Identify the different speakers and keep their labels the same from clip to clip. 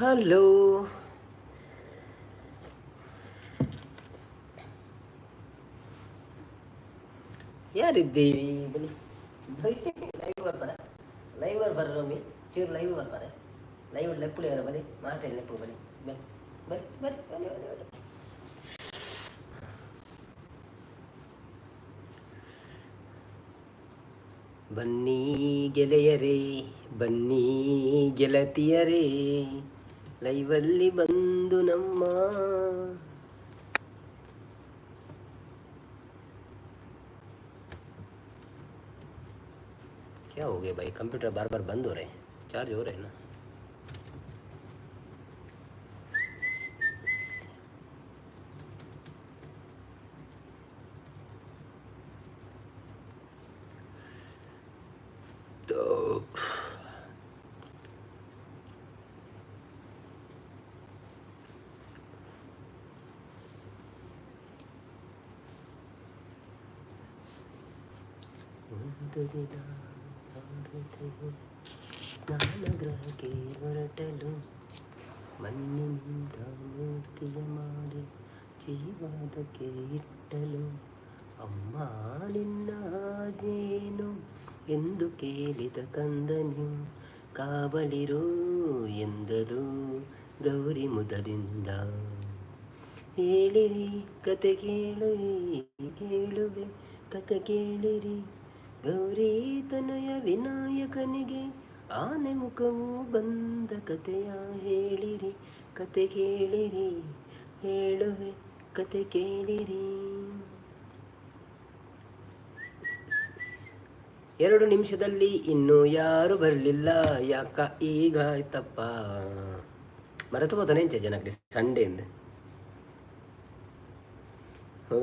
Speaker 1: Hello, ಯಾರಿದ್ದೀರಿ? ಬನ್ನಿ. Live ಬರ್ಪಾರ, live ಬರ್ಪಾರ. ರೊಮ್ಮಿ ಚೂರು live ಬರ್ಪಾರೆ. Live ಲೆಪ್ಪುಲೇರ. ಬನ್ನಿ, ಮಾತಾಡಿ ಲೆಪ್ಪು. ಬನ್ನಿ ಬನ್ನಿ ಬನ್ನಿ ಬನ್ನಿ ಬನ್ನಿ ಬನ್ನಿ ಬನ್ನಿ. ಬನ್ನಿ ಗೆಳೆಯರೇ, ಬನ್ನಿ ಗೆಳತಿಯರೇ, ಲೈವಲ್ಲಿ ಬಂದು ನಮ್ಮ क्या हो गया भाई? कंप्यूटर बार बार बंद हो रहे हैं। चार्ज हो रहे हैं ना? तो ಒಂದು ದಿನ ಪಾರ್ವತಿಯು ಸ್ನಾನಗೃಹಕ್ಕೆ ಹೊರಟಳು. ಮಣ್ಣಿನಿಂದ ಮೂರ್ತಿಯ ಮಾಡಿ ಜೀವಾದಕ್ಕೆ ಇಟ್ಟಳು. ಅಮ್ಮ, ನಿನ್ನ ಆಜ್ಞೆಯೇನು ಎಂದು ಕೇಳಿದ ಕಂದನು, ಕಾವಲಿರು ಎಂದಳು ಗೌರಿ ಮುದದಿಂದ. ಹೇಳಿರಿ ಕತೆ ಕೇಳಿರಿ, ಕೇಳುವೆ ಕತೆ ಕೇಳಿರಿ. ಗೌರಿ ತನಯ ವಿನಾಯಕನಿಗೆ ಆನೆ ಮುಖವು ಬಂದ ಕತೆಯ ಹೇಳಿರಿ, ಕತೆ ಕೇಳಿರಿ, ಹೇಳುವೆ ಕತೆ ಕೇಳಿರಿ. 2 ನಿಮಿಷದಲ್ಲಿ ಇನ್ನೂ ಯಾರು ಬರಲಿಲ್ಲ, ಯಾಕ ಈಗ ಆಯ್ತಪ್ಪ? ಮರೆತು ಹೋತಾನೆ ಜನಕ್ಕೆ ಸಂಡೇ ಎಂದು. ಓ,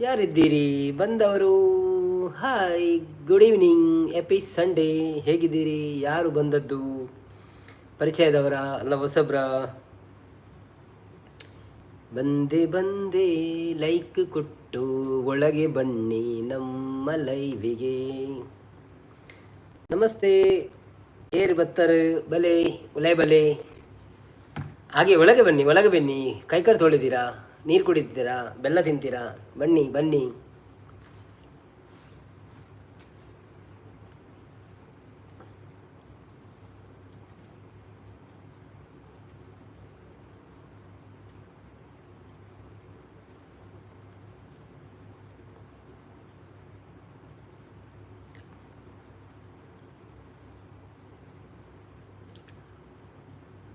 Speaker 1: ಯಾರಿದ್ದೀರಿ ಬಂದವರು? Hi, good evening, happy Sunday. ಹೇಗಿದ್ದೀರಿ? ಯಾರು ಬಂದದ್ದು? ಪರಿಚಯದವರ ಅಲ್ಲ ಹೊಸಬ್ರ? ಬಂದೆ ಬಂದೆ, ಲೈಕ್ ಕೊಟ್ಟು ಒಳಗೆ ಬನ್ನಿ ನಮ್ಮ ಲೈವಿಗೆ. ನಮಸ್ತೆ, ಏರ್ ಬತ್ತರು? ಬಲೆ ಉಲೈ ಬಲೆ, ಹಾಗೆ ಒಳಗೆ ಬನ್ನಿ, ಒಳಗೆ ಬನ್ನಿ. ಕೈ ಕಾಲು ತೊಳೆದಿರಾ? ನೀರು ಕುಡಿತೀರಾ? ಬೆಲ್ಲ ತಿಂತೀರಾ? ಬನ್ನಿ ಬನ್ನಿ.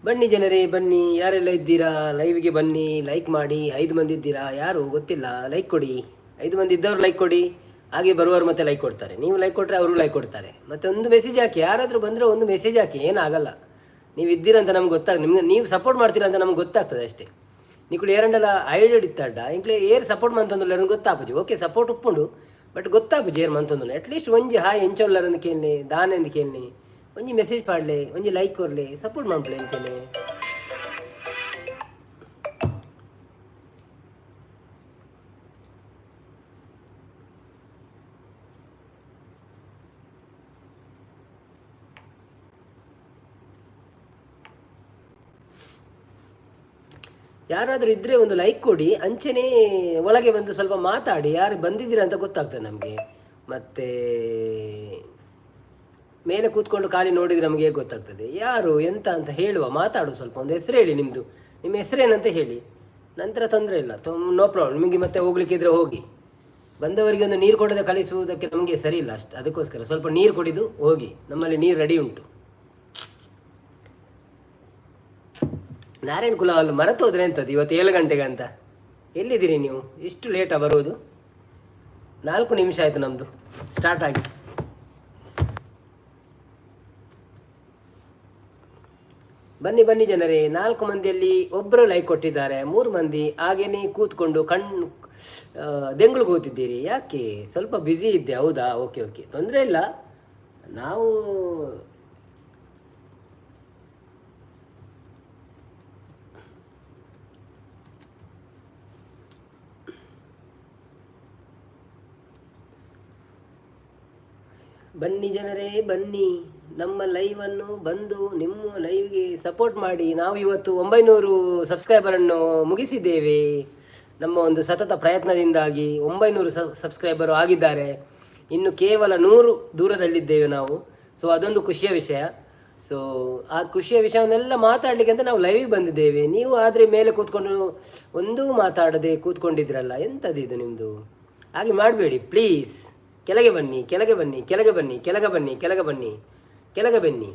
Speaker 1: ಬನ್ನಿ ಜನರೇ, ಬನ್ನಿ. ಯಾರೆಲ್ಲ ಇದ್ದೀರಾ, ಲೈವ್ಗೆ ಬನ್ನಿ, ಲೈಕ್ ಮಾಡಿ. ಐದು ಮಂದಿ ಇದ್ದೀರಾ, ಯಾರು ಗೊತ್ತಿಲ್ಲ. ಲೈಕ್ ಕೊಡಿ. ಐದು ಮಂದಿ ಇದ್ದವರು ಲೈಕ್ ಕೊಡಿ. ಹಾಗೆ ಬರುವವರು ಮತ್ತೆ ಲೈಕ್ ಕೊಡ್ತಾರೆ. ನೀವು ಲೈಕ್ ಕೊಟ್ಟರೆ ಅವರು ಲೈಕ್ ಕೊಡ್ತಾರೆ. ಮತ್ತೆ ಒಂದು ಮೆಸೇಜ್ ಹಾಕಿ. ಯಾರಾದರೂ ಬಂದರೆ ಒಂದು ಮೆಸೇಜ್ ಹಾಕಿ, ಏನಾಗಲ್ಲ. ನೀವು ಇದ್ದೀರಂತ ನಮ್ಗೆ ಗೊತ್ತಾಗ ನಿಮ್ಗೆ ನೀವು ಸಪೋರ್ಟ್ ಮಾಡ್ತೀರಾ ಅಂತ ನಮ್ಗೆ ಗೊತ್ತಾಗ್ತದೆ ಅಷ್ಟೇ. ನಿಕುಲು ಏರಂಡಲ ಐಡೆಡ್ ಇತ್ತಾಡ ಇಂಕ್ಲೆ ಏರ್ ಸಪೋರ್ಟ್ ಮಂತೊಂದುಲ್ಲೆರ್ ಗೊತ್ತಾಪುಜಿ. ಓಕೆ, ಸಪೋರ್ಟ್ ಉಪ್ಪುಂಡು, ಬಟ್ ಗೊತ್ತಾಪುಜಿ ಏರ್ ಮಂತೊಂದುಲ್ಲ. ಅಟ್ಲೀಸ್ಟ್ ಒಂಜಿ ಹಾಯ್, ಎಂಚ ಕೇಳಲಿ, ದಾನೆಂದು ಕೇಳಲಿ, ಒಂಜಿ ಮೆಸೇಜ್ ಪಾಡ್ಲೆ, ಒಂಜಿ ಲೈಕ್ ಕೊರ್ಲೆ, ಸಪೋರ್ಟ್ ಮನ್ಪುಲೆ ಎಂಚನೆ. ಯಾರಾದರೂ ಇದ್ದರೆ ಒಂದು ಲೈಕ್ ಕೊಡಿ. ಅಂಚೆನೇ ಒಳಗೆ ಬಂದು ಸ್ವಲ್ಪ ಮಾತಾಡಿ. ಯಾರು ಬಂದಿದ್ದೀರಾ ಅಂತ ಗೊತ್ತಾಗ್ತದೆ ನಮಗೆ. ಮತ್ತು ಮೇಲೆ ಕೂತ್ಕೊಂಡು ಖಾಲಿ ನೋಡಿದರೆ ನಮಗೆ ಹೇಗೆ ಗೊತ್ತಾಗ್ತದೆ ಯಾರು ಎಂತ ಅಂತ? ಹೇಳುವ, ಮಾತಾಡು ಸ್ವಲ್ಪ. ಒಂದು ಹೆಸರು ಹೇಳಿ ನಿಮ್ಮದು. ನಿಮ್ಮ ಹೆಸರೇನಂತ ಹೇಳಿ. ನಂತರ ತೊಂದರೆ ಇಲ್ಲ, ನೋ ಪ್ರಾಬ್ಲಮ್. ನಿಮಗೆ ಮತ್ತೆ ಹೋಗ್ಲಿಕ್ಕಿದ್ರೆ ಹೋಗಿ. ಬಂದವರಿಗೆ ಒಂದು ನೀರು ಕೊಡದೆ ಕಳಿಸುವುದಕ್ಕೆ ನಮಗೆ ಸರಿ ಇಲ್ಲ ಅಷ್ಟು. ಅದಕ್ಕೋಸ್ಕರ ಸ್ವಲ್ಪ ನೀರು ಕುಡಿದು ಹೋಗಿ. ನಮ್ಮಲ್ಲಿ ನೀರು ರೆಡಿ ಉಂಟು. ನಾರಾಯಣ್ ಕುಲ ಅಲ್ಲಿ ಮರೆತು ಹೋದ್ರೆ ಎಂಥದ್ದು? ಇವತ್ತು 7 ಗಂಟೆಗೆ ಅಂತ. ಎಲ್ಲಿದ್ದೀರಿ ನೀವು? ಇಷ್ಟು ಲೇಟಾ ಬರುವುದು? 4 ನಿಮಿಷ ಆಯಿತು ನಮ್ಮದು ಸ್ಟಾರ್ಟ್ ಆಗಿ. ಬನ್ನಿ ಬನ್ನಿ ಜನರೇ. ನಾಲ್ಕು ಮಂದಿಯಲ್ಲಿ ಒಬ್ಬರು ಲೈಕ್ ಕೊಟ್ಟಿದ್ದಾರೆ. ಮೂರು ಮಂದಿ ಹಾಗೇನೆ ಕೂತ್ಕೊಂಡು ಕಣ್ಣು ದೆಂಗ್ಳು ಕೂತಿದ್ದೀರಿ ಯಾಕೆ? ಸ್ವಲ್ಪ ಬ್ಯುಸಿ ಇದ್ದೆ, ಹೌದಾ? ಓಕೆ ಓಕೆ, ತೊಂದರೆ ಇಲ್ಲ. ನಾವು ಬನ್ನಿ ಜನರೇ, ಬನ್ನಿ. ನಮ್ಮ ಲೈವನ್ನು ಬಂದು ನಿಮ್ಮ ಲೈವ್ಗೆ ಸಪೋರ್ಟ್ ಮಾಡಿ. ನಾವು ಇವತ್ತು 900 ಸಬ್ಸ್ಕ್ರೈಬರನ್ನು ಮುಗಿಸಿದ್ದೇವೆ. ನಮ್ಮ ಒಂದು ಸತತ ಪ್ರಯತ್ನದಿಂದಾಗಿ 900 ಸಬ್ಸ್ಕ್ರೈಬರು ಆಗಿದ್ದಾರೆ. ಇನ್ನು ಕೇವಲ 100 ದೂರದಲ್ಲಿದ್ದೇವೆ ನಾವು. ಸೊ ಅದೊಂದು ಖುಷಿಯ ವಿಷಯ. ಸೊ ಆ ಖುಷಿಯ ವಿಷಯವನ್ನೆಲ್ಲ ಮಾತಾಡಲಿಕ್ಕೆ ಅಂತ ನಾವು ಲೈವ್ ಬಂದಿದ್ದೇವೆ. ನೀವು ಆದರೆ ಮೇಲೆ ಕೂತ್ಕೊಂಡು ಒಂದೂ ಮಾತಾಡದೆ ಕೂತ್ಕೊಂಡಿದ್ರಲ್ಲ, ಎಂಥದ್ದು ಇದು ನಿಮ್ಮದು? ಹಾಗೆ ಮಾಡಬೇಡಿ ಪ್ಲೀಸ್. ಕೆಳಗೆ ಬನ್ನಿ, ಕೆಳಗೆ ಬನ್ನಿ, ಕೆಳಗೆ ಬನ್ನಿ, ಕೆಳಗೆ ಬನ್ನಿ, ಕೆಳಗೆ ಬನ್ನಿ, ಕೆಳಗೆ ಬನ್ನಿ.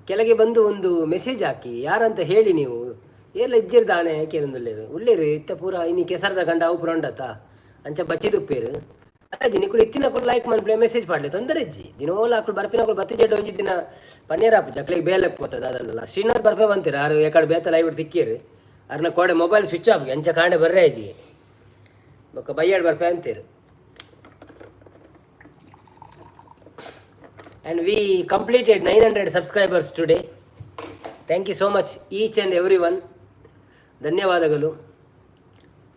Speaker 1: ಕೆಳಗೆ ಬಂದು ಒಂದು ಮೆಸೇಜ್ ಹಾಕಿ, ಯಾರಂತ ಹೇಳಿ. ನೀವು ಏರ್ಲ ಇಜ್ಜಿರ್ ದಾನೆ ಕೇರೊಂದುಲ್ಲೇರು ಉಳ್ಳೇರು. ಇತ್ತ ಪೂರ ಇನಿ ಕೆಸರ್ದ ಗಂಡ ಅವು ಪೂರ ಉಂಡತ್ತ ಅಂಚ ಬಚ್ಚಿದುಪ್ಪೇರು. ಅಜ್ಜಿ, ನಿಕುಲು ಇತ್ತಿನಕುಲು ಲೈಕ್ ಮನ್ಪುಲೆ, ಮೆಸೇಜ್ ಪಾಡ್ಲೆ, ತೊಂದರೆ ಇಜ್ಜಿ. ದಿನೋಲ ಅಕುಲು ಬರ್ಪಿನಕುಲು ಬತ್ತಿ ಜಡ್ಡ ಒಂಜಿ ದಿನ ಪನ್ನೇರ ಆಪುಜಿ, ಅಕ್ಲೆಗ್ ಬೇಲೆ ಪೋತದ ಅದನ್ನಲ್ಲ. ಶ್ರೀನಾಥ್ ಬರ್ಪೆ ಬಂತೀರ ಆರು ಎಕಡೆ ಬೇತ ಲೈವ್ ತಿಕ್ಕೇರು. ಅರ್ನ ಕೋಡೆ ಮೊಬೈಲ್ ಸ್ವಿಚ್ ಆಫ್, ಅಂಚ ಕಾಂಡೆ ಬರ್ರೆ ಅಜ್ಜಿ. ಬೊಕ್ಕ ಬಯ್ಯಾಡ್ ಬರ್ಪೆ ಅಂತೀರು. And we completed 900 subscribers today. Thank you so much, each and every one. ಧನ್ಯವಾದಗಳು.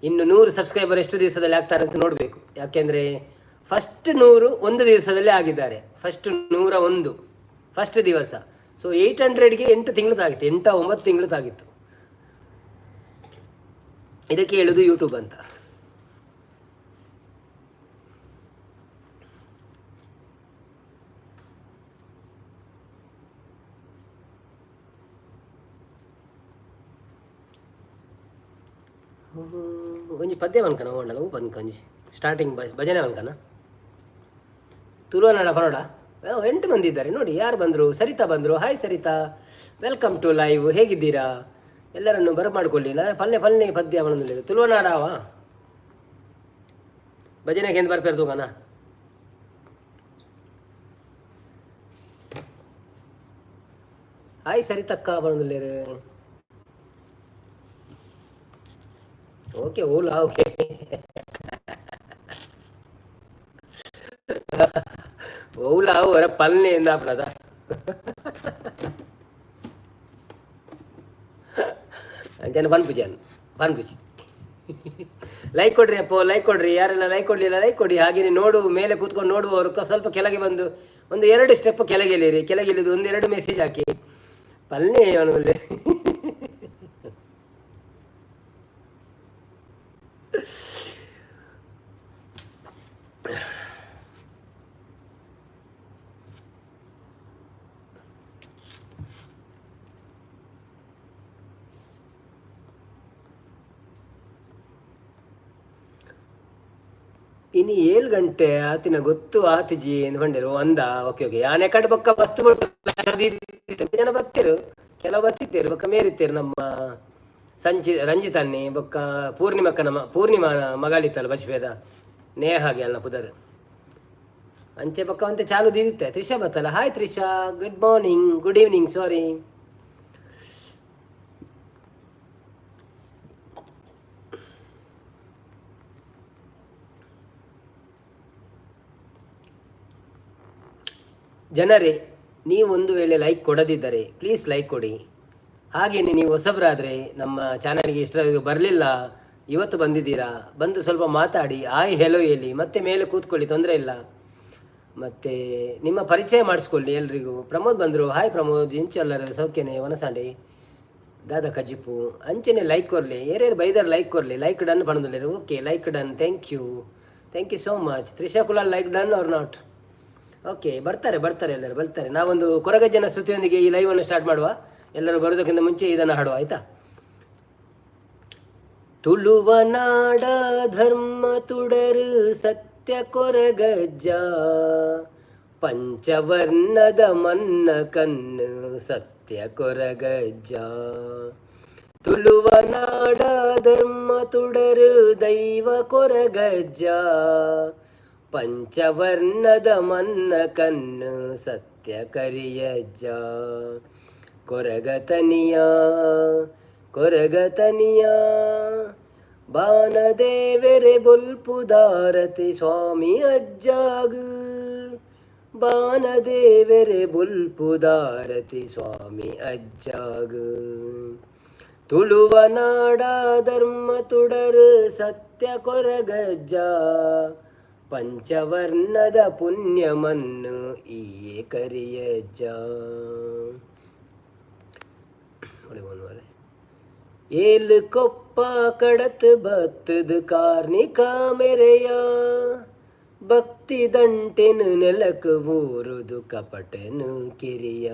Speaker 1: ಇನ್ನು 100 ಸಬ್ಸ್ಕ್ರೈಬರ್ ಎಷ್ಟು ದಿವಸದಲ್ಲಿ ಆಗ್ತಾರೆ ಅಂತ ನೋಡಬೇಕು. ಯಾಕೆಂದರೆ ಫಸ್ಟ್ 100 ಒಂದು ದಿವಸದಲ್ಲೇ ಆಗಿದ್ದಾರೆ. ಫಸ್ಟ್ 101 ಫಸ್ಟ್ ದಿವಸ. ಸೊ 800ಗೆ 8 ತಿಂಗಳು ತಾಗಿತ್ತು, 8-9 ತಿಂಗಳು ತಾಗಿತ್ತು. ಇದಕ್ಕೆ ಹೇಳುದು ಯೂಟ್ಯೂಬ್ ಅಂತ. ಒಂಜಿ ಪದ್ಯ ಪನ್ಕನ ಓಂಡಲ ಹೂ ಪನ್ಕ, ಒಂಜಿ ಸ್ಟಾರ್ಟಿಂಗ್ ಭಜನೆ ಪನ್ಕನ. ತುಳುವನಾಡ ಪನೋಡ. ಎಂಟು ಮಂದಿ ಇದ್ದಾರೆ ನೋಡಿ. ಯಾರು ಬಂದರು? ಸರಿತಾ ಬಂದರು. Hi Saritha, welcome to live. ಹೇಗಿದ್ದೀರಾ? ಎಲ್ಲರನ್ನು ಬರಮಾಡಿಕೊಳ್ಳಿ. ನಾ ಪಲ್ಲೆ ಪಲ್ಲೆ ಪದ್ಯ ಪನೊಂದುಲ್ಲೆರ್. ತುಳುವನಾಡವ ಭಜನೆ ಕೇಂದ್ರ ಬರ್ಪೇರು ತೂಗನ. ಹಾಯ್ ಸರಿತಕ್ಕ ಪನೊಂದುಲ್ಲೆರ್. ಓಕೆ, ಓಲಾ ಓಕೆ. ಓಲಾ ಒರ ಪಲ್ನೆ ಎಂದಾಪಣದ. ಅಂಚನೆ ಪನ್ಪುಜಿ, ಅನ್ ಪನ್ಪುಜಿ. ಲೈಕ್ ಕೊಡ್ರಿ ಅಪ್ಪೋ, ಲೈಕ್ ಕೊಡ್ರಿ. ಯಾರೆಲ್ಲ ಲೈಕ್ ಕೊಡಲಿಲ್ಲ, ಲೈಕ್ ಕೊಡಿ. ಹಾಗೆಯೇ ನೋಡು, ಮೇಲೆ ಕೂತ್ಕೊಂಡು ನೋಡುವವರು ಸ್ವಲ್ಪ ಕೆಳಗೆ ಬಂದು ಒಂದು ಎರಡು ಸ್ಟೆಪ್ ಕೆಳಗೆ ಇಳಿರಿ. ಕೆಳಗೆ ಇಳಿದು ಒಂದೆರಡು ಮೆಸೇಜ್ ಹಾಕಿ. ಪಲ್ನೆ. ಇನಿ 7 ಗಂಟೆ ಆತಿನ ಗೊತ್ತು ಆತಿಜಿ ಎಂದು ಪಂಡೇರು ಅಂದ. ಓಕೆ ಓಕೆ, ಯಾನೆ ಕಡೆ ಬೊಕ್ಕ ಮಸ್ತ್ ಜನ ಬತ್ತಿರು, ಕೆಲವು ಬತ್ತಿತ್ತೇರು, ಬೊಕ್ಕ ಮೇರಿತ್ತೇರು. ನಮ್ಮ ಸಂಚಿ ರಂಜಿತನ್ನಿ ಬೊಕ್ಕ ಪೂರ್ಣಿಮಕ್ಕನ ಪೂರ್ಣಿಮಾ ಮಗಳಿತ್ತಲ್ಲ ಬಚ್ಪೇದ ನೇಹಾಗೆ ಅಲ್ಲ ಪುದರ್. ಅಂಚೆ ಬೊಕ್ಕ ಅಂತೆ ಚಾಲು ದೀದಿತ್ತೆ. Trisha ಬತ್ತಲ್ಲ. Hi Trisha, good morning, good evening, sorry. ಜನರೇ, ನೀವು ಒಂದು ವೇಳೆ ಲೈಕ್ ಕೊಡದಿದ್ದರೆ ಪ್ಲೀಸ್ ಲೈಕ್ ಕೊಡಿ. ಹಾಗೆಯೇ ನೀವು ಹೊಸಬರಾದರೆ, ನಮ್ಮ ಚಾನಲ್ಗೆ ಇಷ್ಟರವರೆಗೆ ಬರಲಿಲ್ಲ, ಇವತ್ತು ಬಂದಿದ್ದೀರಾ, ಬಂದು ಸ್ವಲ್ಪ ಮಾತಾಡಿ, ಆಯ್ ಹೆಲೋ ಹೇಳಿ, ಮತ್ತೆ ಮೇಲೆ ಕೂತ್ಕೊಳ್ಳಿ, ತೊಂದರೆ ಇಲ್ಲ. ಮತ್ತು ನಿಮ್ಮ ಪರಿಚಯ ಮಾಡಿಸ್ಕೊಳ್ಳಿ ಎಲ್ರಿಗೂ. ಪ್ರಮೋದ್ ಬಂದರು. ಹಾಯ್ ಪ್ರಮೋದ್, ಇಂಚೊಲ್ಲರು ಸೌಖ್ಯನೆ ವನಸಾಂಡೆ ದಾದಾ ಕಜಿಪು. ಅಂಚನೆ ಲೈಕ್ ಕೊರ್ಲಿ. ಏರೇರು ಬೈದರ್ ಲೈಕ್ ಕೊರ್ಲಿ. ಲೈಕ್ ಡನ್ ಪಣದುಲ್ಲೇರು. Okay, like done, thank you, thank you so much. Trisha Kulal, like done or not? Okay, ಬರ್ತಾರೆ ಬರ್ತಾರೆ, ಎಲ್ಲರೂ ಬರ್ತಾರೆ. ನಾವೊಂದು ಕೊರಗಜ್ಜನ ಸ್ತುತಿಯೊಂದಿಗೆ ಈ ಲೈವನ್ನು ಸ್ಟಾರ್ಟ್ ಮಾಡುವ. ಎಲ್ಲರೂ ಬರೋದಕ್ಕಿಂತ ಮುಂಚೆ ಇದನ್ನು ಹಾಡುವ, ಆಯಿತಾ? ತುಳುವ ನಾಡ ಧರ್ಮ ತುಡರು ಸತ್ಯ ಕೊರಗಜ್ಜ, ಪಂಚವರ್ಣದ ಮನ್ನ ಕಣ್ಣು ಸತ್ಯ ಕೊರಗಜ್ಜ. ತುಳುವ ನಾಡ ಧರ್ಮ ತುಡರು ದೈವ ಕೊರಗಜ್ಜ, ಪಂಚವರ್ಣದ ಮನ್ನ ಕಣ್ಣು ಸತ್ಯ ಕರಿಯಜ್ಜ. ಕೊರಗತನಿಯ ಕೊರಗತನಿಯ ಬಾನದೇವೆರೆ ಬೊಲ್ಪುದಾರತಿ ಸ್ವಾಮಿ ಅಜ್ಜಾಗು, ಬಾನದೇವೆರೆ ಬೊಲ್ಪುದಾರತಿ ಸ್ವಾಮಿ ಅಜ್ಜಾಗು. ತುಳುವ ನಾಡ ಧರ್ಮ ತುಡರು ಸತ್ಯ ಸತ್ಯ ಕೊರಗಜ್ಜ. ಪಂಚವರ್ಣದ ಪುಣ್ಯಮನ್ನು ಈಯೆ ಕರಿಯಜ್ಜ. ಏಲು ಕೊಪ್ಪ ಕಡತ್ ಬತ್ತದ ಕಾರ್ನಿಕ ಮೆರೆಯ, ಭಕ್ತಿ ದಂಟೆನು ನೆಲಕ್ ಊರುದು ಕಪಟನು ಕಿರಿಯ.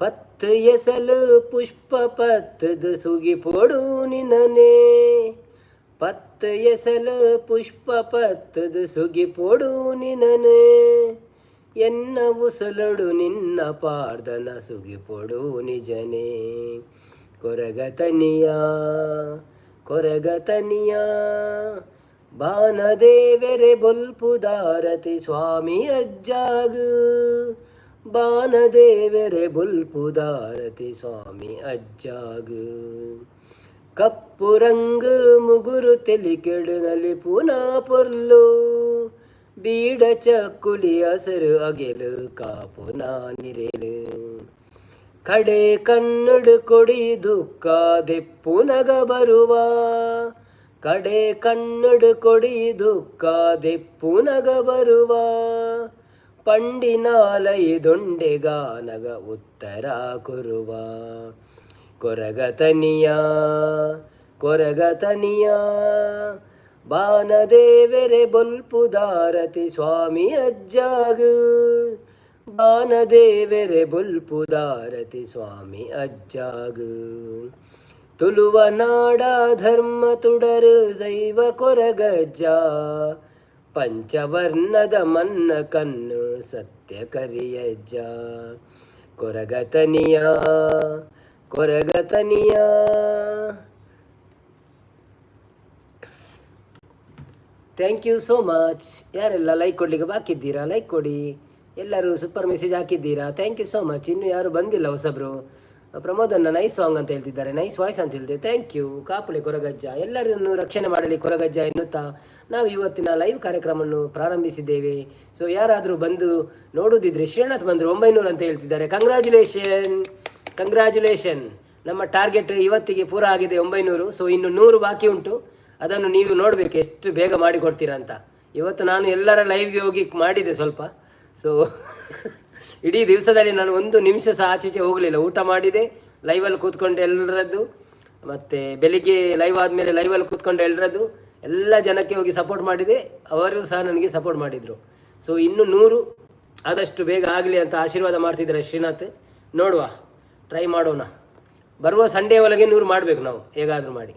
Speaker 1: ಪತ್ತು ಎಸಲು ಪುಷ್ಪ ಪತ್ತದ ಸುಗಿ ಪೊಡು ನಿನನೆ, ಪತ್ತು ಎಸಲು ಪುಷ್ಪ ಪತ್ತದ ಸುಗಿ ಪೊಡು ನಿನನೆ. ಎನ್ನ ಉಸಲೊಡು ನಿನ್ನ ಪಾರ್ದನ ಸುಗಿ ಪೊಡು ನಿಜನೇ. ಕೊರಗತನಿಯ, ಕೊರಗತನಿಯ, ಬಾನದೇವೆರೆ ಬೊಲ್ಪುದಾರತಿ ಸ್ವಾಮಿ ಅಜ್ಜಾಗ. ಬಾನದೇವೆರೆ ಬೊಲ್ಪುದಾರತಿ ಸ್ವಾಮಿ ಅಜ್ಜಾಗ. ಕಪ್ಪು ರಂಗ್ ಮುಗುರು ತೆಲಿಕೆಡು ನಲಿಪುನ ಪೊರ್ಲು, ಬೀಡ ಚಕ್ಕುಲಿ ಹಸರು ಅಗೆಲು ಕಾಪುನ ನಿರೆಲು. ಕಡೆ ಕಣ್ಣುಡು ಕೊಡಿ ದುಃಖ ದೆಪ್ಪುನಗ ಬರುವ, ಕಡೆ ಕಣ್ಣುಡು ಕೊಡಿ ದುಃಖ ದೆಪ್ಪುನಗ ಬರುವ. ಪಂಡಿನಾಲೈ ದೊಂಡೆಗಾನಗ ಉತ್ತರ ಕುರುವ. ಕೊರಗತನಿಯ, ಕೊರಗತನಿಯ, ಬಾನದೇವೆರೆ ಬೊಲ್ಪುದಾರತಿ ಸ್ವಾಮಿ ಅಜ್ಜಾಗ. ಬಾನದೇವೆರೆ ಬೊಲ್ಪುದಾರತಿ ಸ್ವಾಮಿ ಅಜ್ಜಾಗ. ತುಳುವ ನಾಡ ಧರ್ಮ ತುಡರು ದೈವ ಕೊರಗಜ್ಜ. ಪಂಚವರ್ಣದ ಮನ್ನ ಕಣ್ಣು ಸತ್ಯ ಕರಿಯಜ್ಜ. Koragathaniya, Koragathaniya. Thank you so much. ಯಾರೆಲ್ಲ ಲೈಕ್ ಕೊಡಲಿಕ್ಕೆ ಬಾಕಿ ಇದ್ದೀರಾ, ಲೈಕ್ ಕೊಡಿ. ಎಲ್ಲರೂ ಸೂಪರ್ ಮೆಸೇಜ್ ಹಾಕಿದ್ದೀರಾ, thank you so much. ಇನ್ನು ಯಾರು ಬಂದಿಲ್ಲ ಹೊಸಬ್ರು. ಪ್ರಮೋದನ್ನ ನೈಸ್ ಸಾಂಗ್ ಅಂತ ಹೇಳ್ತಿದ್ದಾರೆ, ನೈಸ್ ವಾಯ್ಸ್ ಅಂತ ಹೇಳ್ತಿದ್ದಾರೆ, thank you. ಕಾಪುಲೆ ಕೊರಗಜ್ಜ, ಎಲ್ಲರನ್ನು ರಕ್ಷಣೆ ಮಾಡಲಿ ಕೊರಗಜ್ಜ ಎನ್ನುತ್ತಾ ನಾವು ಇವತ್ತಿನ ಲೈವ್ ಕಾರ್ಯಕ್ರಮವನ್ನು ಪ್ರಾರಂಭಿಸಿದ್ದೇವೆ. ಸೊ ಯಾರಾದರೂ ಬಂದು ನೋಡುವುದಿದ್ರೆ, ಶ್ರೀನಾಥ್ ಬಂದರು, 900 ಅಂತ ಹೇಳ್ತಿದ್ದಾರೆ. Congratulation, congratulation. ನಮ್ಮ ಟಾರ್ಗೆಟ್ ಇವತ್ತಿಗೆ ಪೂರ ಆಗಿದೆ, 900. ಸೊ ಇನ್ನು 100 ಬಾಕಿ ಉಂಟು. ಅದನ್ನು ನೀವು ನೋಡಬೇಕು, ಎಷ್ಟು ಬೇಗ ಮಾಡಿಕೊಡ್ತೀರಾ ಅಂತ. ಇವತ್ತು ನಾನು ಎಲ್ಲರ ಲೈವ್ಗೆ ಹೋಗಿ ಮಾಡಿದೆ ಸ್ವಲ್ಪ. ಸೊ ಇಡೀ ದಿವಸದಲ್ಲಿ ನಾನು ಒಂದು ನಿಮಿಷ ಸಹ ಆಚೀಚೆ ಹೋಗಲಿಲ್ಲ. ಊಟ ಮಾಡಿದೆ, ಲೈವಲ್ಲಿ ಕೂತ್ಕೊಂಡು ಎಲ್ಲರದ್ದು, ಮತ್ತು ಬೆಳಿಗ್ಗೆ ಲೈವ್ ಆದಮೇಲೆ ಲೈವಲ್ಲಿ ಕೂತ್ಕೊಂಡು ಎಲ್ಲರದ್ದು, ಎಲ್ಲ ಜನಕ್ಕೆ ಹೋಗಿ ಸಪೋರ್ಟ್ ಮಾಡಿದೆ. ಅವರು ಸಹ ನನಗೆ ಸಪೋರ್ಟ್ ಮಾಡಿದರು. ಸೊ ಇನ್ನು 100 ಆದಷ್ಟು ಬೇಗ ಆಗಲಿ ಅಂತ ಆಶೀರ್ವಾದ ಮಾಡ್ತಿದ್ದಾರೆ ಶ್ರೀನಾಥ್. ನೋಡುವ, ಟ್ರೈ ಮಾಡೋಣ. ಬರುವ ಸಂಡೇ ಒಳಗೆ 100 ಮಾಡಬೇಕು ನಾವು ಹೇಗಾದರೂ ಮಾಡಿ.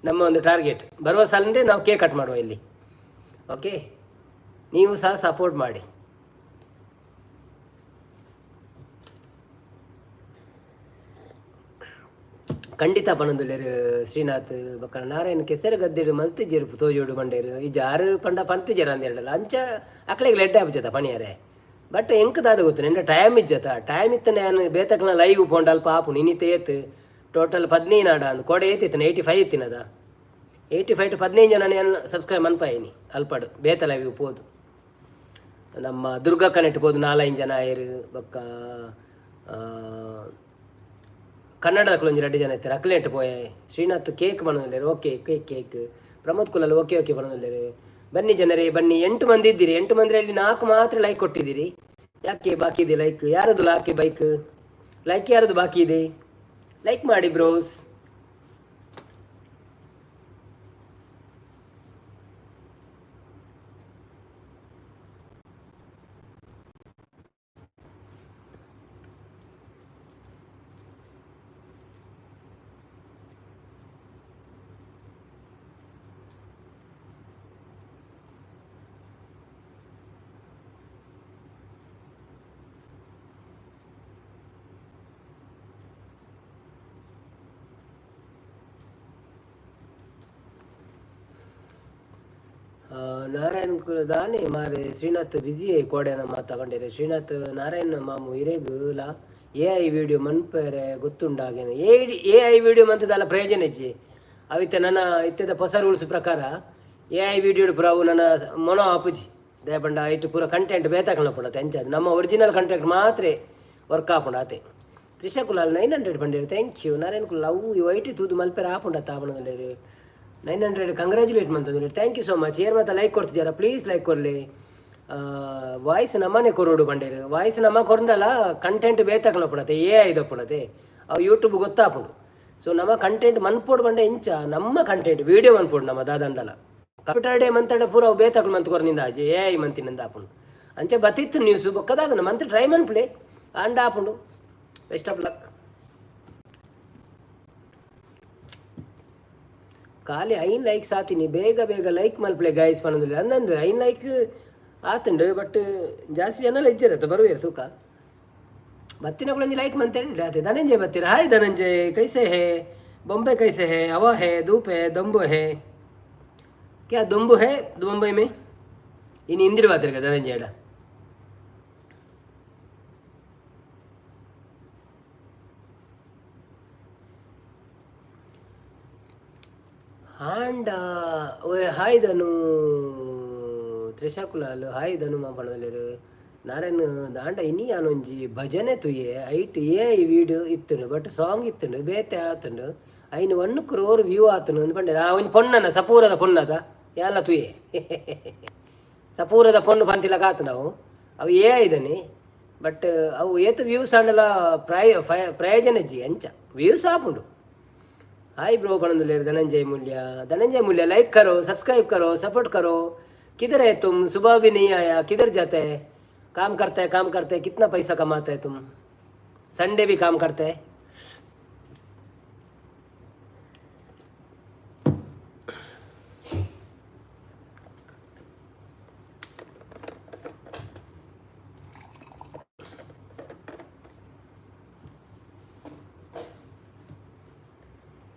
Speaker 1: ನಮ್ಮ ಒಂದು ಟಾರ್ಗೆಟ್, ಬರುವ ಸಂಡೇ ನಾವು ಕೇಕ್ ಕಟ್ ಮಾಡುವ ಇಲ್ಲಿ. ಓಕೆ, ನೀವು ಸಹ ಸಪೋರ್ಟ್ ಮಾಡಿ. ಖಂಡಿತ ಪನೊಂದುಲ್ಲೆರ್ ಶ್ರೀನಾಥ್. ಬೊಕ್ಕ ನಾರಾಯಣ ಕೆಸರು ಗದ್ದೆಡ್ ಮಲ್ತಿಜೆರ್ ತೋಜೋಡು ಪಂಡೆರ್. ಇಜ್ಜ ಆರ್ ಪಂಡ ಪಂತಿಜೆರ್ ಅಂದೆರ್ಡಲ ಅಂಚ ಅಕ್ಲೆಗ್ ಲೆಡ್ಡೆ ಆಪುಜತ ಪಣಿಯರೆ. ಬಟ್ ಎಂಕ್ ದಾದ ಗೊತ್ತು, ಎಂಡ ಟೈಮ್ ಇಜ್ಜತ. ಟೈಮ್ ಇತ್ತನೆ ಯಾನ್ ಬೇತಕ್ನ ಲೈವ್ ಪೋಂಡ ಅಲ್ಪ ಆಪುಂಡು. ಇನಿತ ಏತ್ ಟೋಟಲ್ 15 ಆಡ ಅಂದ್ ಕೋಡೆ ಏತಿತ್ತನ 85 ಇತ್ತಿನದ. 85 ಟು 15 ಜನ ಯಾನ್ ಸಬ್ಸ್ಕ್ರೈಬ್ ಮನ್ಪಾಯಿನಿ ಅಲ್ಪಡ್ ಬೇತ ಲೈವ್ ಪೋದು. ನಮ್ಮ ದುರ್ಗಾ ಕನೆಕ್ಟ್ ಪೋದು ನಾಲೈದು ಜನ ಆಯೆರ್. ಬೊಕ್ಕ ಕನ್ನಡದಕುಲು ಒಂಜಿ ರಡ್ಡ್ ಜನ ಇತ್ತೆರ್, ಅಕ್ಲೆಟ್ ಪೋಯೆ. ಶ್ರೀನಾಥ್ ಕೇಕ್ ಪನೊಂದುಲ್ಲೆರ್, okay cake cake. Pramod Kulal okay okay ಪನೊಂದುಲ್ಲೆರ್. ಬನ್ನಿ ಜನರೇ ಬನ್ನಿ. 8 ಮಂದಿ ಇದ್ದೀರಿ. 8 ಮಂದಿರಲ್ಲಿ 4 ಮಾತ್ರ ಲೈಕ್ ಕೊಟ್ಟಿದ್ದೀರಿ. ಯಾಕೆ ಬಾಕಿ ಇದೆ ಲೈಕ್? ಯಾರದು ಲಾಕಿ ಬೈಕ್ ಲೈಕ್ ಯಾರದು ಬಾಕಿ ಇದೆ? ಲೈಕ್ ಮಾಡಿ ಬ್ರೋಸ್. ನಾರಾಯಣ್ ದಾನೆ ಮಾರೆ ಶ್ರೀನಾಥ್ ಬಿಜಿ ಕೋಡೆನ ಮಾತಾ ಪಂಡೆರ್. ಶ್ರೀನಾಥ್ ನಾರಾಯಣ್ ಮಾಮು ಇರೆಗ್ ಲಾ ಎ I video ಮನ್ಪೆರೆ ಗೊತ್ತುಂಡಾಗೇನೆ. A A I video ಮಂತದಲ್ಲ ಪ್ರಯೋಜನ ಇಜ್ಜಿ ಅವಿತ್ತೆ. ನನ್ನ ಇತ್ತೆದ ಹೊಸ ರೂಲ್ಸ್ ಪ್ರಕಾರ ಎ I video ಪೂರ ಅವು ನನ್ನ ಮೊನೊ ಆಪುಜಿ. ದಾಯೆ ಪಂಡ ಐಟ್ ಪೂರ ಕಂಟೆಂಟ್ ಬೇತಾಕಲ್ನ ಪುಂಡ ಅಂಚಾದ್ ನಮ್ಮ ಒರಿಜಿನಲ್ ಕಂಟೆಂಟ್ ಮಾತ್ರ ವರ್ಕ್ ಆಪುಂಡು ಆತೆ. ತ್ರಿಷಾ ಕುಲಾಲ್ 900 ಪಂಡೆರ್, thank you. Narayan Kulal ಅವು ಐಟಿ ತೂದು ಮಲ್ಪೆರೆ ಆಪುಂಡ ತಾಪಣದಲ್ಲೆರ್. 900 congratulate ಮಂತಂದ್ರೆ. Thank you so much. ಏರ್ ಮಾತ ಲೈಕ್ ಕೊಡ್ತಿದ್ದಾರ, ಪ್ಲೀಸ್ ಲೈಕ್ ಕೊರ್ಲಿ. ವಾಯ್ಸ್ ನಮ್ಮನೆ ಕೊರೋಡು ಬಂಡೇರು. ವಾಯ್ಸ್ ನಮ್ಮ ಕೊರಂಡಲ ಕಂಟೆಂಟ್ ಬೇತಕಲ ಪುಣತೆ, ಎ ಐದ ಪುಣತೆ, ಅವು ಯೂಟ್ಯೂಬ್ ಗೊತ್ತಾಪುಂಡು. ಸೊ ನಮ್ಮ ಕಂಟೆಂಟ್ ಮನ್ಪೋಡು ಬಂಡೆ ಇಂಚ ನಮ್ಮ ಕಂಟೆಂಟ್ ವೀಡಿಯೋ ಮನ್ಪೋಡು. ನಮ್ಮ ದಾದಂಡಲ ಕಂಪ್ಯೂಟರ್ ಡೇ ಮಂತಡ ಪೂರ ಅವು ಬೇತಕಲು ಮಂತ್ ಕೊರನಿಂದ ಆಜಿ ಎ I ಮಂತಿನಿಂದ ಆಪುಂಡು. ಅಂಚೆ ಬತ್ತಿತ್ತು ನ್ಯೂಸ್ ಬೊಕ್ಕದಾದನ ಮಂತ್ ಟ್ರೈ ಮನ್ಪ್ಲೆ ಅಂಡ ಆಪುಂಡು. Best of luck. ಖಾಲಿ 5 ಲೈಕ್ಸ್ ಆತೀನಿ. ಬೇಗ ಬೇಗ ಲೈಕ್ ಮಲ್ಪ್ಲೆ ಗೈಸ್ ಪನೊಂದುಲ್ಲೆ. ಅಂದಂದು 5 ಲೈಕ್ ಆತುಂಡು, ಬಟ್ ಜಾಸ್ತಿ ಜನ ಇಜ್ಜೆರತ್ತ ಬರುವೇರು ತೂಕ. ಬತ್ತಿನಕುಲು ಲೈಕ್ ಮಂತೇಳಿ ಆತೆ. ಧನಂಜಯ್ ಬತ್ತೀರ. ಹಾಯ್ ಧನಂಜಯ್, कैसे है? बॉम्बे कैसे है? हवा है, धूप है, दम्बु है क्या? दम्बु है बॉम्बे में? ಇನ್ನು ಇಂದಿರ ಬಾತಿರ್ಗ ಧನಂಜಯಡ. ಹಾಂಡ ಹಾಯ್ ಧನು, ತ್ರಿಷಾ ಕುಲಾಲ್ ಹಾಯ್ ಧನು ಮಾಪಣದಲ್ಲಿರು. ನಾರೇನು ದಾಂಡ ಇನಿ ಯಾನೊಂಜಿ ಭಜನೆ ತುಯೆ. ಐಟ್ A I video ಇತ್ತುಂಡು, but song ಇತ್ತುಂಡು, ಬೇತೆ ಆತುಂಡು. ಐನು 1 ಕ್ರೋರ್ ವ್ಯೂ ಆತುಂಡು ಅಂದ್ ಪಂಡೆ. ಆ ಒಂಜಿ ಪೊಣ್ಣನ, ಸಪೂರದ ಪೊಣ್ಣದ ಯಾಲ ತುಯೆ. ಸಪೂರದ ಪೊಣ್ಣು ಪಂತಿಲಕ ಆತುಂಡು. ಅವು ಅವು ಎ ಐದನಿ, ಬಟ್ ಅವು ಏತ್ ವ್ಯೂಸ್ ಆಂಡಲ ಪ್ರಯೋಜನ ಇಜ್ಜಿ. ಅಂಚ ವ್ಯೂಸ್ ಆಪುಂಡು. हाय ब्रो पणंदुलेर धनंजय मूल्य. धनंजय मूल्य, लाइक करो, सब्सक्राइब करो, सपोर्ट करो. किधर है तुम? सुबह भी नहीं आया. किधर जाते हैं? काम करते हैं, काम करते हैं. कितना पैसा कमाते हैं तुम? संडे भी काम करते हैं.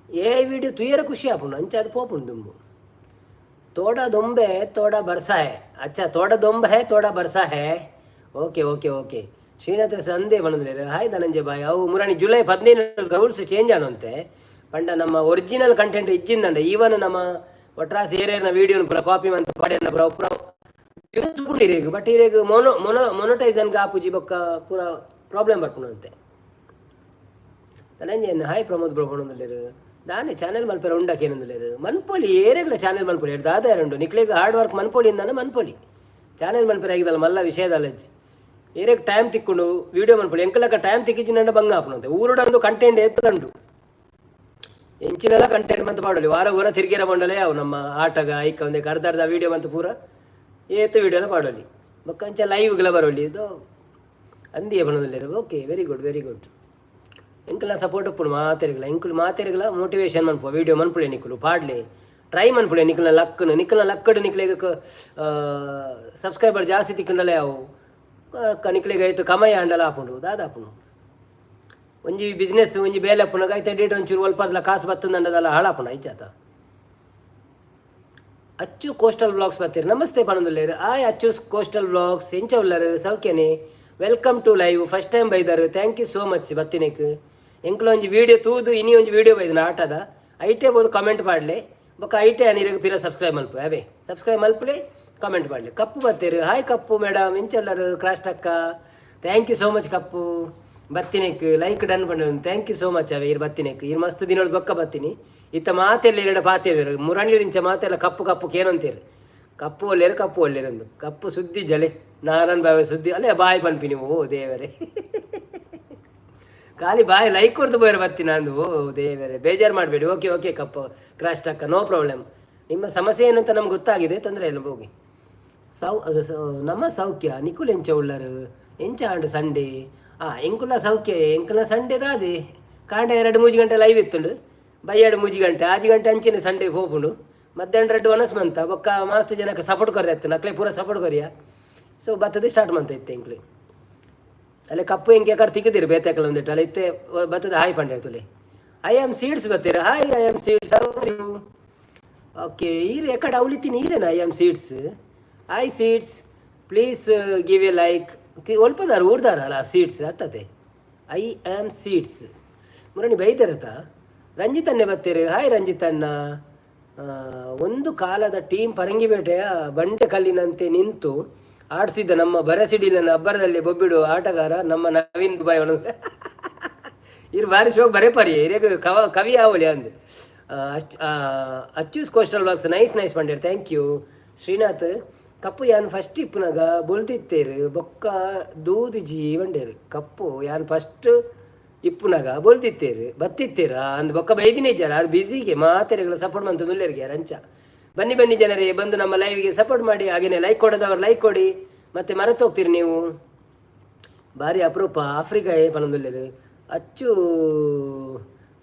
Speaker 1: ಎ ವಿಡಿಯೋ ತುಯ್ಯರ ಖುಷಿ ಆಪುಂಡು. ಅಂಚ ಅದು ಪೋಪುಂಡು ದುಂಬು. थोड़ा ದೊಂಬೆ, थोड़ा बरसा है. अच्छा, थोड़ा ದೊಂಬ है, थोड़ा बरसा है. Okay okay okay. Srinath Sunday ಬಂದ್ರೆ. Hi Dhananjay bye. ಅವು ಮುರಾಣಿ July 15 rules change ಆಣಂತೆ. ಪಂಡ ನಮ್ಮ ಒರಿಜಿನಲ್ ಕಂಟೆಂಟ್ ಇಜ್ಜಿಂದಂಡ. ಈವನ್ ನಮ್ಮ ಒಟ್ರಾಸ್ ಏರಿಯರ್ನ ವೀಡಿಯೋನ ಪೂರ ಕಾಪಿ ಮಂತ್ ಪಾಡ್ಯನ ಪೂರ ಪೂರ ಯೂಸ್ ಇರೇಗ್. ಬಟ್ ಇರೇಗ್ ಮೊನೊ ಮೊನೊ ಮೊನಟೈಸನ್ ಆಪುಜಿ. ಬೊಕ್ಕ ಪೂರ ಪ್ರಾಬ್ಲಮ್ ಬರ್ಪುಂಡಂತೆ. ಧನಂಜಯ್ ಹಾಯ್. ಪ್ರಮೋದ್ ಬ್ರೋ ಪಣೊಂದುಲ್ಲೆರ್. ದಾನೆ ಚಾನೆಲ್ ಮಲ್ಪೆರ ಉಂಡಕೇನೊಂದುಲ್ಲೆರ್. ಮನ್ಪೊಲಿ, ಏರೆಗ್ಲ ಚಾನೆಲ್ ಮನ್ಪೊಲಿ. ದಾದ ಉಂಡು ನಿಕ್ಲೆಗ್ ಹಾರ್ಡ್ ವರ್ಕ್ ಮನ್ಪೊಲಿ ಇಂದಾನೆ ಮನ್ಪೊಲಿ. ಚಾನೆಲ್ ಮನ್ಪೆರೆ ಆಗಿದಲ್ಲ ಮಲ್ಲ ವಿಷಯದಲ್ಲ. ಏರೆಗ್ ಟೈಮ್ ತಿಕ್ಕೊಂಡು ವೀಡಿಯೋ ಮನ್ಪೊಲಿ. ಎಂಕಲಕ ಟೈಮ್ ತಿಕ್ಕಿಜಿನಂಡ ಬಂಗ ಆಪುನಂತೆ. ಊರುಡಂದು ಕಂಟೆಂಟ್ ಏತ್ಲುಂಡು, ಎಂಚಿನೆಲ್ಲ ಕಂಟೆಂಟ್ ಮಂತ್ ಪಾಡೊಲಿ. ವಾರ ಊರ ತಿರ್ಗಿರ ಮಂಡಲೆ ಅವು ನಮ್ಮ ಆಟಗ ಐಕ ಒಂದೇ ಅರ್ಧ ಅರ್ಧ ವೀಡಿಯೋ ಮಂತ್ ಪೂರ ಏತ್ ವೀಡಿಯೋಲ ಪಾಡೊಲಿ. ಬೊಕ್ಕ ಅಂಚ ಲೈವ್ಗಳ ಬರೋಲಿ. ಇದು ಅಂದಿಯೇ ಪನೊಂದುಲ್ಲೆರ್. Okay, very good, very good. ಎಂಕಲ್ನ support ಉಪ್ಪುಂಡು ಮಾತೆರ್ಗ್ಲ. ಎಂಕುಲು ಮಾತೆರ್ಗ್ಲ ಮೋಟಿವೇಶನ್ ಮನ್ಪುವ. ವೀಡಿಯೋ ಮನ್ಪುಲೆ, ನಿಕುಲು ಪಾಡ್ಲೆ, ಟ್ರೈ ಮನ್ಪುಲೆ. ನಿಕಲ್ನ ಲಕ್ಕನು, ನಿಕಲ್ನ ಲಕ್ಕಡು ನಿಕ್ಲೆಗ್ ಸಬ್ಸ್ಕ್ರೈಬರ್ ಜಾಸ್ತಿ ತಿಕ್ಕಂಡಲೇ ಅವು ನಿಕ್ಲೆಗ್ ಐಟ್ ಕಮಾಯಿ ಆಂಡಲ ಆಪುಂಡು. ದಾದ ಆಪುಂಡು? ಒಂಜಿ ಬಿಸ್ನೆಸ್, ಒಂಜಿ ಬೇಲೆ ಆಪುನಗ ಐತೆ ಡೇಟ್ ಒಂಚೂರು ಒಲ್ಪದಲ ಕಾಸು ಬತ್ತಂದಂಡದಲ್ಲ ಹಾಳಾಪುಂಡು ಐಚಾತ. ಅಚ್ಚು ಕೋಸ್ಟಲ್ ವ್ಲಾಗ್ಸ್ ಬರ್ತೀರಿ. ನಮಸ್ತೆ ಪನೊಂದುಲ್ಲೆರ್. ಆಯ್ ಅಚ್ಚು ಕೋಸ್ಟಲ್ ವ್ಲಾಗ್ಸ್, ಎಂಚ ಉಲ್ಲರ್? ಸೌಖ್ಯನೆ? Welcome to live. First time ಬೈದಾರ್. Thank you so much ಬತ್ತಿನೇಕ್. ಎಂಕ್ಲ ಒಂಜಿ ವೀಡಿಯೋ ತೂದು ಇನಿ ಒಂಜಿ ವೀಡಿಯೋ ಬೈದನ ಆಟದ. ಐಟೇ ಬೋದು ಕಮೆಂಟ್ ಪಾಡ್ಲೆ. ಬೊಕ್ಕ ಐಟೇ ನೀರಿಗೆ ಪಿರ ಸಬ್ಸ್ಕ್ರೈಬ್ ಮಲ್ಪು. ಅವೇ ಸಬ್ಸ್ಕ್ರೈಬ್ ಮಲ್ಪುಲೆ, ಕಮೆಂಟ್ ಪಾಡ್ಲೆ. ಕಪ್ಪು ಬತ್ತೀರು. ಹಾಯ್ ಕಪ್ಪು ಮೇಡಮ್, ಎಂಚ ಉಲ್ಲರ್? ಕ್ರಾಸ್ಟ್ ಅಕ್ಕ, thank you so much Kappu ಬತ್ತಿನೇಕ್. ಲೈಕ್ ಡನ್ ಪಂಡ. Thank you so much. ಅವೇ ಇರ್ ಬತ್ತಿನೇಕ್. ಇರ್ ಮಸ್ತ್ ದಿನೊಳ್ ಬೊಕ್ಕ ಬತ್ತೀನಿ. ಇತ್ತ ಮಾತೆಲ್ಲ ಎರಡು ಪಾತೇರು ಮುರಣ್ಲಿ ದಿಂಚ ಮಾತೆಲ್ಲ ಕಪ್ಪು ಕಪ್ಪು ಕೇನಂತೀರು. ಕಪ್ಪು ಒಲ್ಲೇರು, ಕಪ್ಪು ಒಲ್ಲೇರಂದು. ಕಪ್ಪು ಸುದ್ದಿ ಜಲೆ ನಾರನ್ ಬಾವೆ ಸುದ್ದಿ ಅಲ್ಲೇ ಬಾಯ್ ಪನ್ಪಿ ನೀವು. ಓ ದೇವರೇ, ಖಾಲಿ ಬಾಯ್ ಲೈಕ್ ಕೊಡ್ತು ಬೋಯರ್ ಬತ್ತಿ ನಂದು. ಓ ದೇವರೇ, ಬೇಜಾರು ಮಾಡಬೇಡಿ. ಓಕೆ ಓಕೆ ಕಪ್ಪು ಕ್ರಾಸ್ಟ್ ಅಕ್ಕ, ನೋ ಪ್ರಾಬ್ಲಮ್. ನಿಮ್ಮ ಸಮಸ್ಯೆ ಏನಂತ ನಮ್ಗೆ ಗೊತ್ತಾಗಿದೆ, ತೊಂದರೆ ಇಲ್ಲ, ಹೋಗಿ. ಸೌ ಅದು ನಮ್ಮ ಸೌಖ್ಯ. ನಿಕುಲ್ ಎಂಚ ಉಳ್ಳರು? ಎಂಚ ಆಂಡ್ ಸಂಡೇ? ಆ ಎಂಕುಲ ಸೌಖ್ಯ. ಎಂಕುಲ ಸಂಡೇ ದಾದೆ ಕಾಂಡ 2 3 ಗಂಟೆ ಲೈವ್ ಇತ್ತುಂಡು. ಬೈ 2 3 ಗಂಟೆ 6 ಗಂಟೆ ಅಂಚಿನ ಸಂಡೇ ಹೋಪುಂಡು. ಮಧ್ಯಾಹ್ನ 2 ವನಸ್ ಮಂತ. ಬೊಕ್ಕ ಮಸ್ತ್ ಜನಕ್ಕೆ ಸಪೋರ್ಟ್ ಕೊರ್ರೆ ಅತ್ತು ನಕ್ಲೆ ಪೂರ ಸಪೋರ್ಟ್ ಕೊರಿಯ. ಸೊ ಬತ್ತದ ಸ್ಟಾರ್ಟ್ ಮಂತ ಇತ್ತೆ ಎಂಕ್ಲೆ. ಅಲ್ಲೇ ಕಪ್ಪು ಎಂಕೆ ಕಡೆ ತಿಕ್ಕಿದಿರು ಬೇತೆಕಲ ಒಂದಿಟ್ಟು ಅಲ್ಲ ಇತ್ತೆ ಬತ್ತದ hi Pande ತುಲೆ. I am seeds ಬತ್ತೀರ. Hi I am seeds. Okay, ಈರ್ ಎಕಡೆ ಅವಲಿತ್ತೀನಿ ಈರೇನ? I am seeds, hi seeds, please give a like. ಒಲ್ಪದಾರ ಊರ್ದಾರ ಅಲ್ಲ ಸೀಡ್ಸ್ ಅತ್ತದೆ. I am seeds ಮುರಣಿ ಬೈದಿರತ್ತ. ರಂಜಿತ್ ಅನ್ನೆ ಬತ್ತೀರಿ. ಹಾಯ್ ರಂಜಿತ್ ಅಣ್ಣ. ಒಂದು ಕಾಲದ ಟೀಮ್ ಪರಂಗಿಪೇಟೆಯ ಬಂಡೆ ಕಲ್ಲಿನಂತೆ ನಿಂತು ಆಡ್ತಿದ್ದ ನಮ್ಮ ಬರಸಿಡಿಲಿನ ಅಬ್ಬರದಲ್ಲಿ ಬೊಬ್ಬಿಡುವ ಆಟಗಾರ ನಮ್ಮ ನವೀನ್ ದುಬಾಯ್. ಇರು ಬಾರಿ ಶೋಕ್ ಬರೇ ಪರಿ ಇರೇಗ ಕವಿ ಆವಲಿ ಅಂದ್. Achus coastal vlogs nice nice ಪಂಡೇರ್. Thank you Srinath. ಕಪ್ಪು ಯಾನ್ ಫಸ್ಟ್ ಇಪ್ಪುನಗ ಬೊಲ್ದಿತ್ತೇರು, ಬೊಕ್ಕ ದೂದಿಜಿ ಪಂಡೇರು. ಕಪ್ಪು ಯಾನ್ ಫಸ್ಟ್ ಇಪ್ಪುನಗ ಬೊಲ್ದಿತ್ತೇರು ಬತ್ತಿತ್ತೇರು ಅಂದ್ ಬೊಕ್ಕ ಬೈದಿನೇ ಇಜ್ಜಾರ. ಆರು ಬ್ಯುಸಿಗೆ ಮಾತೆರೆಗಳ ಸಪೋರ್ಟ್ ಮಂತೊಂದುಲ್ಲೆರ್ಗೆ ಅಂಚ. ಬನ್ನಿ ಬನ್ನಿ ಜನರೇ, ಬಂದು ನಮ್ಮ ಲೈವ್ಗೆ ಸಪೋರ್ಟ್ ಮಾಡಿ. ಹಾಗೇನೆ ಲೈಕ್ ಕೊಡದವರು ಲೈಕ್ ಕೊಡಿ, ಮತ್ತೆ ಮರೆತು ಹೋಗ್ತೀರಿ ನೀವು. ಭಾರಿ ಅಪರೂಪ ಆಫ್ರಿಕಾ ಏ ಪನೊಂದುಲ್ಲೆರ್. ಅಚ್ಚು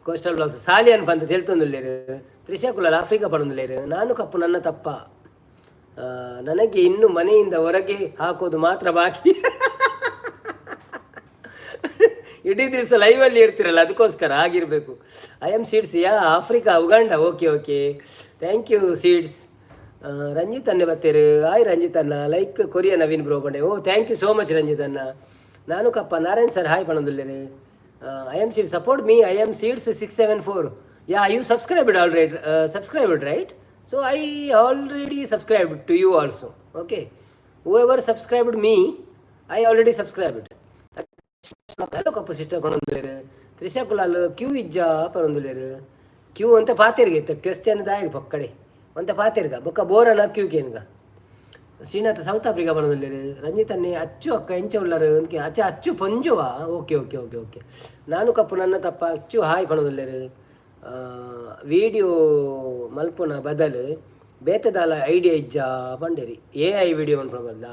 Speaker 1: ಕೋಸ್ಟಲ್ ವ್ಲಾಗ್ಸ್ ಸಾಲಿಯನ್ ಪಂತ ತೆಲ್ತೊಂದುಲ್ಲೆರ್. ತ್ರಿಷಾ ಕುಲಾಲ್ ಆಫ್ರಿಕಾ ಪನೊಂದುಲ್ಲೆರ್. ನಾನು ಕಪ್ಪು ನನ್ನ ತಪ್ಪ, ನನಗೆ ಇನ್ನು ಮನೆಯಿಂದ ಹೊರಗೆ ಹಾಕೋದು ಮಾತ್ರ ಬಾಕಿ. ಇಡೀ ದಿವಸ ಲೈವಲ್ಲಿ ಇರ್ತೀರಲ್ಲ, ಅದಕ್ಕೋಸ್ಕರ ಆಗಿರಬೇಕು. I am seeds, yeah, Africa, Uganda. Okay okay, thank you seeds. Ranjith ಅಣ್ಣೆ ಬತ್ತೇರು. ಹಾಯ್ ರಂಜಿತ್ ಅಣ್ಣ. ಲೈಕ್ ಕೊರಿಯಾ ನವೀನ್ ಬ್ರೋ ಬಂಡೆ. ಓ, thank you so much Ranjith ಅಣ್ಣ. ನಾನು ಕಪ್ಪ ನಾರಾಯಣ್ ಸರ್ ಹಾಯ್ ಪಣದುಲ್ಲೇರು. I am seeds, support me. I am seeds 674. Yeah, you subscribed already, subscribed, right? So I already subscribed to you also, okay? Whoever subscribed me, I already subscribed. Hello Kappu sister ಪಣೊಂದುಲ್ಲೆರ್. Trisha Kulal Q ಇಜ್ಜ ಪಣೊಂದುಲ್ಲೆರ್. Q ಅಂತ ಪಾತೆರ್ಗೆ ಇತ್ತ question ದಾಯಗ್ ಪಕ್ಕಡೆ ಒಂತೆ ಪಾತೆರ್ಗ ಬೊಕ್ಕ ಬೋರನ ಕ್ಯೂ ಕೇನ್ಗ. ಶ್ರೀನಾಥ್ ಸೌತ್ ಆಫ್ರಿಕಾ ಪಣೊಂದುಲ್ಲೆರ್. ರಂಜಿತ್ ಅನ್ನೆ ಅಚ್ಚು ಅಕ್ಕ ಎಂಚ ಉಲ್ಲರ್? ಅಚ್ಚ ಅಚ್ಚು ಪೊಂಜುವಾ? Okay okay okay okay. ನಾನು ಕಪ್ಪು ನನ್ನ ತಪ್ಪ. ಅಚ್ಚು ಹಾಯ್ ಪಣೊಂದುಲ್ಲೆರ್. ವಿಡಿಯೋ ಮಲ್ಪುನ ಬದಲು ಬೇತೆದಾಲ ಐಡಿಯಾ ಇಜ್ಜಾ ಪಂಡೇರಿ. ಎ I video ಮನ್ಪುನ ಬದಲ.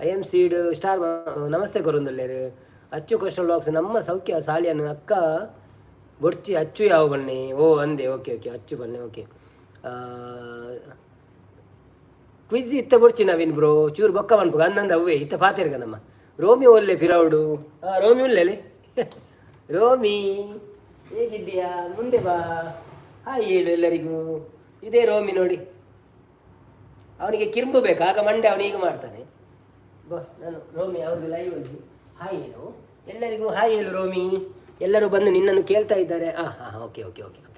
Speaker 1: I M seed star ನಮಸ್ತೆ ಕೊರೊಂದುಲ್ಲೆರ್. ಅಚ್ಚು ಕೋಸ್ಟಲ್ ವ್ಲಾಗ್ಸ್ ನಮ್ಮ ಸೌಖ್ಯ ಸಾಲಿಯನ್ ಅಕ್ಕ ಬೊಡ್ಚಿ ಅಚ್ಚು ಯಾವ ಬನ್ನಿ. ಓ ಅಂದೆ, ಓಕೆ ಓಕೆ, ಅಚ್ಚು ಬನ್ನಿ, ಓಕೆ. ಕ್ವಿಜ್ ಇತ್ತ ಬೊಡ್ಚಿ ನವೀನ್ ಬ್ರೋ, ಚೂರು ಬೊಕ್ಕ ಮನ್ಪುಗ ಅಂದಂದ ಅವ್ವೆ ಇತ್ತ ಪಾತೆರ್ಗ ನಮ್ಮ. ರೋಮಿ ಒಲ್ಲೆ ಫಿರೌಡು. ಆ ರೋಮಿ ಉಲ್ಲೆಲೆ. ರೋಮಿ ಹೇಗಿದ್ದೀಯಾ? ಮುಂದೆ ಬಾ, ಹಾಯ್ ಹೇಳು ಎಲ್ಲರಿಗೂ. ಇದೇ ರೋಮಿ ನೋಡಿ. ಅವನಿಗೆ ಕಿರ್ಂಬು ಬೇಕು, ಆಗ ಮಂಡೆ ಅವನು ಈಗ ಮಾಡ್ತಾನೆ. ಬಾ, ನಾನು ರೋಮಿ ಅವನು ಲೈವ್ ಅಲ್ಲಿ. ಹಾಯ್ ಹೇಳು ಎಲ್ಲರಿಗೂ, ಹಾಯ್ ಹೇಳು ರೋಮಿ. ಎಲ್ಲರೂ ಬಂದು ನಿನ್ನನ್ನು ಕೇಳ್ತಾ ಇದ್ದಾರೆ. ಹಾಂ ಹಾಂ, okay okay okay okay.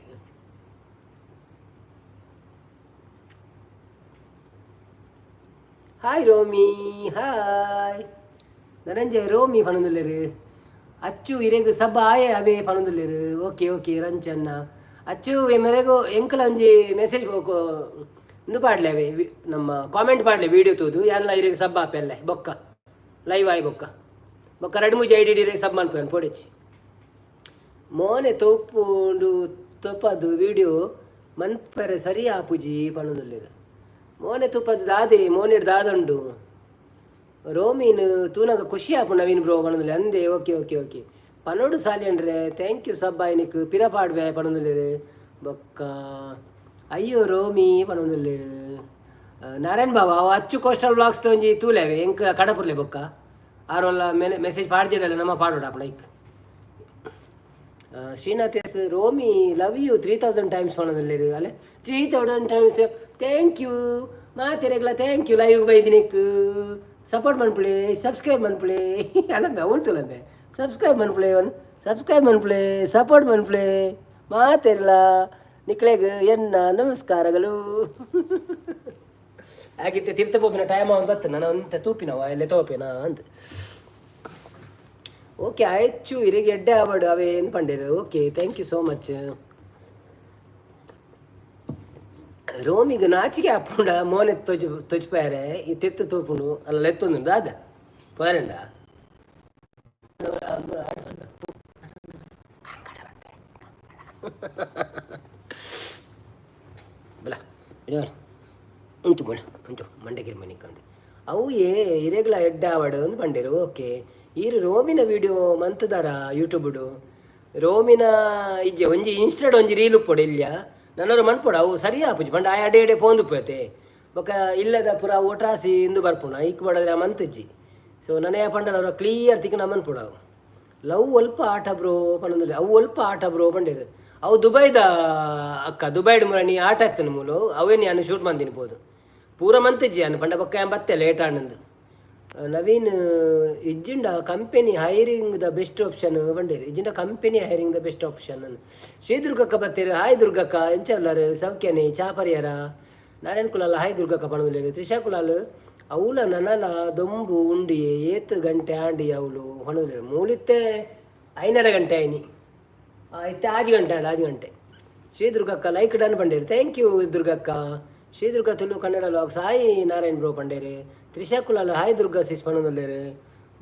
Speaker 1: Hi Romi, hi. Dhananjaya Romi ಪಣೊಂದುಲ್ಲೆರ್. ಅಚ್ಚು ಇರೆಗ್ ಸಬ್ ಆಯೆ ಅವೇ ಪಣೊಂದುಲ್ಲೆರ್. Okay okay ರಂಚನ್ನ. ಅಚ್ಚು ಮೆರೆಗು ಎಂಕಲ ಒಂಜಿ ಮೆಸೇಜ್ ಇಂದು ಪಾಡ್ಲೆ ಅವೇ ನಮ್ಮ ಕಾಮೆಂಟ್ ಪಾಡ್ಲೆ ವೀಡಿಯೋ ತೂದು. ಯಾನ್ಲ ಇರೆಗ್ ಸಬ್ ಆಪೆಲ್ಲೆ ಬೊಕ್ಕ ಲೈವ್ ಆಯ್ ಬೊಕ್ಕ ಬೊಕ್ಕ ರಡ್ಡ್ ಮೂಜಿ ಐಡಿ ಇರೆಗ್ ಸಬ್ ಮನ್ಪುವೆನ್ ಪೋಡಿಚಿ. ಮೋನೆ ತೋಪುಂಡು ತೋಪದು ವೀಡಿಯೋ ಮನ್ಪರೆ ಸರಿ ಆಪುಜಿ ಪಣೊಂದುಲ್ಲೆರ್. ಮೋನೆ ತೂಪದು ದಾದೆ ಮೋನೆಡ್ ದಾದುಂಡು? ರೋಮಿನ್ ತೂನಗ ಖುಷಿ ಆಪು ನವೀನ್ ಬ್ರೋ ಪಣೊಂದುಲ್ಲೆ. ಅಂದೆ, ಓಕೆ ಓಕೆ ಓಕೆ. ಪನೊಡು ಸಾಲಿ ಅಂದ್ರೆ thank you ಸಬ್ ಆಯ್ನಿಕ್ ಪಿರ ಪಾಡ್ವೆ ಪಣೊಂದುಲ್ಲೆರ್. ಬೊಕ್ಕ ಅಯ್ಯೋ ರೋಮಿ ಪಣೊಂದುಲ್ಲೆರ್. ನಾರಾಯಣ್ ಬಾಬಾ ಅವು ಅಚ್ಚು ಕೋಸ್ಟಲ್ ವ್ಲಾಗ್ಸ್ ಒಂಜಿ ತೂಲೆವೆ ಎಂಕ್ ಕಡಪುರ್ಲೆ. ಬೊಕ್ಕ ಆರೋಲ್ಲ ಮೇಲೆ ಮೆಸೇಜ್ ಪಾಡ್ಜಿಡಲ್ಲ, ನಮ್ಮ ಪಾಡೋಡ like. Srinath S Romi love you 3000 times ಪಣೊಂದುಲ್ಲೆರ್. ಅಲೆ, 3000 ಟೈಮ್ಸ್, thank you ಮಾತೆರೆಗ್ಲ. Thank you. Live ಬೈದಿನಿಕ್ ಸಪೋರ್ಟ್ ಮನ್ಪುಲೆ, ಸಬ್ಸ್ಕ್ರೈಬ್ ಮನ್ಪುಲೆ. ಅಲ್ಲಂಬೆ ಉಂಟುಲಂಬೆ ಸಬ್ಸ್ಕ್ರೈಬ್ ಮನ್ಪುಲೆ, ಒನ್ ಸಬ್ಸ್ಕ್ರೈಬ್ ಮನ್ಪುಲೆ, ಸಪೋರ್ಟ್ ಮನ್ಪುಲೆ. ಮಾತೆರ್ಲ ನಿಕ್ಲೆಗ್ ಎನ್ನ ನಮಸ್ಕಾರಗಳು. ಆಗಿತ್ತೆ ತೀರ್ಥ ಪೋಪಿನ ಟೈಮ್ ಅವನು ಬತ್ತು. ನಾನು ಅಂತ ತೂಪಿನವ ಎಲ್ಲೆ ತೋಪಿನ ಅಂತ. ಓಕೆ ಆಯ್ಚು ಇರೆಗೆ ಎಡ್ಡೆ ಆವಡು ಅವೇ ಏನು ಪಂಡೇರು. Okay, thank you so much. ರೋಮಿಗ್ ನಾಚಿಕೆ ಆಪುಂಡ ಮೋನೆ ತೊಜ್ ತೊಜ್ಪಾರೆ ಈ ತಿರ್ತು ತೂಪುಂಡು ಅಲ್ಲ ಲೆತ್ತೊಂದುಂಡು ದಾದ ಪೋರಂಡ. ಬಲ ಉಂಟು ಬೋಳ ಉಂಟು ಮಂಡಗಿರಿ ಮನಿಕಂದು ಅವು ಏ ಇರೆಗ್ಲ ಎಡ್ಡೆ ಆವಡು ಅಂದ್ ಪಂಡೇರು. Okay, ಈರು ರೋಮಿನ video ಮಂತುದಾರ ಯೂಟ್ಯೂಬುಡು? ರೋಮಿನ ಇಜ್ಜೆ ಒಂಜಿ ಇನ್ಸ್ಟಾಡ್ ಒಂಜಿ ರೀಲ್ ಉಪ್ಪೊಡು ಇಲ್ಯ ನನ್ನವರು ಮನ್ಪೊಡು. ಅವು ಸರಿ ಆಪುಜಿ ಪಂಡ ಆಯ್ ಅಡೆ ಎಡೆ ಪೋಂದು ಪೋತೆ. ಬೊಕ್ಕ ಇಲ್ಲದ ಪೂರ ಒಟ್ರಾಸಿ ಇಂದು ಬರ್ಪುಣ ಇಕ್ ಬಡದ್ರೆ ಮಂತುಜ್ಜಿ. ಸೊ ನನಯ ಪಂಡಲ ಅವ್ರ ಕ್ಲಿಯರ್ ತಿಕ್ಕನ ಮನ್ಪೊಡು. ಅವು ಲವ್ ಒಲ್ಪ ಆಟ ಬ್ರೋ ಪಂಡೊಂದುಲ್ಲೆ. ಅವು ಒಲ್ಪ ಆಟ ಬ್ರೋ ಪಂಡೇರು. ಅವು ದುಬೈದ ಅಕ್ಕ, ದುಬೈಡ್ ಮುರ ನೀ ಆಟ ಇತ್ತನ ಮೂಲು ಅವೇ ನಾನು ಶೂಟ್ ಮಂದಿನಿ ಪೋದು ಪೂರ ಮಂತಿಜ್ಜಿ ಅನ್ನು ಪಂಡ ಬೊಕ್ಕ ಯಾನ್ ಬತ್ತೆ ಲೇಟ್ ಆನಂದು. ನವೀನ್ ಇಜ್ಜಿಂಡ company hiring the best option ಪಂಡೇರು. ಇಜ್ಜಿಂಡ company hiring the best option. Shri ದುರ್ಗಕ್ಕ ಬತ್ತೀರು. ಹಾಯ್ ದುರ್ಗಕ್ಕ, ಎಂಚಲ್ಲಾರು? ಸೌಖ್ಯನೆ? ಚಾ ಪರಿಯಾರ? ನಾರಾಯಣ್ ಕುಲಾಲ್ ಹಾಯ್ ದುರ್ಗಕ್ಕ ಪಣುಲೇರು. ತ್ರಿಷಾ ಕುಲಾಲ್ ಅವುಲ ನನಲ ದೊಂಬು ಉಂಡಿ ಏತ್ ಗಂಟೆ ಆಂಡಿ ಅವಳು ಪಣುಲೇರು. ಮೂಲಿತ್ತೆ 5.5 ಗಂಟೆ ಆಯ್ನಿ, ಇತ್ತೆ 6 ಗಂಟೆ ಆಂಡ್ 6 ಗಂಟೆ. ಶ್ರೀ ದುರ್ಗಕ್ಕ ಲೈಕ್ ಡನ್ ಪಂಡೇರು. Thank you ದುರ್ಗಕ್ಕ. Shri Durga Tulu Kannada vlogs, hi Narayan bro ಪಂಡೇರು. ತ್ರಿಷಾ ಕುಲಾಲ್, ಹಾಯ್ ದುರ್ಗಾ ಸಿಸ್ ಪಣೊಂದುಲ್ಲೆರ್.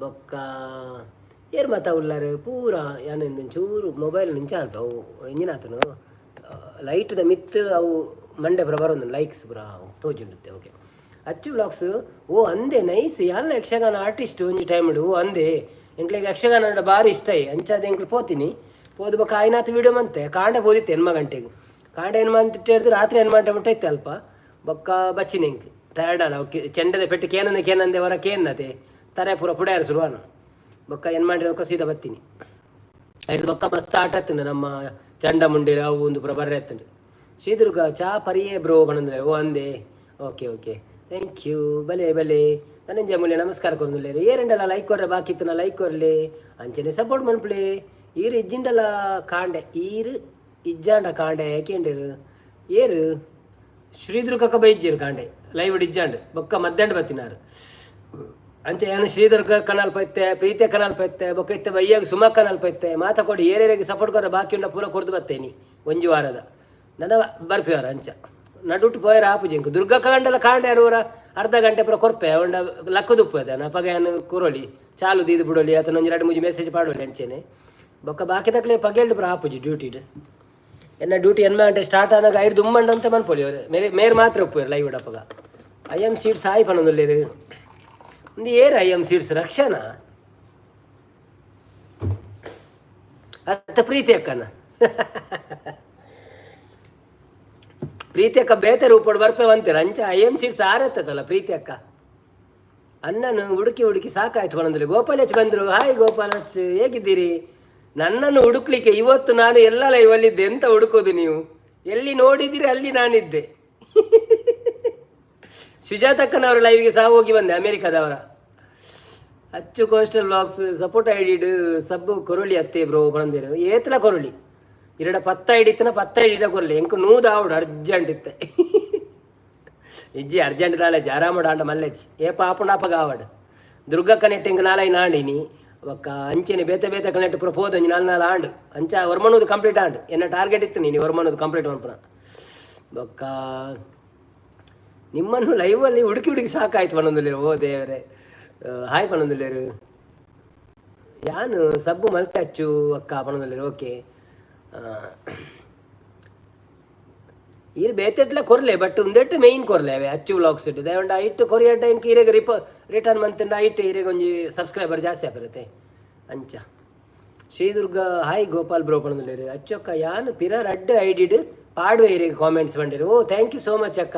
Speaker 1: ಬೊಕ್ಕ ಏರ್ ಮಾತ ಉಲ್ಲಾರು ಪೂರ? ಯಾನ್ ಚೂರು ಮೊಬೈಲ್ ನಿಂಚ ಅಲ್ಪ ಅವು ಎಂಜಿನಾತನು ಲೈಟ್ದ ಮಿತ್ತು ಅವು ಮಂಡೆ ಪೂರ ಬರೋದು, ಲೈಕ್ಸ್ ಪೂರ ತೋಜುಂಡುತ್ತೆ. ಓಕೆ, ಅಚ್ಚು ವ್ಲಾಗ್ಸ್, ಓ ಅಂದೆ, ನೈಸ್. ಯಾಲ್ಲ ಯಕ್ಷಗಾನ ಆರ್ಟಿಸ್ಟ್ ಒಂಜಿ ಟೈಮ್. ಓ ಅಂದೆ, ಎಂಕ್ಲೆಗ್ ಯಕ್ಷಗಾನ ಅಂಡ ಬಾರಿ ಇಷ್ಟ. ಅಂಚಾದ ಎಂಕ್ಲು ಪೋತೀನಿ. ಪೋದು ಬೊಕ್ಕ ಆಯ್ನಾತ್ ವೀಡಿಯೋ ಮಂತೆ. ಕಾಂಡೆ ಪೋದಿತ್ತೆ 8 ಗಂಟೆಗೆ. ಕಾಂಡೆ 8 ಗಂಟೆ ಹಿಡ್ದು ರಾತ್ರಿ 8 ಗಂಟೆ ಮುಟ್ಟ ಇತ್ತೆ ಅಲ್ಪ. ಬೊಕ್ಕ ಬಚ್ಚಿನ ಎಂಕ್ ಟಯರ್ಡ್ ಅಲ್ಲ. ಓಕೆ, ಚೆಂಡದ ಪೆಟ್ಟು ಕೇನಂದೆ ಕೇನಂದೆ ಹೊರ ಕೇನ್ನತೆ ತರೆ ಪೂರ ಪುಡ್ಯಾರ ಶುರುವಾನ. ಬೊಕ್ಕ ಏನು ಮಾಡಿ ಬೊಕ್ಕ ಸೀದಾ ಬತ್ತೀನಿ. ಐದು ಬೊಕ್ಕ ಮಸ್ತ್ ಆಟ ಆತುಂಡು. ನಮ್ಮ ಚಂಡ ಮುಂಡೇರು ಅವು ಒಂದು ಪೂರ ಬರ್ರೆ ಆತುಂಡು. ಶ್ರೀದುರ್ಗ, ಚಾ ಪರಿಯೇ ಬ್ರೋ ಪಣಂದ್ರೆ. ಓ ಅಂದೆ, ಓಕೆ ಓಕೆ, thank you. ಬಲೆ ಬಲೆ. ಧನಂಜಯ ಮೂಲ್ಯ ನಮಸ್ಕಾರ ಕೊರ್ದುಲ್ಲೇರು. ಏರೆಂಡಲ ಲೈಕ್ ಕೊರ್ರೆ ಬಾಕಿ ಇತ್ತನ ಲೈಕ್ ಕೊರ್ಲೆ, ಅಂಚನೆ ಸಪೋರ್ಟ್ ಮನ್ಪುಲೆ. ಈರು ಇಜ್ಜಿಂಡಲ ಕಾಂಡೆ, ಈರು ಇಜ್ಜಾಂಡ ಕಾಂಡೆ ಯಾಕೆಂಡೇರು? ಏರು ಶ್ರೀದುರ್ಗಕ್ಕ ಬೈಜ್ಜೇರು ಕಾಂಡೆ ಲೈವ್ ಇಜ್ಜಾಂಡ್. ಬೊಕ್ಕ ಮಧ್ಯಾಹ್ನ ಬತ್ತಿನಾರು. ಅಂಚೆ ಏನು ಶ್ರೀದುರ್ಗ ಕನಾಲ್ ಪೈತೆ, ಪ್ರೀತಿಯ ಕನಾಲ್ ಪೈತೆ, ಬೊಕ್ಕ ಇತ್ತೆ ಬಯ್ಯಾಗ ಸುಮಾ ಕನಾಲ್ ಪೈತೆ. ಮಾತ ಕೊಡಿ. ಏರೇರಿಗೆ ಸಪೋರ್ಟ್ ಕೊರ ಬಾಕಿ ಉಂಡ ಪೂರ ಕೊರ್ದು ಬತ್ತೇನಿ. ಒಂಜಿ ವಾರದ ನನ್ನ ಬರ್ಪಿವಾರ ಅಂಚ ನಡುಟು ಪೋಯರ ಆಪುಜಿ ಎಂಕ್. ದುರ್ಗಾ ಕಂಡಲ ಕಾಂಡೆ ಅರೂರ ಅರ್ಧ ಗಂಟೆ ಪೂರ ಕೊರ್ಪೆ ಅವಂಡ ಲಕ್ಕದುಪ್ಪು ಅದ ಅಪಗ ಏನು ಕುರೊಲಿ ಚಾಲು ದೀದು ಬಿಡೋಲಿ ಅತನ ಒಂಜಿ ಎರಡು ಮೂಜಿ ಮೆಸೇಜ್ ಪಾಡೋಲಿ ಅಂಚೆನೆ. ಬೊಕ್ಕ ಬಾಕಿ ತಕ್ಲೆ ಪಗೆಲ್ಡು ಪೂರ ಆಪುಜಿ ಡ್ಯೂಟಿಡ್. ಎನ್ನ ಡ್ಯೂಟಿ 8 ಗಂಟೆ ಸ್ಟಾರ್ಟ್ ಆನಾಗ ಐದು ದುಮ್ಮಂಡ ಅಂತ ಮನ್ಪೊಲಿ. ಅವರು ಮೇರೆ ಮೇರ್ ಮಾತ್ರ ಉಪ್ಪುವೆರ್ ಲೈವ್ ಅಪಗ. I M seeds hi ಪನೊಂದುಲ್ಲೆರ್. ಒಂದು ಏರ್ I M seeds ರಕ್ಷಣಾ ಅತ್ತ ಪ್ರೀತಿ ಅಕ್ಕನ. ಪ್ರೀತಿ ಅಕ್ಕ ಬೇತೆ ರೂಪೋಡು ಬರ್ಪೆ ಅಂತೀರ. ಅಂಚ I M seeds ಆರತ್ತದಲ್ಲ ಪ್ರೀತಿ ಅಕ್ಕ. ಅಣ್ಣನು ಹುಡುಕಿ ಹುಡುಕಿ ಸಾಕಾಯ್ತು ಪನೊಂದುಲ್ಲೆ. ಗೋಪಾಲ್ ಎಚ್ ಬಂದರು. ಹಾಯ್ ಗೋಪಾಲ್ ಎಚ್, ಹೇಗಿದ್ದೀರಿ? ನನ್ನನ್ನು ಹುಡುಕ್ಲಿಕ್ಕೆ ಇವತ್ತು ನಾನು ಎಲ್ಲ ಲೈವಲ್ಲಿದ್ದೆ. ಎಂತ ಹುಡುಕೋದು ನೀವು? ಎಲ್ಲಿ ನೋಡಿದ್ದೀರಿ ಅಲ್ಲಿ ನಾನಿದ್ದೆ. ಸುಜಾತಕ್ಕನವರ ಲೈವ್ಗೆ ಸಹ ಹೋಗಿ ಬಂದೆ, ಅಮೇರಿಕಾದವರ. ಅಚ್ಚು ಕೋಸ್ಟಲ್ ವ್ಲಾಗ್ಸ್, ಸಪೋರ್ಟ್ ಐಡಿಡ್ ಸಬ್ ಕೊರೊಲಿ ಅತ್ತೆ ಬ್ರೋ ಬಂದಿರು. ಏತ್ಲ ಕೊರೊಲಿ, ಇರಡ ಪತ್ತ ಐಡಿತ್ತನ ಪತ್ತ ಐಡಿಡ ಕೊರಲಿ. ಎಂಕು ನೂದು ಆವಡು ಅರ್ಜೆಂಟ್ ಇತ್ತೆ. ಇಜ್ಜಿ, ಅರ್ಜೆಂಟ್ ದಾಲೆಜ್ಜಿ, ಆರಾಮಡು ಆಂಡ ಮಲ್ಲೆಚ್ಚಿ. ಏಪ ಆಪುಂಡು ಅಪಗ ಆವಡ್. ದುರ್ಗಾ ಕನೆಕ್ಟ್ ಇಂಕ್ ನಾಲೈ ಆಂಡಿನಿ. ಬೊಕ್ಕ ಅಂಚೆನೆ ಬೇತೆ ಬೇತೆ ಕನೆಕ್ಟ್ ಪೂರ ಪೋದು ಒಂಜಿ ನಾಲ್ ನಾಲ್ ಆಂಡ್. ಅಂಚ ಒರ್ಮನೂದು ಕಂಪ್ಲೀಟ್ ಆಂಡ್. ಎನ್ನ ಟಾರ್ಗೆಟ್ ಇತ್ತು ನೀನು ಒರ್ಮನೂದು ಕಂಪ್ಲೀಟ್ ಮನ್ಪುನ. ಬೊಕ್ಕ ನಿಮ್ಮನ್ನು ಲೈವಲ್ಲಿ ಹುಡುಕಿ ಹುಡುಕಿ ಸಾಕಾಯ್ತು ಪನೊಂದುಲ್ಲೆರ್. ಓ ದೇವರೇ, ಹಾಯ್ ಪನೊಂದುಲ್ಲೆರ್. ಯಾನು ಸಬ್ಬು ಮಲ್ತೆ ಅಚ್ಚು ಅಕ್ಕ ಪನೊಂದುಲ್ಲೆರ್. ಓಕೆ, ಈರ್ ಬೇತೆಟ್ಲ ಕೊರ್ಲೆ, ಬಟ್ ಉಂದೆಟ್ ಮೇಯ್ನ್ ಕೊರ್ಲೆ ಅವೆ ಅಚ್ಚು ವ್ಲಾಗ್ಸ್ ಇಟ್ಟು ದೇವಂಡ ಇಟ್ಟು ಕೊರಿಯಡ್ಡ ಇಂಕ್ ಈರೆಗ್ ರಿಪ ರಿಟರ್ನ್ ಮಂತಂಡ ಇಟ್ಟು ಈರೆಗ್ ಒಂಜಿ ಸಬ್ಸ್ಕ್ರೈಬರ್ ಜಾಸ್ತಿ ಆಪಿರತ್ತೆ ಅಂಚ. ಶ್ರೀದುರ್ಗ, ಹಾಯ್ ಗೋಪಾಲ್ ಬ್ರೋ ಪನೊಂದುಲ್ಲೆರ್. ಅಚ್ಚೊಕ್ಕ ಯಾನ್ ಪಿರ ರಡ್ಡ್ ಐಡಿಡ್ ಪಾಡುವೆ ಈರೆಗ್ ಕಾಮೆಂಟ್ಸ್ ಬಂಡಿರು. Oh, thank you so much ಅಕ್ಕ.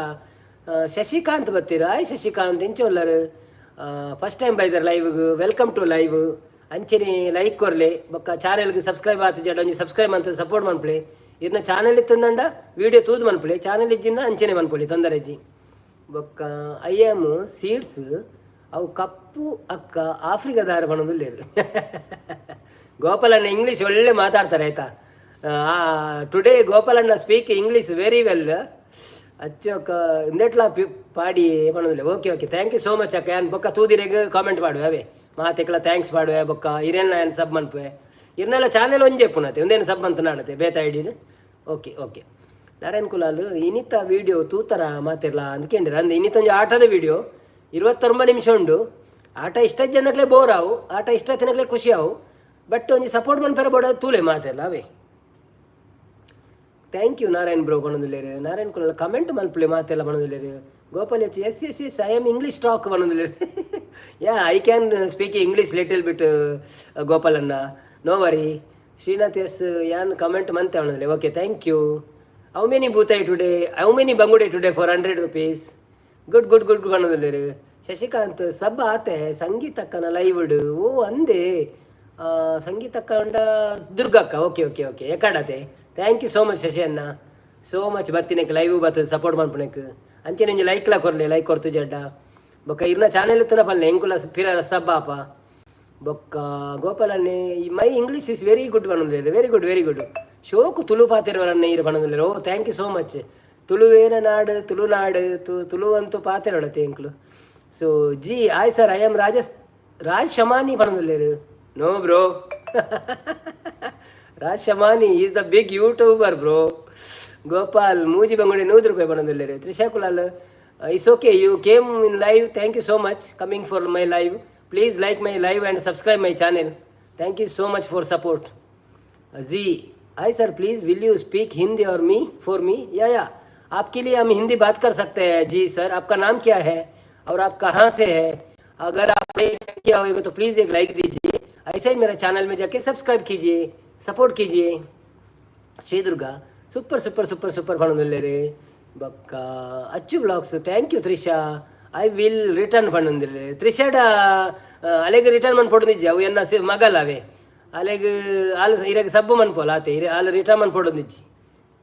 Speaker 1: ಶಶಿಕಾಂತ್ ಬತ್ತೀರ. ಹಾಯ್ ಶಶಿಕಾಂತ್, ಎಂಚ ಉಲ್ಲರ್? ಫಸ್ಟ್ ಟೈಮ್ ಬೈದರ್ ಲೈವ್ಗ್? Welcome to live. ಅಂಚನೆ ಲೈಕ್ ಕೊರ್ಲೆ, ಬೊಕ್ಕ ಚಾನೆಲ್ಗೆ ಸಬ್ಸ್ಕ್ರೈಬ್ ಆತ ಜಡ ಒಂಜಿ ಸಬ್ಸ್ಕ್ರೈಬ್ ಅಂತ ಸಪೋರ್ಟ್ ಮನ್ಪುಲೆ. ಇರ್ನ ಚಾನೆಲ್ ಇತ್ತಂದಂಡ ವೀಡಿಯೋ ತೂದು ಮನ್ಪುಲೆ. ಚಾನೆಲ್ ಇಜ್ಜಿನ ಅಂಚನೆ ಮನ್ಪೊಲಿ, ತೊಂದರೆ ಇಜ್ಜಿ. ಬೊಕ್ಕ I M seeds ಅವು ಕಪ್ಪು ಅಕ್ಕ ಆಫ್ರಿಕಾದಾರ ಪನೊಂದುಲ್ಲೆರ್. ಗೋಪಾಲಣ್ಣ ಇಂಗ್ಲೀಷ್ ಒಳ್ಳೆ ಮಾತಾಡ್ತಾರೆ ಆಯ್ತಾ. ಟುಡೇ ಗೋಪಾಲಣ್ಣ ಸ್ಪೀಕ್ ಇಂಗ್ಲೀಷ್ ವೆರಿ ವೆಲ್. ಅಚ್ಚೊಕ್ಕ ಇಂದೆಟ್ಲಾ ಪಿ ಪಾಡಿ ಪನೊಂದುಲ್ಲೆ. Okay okay, thank you so much ಅಕ್ಕ. ಯಾನ್ ಬೊಕ್ಕ ತೂದಿರೆಗ್ ಕಾಮೆಂಟ್ ಪಾಡುವೆ ಅವೇ ಮಾತೆಕ್ಲ. Thanks ಪಾಡುವೆ. ಬೊಕ್ಕ ಇರೆನ್ನ ಯಾನ್ ಸಬ್ ಮನ್ಪುವೆ. ಇರ್ನೆಲ್ಲ ಚಾನೆಲ್ ಒಂಜೆ ಪುನತೆ ಒಂದೇನು ಸಬ್ ಅಂತ ನಾಡತೆ ಬೇತ ಐಡಿಡ್. Okay okay. ನಾರಾಯಣ್ ಕುಲಾಲ್, ಇನಿತ ವೀಡಿಯೋ ತೂತರ ಮಾತಿರ್ಲ ಅಂದ್ಕೊಂಡಿರ. ಅಂದ್ ಇನ್ನಿತ ಒಂಜಿ ಆಟದ ವೀಡಿಯೋ, 29 ನಿಮಿಷ ಉಂಡು. ಆಟ ಇಷ್ಟ ಜನಕ್ಲೆ ಬೋರ್ ಆವು, ಆಟ ಇಷ್ಟ ತಿನ್ನಕ್ಲೆ ಖುಷಿ ಆವು. ಬಟ್ ಒಂಜಿ ಸಪೋರ್ಟ್ ಮನ್ಪೆರ ಬೋಡ ತೂಲೆ ಮಾತೆಲ್ಲ ಅವೇ. Thank you Narayan bro ಪನೊಂದುಲ್ಲೆರ್. ನಾರಾಯಣ್ ಕುಲಾಲ್ ಕಮೆಂಟ್ ಮನ್ಪುಲೆ ಮಾತೆಲ್ಲ ಪನೊಂದುಲ್ಲೆರ್. ಗೋಪಾಲ್ H, Yes, I am English talk ಪನೊಂದುಲ್ಲೆರ್. Yeah, I can speak English little bit ಗೋಪಾಲಣ್ಣ, no worry. Srinath S, ಯಾನ್ ಕಮೆಂಟ್ ಮಂತೆ ಪನೊಂದುಲ್ಲೆ. Okay, thank you. How many ಬೂತಾಯಿ today? How many ಬಂಗುಡೆ today? 400 rupees. Good good good ಪನೊಂದುಲ್ಲೆರ್. Shashikant, sub ಆತೆ ಸಂಗೀತಕ್ಕನ ಲೈವ್ಡ್. ಓ ಅಂದೆ, ಸಂಗೀತಕ್ಕ ಉಂಡ ದುರ್ಗಕ್ಕ. ಓಕೆ ಓಕೆ ಓಕೆ, ಎಕಾಡತೆ. Thank you so much Shashi ಅಣ್ಣ, ಸೋ ಮಚ್ ಬತ್ತಿನಕ್ ಲೈವ್ ಬತ್ತದ ಸಪೋರ್ಟ್ ಮನ್ಪುನಕ್. ಅಂಚನೆ ಒಂಜಿ ಲೈಕ್ಲ ಕೊರ್ಲೆ, ಲೈಕ್ ಕೊರ್ತು ಜಡ್ಡ. ಬೊಕ್ಕ ಇರ್ನ ಚಾನೆಲ್ ಇತ್ತನ ಪಲ್ಲೆ, ಎಂಕುಲ ಪಿರ ಸಬ್ ಆಪ. ಬೊಕ್ಕ ಗೋಪಾಲನ್ನೇ, my English is very good ಪನೊಂದುಲ್ಲೆರ್. Very good, very good. ಶೋಕು Tulu ಪಾತೆರವರನ್ನ ಈರ್ ಪನೊಂದುಲ್ಲೆರ್. ಓ, thank you so much. ತುಳುವೇನ ನಾಡು ತುಳುನಾಡು ತುಳುವಂತೂ ಪಾತೆರೊಡತೆ ಎಂಕುಲು. So G, hi sir, I am ರಾಜಸ್ Raj ಶಮಾನಿ ಪನೊಂದುಲ್ಲೆರ್. No bro, Raj Shamani is the big YouTuber bro. Gopal ಮೂಜಿ ಬಂಗುಡೆ 100 ರೂಪಾಯಿ ಪಣೊಂದುಲ್ಲೆರ್. Trisha Kulal, it's okay, you came in live. Thank you so much coming for my live. Please like my live and subscribe my channel. Thank you so much for support. Ji, hi sir, please will you speak Hindi or me for me? Yeah, आपके लिए हम हिंदी बात कर सकते हैं। जी sir, आपका नाम क्या है और आप कहाँ से है? अगर आपने किया होगा तो प्लीज़ एक लाइक दीजिए। ऐसे ही मेरा चैनल में जाके सब्सक्राइब कीजिए, सपोर्ट कीजिए। Shri Durga, super super super super ಪಣೊಂದುಲ್ಲೆರ್. ಬೊಕ್ಕ ಅಚ್ಚು vlogs, thank you Trisha, I will return ಪಣೊಂದುಲ್ಲೆರ್. ತ್ರಿಷಾಡ ಅಲೆಗ್ ರಿಟರ್ನ್ ಮನ್ಪೊಡೊಂದಿಜ್ಜಿ. ಅವು ಎನ್ನ ಸಿ ಮಗಲ್ ಅವೆ. ಅಲೆಗ್ ಆಲ್ ಇರೆಗ್ ಸಬ್ಬು ಮನ್ಪೊಲ ಆತೆ. ಇರೆ ಆಲ್ ರಿಟರ್ನ್ ಮನ್ಪೊಡೊಂದಿಜ್ಜಿ.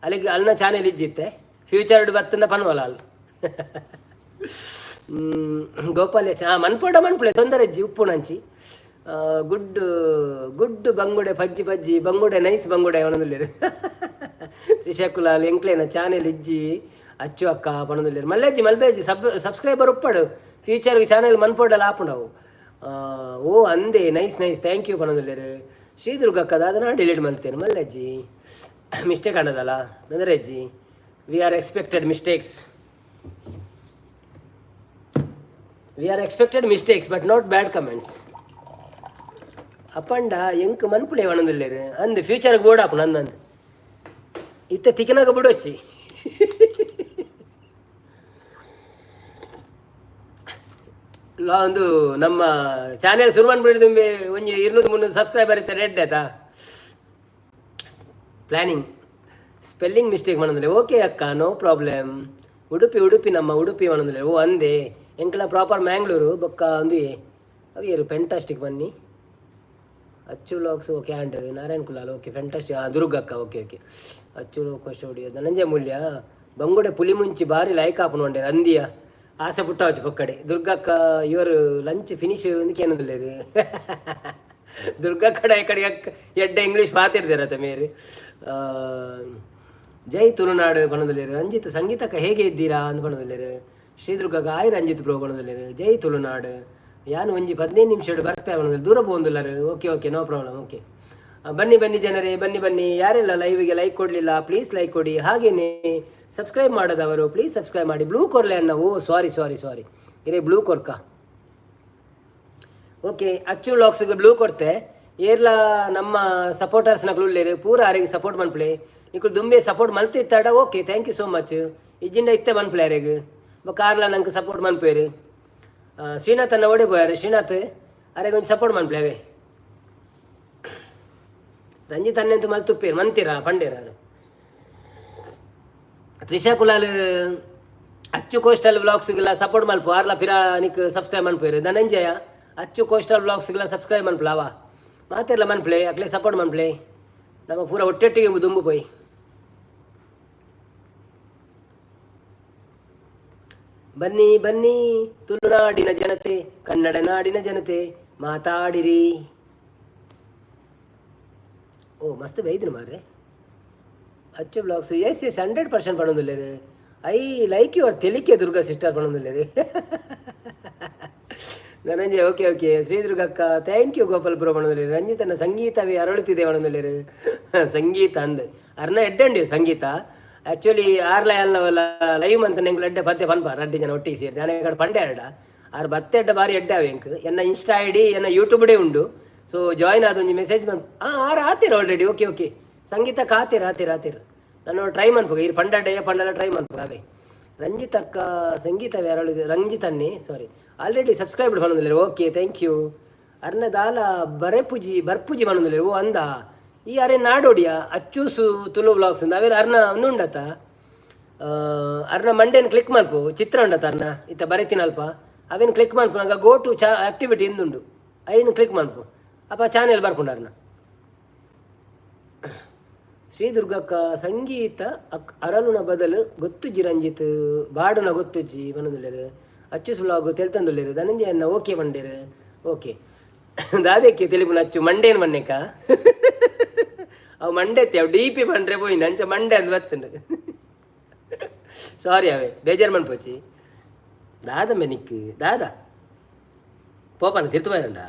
Speaker 1: ಅಲೆಗ್ ಅಲ್ನ ಚಾನೆಲ್ ಇಜ್ಜಿತ್ತೆ. ಫ್ಯೂಚರ್ಡ್ ಬತ್ತನ ಪನ್ವಲ ಆಲ್. ಗೋಪಾಲ್ ಎಚ್, ಹಾಂ, ಮನ್ಪೊಡ ಮನ್ಪುಲೆ, ತೊಂದರೆ ಇಜ್ಜಿ. ಉಪ್ಪುನಂಚಿ ಗುಡ್ ಗುಡ್ ಬಂಗುಡೆ ಪಜ್ಜಿ ಪಜ್ಜಿ ಬಂಗುಡೆ, ನೈಸ್ ಬಂಗುಡೆ ಪಣೊಂದುಲ್ಲೆರ್. ತ್ರಿಷಾ ಕುಲಾಲ್, ಎಂಕ್ಲೇನ ಚಾನೆಲ್ ಇಜ್ಜಿ ಅಚ್ಚು ಅಕ್ಕ ಪಣೊಂದುಲ್ಲೆರ್. ಮಲ್ಲೆಜ್ಜಿ ಮಲ್ಪೆಜ್ಜಿ. ಸಬ್ಸ್ಕ್ರೈಬರ್ ಉಪ್ಪಡು, ಫ್ಯೂಚರ್ ಚಾನೆಲ್ ಮನ್ಪೊಡಲ ಆಪುಂಡವು. ಓ ಅಂದೆ, ನೈಸ್ ನೈಸ್, thank you ಪಣೊಂದುಲ್ಲೆರ್. ಶ್ರೀ ದುರ್ಗಕ್ಕ, ದಾದನ ಡಿಲೀಟ್ ಮಲ್ತೇನೆ. ಮಲ್ಲೆಜ್ಜಿ, ಮಿಸ್ಟೇಕ್ ಆಂಡದಲ್ಲ, ತೊಂದರೆ ಅಜ್ಜಿ. We are expected mistakes. We are expected mistakes, but not bad comments. ಅಪ್ಪಂಡ ಎಂಕ್ ಮನ್ಪುಲೆ ಪಣೊಂದುಲ್ಲೆರ್. ಅಂದ್, ಫ್ಯೂಚರ್ಗೆ ಬೋಡಾಪುಂಡು ಅಂದ್. ಇತ್ತೆ ತಿಕ್ಕನಾಗ ಬಿಡೊಚ್ಚಿ. ಲಾ ಒಂದು ನಮ್ಮ ಚಾನೆಲ್ ಶುರು ಮನ್ಪಿಡ್ದುಂಬೆ ಒಂಜಿ 200 300 ಸಬ್ಸ್ಕ್ರೈಬರ್ ಇತ್ತೆ, ರೆಡ್ ಆಯ್ತಾ. ಪ್ಲ್ಯಾನಿಂಗ್ ಸ್ಪೆಲ್ಲಿಂಗ್ ಮಿಸ್ಟೇಕ್ ಪಣೊಂದುಲ್ಲೆ. ಓಕೆ ಅಕ್ಕ, ನೋ ಪ್ರಾಬ್ಲಮ್. ಉಡುಪಿ ಉಡುಪಿ, ನಮ್ಮ ಉಡುಪಿ ಪಣೊಂದುಲ್ಲೆ. ಓ ಅಂದೆ, ಎಂಕಲ ಪ್ರಾಪರ್ ಮ್ಯಾಂಗ್ಳೂರು. ಬೊಕ್ಕ ಅಂದು ಅವು ಏರು ಫೆಂಟಾಸ್ಟಿಕ್ ಬನ್ನಿ. ಅಚ್ಚು vlogs okay and Narayan Kulal, okay, fantastic. ಹಾಂ, ದುರ್ಗಕ್ಕ, ಓಕೆ ಓಕೆ. ಅಚ್ಚು ಲೋಕ ಧನಂಜಯ ಮೂಲ್ಯ, ಬಂಗುಡೆ ಪುಲಿ ಮುಂಚಿ ಬಾರಿ ಲೈಕ್ ಆಪುಂಡು ಅಂಡೆ ಅಂದಿಯ ಆಸೆ ಪುಟ್ಟಾವಚ್ಚು ಪೊಕ್ಕಡೆ. ದುರ್ಗಕ್ಕ, your lunch finish ಅಂದ್. ದುರ್ಗಕ್ಕಡ ಈ ಕಡೆ ಎಡ್ಡೆ ಇಂಗ್ಲೀಷ್ ಪಾತಿರ್ದಿರತ್ತ ಮೇರಿ. ಜೈ ತುಳುನಾಡು ಪಣೊಂದುಲ್ಲೆರ್. ರಂಜಿತ್, ಸಂಗೀತಕ್ಕ ಹೇಗೆ ಇದ್ದೀರಾ ಅಂದ್ ಪಣೊಂದುಲ್ಲೆರ್. ಶ್ರೀ ದುರ್ಗಕ್ಕ, ಆಯ್ ರಂಜಿತ್ ಬ್ರೋ ಪಣೊಂದುಲ್ಲೆರ್. ಜೈ ತುಳುನಾಡು. ಯಾನ್ ಒಂಜಿ 15 ನಿಮಿಷಡ್ ಬರ್ಪೆ ಪಣೊಂದುಲ್ಲೆ. ದೂರ ಪೋವೊಂದುಲ್ಲರ್. Okay okay, no problem, okay. ಬನ್ನಿ ಬನ್ನಿ ಜನರೇ, ಬನ್ನಿ ಬನ್ನಿ. ಯಾರೆಲ್ಲ ಲೈವ್ಗೆ ಲೈಕ್ ಕೊಡಲಿಲ್ಲ, ಪ್ಲೀಸ್ ಲೈಕ್ ಕೊಡಿ. ಹಾಗೇನೆ ಸಬ್ಸ್ಕ್ರೈಬ್ ಮಾಡದವರು ಪ್ಲೀಸ್ ಸಬ್ಸ್ಕ್ರೈಬ್ ಮಾಡಿ. ಬ್ಲೂ ಕೊರ್ಲೆ ಅಣ್ಣ. ಓ ಸಾರಿ ಸಾರಿ ಸಾರಿ, ಇರೇ ಬ್ಲೂ ಕೊರ್ಕ. ಓಕೆ, ಅಚ್ಚು ವ್ಲಾಗ್ಸ್ಗೆ ಬ್ಲೂ ಕೊಡ್ತೆ. ಏರ್ಲ ನಮ್ಮ ಸಪೋರ್ಟರ್ಸ್ ಉಲ್ಲೇರು, ಪೂರ ಅರೆಗೆ ಸಪೋರ್ಟ್ ಮನ್ಪುಲೆ. ನಿಕುಲು ದುಂಬೆ ಸಪೋರ್ಟ್ ಮಲ್ತಿತ್ತಾಡ, okay, thank you so much. ಇಜ್ಜಿಂಡ ಇತ್ತೆ ಮನ್ಪುಲೆ ಅರೆಗ್. ಬೊಕ್ಕ ಆರ್ಲ ನಂಗೆ ಸಪೋರ್ಟ್ ಮನ್ಪೇರು. ಶ್ರೀನಾಥ್ ಅನ್ನ ಓಡೆ ಪೋಯಾರು? ಶ್ರೀನಾಥ್, ಅರೆಗೆ ಒಂಜಿ ಸಪೋರ್ಟ್ ಮನ್ಪುಲೆ ಅವೇ. ರಂಜಿತ್ ಅನ್ನೆಂತು ಮಲ್ತುಪ್ಪೇರು ಮಂತೀರ ಪಂಡೇರ. ತ್ರಿಷಾ ಕುಲಾಲ್, ಅಚ್ಚು ಕೋಸ್ಟಲ್ ವ್ಲಾಗ್ಸ್ಗೆಲ್ಲ ಸಪೋರ್ಟ್ ಮಲ್ಪು. ಆರ್ಲ ಪಿರಾ ನಿಕ್ ಸಬ್ಸ್ಕ್ರೈಬ್ ಮನ್ಪೇರು. ಧನಂಜಯ, ಅಚ್ಚು ಕೋಸ್ಟಲ್ ವ್ಲಾಗ್ಸ್ಗೆಲ್ಲ ಸಬ್ಸ್ಕ್ರೈಬ್ ಮನ್ಪುಲ ಅವ. ಮಾತೆರ್ಲ ಮನ್ಪ್ಲೆ, ಅಕ್ಲೆ ಸಪೋರ್ಟ್ ಮನ್ಪ್ಲೆ. ನಮ್ಮ ಪೂರ ಒಟ್ಟೊಟ್ಟಿಗೆ ದುಂಬು ಪೋಯಿ. ಬನ್ನಿ ಬನ್ನಿ ತುಳುನಾಡಿನ ಜನತೆ, ಕನ್ನಡ ನಾಡಿನ ಜನತೆ, ಮಾತಾಡಿರಿ. ಓ ಮಸ್ತ್ ಬೈದಿನ ಮಾರ್ರೆ. ಅಚ್ಚು ವ್ಲಾಗ್ಸ್, ಎಸ್ ಎಸ್, 100% ಪಣೊಂದುಲ್ಲೆರ್. I like your ತೆಲಿಕೆ ದುರ್ಗಾ ಸಿಸ್ಟರ್ ಪಣೊಂದುಲ್ಲೆರ್. Dhananjaya, okay okay. ಶ್ರೀ ದುರ್ಗಕ್ಕ, thank you. Gopal bro ಪಣೊಂದುಲ್ಲೆರ್. ರಂಜಿತನ ಸಂಗೀತವೇ ಅರಳುತ್ತಿದೆ ಪಣೊಂದುಲ್ಲೆರ್. ಸಂಗೀತ ಅಂದ್ ಅರ್ನ ಎಡ್ಡೆ ಸಂಗೀತ. ಆ್ಯಕ್ಚುಲಿ ಆರ್ಲ ಅಲ್ಲವಲ್ಲ ಲೈವ್ ಮಂತ್ ಎಂಕ್ಲು ಎಡ್ಡೆ ಪದ್ಯ ಪನ್ಪ. ರಡ್ಡ್ ಜನ ಒಟ್ಟಿಗೆ ಸೇರಿ ದಾನೆ ಕಡೆ ಪಂಡೆ ಎರಡ ಆರ್ ಬತ್ತೆ ಎಡ್ಡೆ ಬಾರಿ ಎಡ್ಡೆ ಅವೆ ಎಂಕ್. ಎನ್ನ ಇನ್ಸ್ಟಾ ಐಡಿ ಎನ್ನ ಯೂಟ್ಯೂಬ್ಡೇ ಉಂಡು. ಸೊ ಜಾಯ್ನ್ ಆದ ಒಂಜಿ ಮೆಸೇಜ್ ಮನ್. ಹಾಂ, ಆರ್ ಆತೀರ ಆಲ್ರೆಡಿ. ಓಕೆ ಓಕೆ, ಸಂಗೀತ ಕಾತೀರ ಆತೀರ ಆತೀರ. ನಾನು ಟ್ರೈ ಮನ್ಪುಗ. ಇರ್ ಪಂಡಡ್ಡೆಯ ಪಂಡಲ ಟ್ರೈ ಮನ್ಪುಗ ಅವೇ. ರಂಜಿತ್ ಅಕ್ಕ, ಸಂಗೀತ ಯಾರು? ರಂಜಿತ್ ಅನ್ನಿ, ಸಾರಿ, ಆಲ್ರೆಡಿ ಸಬ್ಸ್ಕ್ರೈಬ್ಡ್ ಪನೊಂದುಲ್ಲೆರ್. Okay, thank you. ಅರ್ನ ದಾಲ ಬರೆಪುಜಿ ಬರ್ಪುಜಿ ಪನೊಂದುಲ್ಲೆರ್. ಓ ಅಂದ, ಈ ಅರೆ ನಾಡೋಡಿಯ ಅಚ್ಚೂಸು ತುಳು ವ್ಲಾಗ್ಸ್ ಅವೇ ಅರ್ನ ಉಂಡತ. ಅರ್ನ ಮಂಡೇನು ಕ್ಲಿಕ್ ಮಲ್ಪು. ಚಿತ್ರ ಉಂಡತ ಅರ್ನ ಇತ್ತ ಬರೆತಿನಲ್ಪ, ಅವೇನು ಕ್ಲಿಕ್ ಮಲ್ಪುನಾಗ ಗೋ ಟು ಚಾ ಆಕ್ಟಿವಿಟಿ ಇಂದುಂಡು. ಐನು ಕ್ಲಿಕ್ ಮಲ್ಪು, ಅಪ್ಪ ಚಾನೆಲ್ ಬರ್ಪುಂಡು ಅರ್ನ. ಶ್ರೀ ದುರ್ಗಕ್ಕ, ಸಂಗೀತ ಅಕ್ ಅರಳುನ ಬದಲು ಗೊತ್ತುಜ್ಜಿ. ರಂಜಿತ್, ಬಾಡುನ ಗೊತ್ತುಜ್ಜಿ ಪನೊಂದುಲ್ಲೆರ್. ಅಚ್ಚುಸ್ ವ್ಲಾಗ್ ತೆಲ್ತಂದುಲ್ಲೆರ್. ಧನಂಜಯ ಅನ್ನ ಓಕೆ ಪಂಡೇರು. ಓಕೆ, ದಾದಕ್ಕೆ ತೆಲಿಪುನ ಅಚ್ಚು ಮಂಡೇನು ಮನ್ನೆಕ ಅವು ಮಂಡೆತ್ತಿ ಅವು ಡಿ ಪಿ ಪಂಡ್ರೆ ಪೋಯಿನ ಅಂಚ ಮಂಡೆ ಅಂದ್ ಬತ್ತುಂಡು. ಸಾರಿ ಅವೇ, ಬೇಜಾರು ಮನ್ಪೊಚ್ಚಿ. ದಾದ ಮೆನಿಕ್ ದಾದ ಪೋಪನ ತಿರ್ತು ಬೈರಂಡ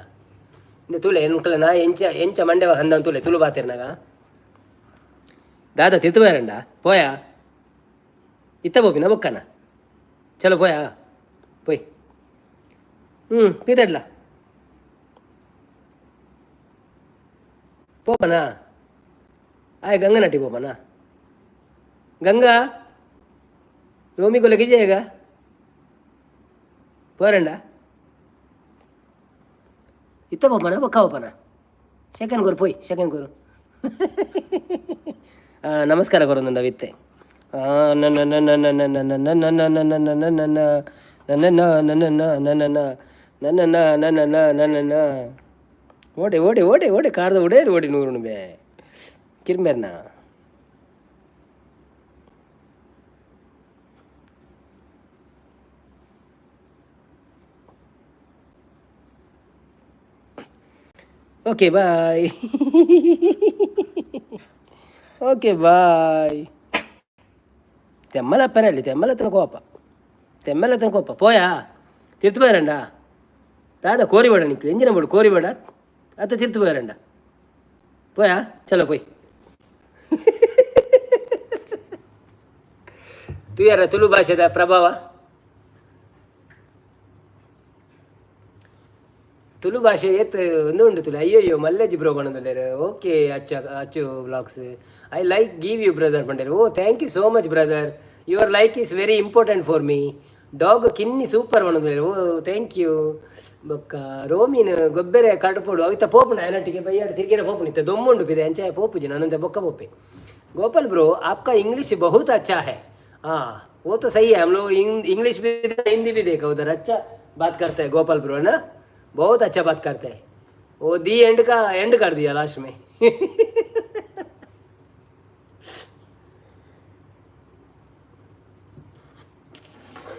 Speaker 1: ಇಂದ ತುಲೆ ಎನ್ಕಲ ನಾ ಎಂಚ ಎಂಚ ಮಂಡೆ ಹಂದ ತುಲೆ ತುಳು ಬಾತಿರ್ನಾಗ. ದಾದ ತಿರ್ತು ಬೈರಂಡ ಪೋಯಾ. ಇತ್ತ ಪೋಪಿನ ಬೊಕ್ಕನ? ಚಲೋ ಪೋಯಾ, ಪೋಯ್. ಹ್ಞೂ, ಪಿದಡ್ಲ ಪೋಪನಾ? ಆಯ್ ಗಂಗನಟ್ಟಿ ಪೋಪನಾ? ಗಂಗಾ, ರೋಮಿ ಕೊಲೆ ಗಿಜೆಗ ಪೋರಂಡ? ಇತ್ತ ಪೋಪನ ಬೊಕ್ಕ ಪೋಪನ? Second ಕೊರು, ಪೋಯ್, second ಕೊರು. ನಮಸ್ಕಾರ ಕೊರೊಂದುಂಡ ವಿತ್ತೆ. ನನ್ನ ನನ್ನ ನನ್ನ ನನ್ನ ನನ್ನ ನನ್ನ ನನ್ನ ನನ್ನ ನನ್ನ ನನ್ನ ನನ್ನ ನನ್ನ ನನ್ನ ನನ್ನ. ಓಡೆ ಓಡೆ ಓಡೆ ಓಡೆ, ಕಾರ್ದ ಓಡೆ ಓಡಿ ನೂರು ಬೇ ಕಿರ್ಮೇರ್ನ. Okay bye, okay bye. ತೆಮ್ಮಲಪ್ಪನಲ್ಲಿ ತೆಮ್ಮಲತ್ತನ ಕೋಪ, ತೆಮ್ಮಲತ್ತನ ಕೋಪ. ಪೋಯಾ, ತಿರ್ತು ಬರಂಡ. ದಾದ ಕೋರಿ ಬೇಡ ನಿಕ್ಕು, ಎಂಜಿನ ಬೋಡು ಕೋರಿ ಬೇಡ ಅತ್ತ, ತಿರ್ತು ಬರಂಡ. ಪೋಯಾ, ಚಲೋ ಪೋಯ್. ತುಯರ ತುಳು ಭಾಷೆದ ಪ್ರಭಾವ. ತುಳು ಭಾಷೆ ಏತ್ ಒಂದು ಉಂಡು ತುಳು. ಅಯ್ಯಯ್ಯೋ, ಮಲ್ಲೇಜಿ ಬ್ರೋ ಪಂಡೊಂದುಲ್ಲೆರ್. ಓಕೆ ಅಚ್ಚ, ಅಚ್ಚು vlogs, I like give you brother ಪಂಡೆರ್. Oh, thank you so much brother, your like is very important for me. Dog Kinni super ಪಂಡೊಂದುಲ್ಲೆರ್. Oh, thank you. ಬೊಕ್ಕ ರೋಮಿನ್ ಗೊಬ್ಬೆರೆ ಕಡುಪೊಡು ಅವಿತ ಪೋಪುಂಡು ಆಯನೊಟ್ಟಿಗೆ. ಬಯ್ಯಾಡು ತಿರ್ಗೆರೆ ಪೋಪುಂಡು. ಇತ್ತೆ ದೊಮ್ಮುಂಡು ಪಿದೆ, ಅಂಚೆ ಪೋಪುಜಿ ನಾನೊಂತೆ ಬೊಕ್ಕ ಪೋಪೆ. गोपाल ब्रो, आपका इंग्लिश बहुत अच्छा है. हाँ, वो तो सही है. हम लोग इंग्लिश भी देखा, हिंदी भी देखा उधर. अच्छा बात करते हैं गोपाल ब्रो ना, बहुत अच्छा बात करते हैं. वो दी एंड का एंड कर दिया लास्ट में.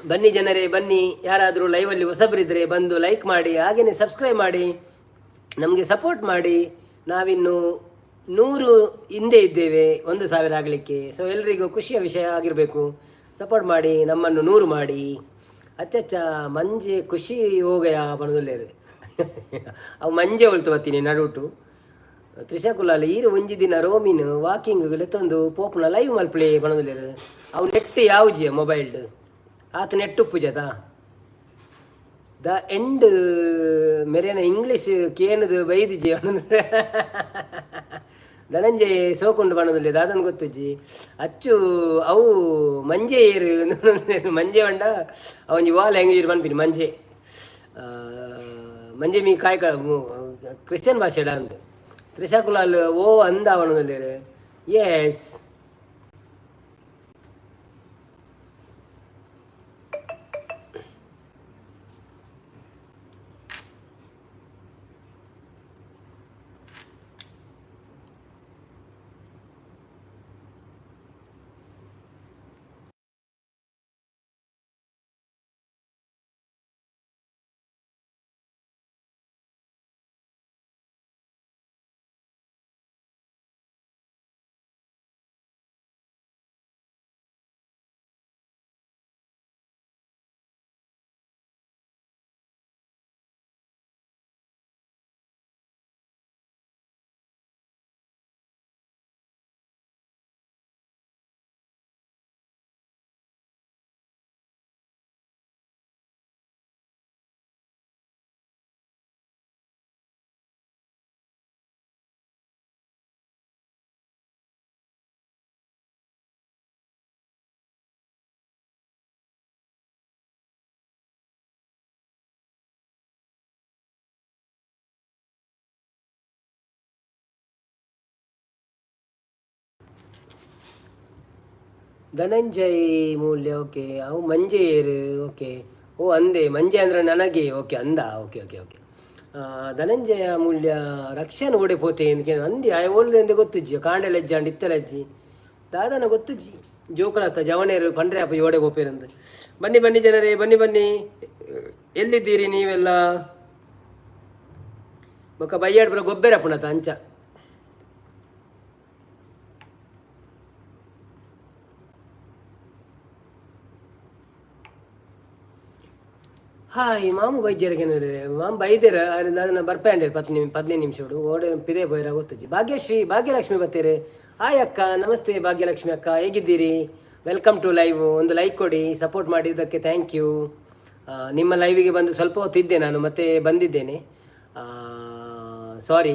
Speaker 1: ಬನ್ನಿ ಜನರೇ, ಬನ್ನಿ. ಯಾರಾದರೂ ಲೈವಲ್ಲಿ ಹೊಸಬರಿದ್ದರೆ ಬಂದು ಲೈಕ್ ಮಾಡಿ, ಹಾಗೆಯೇ ಸಬ್ಸ್ಕ್ರೈಬ್ ಮಾಡಿ, ನಮಗೆ ಸಪೋರ್ಟ್ ಮಾಡಿ. ನಾವಿನ್ನು 100 ಹಿಂದೆ ಇದ್ದೇವೆ 1000 ಆಗಲಿಕ್ಕೆ. ಸೊ ಎಲ್ರಿಗೂ ಖುಷಿಯ ವಿಷಯ ಆಗಿರಬೇಕು. ಸಪೋರ್ಟ್ ಮಾಡಿ, ನಮ್ಮನ್ನು 100 ಮಾಡಿ. ಅಚ್ಚಚ್ಚ, ಮಂಜೆ ಖುಷಿ ಹೋಗಯ ಪಣದಲ್ಲೇರು. ಅವು ಮಂಜೆ ಒಲ್ತು ಬತ್ತೀನಿ ನಡುಟು. ತ್ರಿಷಾ ಕುಲಾಲ್, ಈರು ಒಂಜಿ ದಿನ ರೋಮಿನ್ ವಾಕಿಂಗ್ ಲೆತ್ತೊಂದು ಪೋಪುನ ಲೈವ್ ಮಲ್ಪಲೆ ಪಣದಲ್ಲೇರು. ಅವು ನೆಟ್ ಯಾವುಜಿಯ ಮೊಬೈಲ್ಡ್ ಆತ ನೆಟ್ ಉಪ್ಪುಜದ. The end ಮೆರೆನ ಇಂಗ್ಲೀಷ್ ಕೇನದು ಬೈದಿಜಿ ಅಂದ್ರೆ ಧನಂಜಯ ಸೋಕುಂಡು ಪಣದಲ್ಲಿ ದಾದನ್ ಗೊತ್ತುಜ್ಜಿ. ಅಚ್ಚು, ಅವು ಮಂಜೆ ಏರು? ಮಂಜೆ ಪಂಡ ಅವೊಂಜಿ ವಾ ಲ್ಯಾಂಗ್ವೇಜ್ ಪನ್ಪಿನಿ ಮಂಜೆ. ಮಂಜೆ ಮೀ ಕಾಯ್ ಕ್ರಿಶ್ಚಿಯನ್ ಭಾಷೆಡ ಅಂದ್. ತ್ರಿಷಾ ಕುಲಾಲ್, ಓ ಅಂದ ಪಣೊಂದುಲ್ಲೆರ್. ಎಸ್. ಧನಂಜಯ್ ಮೂಲ್ಯ, ಓಕೆ. ಅವು ಮಂಜೇರು, ಓಕೆ. ಓ ಅಂದೆ, ಮಂಜೆ ಅಂದರೆ ನನಗೆ. ಓಕೆ, ಅಂದ. Okay okay okay. Dhananjaya Moolya, Rakshan ಓಡೆ ಪೋತೆ ಅಂದಿ. ಆಯ್ ಓಲ್ದೆ ಅಂದೆ ಗೊತ್ತುಜ್ಜಿ. ಕಾಂಡೆ ಲಜ್ಜಾಂಡ್ ಇತ್ತ ಲಜ್ಜಿ ದಾದನ ಗೊತ್ತುಜ್ಜಿ. ಜೋಕುಳತ್ತ ಜವನೇರು ಪಂಡ್ರೆ ಅಪ್ಪ ಓಡೆ ಪೋಪೇರಂದು. ಬನ್ನಿ ಬನ್ನಿ ಜನರೇ, ಬನ್ನಿ ಬನ್ನಿ. ಎಲ್ಲಿದ್ದೀರಿ ನೀವೆಲ್ಲ? ಬೊಕ್ಕ ಬಯ್ಯಾಡ್ ಬರೋ ಗೊಬ್ಬರ ಪುಣತ ಅಂಚ. ಹಾಯ್ ಮಾಮು ಬೈಜರಿಗೆ ಮಾಮ ಬೈದೇರ. ಅದನ್ನ ಬರ್ಪೆ 10 15 ನಿಮಿಷಡು. ಓಡೆ ಪಿದೆ ಬೋಯ್ರ ಗೊತ್ತುಜಿ. ಭಾಗ್ಯಶ್ರೀ, ಭಾಗ್ಯಲಕ್ಷ್ಮಿ ಬತ್ತೀರಿ. ಹಾಯ್ ಅಕ್ಕ, ನಮಸ್ತೆ ಭಾಗ್ಯಲಕ್ಷ್ಮಿ ಅಕ್ಕ, ಹೇಗಿದ್ದೀರಿ? Welcome to live. ಒಂದು ಲೈಕ್ ಕೊಡಿ, ಸಪೋರ್ಟ್ ಮಾಡಿದ್ದಕ್ಕೆ thank you. ನಿಮ್ಮ ಲೈವಿಗೆ ಬಂದು ಸ್ವಲ್ಪ ಹೊತ್ತು ಇದ್ದೆ ನಾನು, ಮತ್ತೆ ಬಂದಿದ್ದೇನೆ. ಸಾರಿ,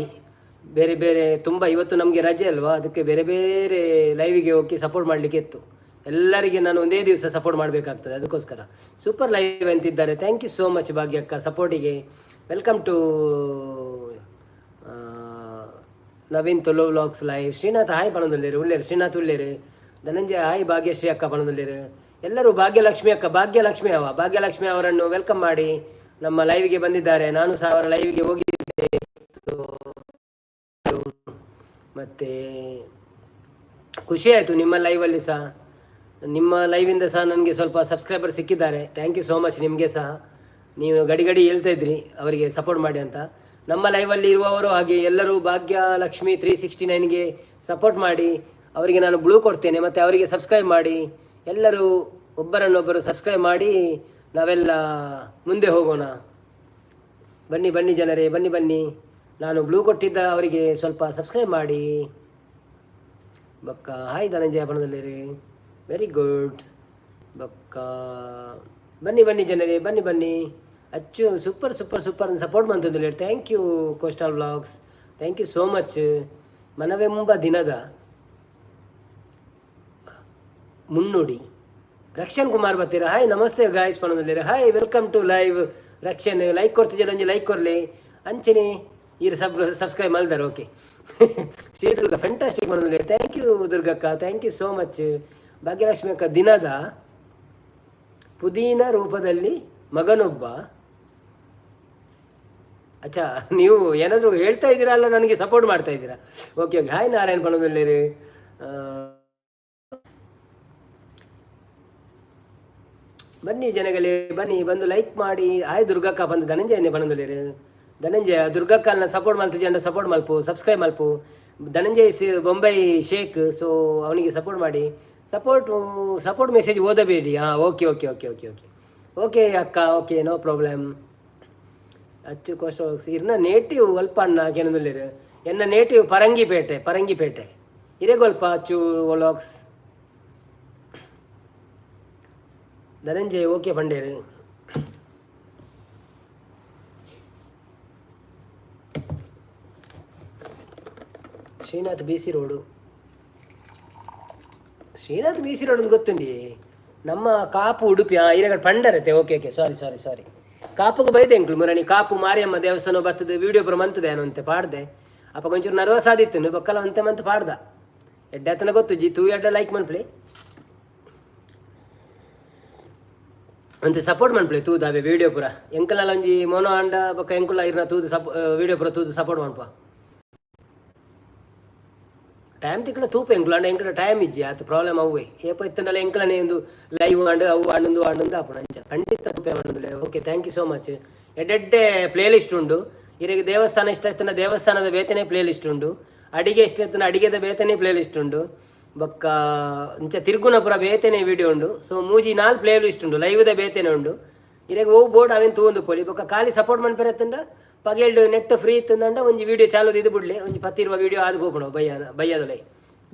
Speaker 1: ಬೇರೆ ಬೇರೆ ತುಂಬ ಇವತ್ತು ನಮಗೆ ರಜೆ ಅಲ್ವಾ, ಅದಕ್ಕೆ ಬೇರೆ ಬೇರೆ ಲೈವಿಗೆ ಹೋಗಿ ಸಪೋರ್ಟ್ ಮಾಡಲಿಕ್ಕೆ ಇತ್ತು. ಎಲ್ಲರಿಗೆ ನಾನು ಒಂದೇ ದಿವಸ ಸಪೋರ್ಟ್ ಮಾಡಬೇಕಾಗ್ತದೆ, ಅದಕ್ಕೋಸ್ಕರ. ಸೂಪರ್ ಲೈವ್ ಅಂತಿದ್ದಾರೆ. Thank you so much ಭಾಗ್ಯಕ್ಕ ಸಪೋರ್ಟಿಗೆ. Welcome to Naveen Tulu vlogs live. Srinath hi ಪಣದೊಲ್ಲೇರು ಉಳ್ಳೇರು, ಶ್ರೀನಾಥ್ ಉಳ್ಳೇರು. ಧನಂಜಯ ಹಾಯ್, ಭಾಗ್ಯಶ್ರೀ ಅಕ್ಕ ಪಣದೊಲ್ಲೇರು. ಎಲ್ಲರೂ ಭಾಗ್ಯಲಕ್ಷ್ಮಿ ಅಕ್ಕ, ಭಾಗ್ಯಲಕ್ಷ್ಮಿ ಅವ, ಭಾಗ್ಯಲಕ್ಷ್ಮಿ ಅವರನ್ನು welcome ಮಾಡಿ. ನಮ್ಮ ಲೈವ್ಗೆ ಬಂದಿದ್ದಾರೆ. ನಾನು ಸಹ ಅವರ ಲೈವ್ಗೆ ಹೋಗಿದ್ದೆ. So, ಮತ್ತೆ ಖುಷಿ ಆಯಿತು ನಿಮ್ಮ ಲೈವಲ್ಲಿ ಸಹ. ನಿಮ್ಮ ಲೈವಿಂದ ಸಹ ನನಗೆ ಸ್ವಲ್ಪ ಸಬ್ಸ್ಕ್ರೈಬರ್ ಸಿಕ್ಕಿದ್ದಾರೆ. Thank you so much ನಿಮಗೆ ಸಹ. ನೀವು ಗಡಿ ಗಡಿ ಹೇಳ್ತಾ ಇದ್ರಿ ಅವರಿಗೆ ಸಪೋರ್ಟ್ ಮಾಡಿ ಅಂತ. ನಮ್ಮ ಲೈವಲ್ಲಿ ಇರುವವರು ಹಾಗೆ ಎಲ್ಲರೂ ಭಾಗ್ಯ ಲಕ್ಷ್ಮಿ 369ಗೆ ಸಪೋರ್ಟ್ ಮಾಡಿ. ಅವರಿಗೆ ನಾನು ಬ್ಲೂ ಕೊಡ್ತೇನೆ ಮತ್ತು ಅವರಿಗೆ ಸಬ್ಸ್ಕ್ರೈಬ್ ಮಾಡಿ. ಎಲ್ಲರೂ ಒಬ್ಬರನ್ನೊಬ್ಬರು ಸಬ್ಸ್ಕ್ರೈಬ್ ಮಾಡಿ, ನಾವೆಲ್ಲ ಮುಂದೆ ಹೋಗೋಣ. ಬನ್ನಿ ಬನ್ನಿ ಜನರೇ, ಬನ್ನಿ ಬನ್ನಿ. ನಾನು ಬ್ಲೂ ಕೊಟ್ಟಿದ್ದ ಅವರಿಗೆ ಸ್ವಲ್ಪ ಸಬ್ಸ್ಕ್ರೈಬ್ ಮಾಡಿ. ಬೊಕ್ಕ ಹಾಯ್ ಧನಂಜಯ ಬಣದಲ್ಲಿರಿ, ವೆರಿ ಗುಡ್. ಬೊಕ್ಕ ಬನ್ನಿ ಬನ್ನಿ ಜನರೇ, ಬನ್ನಿ ಬನ್ನಿ. ಅಚ್ಚು super super super support ಮಂತಂದು. Thank you coastal vlogs, thank you so much. ಮನವೆಂಬ ದಿನದ ಮುನ್ನುಡಿ. ರಕ್ಷನ್ ಕುಮಾರ್ ಬರ್ತೀರಾ? ಹಾಯ್, ನಮಸ್ತೆ ಗಾಯ್ಸ್ ಪಣದಲ್ಲಿರ. Hi, welcome to live Rakshan. Like ಕೊಡ್ತಿದ್ದೀರ, ಒಂಜಿ ಲೈಕ್ ಕೊರ್ಲಿ. ಅಂಚನೆ ಈರ್ ಸಬ್ಸ್ಕ್ರೈಬ್ ಮಲ್ದಾರ. ಓಕೆ, ಶ್ರೀ ದುರ್ಗಾ ಫ್ಯಾಂಟಾಸ್ಟಿಕ್ ಪಣದಲ್ಲಿ. Thank you ದುರ್ಗಕ್ಕ, thank you so much. Bhagyalakshmi ಅಕ್ಕ, ದಿನದ ಪುದೀನ ರೂಪದಲ್ಲಿ ಮಗನೊಬ್ಬ. ಅಚ್ಚಾ, ನೀವು ಏನಾದರೂ ಹೇಳ್ತಾ ಇದ್ದೀರಾ ಅಲ್ಲ, ನನಗೆ ಸಪೋರ್ಟ್ ಮಾಡ್ತಾ ಇದ್ದೀರಾ. ಓಕೆ ಓಕೆ, ಹಾಯ್ ನಾರಾಯಣ್ ಪಣದಲ್ಲಿರಿ. ಬನ್ನಿ ಜನಗಳೇ, ಬನ್ನಿ, ಬಂದು ಲೈಕ್ ಮಾಡಿ. ಹಾಯ್ ದುರ್ಗಕ್ಕ ಬಂದು ಧನಂಜಯನೇ ಪಣದಲ್ಲಿರಿ. ಧನಂಜಯ ದುರ್ಗಕ್ಕಲ್ನ ಸಪೋರ್ಟ್ ಮಲ್ತು ಸಪೋರ್ಟ್ ಮಲ್ಪು, ಸಬ್ಸ್ಕ್ರೈಬ್ ಮಲ್ಪು. ಧನಂಜಯ್ ಸಿ ಬೊಂಬೈ ಶೇಖ್, ಸೊ ಅವನಿಗೆ ಸಪೋರ್ಟ್ ಮಾಡಿ. ಸಪೋರ್ಟ್ ಸಪೋರ್ಟ್ ಮೆಸೇಜ್ ಓದಬೇಡಿ. ಹಾಂ, okay okay okay okay okay okay ಅಕ್ಕ, okay, no problem. Achu coast ಇರ್ನ ನೇಟಿವ್ ಅಲ್ಪ ಅಣ್ಣ ಕೇನೊಂದುಲ್ಲೆರ್. ಎನ್ನ ನೇಟಿವ್ ಪರಂಗಿಪೇಟೆ, ಪರಂಗಿಪೇಟೆ. ಇರೆಗೊಲ್ಪ ಅಚ್ಚು ವ್ಲಾಗ್ಸ್. ಧನಂಜಯ್ ಓಕೆ ಪಂಡೇರು. Srinath B C road, Srinath B C road ಒಂದು ಗೊತ್ತುಂಡಿ. ನಮ್ಮ ಕಾಪು ಉಡುಪಿ. ಹಾಂ, ಇರಗಡೆ ಪಂಡರತೆ. Okay okay, sorry sorry sorry. ಕಾಪುಗೆ ಬೈದೆ ಎಂಕ್ಲು ಮುರಣಿ Kapu Mariamma ದೇವಸ್ಥಾನ ಬತ್ತದ ವೀಡಿಯೋ ಪೂರ ಮಂತದೆ ಅಂತೆ ಪಾಡ್ದೆ. ಅಪ್ಪ ಒಂಚೂರು ನರ್ವಸ್ ಆದಿತ್ತು ಬೊಕ್ಕಲ ಅಂತೆ ಮಂತ್ ಪಾಡ್ದ. ಎಡ್ಡೆ ಆತನ ಗೊತ್ತು ಜಿ ತೂ ಎಡ್ಡ ಲೈಕ್ ಮನ್ಪ್ಲಿ ಅಂತೆ ಸಪೋರ್ಟ್ ಮನ್ಪ್ಲೆ ತೂದಾವೆ ವೀಡಿಯೋ ಪೂರ. ಎಂಕಲ ಒಂಜಿ ಮೋನೋ ಅಂಡ ಬೊಕ್ಕ ಎಂಕುಲ ಇರ್ನ ತೂದು ವೀಡಿಯೋ ಪೂರ ತೂದು ಸಪೋರ್ಟ್ ಮನ್ಪ. ಟೈಮ್ ತಿಕ್ಕಡ ತೂಪ ಎಂಕುಲು ಅಂಡ ಎಂಕುಲ ಟೈಮ್ ಇಜ್ಜಿ ಆತ ಪ್ರಾಬ್ಲಮ್ ಅವ್ವೆ. ಏಪ ಇತ್ತಂಡಲ ಎಂಕಲನೆ ಒಂದು ಲೈವ್ ಅಂಡ್ ಅವು ಅಂಡೊಂದು ಅಂಡೊಂದು ಆಪುಂಡು. ಅಂಚ ಖಂಡಿತ ತೂಪೆ ಮಂಡುಲೆ. Okay, thank you so much. ಎಡ್ಡೆಡ್ಡೆ ಪ್ಲೇ ಲಿಸ್ಟ್ ಉಂಡು. ಇರೆಗ್ ದೇವಸ್ಥಾನ ಇಷ್ಟ ಇತ್ತಂಡ ದೇವಸ್ಥಾನದ ಬೇತನೆ ಪ್ಲೇ ಲಿಸ್ಟ್ ಉಂಡು. ಅಡಿಗೆ ಇಷ್ಟ ಇತ್ತಂಡ ಅಡಿಗೆದ ಬೇತನೆ ಪ್ಲೇ ಲಿಸ್ಟ್ ಉಂಡು. ಬೊಕ್ಕ ಇಂಚ ತಿರ್ಗುನಪುರ ಬೇತನೆ ವಿಡಿಯೋ ಉಂಡು. ಸೊ ಮೂಜಿ ನಾಲ್ ಪ್ಲೇ ಲಿಸ್ಟ್ ಉಂಡು, ಲೈವ್ದ ಬೇತನೆ ಉಂಡು. ಇರೆಗ್ ಓ ಬೋರ್ಡ್ ಅವೆನ್ ತೂವೊಂದು ಪೋಲಿ. ಬೊಕ್ಕ ಖಾಲಿ ಸಪೋರ್ಟ್ ಮನ್ಪೆರೆ ಇತ್ತಂಡ ಪಗೆಲ್ಡ್ ನೆಟ್ ಫ್ರೀ ಇತ್ತಂಡ ಒಂಜಿ ವಿಡಿಯೋ ಚಾಲು ಇದು ಬುಡ್ಲೆ. ಒಂಜಿ 10-20 ವಿಡಿಯೋ ಆದ್ ಪೋಪುಂಡು ಬಯ್ಯ ಬಯ್ಯದೊಲೈ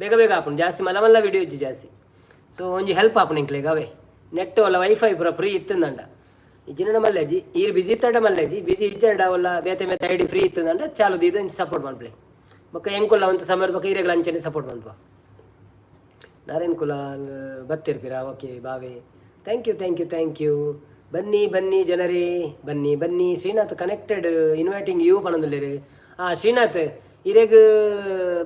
Speaker 1: ಬೇಗ ಬೇಗ ಆಪುಂಡು. ಜಾಸ್ತಿ ಮಲ್ಲ ಮಲ್ಲ ವಿಡಿಯೋ ಇಜ್ಜಿ ಜಾಸ್ತಿ. ಸೊ ಒಂಜಿ ಹೆಲ್ಪ್ ಆಪುಂಡು ಎಂಕ್ಲೆಗ್ ಅವೇ ನೆಟ್ ಒಲ್ಲ ವೈಫೈ ಪೂರ ಫ್ರೀ ಇತ್ತಂದಂಡ. ಇಜ್ಜಿನಡ ಮಲ್ಲೆಜಿ ಈರ್ ಬಿಸಿ ಇತ್ತಡ ಮಲ್ಲೆಜಿ ಬಿಸಿ ಇಜ್ಜಂಡ ಒಲ್ಲ ಬೇತೆ ಬೇತೆ ಐಡಿ ಫ್ರೀ ಇತ್ತಂದಂಡ ಚಾಲು ದೀದ್ ಒಂಜಿ ಸಪೋರ್ಟ್ ಮನ್ಪ್ಲೆ. ಬೊಕ್ಕ ಎಂಕುಲ್ಲ ಒಂತ ಸಮಯದ ಬೊಕ್ಕ ಈರೆಗ್ಲ ಅಂಚನೆ ಸಪೋರ್ಟ್ ಮನ್ಪ. ನಾರಾಯಣ್ ಕುಲಾಲ್ ಬತ್ತಿರ್ಪಿರಾ? ಓಕೆ ಬಾವೆ, thank you thank you thank you. ಬನ್ನಿ ಬನ್ನಿ ಜನರೇ, ಬನ್ನಿ ಬನ್ನಿ. Srinath connected, inviting you ಪಣೊಂದುಲ್ಲೆರ್. ಆ ಶ್ರೀನಾಥ್ ಇರೆಗ್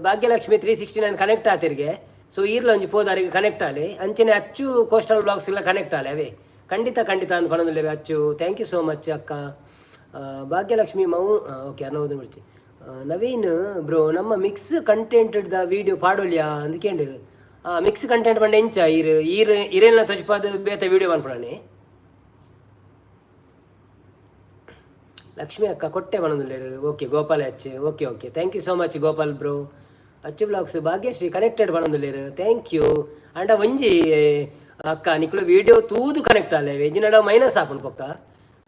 Speaker 1: ಭಾಗ್ಯಲಕ್ಷ್ಮಿ 369 ಕನೆಕ್ಟ್ ಆತಿರ್ಗೆ. ಸೊ ಈರ್ಲ ಒಂಜಿ ಪೋದಾರಿಗೆ ಕನೆಕ್ಟ್ ಆಲೆ. ಅಂಚನೆ ಅಚ್ಚು ಕೋಸ್ಟಲ್ ಬ್ಲಾಗ್ಸ್ ಎಲ್ಲ ಕನೆಕ್ಟ್ ಆಲೆ ಅವೇ. ಖಂಡಿತ ಖಂಡಿತ ಅಂದ್ ಪಣೊಂದುಲ್ಲೆರ್ ಅಚ್ಚು. Thank you so much ಅಕ್ಕ. ಭಾಗ್ಯಲಕ್ಷ್ಮಿ ಮೌ ಓಕೆ ಅನ್ನೋದು ಬಿಡ್ಚಿ. ನವೀನ್ ಬ್ರೋ, ನಮ್ಮ ಮಿಕ್ಸ್ ಕಂಟೆಂಟ್ ದ ವೀಡಿಯೋ ಪಾಡೊಲಿಯಾ ಅಂದ್ ಕೇಂಡಿರು. ಮಿಕ್ಸ್ ಕಂಟೆಂಟ್ ಪಂಡ ಎಂಚ? ಈರ್ ಈರ್ ಇರೆಲ್ನ ತೊಜ್ಪಾದ್ ಬೇತೆ ವೀಡಿಯೋ ಮನ್ಪುಣನೆ. ಲಕ್ಷ್ಮಿ ಅಕ್ಕ ಕೊಟ್ಟೆ ಪಣೊಂದುಲ್ಲೆರ್. ಓಕೆ ಗೋಪಾಲ್ ಅಚ್ಚು, okay okay, thank you so much Gopal bro. Achu blogs Bhagyashree connected ಪಣೊಂದುಲ್ಲೆರ್, thank you. ಅಂಡ ಒಂಜಿ ಅಕ್ಕ ನಿಕುಲು ವೀಡಿಯೋ ತೂದು ಕನೆಕ್ಟ್ ಆಲೆ ವೆಜ್ಜಿನಡ ಮೈನಸ್ ಆಪುಂಡು ಪೊಕ್ಕ.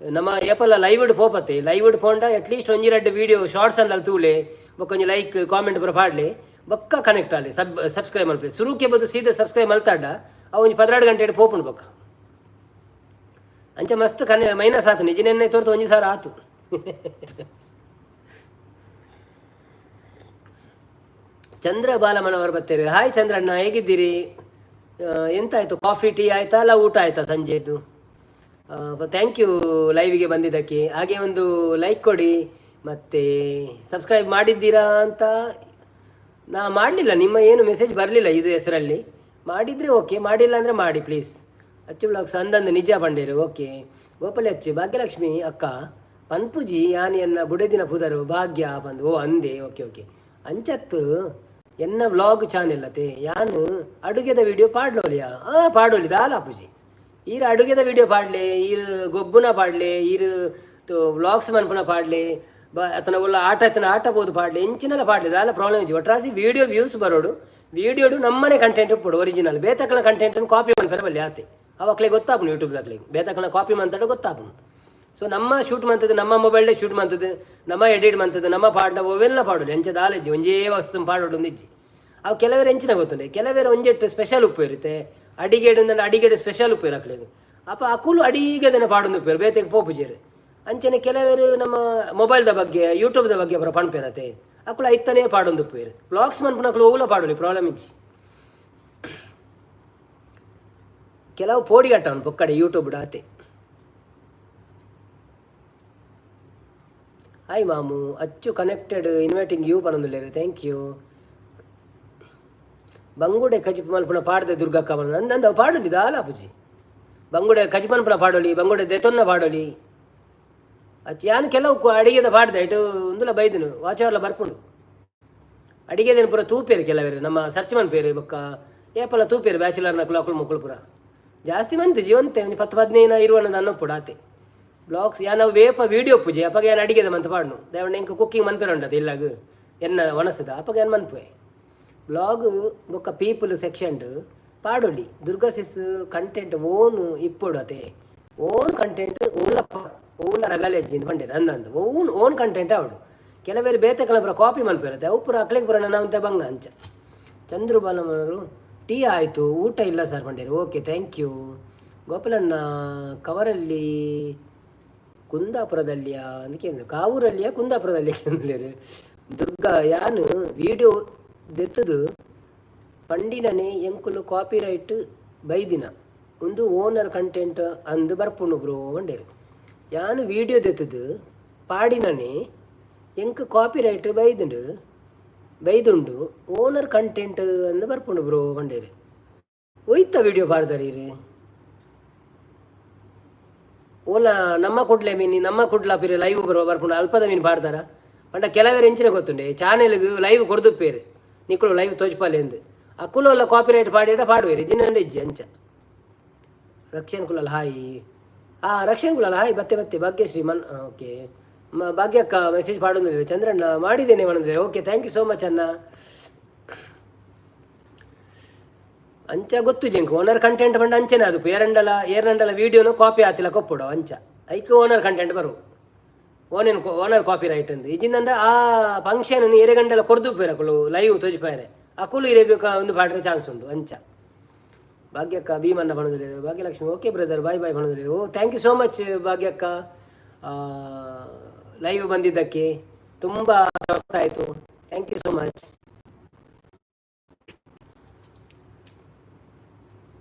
Speaker 1: ನಮ್ಮ ಏಪಲ ಲೈವ್ ಪೋಪತ್ತೆ, ಲೈವ್ ಪೋಂಡ ಅಟ್ಲೀಸ್ಟ್ ಒಂಜಿ ರಡ್ಡ್ ವೀಡಿಯೋ ಶಾರ್ಟ್ಸ್ ಅಂಡಲ್ ತೂಲೆ, ಬೊಕ್ಕ ಒಂಜಿ ಲೈಕ್ ಕಾಮೆಂಟ್ ಪೂರ ಪಾಡ್ಲೆ, ಬೊಕ್ಕ ಕನೆಕ್ಟ್ ಆಲೆ, ಸಬ್ಸ್ಕ್ರೈಬ್ ಮಲ್ಪಲೆ. ಸುರುಕೆ ಬದ್ದು ಸೀದಾ ಸಬ್ಸ್ಕ್ರೈಬ್ ಮಲ್ತಾಡ ಅವು ಒಂಜಿ 12 ಗಂಟೆ ಪೋಪುಂಡು ಬೊಕ್ಕ. ಅಂಚ ಮಸ್ತ್ ಕನೆ ಮೈನಸ್ ಆತು. ನಿಜ ನೆನ್ನೆ ತೋರ್ತು 1000 ಆತು. ಚಂದ್ರ ಬಾಲಮನವರು ಬರ್ತಾರೆ. ಹಾಯ್ ಚಂದ್ರಣ್ಣ, ಹೇಗಿದ್ದೀರಿ? ಎಂತಾಯಿತು, ಕಾಫಿ ಟೀ ಆಯಿತಾ ಅಲ್ಲ ಊಟ ಆಯಿತಾ ಸಂಜೆದು? Thank you ಲೈವಿಗೆ ಬಂದಿದ್ದಕ್ಕೆ. ಹಾಗೆ ಒಂದು ಲೈಕ್ ಕೊಡಿ, ಮತ್ತು ಸಬ್ಸ್ಕ್ರೈಬ್ ಮಾಡಿದ್ದೀರಾ ಅಂತ ನಾ ಮಾಡಲಿಲ್ಲ, ನಿಮ್ಮ ಏನು ಮೆಸೇಜ್ ಬರಲಿಲ್ಲ ಇದು ಹೆಸರಲ್ಲಿ. ಮಾಡಿದರೆ ಓಕೆ, ಮಾಡಿಲ್ಲ ಅಂದರೆ ಮಾಡಿ ಪ್ಲೀಸ್. ಅಚ್ಚು ಬ್ಲಾಗ್ಸ್ ಅಂದಂದು ನಿಜ ಬಂಡೇರು. ಓಕೆ ಗೋಪಾಲ ಅಚ್ಚು ಭಾಗ್ಯಲಕ್ಷ್ಮಿ ಅಕ್ಕ ಪನ್ಪುಜಿ ಯಾನಿಯನ್ನ ಬುಡೆದಿನ ಪುದರು ಭಾಗ್ಯ ಬಂದು ಓ ಅಂದೆ. ಓಕೆ ಓಕೆ ಅಂಚತ್ತು ಎನ್ನ ವ್ಲಾಗ್ ಚಾನೆಲ್ ಅತೆ ಯಾನು ಅಡುಗೆದ ವಿಡಿಯೋ ಪಾಡ್ಲೋಲಿಯಾ? ಆ ಪಾಡೋಲಿ ದಾಲ ಪೂಜಿ. ಈರ್ ಅಡುಗೆದ ವಿಡಿಯೋ ಪಾಡ್ಲೆ, ಈರ್ ಗೊಬ್ಬುನ ಪಾಡ್ಲೆ, ಈರ್ ವ್ಲಾಗ್ಸ್ ಮನ್ಪುನ ಪಾಡ್ಲೆ, ಬ ಅತನ ಒಲ್ಲ ಆಟ ಅತನ ಆಟ ಬೋದು ಪಾಡ್ಲೆ, ಎಂಚಿನಲ ಪಾಡ್ಲೆ ದಾಲ ಪ್ರಾಬ್ಲಮ್ ಇಜ್ಜಿ. ಒಟ್ರಾಸಿ ವಿಡಿಯೋ ವ್ಯೂಸ್ ಬರೋಡು, ವಿಡಿಯೋಡು ನಮ್ಮನೆ ಕಂಟೆಂಟ್ ಉಪ್ಪುಡು ಒರಿಜಿನಲ್. ಬೇತಕ್ಕನ ಕಂಟೆಂಟ್ ಕಾಪಿ ಮನ್ಪೆರ ಬಲ್ಲಿ ಆತೆ. ಅವಕ್ಲೆ ಗೊತ್ತಾಪುನು ಯೂಟ್ಯೂಬ್ದಾಕ್ಲೆ ಬೇತಕ್ಕನ ಕಾಪಿ ಮಂತಡ ಗೊತ್ತಾಪುನು. ಸೊ ನಮ್ಮ ಶೂಟ್ ಮಂತದ್ದು, ನಮ್ಮ ಮೊಬೈಲ್ಡೇ ಶೂಟ್ ಮಂತದ್ದು, ನಮ್ಮ ಎಡಿಟ್ ಮಂತದ್ದು, ನಮ್ಮ ಪಾಡ್ನ ಒವೆಲ್ಲ ಪಾಡೋಡು ಎಂಚ ದಾಲೆಜ್ಜಿ ಒಂಜೇ ವಸ್ತು ಪಾಡೋಡು ಒಂದಿಜ್ಜಿ. ಅವು ಕೆಲವರು ಎಂಚಿನ ಗೊತ್ತುಂಡೆ, ಕೆಲವರು ಒಂಜೆಟ್ಟು ಸ್ಪೆಷಲ್ ಉಪ್ಪು ಇರುತ್ತೆ ಅಡಿಗೆಡು ಅಂದ್ರೆ ಅಡಿಗೆಡು ಸ್ಪೆಷಲ್ ಉಪ್ಪು ಅಕ್ಲೆಗ್. ಅಪ್ಪ ಅಕುಲು ಅಡಿಗೆದನ ಪಾಡೊಂದು ಉಪ್ಪೇರು ಬೇತೆಗೆ ಪೋಪುಜೆರು. ಅಂಚನೆ ಕೆಲವರು ನಮ್ಮ ಮೊಬೈಲ್ದ ಬಗ್ಗೆ ಯೂಟ್ಯೂಬ್ದ ಬಗ್ಗೆ ಪೂರ ಪನ್ಪೇರತೆ, ಅಕುಲು ಐತನೇ ಪಾಡೊಂದು ಉಪ್ಪೇರು. ವ್ಲಾಗ್ಸ್ ಮನ್ಪುನಕುಲು ಓವುಲ ಪಾಡೋಲಿ ಪ್ರಾಬ್ಲಮ್ ಇಜ್ಜಿ. ಕೆಲವು ಪೋಡಿಗಟ್ಟವನು ಪೊಕ್ಕಡೆ ಯೂಟ್ಯೂಬ್ ಆತೆ. ಹಾಯ್ ಮಾಮು ಅಚ್ಚು connected inviting you ಪನೊಂದುಲ್ಲೆರ್. Thank you. ಬಂಗುಡೆ ಕಜಿಪು ಮಲ್ಪುನ ಪಾಡ್ದೆ ದುರ್ಗಕ್ಕ ಪನೊಂದು ಅಂದಂದ ಅವು ಪಾಡೊಲಿ ದಾಲ ಪುಜಿ. ಬಂಗುಡೆ ಕಜಿಪು ಮನ್ಪುನ ಪಾಡೊಲಿ, ಬಂಗುಡೆ ದೆತೊನ್ನ ಪಾಡೊಲಿ. ಅಚ್ಚು ಯಾನ್ ಕೆಲವು ಅಡಿಗೆದ ಪಾಡ್ದೆ ಇಟ್ಟು ಉಂದುಲ ಬೈದನು ವಾಚವರ್ಲ ಬರ್ಪುಂಡು. ಅಡಿಗೆದೇನು ಪೂರ ತೂಪೇರು ಕೆಲವರು ನಮ್ಮ ಸರ್ಚ್ ಮನ್ಪೇರು ಬೊಕ್ಕ ಏಪಲ ತೂಪೇರು ಬ್ಯಾಚುಲರ್ನಕುಲು ಅಕುಲು ಮೊಕುಲು ಪೂರ ಜಾಸ್ತಿ ಮಂತ್ ಜೀವಂತೆ ಒಂಜಿ 10 15 ಇರುವನದ ಅನ್ನೊಪ್ಪುಡು ಆತೆ. ಬ್ಲಾಗ್ಸ್ ಯಾನ್ ಅವು ವೇಪ ವೀಡಿಯೋ ಪೂಜೆ ಅಪಗ ಯಾನ್ ಅಡಿಗೆದ ಮಂತ್ ಪಾಡ್ನು ದೇವಣ್ಣ ಎಂಕ್ ಕುಕ್ಕಿಂಗ್ ಮನ್ಪೆರೆ ಉಂಡತೆ ಇಲ್ಲಾಗ ಎನ್ನ ಒಣಸದ ಅಪಗ ಯಾನ್ ಮನ್ಪುವೆ. ಬ್ಲಾಗ್ ಬೊಕ್ಕ ಪೀಪಲ್ ಸೆಕ್ಷನ್ ಪಾಡೊಲಿ. ದುರ್ಗಾ ಸಿಸ್ ಕಂಟೆಂಟ್ ಓನ್ ಇಪ್ಪೊಡು ಅತೆ. ಓನ್ ಕಂಟೆಂಟ್ ಓಲ ಓಲ ರಗಲೆ ಅಜ್ಜಿಂದ್ ಪಂಡೆರ್ ಅಂದಂದು ಓನ್ ಓನ್ ಕಂಟೆಂಟ್ ಆವಡು. ಕೆಲವೇರು ಬೇತೆ ಪೂರ ಕಾಪಿ ಮನ್ಪೆರತೆ ಅವು ಪೂರ ಅಕ್ಲೆಗ್ ಪೂರ ನನ ಬಂಗ ಅಂಚ. ಚಂದ್ರು ಬಾಲಮನವರು ಟೀ ಆಯಿತು ಊಟ ಇಲ್ಲ ಸರ್ ಪಂಡೇರು. Okay thank you. ಗೋಪಾಲಣ್ಣ ಕವರಲ್ಲಿ ಕುಂದಾಪುರದಲ್ಲಿಯಾ ಅದಕ್ಕೆ ಕಾವೂರಲ್ಲಿಯಾ ಕುಂದಾಪುರದಲ್ಲಿ ಕೇಂದ್ಲೇರು. ದುರ್ಗಾ ಯಾನು ವೀಡಿಯೋ ದೆತ್ತದು ಪಂಡಿನನೆ ಎಂಕುಲು ಕಾಪಿರೈಟ್ ಬೈದಿನ ಒಂದು ಓನರ್ ಕಂಟೆಂಟ್ ಅಂದು ಬರ್ಪುಂಡು ಬ್ರೋ ಪಂಡೇರು. ಯಾನು ವೀಡಿಯೋ ದೆತ್ತದು ಪಾಡಿನನೆ ಎಂಕ್ ಕಾಪಿರೈಟ್ ಬೈದುಂಡು ಬೈದುಂಡು ಓನರ್ ಕಂಟೆಂಟ್ ಅಂದು ಬರ್ಪುಂಡು ಬ್ರೋ ಪಂಡೇರು. ಒಯ್ತ ವೀಡಿಯೋ ಪಾಡ್ದಾರ ಇರು ಓಲ ನಮ್ಮ ಕುಡ್ಲೆ ಮೀನಿ ನಮ್ಮ ಕುಡ್ಲ ಪಿರೆ ಲೈವ್ ಬರೋ ಬರ್ಪುಂಡು ಅಲ್ಪದ ಮೀನು ಪಾಡ್ದಾರ. ಪಂಡ ಕೆಲವೇರು ಎಂಚಿನ ಗೊತ್ತುಂಡೆ ಚಾನೆಲ್ಗ್ ಲೈವ್ ಕೊರ್ದುಪ್ಪೇರು ನಿಕುಲು ಲೈವ್ ತೋಜ್ಪಾಲೆ ಎಂದು ಅಕುಲು ಎಲ್ಲ ಕಾಪಿರೈಟ್ ಪಾಡಿಡ ಪಾಡುವೇರು ಜಿನ್ನಂಡ ಇಜ್ಜಿ ಅಂಚ. ರಕ್ಷನ್ ಕುಲಲ್ ಹಾಯ್. ಆ ರಕ್ಷನ್ ಕುಲಲ್ ಹಾಯ್ ಬತ್ತೆ ಬತ್ತೆ ಭಾಗ್ಯಶ್ರೀ ಮನ್ ಓಕೆ ಭಾಗ್ಯಕ್ಕ ಮೆಸೇಜ್ ಪಾಡೊಂದಿಲ್ಲ. ಚಂದ್ರಣ್ಣ ಮಾಡಿದ್ದೇನೆ ಪನೊಂದುಲ್ಲೆರ್. Okay thank you so much ಅಣ್ಣ. ಅಂಚ ಗೊತ್ತು ಜಂಕ್ ಓನರ್ ಕಂಟೆಂಟ್ ಪಂಡ ಅಂಚನೆ ಅದು ಏರಂಡಲ ಏರಂಡಲ ವೀಡಿಯೋನು ಕಾಪಿ ಆತಿಲ್ಲ ಕೊಪ್ಪುಡು ಅಂಚ ಐಕ್ ಓನರ್ ಕಂಟೆಂಟ್ ಬರು ಓನೇನು ಓನರ್ ಕಾಪಿ ರೈಟ್ ಅಂದು ಇಜಿಂದಂಡ ಆ ಫಂಕ್ಷನ್ ಎರೆಗಂಡಲ ಕೊರ್ದು ಅಕುಲು ಲೈವ್ ತೋಜಿಪಾಯರೆ ಅಕುಲು ಇರೆಗ್ ಒಂದು ಪಾಡ್ರೆ ಚಾನ್ಸ್ ಉಂಡು ಅಂಚ. ಭಾಗ್ಯಕ್ಕ Bhimanna ಪನೊಂದುಲ್ಲೆರ್. Bhagyalakshmi okay brother bye bye ಪನೊಂದುಲ್ಲೆರ್. Oh thank you so much ಭಾಗ್ಯಕ್ಕ, live ಬಂದಿದ್ದಕ್ಕೆ ತುಂಬ ಆಯಿತು. Thank you so much.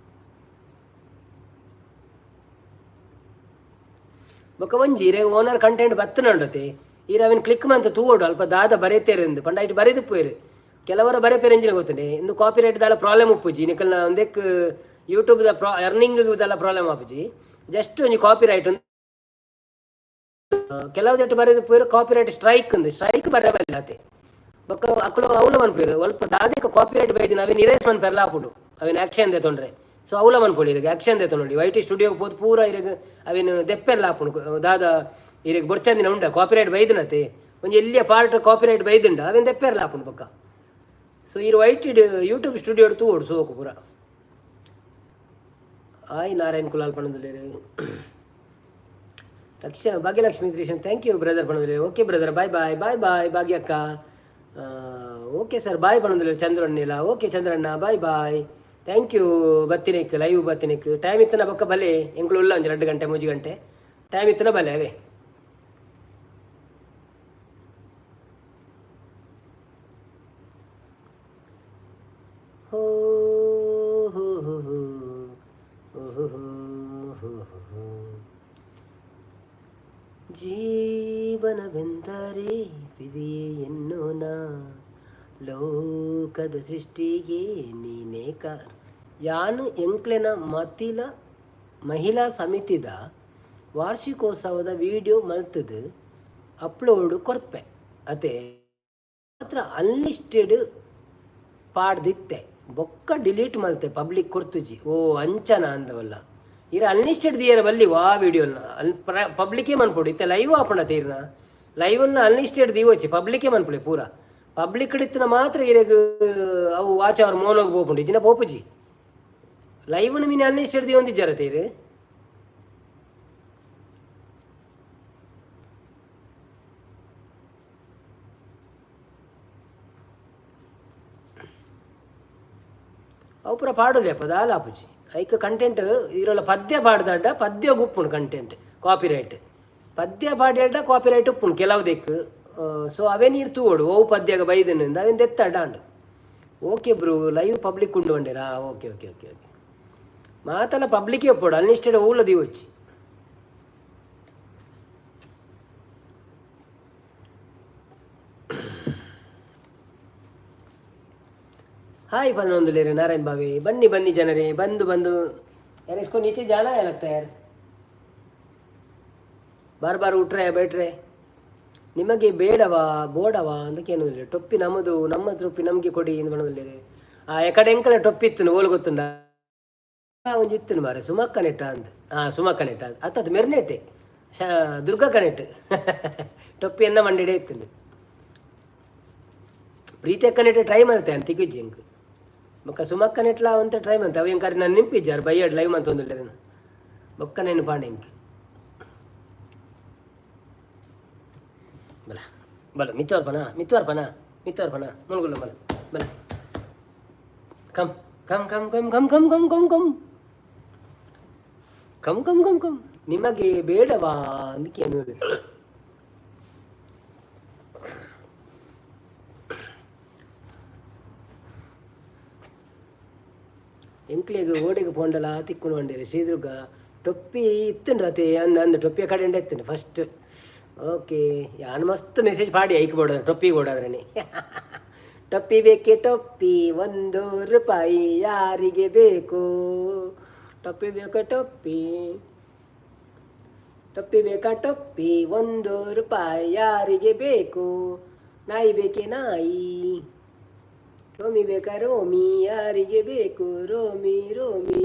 Speaker 1: ಬೊಕ್ಕ ಒಂಜಿ ಇರೆ ಓನರ್ ಕಂಟೆಂಟ್ ಬತ್ತುಂಡತೆ ಈರ್ ಅವೆನ್ ಕ್ಲಿಕ್ ಮಂತ ತೂವೊಡು ಅಲ್ಪ ದಾದ ಬರೆತೇರು ಪಂಡ ಐಟ್ ಬರೆದುಪ್ಪುವೆರ್. ಕೆಲವರ ಬರೆಪೇರು ಎಂಚಿನ ಗೊತ್ತುಂಡೆ ಇಂದು ಕಾಪಿರೈಟ್ ದಾಲ ಪ್ರಾಬ್ಲಮ್ ಉಪ್ಪುಜಿ ನಿಕಲ್ನ ಒಂದೆಕ್ ಯೂಟ್ಯೂಬ್ದ ಪ್ರಾ ಎರ್ನಿಂಗ್ ದಾಲ ಪ್ರಾಬ್ಲಮ್ ಆಪುಜಿ. ಜಸ್ಟ್ ಒಂಜಿ ಕಾಪಿರೈಟ್ ಕೆಲವು ಜಟ್ಟು ಬರೆದುಪ್ಪುವೆರ್ ಕಾಪಿರೈಟ್ ಸ್ಟ್ರೈಕ್ ಉಂದು ಸ್ಟ್ರೈಕ್ ಬರೆ ಬರಲಿ ಆತೆ. ಬೊಕ್ಕ ಅಕುಲು ಅವ್ಲ ಮನ್ಪುವೆರ್ ಅಲ್ಪ ದಾದೆಕ್ ಕಾಪಿರೈಟ್ ಬೈದಿನ ಅವೆನ್ ಇರೇಸ್ ಮನ್ಪೆರ್ಲ ಆಪುಂಡು ಅವೆನ್ ಆಕ್ಷನ್ ದೆತೊಂಡ್ರೆ. ಸೊ ಅವ್ಲ ಮನ್ಪೊಲಿ ಇರೆಗ್ ಆಕ್ಷನ್ ದೆತೊನೊಲಿ ವೈ ಟಿ ಸ್ಟುಡಿಯೋಗ್ ಪೋದು ಪೂರ ಇರೆಗ್ ಅವೆನ್ ದೆಪ್ಪೆರ್ಲ ಆಪುಂಡು ದಾದ ಇರೆಗ್ ಬೊರ್ಚಂದಿನ ಉಂಡ ಕಾಪಿರೈಟ್ ಬೈದಿನತೆ ಒಂಜಿ ಎಲ್ಯ ಪಾರ್ಟ್ ಕಾಪಿರೈಟ್ ಬೈದುಂಡ ಅವೆನ್ ದೆಪ್ಪೆರ್ಲ ಆಪುಂಡು ಬೊಕ್ಕ. ಸೊ ಈರ್ ವೈಟಿಡ್ ಯೂಟ್ಯೂಬ್ ಸ್ಟುಡಿಯೋಡ್ ತೂವೊಡು ಸೋಕು ಪೂರ. ಆಯ್ ನಾರಾಯಣ್ ಕುಲಾಲ್ ಪನೊಂದುಲ್ಲೆರ್. Raksha Bhagyalakshmi Krishan thank you brother ಪನೊಂದುಲ್ಲೆರ್. Okay brother bye bye bye bye ಭಾಗ್ಯಕ್ಕ. Okay sir bye ಪನೊಂದುಲ್ಲೆರ್ ಚಂದ್ರಣ್ಣಲ. Okay Chandranna bye bye. Thank you ಬತ್ತಿನಕ್ ಲೈವ್ ಬತ್ತಿನಕ್. ಟೈಮ್ ಇತ್ತನ ಬೊಕ್ಕ ಬಲೆ, ಎಂಕ್ಲು ಉಲ್ಲ ಒಂಜಿ 2 ಗಂಟೆ 3 ಗಂಟೆ ಟೈಮ್ ಇತ್ತನ ಬಲೆ ಅವೇ. ಹೋ ಹೋ ಹೋ ಹೋ ಹೋ ಹೋ ಹೋ ಹೋ. ಜೀವನವೆಂದರೆ ವಿಧಿಯೇ ಎನ್ನೋಣ, ಲೋಕದ ಸೃಷ್ಟಿಗೆ ನೀನೇ ಕಾರ್. ಯಾನು ಎಂಕ್ಲೆನ ಮತಿಲ ಮಹಿಳಾ ಸಮಿತಿದ ವಾರ್ಷಿಕೋತ್ಸವದ ವಿಡಿಯೋ ಮಲ್ತದು ಅಪ್ಲೋಡ್ ಕೊರ್ಪೆ ಅತೆ, ಮಾತ್ರ ಅನ್ಲಿಸ್ಟೆಡ್ ಪಾಡ್ದಿತ್ತೆ, ಬೊಕ್ಕ ಡಿಲೀಟ್ ಮಲ್ತೆ, ಪಬ್ಲಿಕ್ ಕೊರ್ತುಜಿ. ಓ, ಅಂಚನ ಅಂದವಲ್ಲ. ಇರ ಅನ್ಲಿಸ್ಟೆಡ್ ದಿಯರ ಬಲ್ಲಿ ವಾ ವಿಡಿಯೋನ ಅಲ್ ಪಬ್ಲಿಕೇ ಮನ್ಪೊಡು. ಇತ್ತೆ ಲೈವ್ ಆಪುಂಡ ತೀರ್ನ ಲೈವನ್ನ ಅನ್ಲಿಸ್ಟೆಡ್ ದೀವೊಚ್ಚಿ, ಪಬ್ಲಿಕೇ ಮನ್ಪುಲೆ. ಪೂರ ಪಬ್ಲಿಕ್ ಇತ್ತಿನ ಮಾತ್ರ ಇರೆಗ್ ಅವು ವಾಚ್ ಅವರ್ ಮೋನೋಗ್ ಪೋಪುಂಡು, ಇಜಿನ ಪೋಪುಜಿ. ಲೈವ್ನ ಮೀನು ಅನ್ಲಿಸ್ಟೆಡ್ ದೀವೊಂದಿಜ್ಜಾರ ತೀರು. ಅವು ಪೂರ ಪಾಡೊಲಿ ದಾಲ ಆಪುಜಿ. ಐಕ್ ಕಂಟೆಂಟ್ ಇರೋಲ್ಲ. ಪದ್ಯ ಪಾಡ್ದಾಡ ಪದ್ಯ ಉಪ್ಪುಂಡು ಕಂಟೆಂಟ್ ಕಾಪಿ ರೈಟ್. ಪದ್ಯ ಪಾಡ್ಯಾಡ ಕಾಪಿ ರೈಟ್ ಉಪ್ಪುಂಡು ಕೆಲವು ದೆಕ್ಕು. ಸೊ ಅವೇ ನೀರು ತೂವೊಡು, ಓವು ಪದ್ಯಗ ಬೈದನಿಂದ ಅವೇನು ದೆತ್ತಾಡ ಅಂಡು. ಓಕೆ ಬ್ರೋ, ಲೈವ್ ಪಬ್ಲಿಕ್ ಉಂಡು ಬಂಡೇರಾ? Okay okay okay okay. ಮಾತಲ್ಲ ಪಬ್ಲಿಕ್ಕೇ ಒಪ್ಪೋಡು, ಅನ್ಲಿಸ್ಟೆಡ್ ಓಲ ದೀವೊಚ್ಚಿ. ಹಾಯ್ 11 ನಾರಾಯಣ್ ಬಾವಿ. ಬನ್ನಿ ಬನ್ನಿ ಜನರೇ, ಬಂದು ಬಂದು. यार, इसको नीचे जाना है लगता है यार. बार बार उठ रहे बैठ रहे. ನಿಮಗೆ ಬೇಡವಾ ಬೋಡವಾ ಅಂದಕ್ಕೇನು ಇಲ್ಲ. ಟೊಪ್ಪಿ ನಮ್ಮದು, ನಮ್ಮ ಟೊಪ್ಪಿ ನಮಗೆ ಕೊಡಿ ಎಂದು ಬಣ್ಣದಲ್ಲಿ. ಆ ಎಕಡೆ ಎಂಕಲ ಟೊಪ್ಪಿ ಇತ್ತು ಓಲು ಗೊತ್ತುಂಡ? ಒಂಜಿ ಇತ್ತು ಮಾರೆ, ಸುಮಕ್ಕ ನೆಟ್ಟ ಅಂದ್. ಹಾಂ, ಸುಮಕ್ಕ ನೆಟ್ಟ ಅಂದ್ ಅತ್ತದು ಮೆರ್ನೆಟ್ಟೆ ಶಾ ದುರ್ಗಾ ಕನೆಟ್ ಟೊಪ್ಪಿ ಎನ್ನ ಮಂಡಿಡೆ ಇತ್ತು. ಪ್ರೀತಿ ಅಕ್ಕನೆಟ್ ಟ್ರೈ ಮಾಡ್ತೆ ಅಂತ ತಿಕ್ಕಿಜ್ಜಿ ಎಂಕ್. ಬೊಕ್ಕ ಸುಮಕ್ಕ ನೆಟ್ಲ ಅಂತ ಟ್ರೈ ಮಂತೆ ಅವು ಎಂಕಾರಿ ನಾನು ನಿಂಪಿಜ್ಜಾರು ಬೈಯಡ್ ಲೈವ್ ಅಂತ ಒಂದು ಬೊಕ್ಕ నేను ಪಾಂಡೆ ಎಂಕ್. ಬಲ ಬಲ ಮಿತ್ತವರ್ಪನ ಮಿತ್ತವರ್ಪನ ಮಿತ್ತವರ್ಪನ ಮುನುಗುಲ್ಲ. ಬಲ ಬಲ, come come come come come come come come come come come come come. ನಿಮಗೆ ಬೇಡವಾ ಅಂದಕ್ಕೆ. ಎಂಕ್ಲೆಗ್ ಓಡೆಗ್ ಪೋಂಡಲ ತಿಕ್ಕುನು ಬಂಡೇರು. ಶ್ರೀದುರ್ಗ ಟೊಪ್ಪಿ ಇತ್ತುಂಡು ಅತೆ ಅಂದ್ ಅಂದ್ ಟೊಪ್ಪಿಯ ಕಡೆ ಎತ್ತುಂಡು ಫಸ್ಟ್. ಓಕೆ, ಯಾನ್ ಮಸ್ತ್ ಮೆಸೇಜ್ ಪಾಡಿ ಐಕ್ ಬೋಡ ಟೊಪ್ಪಿ ಬೋಡಾದ್ರನೆ. ಟೊಪ್ಪಿ ಬೇಕೆ ಟೊಪ್ಪಿ? 1 ರೂಪಾಯಿ, ಯಾರಿಗೆ ಬೇಕು? ಟೊಪ್ಪಿ ಬೇಕಾ ಟೊಪ್ಪಿ? ಟೊಪ್ಪಿ ಬೇಕಾ ಟೊಪ್ಪಿ? 1 ರೂಪಾಯಿ, ಯಾರಿಗೆ ಬೇಕು? ನಾಯಿ ಬೇಕೆ ನಾಯಿ? ರೋಮಿ ಬೇಕಾ ರೋಮಿ? ಯಾರಿಗೆ ಬೇಕು ರೋಮಿ ರೋಮಿ?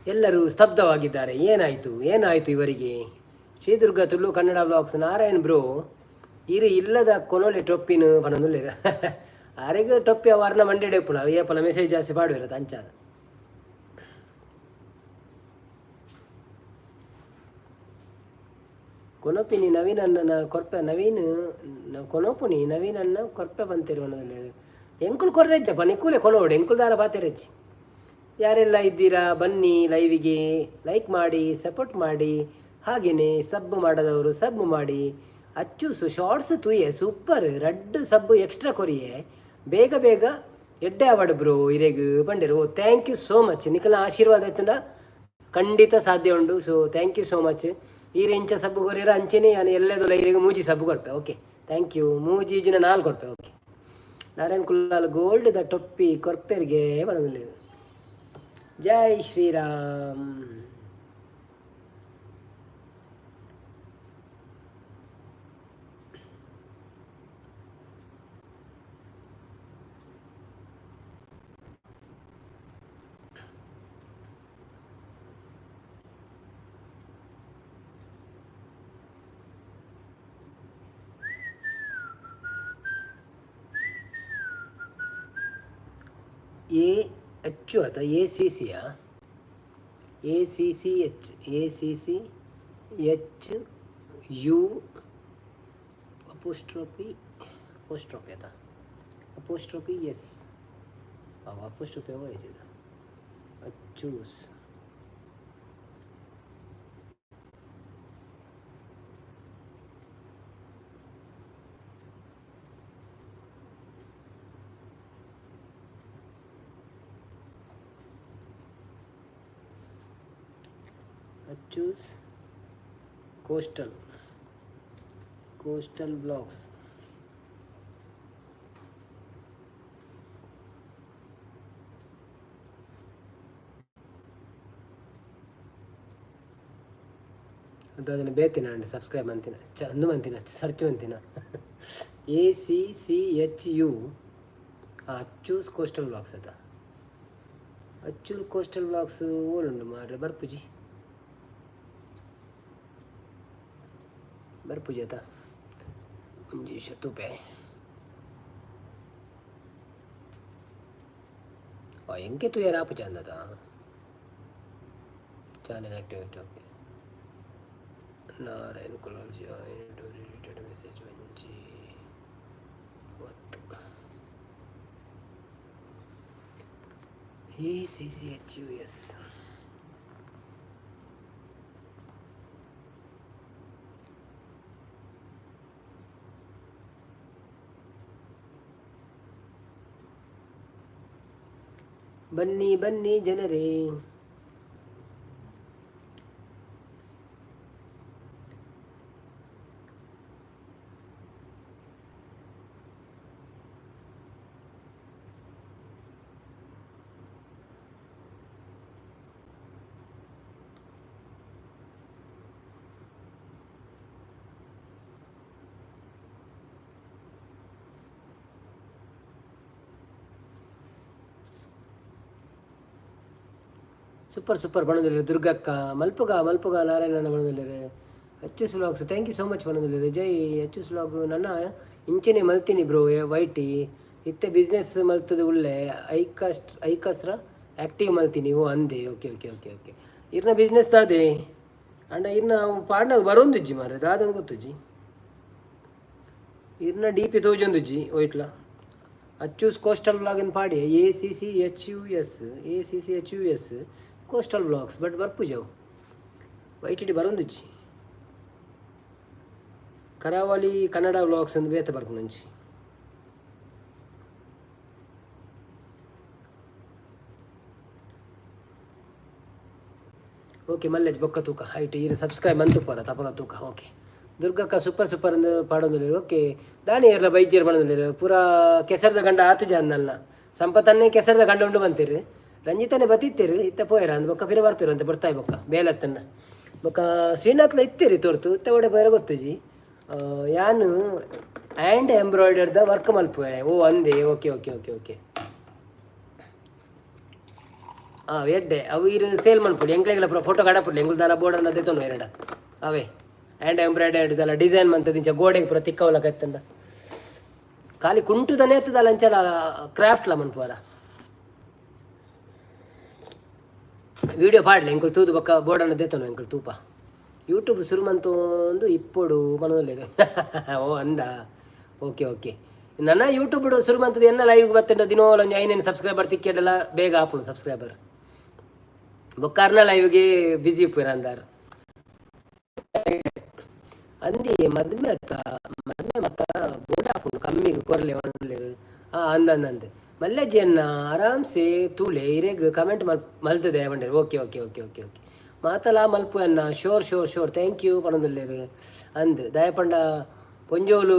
Speaker 1: ಎಲ್ಲರೂ ಸ್ತಬ್ಧವಾಗಿದ್ದಾರೆ. ಏನಾಯಿತು, ಏನಾಯಿತು ಇವರಿಗೆ? ಶ್ರೀದುರ್ಗ ತುಳು ಕನ್ನಡ ಬ್ಲಾಗ್ಸ್. ನಾರಾಯಣ್ ಬ್ರೋ, ಇರು ಇಲ್ಲದ ಕೊನೊಲೆ ಟೊಪ್ಪಿನ ಪನೊಂದುಲ್ಲೆರ್. ಆರೆಗ್ ಟೊಪ್ಪಿ ಅವು ಅರ್ನ ಮಂಡೆಡೆ ಉಪ್ಪುಂಡು. ಅವು ಏಪಲ ಮೆಸೇಜ್ ಜಾಸ್ತಿ ಪಾಡುವೆರ್ ಅಂಚಾದ. ಕೊನೊಪಿನಿ ನವೀನ್ ಅಣ್ಣನ ಕೊರ್ಪೆ ನವೀನ್ ಕೊನೊಪುನಿ ನವೀನ್ ಅಣ್ಣ ಕೊರ್ಪೆ ಬಂತಿರು. ಎಂಕುಲು ಕೊರ್ರೆಜ್ಜಪ್ಪ, ನಿಕ್ಕುಲೆ ಕೊನೋಡು, ಎಂಕುಲು ದಾಲ ಪಾತೆರೆಜ್ಜಿ. ಯಾರೆಲ್ಲ ಇದ್ದೀರಾ ಬನ್ನಿ ಲೈವಿಗೆ, ಲೈಕ್ ಮಾಡಿ, ಸಪೋರ್ಟ್ ಮಾಡಿ. ಹಾಗೆಯೇ ಸಬ್ ಮಾಡದವರು ಸಬ್ ಮಾಡಿ. ಅಚ್ಚುಸು ಶಾರ್ಟ್ಸ್ ತೂಯೆ, ಸೂಪರ್. ರಡ್ಡ್ ಸಬ್ ಎಕ್ಸ್ಟ್ರಾ ಕೊರಿಯೆ. ಬೇಗ ಬೇಗ ಎಡ್ಡೆ ಆವಡ್ ಬ್ರೋ ಇರೆಗ್ ಬಂಡಿರು. Thank you so much. ನಿಕಲ್ನ ಆಶೀರ್ವಾದ ಆಯ್ತಂಡ ಖಂಡಿತ ಸಾಧ್ಯ ಉಂಡು. So thank you so much. ಈರ್ ಎಂಚ ಸಬ್ಬು ಕೊರಿಯರ ಅಂಚೆನೆ ಯಾನ್ ಎಲ್ಲೆದೊಲ ಇರೆಗ್ ಮೂಜಿ ಸಬ್ಬು ಕೊರ್ಪೆ. Okay, thank you. ಮೂಜಿ ಇಜಿನ ನಾಲ್ಕು ಕೊರ್ಪೆ. ಓಕೆ. ನಾರಾಯಣ್ ಕುಲ್ಲಾಲ್ ಗೋಲ್ಡ್ ದ ಟೊಪ್ಪಿ ಕೊರ್ಪೆರ್ಗೆ ಬರೋದಿಲ್ಲ. ಜೈ ಶ್ರೀರಾಮ್. ಎ ಅಚ್ಚು ಅತ ಎ ಸಿ ಸಿಯಾ? A C C H, A C C H U apostrophe, apostrophe ಅತ, ಅಪೋಸ್ಟ್ರೋಪಿ ಎಸ್. ಅವು ಅಪೋಸ್ಟ್ರೋಪಿ ಅವ ಇದೆ. ಅಚ್ಚೂಸ್ ಅಚ್ಚೂಸ್ ಕೋಸ್ಟಲ್, ಕೋಸ್ಟಲ್ ವ್ಲಾಗ್ಸ್. ಅದು ಅದನ್ನು ಬೇತಿನ ಸಬ್ಸ್ಕ್ರೈಬ್ ಅಂತಿನ ಚ ಅಂದು ಮಂತಿನ search ಮಂತಿನ. A C C H U Achus coastal vlogs ಅದ. ಅಚ್ಚೂಲ್ ಕೋಸ್ಟಲ್ ವ್ಲಾಗ್ಸ್ ಓಲುಂಡು ಮಾರ್ರೆ? ಬರ್ಪುಜಿ, ಬರ್ಪುಜಿ ಅತ. ಒಂಜಿ ಶತೂಪೆ ಎಂಕೆ ತೂಯರ ಆಪುಜಿ ಅಂದದ. Channel activate, okay. Narayan Kulal join related message ಒಂಜಿ ಒತ್ತು. A C C H U S. ಬನ್ನಿ ಬನ್ನಿ ಜನರೇ. Super super ಬಣ್ಣದಲ್ಲಿರು ದುರ್ಗಕ್ಕ. ಮಲ್ಪುಗ ಮಲ್ಪುಗ ನಾರಾಯಣನ ಬಣ್ಣದಲ್ಲಿರು. Achus vlogs, thank you so much ಬಣ್ಣದಲ್ಲಿರು. ಜೈ ಅಚ್ಚುಸ್ ವ್ಲಾಗ್. ನನ್ನ ಇಂಚನೆ ಮಲ್ತೀನಿ ಬ್ರೋ ವೈಟಿ. ಇತ್ತೆ ಬಿಸ್ನೆಸ್ ಮಲ್ತದ ಉಳ್ಳೆ ಐಕಾಸ್ಟ್ ಐಕಾಸ್ರ ಆ್ಯಕ್ಟಿವ್ ಮಲ್ತೀನಿ. ಓ ಅಂದೆ, ಓಕೆ ಓಕೆ ಓಕೆ ಓಕೆ. ಇರ್ನ ಬಿಸ್ನೆಸ್ ದಾದೆ ಅಂಡ ಇರ್ನ ಪಾಡ್ನಾಗ ಬರೋಂದುಜ್ಜಿ ಮಾರೆ, ದಾದಂಗೆ ಗೊತ್ತುಜ್ಜಿ. ಇರ್ನ D P ತೋಜೊಂದುಜ್ಜಿ ಒಯ್ಟ್ಲ. ಅಚ್ಚೂಸ್ coastal vlog Padi. A C C H U S, A C C H U S coastal vlogs, but ಬರ್ಪುಜವು white ಇಡಿ ಬರೋಂದುಜ್ಜಿ. ಕರಾವಳಿ ಕನ್ನಡ ವ್ಲಾಗ್ಸ್ ಅಂದ್ ಬೇತೆ ಬರ್ಪುನಂಚಿ. ಓಕೆ ಮಲ್ಲೇಜ್ ಬೊಕ್ಕ ತೂಕ ಹೈಟ್ ಈರು ಸಬ್ಸ್ಕ್ರೈಬ್ ಮಂತು ಪೋರ ತಪಗ ತೂಕ. ಓಕೆ ದುರ್ಗಕ್ಕ, ಸೂಪರ್ ಸೂಪರ್ ಅಂದ್ ಪಾಡೊಂದುಲ್ಲೆರ್. ಓಕೆ, ದಾನಿ ಏರ್ಲ ಬೈಜೇರ್ ಪಡೊಂದುಲ್ಲೆರ್. ಪೂರ ಕೆಸರ್ದ ಗಂಡ ಆತುಜ ಅಂದಲ್ಲ. ಸಂಪತನ್ನೇ ಕೆಸರ್ದ ಗಂಡ ಉಂಡು ಬಂತೀರು. ರಂಜಿತನೇ ಬತ್ತಿತ್ತೀರು, ಇತ್ತ ಪೋಯರ ಅಂದ್. ಬೊಕ್ಕ ಪಿರ ಬರ್ಪೇರು ಅಂತ ಬರ್ತಾಯಿ. ಬೊಕ್ಕ ಬೇಲತ್ತನ್ನ ಬೊಕ್ಕ ಶ್ರೀನಾಥ್ಲ ಇತ್ತೀರಿ ತೋರ್ತು. ಇತ್ತ ಒಡೆ ಬೇರೆ ಗೊತ್ತುಜಿ. ಯಾನು ಆ್ಯಂಡ್ ಎಂಬ್ರಾಯ್ಡರ್ದ ವರ್ಕ್ ಮಲ್ಪುವೆ. ಓ ಅಂದೆ, ಓಕೆ ಓಕೆ ಓಕೆ ಓಕೆ. ಹಾಂ ಎಡ್ಡೆ ಅವು ಇರು ಸೇಲ್ ಮಲ್ಪೊಲಿ. ಎಂಕ್ಲೆಗ್ಲ ಪೂರ ಫೋಟೋ ಕಡಪುಡ್ಲಿ. ಎಂಕುಲು ದಾಲ ಬೋರ್ಡನ್ನ ದೆತೊನು ಎರಡ ಅವೇ ಆ್ಯಂಡ್ ಎಂಬ್ರಾಯ್ಡರ್ಡ್ ದಲ್ಲ ಡಿಸೈನ್ ಮಂತದಿಂಚ ಗೋಡೆಗೆ ಪೂರ ತಿಕ್ಕವಲ ಕತ್ತಂಡ. ಖಾಲಿ ಕುಂಟುದನೇ ಎತ್ತದಲ್ಲ ಅಂಚಲ ಕ್ರಾಫ್ಟ್ಲ ಮನ್ಪುವರ. ವಿಡಿಯೋ ಪಾಡ್ಲೆ, ಎಂಕುಲು ತೂದು ಬೊಕ್ಕ ಬೋರ್ಡನ್ನ ದೆತೊನು ಎಂಕುಲು ತೂಪ. ಯೂಟ್ಯೂಬ್ ಶುರು ಮಂತೊಂದು ಇಪ್ಪೊಡು ಮನದೊಲ್ಲೆರ್. ಓ ಅಂದ, ಓಕೆ ಓಕೆ. ನನ್ನ ಯೂಟ್ಯೂಬ್ ಶುರು ಮಂತದ್ದು ಎನ್ನ ಲೈವ್ಗೆ ಬತ್ತಂಡ ದಿನೋಲ ಒಂಜಿ ಐನೇನು ಸಬ್ಸ್ಕ್ರೈಬರ್ ತಿಕ್ಕೆಡಲ್ಲ, ಬೇಗ ಆಪುಂಡು ಸಬ್ಸ್ಕ್ರೈಬರ್. ಬೊಕ್ಕಾರ್ನ ಲೈವ್ಗೆ ಬಿಜಿ ಇಪ್ಪುರ ಅಂದಾರ್. ಅಂದಿ ಮದ್ಮೆ ಅತ್ತ, ಮದ್ಮೆ ಮತ್ತ ಬೋರ್ಡ್ ಆಪುಂಡು ಕಮ್ಮಿಗೆ ಕೊರ್ಲೆ ಒಣಲೇರು. ಹಾಂ ಅಂದ ಅಂದ ಅಂದೆ ಮಲ್ಲೆಜ್ಜಿಯನ್ನ ಆರಾಮ್ಸೆ ತೂಲೆ, ಇರೆಗ್ ಕಮೆಂಟ್ ಮಲ್ ಮಲ್ತದೆ ಬಂಡೇರು. Okay okay okay okay okay. ಮಾತಲಾ ಮಲ್ಪು ಅನ್ನ. Sure sure sure, thank you ಪಣೊಂದುಲ್ಲೆರ್. ಅಂದ್ ದಾಯಪಂಡ ಪೊಂಜೋಲು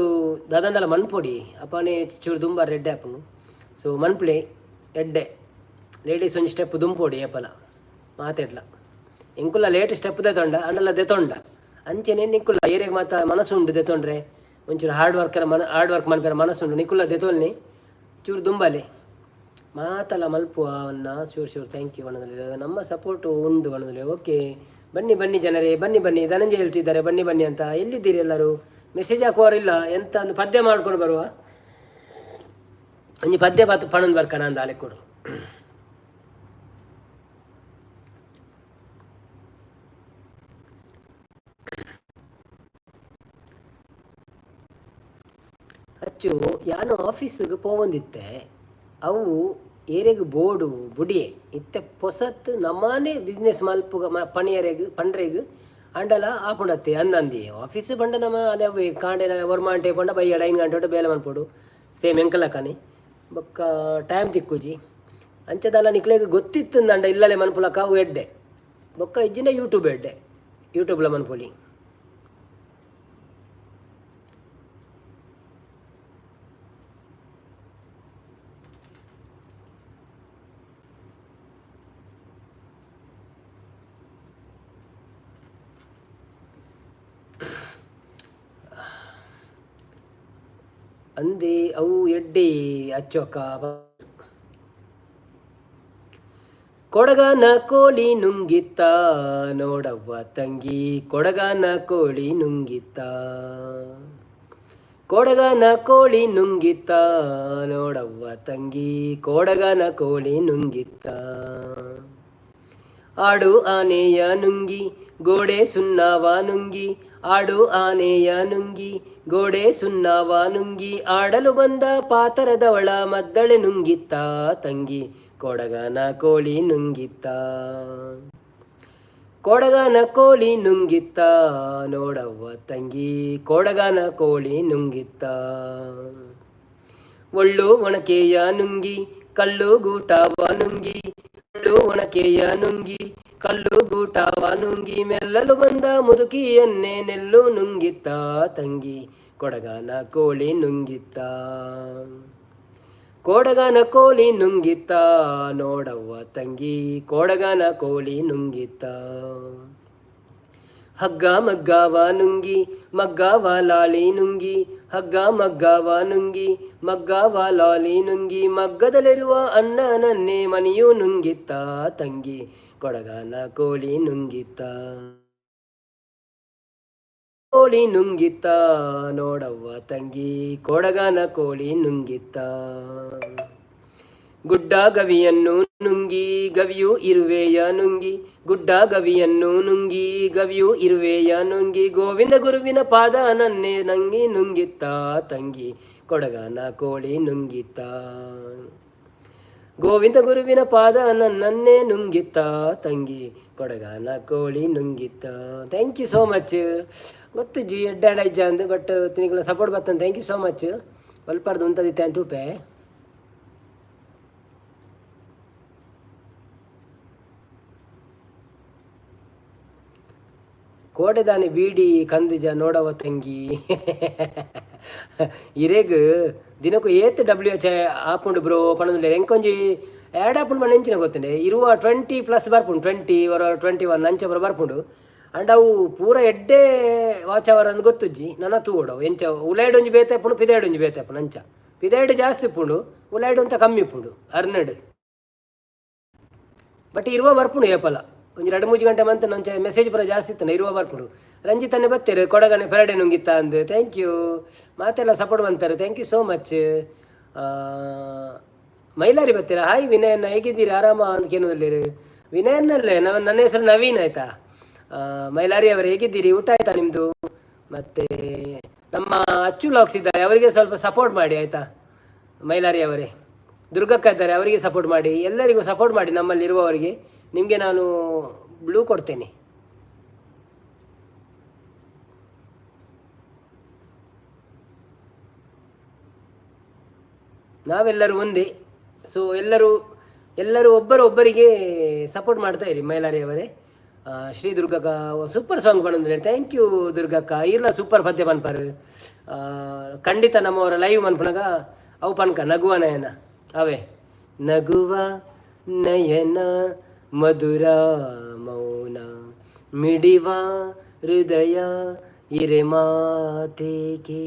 Speaker 1: ದಾದಂಡಲ ಮನ್ಪೊಡಿ ಅಪ್ಪನೇ ಚೂರು ದುಂಬಾರ್ ಎಡ್ಡೆ ಆಪುಂಡು. ಸೊ ಮನ್ಪುಲೆ ಎಡ್ಡೆ. ಲೇಡೀಸ್ ಒಂಜಿ ಸ್ಟೆಪ್ ದುಂಪೊಡಿ ಏಪಲ ಮಾತೆಡ್ಲ. ಎಂಕುಲ ಲೇಟ್ ಸ್ಟೆಪ್ ದೆತೊಂಡ ಅಂಡಲ ದೆತೊಂಡ. ಅಂಚೆನೆ ನಿಕ್ಕುಲ ಏರಿಯಾಗ ಮಾತ ಮನಸ್ಸುಂಡು ದೆತೊಂಡ್ರೆ. ಒಂಚೂರು ಹಾರ್ಡ್ ವರ್ಕರ್ ಮನ ಹಾರ್ಡ್ ವರ್ಕ್ ಮನ್ಪೆರ ಮನಸ್ಸುಂಡು ನಿಕುಲ ದೆತೊನ್ನಿ, ಚೂರು ದುಂಬಲೆ. ಮಾತಲ ಮಲ್ಪುವ ಅವನ್ನ. Sure sure, thank you ಅಣ್ಣದಲ್ಲಿ. ನಮ್ಮ ಸಪೋರ್ಟು ಉಂಡು ಅಣ್ಣದಲ್ಲಿ. ಓಕೆ, ಬನ್ನಿ ಬನ್ನಿ ಜನರೇ, ಬನ್ನಿ ಬನ್ನಿ. ಧನಂಜಯ ಹೇಳ್ತಿದ್ದಾರೆ ಬನ್ನಿ ಬನ್ನಿ ಅಂತ. ಎಲ್ಲಿದ್ದೀರಿ ಎಲ್ಲರೂ? ಮೆಸೇಜ್ ಹಾಕುವವರಿಲ್ಲ. ಎಂತ ಒಂದು ಪದ್ಯ ಮಾಡ್ಕೊಂಡು ಬರುವ. ಒಂಜಿ ಪದ್ಯ ಪತ್ ಪಣೊಂದು ಬರ್ಕನ ಅಂದ ಆಲೆ ಕೊಡು. ಅಚ್ಚು ಯಾನು ಆಫೀಸ್ಗೆ ಪೋವೊಂದಿತ್ತೆ. ಅವು ಏರೆಗ್ ಬೋಡು ಬುಡಿಯೆ. ಇತ್ತೆ ಪೊಸತ್ ನಮಾನೆ ಬಿಸ್ನೆಸ್ ಮಲ್ಪುಗ ಪಣಿಯರೆಗ್ ಪಂಡ್ರೆಗ್ ಅಂಡಲ ಆಪುಂಡತ್ತೆ ಅಂದಂದಿ. ಆಫೀಸ್ ಪಂಡ ನಮ ಅಲೆ ಅವ್ವೆ ಕಾಂಡೆ ಒರ್ಮಾಂಟೆ ಪಂಡ ಬಯ್ಯಡ್ 5 ಗಂಟೆ ಬೇಲೆ ಮನ್ಪೊಡು. ಸೇಮ್ ಎಂಕಲಕನೆ. ಬೊಕ್ಕ ಟೈಮ್ ತಿಕ್ಕುಜಿ. ಅಂಚದಾಲ ನಿಕ್ಲೆಗ್ ಗೊತ್ತಿತ್ತಂದಂಡ ಇಲ್ಲಲೆ ಮನ್ಪುಲಕ ಅವು ಎಡ್ಡೆ. ಬೊಕ್ಕ ಇಜ್ಜಿಂಡ ಯೂಟ್ಯೂಬ್ ಎಡ್ಡೆ, ಯೂಟ್ಯೂಬ್ಲ ಮನ್ಪೊಲಿ. ಅಂದೆ, ಅವು ಎಡ್ಡೆ ಅಚ್ಚೊಕ್ಕ. ಕೊಡಗನ ಕೋಳಿ ನುಂಗಿತ್ತ ನೋಡವ್ವ ತಂಗಿ, ಕೊಡಗನ ಕೋಳಿ ನುಂಗಿತ್ತ. ಕೊಡಗನ ಕೋಳಿ ನುಂಗಿತ್ತ ನೋಡವ್ವ ತಂಗಿ, ಕೊಡಗನ ಕೋಳಿ ನುಂಗಿತ್ತ. ಆಡು ಆನೆಯ ನುಂಗಿ ಗೋಡೆ ಸುಣ್ಣವ ನುಂಗಿ, ಆಡು ಆನೆಯ ನುಂಗಿ ಗೋಡೆ ಸುಣ್ಣವ ನುಂಗಿ, ಆಡಲು ಬಂದ ಪಾತರದವಳ ಮದ್ದಳೆ ನುಂಗಿತ್ತ ತಂಗಿ, ಕೊಡಗನ ಕೋಳಿ ನುಂಗಿತ್ತ. ಕೊಡಗನ ಕೋಳಿ ನುಂಗಿತ್ತ ನೋಡವ್ವ ತಂಗಿ, ಕೊಡಗನ ಕೋಳಿ ನುಂಗಿತ್ತ. ಒಳ್ಳು ಒಣಕೆಯ ನುಂಗಿ ಕಲ್ಲು ಗೂಟವ ನುಂಗಿ, ಒಳ್ಳು ಒಣಕೆಯ ನುಂಗಿ ಕಲ್ಲು ಗೂಟವ ನುಂಗಿ, ಮೆಲ್ಲಲು ಬಂದ ಮುದುಕಿಯನ್ನೇ ನೆಲ್ಲು ನುಂಗಿತ್ತ ತಂಗಿ, ಕೊಡಗನ ಕೋಳಿ ನುಂಗಿತ್ತ. ಕೊಡಗನ ಕೋಳಿ ನುಂಗಿತ್ತ ನೋಡವ್ವ ತಂಗಿ, ಕೊಡಗನ ಕೋಳಿ ನುಂಗಿತ್ತ. ಹಗ್ಗ ಮಗ್ಗವ ನುಂಗಿ ಮಗ್ಗವ ಲಾಲಿ ನುಂಗಿ, ಹಗ್ಗ ಮಗ್ಗವ ನುಂಗಿ ಮಗ್ಗವ ಲಾಲಿ ನುಂಗಿ, ಮಗ್ಗದಲ್ಲಿರುವ ಅಣ್ಣನನ್ನೇ ಮನೆಯು ನುಂಗಿತ್ತ ತಂಗಿ, ಕೊಡಗನ ಕೋಳಿ ನುಂಗಿತ್ತ. ಕೋಳಿ ನುಂಗಿತ್ತ ನೋಡವ್ವ ತಂಗಿ, ಕೊಡಗನ ಕೋಳಿ ನುಂಗಿತ್ತ. ಗುಡ್ಡ ಗವಿಯನ್ನು ನುಂಗಿ ಗವಿಯು ಇರುವೆಯ ನುಂಗಿ, ಗುಡ್ಡ ಗವಿಯನ್ನು ನುಂಗಿ ಗವಿಯು ಇರುವೆಯ ನುಂಗಿ, ಗೋವಿಂದ ಗುರುವಿನ ಪಾದ ನನ್ನೇ ನಂಗಿ ನುಂಗಿತ್ತ ತಂಗಿ, ಕೊಡಗನ ಕೋಳಿ ನುಂಗಿತ್ತ. ಗೋವಿಂದ ಗುರುವಿನ ಪಾದ ನನ್ನನ್ನೇ ನುಂಗಿತ್ತ ತಂಗಿ, ಕೊಡಗನ ಕೋಳಿ ನುಂಗಿತ್ತ. Thank you so much. ಗೊತ್ತು ಜಿ ಎಡ್ಡಾಡ ಇಜ್ಜ ಅಂದ್, ಬಟ್ ತಿನಿಗಳ ಸಪೋರ್ಟ್ ಬತ್ತನ್. Thank you so much. ಒಲ್ಪಾರ್ದು ಉಂತದಿತ್ತೆ ಅಂತ ತೂಪೆ. ಕೋಡೆದಾನೆ ಬೀಡಿ ಕಂದುಜ ನೋಡವ ತಂಗಿ. ಇರೆಗ್ ದಿನಕ್ಕೂ ಏತ್ ಡಬ್ಲ್ಯೂ ಎಚ್ ಆಪುಂಡು ಬ್ರೋ ಪಣೊಂದುಲ್ಲೆರ್. ಎಂಕೊಂಜಿ ಆ್ಯಡ್ ಆಪುಂಡು ಪಂಡ ಎಂಚಿನ ಗೊತ್ತುಂಡೆ, ಇರುವ 20+ ಬರ್ಪುಂಡು, 20 ಒರ 21 ಅಂಚ ಪೂರ ಬರ್ಪುಂಡು. ಅಂಡ ಅವು ಪೂರ ಎಡ್ಡೆ ವಾಚ್ ಅವರ್ ಅಂದ್ ಗೊತ್ತುಜ್ಜಿ. ನನ ತೂವೊಡು ಅವು ಎಂಚ. ಉಲೈಡ್ ಒಂಜಿ ಬೇತೆ ಆಪುಂಡು, ಪಿದೈಡ್ ಒಂಜಿ ಬೇತೆ ಆಪುಂಡು. ಅಂಚ ಪಿದೈಡ್ ಜಾಸ್ತಿ ಉಪ್ಪುಂಡು, ಉಲೈಡ್ ಒಂತ ಕಮ್ಮಿ ಉಪ್ಪುಂಡು ಅರ್ನಡ್. ಬಟ್ ಇರುವ ಬರ್ಪುಂಡು ಏಪಲ. ಒಂಜಿ 2-3 ಗಂಟೆ ಮಂತ್ ಒಂಚ ಮೆಸೇಜ್ ಪೂರ ಜಾಸ್ತಿ ಇತ್ತು, ಇರುವ ಬರ್ಪುಂಡು. ರಂಜಿತನ್ನೇ ಬತ್ತೇರು, ಕೊಡಗನೆ ಪೆರಡೆ ನುಂಗಿತ್ತ ಅಂದ್. Thank you. ಮಾತೆಲ್ಲ ಸಪೋರ್ಟ್ ಬಂತಾರೆ. Thank you so much. Mylari ಬತ್ತೀರಾ. ಹಾಯ್ ವಿನಯನ್ನ, ಹೇಗಿದ್ದೀರಿ, ಆರಾಮ ಅಂತ ಕೇಳೋದಿಲ್ಲ. ವಿನಯನ್ನಲ್ಲೇ, ನನ್ನ ಹೆಸರು ನವೀನ್, ಆಯ್ತಾ? ಮೈಲಾರಿ ಅವರು, ಹೇಗಿದ್ದೀರಿ? ಊಟ ಆಯ್ತಾ ನಿಮ್ಮದು? ಮತ್ತೆ ನಮ್ಮ ಅಚ್ಚು ವ್ಲಾಗ್ಸ್ ಇದ್ದಾರೆ, ಅವರಿಗೆ ಸ್ವಲ್ಪ ಸಪೋರ್ಟ್ ಮಾಡಿ, ಆಯಿತಾ? ಮೈಲಾರಿ ಅವರೇ, ದುರ್ಗಕ್ಕ ಇದ್ದಾರೆ, ಅವರಿಗೆ ಸಪೋರ್ಟ್ ಮಾಡಿ. ಎಲ್ಲರಿಗೂ ಸಪೋರ್ಟ್ ಮಾಡಿ ನಮ್ಮಲ್ಲಿರುವವರಿಗೆ. ನಿಮಗೆ ನಾನು ಬ್ಲೂ ಕೊಡ್ತೇನೆ. ನಾವೆಲ್ಲರೂ ಒಂದೇ. ಸೊ ಎಲ್ಲರೂ ಎಲ್ಲರೂ ಒಬ್ಬರು ಒಬ್ಬರಿಗೆ ಸಪೋರ್ಟ್ ಮಾಡ್ತಾ ಇರಿ. ಮೈಲಾರಿ ಅವರೇ, ಶ್ರೀ ದುರ್ಗಕ್ಕ ಸೂಪರ್ ಸಾಂಗ್ ಪಂಡಂದ್ರೆ. Thank you ದುರ್ಗಕ್ಕ. ಇರ್ಲ ಸೂಪರ್ ಪದ್ಯ ಪನ್ಪರ್. ಖಂಡಿತ ನಮ್ಮವರ ಲೈವ್ ಮನ್ಪುನಗ ಅವು ಪನ್ಕ. ನಗುವ ನಯನ, ಅವೇ ನಗುವ ನಯನ ಮಧುರ ಮೌನ ಮಿಡಿವ ಹೃದಯ ಇರೆ ಮಾತೇಕೆ,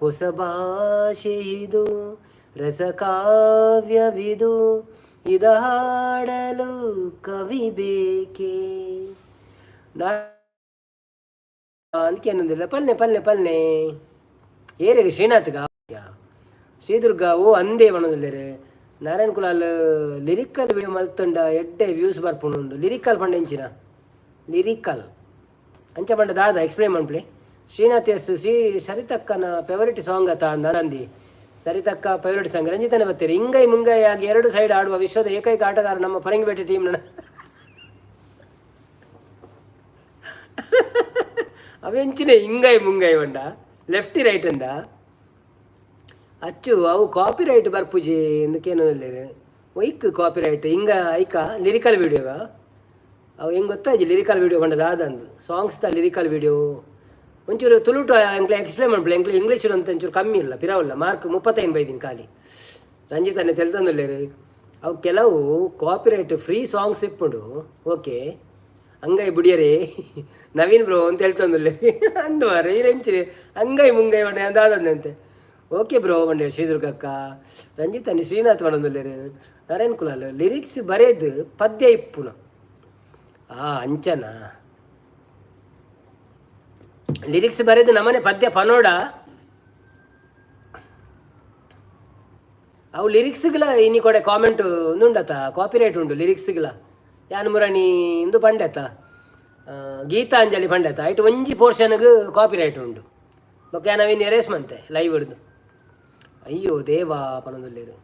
Speaker 1: ಹೊಸ ಭಾಷೆ ಇದು, ರಸಕಾವ್ಯವಿದು, ಇದ ಹಾಡಲು ಕವಿ ಬೇಕೆ ನಾ ಅಂದ್ಕೆ. ಪಲ್ನೆ ಪಲ್ನೆ ಪಲ್ನೆ ಏರೆಗ್ ಶ್ರೀನಾಥ್ಗ. ಶ್ರೀದುರ್ಗ ಓ ಅಂದೇ ಪಣೊಂದುಲ್ಲೆರ್. ನಾರಾಯಣ್ ಕುಲಾಲ್ ಲಿರಿಕಲ್ ವಿಡಿಯೋ ಮಲ್ತುಂಡ ಎಡ್ಡೆ ವ್ಯೂಸ್ ಬರ್ಪುಂಡು. ಲಿರಿಕಲ್ ಪಂಡ ಎಂಚಿನ ಲಿರಿಕಲ್? ಅಂಚ ಪಂಡ ದಾದ, ಎಕ್ಸ್ಪ್ಲೇನ್ ಮನ್ಪುಲೆ. ಶ್ರೀನಾಥ್ ಎಸ್, ಶ್ರೀ ಸರಿತಕ್ಕನ ಫೇವರಿಟ್ ಸಾಂಗ್ ಅತ ಅಂದ. ನಂದಿ ಸರಿತಕ್ಕ ಫೇವರಿಟ್ ಸಾಂಗ್. ರಂಜಿತನೇ ಬರ್ತೀರಿ. ಇಂಗೈ ಮುಂಗೈ ಆಗಿ ಎರಡು ಸೈಡ್ ಆಡುವ ವಿಶ್ವದ ಏಕೈಕ ಆಟಗಾರ ನಮ್ಮ ಫರಂಗಿಪೇಟೆ ಟೀಮ್ನ. ಅವೆಂಚಿನ ಇಂಗೈ ಮುಂಗೈ ಪಂಡ ಲೆಫ್ಟ್ ರೈಟ್ ಅಂದ ಅಚ್ಚು. ಅವು ಕಾಪಿ ರೈಟ್ ಬರ್ಪುಜಿ ಎಂದಕ್ಕೇನು ಒಯ್ಕ್ ಕಾಪಿ ರೈಟ್ ಹಿಂಗ ಐಕ ಲಿರಿಕಲ್ ವೀಡಿಯೋಗ ಅವು ಹೆಂಗೆ ಗೊತ್ತಾಜಿ. ಲಿರಿಕಲ್ ವೀಡಿಯೋ ಪಂಡ ದಾದಂದು? ಸಾಂಗ್ಸ್ the lyrical video ಒಂಚೂರು ತುಳುಟು ಎಂಕ್ಲೆ ಎಕ್ಸ್ಪ್ಲೇನ್ ಮನ್ಪುಲೆ. ಎಂಕ್ಲೆ ಇಂಗ್ಲೀಷ್ ಅಂತ ಒಂಚೂರು ಕಮ್ಮಿ ಇಲ್ಲ, ಪಿರವಲ್ಲ. ಮಾರ್ಕ್ 35 ಬೈದಿನ ಖಾಲಿ. ರಂಜಿತನ್ನೇ ತೆಲ್ತೊಂದುಲ್ಲೆರ್. ಅವು ಕೆಲವು ಕಾಪಿರೈಟ್ ಫ್ರೀ ಸಾಂಗ್ಸ್ ಇಪ್ಪುಂಡು. ಓಕೆ, ಅಂಗೈ ಬುಡಿಯರೇ ನವೀನ್ ಬ್ರೋ ಅಂತ ಹೇಳ್ತೊಂದುಲ್ಲೆ ಅಂದು ಮಾರ್ರೆ. ಈರೆಂಚಿನ ಅಂಗೈ ಮುಂಗೈ ಪಂಡ ದಾದಂತೆ? ಓಕೆ ಬ್ರೋ ಪಂಡೆ ಶ್ರೀದುರ್ಗಕ್ಕ. ರಂಜಿತ್ ಅನ್ನಿ ಶ್ರೀನಾಥ್ ಪಂಡೊಂದುಲ್ಲೆರ್. ನಾರಾಯಣ್ ಕುಲಾಲ್ ಲಿರಿಕ್ಸ್ ಬರೇದು ಪದ್ಯ ಇಪ್ಪುನ. ಆ ಅಂಚನ ಲಿರಿಕ್ಸ್ ಬರೆದು ನಮ್ಮನೆ ಪದ್ಯ ಪನೋಡ. ಅವು ಲಿರಿಕ್ಸ್ಗಳ ಇನಿ ಕೊಡೆ ಕಾಮೆಂಟ್ ಉಂದುಂಡತ, ಕಾಪಿರೈಟ್ ಉಂಡು ಲಿರಿಕ್ಸ್ಗಳ. ಯಾನ್ ಮುರಣಿ ಇಂದು ಪಂಡೆತ, ಗೀತಾಂಜಲಿ ಪಂಡೆತ. ಐಟ್ ಒಂಜಿ ಪೋರ್ಷನ್ಗ್ ಕಾಪಿರೈಟ್ ಉಂಡು. ಬೊಕ್ಕ ಯಾನ್ ಅವಿನ್ ಎರೇಸ್ ಮಂತೆ ಲೈವ್ ಹಿಡ್ದು. ಅಯ್ಯೋ ದೇವಾ ಪನೊಂದುಲ್ಲೆರ್.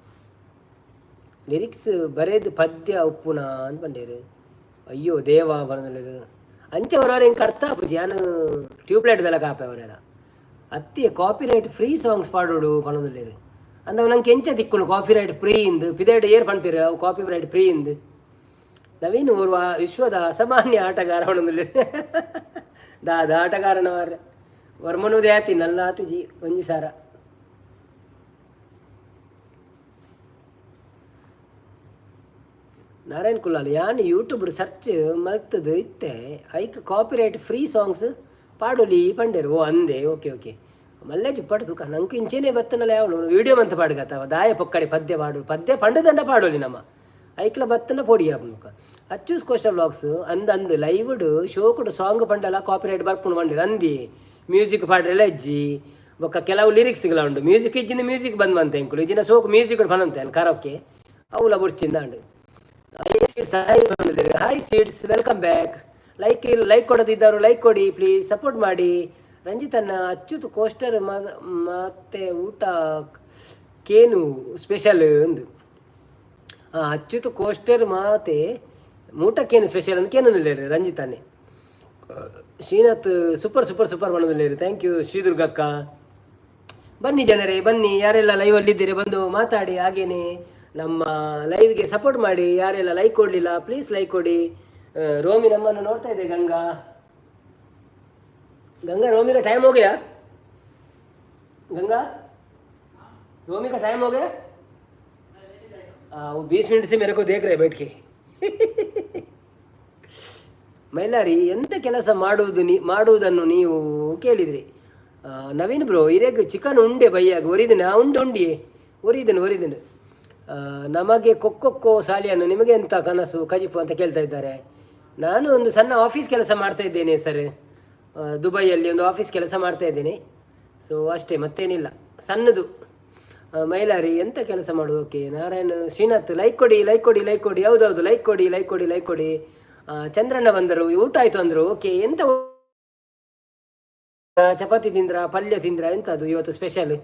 Speaker 1: ಲಿರಿಕ್ಸ್ ಬರೆದು ಪದ್ಯ ಉಪ್ಪುನ ಅಂದ್ ಪಂಡೇರು. ಅಯ್ಯೋ ದೇವಾ ಪನೊಂದುಲ್ಲೆರ್. ಅಂಚ ಅವರವ್ರ ಹೆಂಗೆ ಅರ್ಥ ಆಪುಜಿ. ಯಾನ್ ಟ್ಯೂಬ್ಲೈಟ್ ದೆಲ ಕಾಪೆ ಅವರೆಲ್ಲ ಅತ್ತಿ ಕಾಪಿರೈಟ್ ಫ್ರೀ ಸಾಂಗ್ಸ್ ಪಾಡೋಡು ಪನೊಂದುಲ್ಲೆರ್. ಅಂದವು ನಂಗೆ ಎಂಚ ತಿಕ್ಕುಂಡು ಕಾಪಿರೈಟ್ ಫ್ರೀ ಇಂದು? ಪಿದೈಡ್ ಏರ್ ಪನ್ಪೆರ್ ಅವು ಕಾಪಿರೈಟ್ ಫ್ರೀ ಇಂದು? ನವೀನ್ ಓರ್ವ ವಿಶ್ವದ ಅಸಾಮಾನ್ಯ ಆಟಗಾರ ಪನೊಂದುಲ್ಲೆರ್. ದಾದ ಆಟಗಾರನ ಮಾರ್ರೆ? ವರ್ಮನೂದೇ ಆತಿ ನಲ್ಲ ಆತಿಜಿ ಒಂಜಿ ಸಾರ. ನಾರಾಯಣ್ ಕುಲಾಲ್, ಯಾನ್ ಯೂಟ್ಯೂಬ್ ಸರ್ಚ್ ಮಲ್ತದು ಇತ್ತೆ. ಐಕ್ ಕಾಪಿರೈಟ್ ಫ್ರೀ ಸಾಂಗ್ಸ್ ಪಾಡೊಲಿ ಪಂಡೆರ್. ಓ ಅಂದೆ, ಓಕೆ ಓಕೆ. ಮಲ್ಲೆ ಜುಪ್ಪಾಡು ತೂಕ. ನಂಗೆ ಇಂಚೆನೆ ಬತ್ತನಲ್ಲ. ಯಾವನು ವೀಡಿಯೋ ಮಂತ್ ಪಾಡುಗತ್ತ. ದಾಯ ಪೊಕ್ಕಡೆ ಪದ್ಯ ಪಾಡು, ಪದ್ಯ ಪಂಡದಂಡ ಪಾಡೊಲಿ ನಮ್ಮ. ಐಕ್ಲ ಬತ್ತನ ಪೊಡಿ ಆಪುಂಡು. ಅಚ್ಚೂಸ್ ಕೋಸ್ಟಲ್ ಬ್ಲಾಗ್ಸ್ ಅಂದ್ ಅಂದ್ ಲೈವ್ಡ್ ಶೋಕುಡು ಸಾಂಗ್ ಪಂಡಲ ಕಾಪಿರೈಟ್ ಬರ್ಪುಂಡು ಪಂಡೆರ್. ಅಂದಿ ಮ್ಯೂಸಿಕ್ ಪಾಡ್ರೆಲ ಇಜ್ಜಿ. ಬೊಕ್ಕ ಕೆಲವು ಲಿರಿಕ್ಸ್ಗಳ ಉಂಡು. ಮ್ಯೂಸಿಕ್ ಇಜ್ಜಿಂದ ಮ್ಯೂಸಿಕ್ ಬಂದ್ ಬಂತ ಎಂಕುಲು ಇಜ್ಜಿನ ಸೋಕು ಮ್ಯೂಸಿಕ್ ಪನಂತೆ ಕರೋಕೆ ಅವುಲ ಬುಡ್ಚಿಂದ ಅಂಡು. Hi seeds, welcome back. Like like ಕೊಡದಿದ್ದವರು like ಕೊಡಿ ಪ್ಲೀಸ್, ಸಪೋರ್ಟ್ ಮಾಡಿ. ರಂಜಿತನ್ನ ಅಚ್ಯುತ್ ಕೋಸ್ಟರ್ ಮತ್ತೆ ಊಟ ಕೇನು ಸ್ಪೆಷಲ್ ಒಂದು. ಅಚ್ಯುತ್ ಕೋಸ್ಟರ್ ಮಾತೆ ಮೂಟಕ್ಕೇನು ಸ್ಪೆಷಲ್ ಅಂತ ಕೇನೊಂದಿಲ್ಲ ರಂಜಿತಾನೆ. ಶ್ರೀನಾಥ್ ಸೂಪರ್ ಸೂಪರ್ ಸೂಪರ್ ಮಾಡೋದಿಲ್ಲ. Thank you ಶ್ರೀದುರ್ಗಕ್ಕ. ಬನ್ನಿ ಜನರೇ, ಬನ್ನಿ. ಯಾರೆಲ್ಲ ಲೈವಲ್ಲಿದ್ದೀರಿ ಬಂದು ಮಾತಾಡಿ. ಹಾಗೇನೆ ನಮ್ಮ ಲೈವ್ಗೆ ಸಪೋರ್ಟ್ ಮಾಡಿ. ಯಾರೆಲ್ಲ ಲೈಕ್ ಕೊಡಲಿಲ್ಲ ಪ್ಲೀಸ್ ಲೈಕ್ ಕೊಡಿ. ರೋಮಿ ನಮ್ಮನ್ನು ನೋಡ್ತಾ ಇದೆ. ಗಂಗಾ, ಗಂಗಾ, रोमी का टाइम हो गया. गंगा, रोमी का टाइम हो गया. वो 20 मिनट से मेरे को देख रहे बैठ के. ಮೈಲಾರಿ, ಎಂತ ಕೆಲಸ ಮಾಡುವುದು ನೀ ಮಾಡುವುದನ್ನು ನೀವು ಕೇಳಿದ್ರಿ. ನವೀನ್ ಬ್ರೋ, ಇರೆಗ್ ಚಿಕನ್ ಉಂಡೆ ಬೈಯಾಗ ಒರಿದನ ಉಂಡು ಉಂಡಿಯೇ ಒರಿದನು ಒರಿದನು. ನಮಗೆ ಕೊಕ್ಕೊಕ್ಕೋ ಸಾಲಿಯನ್ನು. ನಿಮಗೆ ಎಂತ ಕನಸು ಕಜಿಪು ಅಂತ ಕೇಳ್ತಾ ಇದ್ದಾರೆ. ನಾನು ಒಂದು ಸಣ್ಣ ಆಫೀಸ್ ಕೆಲಸ ಮಾಡ್ತಾ ಇದ್ದೇನೆ ಸರ್. ದುಬೈಯಲ್ಲಿ ಒಂದು ಆಫೀಸ್ ಕೆಲಸ ಮಾಡ್ತಾ ಇದ್ದೇನೆ. ಸೊ ಅಷ್ಟೇ, ಮತ್ತೇನಿಲ್ಲ ಸಣ್ಣದು. ಮೈಲಾರಿ, ಎಂತ ಕೆಲಸ ಮಾಡೋದು? ಓಕೆ ನಾರಾಯಣ್, ಶ್ರೀನಾಥ್, ಲೈಕ್ ಕೊಡಿ, ಲೈಕ್ ಕೊಡಿ, ಲೈಕ್ ಕೊಡಿ. ಹೌದೌದು, ಲೈಕ್ ಕೊಡಿ, ಲೈಕ್ ಕೊಡಿ, ಲೈಕ್ ಕೊಡಿ. ಚಂದ್ರಣ್ಣ ಬಂದರು, ಊಟ ಆಯಿತು ಅಂದರು. ಓಕೆ, ಎಂತ ಚಪಾತಿ ತಿಂದ್ರ, ಪಲ್ಯ ತಿಂದ್ರ, ಎಂತದು ಇವತ್ತು ಸ್ಪೆಷಲ್?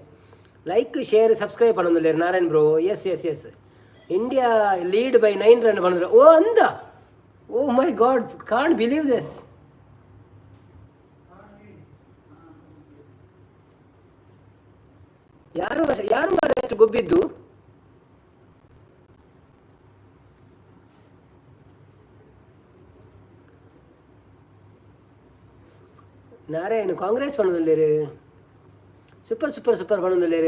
Speaker 1: ಲೈಕ್ ಶೇರ್ ಸಬ್ಸ್ಕ್ರೈಬ್ ಪನ್ನೊಂದುಲ್ಲೆರ್ Narayan bro. Yes yes yes. India lead by 9 run ಪನ್ನೊಂದು. ಓ ಅಂದ. ಓ my god, can't believe this. ಯಾರು ಯಾರು ಮಾರ್ರೆ ಅಷ್ಟು ಗೊಬ್ಬಿದ್ದು? ನಾರಾಯಣ್ ಕಾಂಗ್ರೆಸ್ ಪನ್ನೊಂದುಲ್ಲೆರ್. ಸೂಪರ್ ಸೂಪರ್ ಸೂಪರ್ ಪನ್ನೊಂದುಲ್ಲೆರ್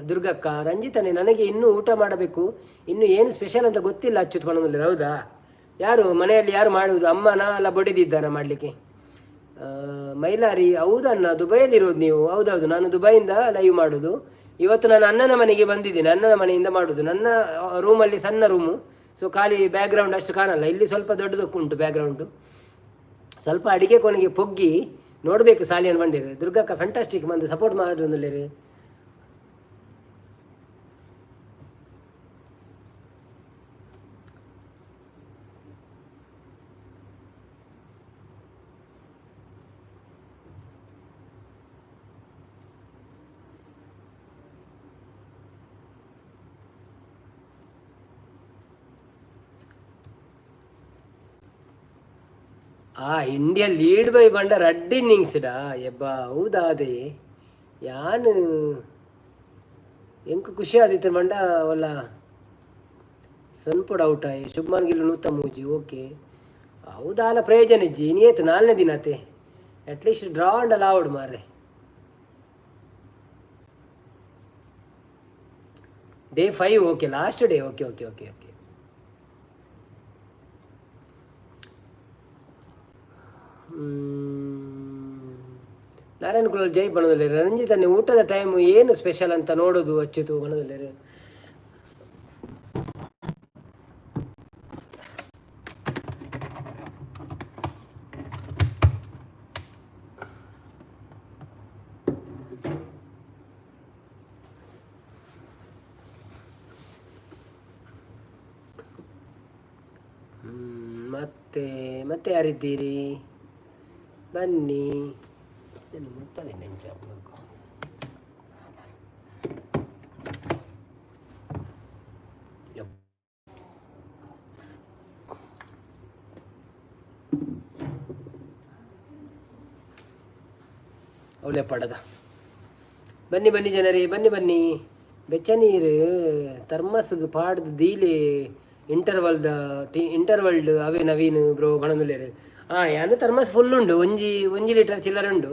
Speaker 1: ದುರ್ಗಕ್ಕ. ರಂಜಿತನೇ, ನನಗೆ ಇನ್ನೂ ಊಟ ಮಾಡಬೇಕು, ಇನ್ನು ಏನು ಸ್ಪೆಷಲ್ ಅಂತ ಗೊತ್ತಿಲ್ಲ ಅಚ್ಯುತ್ ಪನ್ನೊಂದುಲ್ಲೆರ್. ಹೌದಾ? ಯಾರು ಮನೆಯಲ್ಲಿ ಯಾರು ಮಾಡುವುದು? ಅಮ್ಮನ ಅಲ್ಲ ಬೊಡಿದಿದ್ದಾರ ಮಾಡಲಿಕ್ಕೆ? ಮೈಲಾರಿ, ಹೌದಣ್ಣ, ದುಬೈಯಲ್ಲಿರೋದು ನೀವು? ಹೌದೌದು, ನಾನು ದುಬೈಯಿಂದ ಲೈವ್ ಮಾಡೋದು. ಇವತ್ತು ನಾನು ಅಣ್ಣನ ಮನೆಗೆ ಬಂದಿದ್ದೇನೆ, ಅಣ್ಣನ ಮನೆಯಿಂದ ಮಾಡೋದು. ನನ್ನ ರೂಮಲ್ಲಿ ಸಣ್ಣ ರೂಮು, ಸೊ ಖಾಲಿ ಬ್ಯಾಕ್ಗ್ರೌಂಡ್ ಅಷ್ಟು ಕಾಣಲ್ಲ. ಇಲ್ಲಿ ಸ್ವಲ್ಪ ದೊಡ್ಡದಕ್ಕುಂಟು ಉಂಟು ಬ್ಯಾಕ್ಗ್ರೌಂಡು. ಸ್ವಲ್ಪ ಅಡಿಗೆ ಕೊನೆಗೆ ಪೊಗ್ಗಿ ನೋಡಬೇಕು ಸಾಲಿಯನ್ ಬಂದಿರು. ದುರ್ಗಕ್ಕ ಫ್ಯಾಂಟಾಸ್ಟಿಕ್ ಬಂದು ಸಪೋರ್ಟ್ ಮಾಡೋದು. ಆ ಇಂಡಿಯಾ ಲೀಡ್ ಬೈ ಬಂಡ ರಡ್ಡ್ ಇನ್ನಿಂಗ್ಸ್ ಡಾ. ಎಬ್ಬಾ, ಹೌದಾದೆ. ಯಾನ್ ಎಂಕ್ ಖುಷಿ ಆದಿತ್ತು ಬಂಡ ಒಲ್ಲ ಸ್ವಲ್ಪ ಔಟ್ ಆಯಿ. ಶುಭ್ಮನ್ ಗಿಲ್ 103. ಓಕೆ, ಹೌದಾಲ ಪ್ರಯೋಜನ ಇಜ್ಜಿ. ಇನಿ ಏತು? ನಾಲ್ನೇ ದಿನ ಅತೆ. ಅಟ್ಲೀಸ್ಟ್ ಡ್ರಾ ಅಂಡಲ ಆವಡ್ ಮಾರ್ರೆ. Day 5, okay, last day. Okay okay okay okay. Narayan Kulal ಜೈ ಬಣದಲ್ಲೇರು. ರಂಜಿತ್ ಅನ್ನೆ, ಊಟದ ಟೈಮ್ ಏನು ಸ್ಪೆಷಲ್ ಅಂತ ನೋಡೋದು ಅಚ್ಯುತು ಬಣದಲ್ಲೇರು. ಮತ್ತೆ ಮತ್ತೆ ಯಾರಿದ್ದೀರಿ? ಬನ್ನಿ. ಏನು ಮುಟ್ಟದೆ ನೆಂಚ. ಅವಳೆ ಪಡದ. ಬನ್ನಿ ಬನ್ನಿ ಜನರೇ, ಬನ್ನಿ ಬನ್ನಿ. ಬೆಚ್ಚ ನೀರು ಥರ್ಮಸ್ಗೆ ಪಾಡ್ದು ದೀಲಿ. ಇಂಟರ್ವಲ್ದ ಟಿ ಇಂಟರ್ವಲ್ಡ್ ಅವೇ. ನವೀನ್ ಬ್ರೋ ಬಣದುಲ್ಲೇರು. ಹಾಂ, ಯಾನ್ ಥರ್ಮಸ್ ಫುಲ್ ಉಂಡು. ಒಂಜಿ ಒಂಜಿ ಲೀಟರ್ ಚಿಲ್ಲರೆ ಉಂಡು.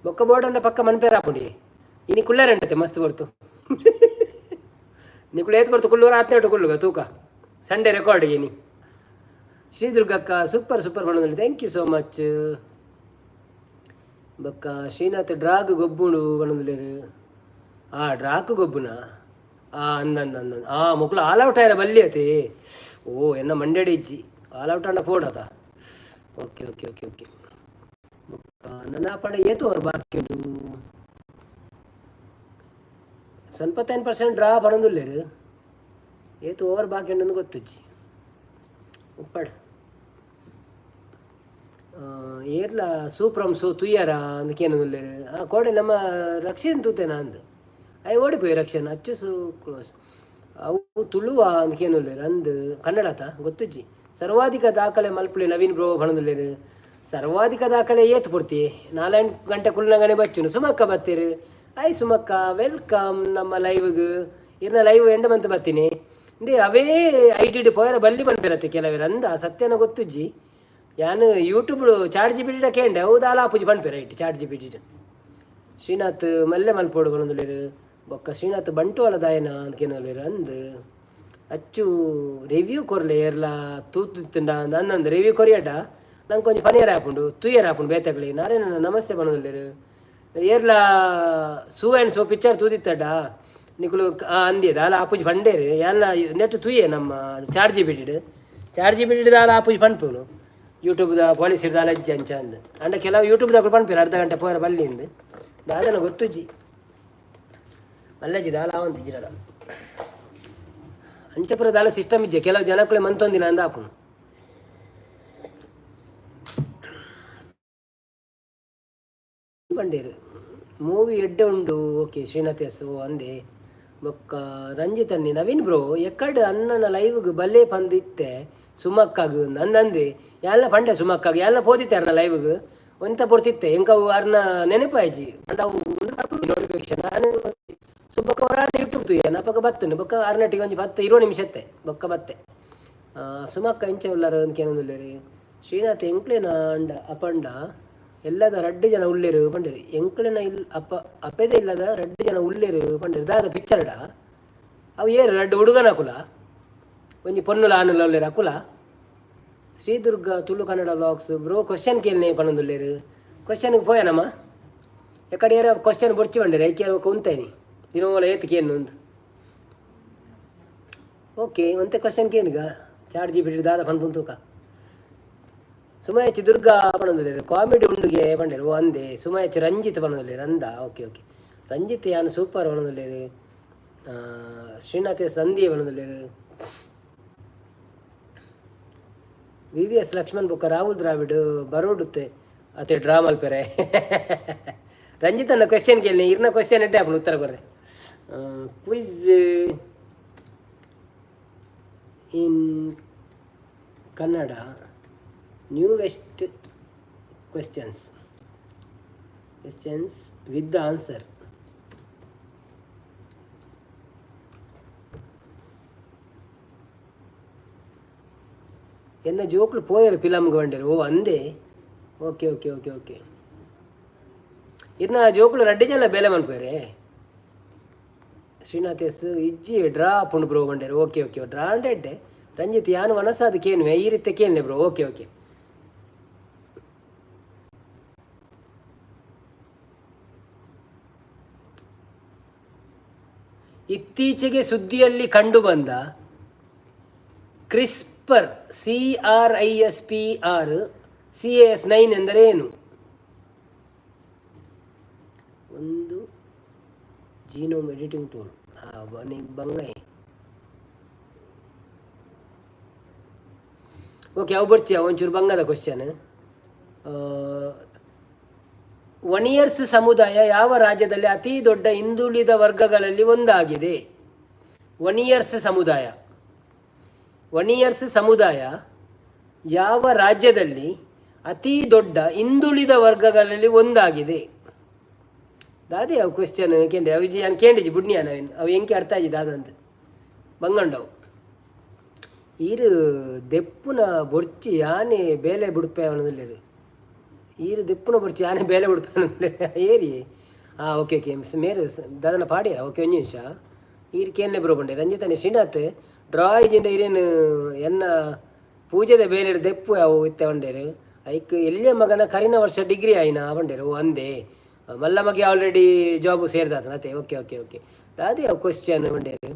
Speaker 1: ಬೊಕ್ಕ ಬೋರ್ಡ್ ಪಕ್ಕ ಮನ್ಪೇರ ಆಪುಂಡಿ. ಇನಿ ಕುಳ್ಳೇರಂಟತೆ ಮಸ್ತ್ ಬರ್ತು. ನಿಕುಲು ಏತ್ ಬರ್ತು ಕುಳ್ಳೂರು ಆತ್ನೇಟು ಕುಳ್ಳುಗ ತೂಕ. ಸಂಡೇ ರೆಕಾರ್ಡ್ ಇನಿ. ಶ್ರೀ ದುರ್ಗಕ್ಕ ಸೂಪರ್ ಸೂಪರ್ ಬಣದುಲ್ಲೆ. Thank you so much. ಬೊಕ್ಕ ಶ್ರೀನಾಥ್ ಡ್ರಾಗ್ ಗೊಬ್ಬುಂಡು ಬಣದುಲ್ಲೇರು. ಆ ಡ್ರಾಕ್ ಗೊಬ್ಬುನ? ಆ ಅಂದ ಅಂದ ಅಂದ. ಆ ಮೊಕ್ಲು ಆಲ್ ಔಟ್ ಆಯ್ರ ಬಲ್ಲಿ ಅತಿ. ಓ, ಎನ್ನ ಮಂಡ್ಯಡ್ ಇಜ್ಜಿ. ಆಲ್ ಔಟ್ ಆಂಡ ಪೋಡತ. Okay okay okay okay. ಬೊಕ್ಕ ನನ ಪಂಡ ಏತ್ ಓವರ್ ಬಾಕಿ ಉಂಡು? 75% ಡ್ರಾ ಪಣೊಂದುಲ್ಲೆರ್. ಏತ್ ಓವರ್ ಬಾಕಿ ಉಂಡು ಗೊತ್ತುಜ್ಜಿ. ಉಪ್ಪಡ್ ಏರ್ಲ ಸೂಪ್ರಮ್ ಸೂ ತುಯ್ಯರ ಅಂದ್ ಕೇನೊಂದುಲ್ಲೆರ್. ಆ ಕೋಡೆ ನಮ್ಮ ರಕ್ಷನ್ ತೂತೆನ ಅಂದ್. ಅಯ್ ಓಡಿಪೋಯ್ ರಕ್ಷನ್ ಅಚ್ಚು ಸು ಕ್ಲೋಸ್. ಅವು ತುಳುವ ಅಂದ್ ಕೇನೊಂದುಲ್ಲೆರ್. ಅಂದ್, ಕನ್ನಡತ ಗೊತ್ತುಜ್ಜಿ. ಸರ್ವಾಧಿಕ ದಾಖಲೆ ಮಲ್ಪುಲೆ ನವೀನ್ ಬ್ರೋ ಪಣೊಂದುಲ್ಲೆರ್. ಸರ್ವಾಧಿಕ ದಾಖಲೆ ಏತ್ ಪೊರ್ತಿ? ನಾಲೆಂಟು ಗಂಟೆ ಕುಲ್ಲಂಗನೆ ಬಚ್ಚುನು. ಸುಮಕ್ಕ ಬತ್ತೆರ್. ಆಯ್ ಸುಮಕ್ಕ, welcome ನಮ್ಮ ಲೈವ್ಗ್. ಇರ್ನ ಲೈವ್ ಎಂಡ ಮಂತ್ ಬತ್ತೀನಿ ಇಂದೇ ಅವೇ I T ಪೋಯರ ಬಲ್ಲಿ ಪನ್ಪೆರತ್ತೆ ಕೆಲವೆರ್. ಅಂದ, ಸತ್ಯನ ಗೊತ್ತುಜ್ಜಿ. ಯಾನ್ ಯೂಟ್ಯೂಬ್ ಚಾಟ್ ಜಿ ಪಿ ಟಿಡ ಕೇಂಡೆ. ಅವು ದಾಲ ಆಪುಜಿ ಪನ್ಪೆರ್ ಐಟ್ ಚಾಟ್ ಜಿ ಪಿ ಟಿಡ್. ಶ್ರೀನಾಥ್ ಮಲ್ಲೆ ಮಲ್ಪೋಡು ಪನೊಂದುಲ್ಲೆರ್. ಬೊಕ್ಕ ಶ್ರೀನಾಥ್ ಬಂಟ್ವಾಳ ದಾಯನ ಅಂದ್ ಕೇನೊಂದುಲ್ಲೆರ್. ಅಂದ್, ಅಚ್ಚು ರಿವ್ಯೂ ಕೊರ್ಲೆ ಏರ್ಲ ತೂತಿತ್ತುಂಡ ಅಂದ್. ಅಂದಂದ್ ರಿವ್ಯೂ ಕೊರಿಯಡ ನಂಗೆ ಒಂಜಿ ಪನಿಯರ ಆಪುಂಡು, ತೂಯರ ಆಪುಂಡು ಬೇತೆಕ್ಲೆ. ನಾರಾಯಣ ನಮಸ್ತೆ ಪನೊಂದುಲ್ಲೆರ್. ಏರ್ಲ ಸೂ ಆ್ಯಂಡ್ ಸೋ ಪಿಕ್ಚರ್ ತೂದಿತ್ತಡ ನಿಕುಲು? ಅಂದಿ, ದಾಲ ಆಪುಜಿ ಪಂಡೇರು. ಯಾನ್ಲ ನೆಟ್ ತೂಯೆ ನಮ್ಮ ಚಾಟ್ ಜಿ ಪಿ ಟಿಡ್. ಚಾಟ್ ಜಿ ಪಿ ಟಿಡ್ ದಾಲ ಆಪುಜಿ ಪನ್ಪುನು. ಯೂಟ್ಯೂಬ್ದ ಪಾಲಿಸಿ ದಾಲ ಇಜ್ಜಿ ಅಂಚ ಅಂದ್. ಅಂಡ ಕೆಲವು ಯೂಟ್ಯೂಬ್ದಕುಲು ಪನ್ಪೆರ್ ಅರ್ಧ ಗಂಟೆ ಪೋಯರ ಬಲ್ಲಿ ಇಂದ್. ದಾದನ ಗೊತ್ತುಜ್ಜಿ. ಮಲ್ಲಜ್ಜಿ ದಾಲ ಆವಂತಿಜ್ಜಿರಡ. ಅಂಚಪುರ ದಾಲ ಸಿಸ್ಟಮ್ ಇಜ್ಜೆ. ಕೆಲವು ಜನಕ್ಕುಲೆ ಮಂತೊಂದಿನ ಅಂದ ಆಪುನು ಪಂಡೇರು. ಮೂವಿ ಎಡ್ಡೆ ಉಂಡು. ಓಕೆ ಶ್ರೀನಾಥ್ ಎಸ್ ಓ ಅಂದೆ. ಬೊಕ್ಕ ರಂಜಿತ್ ಅನ್ನಿ, ನವೀನ್ ಬ್ರೋ ಎಕ್ಕಡ್ ಅಣ್ಣನ ಲೈವ್ಗ್ ಬಲ್ಲೆ ಪಂದ್ ಇತ್ತೆ ಸುಮಕ್ಕಾಗ್ ಅಂದಂದೆ. ಯಾನ್ಲ ಪಂಡೆ ಸುಮಕ್ಕಾಗ್. ಯಾನ್ಲ ಪೋದಿತ್ತೆ ಅರ್ನ ಲೈವ್ಗ್. ಒಂತ ಪೊರ್ತಿತ್ತೆ. ಎಂಕ ಅವು ಅರ್ನ ನೆನಪಾಯ್ಜಿ. ಪಂಡ ಅವು ನೋಟಿಫಿಕೇಶನ್ ನಾನು ಸೊ ಬೊಕ್ಕ ಹೊರಾಂಡ ಯೂಟ್ಯೂಬ್ ತೂಯೆ ಅಪಗ ಬತ್ತುಂಡು. ಬೊಕ್ಕ ಅರ್ನಟ್ಟಿಗೆ ಒಂಜಿ 10-20 ನಿಮಿಷ ಇತ್ತೆ. ಬೊಕ್ಕ ಬತ್ತೆ. ಸುಮಕ್ಕ ಎಂಚ ಉಲ್ಲರ್ ಅಂದ್ ಕೇನೊಂದುಲ್ಲೆರ್. ಶ್ರೀನಾಥ್ ಎಂಕ್ಲೆನ ಅಂಡ ಅಪಂಡ ಎಲ್ಲದ ರಡ್ಡ್ ಜನ ಉಲ್ಲೆರ್ ಪಂಡೆರ್. ಎಂಕ್ಲೆನ ಇಲ್ ಅಪ್ಪ ಅಪೆದ ಇಲ್ಲದ ರಡ್ಡ್ ಜನ ಉಲ್ಲೆರ್ ಪಂಡೆರ್. ದಾದ ಪಿಕ್ಚರ್ಡ? ಅವು ಏರ್ ರಡ್ಡ್ ಹುಡುಗನ ಅಕುಲ? ಒಂಜಿ ಪೊನ್ನುಲ ಆನುಲ ಉಲ್ಲೆರ್ ಅಕುಲ? Shridurga Tulu Kannada vlogs bro question ಕೇಳ್ನೆ ಪನೊಂದುಲ್ಲೆರ್. ಕ್ವಶನ್ಗೆ ಪೋಯನಮ್ಮ. ಎಕಡೆ ಏರ ಕ್ವಶನ್ ಬೊರ್ಚಿ ಪಂಡೆರ್. ಐಕೆ ಉಂತೇನಿ ದಿನೋಲ ಏತ್ ಕೇನು ಅಂದ್. ಓಕೆ, ಒಂತೆ ಕ್ವಶನ್ ಕೇನುಗ. ಚಾಟ್ ಜಿ ಪಿ ಟಿ ದಾದ ಪನ್ಪುನ್ ತೂಕ. ಸುಮಯಚಿ ದುರ್ಗಾ ಪನೊಂದುಲ್ಲೆರ್. ಕಾಮಿಡಿ ಉಂಡುಗೆ ಪಂಡೆರ್. ಓ ಅಂದೆ. ಸುಮಯಚಿ ರಂಜಿತ್ ಪನೊಂದುಲ್ಲೆರ್. ಅಂದ, ಓಕೆ ಓಕೆ. ರಂಜಿತ್ ಯಾನ್ ಸೂಪರ್ ಪನೊಂದುಲ್ಲೆರ್. ಶ್ರೀನಾಥ್ ಸಂಧಿ ಪನೊಂದುಲ್ಲೆರ್. ವಿ ವಿ ಎಸ್ ಲಕ್ಷ್ಮಣ್ ಬೊಕ್ಕ ರಾಹುಲ್ ದ್ರಾವಿಡ್ ಬರೋಡುತ್ತೆ ಅತೆ ಡ್ರಾ ಮಲ್ಪೆರೆ. ರಂಜಿತ್ ಅನ್ನ ಕ್ವೆಶ್ಚನ್ ಕೇಳಿ. ಇರ್ನ ಕ್ವೆಶ್ಚನ್ ಎಡ್ಡೆ ಆಪುಂಡು ಉತ್ತರ ಕೊರ್ರೆ. Quiz in Kannada, newest Questions, questions with the answer. ಎನ್ನ ಜೋಕ್ಲು ಪೋಯರು ಫಿಲಮ್ಗೆ ಬಂಡೇರು. ಓ ಅಂದೆ, ಓಕೆ ಓಕೆ ಓಕೆ ಓಕೆ. ಇರ್ನ ಜೋಕುಲು ರಡ್ಡೆ ಜನ ಬೇಲೆ ಮನ್ಪೇರೆ. ಶ್ರೀನಾಥ್ ಎಸ್ ಇಜ್ಜಿ ಡ್ರಾ ಪುಂಡು ಬ್ರೋ ಬಂಡೇರು. ಓಕೆ ಓಕೆ, ಡ್ರಾ ಅಂಡೆಡ್ಡೆ. ರಂಜಿತ್ ಯಾನು ವನಸಾದ ಕೇನ್ವೆ ಈ ರೀತಿ ಕೇನ್ಲೆ ಬ್ರೋ. ಓಕೆ ಓಕೆ, ಇತ್ತೀಚೆಗೆ ಸುದ್ದಿಯಲ್ಲಿ ಕಂಡುಬಂದ ಕ್ರಿಸ್ಪರ್ CRISPR CAS 9 ಎಂದರೆ ಏನು? ಒಂದು ಜೀನೋಮ್ ಎಡಿಟಿಂಗ್ ಟೂಲ್. ಬಂಗೈ. ಓಕೆ, ಅವು ಬರ್ಚಿ ಒಂಚೂರು ಬಂಗದ ಕ್ವಶನ್. ವನಿಯರ್ಸ್ ಸಮುದಾಯ ಯಾವ ರಾಜ್ಯದಲ್ಲಿ ಅತಿ ದೊಡ್ಡ ಹಿಂದುಳಿದ ವರ್ಗಗಳಲ್ಲಿ ಒಂದಾಗಿದೆ? ವನಿಯರ್ಸ್ ಸಮುದಾಯ, ವನಿಯರ್ಸ್ ಸಮುದಾಯ ಯಾವ ರಾಜ್ಯದಲ್ಲಿ ಅತಿ ದೊಡ್ಡ ಹಿಂದುಳಿದ ವರ್ಗಗಳಲ್ಲಿ ಒಂದಾಗಿದೆ? ದಾದೆ ಅವು ಕ್ವಶನ್ ಕೇಂದ್ರ ಅವು ಯಾನ್ ಕೇಂಡಿಜಿ ಬುಡ್ನಿಯಾ ನಾವೇನು ಅವು ಎಂಕೆ ಅರ್ಥ ಆಜಿ ದಾದಂತ ಬಂಗಂಡವು. ಈರು ದೆಪ್ಪುನ ಬೊರ್ಚಿ ಯಾನೆ ಬೇಲೆ ಬುಡ್ಪೆ ಅವನದಲ್ಲೇರು. ಈರು ದೆಪ್ಪುನ ಬೊರ್ಚಿ ಯಾನೆ ಬೇಲೆ ಬುಡ್ಪೆ ಅವನದಲ್ಲೇರು ಏರಿ. ಹಾಂ, ಓಕೆ ಓಕೆ, ಮೇರು ದಾದನ ಪಾಡಿಯರ. ಓಕೆ, ಒಂಜಿ ನಿಮಿಷ. ಈರು ಕೇನ್ಲೆ ಬ್ರೋ ಬಂಡೆ. ರಂಜಿತಾನೆ ಶ್ರೀನಾಥ್ ಡ್ರಾ ಇಜಿಂಡ ಇರೇನು ಎನ್ನ ಪೂಜೆದ ಬೇಲೆ ದೆಪ್ಪು ಅವು ಇತ್ತೆ ಬಂಡೇರು. ಐಕ್ ಎಲ್ಲಿಯ ಮಗನ ಕರಿನ ವರ್ಷ ಡಿಗ್ರಿ ಆಯ್ನ ಬಂಡೇರು. ಓ ಅಂದೆ, ಮಲ್ಲ ಮಗೆ ಆಲ್ರೆಡಿ ಜಾಬ್ ಸೇರ್ದಾತನ ಅತ್ತೆ. ಓಕೆ ಓಕೆ ಓಕೆ, ದಾದೆ ಅವು ಕ್ವಶನ್ ಬಂಡೇರು.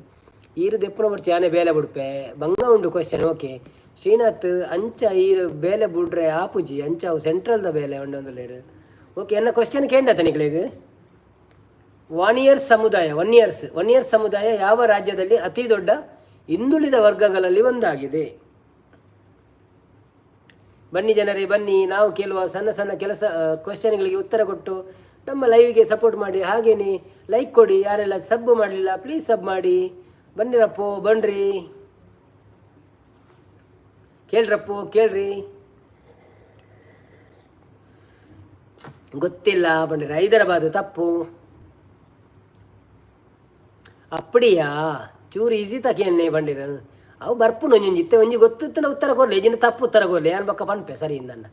Speaker 1: ಈರು ದೆಪ್ಪುನ ಬೊರ್ಚಿ ಯಾನೆ ಬೇಲೆ ಬುಡ್ಪೆ ಬಂಗ ಉಂಡು ಕ್ವಶನ್. ಓಕೆ ಶ್ರೀನಾಥ್, ಅಂಚ ಈರು ಬೇಲೆ ಬುಡ್ರೆ ಆಪುಜಿ, ಅಂಚ ಅವು ಸೆಂಟ್ರಲ್ದ ಬೇಲೆ ಒಂಡೊಂದುಲ್ಲೇರು. ಓಕೆ, ಎನ್ನ ಕ್ವಶನ್ ಕೇಂಡತ ನಿಕ್ಲೆಗ್? ವಾನಿಯರ್ಸ್ ಸಮುದಾಯ, ವನ್ನಿಯರ್ಸ್, ವನ್ನಿಯರ್ಸ್ ಸಮುದಾಯ ಯಾವ ರಾಜ್ಯದಲ್ಲಿ ಅತಿ ದೊಡ್ಡ ಹಿಂದುಳಿದ ವರ್ಗಗಳಲ್ಲಿ ಒಂದಾಗಿದೆ? ಬನ್ನಿ ಜನರೇ ಬನ್ನಿ, ನಾವು ಕೇಳುವ ಸಣ್ಣ ಸಣ್ಣ ಕೆಲಸ ಕ್ವಶನ್ಗಳಿಗೆ ಉತ್ತರ ಕೊಟ್ಟು ನಮ್ಮ ಲೈವ್ಗೆ ಸಪೋರ್ಟ್ ಮಾಡಿ. ಹಾಗೇನೆ ಲೈಕ್ ಕೊಡಿ. ಯಾರೆಲ್ಲ ಸಬ್ ಮಾಡಲಿಲ್ಲ, ಪ್ಲೀಸ್ ಸಬ್ ಮಾಡಿ. ಬನ್ನಿರಪ್ಪೋ, ಬನ್ರಿ, ಕೇಳ್ರಪ್ಪೋ, ಕೇಳ್ರಿ. ಗೊತ್ತಿಲ್ಲ ಬನ್ನಿರ. ಹೈದರಾಬಾದ್ ತಪ್ಪು. ಅಪ್ಪಡಿಯಾ ಚೂರು ಈಸಿ ತಕೇನೆ ಬಂಡಿರ. ಅವು ಬರ್ಪುಂಡು ಒಂಜೊಂಜಿ ಇತ್ತೆ ಒಂಜಿ ಗೊತ್ತಿತ್ತನ ಉತ್ತರ ಕೊರ್ಲೆ, ಇಜಿನ ತಪ್ಪು ಉತ್ತರ ಕೊರ್ಲೆ. ಯಾನ್ ಬೊಕ್ಕ ಪನ್ಪೆ ಸರಿ ಇಂದನ್ನ.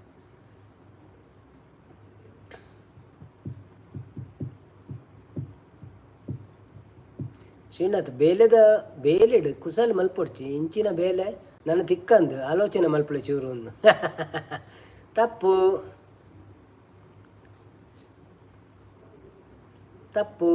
Speaker 1: ಶ್ರೀನಾಥ್ ಬೇಲೆದ ಬೇಲೆಡ್ ಕುಸಲ್ ಮಲ್ಪೊಡ್ಚಿ, ಇಂಚಿನ ಬೇಲೆ ನನ್ನ ತಿಕ್ಕಂದು ಆಲೋಚನೆ ಮಲ್ಪಲೆ ಚೂರು ಒಂದು. ತಪ್ಪು ತಪ್ಪು.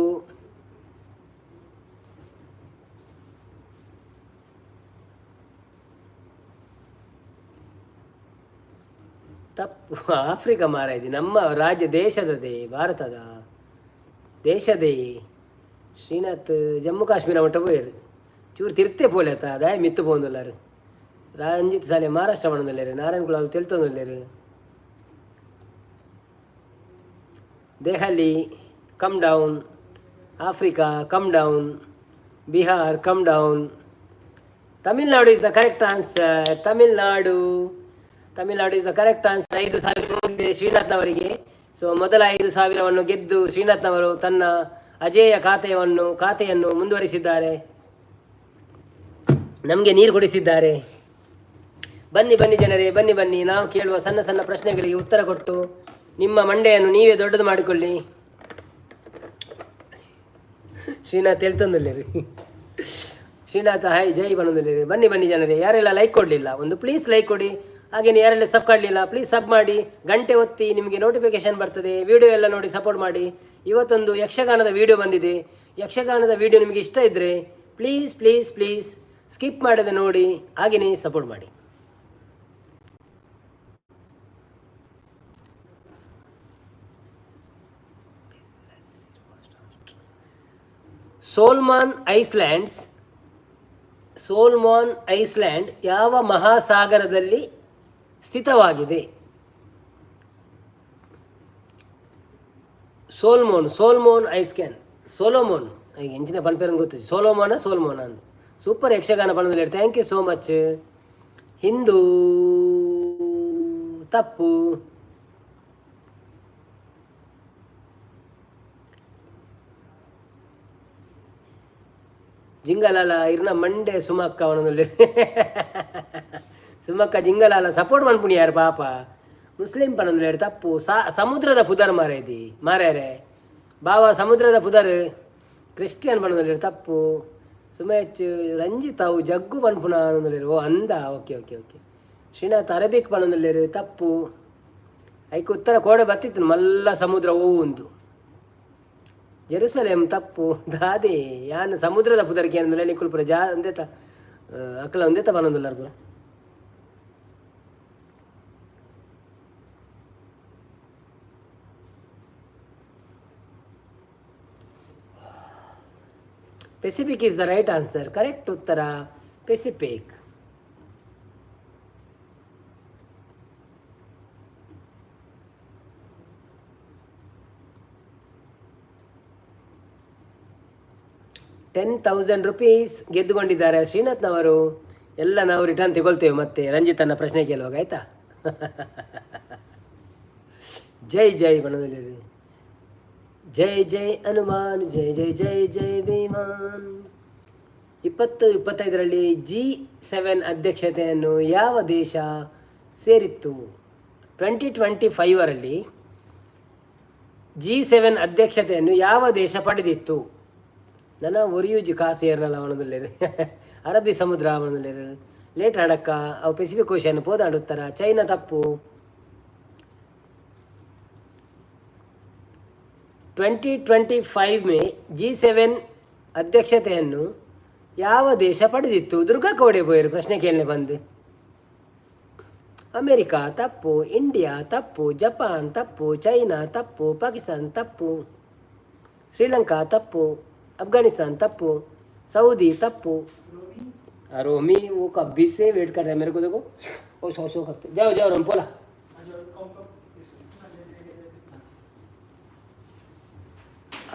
Speaker 1: ತಪ್ಪು. ಆಫ್ರಿಕಾ ಮಾರಾಯ್ದಿ, ನಮ್ಮ ರಾಜ್ಯ ದೇಶದದೇ, ಭಾರತದ ದೇಶದೇ. ಶ್ರೀನಾಥ್ ಜಮ್ಮು ಕಾಶ್ಮೀರ ಮಟ್ಟ ಪೋಯರು, ಚೂರು ತಿರ್ತೆ ಪೋಲೆ ಆತ ದಾಯ ಮಿತ್ತು ಪೋಂದುಲ್ಲಾರು. ರಂಜಿತ್ ಸಾಲೆ Maharashtra ಪಣೊಂದುಲ್ಲೆರ್. Narayana Kulal ತೆಲ್ತೊಂದುಲ್ಲೆರ್. Delhi come down, Africa come down, Bihar come down. Tamil Nadu is the correct answer. Tamil Nadu, Tamil Nadu is the correct answer. 5,000 ಹೋಗಿದೆ ಶ್ರೀನಾಥ್ನವರಿಗೆ. ಸೊ ಮೊದಲ 5,000ವನ್ನು ಗೆದ್ದು ಶ್ರೀನಾಥ್ನವರು ತನ್ನ ಅಜೇಯ ಖಾತೆಯನ್ನು ಮುಂದುವರಿಸಿದ್ದಾರೆ. ನಮಗೆ ನೀರು ಕುಡಿಸಿದ್ದಾರೆ. ಬನ್ನಿ ಬನ್ನಿ ಜನರೇ, ಬನ್ನಿ ಬನ್ನಿ. ನಾವು ಕೇಳುವ ಸಣ್ಣ ಸಣ್ಣ ಪ್ರಶ್ನೆಗಳಿಗೆ ಉತ್ತರ ಕೊಟ್ಟು ನಿಮ್ಮ ಮಂಡೆಯನ್ನು ನೀವೇ ದೊಡ್ಡದು ಮಾಡಿಕೊಳ್ಳಿ. ಶ್ರೀನಾಥ್ ಹೇಳ್ತಂದುಲ್ಲೇರಿ. ಶ್ರೀನಾಥ ಹಾಯ್ ಜೈ ಬನ್ನೊಂದುಲ್ಲೇರಿ. ಬನ್ನಿ ಬನ್ನಿ ಜನರೇ. ಯಾರೆಲ್ಲ ಲೈಕ್ ಕೊಡಲಿಲ್ಲ ಒಂದು ಪ್ಲೀಸ್ ಲೈಕ್ ಕೊಡಿ. ಹಾಗೆಯೇ ಯಾರೆಲ್ಲ ಸಬ್ ಕಾಡಲಿಲ್ಲ ಪ್ಲೀಸ್ ಸಬ್ ಮಾಡಿ, ಗಂಟೆ ಒತ್ತಿ, ನಿಮಗೆ ನೋಟಿಫಿಕೇಶನ್ ಬರ್ತದೆ. ವಿಡಿಯೋ ಎಲ್ಲ ನೋಡಿ ಸಪೋರ್ಟ್ ಮಾಡಿ. ಇವತ್ತೊಂದು ಯಕ್ಷಗಾನದ ವಿಡಿಯೋ ಬಂದಿದೆ. ಯಕ್ಷಗಾನದ ವಿಡಿಯೋ ನಿಮಗೆ ಇಷ್ಟ ಇದ್ದರೆ ಪ್ಲೀಸ್ ಪ್ಲೀಸ್ ಪ್ಲೀಸ್ ಸ್ಕಿಪ್ ಮಾಡದೆ ನೋಡಿ, ಹಾಗೆಯೇ ಸಪೋರ್ಟ್ ಮಾಡಿ. ಸೋಲ್ಮಾನ್ ಐಸ್ಲ್ಯಾಂಡ್ಸ್, ಸೋಲ್ಮಾನ್ ಐಸ್ಲ್ಯಾಂಡ್ ಯಾವ ಮಹಾಸಾಗರದಲ್ಲಿ ಸ್ಥಿತವಾಗಿದೆ? ಸೋಲ್ಮೋನ್, ಸೋಲ್ಮೋನ್ ಐಸ್ಕ್ಯಾನ್, ಸೋಲೋಮೋನ್ ಈಗ ಎಂಚಿನ ಪನ್ಪೇರಂದು ಗೊತ್ತು. ಸೋಲೋಮೋನ ಸೋಲ್ಮೋನ ಅಂತ. ಸೂಪರ್ ಯಕ್ಷಗಾನ ಪಣದಲ್ಲಿ. Thank you so much. Hindu ತಪ್ಪು. ಜಿಂಗಲಾಲ ಇರ್ನ ಮಂಡೆ ಸುಮಕ್ಕ ಅವನೊಂದು. ಸುಮಕ್ಕ ಜಿಂಗಲಾಲ ಸಪೋರ್ಟ್ ಮನ್ಪುಣಿ ಯಾರು ಪಾಪ. ಮುಸ್ಲಿಂ ಪನೊಂದು ತಪ್ಪು. ಸಮುದ್ರದ ಪುದರ್ ಮಾರೇದಿ ಮಾರ್ಯಾರೆ ಬಾವ, ಸಮುದ್ರದ ಪುದರ್. ಕ್ರಿಶ್ಚಿಯನ್ ಪನೊಂದು ತಪ್ಪು. ಸುಮೇಚ್ ರಂಜಿತ್ ಅವು ಜಗ್ಗು ಪನ್ಪುನ. ಓ ಅಂದ, okay okay okay. Srinath Arabic ಪನೊಂದುಲ್ಲೆರ್, ತಪ್ಪು. ಐಕ್ ಉತ್ತರ ಕೋಡೆ ಬತ್ತಿತ್ತು ಮಲ್ಲ ಸಮುದ್ರ ಓ ಉಂದು. ಜೆರುಸಲೇಮ್ ತಪ್ಪು. ದಾದೆ ಯಾನ್ ಸಮುದ್ರದ ಪುದರ್ ಕೇಂದ್ರ ನಿಕುಲು ಪೂರ ಜಾ ಒಂದೇತ ಅಕ್ಲ ಒಂದೇತ ಪನೊಂದುಲ್ಲಾರ್ ಪೂರ. Pacific is the right answer. Correct Uttara Pacific. ₹10,000 ಗೆದ್ದುಕೊಂಡಿದ್ದಾರೆ ಶ್ರೀನಾಥ್ನವರು. ಎಲ್ಲ ನಾವು ರಿಟರ್ನ್ ತಗೊಳ್ತೇವೆ ಮತ್ತೆ ರಂಜಿತನ ಪ್ರಶ್ನೆ ಕೇಳುವಾಗ, ಆಯಿತಾ? ಜೈ ಜೈ ಬಣ್ಣದಲ್ಲಿ, ಜೈ ಜೈ ಹನುಮಾನ್, ಜೈ ಜೈ ಜೈ ಜೈ ಭೀಮಾನ್. 2025ರಲ್ಲಿ ಜಿ 7 ಅಧ್ಯಕ್ಷತೆಯನ್ನು ಯಾವ ದೇಶ ಸೇರಿತ್ತು? 2025ರಲ್ಲಿ ಜಿ 7 ಅಧ್ಯಕ್ಷತೆಯನ್ನು ಯಾವ ದೇಶ ಪಡೆದಿತ್ತು? ನನ್ನ ಒರಿಯೂಜಿ ಕಾಸು ಏರ್ನಲ್ಲ ಅವನದುಲ್ಲೇರು. ಅರಬ್ಬಿ ಸಮುದ್ರ ಅವನದುಲ್ಲೇರು. ಲೇಟ್ ಆಡಕ್ಕ ಅವು ಪೆಸಿಫಿಕ್ ಓಷನ್ ಪೋದಾಂಡ್ ಉತ್ತರ. ಚೈನಾ ತಪ್ಪು. 2025 ಮೇ ಜಿ 7 ಅಧ್ಯಕ್ಷತೆಯನ್ನು ಯಾವ ದೇಶ ಪಡೆದಿತ್ತು? ದುರ್ಗಾ ಕೋಡೆ ಪೋಯರು ಪ್ರಶ್ನೆ ಕೇಳನೆ ಬಂದು. ಅಮೆರಿಕಾ ತಪ್ಪು, ಇಂಡಿಯಾ ತಪ್ಪು, ಜಪಾನ್ ತಪ್ಪು, ಚೈನಾ ತಪ್ಪು, ಪಾಕಿಸ್ತಾನ್ ತಪ್ಪು, ಶ್ರೀಲಂಕಾ ತಪ್ಪು, अफगानिस्तान ತಪ್ಪು, सऊदी ತಪ್ಪು. रोमी वो कभी से वेट कर रहा है मेरे को. देखो, वो सौ सौ करते. जाओ जाओ रमपोला.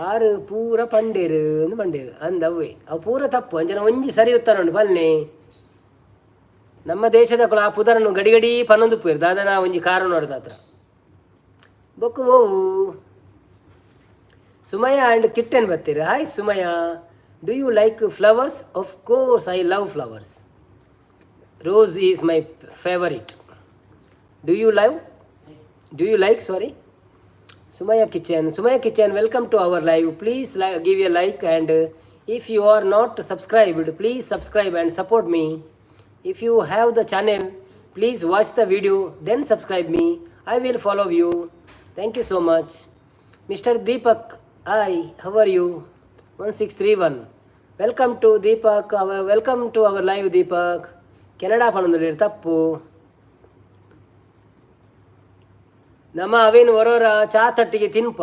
Speaker 1: ಆರು ಪೂರ ಪಂಡೇರು ಅಂದ್ ಪಂಡೇರು ಅಂದ ಅವೇ ಅವು ಪೂರ ತಪ್ಪು. ಅಂಚನ ಒಂಜಿ ಸರಿ ಉತ್ತರ ಉಂಡು ಬಲ್ನೆ. ನಮ್ಮ ದೇಶದ ಆ ಪುದರನ್ನು ಗಡಿ ಗಡಿ ಪನ್ನೊಂದು ಪೇರು ದಾದನ ಒಂಜಿ ಕಾರು ನೋಡ್ದಾತ್ರ ಬೊಕ್ಕು. ಓವು ಸುಮಯ ಆ್ಯಂಡ್ ಕಿಟ್ಟನ್ ಬರ್ತೀರ. Hi Sumaya, do you like flowers? Of course, I love flowers. Rose is my favourite. Do you love, do you like, sorry. Sumaya Kitchen, Sumaya Kitchen, welcome to our live. Please give a like, and if you are not subscribed, please subscribe and support me. If you have the channel, please watch the video, then subscribe me. I will follow you. Thank you so much. Mr. Deepak, hi, how are you? 1631. Welcome to Deepak, our welcome to our live, Deepak. Canada ಪಣಂದುಲ್ಲೇರ್ ತಪ್ಪು. ನಮ್ಮ ಅವೇನು ಒರೋರ ಚಾ ತಟ್ಟಿಗೆ ತಿನ್ಪ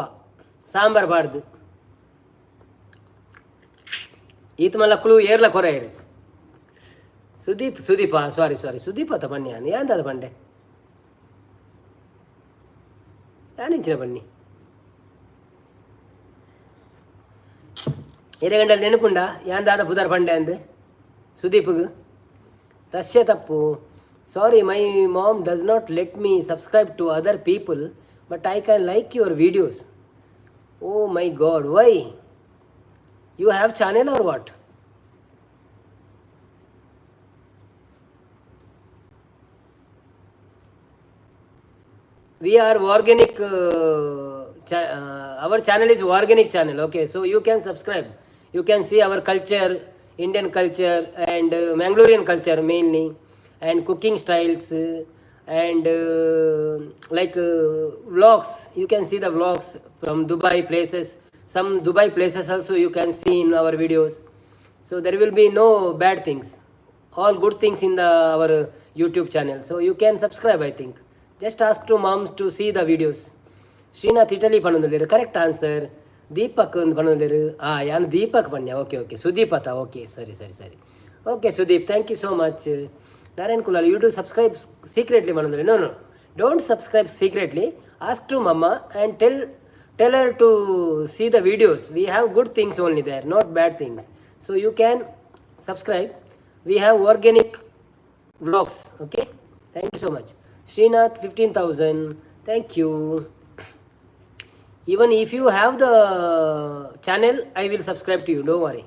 Speaker 1: ಸಾಂಬಾರ್ ಬಾರ್ದು. ಈತ ಮಲ್ಲ ಕುಳು ಏರ್ಲ ಕೊರೆಯರು. ಸುದೀಪ್, ಸುದೀಪ, ಸಾರಿ ಸಾರಿ, ಸುದೀಪ್ ಅತ್ತ ಬನ್ನಿ. ಯಾನ್ ಯಾಂದಾದ ಬಂಡೆ ಯಾನಿಂಚಿನ ಬನ್ನಿ ಎರೆಗಂಡ ನೆನಪುಂಡ ಯಾಂದಾದ ಪುದರ್ ಪಂಡೆ ಅಂದ್ ಸುದೀಪ್ಗ್. ರಷ್ಯಾ ತಪ್ಪು. Sorry, my mom does not let me subscribe to other people, but I can like your videos. Oh my God, why? You have channel or what? We are organic, our channel is organic channel, okay? So you can subscribe. You can see our culture, Indian culture and Mangalorean culture mainly, and cooking styles and like vlogs. You can see the vlogs from Dubai places. Some Dubai places also you can see in our videos. So there will be no bad things, all good things in the our YouTube channel. So you can subscribe, I think. Just ask to mom to see the videos. Srinath Italy ಪಣೊಂದುಲ್ಲೆರ್, correct answer. Deepak ಒಂದು ಪಣೊಂದುಲ್ಲೆರ್. ಆ ಯಾನ್ Deepak ಪನ್ಯ. Okay okay, Sudeep ಅತ್ತ. Okay, ಸರಿ ಸರಿ ಸರಿ. Okay Sudeep, thank you so much. Narayan Kulal, you do subscribe secretly ಪಣೊಂದುಲ್ಲೆ. No, no, don't subscribe secretly. Ask to mamma and tell her to see the videos. We have good things only there, not bad things. So you can subscribe. We have organic vlogs. Okay, thank you so much. Srinath, 15,000, thank you. Even if you have the channel, I will subscribe to you, don't worry.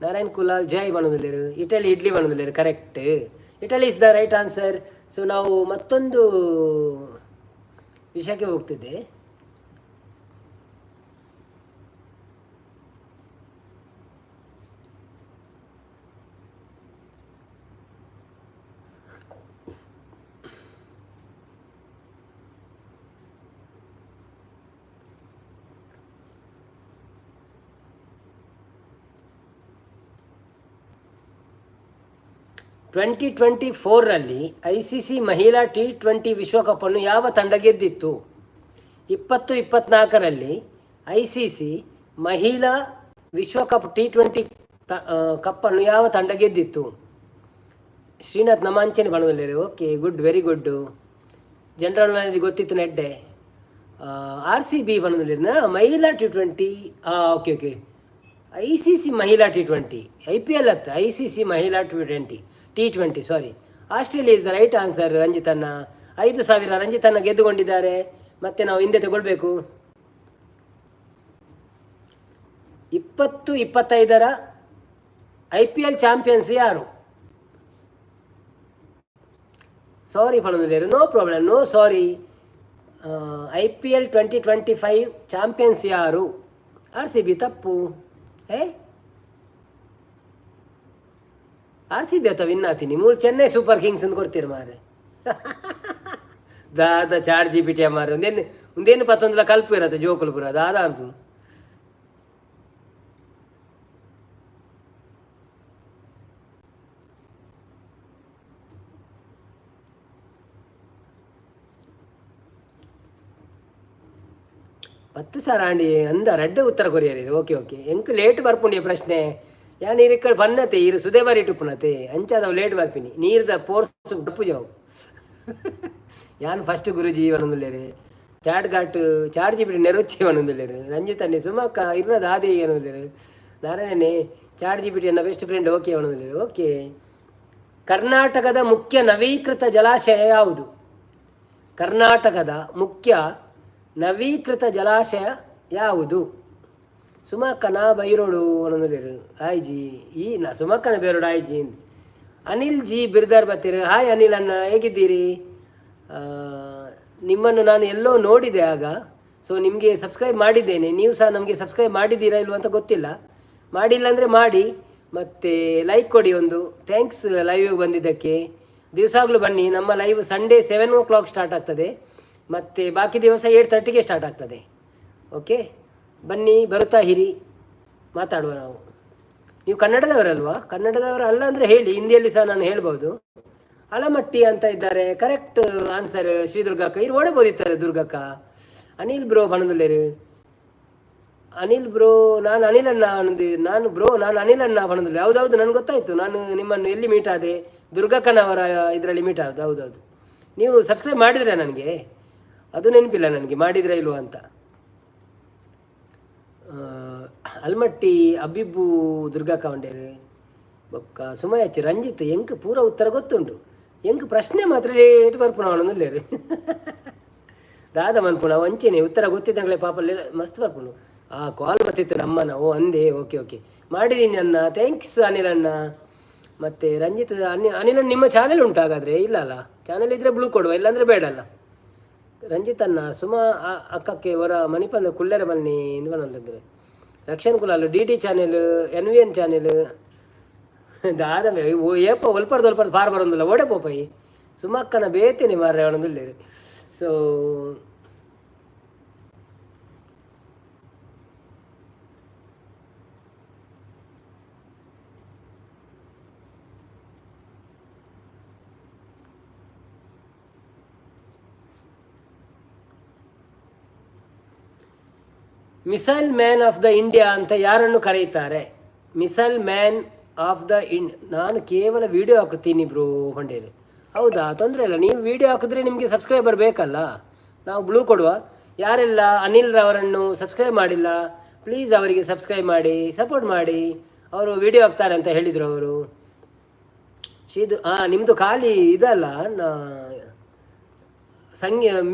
Speaker 1: Narayan Kulal Jai ಪನೊಂದುಲ್ಲೆರ್. Italy idli ಪನೊಂದುಲ್ಲೆರ್. Correct, Italy is the right answer. So ನಾವು ಮತ್ತೊಂದು ವಿಷಯಕ್ಕೆ ಹೋಗ್ತಿದ್ದೆ. 2024ರಲ್ಲಿ ICC ಮಹಿಳಾ T20 ವಿಶ್ವಕಪ್ಪನ್ನು ಯಾವ ತಂಡ ಗೆದ್ದಿತ್ತು? 2024ರಲ್ಲಿ ICC ಮಹಿಳಾ ವಿಶ್ವಕಪ್ T20 ಕಪ್ಪನ್ನು ಯಾವ ತಂಡ ಗೆದ್ದಿತ್ತು? ಶ್ರೀನಾಥ್ ನಮ್ಮ ಅಂಚನೆ ಪನೊಂದುಲ್ಲೆರ್. Okay, good, very good. General knowledge ಗೊತ್ತಿತ್ತು ನೆಡ್ಡೆ. ಆರ್ಸಿಬಿ ಪನೊಂದುಲ್ಲೆರ್. ಮಹಿಳಾ T20, okay okay. ICC ಮಹಿಳಾ ಟಿ20, ಐಪಿಎಲ್ ಅತ್ತ, ಐಸಿಸಿ ಮಹಿಳಾ T20, T20, sorry. Australia is the right answer. ರಂಜಿತನ್ನ 5000 ರಂಜಿತನ್ನ ಗೆದ್ದುಕೊಂಡಿದ್ದಾರೆ. ಮತ್ತೆ ನಾವು ಹಿಂದೆ ತಗೊಳ್ಬೇಕು. 2025ರ ಐಪಿಎಲ್ ಚಾಂಪಿಯನ್ಸ್ ಯಾರು? ಸಾರಿ ಪನೊಂದುಲ್ಲೆರ್. No problem, no sorry. IPL 2025 champions ಯಾರು? ಆರ್ಸಿಬಿ ತಪ್ಪು. ಏ, ಆರ್ಸಿಬಿ ಅಥವಾ ವಿನ್ ಆತೀನಿ ಮೂರು ಚೆನ್ನೈ ಸೂಪರ್ ಕಿಂಗ್ಸ್ ಅಂತ ಕೊಡ್ತೀರಿ ಮಾರೆ. ದಾದ ಚಾಟ್ ಜಿಪಿಟಿ ಮಾರೆ. ಒಂದೇನು ಒಂದೇನು ಪತ್ತೊಂದಲ ಕಲ್ಪು ಇರತ್ತೆ ಜೋಕುಲು ಪೂರ ದಾದ ಅನ್ಪು. 10,000 ಆಂಡಿ ಅಂದ ರಡ್ಡೆ ಉತ್ತರ ಕೊರಿಯರಿ. ಓಕೆ ಓಕೆ, ಎಂಕ್ ಲೇಟ್ ಬರ್ಪುಂಡಿ ಪ್ರಶ್ನೆ. ಯಾನ್ ಈರ್ ಇಕ್ಕಡ್ ಪನ್ನತೆ, ಈರ್ ಸುದೆ ಬಾರಿ ಟುಪ್ಪುನತೆ, ಅಂಚಾದವು ಲೇಟ್ ಬರ್ಪಿನಿ. ನೀರ್ದ ಪೋರ್ಸ್ ಜಾವು. ಯಾನ್ ಫಸ್ಟ್ ಗುರುಜಿ ಪನೊಂದುಲ್ಲೆರ್. Chat ghat chat GPT ನೆರೊಚ್ಚಿ ಪನೊಂದುಲ್ಲೆರ್. ರಂಜಿತ್ ಅಣ್ಣೆ, ಸುಮಕ್ಕ ಇರ್ನದ ಆದಿ ಪನೊಂದುಲ್ಲೆರ್. ನಾರಾಯಣನೆ ಚಾಟ್ ಜಿಪಿಟಿ ಎನ್ನ best friend, okay ಪನೊಂದುಲ್ಲೆರ್. Okay. ಕರ್ನಾಟಕದ ಮುಖ್ಯ ನವೀಕೃತ ಜಲಾಶಯ ಯಾವುದು? ಕರ್ನಾಟಕದ ಮುಖ್ಯ ನವೀಕೃತ ಜಲಾಶಯ ಯಾವುದು? ಸುಮಕ್ಕನ ಬೈರೋಡು ಪನೊಂದುಲ್ಲೆರ್. ಆಯ್ಜಿ ಈ ನ ಸುಮಕ್ಕನ ಬೇರೋಡು ಆಯ್ಜಿ. ಅನಿಲ್ ಜಿ ಬಿರ್ದಾರ್ ಬತ್ತೀರ್. ಹಾಯ್ ಅನಿಲ್ ಅಣ್ಣ, ಹೇಗಿದ್ದೀರಿ? ನಿಮ್ಮನ್ನು ನಾನು ಎಲ್ಲೋ ನೋಡಿದೆ ಆಗ. ಸೊ ನಿಮಗೆ ಸಬ್ಸ್ಕ್ರೈಬ್ ಮಾಡಿದ್ದೇನೆ. ನೀವು ಸಹ ನಮಗೆ ಸಬ್ಸ್ಕ್ರೈಬ್ ಮಾಡಿದ್ದೀರಾ ಇಲ್ವ ಅಂತ ಗೊತ್ತಿಲ್ಲ. ಮಾಡಿಲ್ಲ ಅಂದರೆ ಮಾಡಿ ಮತ್ತು ಲೈಕ್ ಕೊಡಿ ಒಂದು. Thanks ಲೈವಿಗೆ ಬಂದಿದ್ದಕ್ಕೆ. ದಿವಸಾಗಲೂ ಬನ್ನಿ. ನಮ್ಮ live Sunday 7 o'clock start ಆಗ್ತದೆ ಮತ್ತು ಬಾಕಿ ದಿವಸ 8:30ಗೆ ಸ್ಟಾರ್ಟ್ ಆಗ್ತದೆ. ಓಕೆ, ಬನ್ನಿ, ಬರುತ್ತಾ ಹಿರಿ, ಮಾತಾಡುವ ನಾವು. ನೀವು ಕನ್ನಡದವರಲ್ವಾ? ಕನ್ನಡದವರು ಅಲ್ಲ ಅಂದರೆ ಹೇಳಿ, ಹಿಂದಿಯಲ್ಲಿ ಸಹ ನಾನು ಹೇಳ್ಬೋದು. ಅಲಮಟ್ಟಿ ಅಂತ ಇದ್ದಾರೆ, ಕರೆಕ್ಟ್ ಆನ್ಸರ್. ಶ್ರೀ ದುರ್ಗಕ್ಕ ಇರು ಓಡಬೋದಿತ್ತಾರೆ ದುರ್ಗಕ್ಕ. ಅನಿಲ್ ಬ್ರೋ ಪನೊಂದುಲ್ಲೆರ್. ಅನಿಲ್ ಬ್ರೋ, ನಾನು ಅನಿಲ್ ಅಣ್ಣ ಅನ್ನೋದು ನಾನು ಬ್ರೋ, ನಾನು ಅನಿಲ್ ಅಣ್ಣ ಪನೊಂದುಲ್ಲೆ. ಹೌದೌದು, ನನಗೆ ಗೊತ್ತಾಯಿತು. ನಾನು ನಿಮ್ಮನ್ನು ಎಲ್ಲಿ ಮೀಟ್ ಆದೆ? ದುರ್ಗಕ್ಕನವರ ಇದರಲ್ಲಿ ಮೀಟ್ ಆದದ್ದು. ಹೌದೌದು. ನೀವು ಸಬ್ಸ್ಕ್ರೈಬ್ ಮಾಡಿದ್ರೆ ನನಗೆ ಅದು ನೆನಪಿಲ್ಲ ನನಗೆ, ಮಾಡಿದ್ರೆ ಇಲ್ವಾ ಅಂತ. ಅಲ್ಮಟ್ಟಿ ಅಬ್ಬಿಬ್ಬು ದುರ್ಗಕ್ಕ ಉಂಡೇರು. ಬೊಕ್ಕ ಸುಮಯಚ್ಚಿ ರಂಜಿತ್ ಎಂಕ್ ಪೂರ ಉತ್ತರ ಗೊತ್ತುಂಟು. ಎಂಕ್ ಪ್ರಶ್ನೆ ಮಾತ್ರ ಲೇಟ್ ಬರ್ಪುನ ಅವನೊಂದುಲ್ಲೇರು. ದಾದ ಮನ್ಪುಣ ಅಂಚೆನೆ ಉತ್ತರ ಗೊತ್ತಿದ್ದಂಗ್ಲೆ ಪಾಪ ಮಸ್ತ್ ಬರ್ಪುಂಡು. ಆ ಕಾಲ್ ಬರ್ತಿತ್ತು ನಮ್ಮನ. ಓ ಅಂದೆ, ಓಕೆ ಓಕೆ, ಮಾಡಿದ್ದೀನಿ ಅಣ್ಣ. Thanks Anil ಅಣ್ಣ. ಮತ್ತು ರಂಜಿತ್ ಅನಿಲ್ ಅಣ್ಣ, ನಿಮ್ಮ ಚಾನೆಲ್ ಉಂಟು ಹಾಗಾದರೆ? ಇಲ್ಲ ಅಲ್ಲ? ಚಾನೆಲ್ ಇದ್ದರೆ ಬ್ಲೂ ಕೊಡುವ, ಇಲ್ಲಾಂದರೆ ಬೇಡ ಅಲ್ಲ. ರಂಜಿತ್ ಅಣ್ಣ, ಸುಮಾ ಅಕ್ಕಕ್ಕೆ ಹೊರ ಮಣಿಪಂದ ಕುಳ್ಳೆರೆ ಬನ್ನಿ ಇಂದು ಪನೊಂದುಲ್ಲೆರ್. Rakshan Kulal DD channel, NVN channel ದಾದ ಓ ಏಪ ಒಲ್ಪರ್ದು ಒಲ್ಪರ್ದು ಪಾರ್ ಬರೋದಿಲ್ಲ ಓಡೆ ಪೋಪೈ. ಸುಮಕ್ಕನ ಬೇತೇನೆ ಮಾರ್ರೆ ಅವನೊಂದುಲ್ಲೆರ್. So missile man of the India ಅಂತ ಯಾರನ್ನು ಕರೆಯುತ್ತಾರೆ? Missile man of the ನಾನು ಕೇವಲ ವಿಡಿಯೋ ಹಾಕುತ್ತೀನಿ ಬ್ರೋ ಪಂಡೇರಿ. ಹೌದಾ? ತೊಂದರೆ ಇಲ್ಲ. ನೀವು ವಿಡಿಯೋ ಹಾಕಿದ್ರೆ ನಿಮಗೆ ಸಬ್ಸ್ಕ್ರೈಬರ್ ಬೇಕಲ್ಲ, ನಾವು ಬ್ಲೂ ಕೊಡುವ. ಯಾರೆಲ್ಲ ಅನಿಲ್ ರವರನ್ನು ಸಬ್ಸ್ಕ್ರೈಬ್ ಮಾಡಿಲ್ಲ, ಪ್ಲೀಸ್ ಅವರಿಗೆ ಸಬ್ಸ್ಕ್ರೈಬ್ ಮಾಡಿ, ಸಪೋರ್ಟ್ ಮಾಡಿ. ಅವರು ವಿಡಿಯೋ ಹಾಕ್ತಾರೆ ಅಂತ ಹೇಳಿದರು ಅವರು. ಶೀದು ಹಾಂ, ನಿಮ್ಮದು ಖಾಲಿ ಇದಲ್ಲ ನಾ ಸಂಗೀ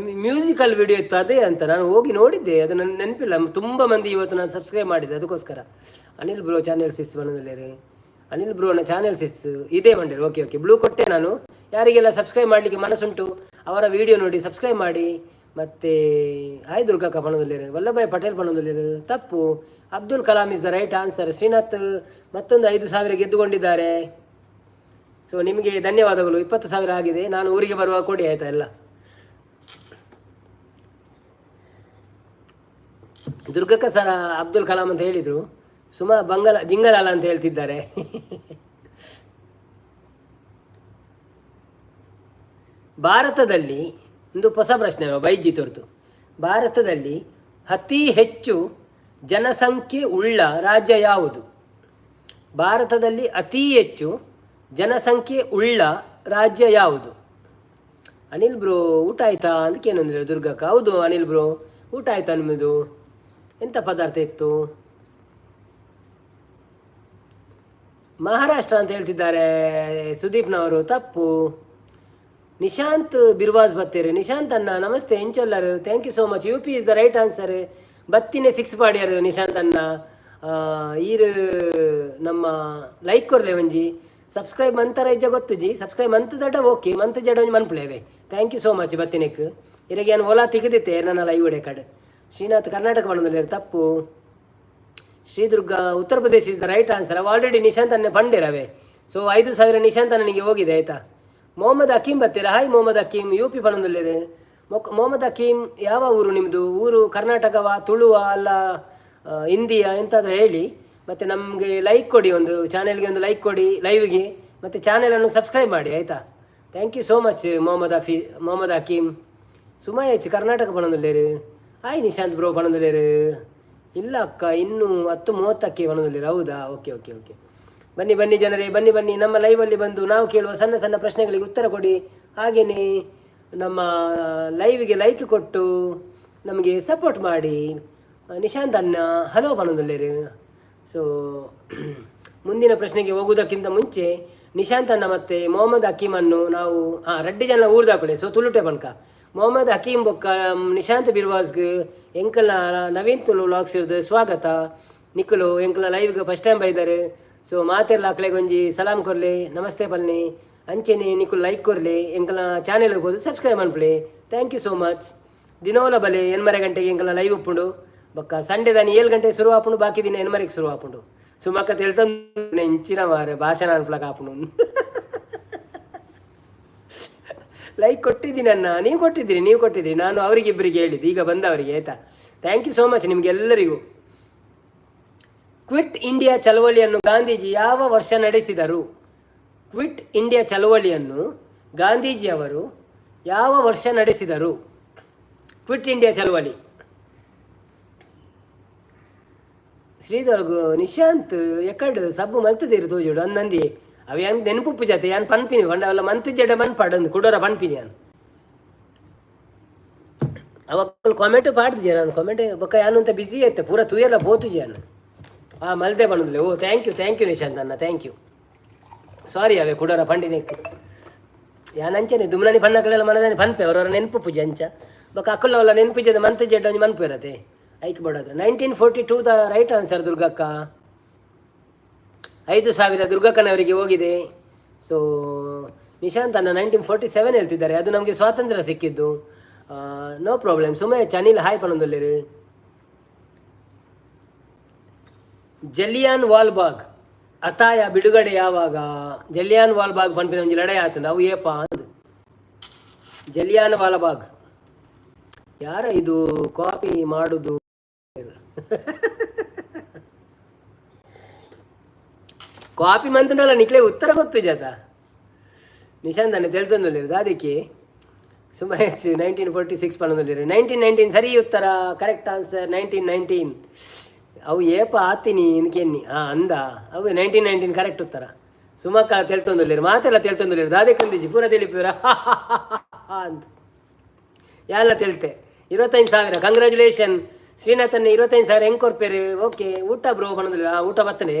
Speaker 1: ಮ್ಯೂಸಿಕಲ್ ವಿಡಿಯೋ ಇತ್ತು, ಅದೇ ಅಂತ ನಾನು ಹೋಗಿ ನೋಡಿದ್ದೆ. ಅದು ನನ್ನ ನೆನಪಿಲ್ಲ. ತುಂಬ ಮಂದಿ ಇವತ್ತು ನಾನು ಸಬ್ಸ್ಕ್ರೈಬ್ ಮಾಡಿದ್ದೆ, ಅದಕ್ಕೋಸ್ಕರ. ಅನಿಲ್ ಬ್ರೋ ಚಾನೆಲ್ ಸಿಸ್ ಬಂದಲ್ಲೇರಿ. ಅನಿಲ್ ಬ್ರೋನ ಚಾನೆಲ್ ಸಿಸ್ ಇದೇ ಬಂದಿರಿ. ಓಕೆ ಓಕೆ, ಬ್ಲೂ ಕೊಟ್ಟೆ ನಾನು. ಯಾರಿಗೆಲ್ಲ ಸಬ್ಸ್ಕ್ರೈಬ್ ಮಾಡಲಿಕ್ಕೆ ಮನಸ್ಸುಂಟು, ಅವರ ವಿಡಿಯೋ ನೋಡಿ ಸಬ್ಸ್ಕ್ರೈಬ್ ಮಾಡಿ. ಮತ್ತು ಹಾಯ್ ದುರ್ಗಕ್ಕ ಪಣದಲ್ಲಿರು. ವಲ್ಲಭಾಯ್ ಪಟೇಲ್ ಪಣದಲ್ಲಿರು, ತಪ್ಪು. Abdul Kalam is the right answer. Srinath ಮತ್ತೊಂದು 5,000 ಗೆದ್ದುಕೊಂಡಿದ್ದಾರೆ. ಸೊ ನಿಮಗೆ ಧನ್ಯವಾದಗಳು. 20,000 ಆಗಿದೆ. ನಾನು ಊರಿಗೆ ಬರುವ ಕೊಡಿ, ಆಯಿತಾ ಎಲ್ಲ. ದುರ್ಗಕ್ಕ ಸರ ಅಬ್ದುಲ್ ಕಲಾಂ ಅಂತ ಹೇಳಿದರು. ಸುಮಾ ಬಂಗಲ ಜಿಂಗಲಾಲ ಅಂತ ಹೇಳ್ತಿದ್ದಾರೆ. ಭಾರತದಲ್ಲಿ ಒಂದು ಹೊಸ ಪ್ರಶ್ನೆ ಬೈಜಿ ತೋರ್ತು. ಭಾರತದಲ್ಲಿ ಅತಿ ಹೆಚ್ಚು ಜನಸಂಖ್ಯೆ ಉಳ್ಳ ರಾಜ್ಯ ಯಾವುದು? ಭಾರತದಲ್ಲಿ ಅತಿ ಹೆಚ್ಚು ಜನಸಂಖ್ಯೆ ಉಳ್ಳ ರಾಜ್ಯ ಯಾವುದು? ಅನಿಲ್ ಬ್ರೋ, ಊಟ ಆಯ್ತಾ ಅದಕ್ಕೇನಂದ್ರೆ ದುರ್ಗಕ್ಕ. ಹೌದು ಅನಿಲ್ ಬ್ರೋ, ಊಟ ಆಯ್ತಾ ನಿಮ್ಮದು? ಎಂಥ ಪದಾರ್ಥ ಇತ್ತು? ಮಹಾರಾಷ್ಟ್ರ ಅಂತ ಹೇಳ್ತಿದ್ದಾರೆ ಸುದೀಪ್ನವರು, ತಪ್ಪು. ನಿಶಾಂತ್ ಬಿರ್ವಾಸ್ ಬತ್ತೀರಿ. ನಿಶಾಂತ್ ಅಣ್ಣ namaste, ಎಂಚೊಲ್ಲರು? Thank you so much. U P is the right answer. ಬತ್ತಿನೇ six ಪಾಡ್ಯಾರು Nishant ಅಣ್ಣ. ಈರು ನಮ್ಮ ಲೈಕ್ ಕೊರ್ಲೆ ಒಂಜಿ, ಸಬ್ಸ್ಕ್ರೈಬ್ ಮಂತರ ಇಜ್ಜ ಗೊತ್ತುಜಿ. ಸಬ್ಸ್ಕ್ರೈಬ್ ಮಂತ್ ದಡ್ಡ ಓಕೆ, ಮಂತ್ ಜಡ ಒಂಜಿ ಮನ್ಪುಲೇವೆ. Thank you so much ಬತ್ತಿನೆಕ್. ಇರೆಗೆ ಏನು ಓಲಾ ತಿಗದಿತ್ತೆ ನನ್ನ ಲೈವ್ ಒಡೆ ಕಡೆ. ಶ್ರೀನಾಥ್ ಕರ್ನಾಟಕ ಮಾಡೋದಿಲ್ಲ, ತಪ್ಪು. Shridurga Uttar Pradesh is the right answer. ಅವು ಆಲ್ರೆಡಿ ನಿಶಾಂತ್ ಅನ್ನೇ ಪಂಡಿರವೆ. ಸೊ 5,000 ನಿಶಾಂತ್ ನನಗೆ ಹೋಗಿದೆ, ಆಯಿತಾ. ಮೊಹಮ್ಮದ್ ಹಕೀಮ್ ಬತ್ತೀರಾ? Hi Mohammed Hakeem, U P ಪಣದಲ್ಲಿರು. ಮೊಹಮ್ಮದ್ ಹಕೀಮ್, ಯಾವ ಊರು ನಿಮ್ಮದು? ಊರು ಕರ್ನಾಟಕವಾ, ತುಳುವ ಅಲ್ಲ, ಹಿಂದಿಯಾ, ಎಂತಾದರೂ ಹೇಳಿ. ಮತ್ತು ನಮಗೆ ಲೈಕ್ ಕೊಡಿ, ಒಂದು ಚಾನೆಲ್ಗೆ ಒಂದು ಲೈಕ್ ಕೊಡಿ ಲೈವ್ಗೆ, ಮತ್ತು ಚಾನೆಲನ್ನು ಸಬ್ಸ್ಕ್ರೈಬ್ ಮಾಡಿ, ಆಯಿತಾ. Thank you so much Mohammed Hafi, Mohammed Hakeem. ಸುಮಾಯಚ್ ಕರ್ನಾಟಕ ಪಣದಲ್ಲಿರು. ಹಾಯ್ ನಿಶಾಂತ್ ಬ್ರೋ ಪಣದಲ್ಲಿರು. ಇಲ್ಲ ಅಕ್ಕ, ಇನ್ನೂ 10:30ಕ್ಕೆ ಪಣದಲ್ಲಿರು. ಹೌದಾ? Okay okay okay. ಬನ್ನಿ ಬನ್ನಿ ಜನರೇ, ಬನ್ನಿ ಬನ್ನಿ. ನಮ್ಮ ಲೈವಲ್ಲಿ ಬಂದು ನಾವು ಕೇಳುವ ಸಣ್ಣ ಸಣ್ಣ ಪ್ರಶ್ನೆಗಳಿಗೆ ಉತ್ತರ ಕೊಡಿ. ಹಾಗೆಯೇ ನಮ್ಮ ಲೈವ್ಗೆ ಲೈಕ್ ಕೊಟ್ಟು ನಮಗೆ ಸಪೋರ್ಟ್ ಮಾಡಿ. ನಿಶಾಂತ್ ಅಣ್ಣ ಹಲೋ ಪಣದಲ್ಲಿರು. ಸೊ ಮುಂದಿನ ಪ್ರಶ್ನೆಗೆ ಹೋಗುವುದಕ್ಕಿಂತ ಮುಂಚೆ ನಿಶಾಂತ್ ಅಣ್ಣ ಮತ್ತು ಮೊಹಮ್ಮದ್ ಹಕೀಮನ್ನು ನಾವು ರಡ್ಡಿ ಜನ ಊರ್ದಾಕುಲೆ. ಸೊ ತುಳುಟೆ ಪನ್ಕ. ಮೊಹಮ್ಮದ್ ಹಕೀಮ್ ಬೊಕ್ಕ ನಿಶಾಂತ್ ಬಿರ್ವಾಸ್ಗ್ ಎಂಕಲ್ನ ನವೀನ್ ತುಳು ವ್ಲಾಗ್ಸ್ ಇರ್ದು ಸ್ವಾಗತ. ನಿಕ್ಕುಲು ಎಂಕಲ್ನ ಲೈವ್ಗೆ ಫಸ್ಟ್ ಟೈಮ್ ಬೈದಾರೆ. ಸೊ ಮಾತೆರ್ಲ ಅಕ್ಲೆಗೊಂಜಿ ಸಲಾಮ್ ಕೊರ್ಲಿ, ನಮಸ್ತೆ ಪನ್ನಿ. ಅಂಚೆನೆ ನಿಕುಲು ಲೈಕ್ ಕೊರ್ಲಿ, ಎಂಕಲ್ನ ಚಾನೆಲ್ ಹೋಗ್ಬೋದು ಸಬ್ಸ್ಕ್ರೈಬ್ ಮನ್ಪುಲೆ. Thank you so much. ದಿನೋಲ ಬಲೆ 8:30 ಗಂಟೆಗೆ ಎಂಕಲ್ನ ಲೈವ್ ಉಪ್ಪುಂಡು. ಬೊಕ್ಕ ಸಂಡೇ ದಾನಿ 7 ಗಂಟೆ ಶುರು ಆಪುಂಡು, ಬಾಕಿ ದಿನ 8:30ಕ್ಕೆ ಶುರು ಆಪುಂಡು. ಸುಮಕ್ಕ ತೆಲ್ತೊಂದು ಇಂಚಿನ ಮಾರೆ ಭಾಷಣ ಅನ್ಪ್ಲಕ ಆಪುಂಡು. ಲೈಕ್ ಕೊಟ್ಟಿದ್ದೀನಿ ಅಣ್ಣ, ನೀವು ಕೊಟ್ಟಿದ್ದೀರಿ, ನೀವು ಕೊಟ್ಟಿದ್ದೀರಿ. ನಾನು ಅವರಿಗಿಬ್ಬರಿಗೆ ಹೇಳಿದ್ದು, ಈಗ ಬಂದವರಿಗೆ, ಆಯಿತಾ. Thank you so much ನಿಮಗೆಲ್ಲರಿಗೂ. ಕ್ವಿಟ್ ಇಂಡಿಯಾ ಚಳವಳಿಯನ್ನು ಗಾಂಧೀಜಿ ಯಾವ ವರ್ಷ ನಡೆಸಿದರು? ಕ್ವಿಟ್ ಇಂಡಿಯಾ ಚಳವಳಿಯನ್ನು ಗಾಂಧೀಜಿಯವರು ಯಾವ ವರ್ಷ ನಡೆಸಿದರು? ಕ್ವಿಟ್ ಇಂಡಿಯಾ ಚಳವಳಿ. ಶ್ರೀಧರ್ಗು ನಿಶಾಂತ್ ಎಕಡ್ ಸಬ್ಬು ಮಲ್ತದಿರು ತೋಜುಡು ಅಂದಂದಿ. ಅವು ಯಾನ್ ನೆನಪುಪ್ಪು ಜಾತೆ ಯಾನ್ ಪನ್ಪಿನಿ ಪಂಡ ಅವಲ್ಲ ಮಂತ್ ಜಡ ಮನ್ಪಾಡಂದು ಕುಡೋರ ಪನ್ಪಿನಿ ಯಾನ್. ಅವಕ್ಕಲು ಕಾಮೆಂಟ್ ಪಾಡ್ದಿಜೆ ನಾನು ಕಾಮೆಂಟ್ ಬೊಕ್ಕ ಯಾನು ಅಂತ ಬಿಸಿ ಐತೆ ಪೂರ ತೂಯೆಲ್ಲ ಪೋತುಜಿ ಯಾನ್. ಆ ಮಲ್ದೆ ಪಣುದಿಲ್ಲ. ಓ thank you, thank you Nishant ಅಣ್ಣ, thank you. ಸಾರಿ ಅವೇ ಕುಡೋರ ಪಂಡಿನೆಕ್ ಯಾನ್ ಅಂಚನೆ ದುಮ್ನಾನಿ ಪಣ್ಣಕಲೆಲ್ಲ ಮನದಾನಿ ಪನ್ಪೆ ಅವರವರ ನೆನಪು ಪೂಜೆ ಅಂಚ ಬೊಕ್ಕ ಅಕ್ಕುಲ್ಲವಲ್ಲ ನೆನಪು ಮಂತ್ ಜಡ್ಡ ಒಂಜಿ ಮನ್ಪು ಇರತ್ತೆ ಐಕ್ ಬೋಡಾದ್ರೆ. 1942 the right answer ದುರ್ಗಕ್ಕ. 5,000 ದುರ್ಗಕ್ಕನವರಿಗೆ ಹೋಗಿದೆ. ಸೊ ನಿಶಾಂತ್ ಅಣ್ಣ 1947 ಹೇಳ್ತಿದ್ದಾರೆ. ಅದು ನಮಗೆ ಸ್ವಾತಂತ್ರ್ಯ ಸಿಕ್ಕಿದ್ದು. No problem. ಸುಮಯ ಚನಿಲ್ ಹಾಯ್ ಪಣದಲ್ಲಿರು. ಜಲಿಯಾನ್ ವಾಲ್ಬಾಗ್ ಅತಾಯ ಬಿಡುಗಡೆ ಯಾವಾಗ? ಜಲಿಯಾನ್ ವಾಲ್ಬಾಗ್ ಪನ್ಪಿನ ಒಂಜಿ ಲಡಾಯಿ ಆತಂಡ, ಅವು ಏಪ ಅಂದ್. ಜಲಿಯಾನ್ ವಾಲ್ಬಾಗ್ ಯಾರ ಇದು ಕಾಪಿ ಮಾಡುದು? ಕಾಪಿ ಮಂತನಲ್ಲ ನಿಕ್ಲೆ ಉತ್ತರ ಗೊತ್ತು ಜಾತ. ನಿಶಾಂತ್ ಅಣ್ಣ ತೆಲ್ತೊಂದುಲ್ಲೆರ್ ದಾದಕ್ಕೆ. ಸುಮಯಚ್ 1946 ಪನೊಂದುಲ್ಲೆರ್. 1919 ಸರಿ ಉತ್ತರ, ಕರೆಕ್ಟ್ ಆನ್ಸರ್ 1919. ಅವು ಏಪ ಆತಿನಿ ಇಂದ್ಕೆನ್ನಿ ಅಂದ ಅವು 1919 ಕರೆಕ್ಟ್ ಉತ್ತರ. ಸುಮಕ್ಕ ತೆಲ್ತೊಂದುಲ್ಲೆರ್, ಮಾತೆಲ್ಲ ತೆಲ್ತೊಂದುಲ್ಲೆರ್. ದಾದೆಕಂದಿಜಿ ಪೂರ ತೆಲಿಪುರ ಅಂತ ಯಾಲ್ಲ ತೆಲ್ತೆ. 25,000 ಕಂಗ್ರ್ಯಾಚುಲೇಷನ್ ಶ್ರೀನಾಥನ್. 25,000 ಹೆಂಗೆ ಕೊರ್ಪೇರು? ಓಕೆ ಊಟ ಬ್ರೋ ಪನೊಂದುಲ್ಲೆರ್. ಊಟ ಬತ್ತನೆ.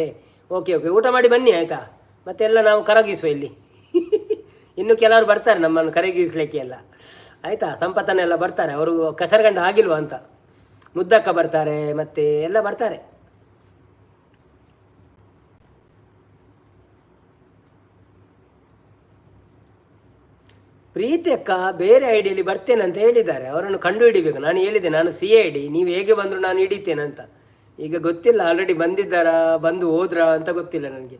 Speaker 1: ಓಕೆ ಓಕೆ, ಊಟ ಮಾಡಿ ಬನ್ನಿ ಆಯಿತಾ. ಮತ್ತೆಲ್ಲ ನಾವು ಕರಗಿಸುವ ಇಲ್ಲಿ. ಇನ್ನು ಕೆಲವರು ಬರ್ತಾರೆ ನಮ್ಮನ್ನು ಕರಗಿಸ್ಲಿಕ್ಕೆ ಎಲ್ಲ. ಆಯಿತಾ? ಸಂಪತ್ತನ್ನೆಲ್ಲ ಬರ್ತಾರೆ ಅವರು. ಕಸರಗಂಡ ಆಗಿಲ್ವಾ ಅಂತ ಮುದ್ದಕ್ಕ ಬರ್ತಾರೆ, ಮತ್ತೆ ಎಲ್ಲ ಬರ್ತಾರೆ. ಪ್ರೀತಿ ಅಕ್ಕ ಬೇರೆ ಐಡಿಯಲ್ಲಿ ಬರ್ತೇನೆ ಅಂತ ಹೇಳಿದ್ದಾರೆ. ಅವರನ್ನು ಕಂಡು ಹಿಡಿಬೇಕು. ನಾನು ಹೇಳಿದೆ, ನಾನು CID, ನೀವು ಹೇಗೆ ಬಂದರೂ ನಾನು ಹಿಡಿತೇನೆ ಅಂತ. ಈಗ ಗೊತ್ತಿಲ್ಲ, ಆಲ್ರೆಡಿ ಬಂದಿದ್ದಾರಾ, ಬಂದು ಹೋದ್ರಾ ಅಂತ ಗೊತ್ತಿಲ್ಲ ನನಗೆ.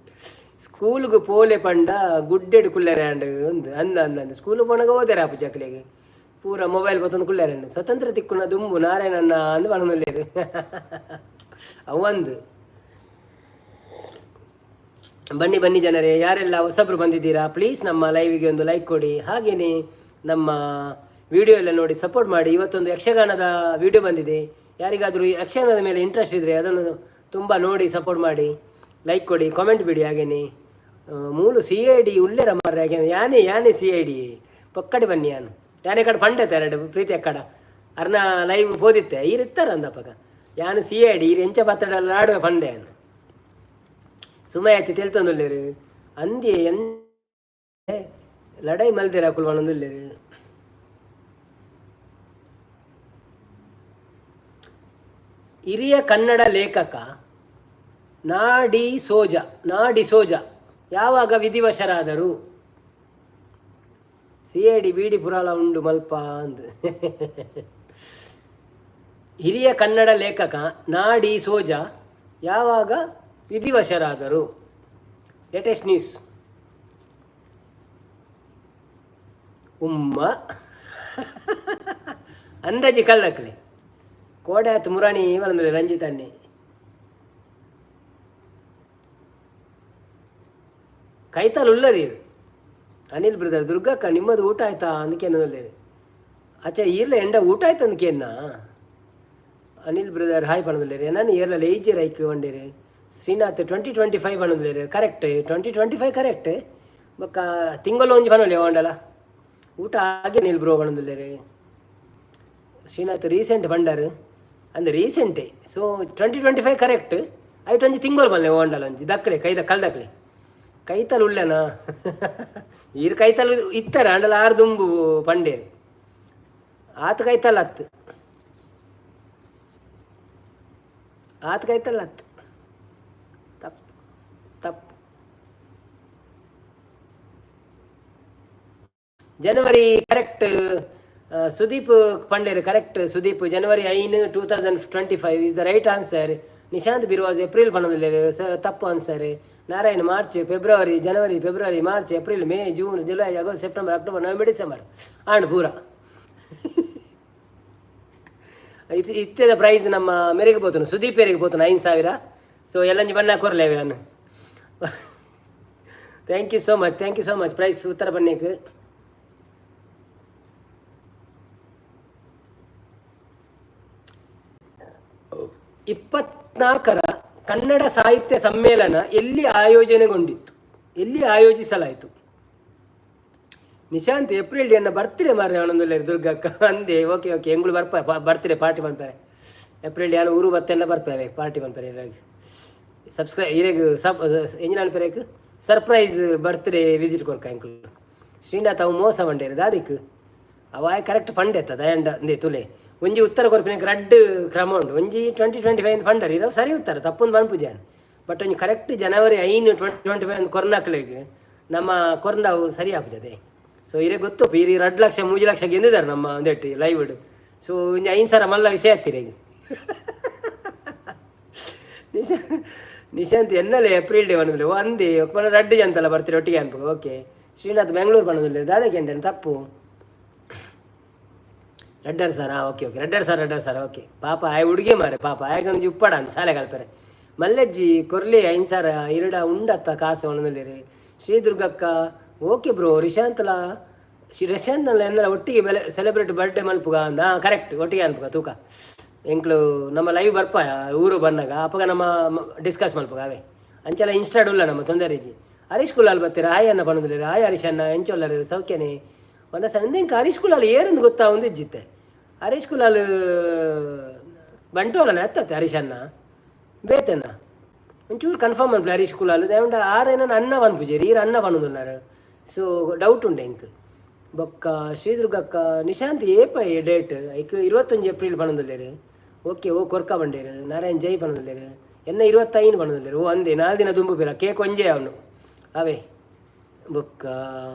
Speaker 1: ಸ್ಕೂಲ್ಗೆ ಪೋಲೆ ಪಂಡ ಗುಡ್ಡೆಡು ಕುಲ್ಲೆರೆ ಅಂಡ್ ಒಂದು ಅಂದ ಅಂದ ಅಂದ ಸ್ಕೂಲ್ ಪೋನಾಗ ಹೋದರೆ ಆಪು ಜಕ್ಲೆಗೆ ಪೂರ ಮೊಬೈಲ್ ಬತ್ತೊಂದು ಕುಲ್ಲೆರೆ ಅಂಡ್ ಸ್ವತಂತ್ರ ತಿಕ್ಕುನ ದುಂಬು ನಾರಾಯಣಣ್ಣ ಅಂದು ಪಣೊಂದುಲ್ಲೆರ್ ಅವೊಂದು. ಬನ್ನಿ ಬನ್ನಿ ಜನರೇ, ಯಾರೆಲ್ಲ ಹೊಸಬ್ರು ಬಂದಿದ್ದೀರಾ, ಪ್ಲೀಸ್ ನಮ್ಮ ಲೈವಿಗೆ ಒಂದು ಲೈಕ್ ಕೊಡಿ. ಹಾಗೆಯೇ ನಮ್ಮ ವಿಡಿಯೋ ಎಲ್ಲ ನೋಡಿ ಸಪೋರ್ಟ್ ಮಾಡಿ. ಇವತ್ತೊಂದು ಯಕ್ಷಗಾನದ ವಿಡಿಯೋ ಬಂದಿದೆ. ಯಾರಿಗಾದರೂ ಯಕ್ಷಗಾನದ ಮೇಲೆ ಇಂಟ್ರೆಸ್ಟ್ ಇದ್ದರೆ ಅದನ್ನು ತುಂಬ ನೋಡಿ ಸಪೋರ್ಟ್ ಮಾಡಿ, ಲೈಕ್ ಕೊಡಿ, ಕಾಮೆಂಟ್ ಬಿಡಿ. ಹಾಗೆಯೇ ಮೂಲು CID ಉಲ್ಲೇರ ಮಾರ್ರೆ. ಹಾಗೆ ಯಾನೇ ಯಾನೇ CID ಪಕ್ಕಡೆ ಬನ್ನಿ. ಯಾನು ಯಾನೇ ಕಡೆ ಪಂಡೆತ ಎರಡು ಪ್ರೀತಿ ಅಕ್ಕಡ ಅರ್ನ ಲೈವ್ ಬೋದಿತ್ತೆ ಈರಿತ್ತಾರ ಅಂದಪಗ ಯಾನು CID ಈರ್ ಎಂಚ ಪತ್ತಡ ನಾಡುವೆ ಪಂಡೆ. ಯಾನು ಸುಮಯ ಹಚ್ಚಿ ತೆಲ್ತೊಂದುಲ್ಲೇರು ಅಂದಿ ಎನ್ ಲಡಾಯಿ ಮಲ್ದಿರ ಅಕುಲು ಪನೊಂದುಲ್ಲೆರ್. ಹಿರಿಯ ಕನ್ನಡ ಲೇಖಕ ನಾಡಿಸೋಜ ಯಾವಾಗ ವಿಧಿವಶರಾದರು? CID ಬೀಡಿ ಪುರಾಲ ಉಂಡು ಮಲ್ಪ ಅಂದ್. ಹಿರಿಯ ಕನ್ನಡ ಲೇಖಕ ನಾಡಿಸೋಜ ಯಾವಾಗ ವಿಧಿವಶರಾದರು? Latest news. ಉಮ್ಮ ಅಂದಾಜಿ ಕಲ್ಲಕ್ಕಲೆ ಕೋಡೆ ಆತು ಮುರಾಣಿ ಬಂದ್ರೆ ರಂಜಿತನ್ನೇ ಕೈತಾಲ್ ಉಲ್ಲರೀರು. ಅನಿಲ್ ಬ್ರದರ್, ದುರ್ಗಕ್ಕ ನಿಮ್ಮದು ಊಟ ಆಯ್ತಾ ಅಂದಕೇನಲ್ಲೇರಿ. ಅಚ್ಚಾ ಈರ್ಲ ಎಂಡ ಊಟ ಆಯ್ತು ಅಂದಕೇನ. ಅನಿಲ್ ಬ್ರದರ್ ಹಾಯ್ ಪಣದುಲ್ಲೇರಿ. ನಾನು ಏರ್ಲ ಲೇಜಿ ರೈಕ್ ವಂಡೇರಿ. ಶ್ರೀನಾಥ್ 2025 ಪಣದುಲ್ಲೇರಿ. Correct, 2025 correct. ಬೊಕ್ಕ ತಿಂಗಳು ಒಂಜಿ ಪನೊಲಿ ಅವಂಡಲ ಊಟ ಆಗಿ ಅನಿಲ್ ಬ್ರೋ ಪಣದುಲ್ಲೇರಿ. ಶ್ರೀನಾಥ್ ರೀಸೆಂಟ್ ಪಂಡರ್ ಅಂದ್ ರೀಸೆಂಟೇ. ಸೊ 2025 ಕರೆಕ್ಟ್. ಐಟ್ ಒಂಜಿ ತಿಂಗಳು ಪನ್ಲೆ ಓಂಡಲ ಒಂಜಿ ದಕ್ಕಲೆ ಕೈದ ಕಲ್ದಕ್ಲೆ ಕೈತಲ್ ಉಲ್ಲೆನಾ. ಈರ್ ಕೈತಲ್ ಇತ್ತಾರೆ ಅಂಡಲ ಆರು ದುಂಬು ಪಂಡೇರು ಆತ ಕೈತಲ್ ಅತ್ತು ಆತ ಕೈತಲ್ ಅತ್ತು. ತಪ್ಪು ತಪ್ಪು. ಜನವರಿ ಕರೆಕ್ಟ್. ಸುದೀಪ್ ಪಂಡೇರು correct. Sudeep January 5 2025 is the right answer. Nishant Birwas April ಪಣೊಂದುಲ್ಲೆರ್, ತಪ್ಪು answer. Narayan March, February, January, February, March, April, May, June, July, August, September, October, November, December and ಪೂರ. ಇತ್ತೆದ ಪ್ರೈಸ್ ನಮ್ಮ ಮೆರೆಗೆ ಪೋತುನು, ಸುದೀಪ್ ಎರೆಗೆ ಪೋತುನು 5000. ಸೊ ಎಲ್ಲಂಜಿ ಬಣ್ಣ ಕೊರ್ಲೇವೆ ನಾನು. Thank you so much, thank you so much. Prize ಉತ್ತರ ಬನ್ನಿಕ್. 24ರ ಕನ್ನಡ ಸಾಹಿತ್ಯ ಸಮ್ಮೇಳನ ಎಲ್ಲಿ ಆಯೋಜನೆಗೊಂಡಿತ್ತು, ಎಲ್ಲಿ ಆಯೋಜಿಸಲಾಯಿತು? ನಿಶಾಂತ್ ಏಪ್ರಿಲ್ ಎನ್ನ ಬರ್ತ್ಡೇ ಮಾರ್ರೆ ಅವನೊಂದುಲ್ಲೆರ್ ದುರ್ಗಕ್ಕ ಅಂದೆ. ಓಕೆ ಓಕೆ, ಎಂಗುಳು ಬರ್ಪ ಬರ್ತ್ಡೇ ಪಾರ್ಟಿ ಪನ್ಪೆರೆ. ಏಪ್ರಿಲ್ ಯಾನ್ ಊರು ಬತ್ತೆಂಡ ಬರ್ಪೇವೆ, ಪಾರ್ಟಿ ಪನ್ಪೆರೆ. ಇರಾಗ್ ಸಬ್ಸ್ಕ್ರೈ ಇರೆಗ್ ಸಬ್ ಎಂಜಿನ ಅನ್ಪೆರೆಗ್ ಸರ್ಪ್ರೈಸ್ ಬರ್ತ್ಡೇ ವಿಸಿಟ್ ಕೊರ್ಕ ಎಂಕುಲು. ಶ್ರೀನಾಥ್ ಅವು ಮೋಸ ಮಂಡೇರು ದಾದಿಕ್ ಅವ ಕರೆಕ್ಟ್ ಫಂಡ್ ಎತ್ತ ದಯಂಡ ಅಂದೆ ತುಲೆ. ಒಂಜಿ ಉತ್ತರ ಕೊರ್ಪಿನಕ್ ರಡ್ಡ್ ಕ್ರಮ ಉಂಡು. ಒಂಜಿ 2025 ಫಂಡರ್ ಇರವು ಸರಿ ಉತ್ತರ, ತಪ್ಪೊಂದು ಪನ್ಪುಜಿ. ಬಟ್ ಒಂಜಿ ಕರೆಕ್ಟ್ ಜನವರಿ 5 2025 ಕೊರ್ನಕ್ಲೆಗ್ ನಮ್ಮ ಕೊರ್ಂಡ ಅವು ಸರಿ ಆಪುಜದೆ. ಸೊ ಇರೆ ಗೊತ್ತು ಇರಿ 2 ಲಕ್ಷ 3 ಲಕ್ಷ ಗೆಂದಿದ್ದಾರೆ ನಮ್ಮ ಒಂದೆಟ್ಟು ಲೈವ್ಡ್. ಸೊ ಒಂಜಿ 5 ಸಾವಿರ ಮಲ್ಲ ವಿಷಯ ಆತಿರಿ. ನಿಶಾ ನಿಶಾಂತ್ ಎನ್ನಲೆ ಏಪ್ರಿಲ್ ಡೇ ಪನೊಂದುಲ್ಲೆ ಅಂದೆ ರಡ್ಡ್ ಜಂತಲ ಬರ್ತೀರಿ ಒಟ್ಟಿಗೆ ಅನ್ಪು. ಓಕೆ ಶ್ರೀನಾಥ್ ಬೆಂಗಳೂರು ಪನೊಂದುಲ್ಲೆ ದಾದ ತಪ್ಪು. Rudder sir, okay okay, rudder sir, rudder sir, okay. ಪಾಪ ಆಯ್ ಹುಡುಗಿ ಮಾರೆ, ಪಾಪ ಆಯ್ ಒಂಜಿ ಉಪ್ಪಡ ಅಂತ ಶಾಲೆ ಕಲ್ಪರೆ. ಮಲ್ಲೆಜ್ಜಿ ಕೊರ್ಲಿ 5 ಸಾವಿರ ಇರಡ ಉಂಡತ್ತ ಕಾಸು ಒಣದಲ್ಲಿರಿ. ಶ್ರೀ ದುರ್ಗಕ್ಕ ಓಕೆ ಬ್ರೋ. ರಿಶಾಂತ್ಲ ಶ್ರೀ ರಿಶಾಂತ್ನಲ್ಲ ಎನ್ನಲ ಒಟ್ಟಿಗೆ ಬೆಲೆ ಸೆಲೆಬ್ರೇಟ್ ಬರ್ಡೇ ಮಲ್ಪುಗ ಅಂದ. ಕರೆಕ್ಟ್, ಒಟ್ಟಿಗೆ ಅನ್ಪುಗ ತೂಕ. ಎಂಕ್ಲು ನಮ್ಮ ಲೈವ್ ಬರ್ಪ ಊರು ಬನ್ನಾಗ ಅಪ್ಪಗ ನಮ್ಮ ಡಿಸ್ಕಸ್ ಮಲ್ಪುಗ ಅವೇ. ಅಂಚೆಲ್ಲ ಇನ್ಸ್ಟಾಡ್ ಉಲ್ಲ ನಮ್ಮ ತೊಂದರೆ ಇಜ್ಜಿ. ಹರೀಶ್ ಕುಲಾಲ್ ಬತ್ತೀರ ಆಯ್ ಅನ್ನ ಪನೊಂದುಲ್ಲೆರ್. ಆಯ್ ಹರೀಶ್ ಅನ್ನ ಎಂಚೊಲ್ಲರು ಸೌಖ್ಯನೇ ಒಂದ ಸಂದಿಂಕ. ಹರೀಶ್ ಕುಲಾಲ್ ಏರಂದು ಗೊತ್ತಾ ಒಂದು ಇಜ್ಜಿತ್ತೆ. ಹರೀಶ್ ಕುಲಾಲ್ ಬಂಟೋಲನ ಎತ್ತತ್ತೆ ಹರೀಶ್ ಅನ್ನ ಬೇತೆನ ಒಂಚೂರು ಕನ್ಫರ್ಮ್ ಅನ್ಪುಲೆ. ಹರೀಶ್ ಕುಲಾಲ್ ದೇವಂಡ ಆರೇನ ಅನ್ನ ಪನ್ಪುಜೆರ್, ಈರ್ ಅನ್ನ ಪನೊಂದುಲ್ಲಾರ್. ಸೊ ಡೌಟ್ ಉಂಡು ಎಂಕ್. ಬೊಕ್ಕ ಶ್ರೀದುರ್ಗಕ್ಕ ನಿಶಾಂತ್ ಏಪ ಡೇಟ್ ಐಕ್ 21 ಏಪ್ರಿಲ್ ಪನೊಂದುಲ್ಲೆರ್. ಓಕೆ, ಓ ಕೊರ್ಕ ಬಂಡೇರು. ನಾರಾಯಣ್ ಜೈ ಪನೊಂದುಲ್ಲೆರ್. ಎನ್ನ 25 ಪನೊಂದುಲ್ಲೆರ್. ಓ ಅಂದೆ, 4 ದಿನ ದುಂಬು ಪಿರ ಕೇಕ್ ಒಂಜೇ ಅವನು ಅವೇ. ಬೊಕ್ಕ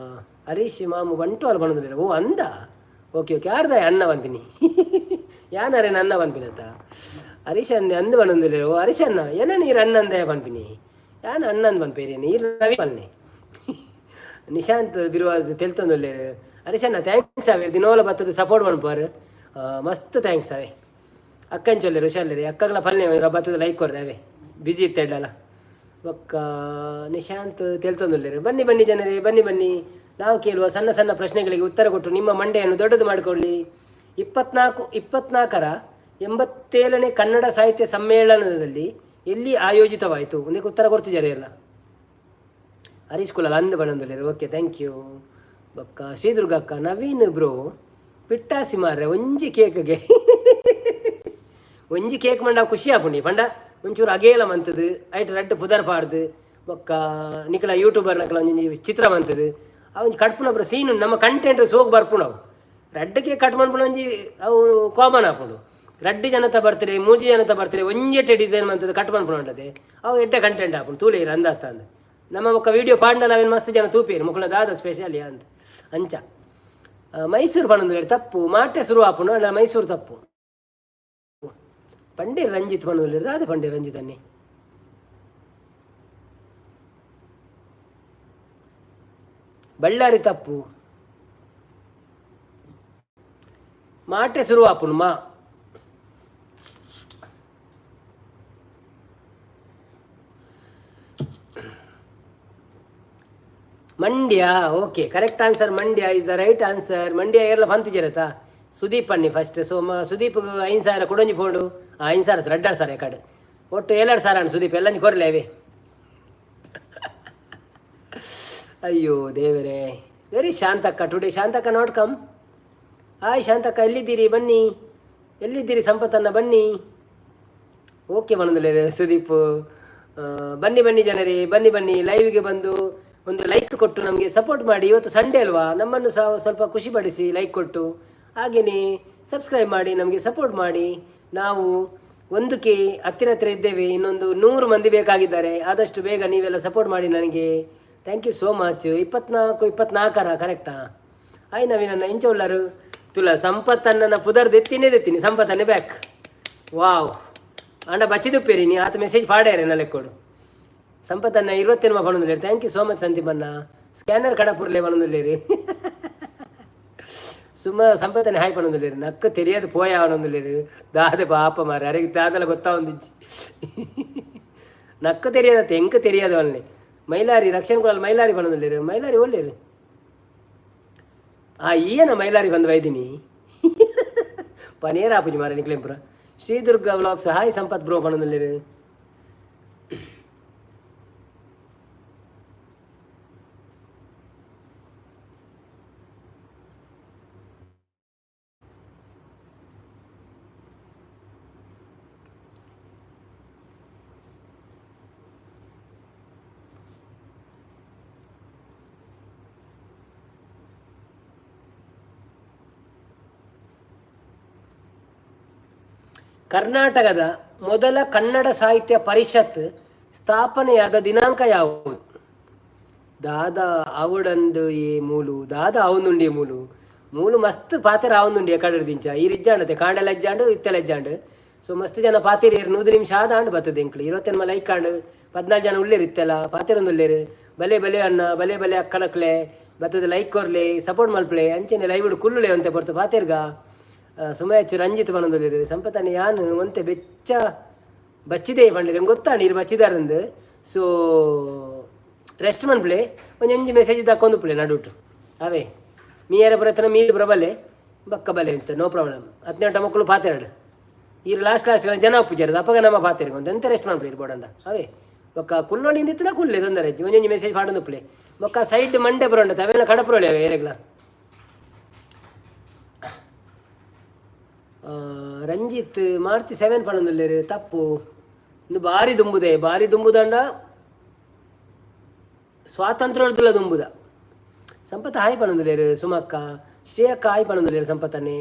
Speaker 1: ಹರೀಶ್ ಮಾಮು ಬಂಟ್ವಾಲ್ ಪನೊಂದುಲ್ಲೆರ್. ಓ ಅಂದ, ಓಕೆ ಓಕೆ. ಯಾರ್ದ ಅಣ್ಣ ಪನ್ಪಿನಿ? ಯಾನರೇನ ಅಣ್ಣ ಪನ್ಪಿನತ್ತ? ಹರೀಶ್ ಅಣ್ಣ ಅಂದ್ ಪನೊಂದುಲ್ಲೆರ್. ಓ ಹರೀಶ್ ಅಣ್ಣ, ಏನ ನೀರು ಅಣ್ಣಂದೆ ಪನ್ಪಿನಿ? ಯಾನ್ ಅಣ್ಣಂದ್ ಪನ್ಪೇರಿ, ನೀರು ನವಿ ಪನ್ನೆ. ನಿಶಾಂತ್ ಬಿರುವಾಜ್ ತೆಲ್ತೊಂದುಲ್ಲೆರ್. ಹರೀಶ್ ಅಣ್ಣ, thanks ಅವೇ, ದಿನೋಲ ಬತ್ತದ ಸಪೋರ್ಟ್ ಮನ್ಪಾರು, ಮಸ್ತ್ thanks ಅವೇ. ಅಕ್ಕಂಚೊಲ್ಲೆರ್, ಹುಷಾರ್ಲೆರ್. ಅಕ್ಕಗ್ಲ ಪಲ್ಲೆ ಬತ್ತದ ಲೈಕ್ ಕೊರ್ರೆ ಅವೇ, ಬ್ಯುಸಿ ಇತ್ತೆಡ್ಡಲ್ಲ. ಬೊಕ್ಕ ನಿಶಾಂತ್ ತೆಲ್ತೊಂದುಲ್ಲೆರ್. ಬನ್ನಿ ಬನ್ನಿ ಜನರೇ, ಬನ್ನಿ ಬನ್ನಿ. ನಾವು ಕೇಳುವ ಸಣ್ಣ ಸಣ್ಣ ಪ್ರಶ್ನೆಗಳಿಗೆ ಉತ್ತರ ಕೊಟ್ಟು ನಿಮ್ಮ ಮಂಡೆಯನ್ನು ದೊಡ್ಡದು ಮಾಡಿಕೊಳ್ಳಿ. 24 24ರ 87ನೇ ಕನ್ನಡ ಸಾಹಿತ್ಯ ಸಮ್ಮೇಳನದಲ್ಲಿ ಎಲ್ಲಿ ಆಯೋಜಿತವಾಯಿತು? ಒಂದಕ್ಕೆ ಉತ್ತರ ಕೊಡ್ತಿದ್ದಾರೆ ಎಲ್ಲ. ಹರೀಶ್ ಕುಲಾಲ್ ಅಂದು ಬಣ್ಣಂದುಲ್ಲೆರ್. Okay, thank you. ಬೊಕ್ಕ ಶ್ರೀದುರ್ಗಕ್ಕ, ನವೀನ್ ಬ್ರೋ ಪಿಟ್ಟಾಸಿ ಮಾರ್ರೆ. ಒಂಜಿ ಕೇಕ್ಗೆ, ಒಂಜಿ ಕೇಕ್ ಮಂಡ ಖುಷಿ ಆಪುಂಡಿ. ಪಂಡ ಒಂಚೂರು ಅಗೇಲ ಮಂತದು, ಐಟ್ ರಡ್ಡ್ ಪುದರ್ ಪಾಡ್ದು, ಬೊಕ್ಕ ನಿಕಲ ಯೂಟ್ಯೂಬರ್ ನಕಲ ಒಂಜಿ ಚಿತ್ರ ಮಂತದು, ಅವು ಒಂಜಿ ಕಟ್ಪುನ ಪೂರ ಸೀನ್ ನಮ್ಮ ಕಂಟೆಂಟ್ ಸೋಕ್ ಬರ್ಪುಂಡು. ಅವು ರಡ್ಡ್ ಕೇಕ್ ಕಟ್ ಮನ್ಪುನ ಒಂಜಿ ಅವು ಕಾಮನ್ ಆಪುಂಡು. ರಡ್ಡ್ ಜನತ ಬರ್ತಾರೆ, ಮೂಜಿ ಜನತ ಬರ್ತಾರೆ, ಒಂಜೆಟ್ಟೆ ಡಿಸೈನ್ ಮಂತದು ಕಟ್ ಮನ್ಪುನ ಉಂಟದೆ, ಅವು ಎಡ್ಡೆ ಕಂಟೆಂಟ್ ಆಪುಂಡು. ತೂಲೆ ಅಂದಾತ ಅಂದ್ ನಮ್ಮ ಬೊಕ್ಕ ವೀಡಿಯೋ ಪಾಂಡಲ ಅವೇನು ಮಸ್ತ್ ಜನ ತೂಪೇರು, ಮುಕ್ಕಳ ದಾದ ಸ್ಪೆಷಲ್ ಅಂತ ಅಂಚ. ಮೈಸೂರು ಪನೊಂದು ತಪ್ಪು. ಮಾಟೆ ಶುರು ಆಪುಂಡು ಅಲ್ಲ, ಮೈಸೂರು ತಪ್ಪು. ಪಂಡಿರ್ ರಂಜಿತ್ ಪನೊಂದು, ದಾದ ಪಂಡಿರ್ ರಂಜಿತ್ ಅನ್ನಿ? ಬಳ್ಳಾರಿ ತಪ್ಪು. ಮಾಟೆ ಶುರು ಆಪುಂಡು, ಮಾ. Mandya, okay, correct answer. Mandya is the right answer. Mandya ಏರ್ಲ ಪಂತಿಜರತಾ? Sudeep ಅನ್ನಿ ಫಸ್ಟ್. ಸೊ ಮ ಸುದೀಪ್ 5000 ಕುಡೊಂಜಿ ಪೋಂಡು. 5000, 2500 ಕಡೆ ಒಟ್ಟು 7500 ಅಣ್ಣ. ಸುದೀಪ್ ಎಲ್ಲಂಜಿ ಕೊರ್ಲೆ ಅವೇ. ಅಯ್ಯೋ ದೇವರೇ. ವೆರಿ ಶಾಂತಕ್ಕ ಟುಡೇ? ಶಾಂತಕ್ಕ not come. Hi ಶಾಂತಕ್ಕ, ಎಲ್ಲಿದ್ದೀರಿ? ಬನ್ನಿ. ಎಲ್ಲಿದ್ದೀರಿ ಸಂಪತ್ತನ್ನ? ಬನ್ನಿ. ಓಕೆ ಬಂದಲೇ ಸುದೀಪ್. ಬನ್ನಿ ಬನ್ನಿ ಜನರೇ, ಬನ್ನಿ ಬನ್ನಿ. ಲೈವ್ಗೆ ಬಂದು ಒಂದು ಲೈಕ್ ಕೊಟ್ಟು ನಮಗೆ ಸಪೋರ್ಟ್ ಮಾಡಿ. ಇವತ್ತು ಸಂಡೇ ಅಲ್ವಾ? ನಮ್ಮನ್ನು ಸಹ ಸ್ವಲ್ಪ ಖುಷಿಪಡಿಸಿ ಲೈಕ್ ಕೊಟ್ಟು. ಹಾಗೆಯೇ ಸಬ್ಸ್ಕ್ರೈಬ್ ಮಾಡಿ, ನಮಗೆ ಸಪೋರ್ಟ್ ಮಾಡಿ. ನಾವು 1ಕ್ಕೆ ಹತ್ತಿರ ಹತ್ತಿರ ಇದ್ದೇವೆ. ಇನ್ನೊಂದು 100 ಮಂದಿ ಬೇಕಾಗಿದ್ದಾರೆ. ಆದಷ್ಟು ಬೇಗ ನೀವೆಲ್ಲ ಸಪೋರ್ಟ್ ಮಾಡಿ ನನಗೆ. Thank you so much. 24 24ರ ಕರೆಕ್ಟಾ? ಆಯ್ ನವೀನನ್ನ, ಎಂಚ ಉಳ್ಳಾರು? ತುಲ ಸಂಪತ್ತನ್ನ ಪುದರ್ ದೆತ್ತಿನೇ ದೆತ್ತೀನಿ. ಸಂಪತ್ತನ್ನೇ ಬ್ಯಾಕ್. ವಾವ್, ಅಂಡ ಬಚ್ಚಿದುಪ್ಪೇರಿ ನೀ ಆತ ಮೆಸೇಜ್ ಪಾಡ್ಯಾರೆ ಲೆಕ್ಕೋಡು. ಸಂಪತ್ತನ್ನ 27 ಪಣೊಂದುಲ್ಲೇರು. Thank you so much ಸಂದೀಪಣ್ಣ. Scanner ಕಡಪುರ್ಲೆ ಪಣೊಂದುಲ್ಲೇರು. ಸುಮ್ಮ ಸಂಪತ್ತನೆ ಹಾಯ್ ಪಣೊಂದುಲ್ಲೇರು. ನಕ್ಕ ತೆರಿಯದು ಪೋಯ ಪಣೊಂದುಲ್ಲೇರು. ದಾದೆ ಪಾಪ ಮಾರೆ, ಅರೆಗೆ ದಾದಲ ಗೊತ್ತಾವೊಂದಿಜ್ಜಿ. ನಕ್ಕ ತೆರಿಯದತ್ತೆ, ಎಂಕ ತೆರಿಯದು ಅವನ್ನೇ. ಮೈಲಾರಿ ರಕ್ಷಣ್ ಕುಲಾಲ್ ಮೈಲಾರಿ ಪಣೊಂದುಲ್ಲೇರು. ಮೈಲಾರಿ ಒಳ್ಳೇರು. ಆ ಈಯನ ಮೈಲಾರಿ ಬಂದು ವೈದಿನಿ ಪನೇರ ಆಪುಜಿ ಮಾರೆ ನಿಕ್ಲೆಂಪುರ. ಶ್ರೀದುರ್ಗ ವ್ಲಾಗ್ಸ್, ಹಾಯ್ ಸಂಪತ್ ಬ್ರೋ ಪಣೊಂದುಲ್ಲೇರು. ಕರ್ನಾಟಕದ ಮೊದಲ ಕನ್ನಡ ಸಾಹಿತ್ಯ ಪರಿಷತ್ ಸ್ಥಾಪನೆಯಾದ ದಿನಾಂಕ ಯಾವುದು? ದಾದ ಆವುಡಂದು ಏ ಮೂಲು, ದಾದ ಆವುಂದುಂಡಿ ಮೂಲು ಮೂಲು ಮಸ್ತ್ ಪಾತೆರ ಆವುಂದುಂಡಿ ಕಡದಿಂಚ ಈ ರಿಜ್ಜಾಂಡತೆ ಕಾಂಡ ಲಜ್ಜಾಂಡು ಇತ್ತೆ ಲಜ್ಜಾಂಡು. ಸೊ ಮಸ್ತ್ ಜನ ಪಾತೆರಿಯರು. 100 ನಿಮಿಷ ಆದಾಂಡು ಬರ್ತದೆ ಎಂಕ್ಲು. 28 ಲೈಕ್ ಆಂಡು. 14 ಜನ ಉಳ್ಳೇರು. ಇತ್ತೆಲ್ಲ ಪಾತೆರೊಂದು ಉಳ್ಳೇರು. ಬಲೆ ಬಲೆ ಅಣ್ಣ, ಬಲೆ ಬಲೆ ಅಕ್ಕನಕ್ಲೆ. ಬತ್ತದ ಲೈಕ್ ಕೊರ್ಲೆ, ಸಪೋರ್ಟ್ ಮಲ್ಪಲೆ. ಅಂಚನೆ ಲೈವ್ ಕುಲ್ಲುಲೆ ಅಂತೆ ಪೊರ್ತು ಪಾತೆರ್ಗ. ಸುಮಯಚ್ ರಂಜಿತ್ ಪನೊಂದುಲ್ಲೆರ್. ಸಂಪತನೆ ಯಾನ್ ಒಂತೆ ಬೆಚ್ಚ ಬಚ್ಚಿದೆ ಪಂಡೆರ್. ಗೊತ್ತಾ ನೀರು ಬಚ್ಚಿದಾರಂದು. ಸೊ ರೆಸ್ಟ್ ಮನ್ಪುಲೆ. ಒಂಜೊಂಜಿ ಮೆಸೇಜ್ ದಕ್ಕೊಂದುಪ್ಪುಲೆ ನಡುಟು ಅವೇ. ಮೀಯರ ಪ್ರಯತ್ನ ಮೀರು ಪ್ರಬಲೆ ಬಕ್ಕ ಬಲೆ ಅಂತ, ನೋ ಪ್ರಾಬ್ಲಮ್. 18 ಮಕ್ಕಳು ಪಾತೆರಡು ಈರ್ ಲಾಸ್ಟ್ ಲಾಸ್ಟ್ ಜನ ಉಪ್ಪುಜಾರ. ಅಪ್ಪಗ ನಮ್ಮ ಪಾತೆರ್ಗ ಒಂದು ಎಂತ ರೆಸ್ಟ್ ಮನ್ಪುಲೆ ಇರ್ಬೋಡಂಡ ಅವೇ. ಬೊಕ್ಕ ಕುಲ್ಲೋಣಿಂದಿತ್ತಿನ ಕುಲ್ಲೆ, ತೊಂದರೆ ಇಜ್ಜಿ. ಒಂಜೊಂಜಿ ಮೆಸೇಜ್ ಪಾಡೊಂದುಪ್ಪುಲೆ. ಬೊಕ್ಕ ಸೈಡ್ ಮಂಡೆ ಬರೋಂಡ ಅವೆಲ್ಲ ಕಡಪುರೋಳಿ ಅವೆ ಏರೆಗ್ಲ. ರಂಜಿತ್ ಮಾರ್ಚ್ 7 ಪಣೊಂದುಲ್ಲೆರ್. ತಪ್ಪು. ಇಂದು ಬಾರಿ ದುಂಬುದೆ, ಬಾರಿ ದುಂಬುದಂಡ ಸ್ವಾತಂತ್ರ್ಯದ ದುಂಬುದ. ಸಂಪತ್ ಹಾಯ್ ಪನೊಂದುಲ್ಲೆರ್. ಸುಮಕ್ಕ, ಶ್ರೇಯಕ್ಕ ಹಾಯ್ ಪನೊಂದುಲ್ಲೆರ್ ಸಂಪತ್ತನೆ.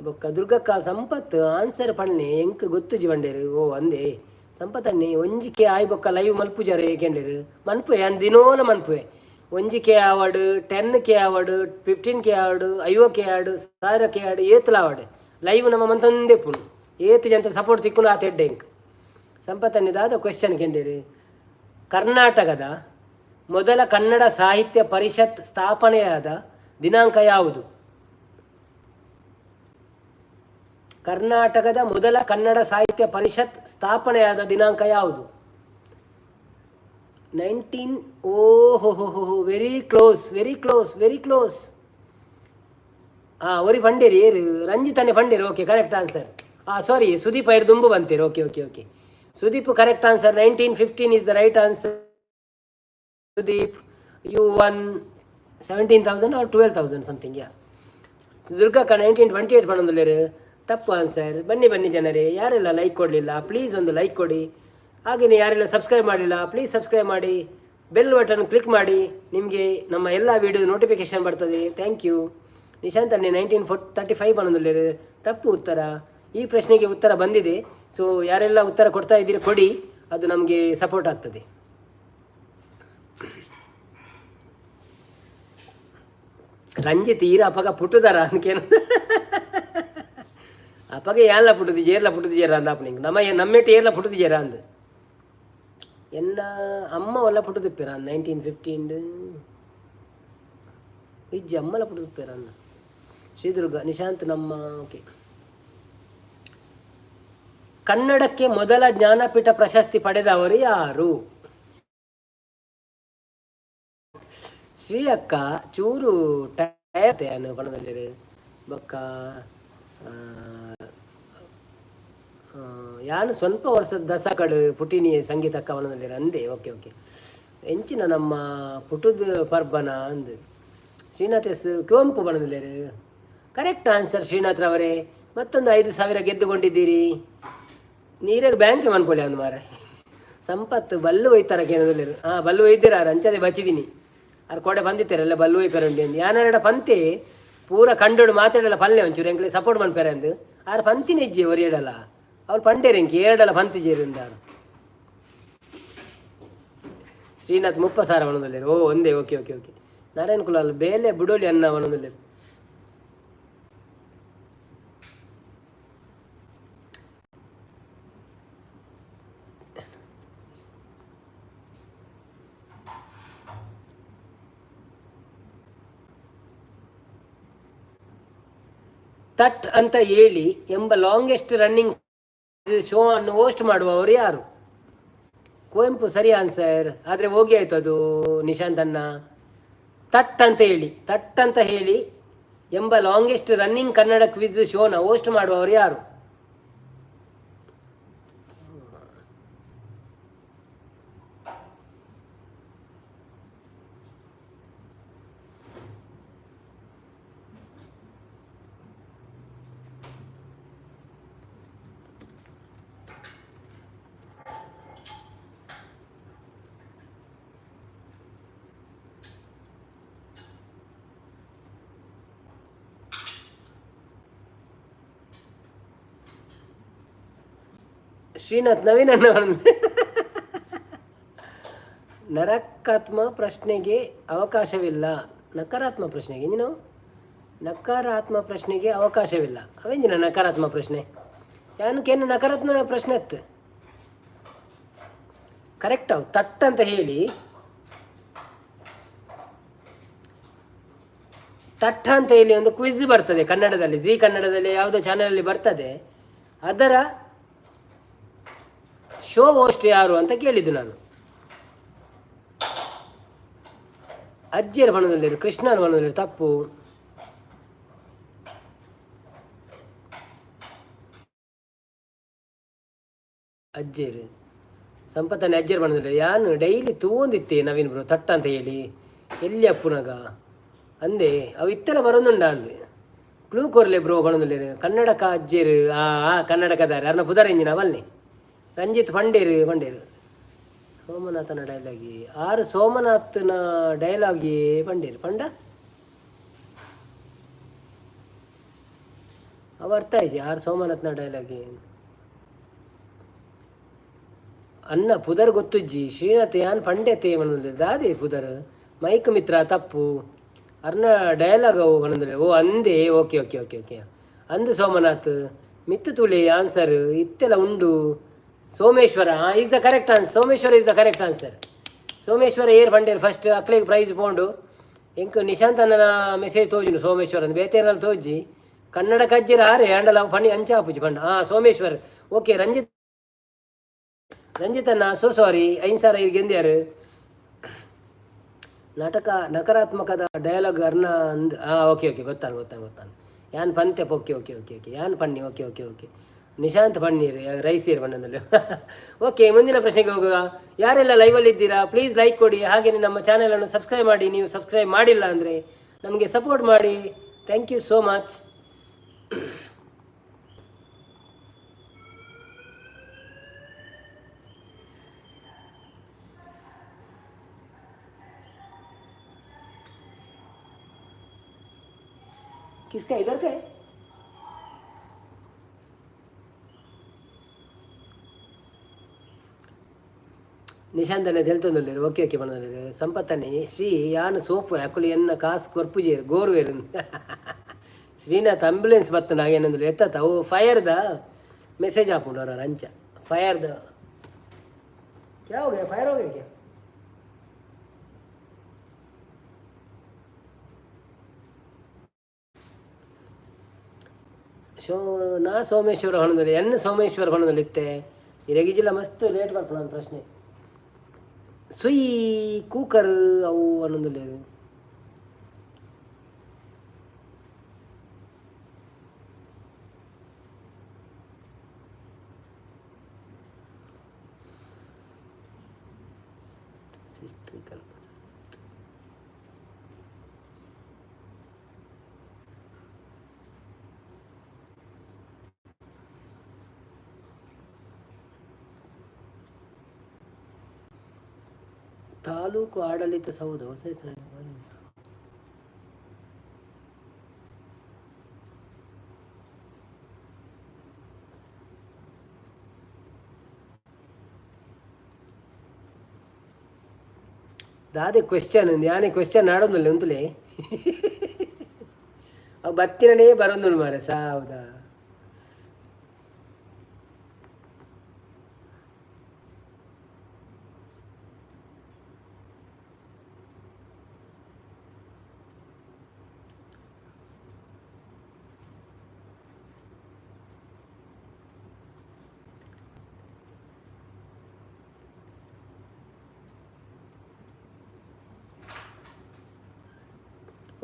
Speaker 1: ಬೊಕ್ಕ ದುರ್ಗಕ್ಕ ಸಂಪತ್ ಆನ್ಸರ್ ಪನ್ನೆ, ಎಂಕ್ ಗೊತ್ತುಜಿ ಪಂಡೇರು. ಓ ಅಂದೆ ಸಂಪತ್ತನ್ನೆ ಒಂಜಿ ಕೆ ಆಯ್ ಬೊಕ್ಕ ಲೈವ್ ಮಲ್ಪುಜಾರೆ ಕೇಂಡೇರು. ಮನ್ಪುವೆ ಯಾನ್ ದಿನೋಲ ಮನ್ಪುವೆ. 1K ಆವಡ್, 10K ಆವಡ್, 15K ಆವಡ್, 50K ಆವಡ್, 1000K ಆವಡ್, ಏತ್ಲ ಆವಡ್ ಲೈವ್ ನಮ್ಮ ಮಂತೊಂದೇ ಪುಣು. ಏತ್ ಜನ ಸಪೋರ್ಟ್ ತಿಕ್ಕುನು ಆತ ಎಡ್ಡೆ ಎಂಕ್. ಸಂಪತ್ತನ್ನೆ ದಾದ ಕ್ವೆಶ್ಚನ್ ಕೇಂಡೇರು. ಕರ್ನಾಟಕದ ಮೊದಲ ಕನ್ನಡ ಸಾಹಿತ್ಯ ಪರಿಷತ್ ಸ್ಥಾಪನೆಯಾದ ದಿನಾಂಕ ಯಾವುದು? ಕರ್ನಾಟಕದ ಮೊದಲ ಕನ್ನಡ ಸಾಹಿತ್ಯ ಪರಿಷತ್ ಸ್ಥಾಪನೆಯಾದ ದಿನಾಂಕ ಯಾವುದು? 19 ಓ ಹೋ ಹೋ ಹೋ, very close, very close, very close. ಹಾಂ, ಒರಿ ಫಂಡೇರಿ ಏರು ರಂಜಿತಾನೆ ಫಂಡೇರಿ. Okay, correct answer. ಹಾಂ, ಸಾರಿ, ಸುದೀಪ್ ಐರ್ ದುಂಬು ಬಂತೀರಿ. Okay okay okay Sudeep, correct answer. 1915 is the right answer. Sudeep, you won 17,000 or 12,000 something. Yeah. ದುರ್ಗಕ್ಕ 1928 ಪಣೊಂದುಲ್ಲೆರ್, ತಪ್ಪು ಆನ್ಸರ್. ಬನ್ನಿ ಬನ್ನಿ ಜನರೇ, ಯಾರೆಲ್ಲ ಲೈಕ್ ಕೊಡಲಿಲ್ಲ ಪ್ಲೀಸ್ ಒಂದು ಲೈಕ್ ಕೊಡಿ. ಹಾಗೆಯೇ ಯಾರೆಲ್ಲ ಸಬ್ಸ್ಕ್ರೈಬ್ ಮಾಡಲಿಲ್ಲ ಪ್ಲೀಸ್ ಸಬ್ಸ್ಕ್ರೈಬ್ ಮಾಡಿ, ಬೆಲ್ ಬಟನ್ ಕ್ಲಿಕ್ ಮಾಡಿ. ನಿಮಗೆ ನಮ್ಮ ಎಲ್ಲ ವೀಡಿಯೋ ನೋಟಿಫಿಕೇಶನ್ ಬರ್ತದೆ. Thank you. Nishant ಅನ್ನೆ 1935 ಪಣೊಂದುಲ್ಲೆರ್, ತಪ್ಪು ಉತ್ತರ. ಈ ಪ್ರಶ್ನೆಗೆ ಉತ್ತರ ಬಂದಿದೆ. ಸೊ ಯಾರೆಲ್ಲ ಉತ್ತರ ಕೊಡ್ತಾ ಇದ್ದೀರಿ ಕೊಡಿ, ಅದು ನಮಗೆ ಸಪೋರ್ಟ್ ಆಗ್ತದೆ. ರಂಜಿತ್ ಈರ ಅಪಗ ಪುಟ್ಟುದಾರ ಅಂದ್ಕೇನು ಅಪಗ ಏನ್ಲ ಪುಟ್ಟುದಿಜೆ, ಏರ್ಲ ಪುಟ್ಟುದಿಜೇರ ಅಂದ ನಿಂಗೆ ನಮ್ಮ ನಮ್ಮೆಟ್ಟು ಏರ್ಲ ಪುಟ್ಟುದಿಜೇರ ಅಂದ್. ಎನ್ನ ಅಮ್ಮ ಒಲ್ಲ ಪುಟ್ಟುದಿಪ್ಪೇರ 1915 ಇಜ್ಜಿ, ಅಮ್ಮಲ ಪುಟ್ಟುದಿಪ್ಪೇರ ಅಂದ. ಶ್ರೀದುರ್ಗ ನಿಶಾಂತ್ ನಮ್ಮ. ಓಕೆ. ಕನ್ನಡಕ್ಕೆ ಮೊದಲ ಜ್ಞಾನಪೀಠ ಪ್ರಶಸ್ತಿ ಪಡೆದವರು ಯಾರು? ಶ್ರೀ ಅಕ್ಕ ಚೂರು ಟಯರ್ ಪಣದಲ್ಲಿ. ಬೊಕ್ಕ ಯಾನು ಸ್ವಲ್ಪ ವರ್ಷದ ದಶಕಡು ಪುಟಿನಿ ಸಂಗೀತಕ್ಕ ಪಣದಲ್ಲಿ ಅಂದೆ. ಓಕೆ ಓಕೆ, ಎಂಚಿನ ನಮ್ಮ ಪುಟುದ ಪರ್ಬನ ಅಂದು. ಶ್ರೀನಾಥ್ ಎಸ್ ಕುವೆಂಪು ಬಣದಲ್ಲೇರು, ಕರೆಕ್ಟ್ ಆನ್ಸರ್. ಶ್ರೀನಾಥ್ರವರೇ, ಮತ್ತೊಂದು 5,000 ಗೆದ್ದುಕೊಂಡಿದ್ದೀರಿ. ನೀರಾಗ ಬ್ಯಾಂಕ್ ಮನ್ಕೊಳ್ಳಿ ಅಂದ್ ಮಾರೆ. ಸಂಪತ್ತು ಬಲ್ಲು ಒಯ್ತಾರ ಕೇನದಲ್ಲಿರು. ಹಾಂ, ಬಲ್ಲು ಒಯ್ದಿರ ಅಂಚದೆ ಬಚ್ಚಿದ್ದೀನಿ. ಆರ್ ಕೋಡೆ ಬಂದಿತ್ತಾರಲ್ಲ ಬಲ್ಲು ಒಯ್ಪೆರಂಡಿ ಅಂದು. ಯಾನೆರಡ ಪಂತಿ ಪೂರ ಕಂಡೋಡು ಮಾತಾಡಲ್ಲ ಪಲ್ಲೆ ಒಂಚೂರು ಎಂಕ್ಲೆ ಸಪೋರ್ಟ್ ಮನ್ಪೆರೆ ಅಂದು. ಆರ್ ಪಂತಿನ ಇಜ್ಜಿ ಒರಿಯಡಲ್ಲ ಅವ್ರು ಪಂಡೇರು ಎಂಕ್ ಏರಡಲ್ಲ ಪಂತಿ ಜೇರಿಂದಾರು. ಶ್ರೀನಾಥ್ 30,000 ಒಣದಲ್ಲೇರು. ಓ ಒಂದೇ. Okay okay okay. Narayana Kulal ಬೇಲೆ ಬುಡೋಲಿ ಅನ್ನ ಒಣದಲ್ಲೇರು. ತಟ್ ಅಂತ ಹೇಳಿ ಎಂಬ ಲಾಂಗೆಸ್ಟ್ ರನ್ನಿಂಗ್ ಶೋ ಅನ್ನು ಹೋಸ್ಟ್ ಮಾಡುವವರು ಯಾರು? ಕುವೆಂಪು ಸರಿ ಆನ್ಸರ್, ಆದರೆ ಹೋಗಿ ಆಯಿತು ಅದು ನಿಶಾಂತ್ ಅನ್ನ. ತಟ್ ಅಂತ ಹೇಳಿ, ತಟ್ ಅಂತ ಹೇಳಿ ಎಂಬ ಲಾಂಗೆಸ್ಟ್ ರನ್ನಿಂಗ್ ಕನ್ನಡ ಕ್ವಿಜ್ ಶೋನ ಹೋಸ್ಟ್ ಮಾಡುವವರು ಯಾರು? ಶ್ರೀನಾಥ್ ನವೀನ್ ಅನ್ನ. ನರಕಾತ್ಮ ಪ್ರಶ್ನೆಗೆ ಅವಕಾಶವಿಲ್ಲ. ನಕಾರಾತ್ಮ ಪ್ರಶ್ನೆಗೆ ನೀನು ನಕಾರಾತ್ಮ ಪ್ರಶ್ನೆಗೆ ಅವಕಾಶವಿಲ್ಲ. ಅವೇಂಜಿನ ನಕಾರಾತ್ಮ ಪ್ರಶ್ನೆ ಯಾನಕ್ಕೇನು ನಕಾರಾತ್ಮಕ ಪ್ರಶ್ನೆ ಅತ್ತು ಕರೆಕ್ಟ್ ಅವು. ತಟ್ ಅಂತ ಹೇಳಿ, ತಟ್ಟ ಅಂತ ಹೇಳಿ ಒಂದು ಕ್ವಿಜ್ ಬರ್ತದೆ ಕನ್ನಡದಲ್ಲಿ, ಜೀ ಕನ್ನಡದಲ್ಲಿ ಯಾವುದೋ ಚಾನಲಲ್ಲಿ ಬರ್ತದೆ. ಅದರ ಶೋ ಹೋಸ್ಟ್ ಯಾರು ಅಂತ ಕೇಳಿದ್ದು ನಾನು. ಅಜ್ಜಿಯರ ಬಣ್ಣದಲ್ಲಿರು, ಕೃಷ್ಣನ ಬಣ್ಣದಲ್ಲಿರು, ತಪ್ಪು. ಅಜ್ಜಿಯರು ಸಂಪತ್ತನೇ ಅಜ್ಜಿಯರ್ ಬಣ್ಣದಲ್ಲಿ ಯಾನು ಡೈಲಿ ತೂಂದಿತ್ತೆ ನವೀನ್ ಬ್ರೋ. ತಟ್ಟ ಅಂತ ಹೇಳಿ ಎಲ್ಲಿ ಅಪ್ಪುನಗ ಅಂದೆ, ಅವು ಇತ್ತೆಲ್ಲ ಬರೋದುಂಡ ಅಂದೆ. ಕ್ಲೂ ಕೊರ್ಲೆ ಬ್ರೋ ಬಣ್ಣದಲ್ಲಿ ಕನ್ನಡಕ ಅಜ್ಜಿಯರು. ಆ ಕನ್ನಡಕದಾರೆ ಅರ್ನ ಪುದರ್ ಇಂಜಿನ ಅವಲ್ನೇ. ರಂಜಿತ್ ಪಂಡೇರು ಪಂಡೇರು ಸೋಮನಾಥನ ಡೈಲಾಗಿ ಆರು ಸೋಮನಾಥನ ಡೈಲಾಗಿ ಪಂಡೇರು ಪಂಡ. ಅವು ಅರ್ಥ ಆಯ್ಜಿ ಆರ್ ಸೋಮನಾಥ್ನ ಡೈಲಾಗ್. ಅನ್ನ ಪುದರ್ ಗೊತ್ತುಜ್ಜಿ. ಶ್ರೀನಾಥ್ ಯಾನ್ ಪಂಡೆತೆ ಪನೊಂದುಲ್ಲೆರ್. ದಾದೆ ಪುದರ್? ಮೈಕ್ ಮಿತ್ರ ತಪ್ಪು. ಅರ್ನ ಡೈಲಾಗ್ ಅವು ಪನೊಂದುಲ್ಲೆರ್. ಓ ಅಂದೇ, okay okay okay okay. ಅಂದ್ ಸೋಮನಾಥ್ ಮಿತ್ತು ತೂಲೆ ಆನ್ಸರ್ ಇತ್ತೆಲ್ಲ ಉಂಡು. Someshwara is the correct answer. Someshwara is the correct answer. Someshwara ಏರ್ ಪಂಡೇರ್ ಫಸ್ಟ್ ಅಕ್ಲೆಗ್ ಪ್ರೈಸ್ ಪೋಂಡು. ಎಂಕ್ ನಿಶಾಂತ್ ಅಣ್ಣನ ಮೆಸೇಜ್ ತೋಜುಂಡು ಸೋಮೇಶ್ವರ ಅಂದ್, ಬೇತೆನಲ್ಲಿ ತೋಜಿ. ಕನ್ನಡ ಕಜ್ಜಿರ ಆರೆ ಆಂಡಲ ಅವು ಪಣಿ ಅಂಚ ಆಪುಜಿ ಪಂಡ. ಹಾಂ ಸೋಮೇಶ್ವರ್ ಓಕೆ. ರಂಜಿತ್, ರಂಜಿತ್ ಅಣ್ಣ ಸೋ ಸಾರಿ, 5000 ಇರ್ ಗೆಂದ್ಯಾರು. ನಾಟಕ ನಕಾರಾತ್ಮಕದ ಡೈಲಾಗ್ ಅರ್ನ ಅಂದ್. ಹಾಂ ಓಕೆ ಓಕೆ, ಗೊತ್ತಾನ ಗೊತ್ತಾನ ಗೊತ್ತಾನ. ಯಾನ್ ಪಂತೆ. Okay okay okay okay, ಯಾನ್ ಪನ್ನಿ. Okay okay okay, Nishant paneer rice ಏರ್ ಪಣ್ಣಂದಲ್ಲಿ. ಓಕೆ, ಮುಂದಿನ ಪ್ರಶ್ನೆಗೆ ಹೋಗುವ. ಯಾರೆಲ್ಲ ಲೈವಲ್ಲಿ ಇದ್ದೀರಾ, ಪ್ಲೀಸ್ ಲೈಕ್ ಕೊಡಿ. ಹಾಗೆಯೇ ನಮ್ಮ ಚಾನಲನ್ನು ಸಬ್ಸ್ಕ್ರೈಬ್ ಮಾಡಿ. ನೀವು ಸಬ್ಸ್ಕ್ರೈಬ್ ಮಾಡಿಲ್ಲ ಅಂದರೆ ನಮಗೆ ಸಪೋರ್ಟ್ ಮಾಡಿ. Thank you so much. किसका? इधर का है? ನಿಶಾಂತನೆ ತೆಲ್ತೊಂದುಲ್ಲೆರ್. ಓಕೆ ಓಕೆ ಪನೊಂದುಲ್ಲೆರ್. ಸಂಪತ್ತನೆ ಶ್ರೀ ಯಾನ್ ಸೋಪು ಅಕುಲು ಎನ್ನ ಕಾಸ್ ಕೊರ್ಪುಜೆರ್ ಗೋರ್ವೆರ್. ಶ್ರೀನಾಥ್ ಆಂಬ್ಯುಲೆನ್ಸ್ ಬತ್ತುಂಡು ಹಾಗೇನಂದ್ರೆ ಎತ್ತತ್ತ ಅವು ಫೈರ್ದ ಮೆಸೇಜ್ ಹಾಪುಂಡು ಅವರ ಅಂಚ ಫೈರ್ದ. क्या हो गया? फायर हो गया क्या? ಶೋ ನಾ ಸೋಮೇಶ್ವರ ಹೊಣದಲ್ಲಿ ಎನ್ ಸೋಮೇಶ್ವರ ಹೊಣದಲ್ಲಿ ಇತ್ತೆ. ಇರೆಗಿಜಿಲ್ಲ ಮಸ್ತ್ ಲೇಟ್ ಬರ್ಪುಂಡು ಒಂದು ಪ್ರಶ್ನೆ. ಸುಯ್ ಕೂಕರ್ ಅವು ಅನ್ನೊಂದುಲ್ಲೆರ್. ಸಿಸ್ಟ್ರಿಕಲ್ ತಾಲೂಕು ಆಡಳಿತ ಸೌಧ ಹೊಸ ಹೆಸರು. ದಾದೆ ಕ್ವೆಶ್ಚನ್? ಯಾನೆ ಕ್ವೆಶ್ಚನ್ ನಾಡೊಂದುಲ್ಲೆ ಉಂತುಲೆ. ಅವು ಬತ್ತಿನನೇ ಬರೊಂದುಂಡು ಮಾರೆ ಸಾ. ಹೌದಾ?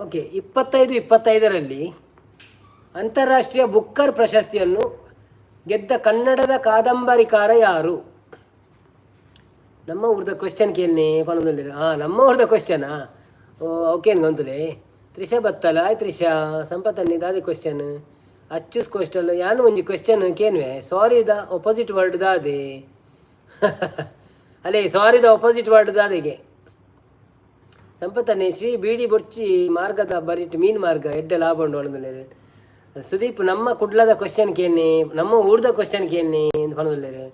Speaker 1: ಓಕೆ, 25-25ರಲ್ಲಿ ಅಂತಾರಾಷ್ಟ್ರೀಯ ಬುಕ್ಕರ್ ಪ್ರಶಸ್ತಿಯನ್ನು ಗೆದ್ದ ಕನ್ನಡದ ಕಾದಂಬರಿಕಾರ ಯಾರು? ನಮ್ಮ ಊರ್ದ ಕ್ವಶನ್ ಕೇಳನೆ ಪನೊಂದುಲ್ಲೆರ್. ಹಾಂ, ನಮ್ಮ ಊರ್ದ ಕ್ವಶನಾ? ಓ ಓಕೇನು ಗೊಂತುಲೆ. ತ್ರಿಷಾ ಬತ್ತಲ? ಆಯ್ ತ್ರಿಷಾ. ಸಂಪತ್ತನ್ನಿ ದಾದೆ ಕ್ವಶನ್? ಅಚ್ಚುಸ್ ಕ್ವಶನ್. ಯಾನು ಒಂಜಿ ಕ್ವಶನ್ ಕೇನ್ವೆ. ಸಾರಿ the opposite word ದಾದೆ? ಅಲ್ಲೇ, sorry the opposite word ದಾದೆಗೆ? ಸಂಪತ್ತನ್ನೇ Shri beedi ಬೊರ್ಚಿ ಮಾರ್ಗದ ಬರಿಟ್ ಮೀನ್ ಮಾರ್ಗ ಎಡ್ಡೆ ಲಾಭ ಉಂಡು ಪನೊಂದುಲ್ಲೆರ್. ಸುದೀಪ್ ನಮ್ಮ ಕುಡ್ಲದ ಕ್ವಶನ್ ಕೇನ್ನಿ, ನಮ್ಮ ಊರ್ದ ಕ್ವಶನ್ ಕೇನ್ನಿ ಎಂದು ಪನೊಂದುಲ್ಲೆರ್.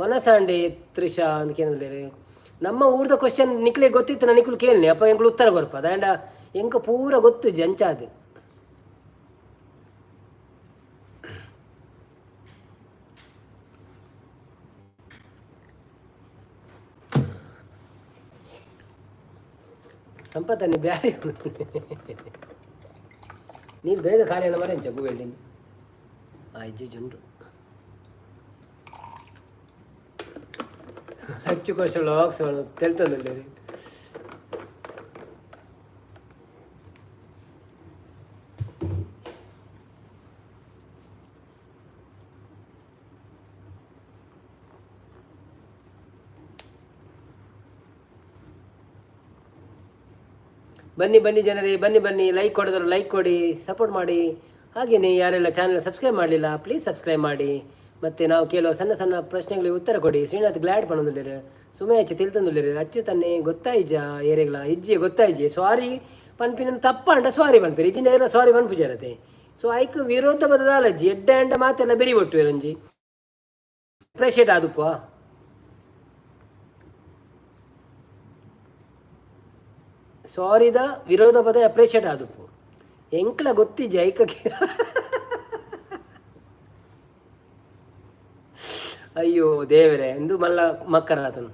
Speaker 1: ವನಸಾಂಡೆ ತ್ರಿಷಾ ಅಂತ ಕೇನೊಂದುಲ್ಲೆರ್. ನಮ್ಮ ಊರ್ದ ಕ್ವಶನ್ ನಿಕ್ಲೆ ಗೊತ್ತಿತ್ತು, ನಿಕ್ಲು ಕೇಳನಿ, ಅಪ್ಪ ಎಂಕ್ಲು ಉತ್ತರ ಕೊರ್ಪ. ದಾಂಡ ಎಂಕ ಪೂರ ಗೊತ್ತು ಜಂಚಾದು. ಸಂಪತ್ತನ್ನಿ ಬ್ಯಾರಿ ನೀರು ಬೇಗ ಖಾಲಿ ಅನ್ನ ಮರೆಂಚ ಗೂವೆಳ್ಳಿನಿ. ಆ ಇಜ್ಜಿ ಜುಂಡು ಹಚ್ಚು ಕ್ವಶನ್ ಬಾಕ್ಸ್ ತೆಲ್ತೊಂದುಲ್ಲೆರ್. ಬನ್ನಿ ಬನ್ನಿ ಜನರೇ, ಬನ್ನಿ ಬನ್ನಿ. ಲೈಕ್ ಕೊಡಿದ್ರು ಲೈಕ್ ಕೊಡಿ, ಸಪೋರ್ಟ್ ಮಾಡಿ. ಹಾಗೆಯೇ ಯಾರೆಲ್ಲ ಚಾನಲ್ ಸಬ್ಸ್ಕ್ರೈಬ್ ಮಾಡಲಿಲ್ಲ, ಪ್ಲೀಸ್ ಸಬ್ಸ್ಕ್ರೈಬ್ ಮಾಡಿ. ಮತ್ತು ನಾವು ಕೇಳುವ ಸಣ್ಣ ಸಣ್ಣ ಪ್ರಶ್ನೆಗಳಿಗೆ ಉತ್ತರ ಕೊಡಿ. ಶ್ರೀನಾಥ್ ಗ್ಲ್ಯಾಡ್ ಪನೊಂದುಲ್ಲೆರ್. ಸುಮಯಚ್ಚಿ ತಿಳ್ತೊಂದುಲ್ಲೆರ್. ಅಚ್ಚುತನ್ನೇ ಗೊತ್ತಾಯ್ಜ ಏರೆಗ್ಲ? ಇಜ್ಜಿ ಗೊತ್ತಾಯ್ಜಿ. ಸಾರಿ ಪನ್ಪಿನ ತಪ್ಪಾಂಡ ಸಾರಿ ಪನ್ಪಿರಿ, ಇಜ್ಜಿಂಡ ಏರ್ಲ ಸಾರಿ ಪನ್ಪುಜರತೆ. ಸೊ ಐಕ್ ವಿರೋಧ ಬದಲಾಲಜ್ಜಿ ಎಡ್ಡೆ ಅಂಡ ಮಾತೆಲ್ಲ ಬೆರಿ ಒಟ್ಟು ಒಂಜಿ ಅಪ್ರಿಷಿಯೇಟ್ ಆದುಪ್ಪ. ಸಾರಿದ ವಿರೋಧ ಪದ ಅಪ್ರಿಷಿಯೇಟ್ ಆದುಪ್ಪು. ಎಂಕ್ಲ ಗೊತ್ತಿಜ್ಜಿ ಐಕಕ್ಕೆ. ಅಯ್ಯೋ ದೇವರೇ ಎಂದು ಮಲ್ಲ ಮಕ್ಕರಾತನು.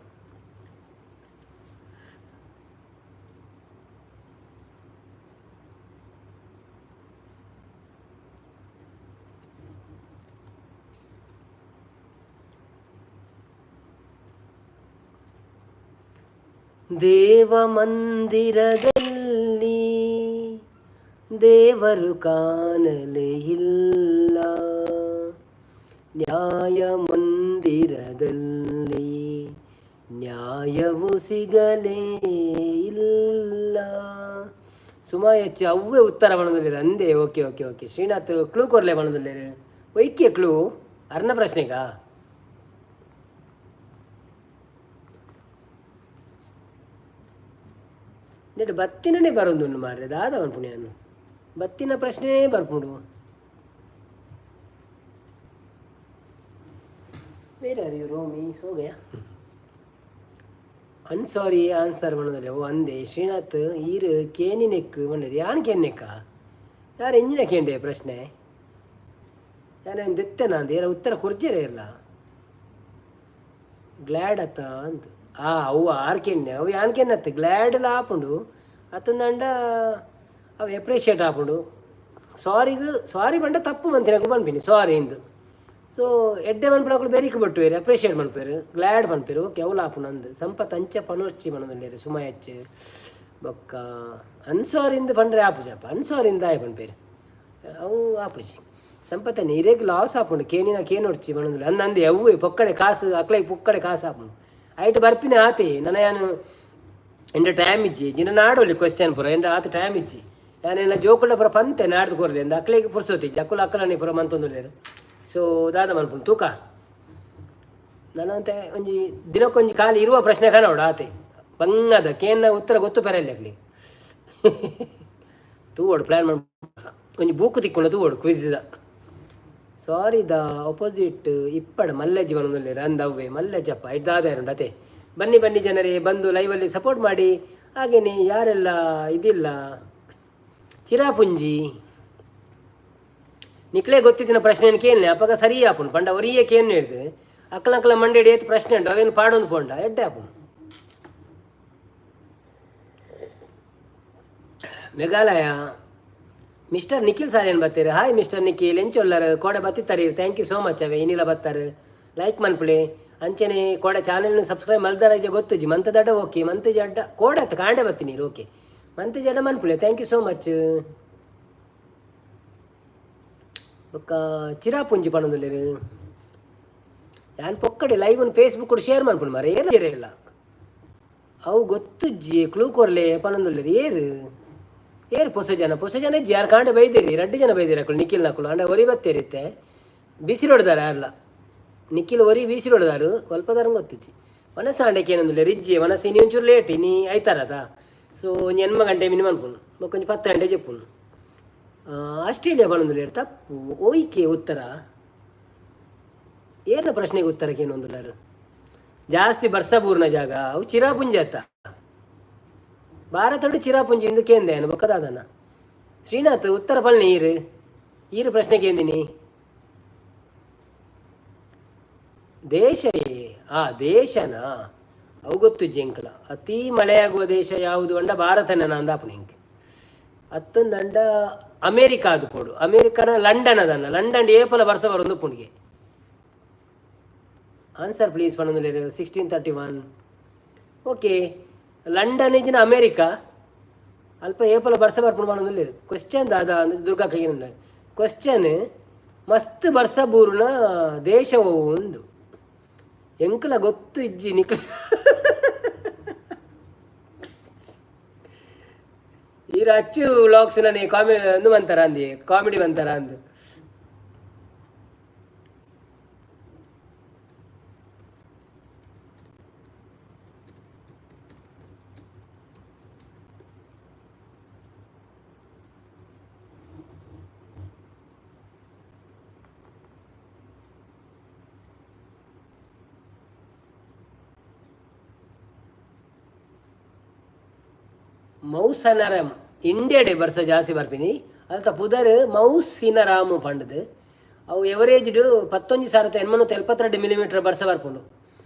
Speaker 1: ದೇವ ಮಂದಿರದಲ್ಲಿ ದೇವರು ಕಾಣಲೇ ಇಲ್ಲ, ನ್ಯಾಯ ಮಂದಿರದಲ್ಲಿ ನ್ಯಾಯವು ಸಿಗಲೇ ಇಲ್ಲ. ಸುಮಾ ಹೆಚ್ಚು ಅವ್ವೇ ಉತ್ತರ ಬಣದಲ್ಲಿರ ಅಂದೆ. Okay okay okay Srinath clue ಕೊರ್ಲೆ ಬಣದಲ್ಲಿರು ವೈಕ್ಯ ಕ್ಲೂ ಅರ್ನ ಪ್ರಶ್ನೆಗಾ? ನೆಟ್ ಬತ್ತಿನನೇ ಬರೋದುಂಡು ಮಾರ್ರೆ ದಾದವನ್ ಪುಣ್ಯಾನು ಬತ್ತಿನ ಪ್ರಶ್ನೆನೇ ಬರ್ಪುಂಡು. Where are you Romi? So Gaya Ansari answer ಬಣ್ಣದಲ್ಲಿ. ಓ ಅಂದೆ ಶ್ರೀನಾಥ್ ಈರು ಕೇನಿನೆಕ್ ಬಂಡರಿ ಯಾನ್ ಕೇನ್ನೆಕ್ಕ ಯಾರು ಎಂಜಿನ ಕೇಂಡೆ ಪ್ರಶ್ನೆ ಯಾರು ದೆತ್ತೆನ ಅಂದ ಯಾರ ಉತ್ತರ ಕೊರ್ಜೆರೆ ಇಲ್ಲ ಗ್ಲ್ಯಾಡ್ ಅತ್ತ ಅಂದ್. ಆ ಅವು ಆರ್ ಕೆನ್ನೆ ಅವು ಯಾನ್ ಕೆನ್ನತ್ತೆ ಗ್ಲ್ಯಾಡ್ ಎಲ್ಲ ಆಪುಂಡು ಅತ್ತಂದಂಡ ಅವು ಎಪ್ರಿಷಿಯೇಟ್ ಆಪುಂಡು. ಸಾರಿಗ್ ಸಾರಿ ಪಂಡ ತಪ್ಪು ಮಂತಿನಕು ಪನ್ಪಿನಿ ಸಾರಿ ಇಂದು. ಸೊ ಎಡ್ಡೆ ಮನ್ಪುನಕುಲು ಬೆರಿಕ್ ಬಟ್ಟುವೆರ್ ಅಪ್ರಿಷಿಯೇಟ್ ಮನ್ಪುವೆರ್ ಗ್ಲ್ಯಾಡ್ ಪನ್ಪೆರ್. ಓಕೆ ಅವುಲು ಆಪುಂಡು ಅಂದ್. ಸಂಪತ್ ಅಂಚ ಪನೊರ್ಚಿ ಪನೊಂದುಲ್ಲೆರ್ ಸುಮಯಚ್ ಬೊಕ್ಕ ಅನ್ಸಾರಿಂದ್ ಪಂಡ್ರೆ ಆಪುಜಪ್ಪ ಅನ್ಸಾರಿಂದ್ ದಾಯೆ ಪನ್ಪೆರ್ ಅವು ಆಪುಜಿ. ಸಂಪತ್ತನೆ ಇರೆಗ್ ಲಾಸ್ ಆಪುಂಡು ಕೇನಿನ ಕೇನೊಡ್ಚಿ ಪನೊಂದುಲ್ಲೆ ಅಂದ್ ಅಂದೆ ಅವ್ವೆ ಪೊಕ್ಕಡೆ ಕಾಸು ಅಕ್ಲೆಗ್ ಪೊಕ್ಕಡೆ ಕಾಸು ಆಪುಂಡು ಐಟ್ ಬರ್ಪಿನ ಆತೆ ನನ ಯಾನ್ ಎಂಡ ಟೈಮ್ ಇಜ್ಜಿ ಜಿನ ನಾಡೊಲಿ ಕ್ವಶನ್ ಪೂರ ಎಂಡ ಆತ ಟೈಮ್ ಇಜ್ಜಿ ಯಾನೆಲ್ಲ ಜೋಕುಲ್ಡ ಪೂರ ಪಂತೆ ನಾಡ್ದು ಕೊರ್ಲೆ ಅಂದ್ ಅಕ್ಲೆಗ್ ಪುರ್ಸೊತ್ತಿಜ್ಜಿ ಅಕುಲು ಅಕ್ಕಲನೆ ಪೂರ ಮಂತೊಂದುಲ್ಲೆರ್. ಸೊ ದಾದ ಮನ್ಪುಂಡು ತೂಕ ನನಂತೆ ಒಂಜಿ ದಿನಕ್ಕೊಂಜಿ ಖಾಲಿ ಇರುವ ಪ್ರಶ್ನೆ ಕನೋಡು ಆತೆ ಬಂಗದ ಕೇನ್ನ ಉತ್ತರ ಗೊತ್ತು ಪೆರಲ್ಲ ಅಕ್ಲಿ ತೂವೋಡು ಪ್ಲ್ಯಾನ್ ಮನ್ ಒಂಜಿ ಬೂಕು ತಿಕ್ಕೊಂಡು ತೂವೋಡು ಕ್ವಿಜ್ದ. ಸಾರಿ the opposite ಇಪ್ಪಡ ಮಲ್ಲೆಜ್ಜಿ ಬನೊಂದುಲ್ಲೆರ್ ಅಂದ್ ಅವ್ವೆ ಮಲ್ಲೆಜ್ಜಪ್ಪ ಐಟ್ ದಾದ ಅತೆ. ಬನ್ನಿ ಬನ್ನಿ ಜನರೇ ಬಂದು ಲೈವಲ್ಲಿ ಸಪೋರ್ಟ್ ಮಾಡಿ. ಹಾಗೆಯೇ ಯಾರೆಲ್ಲ ಇದಿಲ್ಲ ಚಿರಾಪುಂಜಿ ನಿಕ್ಲೇ ಗೊತ್ತಿತ್ತಿನ ಪ್ರಶ್ನೆಯನ್ನು ಕೇಳನೆ ಅಪಗ ಸರಿ ಆಪುಂಡು ಪಂಡ ಒರಿಯೇ ಕೇನ್ ಹಿಡ್ದು ಅಕ್ಕಲ ಅಕ್ಕಲ ಮಂಡೆಡ್ ಏತ್ ಪ್ರಶ್ನೆ ಉಂಟು ಅವೇನು ಪಾಡೊಂದು ಪೋಂಡ ಎಡ್ಡೆ ಆಪುಂಡು. ಮೇಘಾಲಯ ಮಿಸ್ಟರ್ ನಿಖಿಲ್ ಸಾರ್ ಏನು ಬತ್ತೀರಿ? ಹಾಯ್ ಮಿಸ್ಟರ್ ನಿಖಿಲ್ ಎಂಚೊಲ್ಲರ್ ಕೋಡೆ ಬತ್ತಿತ್ತಾರೆ thank you so much ಅವೇ ಇನಿಲ ಬತ್ತಾರೆ ಲೈಕ್ ಮನ್ಪುಲೆ ಅಂಚನೆ ಕೋಡೆ ಚಾನೆಲ್ನ ಸಬ್ಸ್ಕ್ರೈಬ್ ಮಲ್ದಾರ ಗೊತ್ತುಜಿ ಮಂತ ದಡ್ಡ ಓಕೆ ಮಂತ್ ಜಡ್ಡ ಕೋಡೆ ಅತ್ತ ಕಾಂಡೆ ಬತ್ತೀನಿ ಓಕೆ ಮಂತ್ ಜಡ್ಡ ಮನ್ಪುಲೆ thank you so much. ಬೊಕ್ಕ ಚಿರಾಪುಂಜಿ ಪನೊಂದುಲ್ಲೆರ್ ಯಾನ್ ಪೊಕ್ಕಡೆ ಲೈವ್ ಫೇಸ್ಬುಕ್ ಶೇರ್ ಮನ್ಪುಂಡು ಮಾರ್ರೆ ಏರ್ ಇಲ್ಲ ಅವು ಗೊತ್ತುಜ್ಜಿ ಕ್ಲೂ ಕೊರ್ಲೆ ಪನೊಂದುಲ್ಲೆರ್ ಏರ್ ಏರ್ ಪೊಸ ಜನ ಪೊಸ ಜನ ಇಜ್ಜಿ ಯಾರು ಕಾಂಡೆ ಬೈದಿರಿ ರಡ್ಡು ಜನ ಬೈದಿರಿ ಅಕುಲು ನಿಖಿಲ್ ನಕುಲು ಅಂಡ ಒರಿ ಬತ್ತೇರಿತ್ತೆ ಬಿಸಿ ರೋಡ್ದಾರ ಯಾರ್ಲ ನಿಖಿಲ್ ಒರಿ ಬಿಸಿ ರೋಡ್ದಾರು ಒಲ್ಪದಾರ ಗೊತ್ತುಜ್ಜಿ ವನಸ ಆಂಡಕ್ಕೆ ಏನೊಂದುಲ್ಲೆರ್ ಇಜ್ಜಿ ವನಸ ಇನಿ ಒಂಚೂರು ಲೇಟ್ ಇನಿ ಐತಾರದ ಸೊ ಒಂಜಿ ಎಣ್ಮ ಗಂಟೆ ಮಿನಿಮಮ್ ಅನ್ಪುಂಡು ಬೊಕ್ಕ ಒಂಜಿ 10 ಗಂಟೆ ಜೆಪ್ಪುಂಡು. ಆಸ್ಟ್ರೇಲಿಯಾ ಪನೊಂದುಲ್ಲೆರ್ ತಪ್ಪು ಓಯ್ಕೆ ಉತ್ತರ ಏರ್ನ ಪ್ರಶ್ನೆಗೆ ಉತ್ತರಕ್ಕೆ ಏನೊಂದುಲ್ಲೆರ್ ಜಾಸ್ತಿ ಬರ್ಸ ಬೂರ್ನ ಜಾಗ ಅವು ಚಿರಾಪುಂಜಿ ಅತ್ತ ಭಾರತಡು ಚಿರಾಪುಂಜಿ ಇಂದು ಕೇಂದ್ರ ಬೊಕ್ಕ ದಾದನ ಶ್ರೀನಾಥ್ ಉತ್ತರ ಪಲ್ನಿ ಈರು ಈರು ಪ್ರಶ್ನೆ ಕೇಂದಿನಿ ದೇಶ ಆ ದೇಶನಾ ಅವು ಗೊತ್ತುಜ್ಜಿ ಎಂಕಲ ಅತಿ ಮಳೆಯಾಗುವ ದೇಶ ಯಾವುದು ಅಂಡ ಭಾರತನ ಅಂದಾಪುಣ ಎಂಕ್ ಅತ್ತಂದಂಡ ಅಮೇರಿಕಾ ಅದು ಪೋಡು ಅಮೇರಿಕಾನ ಲಂಡನ್ ಅದನ್ನ ಲಂಡನ್ ಏಪಲ ಬರ್ಸ ಬರೊಂದು ಪುಣ್ಗೆ ಆನ್ಸರ್ ಪ್ಲೀಸ್ ಪನೊಂದುಲ್ಲೆರ್ 1631 ಓಕೆ ಲಂಡನ್ ಇಜ್ಜಿನ ಅಮೇರಿಕಾ ಅಲ್ಪ ಏಪಲ ಬರ್ಸ ಬರ್ಪುಂಡು ಪನೊಂದುಲ್ಲೆರ್ ಕ್ವಶನ್ ದಾದ ಅಂದ್ ದುರ್ಗಾ ಕೈಗಿನ ಕ್ವಶನ್ ಮಸ್ತ್ ಬರ್ಸ ಬೂರುನ ದೇಶ ಒಂದು ಎಂಕಲ ಗೊತ್ತು ಇಜ್ಜಿ ನಿಕ್ಲ ಈರ್ ಅಚ್ಚು ವ್ಲಾಗ್ಸ್ ನನೆ ಕಾಮಿ ಒಂದು ಬಂತಾರ ಅಂದಿ ಕಾಮಿಡಿ ಬಂತಾರ ಅಂದು. ಮೌಸನರಂ ಇಂಡಿಯಾಡೆ ಬರ್ಸ ಜಾಸ್ತಿ ಬರ್ಪಿನಿ. ಅಲ್ತ ಪುದರ್ ಮೌಸಿನರಾಮು ಪಂಡ್ದು. ಅವು ಎವರೇಜ್ಡ್ 11,872 ಮಿಲಿಮೀಟರ್ ಬರ್ಸ ಬರ್ಪುಂಡು.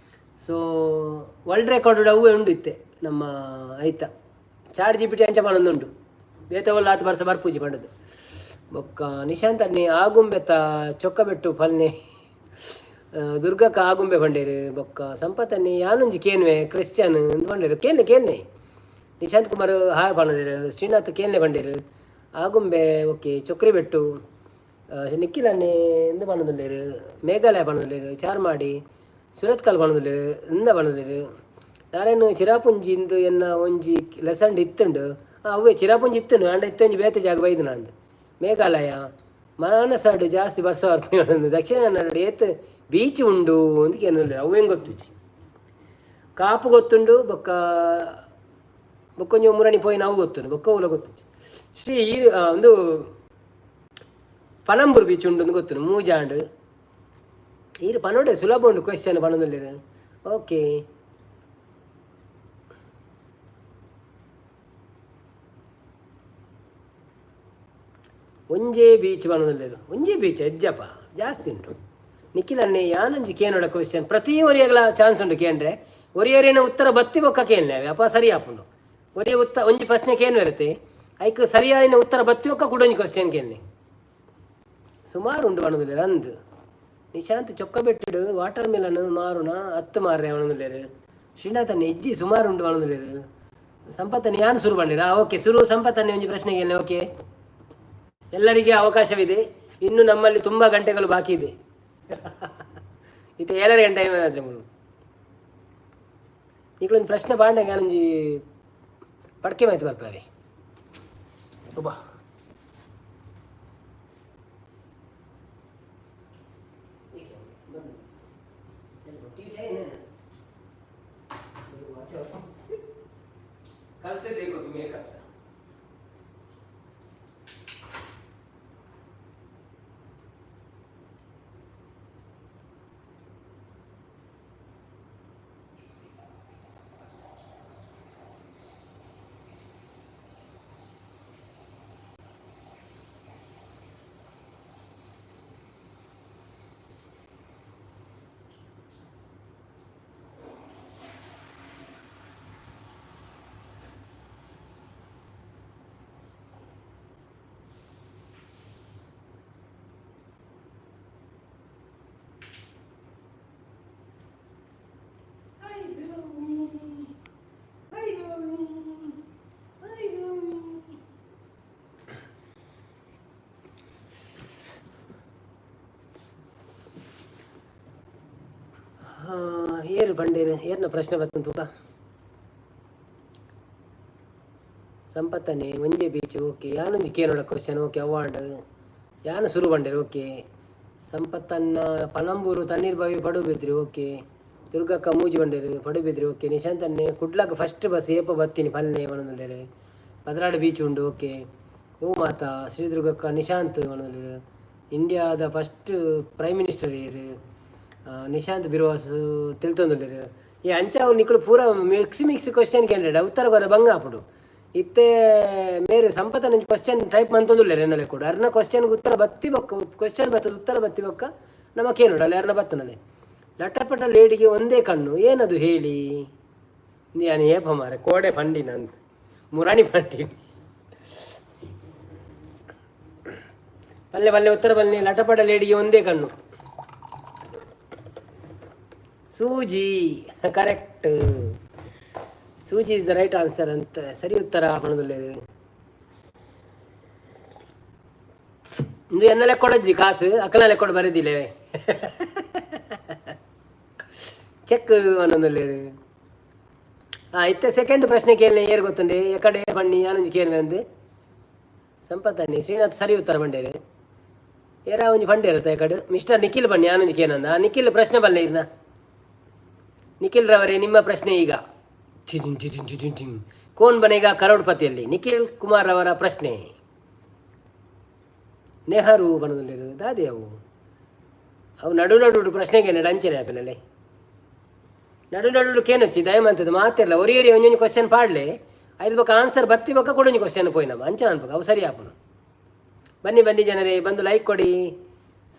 Speaker 1: ಸೊ ವರ್ಲ್ಡ್ ರೆಕಾರ್ಡ್ ಅವೇ ಉಂಡು ಇತ್ತೆ ನಮ್ಮ ಐತ. ಚಾಟ್ ಜಿಪಿಟಿ ಅಂಚ ಪನೊಂದುಂಡು, ಬೇತೆ ಒಲ್ಲ ಆತ್ ಬರ್ಸ ಬರ್ಪುಜಿ ಪಂಡದು. ಬೊಕ್ಕ ನಿಶಾಂತ್ ಅನ್ನಿ ಆಗುಂಬೆತ ಚೊಕ್ಕಬೆಟ್ಟು ಪಲ್ನೆ. ದುರ್ಗಕ್ಕ ಆಗುಂಬೆ ಪಂಡೇರು. ಬೊಕ್ಕ ಸಂಪತ್ತನ್ನಿ ಯಾನೊಂಜಿ ಕೇನ್ವೆ ಕ್ರಿಶ್ಚಿಯನ್ ಅಂದ್ ಪಂಡೇರು. ಕೇನ್ನೆ ಕೇನ್ನೆ. ನಿಶಾಂತ್ ಕುಮಾರ್ ಹಾಯ್ ಪಂಡೇರು. ಶ್ರೀನಾಥ್ ಕೇನ್ನೆ ಪಂಡೇರು. ಆಗುಂಬೆ ಓಕೆ. ಚೊಕ್ರಿಬೆಟ್ಟು. ನಿಖಿಲ್ ಅನ್ನಿ ಎಂದ್ ಪನೊಂದುಲ್ಲೆರ್? ಮೇಘಾಲಯ ಪನೊಂದುಲ್ಲೆರ್. ಚಾರ್ಮಾಡಿ, ಸುರತ್ಕಲ್ ಪನೊಂದುಲ್ಲೆರ್. ಇಂದ ಪನೊಂದುಲ್ಲೆರ್. ನಾರಾಯಣ ಚಿರಾಪುಂಜಿ ಇಂದು ಎನ್ನ ಒಂಜಿ ಲೆಸನ್ ಇತ್ತುಂಡು. ಅವೇ ಚಿರಾಪುಂಜಿ ಇತ್ತುಂಡು, ಆಂಡ ಇತ್ತೊಂಜಿ ಬೇತೆ ಜಾಗ ಬೈದು ನಂದು. ಮೇಘಾಲಯ, ಮಾನಸಾಡು ಜಾಸ್ತಿ ಬರ್ಸ ಬರ್ಪುನಿ. ದಕ್ಷಿಣ ಕನ್ನಡ ಏತ್ ಬೀಚ್ ಉಂಡು ಅಂತ ಕೇನೊಂದುಲ್ಲೆರ್. ಅವು ಗೊತ್ತುಜಿ. ಕಾಪು ಗೊತ್ತುಂಡು, ಬೊಕ್ಕ ಬೊಕ್ಕೊಂಜಿ ಮುರಣಿ ಪೋಯಿನ ಅವು ಗೊತ್ತುಂಡು, ಬೊಕ್ಕ ಉಲ ಗೊತ್ತುಜಿ. ಶ್ರೀ ಈ ಒಂದು ಪನಂಬೂರು ಬೀಚ್ ಉಂಡು ಅಂತ ಗೊತ್ತುಂಡು. ಮೂಜಾಂಡ್ ಈರು ಪನೋಡೆ, ಸುಲಭ ಉಂಡು ಕ್ವೆಶ್ಚನ್ ಪನೊಂದುಲ್ಲೆರ್. ಓಕೆ, ಒಂಜೇ ಬೀಚ್ ಪನೊಂದುಲ್ಲೆರ್. ಒಂಜೇ ಬೀಚ್ ಎಜ್ಜಪ್ಪ, ಜಾಸ್ತಿ ಉಂಟು. ನಿಖಿಲನ್ನೇ ಯಾನೊಂಜಿ ಕೇನೋಡ ಕ್ವೆಶ್ಚನ್. ಪ್ರತಿ ಒರಿಯಗಳ ಚಾನ್ಸ್ ಉಂಡು ಕೇಂದ್ರೆ. ಒರಿಯರಿನ ಉತ್ತರ ಬತ್ತಿ ಬೊಕ್ಕ ಕೇನ್ಲೆ, ಅಪ್ಪ ಸರಿ ಆಪುಂಡು. ಒರಿಯ ಉತ್ತ ಒಂಜಿ ಪ್ರಶ್ನೆ ಕೇನ್ ಬರುತ್ತೆ, ಐಕ್ ಸರಿಯಾಯಿನ ಉತ್ತರ ಬತ್ತಿ ಬೊಕ್ಕ ಕೂಡ ಒಂಜಿ ಕ್ವಶನ್ ಕೇನ್ಲೆ. ಸುಮಾರು ಉಂಡು ಪನೊಂದುಲ್ಲೆರ್ ಅಂದ್. ನಿಶಾಂತ್ ಚೊಕ್ಕಬೆಟ್ಟುಡು ವಾಟರ್ ಮೆಲನ್ ಮಾರುನ ಹತ್ತು ಮಾರ್ರೆ ಪನೊಂದುಲ್ಲೆರ್. ಶ್ರೀನಾಥನ್ ಎಜ್ಜಿ, ಸುಮಾರು ಉಂಡು ಪನೊಂದುಲ್ಲೆರ್. ಸಂಪತ್ತನ್ ಯಾನ್ ಸುರು ಪಂಡಿರಾ? ಓಕೆ, ಸುರು. ಸಂಪತ್ತನ್ನೇ ಒಂಜಿ ಪ್ರಶ್ನೆ ಕೇನ್ಲೆ. ಓಕೆ, ಎಲ್ಲರಿಗೆ ಅವಕಾಶವಿದೆ. ಇನ್ನು ನಮ್ಮಲ್ಲಿ ತುಂಬ ಗಂಟೆಗಳು ಬಾಕಿ ಇದೆ. ಇತ್ತೆ 7.30 ಗಂಟೆ ಆದ್ರೆ ನಿಕ್ಲೊಂಜಿ ಪ್ರಶ್ನೆ ಪಾಂಡೆ, ಯಾನೊಂಜಿ ಪಡ್ಕೆ ಮಾಹಿತಿ ಬರ್ಪಾವೆ ಒಬ್ಬ. कल से देखो तुम एक हफ्ता। Hi, Romy. Hi, Romy. Hi, Romy. ಏರು ಬಂಡೇರು ಏರ್ನ ಪ್ರಶ್ನೆ ಬತ್ತಂತೂಕ. ಸಂಪತ್ತನೆ ಒಂಜೆ ಬೀಚ್. ಓಕೆ, ಯಾನೊಂಜಿ ಕೇನೋಡ ಕ್ವಶನ್. ಓಕೆ, ಅವಾರ್ಡ್ ಯಾನ ಸುರು ಬಂಡೇರು. ಓಕೆ, ಸಂಪತ್ತನ್ನ ಪನಂಬೂರು ತಣ್ಣೀರ್ ಬಾವಿ ಪಡುಬಿದ್ರಿ. ಓಕೆ, ದುರ್ಗಕ್ಕ ಮೂಜಿ ಬಂಡೇರು, ಪಡುಬಿದ್ರಿ. ಓಕೆ, ನಿಶಾಂತನ್ನೇ ಕುಡ್ಲಕ್ ಫಸ್ಟ್ ಬಸ್ ಏಪ ಬತ್ತೀನಿ ಪಲ್ನೆ ಪನೊಂದುಲ್ಲೆರ್. ಪದ್ರಾಡ್ ಬೀಚ್ ಉಂಡು. ಓಕೆ, ಓ ಮಾತಾ ಶ್ರೀ ದುರ್ಗಕ್ಕ ನಿಶಾಂತ್ ಪನೊಂದುಲ್ಲೆರ್. ಇಂಡಿಯಾದ ಫಸ್ಟ್ ಪ್ರೈಮ್ ಮಿನಿಸ್ಟರ್ ಏರು? ನಿಶಾಂತ್ ಬಿರುವಾಸ್ ತೆಲ್ತೊಂದುಲ್ಲೆರ್. ಈ ಅಂಚ ಅವು ನಿಕುಲು ಪೂರ ಮಿಕ್ಸ್ ಮಿಕ್ಸ್ ಕ್ವಶನ್ ಕೇಂದ್ರ, ಉತ್ತರ ಕೊರ ಬಂಗ ಆಪುಂಡು. ಇತ್ತೆ ಮೇರೆ ಸಂಪತ್ತನ ಕ್ವಶನ್ ಟೈಪ್ ಮಂತೊಂದುಲ್ಲೆರ್ ಎನ್ನಲೆ ಕೂಡ. ಅರ್ನ ಕ್ವಶನ್ಗೆ ಉತ್ತರ ಬತ್ತಿ ಬೊಕ್ಕ, ಕ್ವಶನ್ ಬತ್ತದ ಉತ್ತರ ಬತ್ತಿ ಬೊಕ್ಕ ನಮ್ಮ ಕೇನೋಡು ಅಲ್ಲ ಅರ್ನ ಬತ್ತನಲೆ. ಲಟಪಟ ಲೇಡಿಗೆ ಒಂದೇ ಕಣ್ಣು, ಏನದು ಹೇಳಿ? ಯಾನು ಏಪ ಮಾರೆ ಕೋಡೆ ಫಂಡಿನ ಅಂದ್ ಮುರಾಣಿ ಫಂಡಿನ. ಪಲ್ಲೆ ಪಲ್ಲೆ, ಉತ್ತರ ಪಲ್ಲೆ. ಲಟಪಟ ಲೇಡಿಗೆ ಒಂದೇ ಕಣ್ಣು. ಸೂಜಿ, ಕರೆಕ್ಟ್. ಸೂಜಿ is the right answer ಅಂತ, ಸರಿ ಉತ್ತರ ಪಣದುಲ್ಲೆರ್. ಇಂದು ಎನ್ನ ಲೆಕ್ಕೊಡಜ್ಜಿ ಕಾಸು ಅಕ್ಕನ ಲೆಕ್ಕೊಡು ಬರೆದಿಲ್ಲ. ಚೆಕ್ ಪನೊಂದುಲ್ಲೆರ್. ಇತ್ತೆ ಸೆಕೆಂಡ್ ಪ್ರಶ್ನೆ ಕೇಳನೆ, ಏರ್ ಗೊತ್ತುಂಡೆ? ಎಕಡೆ ಪಣ್ಣಿ, ಯಾನೊಂಜಿ ಕೇನ್ವೆ ಅಂದ್. ಸಂಪತ್ತನ್ನಿ ಶ್ರೀನಾಥ್ ಸರಿ ಉತ್ತರ ಪಂಡೇರು. ಏರಾ ಒಂಜಿ ಪಂಡೇರತ್ತ ಎಕಡೆ? ಮಿಸ್ಟರ್ ನಿಖಿಲ್ ಬನ್ನಿ, ಯಾನೊಂಜಿ ಕೇನಂದ. ನಿಖಿಲ್, ಪ್ರಶ್ನೆ ಬಲ್ಲೆ ಇರ್ನ. ನಿಖಿಲ್ ರವರೇ, ನಿಮ್ಮ ಪ್ರಶ್ನೆ ಈಗ. ಟಿಟಿನ್ ಟಿಟಿನ್ ಟಿಟಿನ್ ಟಿನ್. ಕೋನ್ ಬನೇಗಾ ಕರೋಡ್ಪತಿಯಲ್ಲಿ ನಿಖಿಲ್ ಕುಮಾರ್ ಅವರ ಪ್ರಶ್ನೆ. ನೆಹರು ಪನೊಂದುಲ್ಲೆರ್. ದಾದೆ ಅವು? ಅವು ನಡು ನಡು ಪ್ರಶ್ನೆಗೆ ಅಂಚನೆ ಆಪಿನಲೆ. ನಡು ನಡು ಕೇನೊಚ್ಚಿ ದಯಮಂತದ್ದು ಮಾತಿರಲ್ಲ. ಒರಿ ಒರಿ ಒಂಜೊಂಜಿ ಕ್ವಶನ್ ಪಾಡ್ಲೆ. ಐದು ಬೊಕ್ಕ ಆನ್ಸರ್ ಬತ್ತಿ ಬೊಕ್ಕ ಕೊಡೊಂಜಿ ಕ್ವಶನ್ ಪೋಯಿನಮ್ಮ ಅಂಚ ಅನ್ಪಕ ಅವು ಸರಿ ಆಪುನು. ಬನ್ನಿ ಬನ್ನಿ ಜನರೇ, ಬಂದು ಲೈಕ್ ಕೊಡಿ,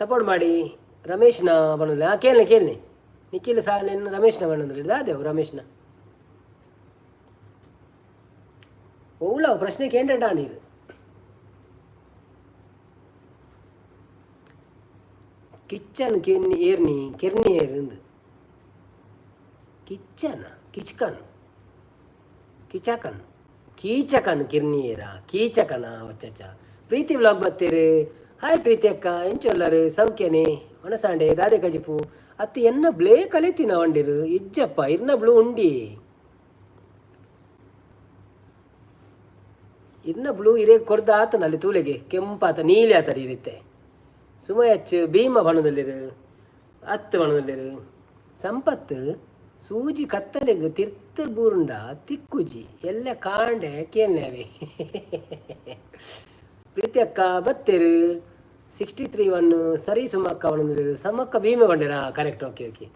Speaker 1: ಸಪೋರ್ಟ್ ಮಾಡಿ. ರಮೇಶ್ನ ಬಣ್ಣದಲ್ಲಿ ಹಾಂ ಕೇಳನೆ ಕೇಳನೆ ನಿಖಿಲ್ ಸಾಲೆನ್ ರಮೇಶ್ನ ಬಣ್ಣದಲ್ಲಿ ದಾದೇವು ರಮೇಶ್ನ ಓಲ ಪ್ರಶ್ನೆ ಕೇಂದ್ರ ನೀರು. ಕಿಚ್ಚನ್ ಕೆನ್ನಿ ಏರ್ನಿ ಕೆರ್ನಿ ಏರಿಂದು ಕಿಚ್ಚನ ಕಿಚ್ಕನ್ ಕಿಚಕನ್ ಕೀಚಕನ್ ಕಿರ್ನಿಯೇರ ಕೀಚಕನ ಅಚ್ಚಚ್ಚ. ಪ್ರೀತಿ ವ್ಲಾಗ್ ಬತ್ತೀರಿ. ಹಾಯ್ ಪ್ರೀತಿ ಅಕ್ಕ, ಎಂಚೊಲ್ಲರು ಸೌಖ್ಯನೆ ಒಣಸಾಂಡೆ ದಾದೆ ಕಜಿಪು ಅತ್ತ ಎನ್ನ ಬ್ಲೇ ಕಲಿತಿನ ವಂಡಿರು ಇಜ್ಜಪ್ಪ ಇರ್ನ ಬ್ಲೂ ಉಂಡಿ ಇರ್ನ ಬ್ಲೂ ಇರೇ ಕೊರ್ದ ಆತನಲ್ಲಿ ತೂಲೆಗೆ ಕೆಂಪಾತ ನೀಲಿ ಆತರಿ ಇರುತ್ತೆ. ಸುಮಯಚ್ಚು ಭೀಮ ಬಣದಲ್ಲಿರು ಅತ್ತು ಬಣದಲ್ಲಿರು ಸಂಪತ್ತು ಸೂಜಿ ಕತ್ತಲೆಗ್ ತಿರ್ತ್ ಬೂರುಂಡ ತಿಕ್ಕುಜಿ ಎಲ್ಲ ಕಾಂಡೆ ಕೇಳ್ನೇವೆ. ಪ್ರೀತಿ ಅಕ್ಕ ಬತ್ತೇರು 631 ಸರಿ ಸುಮಕ್ಕ ಬಣದಲ್ಲಿರು ಸಮಕ್ಕ Bhima ಬಂಡೇರಾ correct okay okay.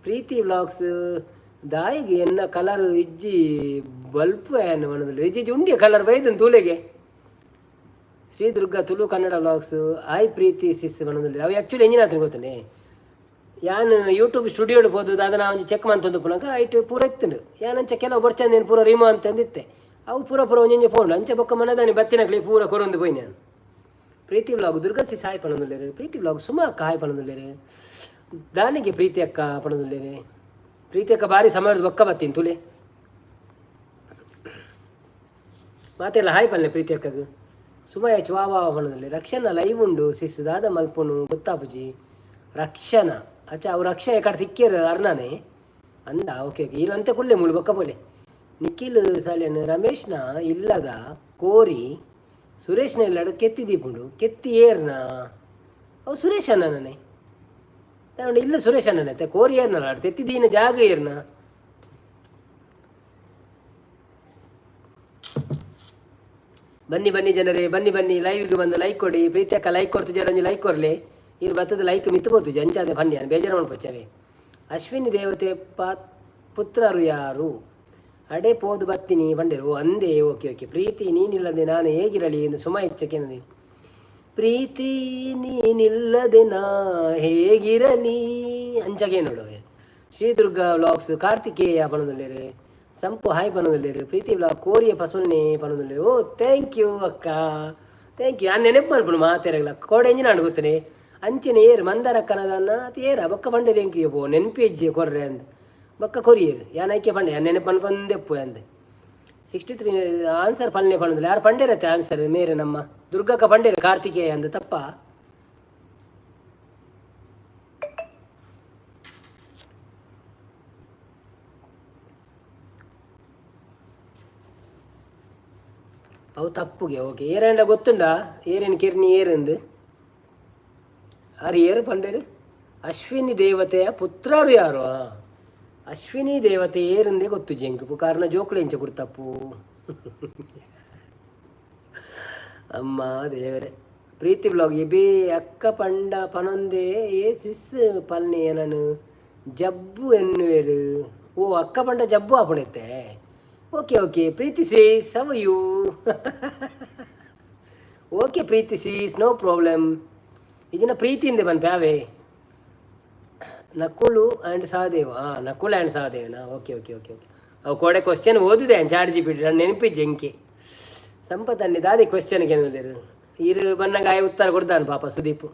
Speaker 1: Preethi vlogs ದಾಯಿಗೆ ಎನ್ನ ಕಲರ್ ಇಜ್ಜಿ ಬಲ್ಪು ಏನು ಬಣ್ಣದಲ್ಲಿ ಇಜ್ಜಿ ಉಂಡಿಯ ಕಲರ್ ಬೈದನ್ ತೂಲೆಗೆ. ಶ್ರೀ ದುರ್ಗಾ ತುಳು ಕನ್ನಡ ವ್ಲಾಗ್ಸ್ ಆಯ್ ಪ್ರೀತಿ ಸಿಸ್ ಬಣ್ಣದಲ್ಲಿ ಅವು ಆ್ಯಕ್ಚುಲಿ ಎಂಜಿನ ಆತನ ಗೊತ್ತನೆ ಯಾನ್ ಯೂಟ್ಯೂಬ್ ಸ್ಟುಡಿಯೋಡ್ ಪೋದು ಅದನ್ನ ಒಂಜಿ ಚೆಕ್ ಮಂತೊಂದು ಪುನಗ ಐಟ್ ಪೂರ ಇತ್ತುಂಡು ಯಾನಂಚ ಕೆಲವು ಬೊಡ್ಚಂದೇನು ಪೂರ ರಿಮೋ ಅಂತಂದಿತ್ತೆ ಅವು ಪೂರ ಪೂರ ಒಂಜೊಂಜಿ ಪೋಂಡು ಅಂಚ ಬೊಕ್ಕ ಮನದಾನಿ ಬತ್ತಿನಕ್ಲೆ ಪೂರ ಕೊರೊಂದು ಪೋಯಿನ ನಾನು. ಪ್ರೀತಿ ವ್ಲಾಗ್ ದುರ್ಗಾ ಸಿಸ್ ಹಾಯ್ ಪಣೊಂದುಲ್ಲೆರ್. ಪ್ರೀತಿ ವ್ಲಾಗ್ ಸುಮಾ ಅಕ್ಕ ಹಾಯ್ ಪಣೊಂದುಲ್ಲೆರ್. ದಾನಿಗೆ ಪ್ರೀತಿ ಅಕ್ಕ ಪಣೊಂದುಲ್ಲೆರ್. ಪ್ರೀತಿ ಅಕ್ಕ ಬಾರಿ ಸಮಯದ ಬೊಕ್ಕ ಬತ್ತೀನಿ ತುಲೆ ಮಾತೆಲ್ಲ ಹಾಯ್ ಪಲ್ಲೆ ಪ್ರೀತಿ ಅಕ್ಕಗ್. ಸುಮಯ ವಾ ವಾ ಪಣೊಂದುಲ್ಲೆ. ರಕ್ಷಣ ಲೈವ್ ಉಂಡು ಸಿಸ್ ದಾದ ಮಲ್ಪುನು ಗೊತ್ತಾಪುಜಿ. ರಕ್ಷಣ ಅಚ್ಚ ಅವು ರಕ್ಷ ಎಕಡೆ ತಿಕ್ಕೇರು ಅರ್ನಾನೆ ಅಂದ ಓಕೆ ಓಕೆ ಇರುವಂತೆ ಕುಲ್ಲೆ ಮೂಲು ಬೊಕ್ಕ ಪೋಲೆ. ನಿಖಿಲ್ ಸಾಲ್ಯನ್ ರಮೇಶ್ನ ಇಲ್ಲದ ಕೋರಿ ಸುರೇಶ್ನ ಇಲ್ಲಡು ಕೆತ್ತಿ ದೀಪುಂಡು ಕೆತ್ತಿ ಏರ್ನ ಅವು ಸುರೇಶ್ ಅಣ್ಣನೇ ತಗೊಂಡು ಇಲ್ಲ ಸುರೇಶ್ ಅಣ್ಣನೆ ಕೋರಿ ಏರ್ನಲ್ಲ ತೆತ್ತಿ ದೀನ ಜಾಗ ಏರ್ನ. ಬನ್ನಿ ಬನ್ನಿ ಜನರೇ, ಬನ್ನಿ ಬನ್ನಿ ಲೈವ್ಗೆ ಬಂದು ಲೈಕ್ ಕೊಡಿ. ಪ್ರೀತಿ ಅಕ್ಕ ಲೈಕ್ ಕೊಡ್ತಿದ್ದಾರೆ, ಒಂಜಿ ಲೈಕ್ ಕೊರ್ಲೆ. ಇರು ಬತ್ತದ ಲೈಕ್ ಮಿತ್ತು ಪೋತುಜಿ ಅಂಚಾದೆ ಬನ್ನಿ ಬೇಜಾರು ಮನ್ಪೊಚ್ಚವೆ. ಅಶ್ವಿನಿ ದೇವತೆ ಪುತ್ರರು ಯಾರು? ಅಡೆ ಪೋದು ಬತ್ತಿನಿ ಬಂಡೆರು ಓ ಅಂದೇ ಓಕೆ ಓಕೆ. ಪ್ರೀತಿ ನೀನಿಲ್ಲದೆ ನಾನು ಹೇಗಿರಲಿ ಎಂದು ಸುಮ ಇಚ್ಛಕ್ಕೆ ನನಗೆ. ಪ್ರೀತಿ ನೀನಿಲ್ಲದೆ ನಾ ಹೇಗಿರಲಿ ಅಂಚಗೆ ನೋಡು. ಶ್ರೀ ದುರ್ಗಾ ವ್ಲಾಗ್ಸ್ ಕಾರ್ತಿಕೇಯ ಪಣದಲ್ಲೇರು. ಸಂಪು ಹಾಯ್ ಪಣದಲ್ಲೇರು. ಪ್ರೀತಿ ವ್ಲಾಗ್ ಕೋರಿಯ ಪಸುನ್ನೆ ಪಣದಲ್ಲೇರು. ಓ thank you ಅಕ್ಕ, thank you. ನಾನು ನೆನಪು ಮಲ್ಪುನು ಮಾತೆರಗಲ ಕೋಡೆ ಎಂಜಿನ ಗೊತ್ತನೆ ಅಂಚನೆ ಏರು ಮಂದಾರ ಅಕ್ಕನದನ್ನ ಅತ್ ಏರ ಬೊಕ್ಕ ಪಂಡೇರು ಎಂಕ್ ಪೋ ನೆನಪು ಇಜ್ಜಿ ಕೊರ್ರೆ ಅಂದ್ ಬೊಕ್ಕ ಕೊರಿಯೇರು ಯಾನ್ ಐಕೆ ಪಂಡೆ ಯಾನ್ ನೆನಪು ಪಂದೆಪ್ಪು ಅಂದ್. 63 ಆನ್ಸರ್ ಪಲ್ನೆ ಪಣದಿಲ್ಲ ಯಾರು ಪಂಡೇರತ್ತೆ ಆನ್ಸರ್ ಮೇರೆ ನಮ್ಮ ದುರ್ಗಕ್ಕ ಪಂಡೇರು ಕಾರ್ತಿಕೇಯ ಅಂದ್ ತಪ್ಪ. ಅವು ತಪ್ಪುಗೆ ಓಕೆ. ಏರಂಡ ಗೊತ್ತುಂಡ ಏರೇನು ಕಿರ್ನಿ ಏರಂದು ಆರು ಏರು ಪಂಡೇರು. ಅಶ್ವಿನಿ ದೇವತೆಯ ಪುತ್ರರು ಯಾರು? ಅಶ್ವಿನಿ ದೇವತೆ ಏರಂದೇ ಗೊತ್ತು ಜೆಂಕ್ ಕಾರಣ ಜೋಕುಲು ಎಂಚ ಗುರ್ತಪ್ಪು ಅಮ್ಮ ದೇವರೇ. ಪ್ರೀತಿ ಬ್ಲಾಗ್ ಎಬೇ ಅಕ್ಕ ಪಂಡ ಪನೊಂದೇ ಏ ಸಿಸ್ ಪಲ್ನೆ ಏನನು ಜಬ್ಬು ಎನ್ನುವೆರು. ಓ ಅಕ್ಕ ಪಂಡ ಜಬ್ಬು ಆಪುಣೆತ್ತೆ. Okay okay Preethi sis how you? Okay Preethi sis no problem. ಇಜಿನ ಪ್ರೀತಿಯಿಂದ ಪನ್ಪೆ ನಕುಲು ಆ್ಯಂಡ್ ಸಹದೇವ. ಹಾಂ ನಕುಲ್ ಆ್ಯಂಡ್ ಸಹದೇವನಾ? Okay okay okay okay. ಅವು ಕೋಡೆ ಕ್ವಶನ್ ಓದಿದೆ ಚಾಟ್ ಜಿಪಿಟಿ ನಾನು ನೆನಪಿಜ್ಜೆ ಎಂಕೆ ಸಂಪತ್ ದಾದಿ ಕ್ವಶನ್ ಕೇಳಿದ್ರು ಇರು ಬನ್ನಗ ಆಯ ಉತ್ತರ ಕೊಡ್ದಾನು ಪಾಪ ಸುದೀಪ್.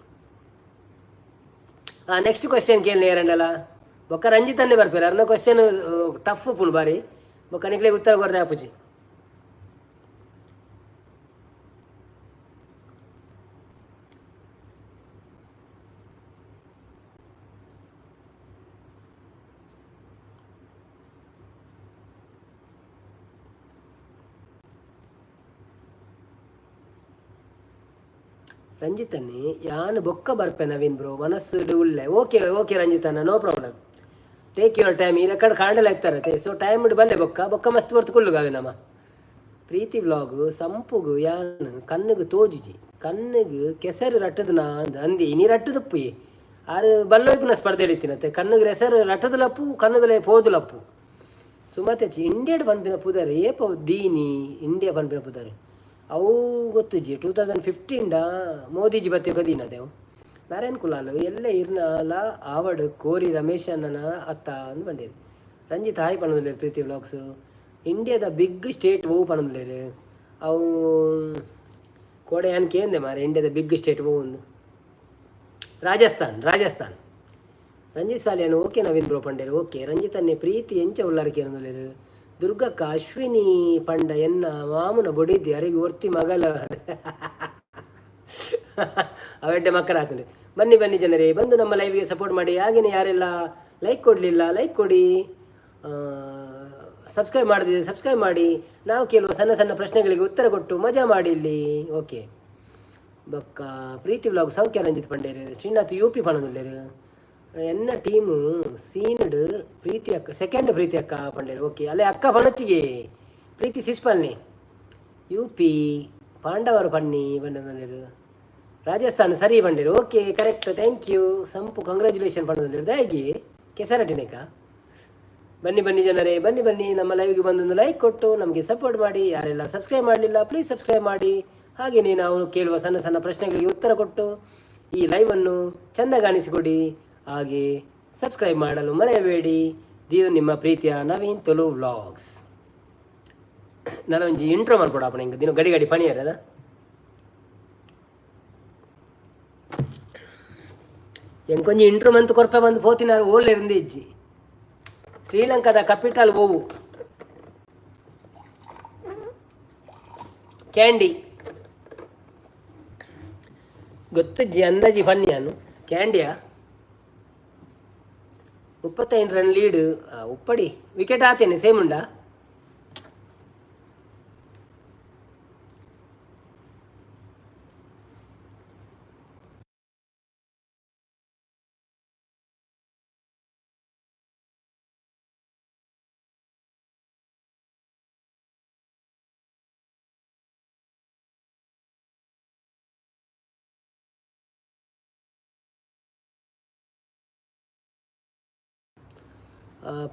Speaker 1: ಹಾಂ ನೆಕ್ಸ್ಟ್ ಕ್ವಶನ್ ಕೇಳಿ ಏರಂಡಲ ಬೊಕ್ಕ ರಂಜಿತನ್ನೇ ಬರ್ಪೇರು ಅರ್ನ ಕ್ವಶನ್ ಟಫ್ ಪುಣ್ ಬಾರಿ ಬೊಕ್ಕ ನಿಕ್ಲೆಗ್ ಉತ್ತರ ಕೊರ್ರೆ ಆಪುಜಿ. ರಂಜಿತನ್ನೇ ಯಾನ್ ಬೊಕ್ಕ ಬರ್ಪೆ ನವೀನ್ ಬ್ರೋ ಮನಸ್ಸು ಉಲ್ಲೆ. ಓಕೆ ಓಕೆ ರಂಜಿತಣ್ಣ no problem, take your time. ಈ ರೆಕಾರ್ಡ್ ಕಾಂಡಲ ಇರ್ತಾರತೆ ಸೊ ಟೈಮ್ ಬಲ್ಲೆ ಬೊಕ್ಕ ಬೊಕ್ಕ ಮಸ್ತ್ ಬರ್ತು ಕುಲ್ಲುಗಾವೆ ನಮ್ಮ. ಪ್ರೀತಿ ವ್ಲಾಗ್ ಸಂಪುಗು ಯಾನ್ ಕಣ್ಣುಗು ತೋಜುಜಿ ಕಣ್ಣುಗು ಕೆಸರು ರಟ್ಟದ ನಾ ಅಂದ್ ಅಂದಿ ನೀ ರಟ್ಟದಪ್ಪು ಆರು ಬಲ್ಲೊಯ್ಪುನ ಸ್ಪರ್ಧೆ ಹಿಡಿತೀನತ್ತೆ ಕಣ್ಣುಗೆ ಹೆಸರು ರಟ್ಟದಲಪ್ಪು ಕಣ್ಣದಲೇ ಪೋದುಲಪ್ಪು. ಸುಮತೆಚ್ ಇಂಡಿಯಾಡ್ ಪನ್ಪಿನ ಪುದರ್ ಏಪ ದೀನಿ? ಇಂಡಿಯಾ ಪನ್ಪಿನ ಪುದರ್ ಅವು ಗೊತ್ತುಜಿ. 2015 ಮೋದಿಜಿ ಬತ್ತಿ ದೀನದೆ ಅವು. ನಾರಾಯಣ್ ಕುಲಾಲ್ ಎಲ್ಲೆ ಇರ್ನಾಲ ಆವಡ್ ಕೋರಿ ರಮೇಶಣ್ಣನ ಅತ್ತ ಅಂದ್ ಪಂಡೇರು. ರಂಜಿತ್ ಹಾಯ್ ಪನೊಂದುಲ್ಲೆರ್. ಪ್ರೀತಿ ವ್ಲಾಗ್ಸ್, ಇಂಡಿಯಾದ ಬಿಗ್ ಸ್ಟೇಟ್ ಒವು ಪನೊಂದುಲ್ಲೆರ್. ಅವು ಕೋಡೆ ಯಾನ್ ಕೇಂದೆ ಮಾರೆ, ಇಂಡಿಯಾದ ಬಿಗ್ ಸ್ಟೇಟ್ ಒವು ಉಂದು. ರಾಜಸ್ಥಾನ್, ರಾಜಸ್ಥಾನ್. ರಂಜಿತ್ ಸಾಲಿಯನ್ ಓಕೆ ನವೀನ್ ಬ್ರೋ ಪಂಡೇರು. ಓಕೆ ರಂಜಿತ್ ಅನ್ನೆ. ಪ್ರೀತಿ ಎಂಚ ಉಲ್ಲಾರ ಕೇನೊಂದುಲ್ಲೆರ್. ದುರ್ಗಕ್ಕ, ಅಶ್ವಿನಿ ಪಂಡ ಎನ್ನ ಮಾಮುನ ಬೊಡಿದ್ದಿ, ಅರೆಗ್ ಒರ್ತಿ ಮಗಲ ಅವೆಡ್ಡೆ ಮಕ್ಕಳ. ಬನ್ನಿ ಬನ್ನಿ ಜನರೇ, ಬಂದು ನಮ್ಮ ಲೈವ್ಗೆ ಸಪೋರ್ಟ್ ಮಾಡಿ. ಹಾಗೆಯೇ ಯಾರೆಲ್ಲ ಲೈಕ್ ಕೊಡಲಿಲ್ಲ, ಲೈಕ್ ಕೊಡಿ. ಸಬ್ಸ್ಕ್ರೈಬ್ ಮಾಡದಿದ್ರೆ ಸಬ್ಸ್ಕ್ರೈಬ್ ಮಾಡಿ. ನಾವು ಕೇಳುವ ಸಣ್ಣ ಸಣ್ಣ ಪ್ರಶ್ನೆಗಳಿಗೆ ಉತ್ತರ ಕೊಟ್ಟು ಮಜಾ ಮಾಡಿ ಇಲ್ಲಿ. ಓಕೆ ಬೊಕ್ಕ ಪ್ರೀತಿ ವ್ಲಾಗ್ ಸೌಖ್ಯ ರಂಜಿತ್ ಪಂಡೇರು. ಶ್ರೀನಾಥ್ ಯು ಪಿ ಪನೊಂದುಲ್ಲೆರ್. ಎನ್ನ ಟೀಮು ಸೀನ್ಡ್ ಪ್ರೀತಿ ಅಕ್ಕ ಸೆಕೆಂಡ್ ಪ್ರೀತಿ ಅಕ್ಕ ಪಂಡೇರು. ಓಕೆ, ಅಲ್ಲೇ ಅಕ್ಕ ಪಣೊಚ್ಚಿಗೆ ಪ್ರೀತಿ ಸಿಸ್ ಪನ್ನಿ. ಯು ಪಿ ಪಾಂಡವರು ಪನ್ನಿ ಪಂಡೊಂದುಲ್ಲೆರ್. ರಾಜಸ್ಥಾನ ಸರಿ ಪಂಡೇರು. Okay, correct, thank you. Sampu congratulation ಪಂಡೊಂದುಲ್ಲೆರ್. ದಾಯೆಗೆ ಕೆಸರಟಿನೇಕ? ಬನ್ನಿ ಬನ್ನಿ ಜನರೇ, ಬನ್ನಿ ಬನ್ನಿ. ನಮ್ಮ ಲೈವ್ಗೆ ಬಂದೊಂದು ಲೈಕ್ ಕೊಟ್ಟು ನಮಗೆ ಸಪೋರ್ಟ್ ಮಾಡಿ. ಯಾರೆಲ್ಲ ಸಬ್ಸ್ಕ್ರೈಬ್ ಮಾಡಲಿಲ್ಲ, ಪ್ಲೀಸ್ ಸಬ್ಸ್ಕ್ರೈಬ್ ಮಾಡಿ. ಹಾಗೆಯೇ ನಾವು ಕೇಳುವ ಸಣ್ಣ ಸಣ್ಣ ಪ್ರಶ್ನೆಗಳಿಗೆ ಉತ್ತರ ಕೊಟ್ಟು ಈ ಲೈವನ್ನು ಚೆಂದ ಕಾಣಿಸಿಕೊಡಿ. ಹಾಗೆ ಸಬ್ಸ್ಕ್ರೈಬ್ ಮಾಡಲು ಮರೆಯಬೇಡಿ. ಇದು ನಿಮ್ಮ ಪ್ರೀತಿಯ ನವೀನ್ ತುಳು ವ್ಲಾಗ್ಸ್. ನಾನು ಒಂಜಿ ಇಂಟ್ರೋ ಮಾಡ್ಕೊಡಪ್ಪ ನಿಂಗೆ ದಿನ ಗಡಿ ಗಡಿ ಪಣಿಯರ್ ಅದ. ಎಂಕೊಂಜಿ ಇಂಟ್ರೋ ಮಂತ್ ಕೊರ್ಪೆ ಬಂದು ಪೋತಿನಾರು ಓಲ್ಲೆರಿಂದ ಇಜ್ಜಿ. ಶ್ರೀಲಂಕಾದ ಕ್ಯಾಪಿಟಲ್ ಓವು? ಕ್ಯಾಂಡಿ. ಗೊತ್ತುಜ್ಜಿ, ಅಂದಾಜಿ ಫನ್ಯಾನು ಕ್ಯಾಂಡಿಯಾ. 35 ರನ್ ಲೀಡ್ ಉಪ್ಪಡಿ ವಿಕೆಟ್ ಆತೇನೆ ಸೇಮ್ ಉಂಡಾ?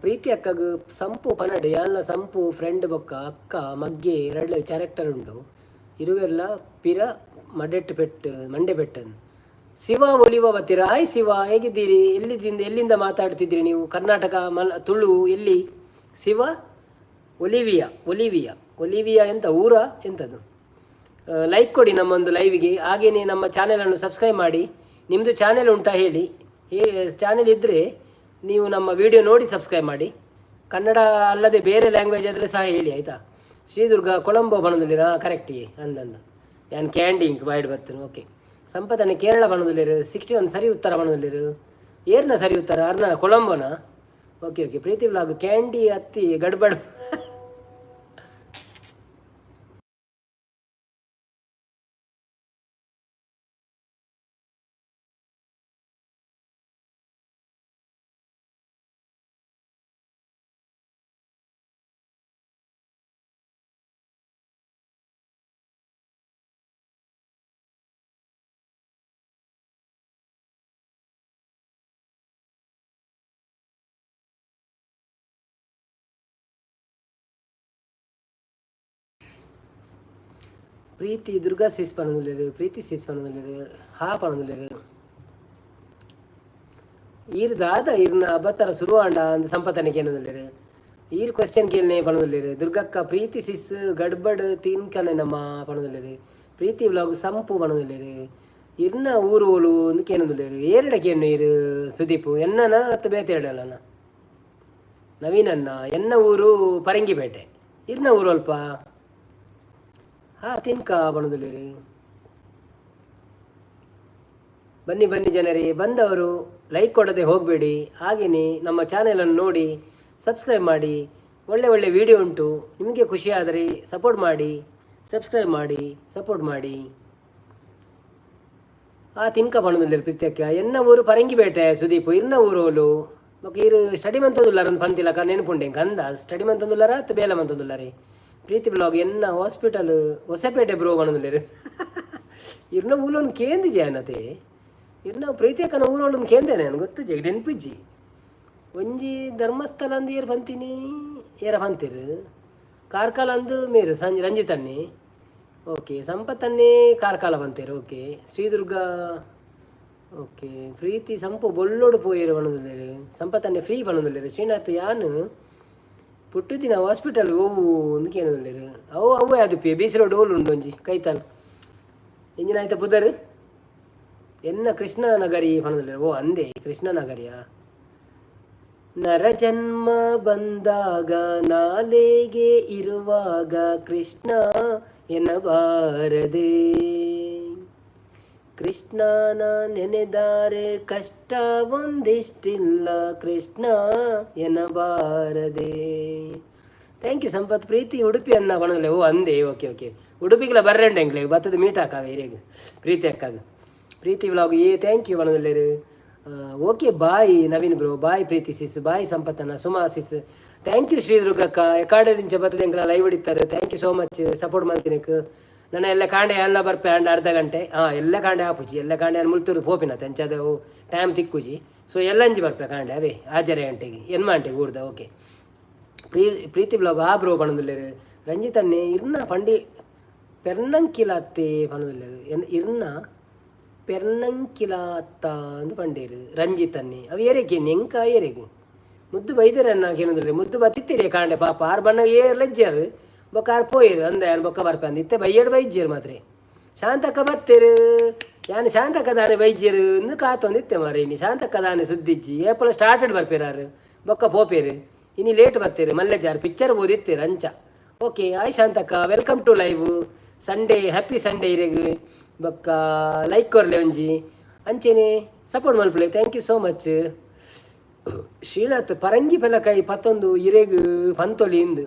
Speaker 1: ಪ್ರೀತಿ ಅಕ್ಕಗ್ ಸಂಪು ಪನಡ್ ಯಾನ್ಲ ಸಂಪು ಫ್ರೆಂಡ್ ಬೊಕ್ಕ ಅಕ್ಕ ಮಗ್ಗೆ ಎರಡು ಕ್ಯಾರೆಕ್ಟರ್ ಉಂಡು ಇರುವೆರ್ಲ ಪಿರ ಮಡೆಟ್ ಪೆಟ್ಟು ಮಂಡೆ ಪೆಟ್ಟನ್. ಶಿವ ಒಲಿವ ಬತ್ತೀರ. ಹಾಯ್ ಶಿವ, ಹೇಗಿದ್ದೀರಿ? ಎಲ್ಲಿದ್ದಿಂದ, ಎಲ್ಲಿಂದ ಮಾತಾಡ್ತಿದ್ದೀರಿ ನೀವು? ಕರ್ನಾಟಕ, ಮಲ್ ತುಳು, ಎಲ್ಲಿ? ಶಿವ ಒಲಿವಿಯಾ, ಒಲಿವಿಯಾ, ಒಲಿವಿಯಾ ಎಂತ ಊರ ಎಂಥದ್ದು? ಲೈಕ್ ಕೊಡಿ ನಮ್ಮೊಂದು ಲೈವಿಗೆ. ಹಾಗೆಯೇ ನಮ್ಮ ಚಾನೆಲನ್ನು ಸಬ್ಸ್ಕ್ರೈಬ್ ಮಾಡಿ. ನಿಮ್ಮದು ಚಾನೆಲ್ ಉಂಟಾ ಹೇಳಿ. ಚಾನೆಲ್ ಇದ್ದರೆ ನೀವು ನಮ್ಮ ವಿಡಿಯೋ ನೋಡಿ ಸಬ್ಸ್ಕ್ರೈಬ್ ಮಾಡಿ. ಕನ್ನಡ ಅಲ್ಲದೆ ಬೇರೆ ಲ್ಯಾಂಗ್ವೇಜ್ ಆದರೆ ಸಹ ಹೇಳಿ, ಆಯಿತಾ? ಶ್ರೀದುರ್ಗ ಕೊಳಂಬೋ ಬಣದುಲ್ಲಿರಾ? ಕರೆಕ್ಟ್ ಅಂದಂದು ಯಾನ್ ಕ್ಯಾಂಡಿ ಇಂಕ್ ಬಾಯ್ಡ್ ಬರ್ತೇನೆ. ಓಕೆ, ಸಂಪದನೆ ಕೇರಳ ಬಣದುಲ್ಲೇರು. 61 ಸರಿ ಉತ್ತರ ಬಣದುಲ್ಲೇರು. ಏರ್ನ ಸರಿ ಉತ್ತರ ಅರ್ನ ಕೊಳಂಬೋನಾ? Okay okay. Preethi vlog Kandy ಅತ್ತಿ ಗಡ್ಬಡ್. ಪ್ರೀತಿ ದುರ್ಗಾ ಸಿಸ್ ಪನೊಂದುಲ್ಲೆರ್. ಪ್ರೀತಿ ಸಿಸ್ ಪನೊಂದುಲ್ಲೆರ್. ಹಾ ಪನೊಂದುಲ್ಲೆರ್. ಈರ್ ದಾದ ಇರ್ನ ಅಬತ್ತರ ಸುರುವಾಂಡ ಅಂದ್ ಸಂಪತನೆ ಕೇನೊಂದುಲ್ಲೆರ್. ಈರ್ ಕ್ವಶನ್ ಕೇಳನೆ ಪನೊಂದುಲ್ಲೆರ್. ದುರ್ಗಕ್ಕ ಪ್ರೀತಿ ಸಿಸ್ ಗಡ್ಬಡ್ ತಿನ್ಕನೆ ನಮ್ಮ ಪನೊಂದುಲ್ಲೆರ್. ಪ್ರೀತಿ ವ್ಲಾಗ್ ಸಂಪು ಪನೊಂದುಲ್ಲೆರ್. ಇರ್ನ ಊರು ಓಲು ಅಂದ್ ಕೇನೊಂದುಲ್ಲೆರ್. ಏರೆಡ ಕೇನು ಈರ್ ಸುದೀಪ್ ಎನ್ನನ ಅತ್ತ ಬೇತೆ ಎಡಲನ? ನವೀನನ್ನ ಎನ್ನ ಊರು ಪರಂಗಿಪೇಟೆ. ಇರ್ನ ಊರು ಅಲ್ಪ? ಹಾ ತಿನ್ಕ ಪನೊಂದುಲ್ಲೆರ್. ಬನ್ನಿ ಬನ್ನಿ ಜನರೇ, ಬಂದವರು ಲೈಕ್ ಕೊಡದೆ ಹೋಗಬೇಡಿ. ಹಾಗೆಯೇ ನಮ್ಮ ಚಾನೆಲನ್ನು ನೋಡಿ ಸಬ್ಸ್ಕ್ರೈಬ್ ಮಾಡಿ. ಒಳ್ಳೆ ಒಳ್ಳೆ ವಿಡಿಯೋ ಉಂಟು. ನಿಮಗೆ ಖುಷಿಯಾದರೆ ಸಪೋರ್ಟ್ ಮಾಡಿ, ಸಬ್ಸ್ಕ್ರೈಬ್ ಮಾಡಿ, ಸಪೋರ್ಟ್ ಮಾಡಿ. ಆ ತಿನ್ಕ ಪನೊಂದುಲ್ಲೆರ್ ಪ್ರೀತಿಯಕ್ಕ. ಎನ್ನ ಊರು ಪರಂಗಿಪೇಟೆ ಸುದೀಪ್. ಇರ್ನ ಊರು ಓಲು? ಬೊಕ ಈರ್ ಸ್ಟಡಿ ಮಂತೊಂದುಲ್ಲಾರ ಅಂದ್ ಪಂತಿಲಕ ನೆನಪುಂಡೆ ಎಂಕ್. ಅಂದ ಸ್ಟಡಿ ಮಂತೊಂದುಲ್ಲಾರ ಅತ್ತ ಬೇಲೆ ಮಂತೊಂದುಲ್ಲಾರೆ? ಪ್ರೀತಿ ಬ್ಲಾಗ್ ಎನ್ನ ಹಾಸ್ಪಿಟಲ್ ಹೊಸಪೇಟೆ ಬ್ರೋ ಪನೊಂದುಲ್ಲೆರ್. ಇರ್ನ ಊಲೊಂದು ಕೇಂದಿಜೆ ಅನತೆ. ಇರ್ನ ಪ್ರೀತಿಯಕ್ಕನ ಊರೊಳೊಂದು ಕೇಂದೇನೆ ನಾನು ಗೊತ್ತುಜಿ, ನೆನಪಿಜ್ಜಿ. ಒಂಜಿ ಧರ್ಮಸ್ಥಳ ಅಂದ್ ಏರ್ ಪಂತೀನಿ. ಏರ ಪಂತೆರ್ ಕಾರ್ಕಳ ಅಂದು ಮೇರು ಸಂಜೆ ರಂಜಿತ್ ಅಣ್ಣೆ. ಓಕೆ, ಸಂಪತ್ತನ್ನೇ ಕಾರ್ಕಳ ಪಂತೆರ್. ಓಕೆ, ಶ್ರೀದುರ್ಗ. ಓಕೆ, ಪ್ರೀತಿ ಸಂಪು ಬೊಳ್ಳೋಡು ಪೋಯೆರ್ ಪನೊಂದುಲ್ಲೆರ್. ಸಂಪತ್ತನ್ನೇ ಫ್ರೀ ಪನೊಂದುಲ್ಲೆರ್. ಶ್ರೀನಾಥ್ ಯಾನ್ ಪುಟ್ಟುದಿನ ಹಾಸ್ಪಿಟಲ್ ಒವು ಅಂದ್ ಕೇನೊಂದುಲ್ಲೆರ್. ಅವು ಅವ್ವೆ ಆದುಪ್ಪಿ ಬಿ ಸಿ ರೋಡ್ ಓಲು ಉಂಡು ಒಂಜಿ ಕೈತಲ್. ಎಂಜಿನ ಆಯ್ತ ಪುದರ್ ಎನ್ನ ಕೃಷ್ಣನಗರಿ ಪನೊಂದುಲ್ಲೆರ್. ಓ ಅಂದೆ, ಕೃಷ್ಣನಗರಿಯಾ? ನರಜನ್ಮ ಬಂದಾಗ ನಾಲೆಗೆ ಇರುವಾಗ ಕೃಷ್ಣ ಎನ್ನಬಾರದೆ. ಕೃಷ್ಣನ ನೆನೆದಾರೆ ಕಷ್ಟ ಒಂದಿಷ್ಟಿಲ್ಲ, ಕೃಷ್ಣ ಎನ್ನಬಾರದೆ. Thank you Sampath. ಪ್ರೀತಿ ಉಡುಪಿ ಅನ್ನ ಪನೊಂದುಲ್ಲೆ. ಓ ಅಂದೆ, ಓಕೆ ಓಕೆ. ಉಡುಪಿಗೆಲ ಬರ್ರೆಂಡ ಎಂಕ್ಲೆಗ್ ಬತ್ತದ ಮೀಟ್ ಹಾಕಾವೆ ಇರೆಗ್ ಪ್ರೀತಿ ಅಕ್ಕಾಗ. ಪ್ರೀತಿ ವ್ಲಾಗ್ ಏ thank you ಪನೊಂದುಲ್ಲೆರ್. Okay, bye Naveen bro, bye Preethi sis, bye ಸಂಪತ್ತನ, ಸುಮಾ ಸಿಸ್. Thank you ಶ್ರೀದುರ್ಗಕ್ಕ. ಎಕಾಡದಿಂಚ ಬತ್ತದ ಎಂಕ್ಲ ಲೈವ್ ಹಿಡಿತಾರೆ. Thank you so much support ಮಲ್ತಿನಕ್. ನನ್ನ ಎಲ್ಲ ಕಾಂಡೆ ಎಲ್ಲ ಬರ್ಪೆ ಅಂಡ ಅರ್ಧ ಗಂಟೆ. ಹಾಂ, ಎಲ್ಲ ಕಾಂಡೆ ಆಪುಜಿ. ಎಲ್ಲ ಕಾಂಡೆ ಮುಲ್ತೂರು ಪೋಪಿನ ಅಂಚಾದ ಟೈಮ್ ತಿಕ್ಕುಜಿ. ಸೊ ಎಲ್ಲಂಜಿ ಬರ್ಪೆ ಕಾಂಡೆ ಅವೇ ಆಜರೆ ಗಂಟೆಗೆ, ಎನ್ಮ ಗಂಟೆಗೆ ಊರ್ದ. ಓಕೆ, ಪ್ರೀತಿ ಬ್ಲಾಗ್ ಆ ಬ್ರೋ ಪನೊಂದುಲ್ಲೆರ್. ರಂಜಿತ್ ಅನ್ನೆ ಇರ್ನ ಪಂಡಿ ಪೆರ್ನಂಕಿಲಾತ್ತೆ ಪನೊಂದುಲ್ಲೆರ್. ಎನ್ ಇರ್ನ ಪೆರ್ನಂಕಿಲಾತ್ತ ಅಂದ್ ಪಂಡೇರು ರಂಜಿತ್ ಅನ್ನೆ. ಅವು ಏರೆಗೆ ಎಂಕ ಏರೆಗ್ ಮುದ್ದು ಬೈದೆರನ್ನ ಕೇನೊಂದುಲ್ಲೆರ್. ಮುದ್ದು ಬತ್ತಿತ್ತೀರಿ ಕಾಂಡೆ ಪಾಪ. ಆರ್ ಬಣ್ಣ ಏರ್ ಲಜ್ಜಾರು ಬೊಕ್ಕ ಆರ್ ಪೋಯೆರು. ಅಂದ ಯಾನ್ ಬೊಕ್ಕ ಬರ್ಪೆ ಅಂದ್. ಇತ್ತೆ ಬೈಯಡ್ ಬೈಜ್ಜೆರ್ ಮಾತ್ರೆ. ಶಾಂತಕ್ಕ ಬತ್ತೆರು. ಯಾನ್ ಶಾಂತಕ್ಕ ದಾನೆ ಬೈಜ್ಜೆರು ಇಂದು ಕಾತೊಂದಿತ್ತೆ ಮಾರೆ. ಇನಿ ಶಾಂತಕ್ಕ ದಾನೆ ಸುದ್ದಿಜ್ಜಿ. ಏಪಲ ಸ್ಟಾರ್ಟೆಡ್ ಬರ್ಪೇರಾರು, ಬೊಕ್ಕ ಪೋಪೇರು. ಇನಿ ಲೇಟ್ ಬತ್ತೇರು. ಮಲ್ಲೆಜಾರ್ ಪಿಕ್ಚರ್ ಓದಿತ್ತೇರು ಅಂಚ. ಓಕೆ, ಆಯ್ ಶಾಂತಕ್ಕ, welcome to live. Sunday, happy Sunday ಇರೆಗ್. ಬೊಕ್ಕ ಲೈಕ್ ಕೊರ್ಲೆ ಒಂಜಿ, ಅಂಚೆನೆ ಸಪೋರ್ಟ್ ಮಲ್ಪುಲೆ. Thank you so much. Srinath ಪರಂಗಿ ಪೆಲಕಾಯಿ ಪತ್ತೊಂದು ಇರೆಗ್ ಪಂತೊಲಿ ಇಂದು.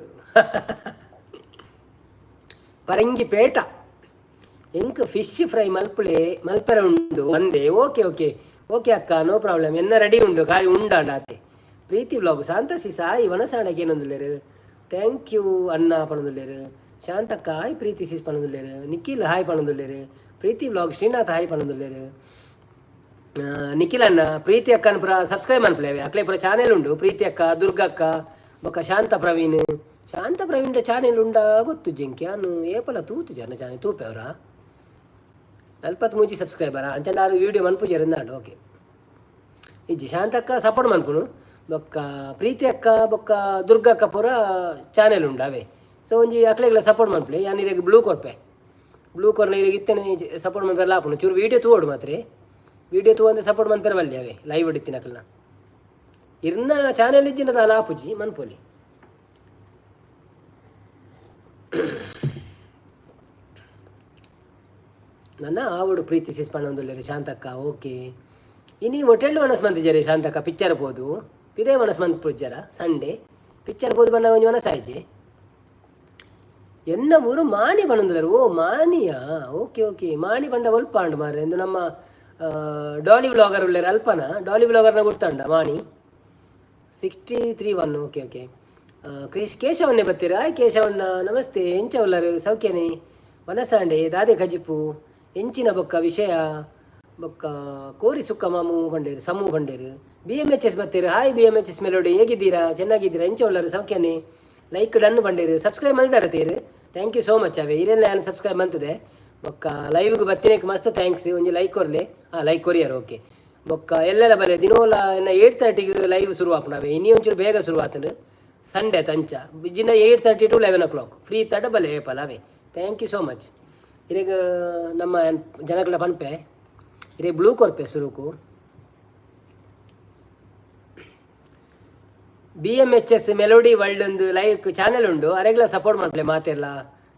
Speaker 1: ಪರಂಗಿ ಪೇಟ ಎಂಕ್ ಫಿಶ್ ಫ್ರೈ ಮಲ್ಪುಲೆ, ಮಲ್ಪೆರೆ ಉಂಡು ಒಂದೇ. ಓಕೆ ಓಕೆ ಓಕೆ ಅಕ್ಕ, ನೋ ಪ್ರಾಬ್ಲಮ್. ಎನ್ನ ರೆಡಿ ಉಂಡು, ಖಾಲಿ ಉಂಡಾಂಡ ಆತೆ. ಪ್ರೀತಿ ವ್ಲಾಗ್ ಶಾಂತಸಿ ಸಾಯಿ ವನಸಾಣಕ್ಕೆ ಏನೊಂದುಲ್ಲೆರ್. Thank you ಅಣ್ಣ ಪನೊಂದುಲ್ಲೆರ್. ಶಾಂತಕ್ಕ ಹಾಯ್, ಪ್ರೀತಿ ಸಿಸ್ ಪನೊಂದುಲ್ಲೆರ್. ನಿಖಿಲ್ ಹಾಯ್ ಪನೊಂದುಲ್ಲೆರ್. ಪ್ರೀತಿ ವ್ಲಾಗ್ ಶ್ರೀನಾಥ್ ಹಾಯ್ ಪನೊಂದುಲ್ಲೆರ್. ನಿಖಿಲ್ ಅಣ್ಣ, ಪ್ರೀತಿ ಅಕ್ಕನ ಪುರ ಸಬ್ಸ್ಕ್ರೈಬ್ ಮನ್ಪುಲೆ. ಅಕ್ಲೆ ಪುರ ಚಾನೆಲ್ ಉಂಡು. ಪ್ರೀತಿ ಅಕ್ಕ, ದುರ್ಗಕ್ಕ, ಬೊಕ್ಕ ಶಾಂತ ಪ್ರವೀಣ್. ಶಾಂತ ಪ್ರವೀಣ್ ಚಾನೆಲ್ ಉಂಡಾ ಗೊತ್ತು ಜಿಂಕಿ. ಅನ್ನು ಏಪಲ ತೂತು ಜನ ಚಾನೆಲ್ ತೂಪೆ ಅವರ. 43 ಸಬ್ಸ್ಕ್ರೈಬರ ಅಂಚಂಡ ಆರು ವೀಡಿಯೋ ಮನ್ಪುಜೆರ್ ಇಂದಾಂಡ್. ಓಕೆ, ಇಜ್ಜಿ, ಶಾಂತಕ್ಕ ಸಪೋರ್ಟ್ ಮನ್ಪುನು. ಬೊಕ್ಕ ಪ್ರೀತಿ ಅಕ್ಕ ಬೊಕ್ಕ ದುರ್ಗಕ್ಕ ಪೂರ ಚಾನೆಲ್ ಉಂಡು ಅವೇ. ಸೊ ಒಂಜಿ ಅಕ್ಲೆಗ್ಲ ಸಪೋರ್ಟ್ ಮನ್ಪುಲೆ. ಯಾನ್ ಇರೆಗ್ ಬ್ಲೂ ಕೊರ್ಪೆ. ಬ್ಲೂ ಕೊರ್ನ ಇರೆಗ್ ಇತ್ತನೆ ಸಪೋರ್ಟ್ ಮನ್ಪೆರೆ ಆಪುಂಡು. ಚೂರು ವೀಡಿಯೋ ತೂವೊಡು ಮಾತ್ರ. ವೀಡಿಯೋ ತೂವಂದೆ ಸಪೋರ್ಟ್ ಮನ್ಪೆರೆ ಬಲ್ಲಿ ಅವೇ. ಲೈವ್ ಇತ್ತಿನ ಅಕ್ಲೆನ ಇರ್ನ ಚಾನೆಲ್ ಇಜ್ಜಿನ ದಾಲ ಆಪುಜಿ, ಮನ್ಪೊಲಿ. ನನ್ನ ಆವಡು ಪ್ರೀತಿ ಸಿಸ್ ಪಣ್ಣೊಂದುಲ್ಲೆರ್ ಶಾಂತಕ್ಕ. ಓಕೆ, ಇನಿ ಹೋಟೆಲ್ ಮನಸ್ ಮಂತಿಜಾರೆ ಶಾಂತಕ್ಕ? ಪಿಕ್ಚರ್ ಪೋದು ಪಿದೇ ಮನಸ್ ಮಂತ್ ಪೂಜಾರ? ಸಂಡೇ ಪಿಕ್ಚರ್ ಪೋದು ಬಣ್ಣ ಒಂಜಿ ಮನಸ್ಸಾಯ್ಜಿ. ಎನ್ನ ಊರು ಮಾಣಿ ಪಣ್ಣೊಂದುಲ್ಲೆರ್. ಓ ಮಾನಿಯಾ? ಓಕೆ ಓಕೆ, ಮಾಣಿ ಪಂಡ ಒಲ್ಪ ಆಂಡ್ ಮಾರ್ರೆ? ಇಂದು ನಮ್ಮ ಡಾಲಿ ವ್ಲಾಗರ್ ಉಲ್ಲೆರ್ ಅಲ್ಪನ? ಡಾಲಿ ವ್ಲಾಗರ್ನ ಗುರ್ತಂಡ ಮಾಣಿ? 631. Okay okay. ಕೇಶವನ್ನೇ ಬತ್ತೀರಾ? ಆಯ್ ಕೇಶವಣ್ಣ, ನಮಸ್ತೆ. ಎಂಚ ಉಲ್ಲರು? ಸೌಖ್ಯನೇ? ವನಸಾಂಡೆ ದಾದೆ ಕಜಿಪು ಎಂಚಿನ ಬೊಕ್ಕ ವಿಷಯ? ಬೊಕ್ಕ ಕೋರಿ ಸುಕ್ಕ ಮಾಮು ಬಂಡೇರು, ಸಮು ಬಂಡೇರು. ಬಿ ಎಮ್ ಎಚ್ ಎಸ್ ಬತ್ತೀರು. ಹಾಯ್ ಬಿಎಮ್ಎಚ್ಎಸ್ ಮೆಲೋಡಿ, ಹೇಗಿದ್ದೀರಾ? ಚೆನ್ನಾಗಿದ್ದೀರಾ? ಎಂಚ ಉಲ್ಲರು? ಸೌಖ್ಯನೇ? ಲೈಕ್ ಡನ್ ಬಂಡೇರು. ಸಬ್ಸ್ಕ್ರೈಬ್ ಮಲ್ದಾರ ತೀರು. Thank you so much ಅವೇ. ಇರೆಲ್ಲ ಯಾನ್ ಸಬ್ಸ್ಕ್ರೈಬ್ ಮಂತದೆ. ಬೊಕ್ಕ ಲೈವ್ಗೆ ಬತ್ತಿನಕ್ಕೆ ಮಸ್ತ್ thanks. ಒಂಜಿ ಲೈಕ್ ಕೊರ್ಲೆ. ಹಾಂ, ಲೈಕ್ ಕೊರಿಯರ್. ಓಕೆ, ಬೊಕ್ಕ ಎಲ್ಲೆಲ್ಲ ಬಲೆ. ದಿನೋಲ ಎನ್ನ 8:30ಗೆ ಲೈವ್ ಶುರು ಆಪುಂಡು. ಇನಿ ಒಂಚೂರು ಬೇಗ ಶುರು ಆತಂಡು, ಸಂಡೇ ತಂಚ. ಬಿಜಿನ 8:30 to 11 o'clock free ತಡ ಬಲೆ ಏಪಲ ಅವೇ. Thank you so much. ಇರೆಗ್ ನಮ್ಮ ಜನಗಳ ಪನ್ಪೆ, ಇರೆ ಬ್ಲೂ ಕೊರ್ಪೆ ಸುರುಕು. ಬಿಎಮ್ಎಚ್ಎಸ್ ಮೆಲೋಡಿ ವರ್ಲ್ಡ್ ಒಂದು ಲೈಕ್ ಚಾನೆಲ್ ಉಂಡು. ಅರೆಗ್ಲ ಸಪೋರ್ಟ್ ಮನ್ಪುಲೆ ಮಾತೆರ್ಲ.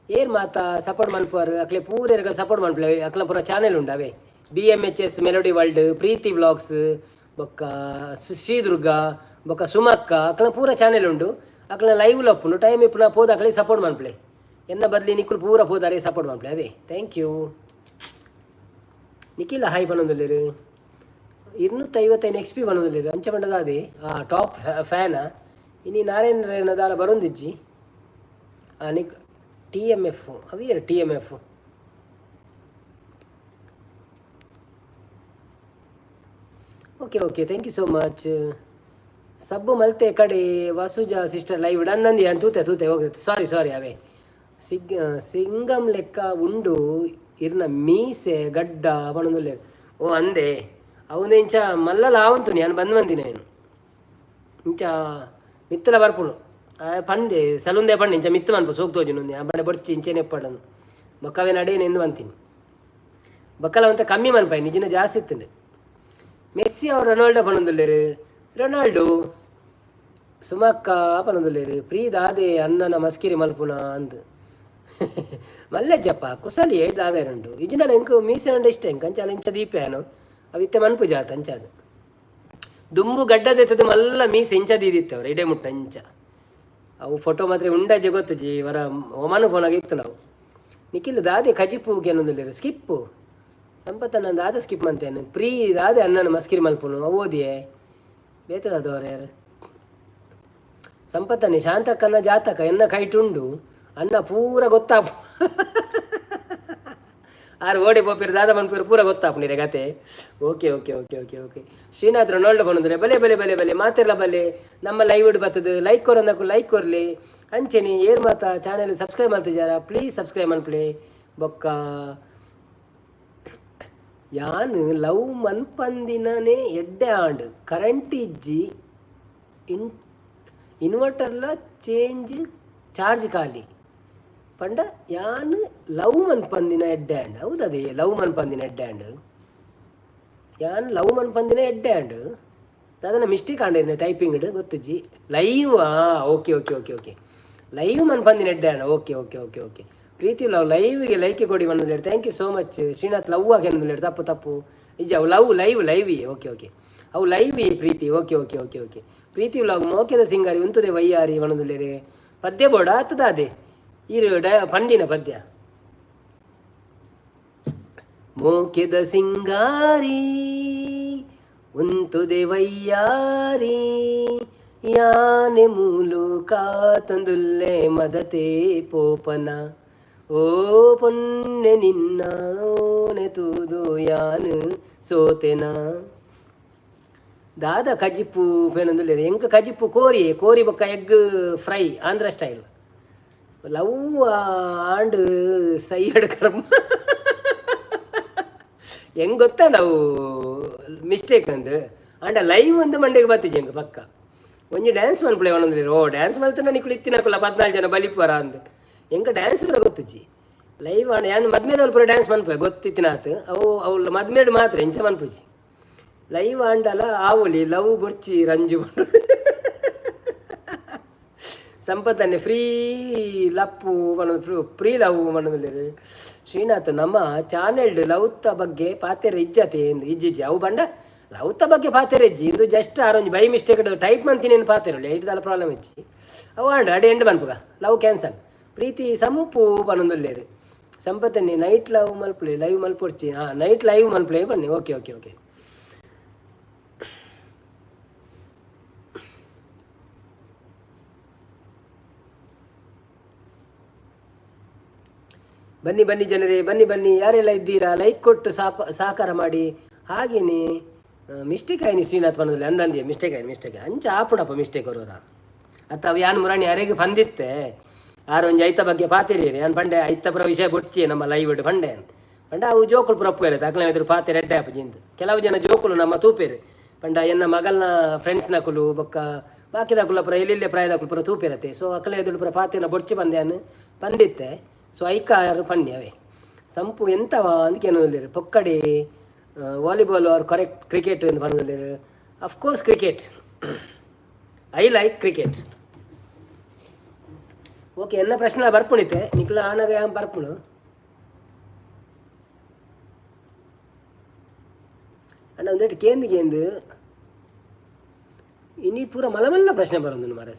Speaker 1: ಏರ್ ಮಾತ ಸಪೋರ್ಟ್ ಮನ್ಪುವರ್ ಅಕ್ಲೆ ಪೂರೆರ್ಗಳ ಸಪೋರ್ಟ್ ಮನ್ಪುಲೆ. ಅಕ್ಲ ಪೂರ ಚಾನೆಲ್ ಉಂಡು ಅವೇ. ಬಿಎಮ್ಎಚ್ಎಸ್ ಮೆಲೋಡಿ ವರ್ಲ್ಡ್, ಪ್ರೀತಿ ವ್ಲಾಗ್ಸ್, ಬೊಕ್ಕ ಶ್ರೀದುರ್ಗ, ಬೊಕ್ಕ ಸುಮಕ್ಕ, ಅಕ್ಲ ಪೂರ ಚಾನೆಲ್ ಉಂಡು. ಅಕ್ಲ ಲೈವ್ ಉಪ್ಪುಂಡು. ಟೈಮ್ ಇಪ್ಪುನ ಪೋದು ಅಕ್ಲೆ ಸಪೋರ್ಟ್ ಮನ್ಪುಲೆ. ಎನ್ನ ಬದ್ಲಿ ನಿಕ್ಕುಲು ಪೂರ ಪೋದಾರೆ ಸಪೋರ್ಟ್ ಮನ್ಪುಲೆ ಅವೇ. Thank you. Nikhil hi ಪನೊಂದುಲ್ಲೆರ್. 255 ಎಕ್ಸ್ ಪಿ ಪನೊಂದುಲ್ಲೆರ್. ಅಂಚ ಪಂಡದ ಅದೇ ಆ ಟಾಪ್ ಫ್ಯಾನ. ಇನಿ ನಾರಾಯಣ ದಾಲ ಬರೊಂದಿಜ್ಜಿ. ಆ ನಿಕ್ ಟಿಎಮ್ಎಫ್ ಅವಿಯರ್ ಟಿಎಮ್ಎಫ್. Okay okay, thank you so much. ಸಬ್ಬು ಮಲ್ತೆ ಕಡೆ ವಸುಜ ಸಿಸ್ಟರ್ ಲೈವ್ ಅಂದಂದಿ ಅಂತ ತೂತೆ ತೂತೆ ಹೋಗಿ. ಸಾರಿ ಸಾರಿ. ಅವೇ ಸಿಗ್ ಸಿಂಗಂ ಲೆಕ್ಕ ಉಂಡು ಇರ್ನ ಮೀಸೆ ಗಡ್ಡ ಪಣೊಂದುಲ್ಲೆರ್. ಓ ಅಂದೆ, ಅವನು ಇಂಚ ಮಲ್ಲಲ ಆವಂತು ನಾನು ಬಂದ್ ಬಂದಿನ ಏನು ಇಂಚ ಮಿತ್ತಲ ಬರ್ಪುನು ಪಂಡೆ ಸಲುಂದೆ ಪಂಡೆ ಇಂಚ ಮಿತ್ತು ಮನ್ಪು ಸೋಕ್ ತೋಜುನು. ಆ ಬಂಡೆ ಬೊರ್ಚಿ ಇಂಚೆನೆ ಎಪ್ಪಡನು ಬೊಕ್ಕವೇ ನಡೇನೆ ಎಂದು ಅಂತೀನಿ. ಬೊಕ್ಕಲ ಒಂತ ಕಮ್ಮಿ ಮನ್ಪಾಯಿ, ನಿಜಿನ ಜಾಸ್ತಿ ಇತ್ತುಂಡು. ಮೆಸ್ಸಿ ಅವ್ರು ರೊನಾಲ್ಡೋ ಪಣೊಂದುಲ್ಲೆರ್. ರೊನಾಲ್ಡೋ. ಸುಮಕ್ಕ ಪಣೊಂದುಲ್ಲೆರ್. ಪ್ರೀ ದಾದೆ ಅಣ್ಣನ ಮಸ್ಕಿರಿ ಮಲ್ಪುನ ಅಂದ್. ಮಲ್ಲೆಜ್ಜಪ್ಪ ಕುಸಲಿ ಏಟ್ ದಾದ ಉಂಡು ಇಜಿನ ಎಂಕ್ ಮೀಸೆ ಉಂಡು ಇಷ್ಟ ಎಂಕ್. ಅಂಚಾಲ ಇಂಚ ದೀಪೇನು ಅವು ಇತ್ತೆ ಮನ್ಪು ಜಾತ ಅಂಚಾದ. ದುಂಬು ಗಡ್ಡದೆತ್ತದ ಮಲ್ಲ ಮೀಸೆ ಇಂಚ ದೀದಿತ್ತು ಅವ್ರು ಇಡೆ ಮುಟ್ಟ ಅಂಚ. ಅವು ಫೋಟೋ ಮಾತ್ರ ಉಂಡಾಜೆ ಗೊತ್ತುಜಿ ವರ ಒಮಾನು ಫೋನಾಗ ಇತ್ತು ನಾವು. ನಿಖಿಲ್ ದಾದೆ ಕಜಿಪು ಕೇನೊಂದುಲ್ಲೆರ್. ಸ್ಕಿಪ್ಪು ಸಂಪತ್ತನ್ನ ದಾದ ಸ್ಕಿಪ್ ಮಂತೇನು. ಪ್ರೀ ದಾದೆ ಅಣ್ಣನ ಮಸ್ಕಿರಿ ಮಲ್ಪುನು ಅವು ಓದಿಯೇ ಬೇತದವ್ರು ಯಾರು. ಸಂಪತ್ತನ್ನೇ ಶಾಂತಕ್ಕನ ಜಾತಕ ಎನ್ನ ಕೈಟುಂಡು ಅನ್ನ ಪೂರ ಗೊತ್ತಾಪ. ಆರು ಓಡಿ ಪೋಪಿರ್ ದಾದ ಮನ್ಪೂರು ಪೂರ ಗೊತ್ತಾಪುನಿರೆ ಗತೆ. Okay okay okay okay okay. Srinath Ronaldo ಪನೊಂದುಲ್ಲೆ. ಬಲೆ ಬಲೆ ಬಲೆ ಬಲೆ ಮಾತೆರ್ಲ ಬಲೆ. ನಮ್ಮ ಲೈವ್ ಬತ್ತದು ಲೈಕ್ ಕೊರಂದಕು ಲೈಕ್ ಕೊರ್ಲಿ. ಅಂಚೆನೆ ಏರ್ ಮಾತ ಚಾನೆಲ್ ಸಬ್ಸ್ಕ್ರೈಬ್ ಮಲ್ತಿಜಾರ, ಪ್ಲೀಸ್ ಸಬ್ಸ್ಕ್ರೈಬ್ ಮನ್ಪುಲೆ. ಬೊಕ್ಕ ಯಾನ್ ಲವ್ ಮನ್ಪಂದಿನನೇ ಎಡ್ಡೆ ಆಂಡ್. ಕರೆಂಟ್ ಇಜ್ಜಿ, ಇನ್ವರ್ಟರ್ಲ ಚೇಂಜ್ ಚಾರ್ಜ್ ಖಾಲಿ ಪಂಡ. ಯಾನ್ ಲವ್ ಮನ್ಪಂದಿನ ಎಡ್ಡೆ ಆಂಡ್. ಹೌದದೇ, ಲವ್ ಮನ್ಪಂದಿನ ಎಡ್ಡೆ ಆಂಡ್. ಯಾನ್ ಲವ್ ಮನ್ಪಂದಿನ ಎಡ್ಡೆ ಆಂಡ್. ದಾದನ ಮಿಸ್ಟೇಕ್ ಆಂಡ್ ಟೈಪಿಂಗ್ ಗೊತ್ತುಜ್ಜಿ. ಲೈವ್ ಆ, okay okay okay okay. Live ಮನ್ಪಂದಿನ ಎಡ್ಡೆ and. Okay okay okay okay. Preethi love ಲೈವ್ಗೆ ಲೈಕ್ ಕೊಡಿ ಬಂದು. Thank you so much. Srinath love ಆಗಿ ತಪ್ಪು ತಪ್ಪು ಇಜ್ಜಿ. ಅವು love live live. Okay okay, ಅವು ಲೈವ್ ಪ್ರೀತಿ. Okay okay okay okay. ಪ್ರೀತಿ ಲವ್ ಮೋಕೆದ ಸಿಂಗಾರಿ ಉಂತುದೆ ವಯ್ಯಾರಿ ವಣದುಲ್ಲೇರೆ. ಪದ್ಯ ಬೋಡ ಆತದ ಅದೇ ಈರು ಡ ಪಂಡಿನ ಪದ್ಯ. ಮೋಕೆದ ಸಿಂಗಾರಿ ಉಂತುದೆ ವಯ್ಯಾರಿ ಯಾನೆ ಮೂಲು ಕಾತಂದುಲ್ಲೆ ಮದತೆ ಪೋಪನ ಓ ಪೊನ್ನೆ ನಿನ್ನ ಓನೆ ತೂದು ಯಾನು ಸೋತೆನ. ದಾದ ಕಜಿಪ್ಪು ಪೇಣಂದುಲ್ಲೆರ್. ಎಂಕ್ ಕಜಿಪ್ಪು ಕೋರಿ ಕೋರಿ ಬೊಕ್ಕ egg fry Andhra style. Love and ಸೈಯಡ್ ಕರ್ಮ ಹೆಂಗ್ ಗೊತ್ತಾಂಡ ಅವು ಮಿಸ್ಟೇಕ್ ಅಂದ್. ಆಂಡ ಲೈವ್ ಒಂದು ಮಂಡೆಗೆ ಬತ್ತಿಜಿ ಎಂಕ್ ಪಕ್ಕ. ಒಂಜಿ ಡ್ಯಾನ್ಸ್ ಮನ್ಪುಲೆ ಒಂದೊಂದು. ಓ ಡ್ಯಾನ್ಸ್ ಮಲ್ತನ ನಿಕುಲು ಇತ್ತಿನಕುಲ 14 ಜನ ಬಲಿಪುವರ ಅಂದ್. ಎಂಕ ಡ್ಯಾನ್ಸ್ ಪೂರ ಗೊತ್ತುಜ್ಜಿ. ಲೈವ್ ಆಂಡ ಯಾನ್ ಮದ್ಮೆದಲ್ ಪೂರ ಡ್ಯಾನ್ಸ್ ಮನ್ಪುವೆ ಗೊತ್ತಿತ್ತಿನಾತ್. ಅವು ಅವು ಮದ್ಮೆಡ್ ಮಾತ್ರ ಎಂಚ ಮನ್ಪುಜಿ. ಲೈವ್ ಆಂಡಲ ಆವೊಲಿ. ಲವ್ ಬೊರ್ಚಿ ರಂಜು. ಸಂಪತ್ತನ್ನೆ ಫ್ರೀ ಲಪ್ಪು ಪನ ಫ್ರೀ ಲವ್ ಪನೊಂದುಲ್ಲೆರ್. ಶ್ರೀನಾಥ್ ನಮ್ಮ ಚಾನೆಲ್ಡ್ ಲವ್ತ ಬಗ್ಗೆ ಪಾತೆರ ಇಜ್ಜತೆ ಇಂದು. ಇಜ್ಜಿಜ್ಜಿ, ಅವು ಬಂಡ ಲವ್ತ ಬಗ್ಗೆ ಪಾತೆರ ಇಜ್ಜಿ. ಇಂದು ಜಸ್ಟ್ ಆರೊಂಜಿ ಬೈ ಮಿಸ್ಟೇಕ್ ಟೈಪ್ ಮಂತಿನೇನು ಪಾತೆರೊಲಿ. ಐಟ್ ದಾಲ ಪ್ರಾಬ್ಲಮ್ ಇಜ್ಜಿ. ಅವು ಆಂಡ ಅಡೆ ಎಂಡ್ ಪನ್ಪುಗ. Love cancel. ಪ್ರೀತಿ ಸಂಪು ಪನೊಂದುಲ್ಲೆರ್. ಸಂಪತ್ತನ್ನೆ ನೈಟ್ ಲವ್ ಮಲ್ಪುಲೆ, ಲೈವ್ ಮಲ್ಪೊಡ್ಚಿ. ಹಾಂ, ನೈಟ್ ಲೈವ್ ಮಲ್ಪುಲೆ ಬನ್ನಿ. Okay okay okay. ಬನ್ನಿ ಬನ್ನಿ ಜನರೇ, ಬನ್ನಿ ಬನ್ನಿ. ಯಾರೆಲ್ಲ ಇದ್ದೀರಾ ಲೈಕ್ ಕೊಟ್ಟು ಸಾಪ ಸಹಕಾರ ಮಾಡಿ. ಹಾಗೇನೆ ಮಿಸ್ಟೇಕ್ ಆಯ್ನಿ ಶ್ರೀನಾಥ್ ಪನೊಂದುಲ್ಲೆ. ಅಂದಂದಿಯ ಮಿಸ್ಟೇಕ್ ಆಯ್ನಿ ಮಿಸ್ಟೇಕ್ ಅಂಚ ಆಪುಣಪ್ಪ ಮಿಸ್ಟೇಕ್ ಅವರವರ ಅತ್ತ. ಅವು ಯಾನ್ ಮುರಾಣಿ ಅರೆಗೆ ಬಂದಿತ್ತೆ. ಆರು ಒಂಜಿ ಐತ ಬಗ್ಗೆ ಪಾತೆರಿಯರಿ. ಯಾನ್ ಪಂಡೆ ಐತ ಪುರ ವಿಷಯ ಬೊಡ್ಚಿ ನಮ್ಮ ಲೈವ್ ಪಂಡೆ. ಪಂಡ ಅವು ಜೋಕುಲು ಪುರ ಒಪ್ಪುವೆರ್. ಅಕ್ಲೆನ ಎದುರು ಪಾತೆರ ಎಡ್ಡೆ ಆಪುಜಿ ಕೆಲವು ಜನ ಜೋಕುಲು ನಮ್ಮ ತೂಪೆರ್. ಪಂಡ ಎನ್ನ ಮಗಲ್ನ ಫ್ರೆಂಡ್ಸ್ನಕುಲು ಬೊಕ್ಕ ಬಾಕಿದಕುಲು ಪುರ ಎಲ್ಲೆಲ್ಲೆ ಪ್ರಾಯದಕುಲು ಪುರ ತೂಪೆರತೆ. ಸೊ ಅಕಲೆ ಎದುರು ಪುರ ಪಾತೆರ ಬೊಡ್ಚಿ ಬಂದೆ ಯಾನ್ ಪಂದಿತ್ತೆ. ಸೊ ಐಕ ಯಾರು ಪಂಡಿ ಅವೇ. ಸಂಪು ಎಂತವ ಅಂದ್ ಕೇನೊಂದುಲ್ಲೆರ್. ಪೊಕ್ಕಡೆ ವಾಲಿಬಾಲ್ ಆರ್ ಕರೆಕ್ಟ್ ಕ್ರಿಕೆಟ್ ಅಂದ್ ಪನೊಂದುಲ್ಲೆರ್. Of course cricket, I like cricket. Okay, ಎನ್ನ ಪ್ರಶ್ನೆ ಬರ್ಪುಣಿತೆ ನಿಕ್ಲ ಆನಗ ಯಾನ್ ಬರ್ಪುಣು. ಅಣ್ಣ ಒಂದೇಟ್ ಕೇಂದು ಕೇಂದು ಇನಿ ಪೂರ ಮಲ್ಲ ಮಲ್ಲ ಪ್ರಶ್ನೆ ಬರೋದು ಮಾರ್ರೆ.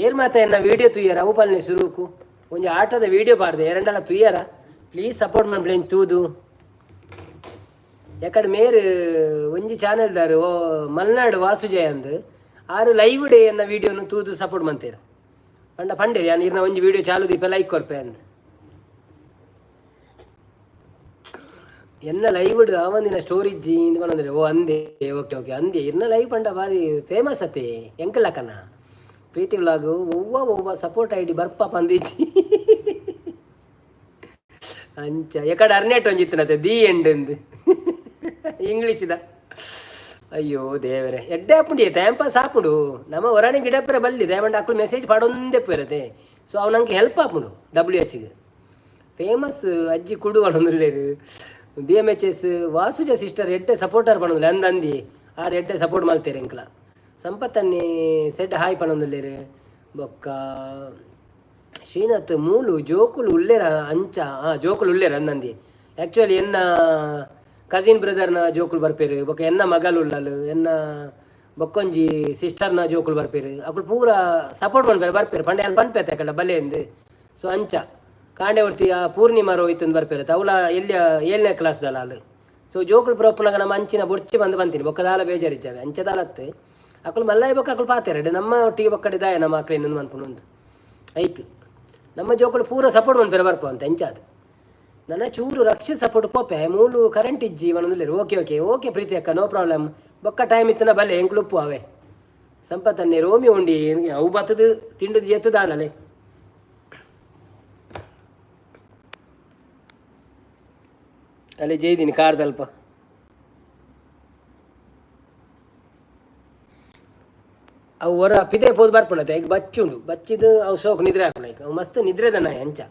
Speaker 1: ಏರ್ ಮಾತ ಎನ್ನ ವೀಡಿಯೋ ತುಯ್ಯರ ಅವು ಪಲ್ನೆ. ಸುರುಕು ಒಂಜಿ ಆಟದ ವೀಡಿಯೋ ಪಾಡ್ದೆ ಎರಡಲ ತುಯ್ಯರ. ಪ್ಲೀಸ್ ಸಪೋರ್ಟ್ ಮನ್ಪುಲೆ ತೂದು. ಯಾಕಡೆ ಮೇರ್ ಒಂಜಿ ಚಾನೆಲ್ದಾರು ಓ ಮಲ್ನಾಡು ವಾಸುಜಯ ಅಂದ್ ಆರು ಲೈವ್ ಡೇ ಎನ್ನ ವೀಡಿಯೋನು ತೂದು ಸಪೋರ್ಟ್ ಮಂತೇರು. ಪಂಡ ಪಂಡೇರಿ ಯಾನ್ ಇರ್ನ ಒಂಜಿ ವೀಡಿಯೋ ಚಾಲು ದೀಪ ಲೈಕ್ ಕೊರ್ಪೆ ಅಂದ್. ಎನ್ನ ಲೈವ್ ಆವಂದಿನ ಸ್ಟೋರಿ ಇಂದ್ ಪನೊಂದುಲ್ಲೆರ್. ಓ ಅಂದೆ, ಓಕೆ ಓಕೆ, ಅಂದೆ. ಇರ್ನ ಲೈವ್ ಪಂಡ ಬಾರಿ ಫೇಮಸ್ ಅತೆ. ಎಂಕಲಕನ ಪ್ರೀತಿ ವ್ಲಾಗ್ ಒವ್ವ ಒವ್ವ ಸಪೋರ್ಟ್ ಐಡಿ ಬರ್ಪ ಪಂದಿಜ್ಜಿ ಅಂಚ ಎಕಡೆ ಅರ್ನೇಟ್ ಒಂಜಿತ್ತಿನತೆ the end ಇಂದ್ ಇಂಗ್ಲೀಷ್ದ. ಅಯ್ಯೋ ದೇವರೇ, ಎಡ್ಡೆ ಆಪುಂಡಿ, ಟೈಮ್ ಪಾಸ್ ಆಪುಂಡು. ನಮ್ಮ ಒರಾಣಿ ಗಿಡಪ್ಪರೆ ಬಲ್ಲಿ ದಯಮಂಡ ಅಕ್ಲು ಮೆಸೇಜ್ ಪಾಡೊಂದೇ ಪೋಯಿರತೆ. ಸೊ ಅವು ನಂಗೆ ಹೆಲ್ಪ್ ಆಪುಂಡು. ಡಬ್ಲ್ಯೂ ಎಚ್ಗೆ ಫೇಮಸ್ ಅಜ್ಜಿ ಕುಡು ಪನೊಂದುಲ್ಲೆರ್. ಬಿಎಂಎಚ್ಎಸ್ ವಾಸುಜ ಸಿಸ್ಟರ್ ಎಡ್ಡೆ ಸಪೋರ್ಟರ್ ಪನೊಂದುಲ್ಲೆ. ಅಂದ್ ಅಂದಿ, ಆರ್ ಎಡ್ಡೆ ಸಪೋರ್ಟ್ ಮಲ್ತೇರು ಎಂಕ್ಲ. ಸಂಪತ್ತನ್ನಿ ಸೆಡ್ ಹಾಯ್ ಪನೊಂದುಲ್ಲೆರ್. ಬೊಕ್ಕ ಶ್ರೀನಾಥ್ ಮೂಲು ಜೋಕುಲು ಉಲ್ಲೇರ ಅಂಚ. ಹಾಂ, ಜೋಕುಲು ಉಲ್ಲೇರ ಅಂದಂದಿ. ಆ್ಯಕ್ಚುಲಿ ಎನ್ನ ಕಸಿನ್ ಬ್ರದರ್ನ ಜೋಕುಲು ಬರ್ಪೇರು, ಬೊಕ್ಕ ಎನ್ನ ಮಗಲು ಉಲ್ಲಲು, ಎನ್ನ ಬೊಕ್ಕೊಂಜಿ ಸಿಸ್ಟರ್ನ ಜೋಕುಲು ಬರ್ಪೇರು. ಅಕುಲು ಪೂರ ಸಪೋರ್ಟ್ ಮನ್ಪೇರು ಬರ್ಪೇರು. ಪಂಡ ಯಾನ್ ಪನ್ಪೇತೆ ಅಕಲ್ಡ ಬಲೆ ಇಂದ್. ಸೊ ಅಂಚ ಕಾಂಡೆ ಒರ್ತಿ ಆ ಪೂರ್ಣಿಮಾ ರೋಹಿತ್ ಬರ್ಪೇರು. ಅವಳ ಎಲ್ಲಿಯ ಏಳನೇ ಕ್ಲಾಸ್ದಲ್ಲ ಅಲ್. ಸೊ ಜೋಕುಲು ಪೂರ ಉಪ್ಪುನಗ ನಮ್ಮ ಅಂಚಿನ ಬೊರ್ಚಿ ಬಂದು ಬಂತೀನಿ. ಬೊಕ್ಕ ದಾಲ ಬೇಜಾರಿಜ್ಜಾವೆ ಅಂಚ ದಾಲತ್ತು. ಅಕುಲು ಮಲ್ಲಾಯಿ ಬೊಕ್ಕ ಅಕುಲು ಪಾತೆರಡು ನಮ್ಮ ಒಟ್ಟಿಗೆ. ಬೊಕ್ಕಡೆ ದಾಯ ನಮ್ಮ ಮಕ್ಳು ಇನ್ನೊಂದು ಮನ್ಪುನು ಐಕ್ ನಮ್ಮ ಜೋಕುಲು ಪೂರ ಸಪೋರ್ಟ್ ಮನ್ಪೆರೆ ಬರ್ಪ ಅಂತ ಅಂಚಾದ್. ನನ್ನ ಚೂರು ರಕ್ಷೆ ಸಪೋರ್ಟ್ ಪೋಪೆ, ಮೂಲು ಕರೆಂಟ್ ಇಜ್ಜಿ ಪನೊಂದುಲ್ಲೆರ್. ಓಕೆ ಓಕೆ ಓಕೆ ಪ್ರೀತಿ ಅಕ್ಕ, ನೋ ಪ್ರಾಬ್ಲಮ್. ಬೊಕ್ಕ ಟೈಮ್ ಇತ್ತನ ಬಲ್ಲೆ, ಎಂಕ್ಲು ಉಪ್ಪು ಅವೇ. ಸಂಪತ್ತನ್ನೇ ರೋಮಿ ಉಂಡಿ ಅವು ಬತ್ತದ ತಿಂಡದ ಎತ್ತದಾಣಲೆ. ಅಲ್ಲಿ ಜೈದೀನಿ ಕಾರ್ದಲ್ಪ. ಅವು ಹೊರ ಪಿದೆ ಪೋದು ಬರ್ಪುಂಡತೆ. ಈಗ ಬಚ್ಚುಂಡು, ಬಚ್ಚಿದು ಅವು ಸೋಕು ನಿದ್ರೆ ಆಪುಂಡು. ಅವು ಮಸ್ತ್ ನಿದ್ರೆದ ನಾಯಿ. ಅಂಚ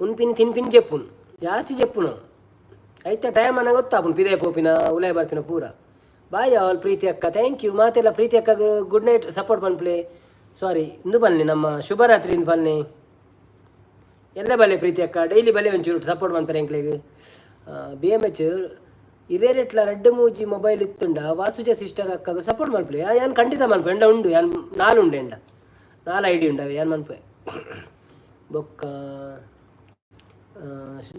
Speaker 1: ಉನ್ಪಿನಿ ತಿನ್ಪಿನಿ ಜೆಪ್ಪುನು, ಜಾಸ್ತಿ ಜೆಪ್ಪುನು. ಐತ ಟೈಮ್ ಅನ್ನ ಗೊತ್ತಾಪುಂಡು, ಪಿದೆ ಪೋಪಿನ ಉಲಾಯಿ ಬರ್ಪಿನ ಪೂರ. ಬಾಯ್ ಆಲ್ ಪ್ರೀತಿ ಅಕ್ಕ, thank you. ಮಾತೆಲ್ಲ ಪ್ರೀತಿ ಅಕ್ಕಗ್ ಗುಡ್ ನೈಟ್ ಸಪೋರ್ಟ್ ಪನ್ಪ್ಲೆ. ಸಾರಿ, ಇಂದು ಬನ್ನಿ ನಮ್ಮ ಶುಭರಾತ್ರಿ ಇಂದು ಬನ್ನಿ ಎಲ್ಲ. ಬಲೆ ಪ್ರೀತಿ ಅಕ್ಕ, ಡೈಲಿ ಬಲೆ, ಒಂಚೂರು ಸಪೋರ್ಟ್ ಪನ್ಪರೆ ಎಂಕ್ಲೆಗ್. ಬಿಎಂಎಚ್ ಇರೇ ರೇಟ್ಲ ರಡ್ಡ್ ಮೂಜಿ ಮೊಬೈಲ್ ಇತ್ತುಂಡ ವಾಸುಜ ಸಿಸ್ಟರ್ ಅಕ್ಕಗ್ ಸಪೋರ್ಟ್ ಮನ್ಪುಲೆ. ಯಾನ್ ಖಂಡಿತ ಮನ್ಪೆ. ಎಂಡ ಉಂಡು, ಯಾನ್ ನಾಲ್ ಉಂಡು, ಎಂಡ ನಾಲ್ ಐಡಿ ಉಂಡು, ಅವೆ ಯಾನ್ ಮನ್ಪೆ. ಬೊಕ್ಕ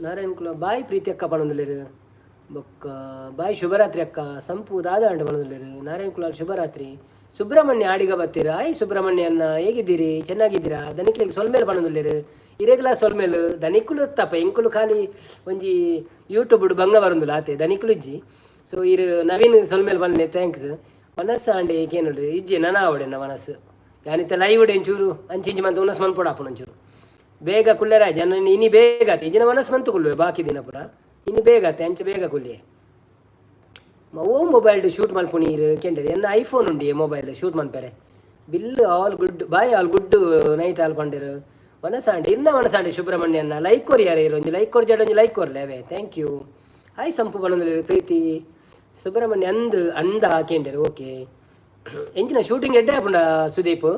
Speaker 1: ನಾರಾಯಣ ಕುಲ ಬಾಯ್ ಪ್ರೀತಿ ಅಕ್ಕ ಪನೊಂದುಲ್ಲೆರ್. ಬೊಕ್ಕ ಬಾಯ್ ಶುಭರಾತ್ರಿ ಅಕ್ಕ. ಸಂಪು ದಾದ ಅಂಡ ಪನೊಂದುಲ್ಲೆರ್. ನಾರಾಯಣ ಕುಲಾಲ್ ಶುಭರಾತ್ರಿ. ಸುಬ್ರಹ್ಮಣ್ಯ ಆಡಿಗ ಬತ್ತೀರ. ಆಯ್ ಸುಬ್ರಹ್ಮಣ್ಯ ಅನ್ನ, ಹೇಗಿದ್ದೀರಿ? ಚೆನ್ನಾಗಿದ್ದೀರಾ? ದನಿಕ್ಲೆಗ್ ಸೊಲ್ಮೇಲ್ ಪನೊಂದುಲ್ಲೆರ್. ಇರೆಗ್ಲಾ ಸೊಲ್ಮೇಲ್. ದನಿಕುಲು ತಪ್ಪ ಎಂಕುಲು ಖಾಲಿ ಒಂಜಿ ಯೂಟ್ಯೂಬ್ ಬಂಗ ಬರಂದುಲ್ಲ ಆತೆ, ದನಿಕುಲು ಇಜ್ಜಿ. ಸೊ ಇರು ನವೀನ್ ಸೊಲ್ಮೇಲ್ ಪನ್ನೆ, thanks. ಮನಸ್ಸು ಆಂಡೆ ಏಕೇನುಳ್ಳಿ ಇಜ್ಜಿ ನನ ಆವಡೆ ಮನಸ್ಸು. ಯಾನಿತ್ತ ಲೈವ್ ಒಂಚೂರು ಅಂಚಿಂಚಿ ಮಂತ್ ಉನಸ್ ಮನ್ಪೊಡು ಆಪುಂಡು. ಒಂಚೂರು ಬೇಗ ಕುಲ್ಲೆರ ಜನ ಇನಿ ಬೇಗ ಆತೆ. ಇಜಿನ ಮನಸ್ಸು ಮಂತು ಕುಲ್ಲುವೆ ಬಾಕಿ ದಿನ ಪೂರ. ಇನಿ ಬೇಗ ಆತೆ, ಅಂಚೆ ಬೇಗ ಕುಲ್ಲಿಯೆ. ಓ ಮೊಬೈಲ್ ಶೂಟ್ ಮಲ್ಪುನಿ ಇರು ಕೆಂಡರಿ. ಎನ್ನ ಐಫೋನ್ ಉಂಡಿ ಮೊಬೈಲ್ ಶೂಟ್ ಮನ್ಪೆರೆ. Bill all good bye all, good night all ಪಂಡೆರು. ಮನಸಾಂಡಿ ಇರ್ನ ಮನಸಾಂಡಿ ಸುಬ್ರಹ್ಮಣ್ಯನ್ನ. ಲೈಕ್ ಕೊರಿ ಯಾರು ಒಂಜಿ ಲೈಕ್ ಕೊರ್ ಜಡ ಒಂಜಿ ಲೈಕ್ ಕೊರ್ಲೆ ಅವೇ. Thank you. Hi ಸಂಪು ಪನೊಂದುಲ್ಲೆರ್ ಪ್ರೀತಿ. ಸುಬ್ರಹ್ಮಣ್ಯ ಅಂದ್ ಅಂದ ಕೇಂಡರು. ಓಕೆ, ಎಂಚಿನ ಶೂಟಿಂಗ್ ಎಡ್ಡೆ ಆಪುಂಡ ಸುದೀಪ್?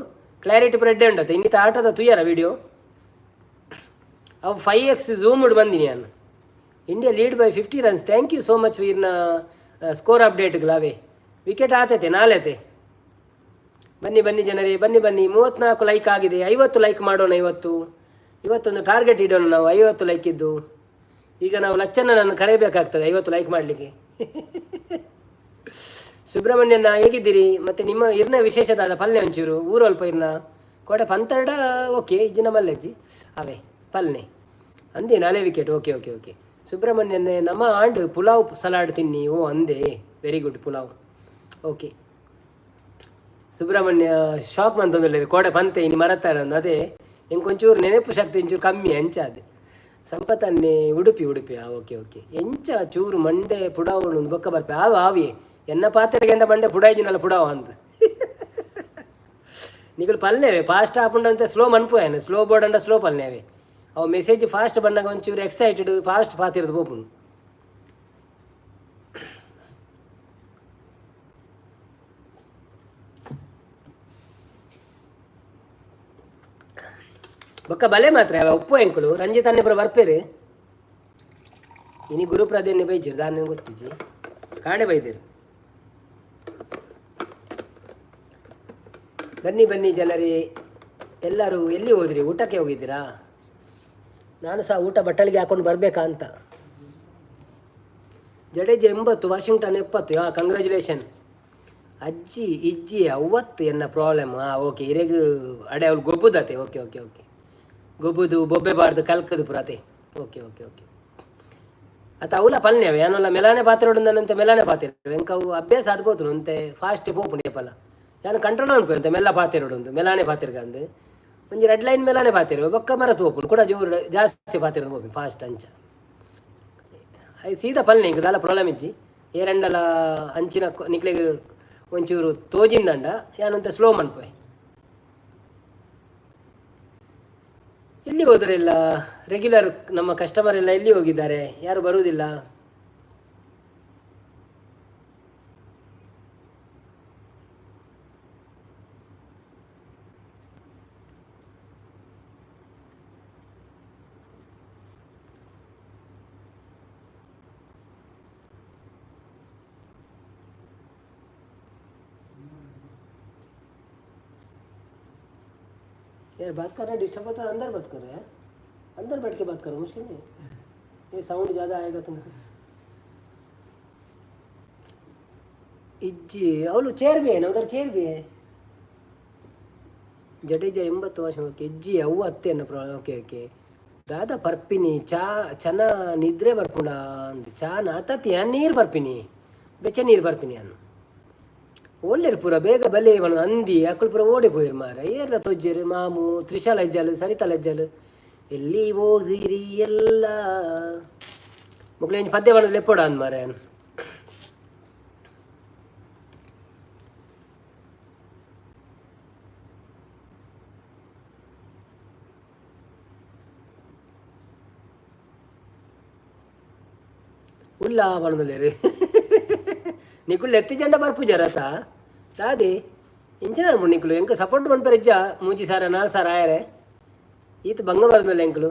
Speaker 1: ಕ್ಲಾರಿಟಿ ಪೂರ ಎಡ್ಡೆ ಉಂಡತ್ತೆ? ಇನ್ನಿತ ಆಟದ ತುಯ್ಯಾರ ವಿಡಿಯೋ? ಅವು 5x zoom ಬಂದಿನಿ ನಾನು. India lead by 50 runs. Thank you so much ವೀರ್ನ score ಅಪ್ಡೇಟ್ಗಳಾವೆ. Wicket ಆತೈತೆ ನಾಳೆತೆ. ಬನ್ನಿ ಬನ್ನಿ ಜನರೇ, ಬನ್ನಿ ಬನ್ನಿ. 34 ಲೈಕ್ ಆಗಿದೆ, 50 ಲೈಕ್ ಮಾಡೋಣ ಇವತ್ತು. ಇವತ್ತೊಂದು ಟಾರ್ಗೆಟ್ ಇಡೋಣ ನಾವು, 50 ಲೈಕ್ ಇದ್ದು. ಈಗ ನಾವು ಲಚ್ಚನ್ನನ್ನು ಕರೆಯಬೇಕಾಗ್ತದೆ 50 ಲೈಕ್ ಮಾಡಲಿಕ್ಕೆ. ಸುಬ್ರಹ್ಮಣ್ಯನ ಹೇಗಿದ್ದೀರಿ? ಮತ್ತು ನಿಮ್ಮ ಇರ್ನ ವಿಶೇಷದಾದ ಪಲ್ಯ ಒಂಚೂರು ಊರು ಅಲ್ಪ ಇರ್ನ ಕೋಟೆ ಪಂತರ್ಡ. ಓಕೆ, ಇಜ್ಜಿನ ಮಲ್ಲೆಜ್ಜಿ ಅವೇ ಪಲ್ನೆ ಅಂದೆ. ನಾಳೆ ವಿಕೆಟ್. ಓಕೆ ಓಕೆ ಓಕೆ ಸುಬ್ರಹ್ಮಣ್ಯನೇ ನಮ್ಮ ಆಂಡ್ ಪುಲಾವ್ ಸಲಾಡ್ ತಿನ್ನಿ. ಓ ಅಂದೆ, very good pulao. Okay Subrahmanya shock ಮಂತೊಂದುಲ್ಲೆರ್. ಕೋಡೆ ಪಂತೆ ಇನಿ ಮರತಾರ. ಅದೇ ಎಂಕೊಂಚೂರು ನೆನಪು ಶಕ್ತಿ ಒಂಚೂರು ಕಮ್ಮಿ ಅಂಚಾದೆ. ಸಂಪತ್ತನ್ನೇ ಉಡುಪಿ ಉಡುಪಿ. ಓಕೆ ಓಕೆ ಎಂಚ ಚೂರು ಮಂಡೆ ಪುಡಾವುಂಡು ಬೊಕ್ಕ ಬರ್ಪೆ. ಆವ ಆವಿ ಎನ್ನ ಪಾತ್ರೆಗೆ ಮಂಡೆ ಪುಡಾಯಿಜಿನಲ್ಲ ಪುಡಾವ ಅಂದ್. ನಿಕುಲು ಪಲ್ನೇವೆ ಫಾಸ್ಟ್ ಆಪುಂಡಂತೆ ಸ್ಲೋ ಮನ್ಪು. ಸ್ಲೋ ಬೋರ್ಡ್ ಅಂಡ ಸ್ಲೋ ಪಲ್ನೇವೆ. ಅವು ಮೆಸೇಜ್ ಫಾಸ್ಟ್ ಬಂದಾಗ ಒಂಚೂರು ಎಕ್ಸೈಟೆಡ್, ಫಾಸ್ಟ್ ಪಾತಿರ್ದು ಪೋಪುಂಡು. ಬೊಕ್ಕ ಬಲೆ ಮಾತ್ರ ಅವ ಉಪ್ಪು ಎಂಕುಲು ರಂಜಿತ್ ಅನ್ನೆ ಪೂರ ಬರ್ಪೇರು. ಇನಿ ಗುರುಪ್ರದೇನೆ ಬೈಜರು ದಾನೆ ಗೊತ್ತಿಜ್ಜಿ, ಕಾಣೆ ಬೈದೇರು. ಬನ್ನಿ ಬನ್ನಿ ಜನರೇ, ಎಲ್ಲರೂ ಎಲ್ಲಿ ಹೋದ್ರಿ? ಊಟಕ್ಕೆ ಹೋಗಿದ್ದೀರಾ? ನಾನು ಸಹ ಊಟ ಬಟ್ಟಲಿಗೆ ಹಾಕೊಂಡು ಬರಬೇಕಾ ಅಂತ. ಜಡೇಜ 80, ವಾಷಿಂಗ್ಟನ್ 70. ಹಾಂ, ಕಂಗ್ರ್ಯಾಚುಲೇಷನ್. ಅಜ್ಜಿ ಇಜ್ಜಿ ಅವತ್ತು ಎನ್ನ ಪ್ರಾಬ್ಲಮ್. ಹಾಂ ಓಕೆ, ಇರೆಗ್ ಅಡೆ ಅವ್ಳು ಗೊಬ್ಬುದತೆ. ಓಕೆ ಓಕೆ ಓಕೆ ಗೊಬ್ಬುದು ಬೊಬ್ಬೆ ಬಾರ್ದು ಕಲ್ಕದು ಪುರಾತೆ. Okay okay okay. ಅತ್ತ ಅವಲ ಪಲ್ನೇವೆ ಯಾನಲ್ಲ ಮೆಲಾನೆ ಪಾತ್ರೆ ಮೆಲಾನೆ ಪಾತ್ರೆ ಎಂಕ ಅವು ಅಭ್ಯಾಸ ಅದು ಪೋತುನು ಅಂತೆ ಫಾಸ್ಟ್ ಪೋಪುಂಡು ಏಪಲ. ಯಾನ್ ಕಂಟ್ರೋಲ್ ಅನ್ಪು ಅಂತೆ ಮೆಲ್ಲ ಪಾತೆರೊಡು ಮೆಲಾನೆ ಪಾತೆರ್ಗಂದು ಒಂಜಿ ರೆಡ್ ಲೈನ್ ಮೆಲಾನೆ ಪಾತೆರು ಬೊಕ್ಕ ಮರತು ಪೋಪುಂಡು ಕೂಡ ಜೋರು ಜಾಸ್ತಿ ಪಾತೆರ ಪೋಪುಂಡು ಫಾಸ್ಟ್ ಅಂಚ. ಸೀದಾ ಪಲ್ನೆ ಇಂಕ ದಾಲ ಪ್ರಾಬ್ಲಮ್ ಇಜ್ಜಿ. ಏರಂಡಲ ಅಂಚಿನ ನಿಕ್ಲೆಗ್ ಒಂಚೂರು ತೋಜಿಂದಂಡ ಯಾನಂತ ಸ್ಲೋ ಮನ್ಪುವೆ. ಎಲ್ಲಿ ಹೋದ್ರೆಲ್ಲ ರೆಗ್ಯುಲರ್ ನಮ್ಮ ಕಸ್ಟಮರ್ ಎಲ್ಲ ಎಲ್ಲಿ ಹೋಗಿದ್ದಾರೆ? ಯಾರು ಬರುವುದಿಲ್ಲ. यार बात कर रहे डिस्टर्ब होता है, अंदर बात करो यार, अंदर बैठ के बात करो, मुश्किल नहीं। ये साउंड ज़्यादा आएगा तुमको। इज्जी ಅವಳು ಚೇರ್ भी है ना, उधर चेयर भी है। ಜಡೇಜ 80 ವರ್ಷ. ಓಕೆ ಇಜ್ಜಿ ಅವು ಅತ್ತೇನ ಪ್ರಾಬ್ಲಮ್. ಓಕೆ ಓಕೆ ದಾದಾ ಪರ್ಪಿನಿ ಚಾ ಚನ ನಿದ್ರೆ ಬರ್ಪುಂಡ ಅಂದ್ ಚಾ ನಾತತಿ ನೀರು ಬರ್ಪಿನಿ ಬೆಚ್ಚ ನೀರು ಬರ್ಪಿನಿ ಅನ್ನು ಒಲ್ಲೆರ್ ಪೂರ ಬೇಗ ಬಲೆ ಪಂಡ ಅಂದಿ ಅಕುಲು ಪೂರ ಓಡೆ ಪೋಯೆರ್ ಮಾರ್ರೆ. ಏರ್ಲ ತೊಜ್ಜೆರ್ ಮಾಮು ತ್ರಿಶಾಲ ಇಜ್ಜಲ್ ಸರಿತಾಲ ಇಜ್ಜಲ್ ಎಲ್ಲಿ ಹೋಗಿರಿ ಎಲ್ಲ? ಮೊಕ್ಲು ಒಂಜಿ ಪದ್ಯ ಪಂಡ ಲೆಪ್ಪೊಡ ಅಂದ್ ಮಾರ್ರೆ. ಉಲ್ಲ ಪಂಡೊಂದುಲ್ಲೆರ್ ನಿಕುಲು ಎತ್ತಿ ಜಂಡ ಬರ್ಪುಜರತ ದಾದೆ ಇಂಚಿನ ನಿಕುಲು ಎಂಕ್ ಸಪೋರ್ಟ್ ಮನ್ಪೆರೆ ಇಜ್ಜ. 3 ಸಾವಿರ 4 ಸಾವಿರ ಆಯರೆ ಈತ್ ಬಂಗ ಬರಂದುಲ್ಲ. ಎಂಕುಲು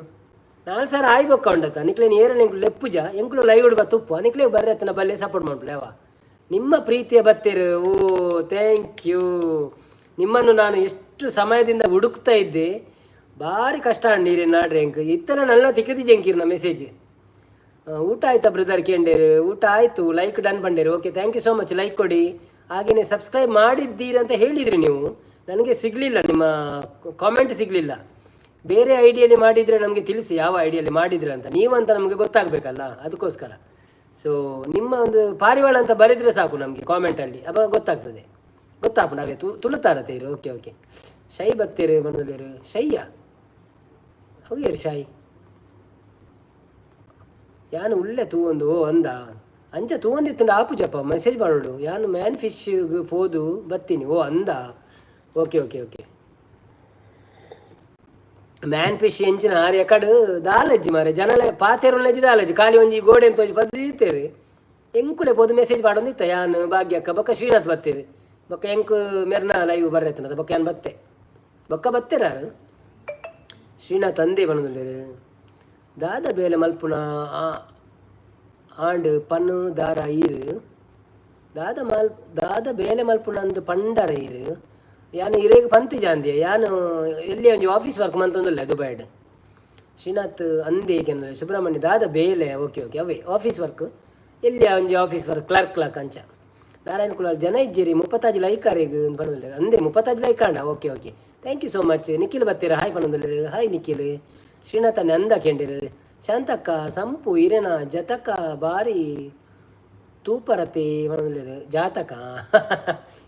Speaker 1: 4 ಸಾವಿರ ಆಯ್ ಬೊಕ್ಕ ಉಂಡತ ನಿಕ್ಲೆನ್ ಏರನ್ ಎಂಕುಲು ಲೆಪ್ಪುಜ. ಎಂಕುಲು ಲೈವ್ ಬತ್ತುಪ್ಪು ನಿಕ್ಲೆ ಬರ್ರೆ ಅತ್ತನ ಬಲ್ಲೆ ಸಪೋರ್ಟ್ ಮನ್ಪುಲೆ ಅವ. ನಿಮ್ಮ ಪ್ರೀತಿಯ ಬತ್ತೆರು. ಓ thank you. ನಿಮ್ಮನ್ನು ನಾನು ಎಷ್ಟು ಸಮಯದಿಂದ ಹುಡುಕ್ತಾ ಇದ್ದೆ. ಭಾರಿ ಕಷ್ಟ ನೀರಿನ ನಾಡ್ರೆ ಎಂಕ್ ಇತ್ತಲ ನಲ್ಲ ತಿಕ್ಕದಿ ಜಂಕಿರ್ನ ಮೆಸೇಜ್. ಊಟ ಆಯ್ತಾ ಬ್ರದರ್ ಕೇಂಡೇರು. ಊಟ ಆಯಿತು. ಲೈಕ್ ಡನ್ ಬಂಡೇರು. Okay, thank you so much. Like ಕೊಡಿ, ಹಾಗೆಯೇ ಸಬ್ಸ್ಕ್ರೈಬ್ ಮಾಡಿದ್ದೀರಿ ಅಂತ ಹೇಳಿದ್ರಿ ನೀವು. ನನಗೆ ಸಿಗಲಿಲ್ಲ, ನಿಮ್ಮ ಕಾಮೆಂಟ್ ಸಿಗಲಿಲ್ಲ. ಬೇರೆ ಐಡಿಯಲ್ಲಿ ಮಾಡಿದರೆ ನಮಗೆ ತಿಳಿಸಿ ಯಾವ ಐಡಿಯಲ್ಲಿ ಮಾಡಿದ್ರಿ ಅಂತ. ನೀವಂತ ನಮಗೆ ಗೊತ್ತಾಗಬೇಕಲ್ಲ, ಅದಕ್ಕೋಸ್ಕರ. ಸೊ ನಿಮ್ಮ ಒಂದು ಪಾರಿವಾಳ ಅಂತ ಬರೆದರೆ ಸಾಕು ನಮಗೆ ಕಾಮೆಂಟಲ್ಲಿ, ಅವಾಗ ಗೊತ್ತಾಗ್ತದೆ. ಗೊತ್ತಾಪುಂಡು ಅವೇ ತುಳುತಾರತೆ ಇರು. ಓಕೆ ಓಕೆ ಶೈ ಬತ್ತೇರು ಬಂದಲೇರು ಶೈಯ ಅವು ಶಾಯಿ ಯಾನು ಉಳ್ಳೆ ತೂವೊಂದು. ಓ ಅಂದ ಅಂಚ ತೂವೊಂದಿತ್ತಂಡ ಆಪುಜಪ್ಪ ಮೆಸೇಜ್ ಮಾಡೋಡು. ಯಾನು ಮ್ಯಾನ್ ಫಿಶ್ ಪೋದು ಬತ್ತೀನಿ. ಓ ಅಂದ okay okay okay man fish ಎಂಚಿನ ಆರ್ ಎಕಡ್ ದಾಲಜ್ಜಿ ಮಾರೆ. ಜನಲ ಪಾತೆರುಲ್ಲಜ್ಜಿ ದಾಲಜ್ಜಿ ಖಾಲಿ ಒಂಜಿ ಗೋಡೆ ಅಂತ ಒಂಜಿ ಪದ್ದೀತೇರು. ಎಂಕುಲೆ ಪೋದು ಮೆಸೇಜ್ ಪಾಡೊಂದಿತ್ತ ಯಾನ್ ಭಾಗ್ಯಕ್ಕ ಬೊಕ್ಕ ಶ್ರೀನಾಥ್ ಬತ್ತೇರು. ಬೊಕ್ಕ ಎಂಕು ಮೆರ್ನ ಲೈವ್ ಬರ್ರೆತ್ತನ ಬೊಕ್ಕ ಯಾನ್ ಬತ್ತೆ ಬೊಕ್ಕ ಬತ್ತೇರಾರು. ಶ್ರೀನಾಥ್ ಅಂದೇ ಬಣ್ಣದುಲ್ಲೇರು. ದಾದ ಬೇಲೆ ಮಲ್ಪುನ ಆಂಡ್ ಪನ್ನು ದಾರ ಈರು ದಾದ ಮಲ್ ದಾದ ಬೇಲೆ ಮಲ್ಪುನ ಅಂದು ಪಂಡರ ಈರು. ಯಾನ್ ಇರೇಗ್ ಪಂತಿ ಜಾಂದಿಯ ಯಾನು ಎಲ್ಲಿ ಒಂಜಿ ಆಫೀಸ್ ವರ್ಕ್ ಮಂತೊಂದುಲ್ಲೆ ದುಬೈಡ್. ಶ್ರೀನಾಥ್ ಅಂದೆ ಏಕೆಂದರೆ ಸುಬ್ರಹ್ಮಣ್ಯ ದಾದ ಬೇಲೆ. ಓಕೆ ಓಕೆ ಅವೇ ಆಫೀಸ್ ವರ್ಕ್ ಎಲ್ಲಿ ಒಂಜಿ ಆಫೀಸ್ ವರ್ಕ್ ಕ್ಲರ್ಕ್ ಕ್ಲರ್ಕ್ ಅಂಚ. ನಾರಾಯಣ ಕುಲಾಲ್ ಜನ ಇಜ್ಜೇರಿ 35 ಲೈಕ್ ಆರೆಗ್ ಪಣೊಂದುಲ್ಲೆರ್. ಅಂದೆ 35 ಲೈಕ್ ಆಂಡ. Okay okay thank you so much. Nikhil ಬತ್ತೀರ hi ಪಣೊಂದುಲ್ಲೆರ್. ಹಾಯ್ ನಿಖಿಲ್. ಶ್ರೀನಾಥ ನಂದ ಕೇಂಡಿರು. ಶಾಂತಕ್ಕ ಸಂಪು ಇರೆನ ಜತಕ ಬಾರಿ ತೂಪರತೆ ಪಣೊಂದುಲ್ಲೆರ್. ಜಾತಕ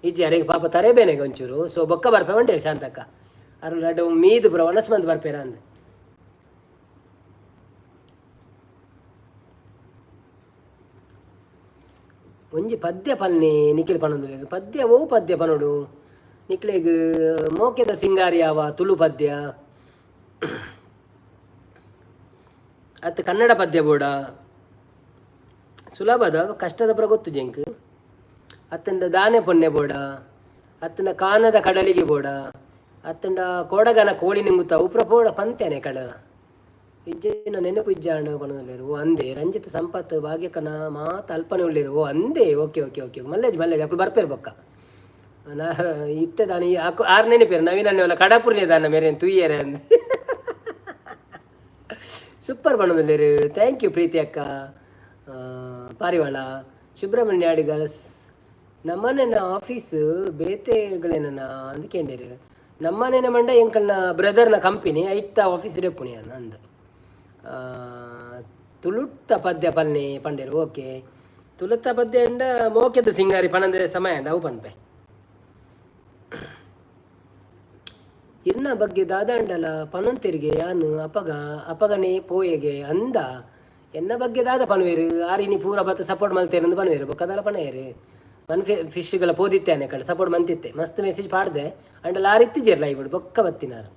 Speaker 1: ಇಜ್ಜಿ ಅರೆಗ್ ಪಾಪ ತರೆ ಬೇನೆಗೆ ಒಂಚೂರು. ಸೊ ಬೊಕ್ಕ ಬರ್ಪೆ ಬಂಡೇರು ಶಾಂತಕ್ಕ. ಅರು ರಡ್ಡ್ ಮೀದು ಪೂರ ವನಸ್ ಮಂತ್ ಬರ್ಪೇರ ಅಂದ್. ಒಂಜಿ ಪದ್ಯ ಪಲ್ನಿ ನಿಖಿಲ್ ಪಣೊಂದುಲ್ಲೆರ್. ಪದ್ಯ ಓ ಪದ್ಯ ಪನೊಡು ನಿಕ್ಲೆಗ್? ಮೋಕೆದ ಸಿಂಗಾರಿ ಯಾವ ತುಳು ಪದ್ಯ ಅತ್ತ ಕನ್ನಡ ಪದ್ಯ ಬೋಡ? ಸುಲಭದ ಕಷ್ಟದ ಪುರ ಗೊತ್ತು ಜೆಂಕ್. ಅತ್ತಂಡ ದಾನೆ ಪೊನ್ನೆ ಬೋಡ, ಅತ್ತಂಡ ಕಾನದ ಕಡಲಿಗೆ ಬೋಡ, ಅತ್ತಂಡ ಕೋಡಗನ ಕೋಳಿ ನಿಂಗುತ್ತ ಉಪ್ರ ಪೋಡ ಪಂತೇನೆ ಕಡಲ ಇಜ್ಜೆನ ನೆನಪು ಇಜ್ಜಾಂಡ್ ಪನೊಂದುಲ್ಲೆರ್. ಓ ಅಂದೆ ರಂಜಿತ್ ಸಂಪತ್ ಭಾಗ್ಯಕನ ಮಾತ ಅಲ್ಪನೆ ಉಲ್ಲೆರ್. ಓ ಅಂದೆ ಓಕೆ ಓಕೆ ಓಕೆ ಮಲ್ಲೇಜ್ ಮಲ್ಲೇಜ್ ಅಕುಲು ಬರ್ಪೇರು ಬೊಕ್ಕ. ನಾ ಇತ್ತೆ ದಾನ ಆಕು ಆರ್ ನೆನಪೇರು ನವೀನ ಅಣ್ಣೆ ಕಡಪುರ್ನೆ ದಾನ ಮೇರೆನ್ ತುಯ್ಯರೆ ಅಂದ್. ಸೂಪರ್ ಪನೊಂದುಲ್ಲೆರ್. Thank you ಪ್ರೀತಿ ಅಕ್ಕ. ಪಾರಿವಾಳ ಸುಬ್ರಹ್ಮಣ್ಯ ಅಡಿಗ ನಮ್ಮನೆನ ಆಫೀಸ್ ಬೇತೆಗಳೇನ ಅಂದ್ಕೇಂಡೇರು. ನಮ್ಮನೇನ ಮಂಡ ಎಂಕಲ್ನ ಬ್ರದರ್ನ ಕಂಪನಿ ಐತ ಆಫೀಸ್ ರೆಪ್ಪುನಿ ಅಂದ. ತುಳುತ್ತ ಪದ್ಯ ಪನ್ನೆ ಪಂಡೇರು. ಓಕೆ, ತುಳುತ್ತ ಪದ್ಯ ಅಂಡ ಮೋಕೆದ ಸಿಂಗಾರಿ ಪನಂದೆ ಸಮಯ ಅಂಡ ಅವು ಪನ್ಪೆ. ಇರ್ನ ಬಗ್ಗೆ ದಾದಾಂಡಲ ಪನೊಂತೆರಿಗೆ ಯಾನು ಅಪಗ ಅಪಗನೆ ಪೋಯೆಗೆ ಅಂದ. ಎನ್ನ ಬಗ್ಗೆ ದಾದ ಪನ್ವೇರು? ಆರಿನಿ ಪೂರ ಬತ್ತ ಸಪೋರ್ಟ್ ಮಲ್ತೇರಂದು ಪನ್ವೇರು. ಬೊಕ್ಕದಾಲ ಪಣಯೆರು ಮನ್ ಫಿಶ್ಗಳ ಪೋದಿತ್ತೆ ಆನೆ ಕಡೆ ಸಪೋರ್ಟ್ ಮಂತಿತ್ತೆ. ಮಸ್ತ್ ಮೆಸೇಜ್ ಪಾಡ್ದೆ ಅಂಡ ಲಾರಿ ಇತ್ತಿಜೆರ್ ಲೈವ್ ಬೊಕ್ಕ ಬತ್ತಿನಾರು.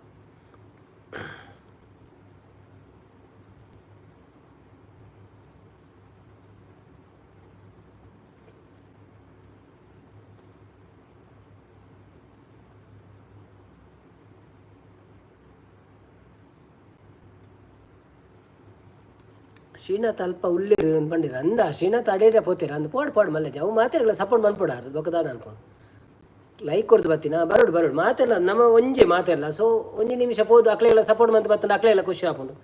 Speaker 1: ಶ್ರೀನಾಥ್ ಅಲ್ಪ ಉಲ್ಲೇರು ಅಂದ್ ಅಂದ ಶ್ರೀನಾಥ್ ಅಡೇಟ ಪೋತೇರ ಅಂದ್ ಪೋಡ್ ಪೋಡ್ ಮಲ್ಲೆಜ ಅವು ಮಾತೆರ್ಗಳ ಸಪೋರ್ಟ್ ಮನ್ಪೊಡಾರು. ಬೊಕ್ಕದಾದ ಅನ್ಕೊಂಡು ಲೈಕ್ ಕೊಡ್ದು ಬತ್ತಿನ. ಬರೋಡು ಬರೋಡು ಮಾತೆಲ್ಲ ನಮ್ಮ ಒಂಜೆ ಮಾತೆಲ್ಲ. ಸೊ ಒಂಜಿ ನಿಮಿಷ ಪೋದು ಅಕ್ಲೆಗಳ ಸಪೋರ್ಟ್ ಮಂತ್ ಬತ್ತಂಡ ಅಕ್ಲೆಲ್ಲ ಖುಷಿ ಆಪುಂಡು.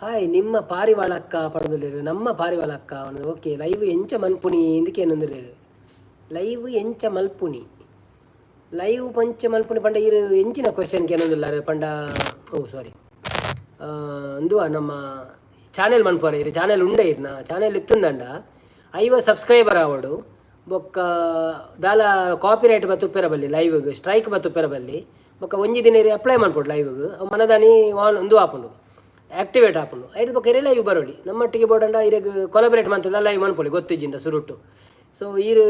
Speaker 1: ಹಾಯ್, ನಿಮ್ಮ ಪಾರಿವಾಳಕ್ಕ ಪಡೊಂದುಲ್ಲೆರ್. ನಮ್ಮ ಪಾರಿವಾಳಕ್ಕ. ಓಕೆ, ಲೈವ್ ಎಂಚ ಮನ್ಪುನಿ ಇಂದಕ್ಕೆ ಏನೊಂದುಲ್ಲೆರ್. ಲೈವ್ ಎಂಚ ಮಲ್ಪುನಿ, ಲೈವ್ ಪಂಚ ಮಲ್ಪುನಿ ಪಂಡ ಇರು ಎಂಚಿನ ಕ್ವಶನ್ ಕೇನೊಂದುಲ್ಲಾರ್ ಪಂಡ? ಓ ಸಾರಿ, ಅಂದು ನಮ್ಮ ಚಾನೆಲ್ ಮನ್ಪುವರ ಇರು? ಚಾನೆಲ್ ಉಂಡೆ ಇರ್ನ? ಚಾನೆಲ್ ಇತ್ತುಂದಂಡ 50 ಸಬ್ಸ್ಕ್ರೈಬರ್ ಆವಡು. ಬೊಕ್ಕ ದಾಲ ಕಾಪಿರೈಟ್ ಬತ್ತುಪ್ಪೆರ ಬಲ್ಲಿ, ಲೈವ್ಗ್ ಸ್ಟ್ರೈಕ್ ಬತ್ತುಪ್ಪೆರ ಬಲ್ಲಿ. ಬೊಕ್ಕ ಒಂಜಿ ದಿನ ಇರು ಅಪ್ಲೈ ಮನ್ಪೊಡು ಲೈವ್ಗ್. ಮನದಾನಿ ಆನ್ ಉಂದು ಆಪುಂಡು, ಆಕ್ಟಿವೇಟ್ ಆಪುಂಡು. ಐದು ಬೊಕ್ಕ ಇರೆ ಲೈವ್ ಬರೋಡಿ ನಮ್ಮೊಟ್ಟಿಗೆ ಬೋಡಂಡ. ಇರೆಗ್ ಕೊಲಬರೇಟ್ ಮಂತದ ಲೈವ್ ಮನ್ಪೊಲಿ ಗೊತ್ತಿಜ್ಜಿಂಡ ಸುರುಟ್ಟು. ಸೊ ಈರು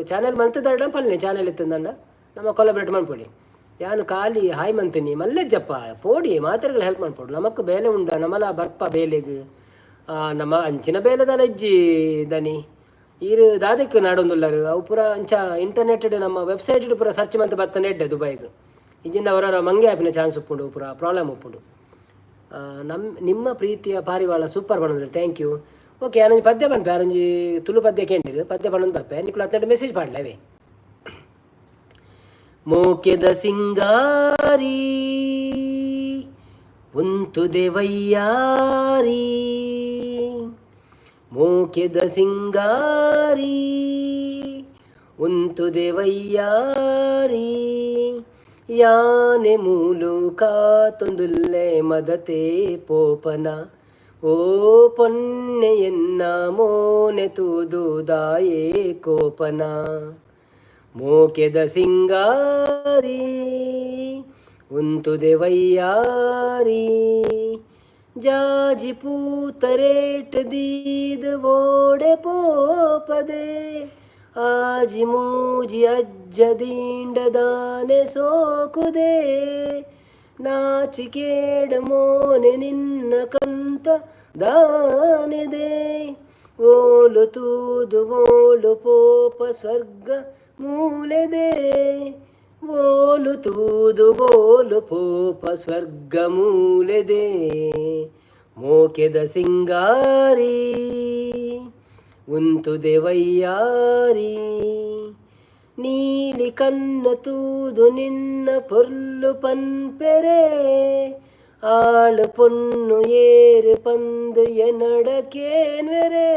Speaker 1: ಚಾನೆಲ್ ಮಲ್ತದಾಡ ಪಲ್ನೆ, ಚಾನೆಲ್ ಇತ್ತಂದಂಡ ನಮ್ಮ ಕೊಲಬರೇಟ್ ಮನ್ಪೊಲಿ. ಯಾನು ಖಾಲಿ ಹಾಯ್ ಮಂತೀನಿ ಮಲ್ಲೆಜ್ಜಪ್ಪ ಪೋಡಿ. ಮಾತೆರ್ಗಳ ಹೆಲ್ಪ್ ಮನ್ಪೊಡು. ನಮಕ್ ಬೇಲೆ ಉಂಡ, ನಮಲ ಬರ್ಪ ಬೇಲೆಗ್. ನಮ್ಮ ಅಂಚಿನ ಬೇಲೆದಲ ಇಜ್ಜಿ ದನಿ. ಈರು ದಾದಕ್ಕೆ ನಾಡೊಂದುಲ್ಲರು? ಅವು ಪೂರ ಅಂಚ ಇಂಟರ್ನೆಟ್ ನಮ್ಮ ವೆಬ್ಸೈಟ್ ಪೂರ ಸರ್ಚ್ ಮಂತ್ ಬತ್ತನೆ ಎಡ್ಡೆ ದುಬೈಗ್. ಇಜ್ಜಿಂಡ ಅವರ ಮಂಗೆ ಆಪಿನ ಚಾನ್ಸ್ ಉಪ್ಪುಂಡು, ಪೂರ ಪ್ರಾಬ್ಲಮ್ ಉಪ್ಪುಂಡು. ನಿಮ್ಮ ಪ್ರೀತಿಯ ಪಾರಿವಾಳ ಸೂಪರ್ ಪನೊಂದುಲ್ಲೆರ್. Thank you. Okay, ಯಾನೊಂಜಿ ಪದ್ಯ ಪನ್ಪೆ. ಆರೊಂಜಿ ತುಳು ಪದ್ಯ ಕೇಂಡಿರು, ಪದ್ಯ ಪನೊಂದು ಬರ್ಪೆ. ನಿಕುಲು ಹತ್ತೆಂಟು ಮೆಸೇಜ್ ಪಾಡ್ಲೆ. ಮೋಕೆದ ಸಿಂಗಾರಿ ಉಂತುದೆ ವೈಯಾರಿ, ಮೋಕೆದ ಸಿಂಗಾರಿ ಉಂತುದೆ ವೈಯಾರಿ, ಯಾನೆ ಮೂಲು ಕಾತೊಂದುಲ್ಲೆ ಮದತೆ ಪೋಪನ, ಓ ಪೊನ್ನೆಯನ್ನ ಮೋನೆ ತೂದು ದಾಯೆ ಕೋಪನ. ಮೋಕೆದ ಸಿಂಗಾರಿ ಉಂತುದೆ ವೈಯಾರಿ, ಜಾಜಿ ಪೂತರೇಟ್ ದೀದ್ ಓಡೆ ಪೋಪದೆ, ಆಜಿ ಮೂಜಿ ಅಜ್ಜ ದಿಂಡದಾನೆ ಸೋಕುದೆ, ನಾಚಿಕೇಡ ಮೋನೆ ನಿನ್ನ ಕಂತ ದಾನೆದೆ, ಓಲು ತೂದು ಓಲು ಪೋಪ ಸ್ವರ್ಗ ಮೂಲೆದೆ, ಓಲು ತೂದು ಓಲು ಪೋಪ ಸ್ವರ್ಗ ಮೂಲೆದೆ, ಮೋಕೆದ ಸಿಂಗಾರಿ ಉಂತುದೆ ವೈಯಾರಿ, ನೀಲಿ ಕನ್ನ ತೂದು ನಿನ್ನ ಪೊರ್ಲು ಪನ್ಪೆರೆ, ಆಳು ಪೊಣ್ಣು ಏರು ಪಂದು ಎನಡಕೇನ್ವೆರೆ,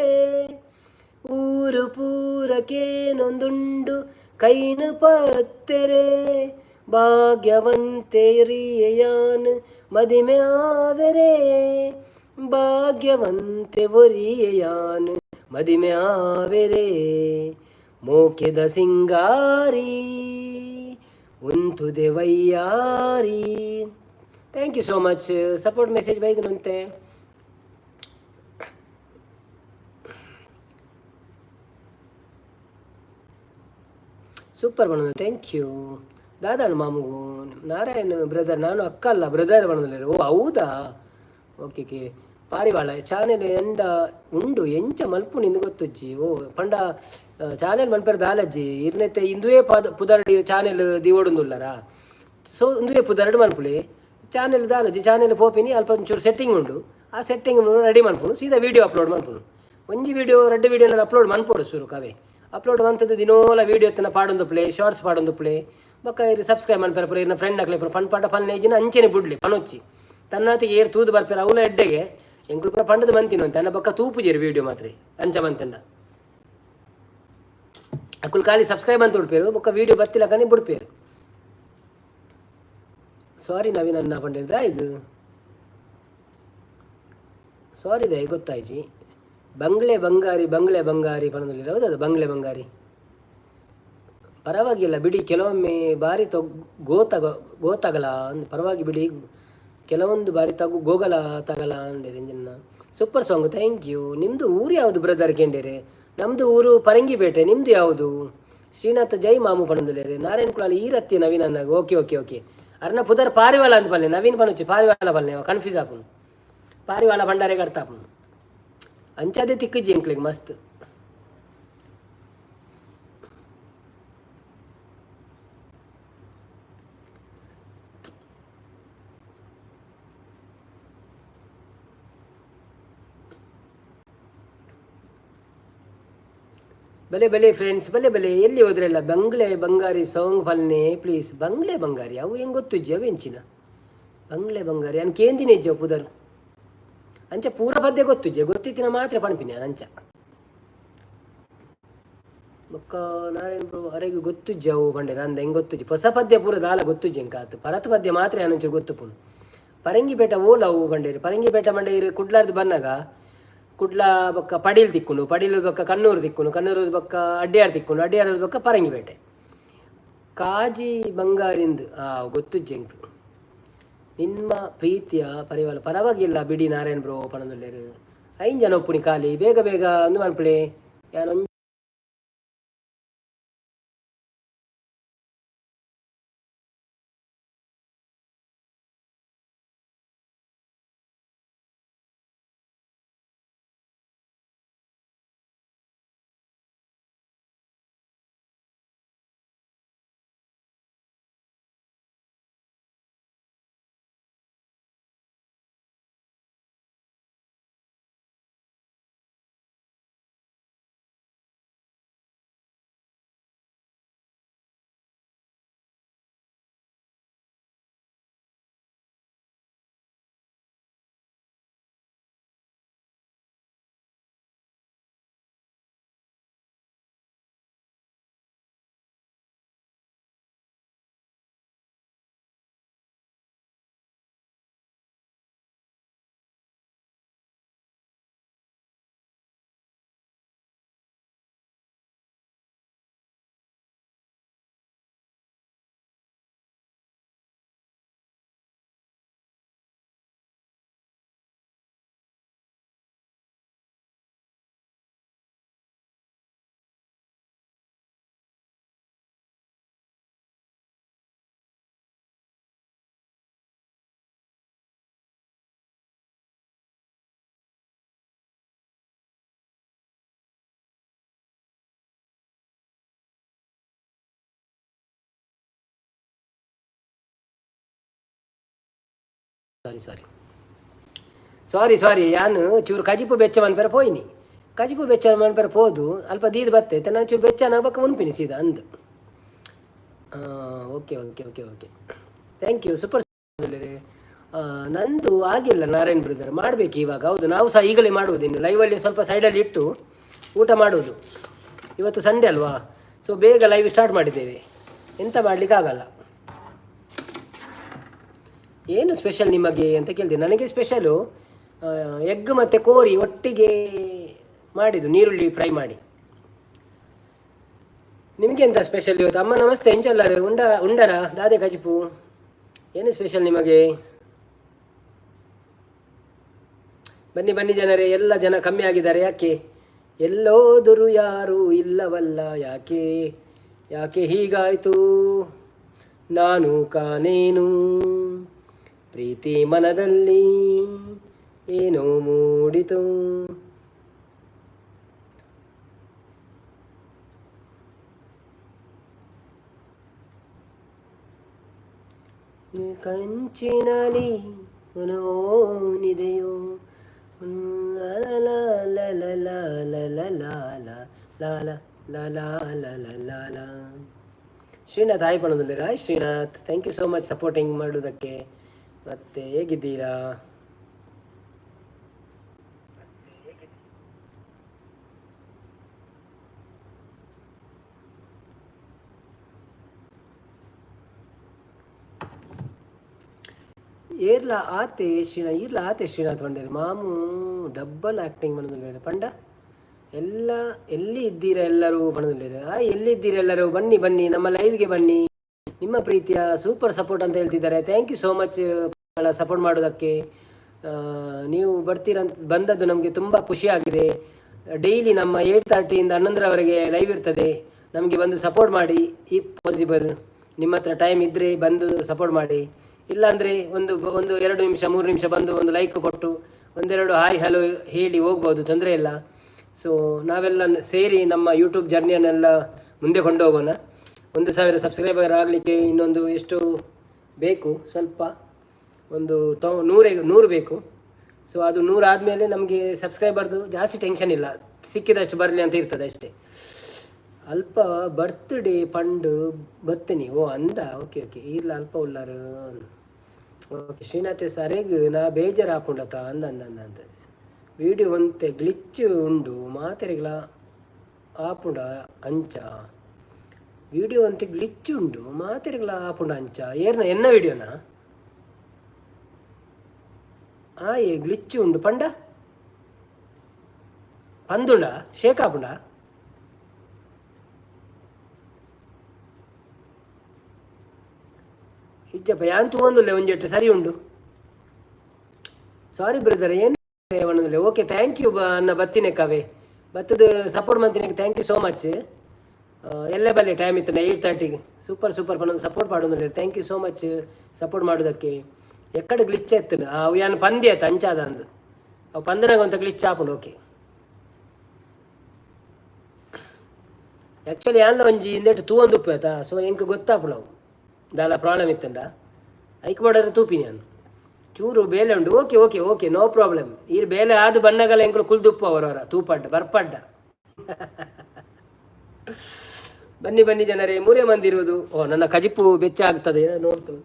Speaker 1: ಊರು ಪೂರಕೇನೊಂದುಂಡು ಕೈನು ಪತ್ತೆರೆ, ಭಾಗ್ಯವಂತೆ ರಿಯಯಾನ್ ಮದಿಮೆ ಆವೆರೆ, ಭಾಗ್ಯವಂತೆ ಒರಿಯಯಾನ್ ಮದಿಮೆ ಆವೆರೆ, ಮೋಕೆದ ಸಿಂಗಾರಿ ಉಂತುದೆ ವೈಯಾರಿ. Thank you so much. Support message ಬೈದನಂತೆ. Super ಬಣ್ಣದ. Thank you. ದಾದಾನು ಮಾಮುಗು ನಾರಾಯಣ್ ಬ್ರದರ್. ನಾನು ಅಕ್ಕ ಅಲ್ಲ, ಬ್ರದರ್ ಬಣ್ಣದಲ್ಲಿ. ಓ ಹೌದಾ? Okay K. ಪಾರಿವಾಳ ಚಾನೆಲ್ ಎಂಡ ಉಂಡು, ಎಂಚ ಮಲ್ಪುನಿ ಇಂದು ಗೊತ್ತುಜ್ಜಿ. ಓ ಪಂಡ ಚಾನೆಲ್ ಮನ್ಪೆರ್ ದಾಲಜ್ಜಿ. ಇರ್ನೆತ್ತೆ ಇಂದುವೇ ಪದ ಪುದರ್ಡ್ ಚಾನೆಲ್ ದಿವೊಡುಂದುಲ್ಲರ. ಸೊ ಇಂದುವೇ ಪುದರ್ಡ್ ಮನ್ಪುಲಿ. ಚಾನೆಲ್ ದಾಲಜ್ಜಿ. ಚಾನೆಲ್ ಪೋಪಿನಿ, ಅಲ್ಪ ಒಂಚೂರು ಸೆಟ್ಟಿಂಗ್ ಉಂಡು. ಆ ಸೆಟ್ಟಿಂಗ್ ರೆಡಿ ಮನ್ಪುನು, ಸೀದಾ ವೀಡಿಯೋ ಅಪ್ಲೋಡ್ ಮನ್ಪುನು. ಒಂಜಿ ವೀಡಿಯೋ ರಡ್ಡು ವೀಡಿಯೋನಲ್ಲಿ ಅಪ್ಲೋಡ್ ಮನ್ಪೊಡು ಸುರು ಕವೆ. ಅಪ್ಲೋಡ್ ಮಂತದ್ದು ದಿನೋಲ ವೀಡಿಯೋ ಎತ್ತನ ಪಾಡೊಂದು ಪ್ಲೇ, ಶಾರ್ಟ್ಸ್ ಪಾಡೊಂದು ಪ್ಲೇ. ಬೊಕ್ಕ ಇರು ಸಬ್ಸ್ಕ್ರೈಬ್ ಮನ್ಪೆರ ಪೂರ ಇರ್ನ ಫ್ರೆಂಡ್ ಅಕ್ಲೆ ಪೂರ ಪಣ್ ಪಾಡ ಪನ್ನೆ ಅಂಚೆನೆ ಬುಡ್ಲಿ ಪನೊಚ್ಚಿ. ತನ್ನಾತಿಗೆ ಏರ್ ತೂದು ಬರ್ಪೆರ ಅವಲ ಎಡ್ಡೆಗೆ ಎಂಕುಲು ಪೂರ ಪಂಡದು ಮಂತಿನ ತನ್ನ ಬೊಕ್ಕ ತೂಪುಜೆರ್ ವೀಡಿಯೋ ಮಾತ್ರ ಅಂಚ ಮಂತಂಡ. ಅಕುಲು ಖಾಲಿ ಸಬ್ಸ್ಕ್ರೈಬ್ ಅಂತ ಉಡ್ಪೇರು, ಬೊಕ್ಕ ವೀಡಿಯೋ ಬತ್ತಿಲ್ಲ ಕಣಿ ಬುಡ್ಪೇರು. ಸಾರಿ ನವೀನ್ ಅನ್ನ ಪಂಡಿರ್ದ ಇದು ಸಾರಿ ದೆ ಗೊತ್ತಾಯ್ಚಿ. ಬಂಗ್ಲೆ ಬಂಗಾರಿ ಬಂಗ್ಲೆ ಬಂಗಾರಿ ಪಣದಲ್ಲಿ ಹೌದದು ಬಂಗ್ಲೆ ಬಂಗಾರಿ. ಪರವಾಗಿಲ್ಲ ಬಿಡಿ, ಕೆಲವೊಮ್ಮೆ ಬಾರಿ ತೊಗ್ ಗೋತಗ ಗೋತಗಲ ಪರವಾಗಿ ಬಿಡಿ, ಕೆಲವೊಂದು ಬಾರಿ ತಗು ಗೋಗಲ ತಗಲ ಅಂಡೇರಿ. Super song, thank you. ನಿಮ್ಮದು ಊರು ಯಾವುದು ಬ್ರದರ್ ಕೇಂಡೇರೆ? ನಮ್ಮದು ಊರು ಪರಂಗಿಪೇಟೆ, ನಿಮ್ಮದು ಯಾವುದು? ಶ್ರೀನಾಥ ಜೈ ಮಾಮು ಪಣಂದುಲೇರೆ. ನಾರಾಯಣ ಕುಲಾಲ್ ಈ ರತ್ತಿ ನವೀನ್ ಅನ್ನಾಗ. Okay okay okay. ಅರ್ನ ಪುದರ್ ಪಾರಿವಾಳ ಅಂತ ಪಲ್ಲೆ, ನವೀನ್ ಪಣುಚಿ ಪಾರಿವಾಳ ಪಲ್ಲೆ, ಕನ್ಫ್ಯೂಸ್ ಆಪುನು. ಪಾರಿವಾಳ ಭಂಡಾರೆ ಕಡ್ತಾಪುನು ಅಂಚಾದೆ ತಿಕ್ಕುಜಿ ಎಂಕ್ಲೆಗ್ ಮಸ್ತ್. ಬಲೆ ಬಲೆ ಫ್ರೆಂಡ್ಸ್, ಬಲೆ ಬಲೆ. ಎಲ್ಲಿ ಹೋದ್ರೆಲ್ಲ ಬಂಗ್ಲೆ ಬಂಗಾರಿ ಸಾಂಗ್ ಪಲ್ನೆ ಪ್ಲೀಸ್. ಬಂಗ್ಲೆ ಬಂಗಾರಿ ಅವು ಹೆಂಗೆ ಗೊತ್ತುಜ್ಜಿ ಅವು ಎಂಚಿನ ಬಂಗ್ಲೆ ಬಂಗಾರಿ ಅನ್ ಕೇಂದಿನ ಇಜ್ಜ ಪುದರ್ ಅಂಚ ಪೂರ ಪದ್ಯ ಗೊತ್ತುಜ್ಜೆ, ಗೊತ್ತಿತ್ತಿನ ಮಾತ್ರ ಪಣ್ಪಿನಿ ಅಂಚ. ಬೊಕ್ಕ ನಾರಾಯಣ ಪ್ರಭು ಅರೆಗೆ ಗೊತ್ತುಜ್ಜಿ ಅವು ಪಂಡೆ ಅಂದ ಹೆಂಗೆ ಗೊತ್ತುಜ್ಜಿ. ಹೊಸ ಪದ್ಯ ಪೂರ ದಾಲ ಗೊತ್ತುಜ್ಜಿ ಎಂಕಾತು, ಪರತ್ ಪದ್ಯ ಮಾತ್ರ ಅನಂಚೂರು ಗೊತ್ತುಪುನು. ಪರಂಗಿಪೇಟ ಓಲ ಅವು ಪಂಡೇರಿ. ಪರಂಗಿಪೇಟ ಮಂಡೇರಿ ಕುಡ್ಲಾರ್ದು ಬನ್ನಗ ಕುಡ್ಲ ಬೊಕ್ಕ ಪಡೀಲ್ ತಿಕ್ಕುನು, ಪಡೀಲ್ ಬೊಕ್ಕ ಕಣ್ಣೂರು ತಿಕ್ಕುನು, ಕಣ್ಣೂರು ಬೊಕ್ಕ ಅಡ್ಯಾರ್ ತಿಕ್ಕುನು, ಅಡ್ಯಾರ್ ಬೊಕ್ಕ ಪರಂಗಿಪೇಟೆ. ಕಾಜಿ ಬಂಗಾರಿಂದ್ ಆ ಗೊತ್ತುಜ್ಜಿ ಎಂಕ್. ನಿಮ್ಮ ಪ್ರೀತಿಯ ಪರಿವಾರ ಪರವಾಗಿಲ್ಲ ಬಿಡಿ ನಾರಾಯಣ ಬ್ರೋ ಪಣದೊಲ್ಲೇರು. ಐನ್ ಜನ ಉಪ್ಪುನಿ ಖಾಲಿ, ಬೇಗ ಬೇಗ ಅಂದು ಮನ್ಪುಲೆ ಯಾನ್. ಸಾರಿ ಸಾರಿ ಸಾರಿ ಸಾರಿ ಯಾನ್ ಚೂರು ಕಜಿಪು ಬೆಚ್ಚ ಮನ್ಪೆರ ಪೋಯಿನಿ. ಕಜಿಪು ಬೆಚ್ಚ ಮನ್ಪೆರ ಪೋದು ಅಲ್ಪ ದೀದ್ ಬತ್ತೆ ನಾನು ಚೂರು ಬೆಚ್ಚ ಬಕ್ಕ ಉನ್ಪಿನಿ ಸೀದಾ ಅಂದ್. Okay okay okay okay, thank you. Super. ನಂದು ಆಗಿಲ್ಲ ನಾರಾಯಣ್ ಬ್ರದರ್, ಮಾಡಬೇಕು ಇವಾಗ. ಹೌದು, ನಾವು ಸಹ ಈಗಲೇ ಮಾಡುವುದು. ಇನ್ನು ಲೈವಲ್ಲಿ ಸ್ವಲ್ಪ ಸೈಡಲ್ಲಿ ಇಟ್ಟು ಊಟ ಮಾಡುವುದು. ಇವತ್ತು ಸಂಡೇ ಅಲ್ವಾ, ಸೊ ಬೇಗ ಲೈವ್ ಸ್ಟಾರ್ಟ್ ಮಾಡಿದ್ದೇವೆ, ಎಂತ ಮಾಡಲಿಕ್ಕಾಗಲ್ಲ. ಏನು ಸ್ಪೆಷಲ್ ನಿಮಗೆ ಅಂತ ಕೇಳಿದೆ. ನನಗೆ ಸ್ಪೆಷಲು ಎಗ್ ಮತ್ತು ಕೋರಿ ಒಟ್ಟಿಗೆ ಮಾಡಿದ್ದು, ನೀರುಳ್ಳಿ ಫ್ರೈ ಮಾಡಿ. ನಿಮಗೆ ಎಂತ ಸ್ಪೆಷಲ್ ಇವತ್ತು? ಅಮ್ಮ ನಮಸ್ತೆ, ಎಂಚೊಲ್ಲಾರು ಉಂಡ ಉಂಡರ ದಾದೆ ಕಜಿಪು? ಏನು ಸ್ಪೆಷಲ್ ನಿಮಗೆ? ಬನ್ನಿ ಬನ್ನಿ ಜನರೇ, ಎಲ್ಲ ಜನ ಕಮ್ಮಿ ಆಗಿದ್ದಾರೆ ಯಾಕೆ? ಎಲ್ಲೋದರು ಯಾರು ಇಲ್ಲವಲ್ಲ ಯಾಕೆ? ಯಾಕೆ ಹೀಗಾಯಿತು? ನಾನು ಕಾನೇನು ಪ್ರೀತಿ ಮನದಲ್ಲಿ ಏನೋ ಮೂಡಿತು. ಕಂಚಿನಲ್ಲಿ ಮನೋನಿದೆಯೋ ಲಾಲ. ಲಾ ಲಾ ಲಾ ಲಾ ಲಾ ಲಾ. ಶ್ರೀನಾಥ್ ಹಾಯ್ ಪಣೋದಿಲ್ಲ. Hi Srinath, thank you so much supporting ಮಾಡೋದಕ್ಕೆ. ಮತ್ತೆ ಹೇಗಿದ್ದೀರಾ? ಏರ್ಲ ಆತೆ ಶ್ರೀನಾ, ಈರ್ಲ ಆತೆ ಶ್ರೀನಾಥ್ ಪಂಡೇರು. ಮಾಮು ಡಬ್ಬಲ್ ಆ್ಯಕ್ಟಿಂಗ್ ಪಣೋದಿಲ್ಲ ಪಂಡ. ಎಲ್ಲ ಎಲ್ಲಿ ಇದ್ದೀರಾ ಎಲ್ಲರೂ ಪಣೋದಿಲ್ಲ. ಆ ಎಲ್ಲಿದ್ದೀರಾ ಎಲ್ಲರೂ? ಬನ್ನಿ ಬನ್ನಿ, ನಮ್ಮ ಲೈವ್ಗೆ ಬನ್ನಿ. ನಿಮ್ಮ ಪ್ರೀತಿಯ ಸೂಪರ್ ಸಪೋರ್ಟ್ ಅಂತ ಹೇಳ್ತಿದ್ದಾರೆ. Thank you so much support ಮಾಡೋದಕ್ಕೆ. ನೀವು ಬರ್ತೀರಂತ ಬಂದದ್ದು ನಮಗೆ ತುಂಬ ಖುಷಿಯಾಗಿದೆ. ಡೈಲಿ ನಮ್ಮ 8:30ಯಿಂದ 11ರವರೆಗೆ ಲೈವ್ ಇರ್ತದೆ. ನಮಗೆ ಬಂದು ಸಪೋರ್ಟ್ ಮಾಡಿ. If possible ನಿಮ್ಮ ಹತ್ರ ಟೈಮ್ ಇದ್ದರೆ ಬಂದು ಸಪೋರ್ಟ್ ಮಾಡಿ. ಇಲ್ಲಾಂದರೆ ಒಂದು ಒಂದು 2 ನಿಮಿಷ, 3 ನಿಮಿಷ ಬಂದು ಒಂದು ಲೈಕ್ ಕೊಟ್ಟು ಒಂದೆರಡು ಹಾಯ್ ಹಲೋ ಹೇಳಿ ಹೋಗ್ಬೋದು, ತೊಂದರೆ ಇಲ್ಲ. ಸೊ ನಾವೆಲ್ಲ ಸೇರಿ ನಮ್ಮ ಯೂಟ್ಯೂಬ್ ಜರ್ನಿಯನ್ನೆಲ್ಲ ಮುಂದೆ ಕೊಂಡೋಗೋಣ. 1000 ಸಬ್ಸ್ಕ್ರೈಬರ್ ಆಗಲಿಕ್ಕೆ ಇನ್ನೊಂದು ಎಷ್ಟು ಬೇಕು? ಸ್ವಲ್ಪ ಒಂದು ನೂರೇ 100 ಬೇಕು. ಸೊ ಅದು 100 ಆದಮೇಲೆ ನಮಗೆ ಸಬ್ಸ್ಕ್ರೈಬರ್ದು ಜಾಸ್ತಿ ಟೆನ್ಷನ್ ಇಲ್ಲ, ಸಿಕ್ಕಿದಷ್ಟು ಬರಲಿ ಅಂತ ಇರ್ತದೆ ಅಷ್ಟೇ. ಅಲ್ಪ ಬರ್ತ್ಡೇ ಪಂಡು ಬತ್ತೀನಿ. ಓ ಅಂದ, ಓಕೆ ಓಕೆ. ಇಲ್ಲ ಅಲ್ಪ ಉಲ್ಲಾರು. ಓಕೆ ಶ್ರೀನಾಥ್ ಸರೆಗ್ ನಾ ಬೇಜಾರು ಆಪುಂಡತ ಅಂದ ಅಂದ ಅಂದ ಅಂತ. ವೀಡಿಯೋ ಒಂತೆ ಗ್ಲಿಚ್ ಉಂಡು ಮಾತೆರೆಗ್ಲ ಆಪುಂಡ ಅಂಚ. ವೀಡಿಯೋ ಒಂತೆ ಗ್ಲಿಚ್ ಉಂಡು ಮಾತೆರೆಗ್ಲ ಆಪುಂಡ ಅಂಚ. ಏರ್ನ ಎನ್ನ ವೀಡಿಯೋನಾ? ಆ ಏ ಗ್ಲಿಚ್ ಉಂಡು ಪಂಡ ಪಂದುಂಡ ಶೇಕ್ ಆಪುಂಡ. ಇಜ್ಜಪ್ಪ, ಯಾನ್ ತೂವೊಂದುಲ್ಲೆ ಒಂಜೆಟ್ಟು ಸರಿ ಉಂಡು. ಸಾರಿ ಬ್ರದರ್, ಏನು ಪನೊಂದುಲ್ಲೆ. ಓಕೆ, thank you ಅನ್ನ ಬತ್ತಿನ ಕವೆ ಬತ್ತದ ಸಪೋರ್ಟ್ ಮಂತಿನಕ್ಕೆ thank you so much. ಎಲ್ಲೇ ಬಲ್ಲೆ ಟೈಮ್ ಇತ್ತು 8:30ಗೆ. ಸೂಪರ್ ಸೂಪರ್ ಪನ್ನೊಂದು ಸಪೋರ್ಟ್ ಮಾಡೋದಿಲ್ಲ. Thank you so much support ಮಾಡೋದಕ್ಕೆ. ಎಕ್ಕಡೆ ಗ್ಲಿಚ್ ಆಯ್ತು? ಅವು ಯಾನ್ ಪಂದ್ಯ ಆಯ್ತು ಅಂಚಾದ ಅಂದು. ಅವು ಪಂದನಾಗ ಒಂತ ಗ್ಲಿಚ್ ಆಪುಂಡು. ಓಕೆ, ಆ್ಯಕ್ಚುಲಿ ಯಾನ್ಲ ಒಂಜಿ ಇಂದೆಟ್ ತೂವೊಂದು ಉಪ್ಪು ಆಯ್ತಾ. ಸೊ ಎಂಕ್ ಗೊತ್ತಾಪುಂಡು ಅವು ದಾಲ ಪ್ರಾಬ್ಲಮ್ ಇತ್ತಂಡ. ಐಕ್ ಮಾಡೋದ್ರೆ ತೂಪಿನಿ ಯಾನ್. ಚೂರು ಬೇಲೆ ಉಂಡು. Okay okay okay, no problem. ಈರ್ ಬೇಲೆ ಆದು ಬಣ್ಣಗಲ ಎಂಕುಲು ಕುಲ್ದುಪ್ಪು ಅವರವರ ತೂಪಡ್ಡ ಬರ್ಪಡ್ಡ. ಬನ್ನಿ ಬನ್ನಿ ಜನರೇ, ಮೂರೇ ಮಂದಿ ಇರುವುದು. ಓ, ನನ್ನ ಕಜಿಪು ಬೆಚ್ಚ ಆಗ್ತದೆ ನೋಡ್ತು.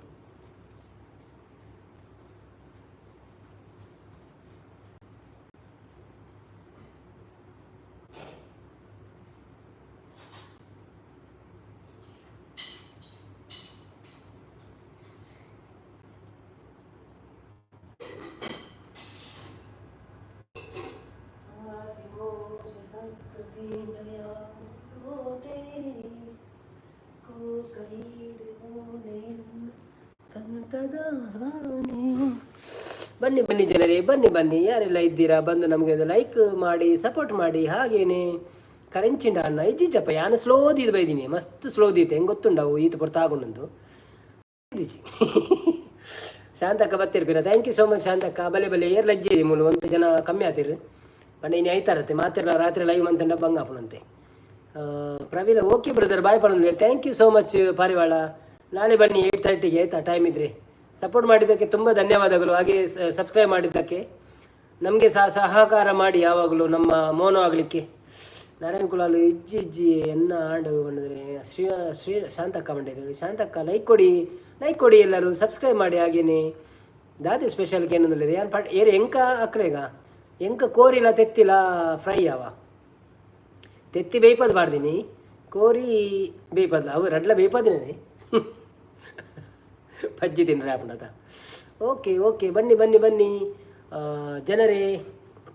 Speaker 1: ಬನ್ನಿ ಬನ್ನಿ ಜನರೇ, ಬನ್ನಿ ಬನ್ನಿ. ಯಾರೆಲ್ಲ ಇದ್ದೀರಾ ಬಂದು ನಮಗೆ ಒಂದು ಲೈಕ್ ಮಾಡಿ ಸಪೋರ್ಟ್ ಮಾಡಿ. ಹಾಗೇನೆ ಕರೆಂಚಿಂಡ ಅನ್ನ ಇಜ್ಜಿಜ್ಜಪ್ಪ, ಯಾನು ಸ್ಲೋ ದೀದ್ ಬೈದೀನಿ, ಮಸ್ತ್ ಸ್ಲೋ ದೀತೆ. ಹೆಂಗೆ ಗೊತ್ತುಂಡವು ಈತ ಪೊರ್ತಾಗುಂಡು. Shantakka ಬತ್ತಿರ್ಪಿರ. Thank you so much Shantakka. ಬಲೆ ಬಲೆ ಏರ್ ಲಜ್ಜೆ ಮೂಲು ಒಂದು ಜನ ಕಮ್ಮಿ ಆತಿರು ಪಂಡ. ಇನ್ನು ಐತಾರತ್ತೆ ಮಾತಿರಲ್ಲ ರಾತ್ರಿ ಲೈವ್ ಅಂತಂಡ ಬಂಗ ಆಪುನಂತೆ. ಪ್ರವೀಣ ಓಕೆ ಬ್ರದರ್ ಬಾಯ್ ಪಡೋದು. Thank you so much ಪಾರಿವಾಳ. ನಾಳೆ ಬನ್ನಿ 8:30ಗೆ ಆಯಿತಾ, ಟೈಮ್ ಇದ್ದರೆ. ಸಪೋರ್ಟ್ ಮಾಡಿದ್ದಕ್ಕೆ ತುಂಬ ಧನ್ಯವಾದಗಳು. ಹಾಗೆ ಸಬ್ಸ್ಕ್ರೈಬ್ ಮಾಡಿದ್ದಕ್ಕೆ ನಮಗೆ ಸಹ ಸಹಕಾರ ಮಾಡಿ ಯಾವಾಗಲೂ ನಮ್ಮ ಮೋನೋ ಆಗಲಿಕ್ಕೆ. ನಾರಾಯಣ ಕುಲಾಲು ಇಜ್ಜಿ ಇಜ್ಜಿ ಎನ್ನ ಆಂಡು ಬಂದರೆ ಶ್ರೀ ಶ್ರೀ ಶಾಂತಕ್ಕ ಬಂಡೇರು. ಶಾಂತಕ್ಕ ಲೈಕ್ ಕೊಡಿ, ಲೈಕ್ ಕೊಡಿ ಎಲ್ಲರೂ, ಸಬ್ಸ್ಕ್ರೈಬ್ ಮಾಡಿ. ಹಾಗೇನೆ ದಾದಿ ಸ್ಪೆಷಲ್ಗೆ ಏನಂದ್ರೆ ಏನು ಪಟ್ ಏರು ಎಂಕ ಅಕ್ರೇಗ ಎಂಕ ಕೋರಿಲ್ಲ ತೆತ್ತಿಲ್ಲ ಫ್ರೈ ಅವ ತೆತ್ತಿ ಬೇಯ್ಪದ್ ಬಾರ್ದಿನಿ, ಕೋರಿ ಬೇಯ್ಪದ್ಲ ಅವು ರಡ್ಲ ಬೇಯ್ಪದಿನಿ ಬಜ್ಜಿ ತಿನ್ರೆ ಆಪುಂಡತ. ಓಕೆ ಓಕೆ, ಬನ್ನಿ ಬನ್ನಿ ಬನ್ನಿ ಜನರೇ.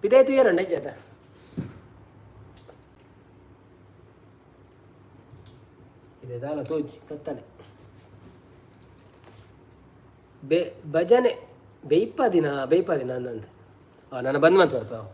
Speaker 1: ಪಿದಾಯ್ತು ಏರಂಡ ಇಜ್ಜಾತ ಇದೆ ದಾಲ ತೋಜಿ ಕತ್ತಲೆ ಬೆ ಭಜನೆ ಬೇಯ್ಪ ದಿನ ಬೇಯ್ಪ ದಿನ ಅಂದಂದು. ನಾನು ಬಂದ್ ಮಾತು ಬರ್ತಾವ.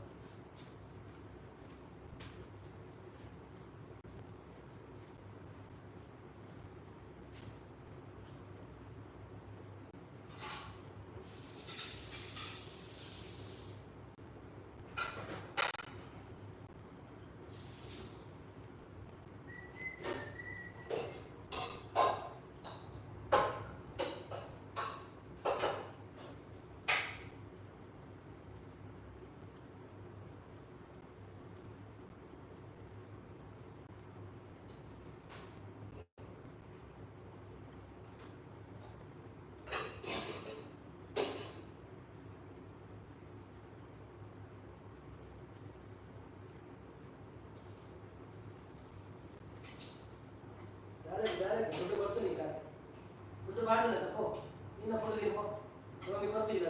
Speaker 1: ಫುಡ್ ಕೊಡ್ತು ನೀ ಫುಡ್ ಮಾಡಿಲ್ಲ ಪೋ ನಿನ್ನ ಫುಡ್ ತಿನ್ಕೋ ರೋಮಿ ಕೊರ್ಪಿಲ್ಲ.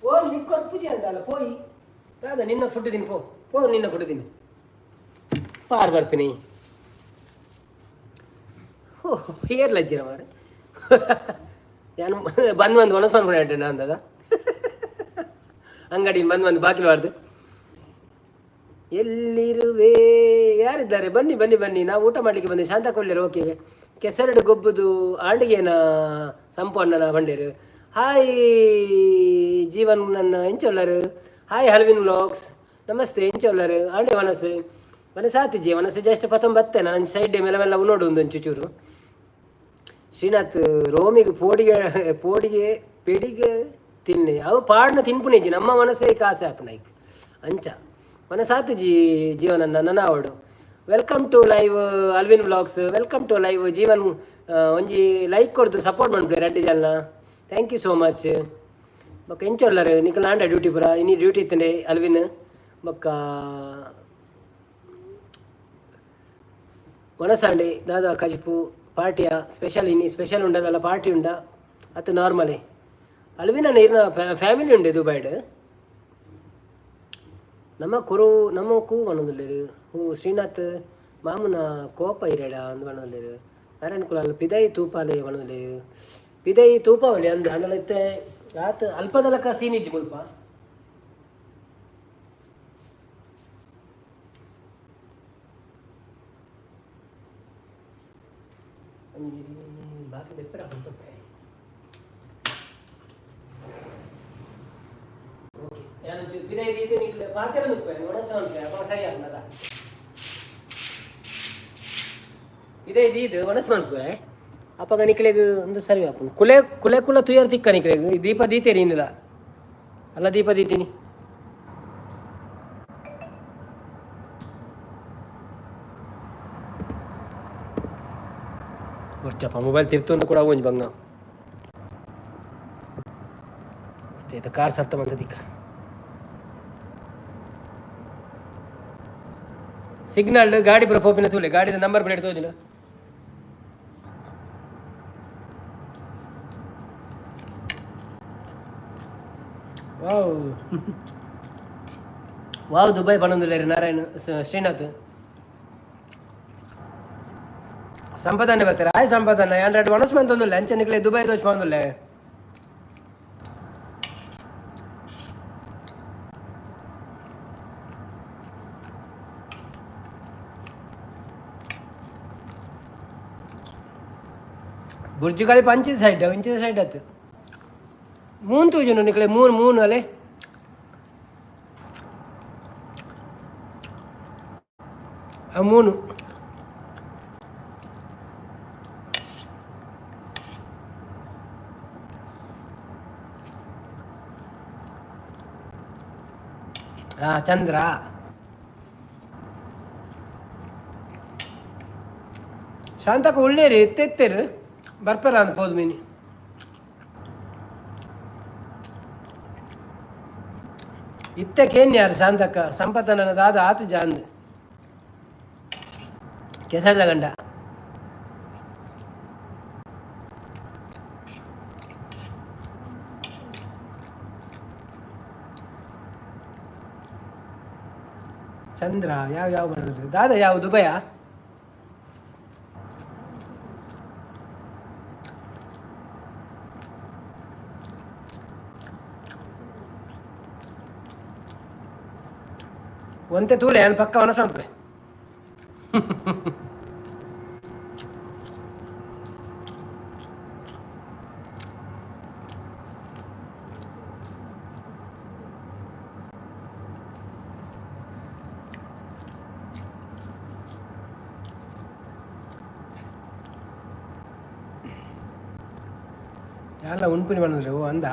Speaker 1: ಪೋ, ನಿಕ್ಕೊರ್ ಪೂಜೆ ಅಂತಲ್ಲ ಪೋಯಿ ದಾದ ನಿನ್ನ ಫುಡ್ ತಿನ್, ಪೋ ಪೋ, ನಿನ್ನ ಫುಡ್ ತಿನ್ನು. ಪಾರ್ ಬರ್ಪಿನಿ. ಓ ಏರ್ ಲಜ್ಜಿರ ಮಾರೆ. ಯಾನು ಬಂದು ಬಂದು ಒಣಸು ಅನ್ಕೊಂಡೆ ಅಂದದ ಅಂಗಡಿ ಬಂದು ಬಂದು ಬಾಗಿಲು ಬಾರ್ದು. ಎಲ್ಲಿರುವೆ? ಯಾರಿದ್ದಾರೆ? ಬನ್ನಿ ಬನ್ನಿ ಬನ್ನಿ, ನಾವು ಊಟ ಮಾಡಲಿಕ್ಕೆ ಬಂದೆ. ಶಾಂತ ಕೊಳ್ಳೇರು. ಓಕೆ, ಕೆಸರಡು ಗೊಬ್ಬುದು ಆಂಡಿಗೇನ ಸಂಪಣ್ಣನ ಬಂಡೇರು. ಹಾಯ್ ಜೀವನ್ ನನ್ನ ಎಂಚೊಲ್ಲರು. ಹಾಯ್ ಹಲ್ವಿನ್ ವ್ಲಾಗ್ಸ್, ನಮಸ್ತೆ. ಎಂಚೊಲ್ಲರು? ಆಂಡೆ ವನಸು ವನಸು ಆತಿಜಿ. ವನಸು ಜಸ್ಟ್ ಪತ್ತೊಂಬತ್ತೆ. ನಾನು ಸೈಡ್ ಮೇಲೆ ಮೆಲ್ಲ ನೋಡು ಒಂದು ಚುಚೂರು. ಶ್ರೀನಾಥ್ ರೋಮಿಗೆ ಪೋಡಿಗೆ ಪೋಡಿಗೆ ಪೆಡಿಗೆ ತಿನ್ನೆ ಅವು ಪಾಡ್ನ ತಿನ್ಪುನೇಜಿ. ನಮ್ಮ ಮನಸ್ಸೇ ಕಾಸೆ ಆಪುನೈಕ್ ಅಂಚ ಮನಸಾತಿಜಿ ಜೀವನ ನನ್ನ ಆವಡು. Welcome to live Alvin vlogs, welcome to live Jeevan. ಒಂಜಿ ಲೈಕ್ ಕೊಡ್ದು ಸಪೋರ್ಟ್ ಮನ್ಪುಲೆ ರಡ್ಡ್ ಜನ. Thank you so much. ಬೊಕ್ಕ ಎಂಚೊಲ್ಲರು ನಿಕಲ್? ಆಂಡ ಡ್ಯೂಟಿ ಪುರ ಇನಿ ಡ್ಯೂಟಿ ಇತ್ತಂಡೆ ಅಲ್ವಿನ್. ಬೊಕ್ಕ ವನಸಾಂಡೆ ದಾದಾ ಕಜಿಪು ಪಾರ್ಟಿಯ ಸ್ಪೆಷಲ್? ಇನಿ ಸ್ಪೆಷಲ್ ಉಂಡದಲ್ಲ, ಪಾರ್ಟಿ ಉಂಡ ಅತ್ತು ನಾರ್ಮಲಿ? ಅಲ್ವಿನ ನೀರಿನ ಫ್ಯಾಮಿಲಿ ಉಂಡೆ ದುಬೈಡ್. ನಮ್ಮ ಕುರು ನಮ್ಮ ಕೂ ಪನೊಂದುಲ್ಲೆರ್. ಹೂ ಶ್ರೀನಾಥ್ ಮಾಮುನ ಕೋಪ ಇರೆಡ ಅಂದ್ ಪನೊಂದುಲ್ಲೆರ್. ನಾರಾಯಣ ಕುಲಾಲ್ ಪಿದಯಿ ತೂಪಾಲೆ ಪನೊಂದುಲ್ಲೆರ್. ಪಿದಯಿ ತೂಪಾವಳಿ ಅಂದ್ ಅಂಡಲ ಇತ್ತೆ ಆತ್ ಅಲ್ಪದಲಕ ಸೀನ್ ಇಜ್ಜಿ ಮುಲ್ಪ. ಬಾಕಿ ದೆಪ್ಪರ ಓಕೆ. ಯಾನ್ ಒಂಚೂರು ಪಿದಯಿ ದೀದ್ ನಿಕ್ಲೆ ಪಾತೆರೊಂದುಪ್ಪೆ, ಒಣಸ್ ಮನ್ಪೆ, ಅಪಗ ಸರಿ ಆಪುಂಡದ. ಪಿದಯಿ ದೀದ್ ಒಣಸ್ ಮನ್ಪುವೆ, ಅಪಗ ನಿಕ್ಲೆಗ್ ಒಂದು ಸರಿ ಆಪುಂಡು. ಕುಲೆ ಕುಲೆ ಕುಲ ತುಯರ್ ತಿಕ್ಕ ನಿಕ್ಲೆಗ್. ಈ ದೀಪ ದೀತೇರಿ ಇಂದಿಲ್ಲ ಅಲ್ಲ, ದೀಪ ದೀತೀನಿ. ಬೊರ್ಚಪ್ಪ, ಮೊಬೈಲ್ ತಿರ್ತುಂಡ ಕೂಡ ಒಂಜಿ ಬಂಗ ಚೈತ ಕಾರ್ ಸರ್ತ ಮಂತ ದಿಕ್ಕ. ಸಿಗ್ನಲ್ ಗಾಡಿ ಪೂರ ಪೋಪಿನ ತೂಲೆ. ಗಾಡಿದ ನಂಬರ್ ಪ್ಲೇಟ್ ತೋಜಿನ. ವಾವ್ ವಾವ್, ದುಬೈ ಪನೊಂದುಲ್ಲೆರ್ ನಾರಾಯಣ್ ಶ್ರೀನಾಥ್. ಸಂಪದನೆ ಬರ್ತಾರೆ. ಆಯ್ ಸಂಪದನ ಯಾನ್ ರಡ್ಡ್ ವನಸ್ ಮಂತೊಂದುಲ್ಲೆ. ಅಂಚ ನಿಕ್ಲೆ ದುಬೈ ತೋಜ್ ಪಂದುಲ್ಲೆ. ಬುರ್ಜ್ ಖಲೀಫಾ ಅಂಚಿದ ಸೈಡ್, ಇಂಚಿದ ಸೈಡ್ ಆತು. ಮೂನ್ ತೂಜುಂಡು ನಿಕ್ಲೆ, ಮೂನ್ ಮೂನ್ ಅಲೆ. ಆ ಮೂನು. ಹಾ ಚಂದ್ರ ಶಾಂತಕ್ಕ ಉಳ್ಳೇರಿ ಎತ್ತೆತ್ತೇರು ಬರ್ಪೆರ ಅಂದ್ ಪೋದು ಮೀನಿ. ಇತ್ತೆ ಕೇನ್ಯಾರು ಶಾಂತಕ್ಕ ಸಂಪತ್ತನ ದಾದ ಆತು ಜಾಂದ್ ಕೆಸರ್ದ ಗಂಡ. ಚಂದ್ರ ಯಾವ ಯಾವ ಬರೋದು ದಾದ? ಯಾವ ದುಬೈಯಾ? ಒಂತೆ ತೂಲೆ, ಯಾನ್ ಪಕ್ಕ ಒಣಸಂಪೆ. ಯಾಲ ಉಣ್ಪಿನಿ ಬಂದ್ರೆ ಓ ಅಂದ.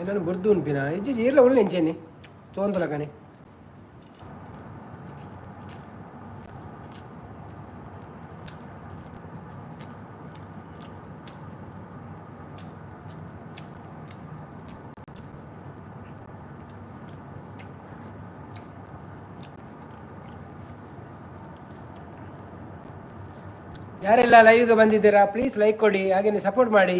Speaker 1: ಏನನ್ನು ಬುರ್ದು ಉಣ್ಪಿನ ಇಜ್ಜಿ ಈರ್ಲ ಉಳ್ಳೆ ಎಂಚೇನಿ ತೋಂತಲಕನೆ. ಯಾರೆಲ್ಲ ಲೈವ್ಗೆ ಬಂದಿದ್ದೀರಾ, ಪ್ಲೀಸ್ ಲೈಕ್ ಕೊಡಿ, ಹಾಗೆಯೇ ಸಪೋರ್ಟ್ ಮಾಡಿ.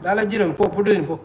Speaker 1: ಲಾಲಜ್ಜಿ ಪೋ ಪುಡ್ರಿ ಪೋ.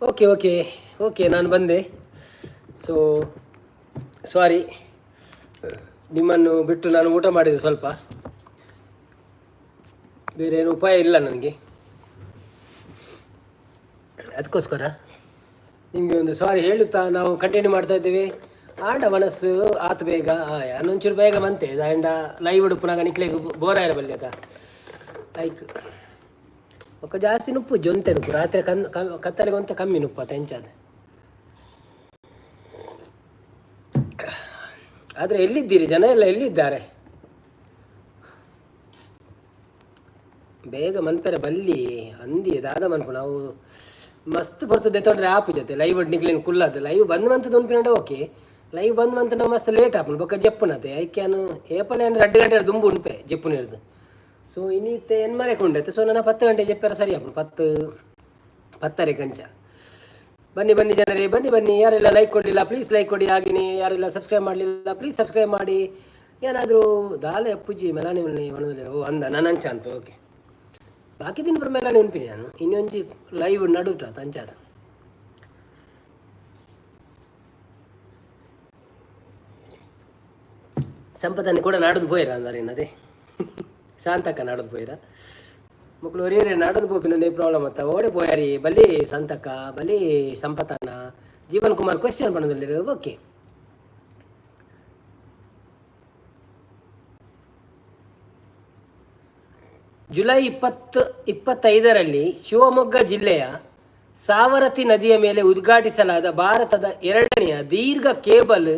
Speaker 1: ಓಕೆ ಓಕೆ ಓಕೆ, ನಾನು ಬಂದೆ. ಸೊ ಸಾರಿ, ನಿಮ್ಮನ್ನು ಬಿಟ್ಟು ನಾನು ಊಟ ಮಾಡಿದೆ ಸ್ವಲ್ಪ. ಬೇರೆ ಏನು ಉಪಾಯ ಇಲ್ಲ ನನಗೆ, ಅದಕ್ಕೋಸ್ಕರ ನಿಮಗೆ ಒಂದು ಸಾರಿ ಹೇಳುತ್ತಾ ನಾವು ಕಂಟಿನ್ಯೂ ಮಾಡ್ತಾ ಇದ್ದೀವಿ. ಆಂಡ ಮನಸ್ಸು ಆತು ಬೇಗ ಒಂಚೂರು ಬೇಗ ಬಂತೆ ಆಂಡ ಲೈವ್ ಉಡುಪುನಾಗ ನಿಕ್ಲೆಗ್ ಬೋರ್ ಆಯ್ರ ಬಲ್ಲಿ ಅದ. ಲೈಕ್ ಬೊಕ್ಕ ಜಾಸ್ತಿ ನುಪ್ಪು ಜೊಂತೆ ನುಪ್ಪು ರಾತ್ರಿ ಕನ್ ಕತ್ತಲೆಗೆ ಒಂತೆ ಕಮ್ಮಿ ನುಪ್ಪು ಅತ ಎಂಚಾದ. ಆದರೆ ಎಲ್ಲಿದ್ದೀರಿ ಜನ ಎಲ್ಲ, ಎಲ್ಲಿದ್ದಾರೆ? ಬೇಗ ಮನ್ಪೆರೆ ಬಲ್ಲಿ ಅಂದಿ ದಾದ ಮನ್ಪು ನಾವು ಮಸ್ತ್ ಬರ್ತದೆ ತೊಂದರೆ ಆಪು ಜೊತೆ ಲೈವ್ ನಿಕ್ಲೇನು ಕುಲ್ಲದು. ಲೈವ್ ಬಂದ್ ಮಂತದ ಉಂಪಿನಂಡ ಓಕೆ, ಲೈವ್ ಬಂದ್ ಮಂತ ನಾವು ಮಸ್ತ್ ಲೇಟ್ ಆಪುಂಡು. ಬೊಕ್ಕ ಜಪ್ಪುನತೆ ಐಕ್ಯಾನು ಏಪಲೆ ಅಂದ್ರೆ 2 ಗಂಟೆ ದುಂಬು ಉಂಪೆ ಜಪ್ಪುನ ಹಿಡ್ದು. ಸೊ ಇನ್ನಿತ್ತೆ ಎನ್ಮರೆ ಕೊಂಡೈತೆ. ಸೊ ನನ್ನ 10 ಗಂಟೆ ಜಪ್ಪೆರ ಸರಿ ಆಪುಂಡು, 10, 10:30 ಗಂಚ. ಬನ್ನಿ ಬನ್ನಿ ಜನರೇ, ಬನ್ನಿ ಬನ್ನಿ. ಯಾರೆಲ್ಲ ಲೈಕ್ ಕೊಡಲಿಲ್ಲ, ಪ್ಲೀಸ್ ಲೈಕ್ ಕೊಡಿ. ಹಾಗೆಯೇ ಯಾರೆಲ್ಲ ಸಬ್ಸ್ಕ್ರೈಬ್ ಮಾಡಲಿಲ್ಲ, ಪ್ಲೀಸ್ ಸಬ್ಸ್ಕ್ರೈಬ್ ಮಾಡಿ. ಏನಾದರೂ ದಾಲೆ ಅಪ್ಪುಜಿ ಮೆಲಾನಿ ಉಣ್ಣಿ ಒಣದಲ್ಲ. ಓ ಅಂದ ನಾನು ಅಂಚ ಅಂತ. ಓಕೆ, ಬಾಕಿ ದಿನ ಪುರ ಮೆಲಾನಿ ಉನ್ಪಿನಿ ನಾನು. ಇನ್ನೊಂಜಿ ಲೈವ್ ನಡುಟ ಅಂಚಾದ. ಸಂಪದನೆ ಕೂಡ ನಾಡೋದು ಪೋಯಿರ ಅಂದಾರೆ ಶಾಂತಕ್ಕ ನಾಡೋದು ಪೋಯಿರ ಮಕ್ಕಳು ಒರಿಯರೆ ನಾಡೋದು ಪೋಪಿನ ಪ್ರಾಬ್ಲಮ್ ಅತ್ತ ಓಡೆ ಪೋಯಾರಿ. ಬಲಿ ಸಂತಕ್ಕ, ಬಲಿ ಸಂಪತನ. ಜೀವನ್ ಕುಮಾರ್ ಕ್ವಶನ್ ಪಣ್ಣದಲ್ಲಿ. ಓಕೆ, ಜುಲೈ 2025ರಲ್ಲಿ ಶಿವಮೊಗ್ಗ ಜಿಲ್ಲೆಯ ಸಾವರತಿ ನದಿಯ ಮೇಲೆ ಉದ್ಘಾಟಿಸಲಾದ ಭಾರತದ ಎರಡನೆಯ ದೀರ್ಘ ಕೇಬಲ್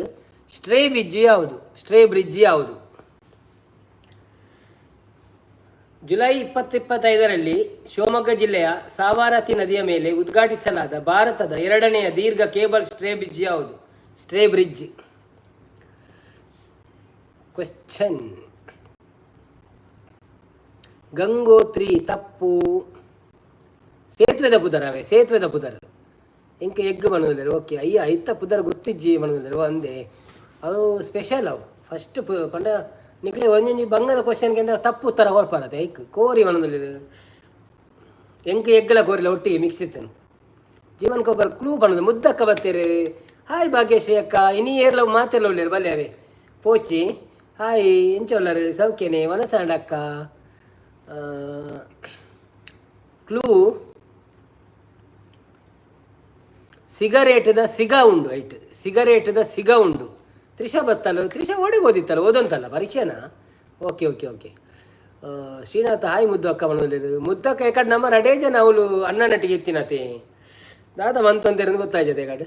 Speaker 1: ಸ್ಟೇ ಬ್ರಿಡ್ಜ್ ಯಾವುದು? ಸ್ಟೇ ಬ್ರಿಡ್ಜ್ ಯಾವುದು? ಜುಲೈ 2025ರಲ್ಲಿ ಶಿವಮೊಗ್ಗ ಜಿಲ್ಲೆಯ ಸಾವರತಿ ನದಿಯ ಮೇಲೆ ಉದ್ಘಾಟಿಸಲಾದ ಭಾರತದ ಎರಡನೆಯ ದೀರ್ಘ ಕೇಬಲ್ ಸ್ಟೇ ಬ್ರಿಡ್ಜ್ ಯಾವುದು? Stay bridge question. Gangotri ತಪ್ಪು. ಸೇತುವೆದ ಪುದರ್ ಅವೇ, ಸೇತುವೆದ ಪುದರ್. ಎಂಕ ಎಗ್ ಬಣ್ಣದಲ್ಲಿರು. ಓಕೆ, ಅಯ್ಯ, ಐತ ಪುದರ್ ಗೊತ್ತಿಜ್ಜಿ ಬಣ್ಣದಲ್ಲಿರು ಅಂದೆ. ಅದು ಸ್ಪೆಷಲ್ ಅವು. ಫಸ್ಟ್ ಪಂಡ ನಿಕ್ಲೆ ಒಂಜೊಂಜಿ ಬಂಗದ ಕ್ವಶನ್ ಕೆಂಡ ತಪ್ಪು ಉತ್ತರ ಕೊರ್ಪಾರತೆ. ಐಕ್ ಕೋರಿ ಬಣ್ಣದಲ್ಲಿರು. ಎಂಕ್ ಎಗ್ಗಲ ಕೋರಿಲ ಒಟ್ಟಿಗೆ ಮಿಕ್ಸ್ ಇತ್ತು. ಜೀವನ್ ಕೊಬ್ಬರ್ ಕ್ಲೂ ಬಣ್ಣದ. ಮುದ್ದಕ್ಕ ಬತ್ತೀರಿ. ಹಾಯ್ ಭಾಗ್ಯಶ್ರೀ ಅಕ್ಕ. ಇನಿ ಏರ್ಲ ಮಾತೆಲ್ಲ ಉಳ್ಳೇರು. ಬಲ್ಲೆ ಅವೇ ಪೋಚಿ. ಹಾಯ್, ಎಂಚ ಉಲ್ಲರು? ಸೌಖ್ಯನೆ? ವನಸಾಂಡ ಅಕ್ಕ. ಕ್ಲೂ, ಸಿಗರೇಟ್ದ ಸಿಗ ಉಂಡು. ಐಟ್ ಸಿಗರೇಟ್ದ ಸಿಗ ಉಂಡು. Trisha ಬತ್ತಲ್ಲ. Trisha ಓಡಿಬೋದಿತ್ತಲ್ಲ, ಓದಂತಲ್ಲ ಪರೀಕ್ಷೆನಾ? Okay okay okay. Srinatha hi. ಮುದ್ದು ಅಕ್ಕ ಮನದಲ್ಲಿರು. ಮುದ್ದಕ್ಕ ಏಕಡ್ ನಮ್ಮ ರಡೇ ಜನ ಅವಳು ಅಣ್ಣನಟ್ಟಿಗೆ ಎತ್ತಿನತೆ. ದಾದ ಮಂತಂತೇರಂದು ಗೊತ್ತಾಯ್ತದೆ. ಏಕಡ್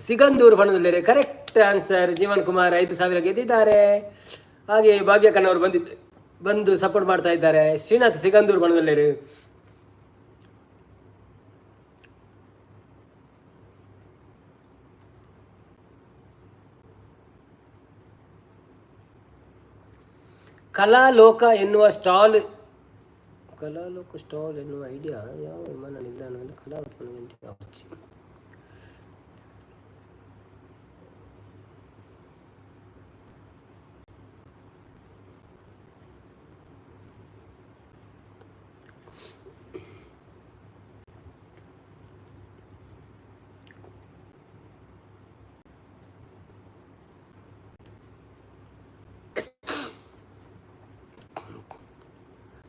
Speaker 1: ಸಿಗಂದೂರು ಬಣ್ಣದಲ್ಲಿರೆ. Correct answer. ಜೀವನ್ ಕುಮಾರ್ 5,000 ಗೆದ್ದಿದ್ದಾರೆ. ಹಾಗೆ ಭಾಗ್ಯಕಣ್ಣವರು ಬಂದಿದ್ದೆ, ಬಂದು ಸಪೋರ್ಟ್ ಮಾಡ್ತಾ ಇದ್ದಾರೆ. ಶ್ರೀನಾಥ್ ಸಿಗಂದೂರು ಬಣ್ಣದಲ್ಲಿರು. ಕಲಾಲೋಕ ಎನ್ನುವ ಸ್ಟಾಲ್, ಕಲಾಲೋಕ ಸ್ಟಾಲ್ ಎನ್ನುವ ಐಡಿಯಾ ಯಾವ ವಿಮಾನ ನಿಲ್ದಾಣದಲ್ಲಿ ಕಲಾ ಉತ್ಪನ್ನ ಗಂಟೆ?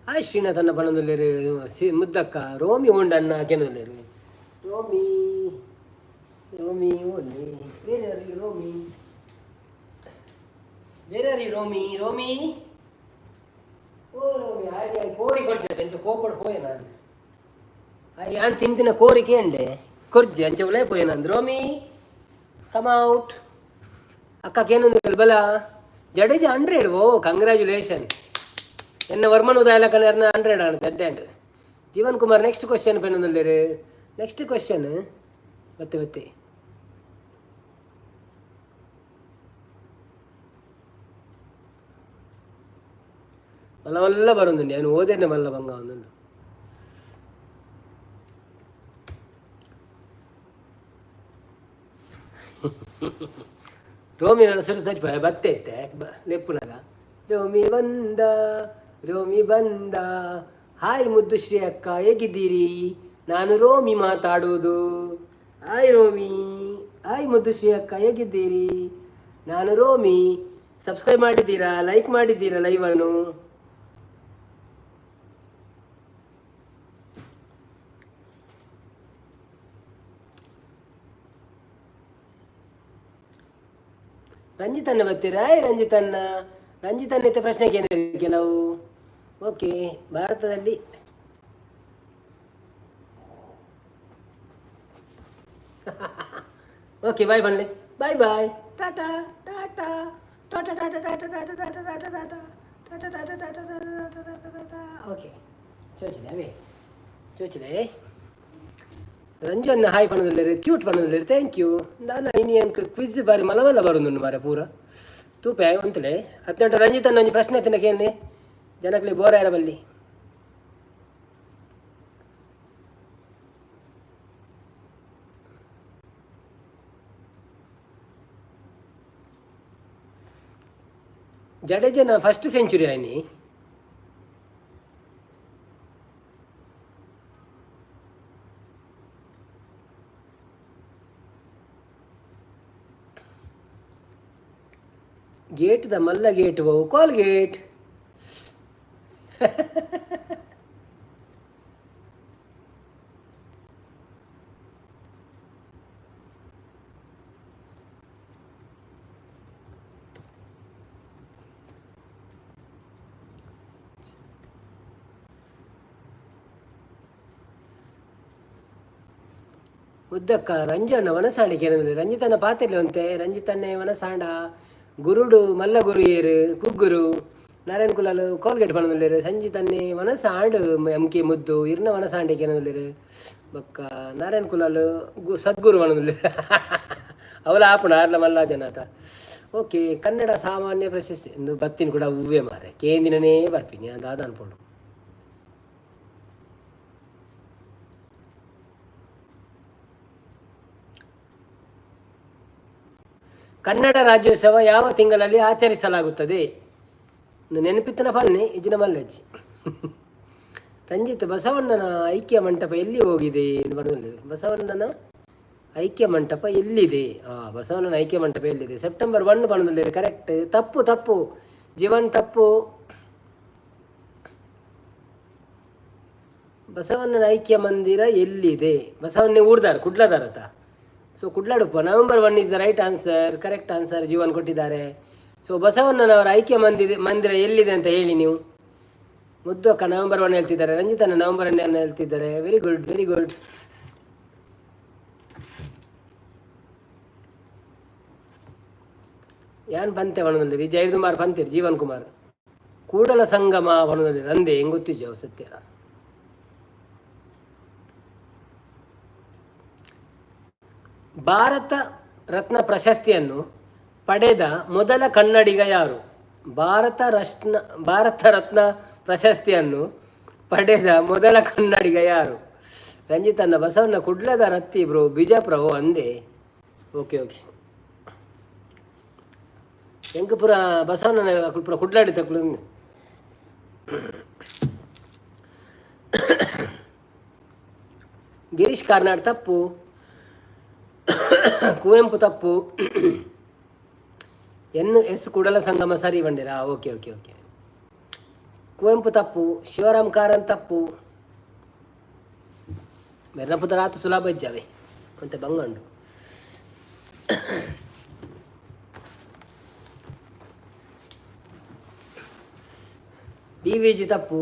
Speaker 1: ಹಾಯ್ ಶ್ರೀನಾಥ್ ಅನ್ನ ಬಣ್ಣದಲ್ಲಿರು. ಸಿ ಮುದ್ದಕ್ಕ. ರೋಮಿ ಉಂಡನ್ನ ಕೆನದಲ್ಲಿರು. ರೋಮಿ, ರೋಮಿ ಓನ್ಲಿ. ಬೇರೆ ಯಾರು ರೋಮಿ? ಬೇರೆ ಯಾರು ರೋಮಿ? ರೋಮಿ, ಓ ರೋಮಿ, ಹಾಯ್ ಹಾಯ್. ಕೋರಿ ಕೊಡ್ತೇವೆ ಅಂಚ ಕೋಪಡ್ ಪೋಯನ. ಯಾನ್ ತಿನ್ಪಿನ ಕೋರಿ ಕೇಂಡೆ ಕೊರ್ಜಿ ಅಂಚ ಉಲೇ ಪೋಯನ. ರೋಮಿ, ಕಮ್ ಔಟ್. ಅಕ್ಕ ಕೇನೊಂದು ಬಲ. ಜಡೇಜಾ 100. ಓ, ಕಂಗ್ರ್ಯಾಚುಲೇಷನ್. ಎನ್ನ ವರ್ಮನ್ ಉದಯ ಕಣ್ಣರ್ನ 100 ಆಣ ದಡ್ಡ. ಜೀವನ್ ಕುಮಾರ್ ನೆಕ್ಸ್ಟ್ ಕ್ವಶನ್ ಪೆನ್ನೊಂದುಲ್ಲೇರು. ನೆಕ್ಸ್ಟ್ ಕ್ವಶನ್ ಬತ್ತೆ ಬತ್ತೆ. ಮಲ್ಲ ಮಲ್ಲ ಬರೋದುಂಡು. ನಾನು ಓದೇನೆ ಮಲ್ಲ ಬಂಗ ಒಂದುಂಡು. ರೋಮಿ ನನ್ನ ಸುರು ಸಚಿಪ ಬತ್ತೆ ಇತ್ತೆ ಲೆಪ್ಪುನಾಗ. ರೋಮಿ ಬಂದ, ರೋಮಿ ಬಂದ. ಹಾಯ್ ಮುದ್ದುಶ್ರೀ ಅಕ್ಕ, ಹೇಗಿದ್ದೀರಿ? ನಾನು ರೋಮಿ ಮಾತಾಡುವುದು. ಹಾಯ್ ರೋಮಿ. ಹಾಯ್ ಮುದ್ದುಶ್ರೀ ಅಕ್ಕ, ಹೇಗಿದ್ದೀರಿ? ನಾನು ರೋಮಿ. ಸಬ್ಸ್ಕ್ರೈಬ್ ಮಾಡಿದ್ದೀರಾ? ಲೈಕ್ ಮಾಡಿದ್ದೀರಾ ಲೈವನ್ನು? ರಂಜಿತನ್ನ ಬರ್ತೀರಾ? ರಂಜಿತನ್ನ, ರಂಜಿತನ್ನ ಪ್ರಶ್ನೆ ಕೆಲವು. ಓಕೆ, ಭಾರತದಲ್ಲಿ. ಓಕೆ, ಬಾಯ್ ಬನ್ನಿ. Bye bye, tata tata tata tata tata tata tata tata tata tata tata tata tata tata tata. Okay, ಚೋಚಿಲೆ ಅವೇ ಚೋಚಿಲೆ. ರಂಜು ಅಣ್ಣ ಹಾಯ್ ಪಣ್ಣದಲ್ಲೇರು. ಕ್ಯೂಟ್ ಪಣ್ಣದಲ್ಲೇರು. Thank you. ನಾನು ಇನಿ ಅಂಕ ಕ್ವಿಜ್ ಬಾರಿ ಮಲ ಮಲ್ಲ ಬರೋದುಂಡು ಮಾರೆ ಪೂರ. ತೂಪೆ ಉಂತಲೆ 18. ರಂಜಿತ್ ಅಣ್ಣ ಒಂಜಿ ಪ್ರಶ್ನೆ ತಿನ್ನಕ್ಕೆ ಏನೇ ಜನಕ್ಲೆ ಬೋರ ಬಲ್ಲಿ. ಜಡೇಜನ ಫಸ್ಟ್ ಸೆಂಚುರಿ ಆಯ್ನಿ. ಗೇಟ್ದ ಮಲ್ಲ ಗೇಟ್ ಒವು? ಕಾಲ್ಗೇಟ್. ಉದ್ದಕ್ಕ ರಂಜಣ್ಣ ವನಸಾಂಡ ಕೇನಂದ್ರೆ ರಂಜಿತನ ಪಾತೆರ್ಲೆ ಒಂತೆ. ರಂಜಿತನ್ನೇ ವನಸಾಂಡ ಗುರುಡು ಮಲ್ಲ ಗುರು ಏರು ಕುಗ್ಗುರು ನಾರಾಯಣ ಕುಲಾಲ್ ಕೋಲ್ಗೇಟ್ ಪಣದುಲ್ಲೆರ್. ಸಂಜಿತನ್ನೇ ವನಸಾಂಡ್ ಎಂ ಕೆ ಮುದ್ದು ಇರ್ನ ವನಸಾಂಡೆ ಕೇನೊಂದುಲ್ಲೆರ್. ಬೊಕ್ಕ ನಾರಾಯಣ ಕುಲಾಲ್ ಗು ಸದ್ಗುರು ಪಣೊಂದುಲ್ಲೆರ್. ಅವಲ ಆಪುಂಡು ಆರ್ಲ ಮಲ್ಲ ಜನ ಆತ. ಓಕೆ, ಕನ್ನಡ ಸಾಮಾನ್ಯ ಪ್ರಶಸ್ತಿ ಇಂದು ಬತ್ತಿನ ಕೂಡ ಹೂವೇ ಮಾರೆ ಕೇಂದಿನನೇ ಬರ್ಪಿನಿ ದಾದ ಅನ್ಪೊಡು. ಕನ್ನಡ ರಾಜ್ಯೋತ್ಸವ ಯಾವ ತಿಂಗಳಲ್ಲಿ ಆಚರಿಸಲಾಗುತ್ತದೆ? ನೆನಪಿತ್ತನ ಪನ್ನೆ ಇಜ್ಜಿನ ಮಲ್ಲಜ್ಜಿ. ರಂಜಿತ್, ಬಸವಣ್ಣನ ಐಕ್ಯ ಮಂಟಪ ಎಲ್ಲಿ ಹೋಗಿದೆ ಎಂದು ಬರೆದಿದ್ದಾರೆ. ಬಸವಣ್ಣನ ಐಕ್ಯ ಮಂಟಪ ಎಲ್ಲಿದೆ? ಬಸವಣ್ಣನ ಐಕ್ಯ ಮಂಟಪ ಎಲ್ಲಿದೆ? ಸೆಪ್ಟೆಂಬರ್ 1 ಪಣದಲ್ಲಿ ಕರೆಕ್ಟ್. ತಪ್ಪು ತಪ್ಪು ಜೀವನ್, ತಪ್ಪು. ಬಸವಣ್ಣನ ಐಕ್ಯ ಮಂದಿರ ಎಲ್ಲಿದೆ? ಬಸವಣ್ಣ ಊರ್ದಾರ ಕುಡ್ಲದಾರತ. ಸೊ ಕುಡ್ಲಾಡುಪ್ಪ. November 1 is the right answer, correct answer Jeevan ಕೊಟ್ಟಿದ್ದಾರೆ. ಸೊ ಬಸವಣ್ಣನವರ ಐಕ್ಯ ಮಂದಿರ ಮಂದಿರ ಎಲ್ಲಿದೆ ಅಂತ ಹೇಳಿ ನೀವು. ಮುದ್ದು ಅಕ್ಕ ನವೆಂಬರ್ 1 ಹೇಳ್ತಿದ್ದಾರೆ. ರಂಜಿತನ ನವೆಂಬರ್ 1 ಹೇಳ್ತಿದ್ದಾರೆ. Very good, very good. ಯಾನ್ ಪಂತೆ ಪಣದಲ್ಲಿ ಜೈರ್ದುಮಾರ್ ಪಂತೇರು ಜೀವನ್ ಕುಮಾರ್. ಕೂಡಲ ಸಂಗಮ ಪಣದಲ್ಲಿ ರಂದೆ ಹೆಂಗ್ ಗೊತ್ತಿಜ್ಜವು ಸತ್ಯ. ಭಾರತ ರತ್ನ ಪ್ರಶಸ್ತಿಯನ್ನು ಪಡೆದ ಮೊದಲ ಕನ್ನಡಿಗ ಯಾರು? ಭಾರತ ರತ್ನ ಪ್ರಶಸ್ತಿಯನ್ನು ಪಡೆದ ಮೊದಲ ಕನ್ನಡಿಗ ಯಾರು? ರಂಜಿತನ್ನ ಬಸವಣ್ಣ ಕುಡ್ಲದ ರತ್ತಿ ಬ್ರೋ, ಬಿಜಾಪುರ. ಓ ಅಂದೆ, ಓಕೆ ಓಕೆ. ಎಂಕಪುರ ಬಸವಣ್ಣನ ಪುರ ಕುಡ್ಲಾಡಿ ತಕ್ಕಲು. ಗಿರೀಶ್ ಕಾರ್ನಾಡ್ ತಪ್ಪು, ಕುವೆಂಪು ತಪ್ಪು. ಎನ್ ಎಸ್ ಕೂಡಲ ಸಂಗಮ ಸರಿ ಬಂಡಿರಾ? Okay okay okay. ಕುವೆಂಪು ತಪ್ಪು, ಶಿವರಾಮ್ ಕಾರಂತ್ ತಪ್ಪು. ಮೆರ್ನಪುದ ರಾತ್ ಸುಲಭ ಇಜ್ಜಾವೆ ಮತ್ತೆ ಬಂಗಂಡು. ಡಿ ವಿ ಜಿ ತಪ್ಪು,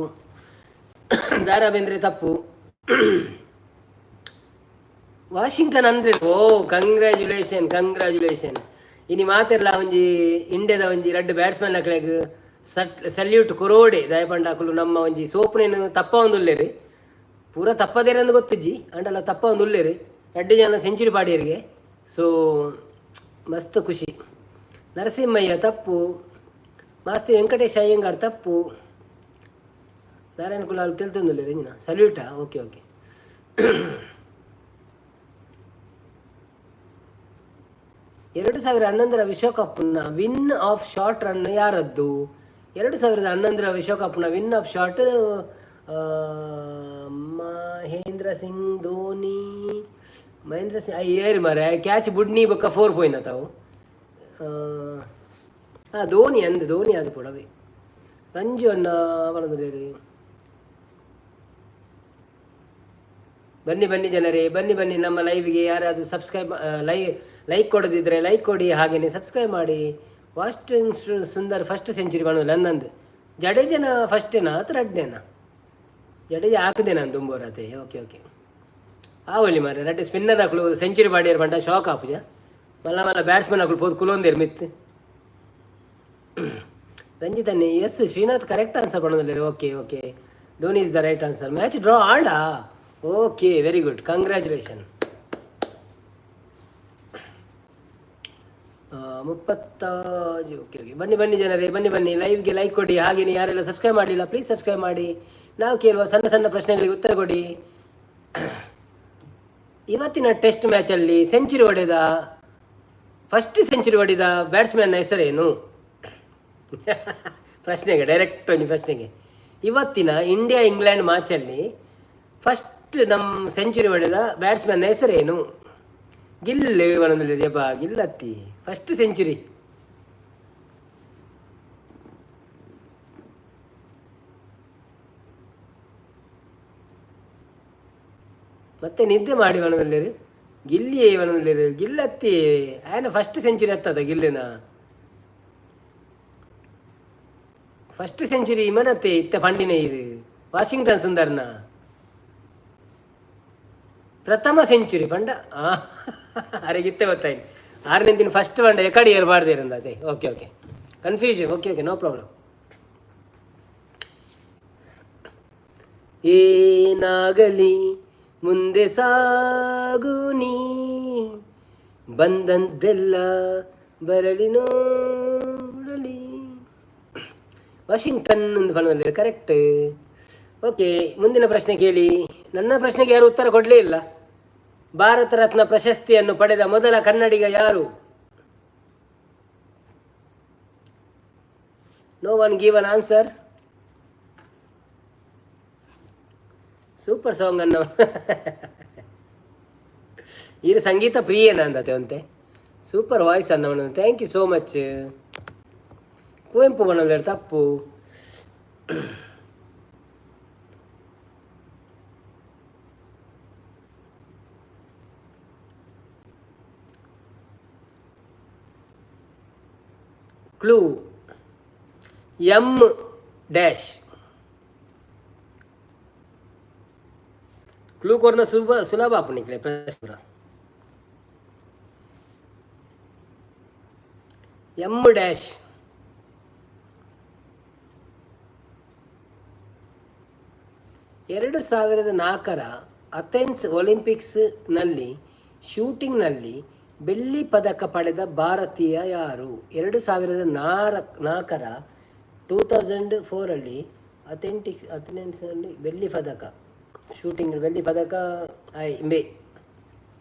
Speaker 1: ದಾರಾ ಬೇಂದ್ರೆ ತಪ್ಪು. ವಾಷಿಂಗ್ಟನ್ ಅಂದ್ರೆ, ಓ ಕಂಗ್ರ್ಯಾಚುಲೇಷನ್, ಕಂಗ್ರ್ಯಾಚುಲೇಷನ್. ಇನಿ ಮಾತೆರ್ಲ ಒಂಜಿ ಇಂಡಿಯಾದ ಒಂಜಿ ರಡ್ಡ್ ಬ್ಯಾಟ್ಸ್ಮನ್ ಅಕ್ಲೆಗ್ ಸಟ್ ಸಲ್ಯೂಟ್ ಕೊರೋಡೆ. ದಾಯಪಂಡ ಅಕುಲು ನಮ್ಮ ಒಂಜಿ ಸೋಪುನೇನು ತಪ್ಪ ಉಲ್ಲೇರು. ಪೂರ ತಪ್ಪದೇರಂದು ಗೊತ್ತಿಜ್ಜಿ, ಅಂಡಲ ತಪ್ಪ ಒಂದು ಉಲ್ಲೇರು. ರಡ್ಡ್ ಜನ ಸೆಂಚುರಿ ಪಾಡಿಯರಿಗೆ. ಸೊ ಮಸ್ತ್ ಖುಷಿ. ನರಸಿಂಹಯ್ಯ ತಪ್ಪು, ಮಾಸ್ತಿ ವೆಂಕಟೇಶ್ ಅಯ್ಯಂಗಾರ್ ತಪ್ಪು. ನಾರಾಯಣ ಕುಲಾಲ್ ತೆಲ್ತೊಂದುಲ್ಲೆರ್ ಇಂಜಿನ ಸಲ್ಯೂಟಾ? Okay okay. 2011ರ ವಿಶ್ವಕಪ್ನ ವಿನ್ ಆಫ್ short run ಯಾರದ್ದು? 2011ರ ವಿಶ್ವಕಪ್ನ win of shot Mahendra Singh Dhoni. Mahendra Singh ಏರಿ ಮಾರೆ ಕ್ಯಾಚ್ ಬುಡ್ನಿ ಬೊಕ್ಕ ಫೋರ್ ಪೋಯಿನ ತಾವು. ಹಾಂ, ಧೋನಿ ಅಂದ್ ಧೋನಿ ಅದು ಕೊಡವೆ. ರಂಜು ಅಣ್ಣ ಪಣದುಲ್ಲೆರ್. ಬನ್ನಿ ಬನ್ನಿ ಜನರೇ, ಬನ್ನಿ ಬನ್ನಿ. ನಮ್ಮ ಲೈವ್ಗೆ ಯಾರಾದರೂ ಸಬ್ಸ್ಕ್ರೈಬ್ ಲೈಕ್ ಕೊಡದಿದ್ದರೆ ಲೈಕ್ ಕೊಡಿ, ಹಾಗೆಯೇ ಸಬ್ಸ್ಕ್ರೈಬ್ ಮಾಡಿ. ವಾಷಿಂಗ್ಟನ್ ಸುಂದರ್ ಫಸ್ಟ್ ಸೆಂಚುರಿ ಮಾಡೋದಿಲ್ಲ ನಂದು. ಜಡೇಜನ ಫಸ್ಟೇನಾ ಅಥವಾ ರಡ್ಡೇನಾ? ಜಡೇಜ ಹಾಕದೆ ನಾನು ದುಂಬೋರತೆ. ಓಕೆ ಓಕೆ, ಆವೊಲಿ ಮಾರೆ. ರಡ್ಡೆ ಸ್ಪಿನ್ನರ್ ಅಕ್ಲು ಸೆಂಚುರಿ ಪಾಡಿಯರ್ ಪಂಡ ಶಾಕ್ ಆಪುಜ? ಮಲ್ಲ ಮಲ್ಲ ಬ್ಯಾಟ್ಸ್ಮನ್ ಅಕ್ಲು ಪೋದು ಕುಲೊಂದೇರು ಮಿತ್. ರಂಜಿತನ್ನೇ ಎಸ್ ಶ್ರೀನಾಥ್ ಕರೆಕ್ಟ್ ಆನ್ಸರ್ ಪಣೊಂದುಲ್ಲೆರ್. Okay okay, Dhoni is the right answer. Match draw ಆಂಡಾ? Okay, very good, congratulation. ಮುಪ್ಪತ್ತಾಜು. Okay okay, ಬನ್ನಿ ಬನ್ನಿ ಜನರೇ, ಬನ್ನಿ ಬನ್ನಿ. ಲೈವ್ಗೆ ಲೈಕ್ ಕೊಡಿ, ಹಾಗೆಯೇ ಯಾರೆಲ್ಲ ಸಬ್ಸ್ಕ್ರೈಬ್ ಮಾಡಲಿಲ್ಲ ಪ್ಲೀಸ್ ಸಬ್ಸ್ಕ್ರೈಬ್ ಮಾಡಿ. ನಾವು ಕೇಳುವ ಸಣ್ಣ ಸಣ್ಣ ಪ್ರಶ್ನೆಗಳಿಗೆ ಉತ್ತರ ಕೊಡಿ. ಇವತ್ತಿನ ಟೆಸ್ಟ್ ಮ್ಯಾಚಲ್ಲಿ ಸೆಂಚುರಿ ಹೊಡೆದ, ಫಸ್ಟ್ ಸೆಂಚುರಿ ಹೊಡೆದ ಬ್ಯಾಟ್ಸ್ಮನ್ ಹೆಸರೇನು? ಪ್ರಶ್ನೆಗೆ, ಡೈರೆಕ್ಟ್ ಒಂದು ಪ್ರಶ್ನೆಗೆ. ಇವತ್ತಿನ ಇಂಡಿಯಾ ಇಂಗ್ಲೆಂಡ್ ಮ್ಯಾಚಲ್ಲಿ ಫಸ್ಟ್ ನಮ್ಮ ಸೆಂಚುರಿ ಹೊಡೆದ ಬ್ಯಾಟ್ಸ್ಮನ್ ಹೆಸರೇನು? ಗಿಲ್ ಪಣೊಂದುಲ್ಲೆರ್. ಗಿಲ್ ಅತ್ತಿ ಫಸ್ಟ್ ಸೆಂಚುರಿ. ಮತ್ತೆ ನಿದ್ದೆ ಮಾಡಿ ಪನೊಂದುಲ್ಲೆರ್. ಗಿಲ್ಲಿಯೇ ಪನೊಂದುಲ್ಲೆರ್. ಗಿಲ್ಲತ್ತಿ ಆಯನ ಫಸ್ಟ್ ಸೆಂಚುರಿ ಅತ್ತದ ಗಿಲ್ಲಿನ. ಫಸ್ಟ್ ಸೆಂಚುರಿ ಇಮನತ್ತೆ ಇತ್ತ ಪಂಡಿನ ಇರು ವಾಷಿಂಗ್ಟನ್ ಸುಂದರ್ನ ಪ್ರಥಮ ಸೆಂಚುರಿ ಪಂಡ ಅರೆಗಿತ್ತೆ ಗೊತ್ತಾಯ್ತು. ಆರನೇ ದಿನ ಫಸ್ಟ್ ಪಂಡ ಎಕಡೆ ಏರ್ಬಾರ್ದು ಅದೇ. Okay okay, confusion. Okay okay, no problem. ಏನಾಗಲಿ ಮುಂದೆ ಸಾಗು ನೀ, ಬಂದಂತೆಲ್ಲ ಬರಲಿ ನೋಡಲಿ. ವಾಷಿಂಗ್ಟನ್ ಒಂದು ಪಣದಲ್ಲಿ ಕರೆಕ್ಟ್. ಓಕೆ, ಮುಂದಿನ ಪ್ರಶ್ನೆ ಕೇಳಿ. ನನ್ನ ಪ್ರಶ್ನೆಗೆ ಯಾರು ಉತ್ತರ ಕೊಡಲೇ ಇಲ್ಲ. ಭಾರತ ರತ್ನ ಪ್ರಶಸ್ತಿಯನ್ನು ಪಡೆದ ಮೊದಲ ಕನ್ನಡಿಗ ಯಾರು? No one give an answer. Super song ಅನ್ನ ಇದು ಸಂಗೀತ ಪ್ರಿಯೇನ ಅಂದತೆ ಅಂತೆ. ಸೂಪರ್ ವಾಯ್ಸ್ ಅನ್ನವನು. Thank you so much. Kuvempu ಬಣ್ಣದ ತಪ್ಪು. Clue M dash. Clue ಕೊರ್ನ ಸುಲಭ ಸುಲಭ ಆಪುಂಡು ಪ್ರಶ್ನೆ. ಎಮ್ ಡ್ಯಾಶ್ 2004ರ ಅಥೆನ್ಸ್ ಒಲಿಂಪಿಕ್ಸ್ನಲ್ಲಿ ಶೂಟಿಂಗ್ನಲ್ಲಿ ಬೆಳ್ಳಿ ಪದಕ ಪಡೆದ ಭಾರತೀಯ ಯಾರು? 2004ರ 2004ರಲ್ಲಿ ಅಥೆನ್ಸ್ನಲ್ಲಿ ಬೆಳ್ಳಿ ಪದಕ, ಶೂಟಿಂಗ್ ಬೆಳ್ಳಿ ಪದಕ ಆಯ್ ಇಂಬೆ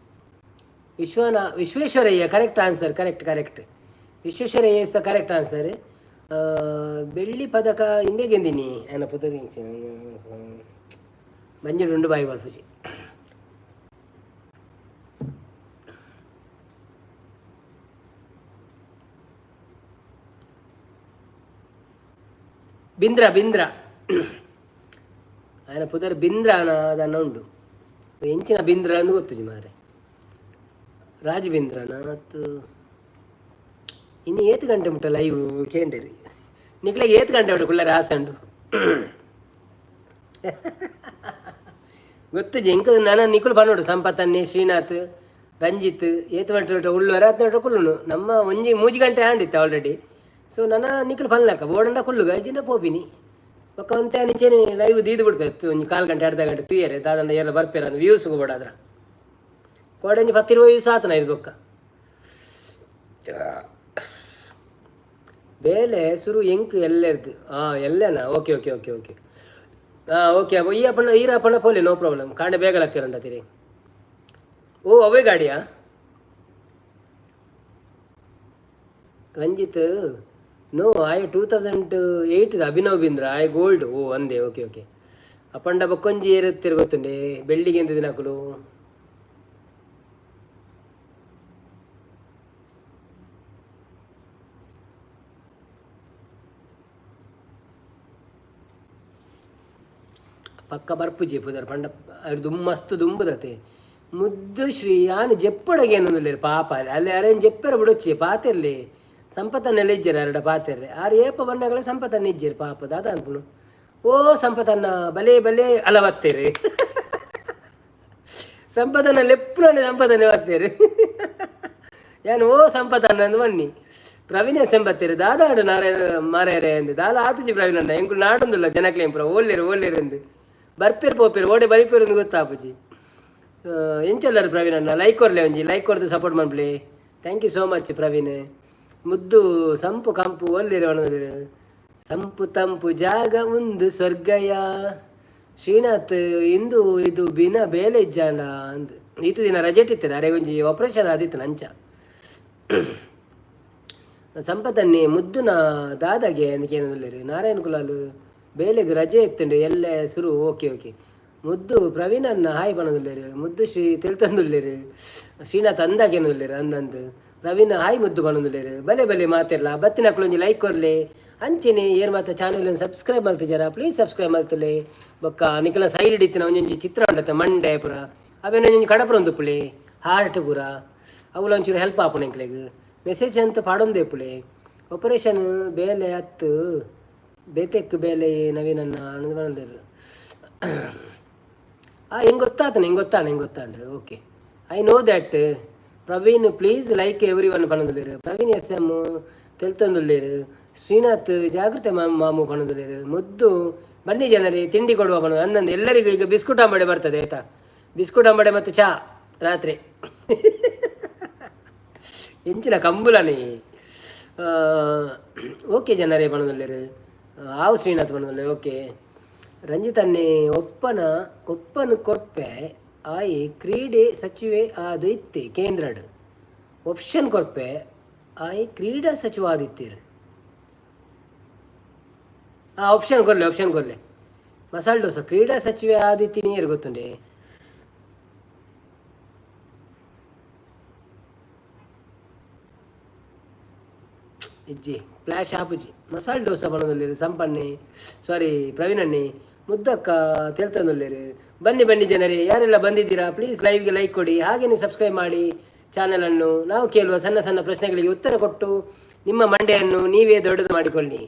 Speaker 1: Visvesvaraya. Correct answer, correct correct. Visvesvaraya is the correct answer. ಬೆಳ್ಳಿ ಪದಕ ಇಂಬೆ ಗೆಂದಿನಿ ಆಯ್ನ ಪುದರ್ ಮಂಜುಡು ಬಾಯಿ ಬರ್ಪುಜಿ. ಬಿಂದ್ರ ಬಿಂದ್ರ ఆయన ಪುದರ್ ಬಿಂದ್ರ ಅದನ್ನ ಉಂಡು. ಎಂಚಿನ ಬಿಂದ್ರ ಅಂದು ಗೊತ್ತುಜಿ ಮಾರೆ. ರಾಜ್ ಬಿಂದ್ರನ ಅತ್ತು. ಇನ್ನು ಏತ್ ಗಂಟೆ ಮುಟ್ಟ ಲೈವ್ ಕೇಂಡೇರಿ ನಿಕ್ಲೆ? ಏತ್ ಗಂಟೆ ಉಂಟು ಕುಳ್ಳರೆ ಆಸಂಡು ಗೊತ್ತುಜಿ ಎಂಕ್. ನಾನು ನಿಕುಲು ಬನ್ನೋಡು ಸಂಪತ್ತನ್ನಿ, ಶ್ರೀನಾಥ್, ರಂಜಿತ್ ಏತ್ ಗಂಟೆ ಉಳ್ಳುವರೆ ಹತ್ತು ಕುಳ್ಳುನು. ನಮ್ಮ ಒಂಜಿ ಮೂಜಿ ಗಂಟೆ ಆಂಡಿತ್ತು ಆಲ್ರೆಡಿ. ಸೊ ನನ್ನ ನಿಕುಲು ಪನ್ಲಕ್ಕ ಬೋಡಂಡ ಕುಳ್ಳುಗ, ಇಜ್ಜಿಂಡ ಪೋಪಿನಿ. ಬೊಕ್ಕ ಒಂತೆ ಅಂಚೆನೆ ಲೈವ್ ದೀದ್ ಬಿಡ್ಬೇಕು. ಒಂಜಿ ಕಾಲು ಗಂಟೆ ಅರ್ಧ ಗಂಟೆ ತೂಯರೆ ದಾದಂಡ ಏರ ಬರ್ಪೇರ ಅಂದ್ ವ್ಯೂಸ್ ಬೋಡಾದ್ರ. ಕೋಡೆ ಒಂಜಿ 10 20 ವ್ಯೂಸ್ ಆತನ ಇದು. ಬೊಕ್ಕ ಬೇಲೆ ಸುರು ಎಂಕ್ ಎಲ್ಲೆರ್ದು. ಹಾಂ, ಎಲ್ಲೇನಾ? Okay okay okay okay. ಹಾಂ ಓಕೆ. ಈ ಅಪ್ಪಣ್ಣ ಈರ ಅಪ್ಪಣ್ಣ ಪೋಲಿ, ನೋ ಪ್ರಾಬ್ಲಮ್. ಕಾಂಡೆ ಬೇಗ ಲಕ್ಕಿರಂಡತಿರಿ. ಓ, ಅವೇ ಗಾಡಿಯಾ? ರಂಜಿತ್ ನೋ ಆಯ್ 2008 ಅಭಿನವ್ ಬಿಂದ್ರ ಆಯ್ ಗೋಲ್ಡ್. ಓ ಅಂದೆ. Okay okay. ಅಪ್ಪಂಡ ಬೊಕ್ಕೊಂಜಿ ಏರುತ್ತಿರು ಗೊತ್ತುಂಡೆ ಬೆಳ್ಳಿಗೆ ಎಂತ ದಿನಕುಲು. ಪಕ್ಕ ಬರ್ಪುಜಿ ಪುದರ್ ಪಂಡ ಅರ್ ದುಮ್ ಮಸ್ತ್ ದುಂಬುದತೆ. ಮುದ್ದು ಶ್ರೀ ಯಾನ್ ಜೆಪ್ಪಡಗೆ ಏನೊಂದುಲ್ಲೆರ್ ಪಾಪ. ಅಲ್ಲಿ ಅರೇನ್ ಜೆಪ್ಪೆರ ಬುಡೊಚ್ಚಿ ಪಾತೆರ್ಲೆ. ಸಂಪತ್ತನ್ನೆಲ್ಲ ಇಜ್ಜೆರ್ ಅರಡ ಪಾತೆರ್ರೆ. ಆರ್ ಏಪ ಬಣ್ಣಗಳ ಸಂಪತ್ತನ್ನ ಇಜ್ಜೆರ್ ಪಾಪ. ದಾದ ಅನ್ಪುನು. ಓ ಸಂಪತನ್ನ ಬಲೆ ಬಲೆ ಅಲ ಬತ್ತೇರು. ಸಂಪತನ್ನ ಲೆಪ್ಪುನನೆ ಸಂಪತನ್ನೇ ಬತ್ತೇರು. ಯಾನ್ ಓ ಸಂಪತನ್ನ ಅಂದ್ ಬನ್ನಿ. ಪ್ರವೀಣ ಸೆಂಬತ್ತೇರು ದಾದಾಡು ನಾರಾಯಣ ಮಾರಾಯರೆ ಅಂದ್ ದಾಲ ಆತುಜಿ ಪ್ರವೀಣಣ್ಣ. ಎಂಕುಲು ನಾಡೊಂದುಲ್ಲ ಜನಕ್ಲೆ ಪೂರ ಓಲ್ಲೇರು ಓಲ್ಲೇರು ಅಂದ್ ಬರ್ಪೇರು ಪೋಪೇರು ಓಡೆ ಬರಿಪೇರು ಅಂದ್ ಗೊತ್ತಾಪುಜಿ. ಎಂಚೊಲ್ಲರು ಪ್ರವೀಣಣ್ಣ? ಲೈಕ್ ಕೊರ್ಲೆ, ಒಂಜಿ ಲೈಕ್ ಕೊರ್ದು support ಮನ್ಪುಲೆ. Thank you so much Praveen. ಮುದ್ದು ಸಂಪು ಕಂಪು ಒಲ್ಲಿರು. ಸಂಪು ತಂಪು ಜಾಗ ಉಂದು ಸ್ವರ್ಗಯ. ಶ್ರೀನಾಥ್ ಇಂದು ಇದು ಬಿನ ಬೇಲೆ ಇಜ್ಜಾಂಡ ಅಂದ್. ಈತ ದಿನ ರಜೆಟ್ ಇತ್ತದ ಅರೆ, ಒಂಜಿ ಆಪರೇಷನ್ ಆದಿತ್ತು ನಂಚ. ಸಂಪತನ್ನಿ ಮುದ್ದುನ ದಾದಾಗೆ ಅಂದಕೇನೊಂದುಲ್ಲೆರ್. ನಾರಾಯಣ ಕುಲಾಲ್ ಬೇಲೆಗ್ ರಜೆ ಇತ್ತುಂಡು ಎಲ್ಲೆ ಸುರು. Okay okay. ಮುದ್ದು ಪ್ರವೀಣನ್ನ ಹಾಯ್ ಪನೊಂದುಲ್ಲೆರ್. ಮುದ್ದು ಶ್ರೀ ತೆಲ್ತೊಂದುಲ್ಲೆರ್. ಶ್ರೀನಾಥ್ ಅಂದಾಗೇನೊಂದುಲ್ಲೆರ್ ಅಂದಂದು. ಪ್ರವೀಣ್ ಹಾಯ್ ಮುದ್ದು ಪನೊಂದುಲ್ಲೆರ್. ಬಲೆ ಬಲೆ ಮಾತೆರ್ಲ ಬತ್ತಿನಕುಲು ಒಂಜಿ ಲೈಕ್ ಕೊರ್ಲೆ. ಅಂಚೆನೆ ಏರ್ ಮಾತ ಚಾನೆಲ್ ಸಬ್ಸ್ಕ್ರೈಬ್ ಮಲ್ತಿಜಾರ, ಪ್ಲೀಸ್ ಸಬ್ಸ್ಕ್ರೈಬ್ ಮಲ್ತುಲೆ. ಬೊಕ್ಕ ನಿಕಲ ಸೈಡ್ ಇತ್ತಿನ ಒಂಜೊಂಜಿ ಚಿತ್ರ ಉಂಡತೆ ಮಂಡೆ ಪೂರ ಅವೇನ ಒಂಜಿ ಕಡಪುರೊಂದುಪ್ಪುಲೆ ಹಾರ್ಟ್ ಪೂರ ಅವುಲ ಒಂಚೂರು ಹೆಲ್ಪ್ ಆಪುಂಡು ಎಂಕ್ಲೆಗ್. ಮೆಸೇಜ್ ಅಂತ ಪಾಡೊಂದೇ ಇಪ್ಪುಲೆ. ಆಪರೇಷನ್ ಬೇಲೆ ಅತ್ತು ಬೇತೆಕ್ ಬೇಲೆ ನವೀನನ್ನ ಪನೊಂದೆರ್. ಆ ಹೆಂಗೆ ಗೊತ್ತಾತನ, ಹೆಂಗೆ ಗೊತ್ತಾಂಡ್, ಹೆಂಗೆ ಗೊತ್ತಾಂಡ್. Okay, I know that. Praveen please like everyone ಪನೊಂದುಲ್ಲೆರ್. Praveen S M ತೆಲ್ತೊಂದುಲ್ಲೆರ್. Srinath ಜಾಗೃತೆ ಮಾಮು ಪನೊಂದುಲ್ಲೆರ್. ಮುದ್ದು ಬನ್ನಿ ಜನರೇ ತಿಂಡಿ ಕೊಡುವ ಪನೊಂದು ಅಂದಂದು ಎಲ್ಲರಿಗೂ. ಈಗ ಬಿಸ್ಕುಟ್ ಅಂಬಡೆ ಬರ್ತದೆ ಆಯ್ತಾ? ಬಿಸ್ಕುಟ್ ಅಂಬಡೆ ಮತ್ತು ಚಾ ರಾತ್ರಿ. ಎಂಚಿನ ಕಂಬುಲನೇ. ಓಕೆ ಜನರೇ ಪನೊಂದುಲ್ಲೆರ್. ಆವು ಶ್ರೀನಾಥ್ ಪನೊಂದುಲ್ಲೆರ್. ಓಕೆ ರಂಜಿತನ್ನೇ ಒಪ್ಪನ ಒಪ್ಪನು ಕೊರ್ಪೆ ಆಯಿ ಕ್ರೀಡೆ ಸಚಿವೆ ಆದ್ ಇತ್ತೆ ಕೇಂದ್ರಡ್. ಆಪ್ಷನ್ ಕೊರ್ಪೆ ಆಯಿ ಕ್ರೀಡಾ ಸಚಿವ ಆದಿತ್ತೀರ್. ಆ ಆಪ್ಷನ್ ಕೊರ್ಲೆ, ಆಪ್ಷನ್ ಕೊರ್ಲೆ. ಮಸಾಲೆ ದೋಸೆ ಕ್ರೀಡಾ ಸಚಿವೆ ಆದಿತ್ತಿ ನೀರು ಗೊತ್ತುಂಡೆ. ಇಜ್ಜಿ ಫ್ಲ್ಯಾಶ್ ಆಪುಜಿ. ಮಸಾಲೆ ದೋಸೆ ಪನೊಂದುಲ್ಲೆರ್ ಸಂಪನ್ನೆ, ಸಾರಿ ಪ್ರವೀಣಣ್ಣೆ. ಮುದ್ದಕ್ಕ ತೆಲ್ತೊಂದುಲ್ಲೆರ್. ಬನ್ನಿ ಬನ್ನಿ ಜನರೇ, ಯಾರೆಲ್ಲ ಬಂದಿದ್ದೀರಾ ಪ್ಲೀಸ್ ಲೈವ್ಗೆ ಲೈಕ್ ಕೊಡಿ, ಹಾಗೆಯೇ ಸಬ್ಸ್ಕ್ರೈಬ್ ಮಾಡಿ ಚಾನಲನ್ನು. ನಾವು ಕೇಳುವ ಸಣ್ಣ ಸಣ್ಣ ಪ್ರಶ್ನೆಗಳಿಗೆ ಉತ್ತರ ಕೊಟ್ಟು ನಿಮ್ಮ ಮಂಡೆಯನ್ನು ನೀವೇ ದೊಡ್ಡದು ಮಾಡಿಕೊಳ್ಳಿ.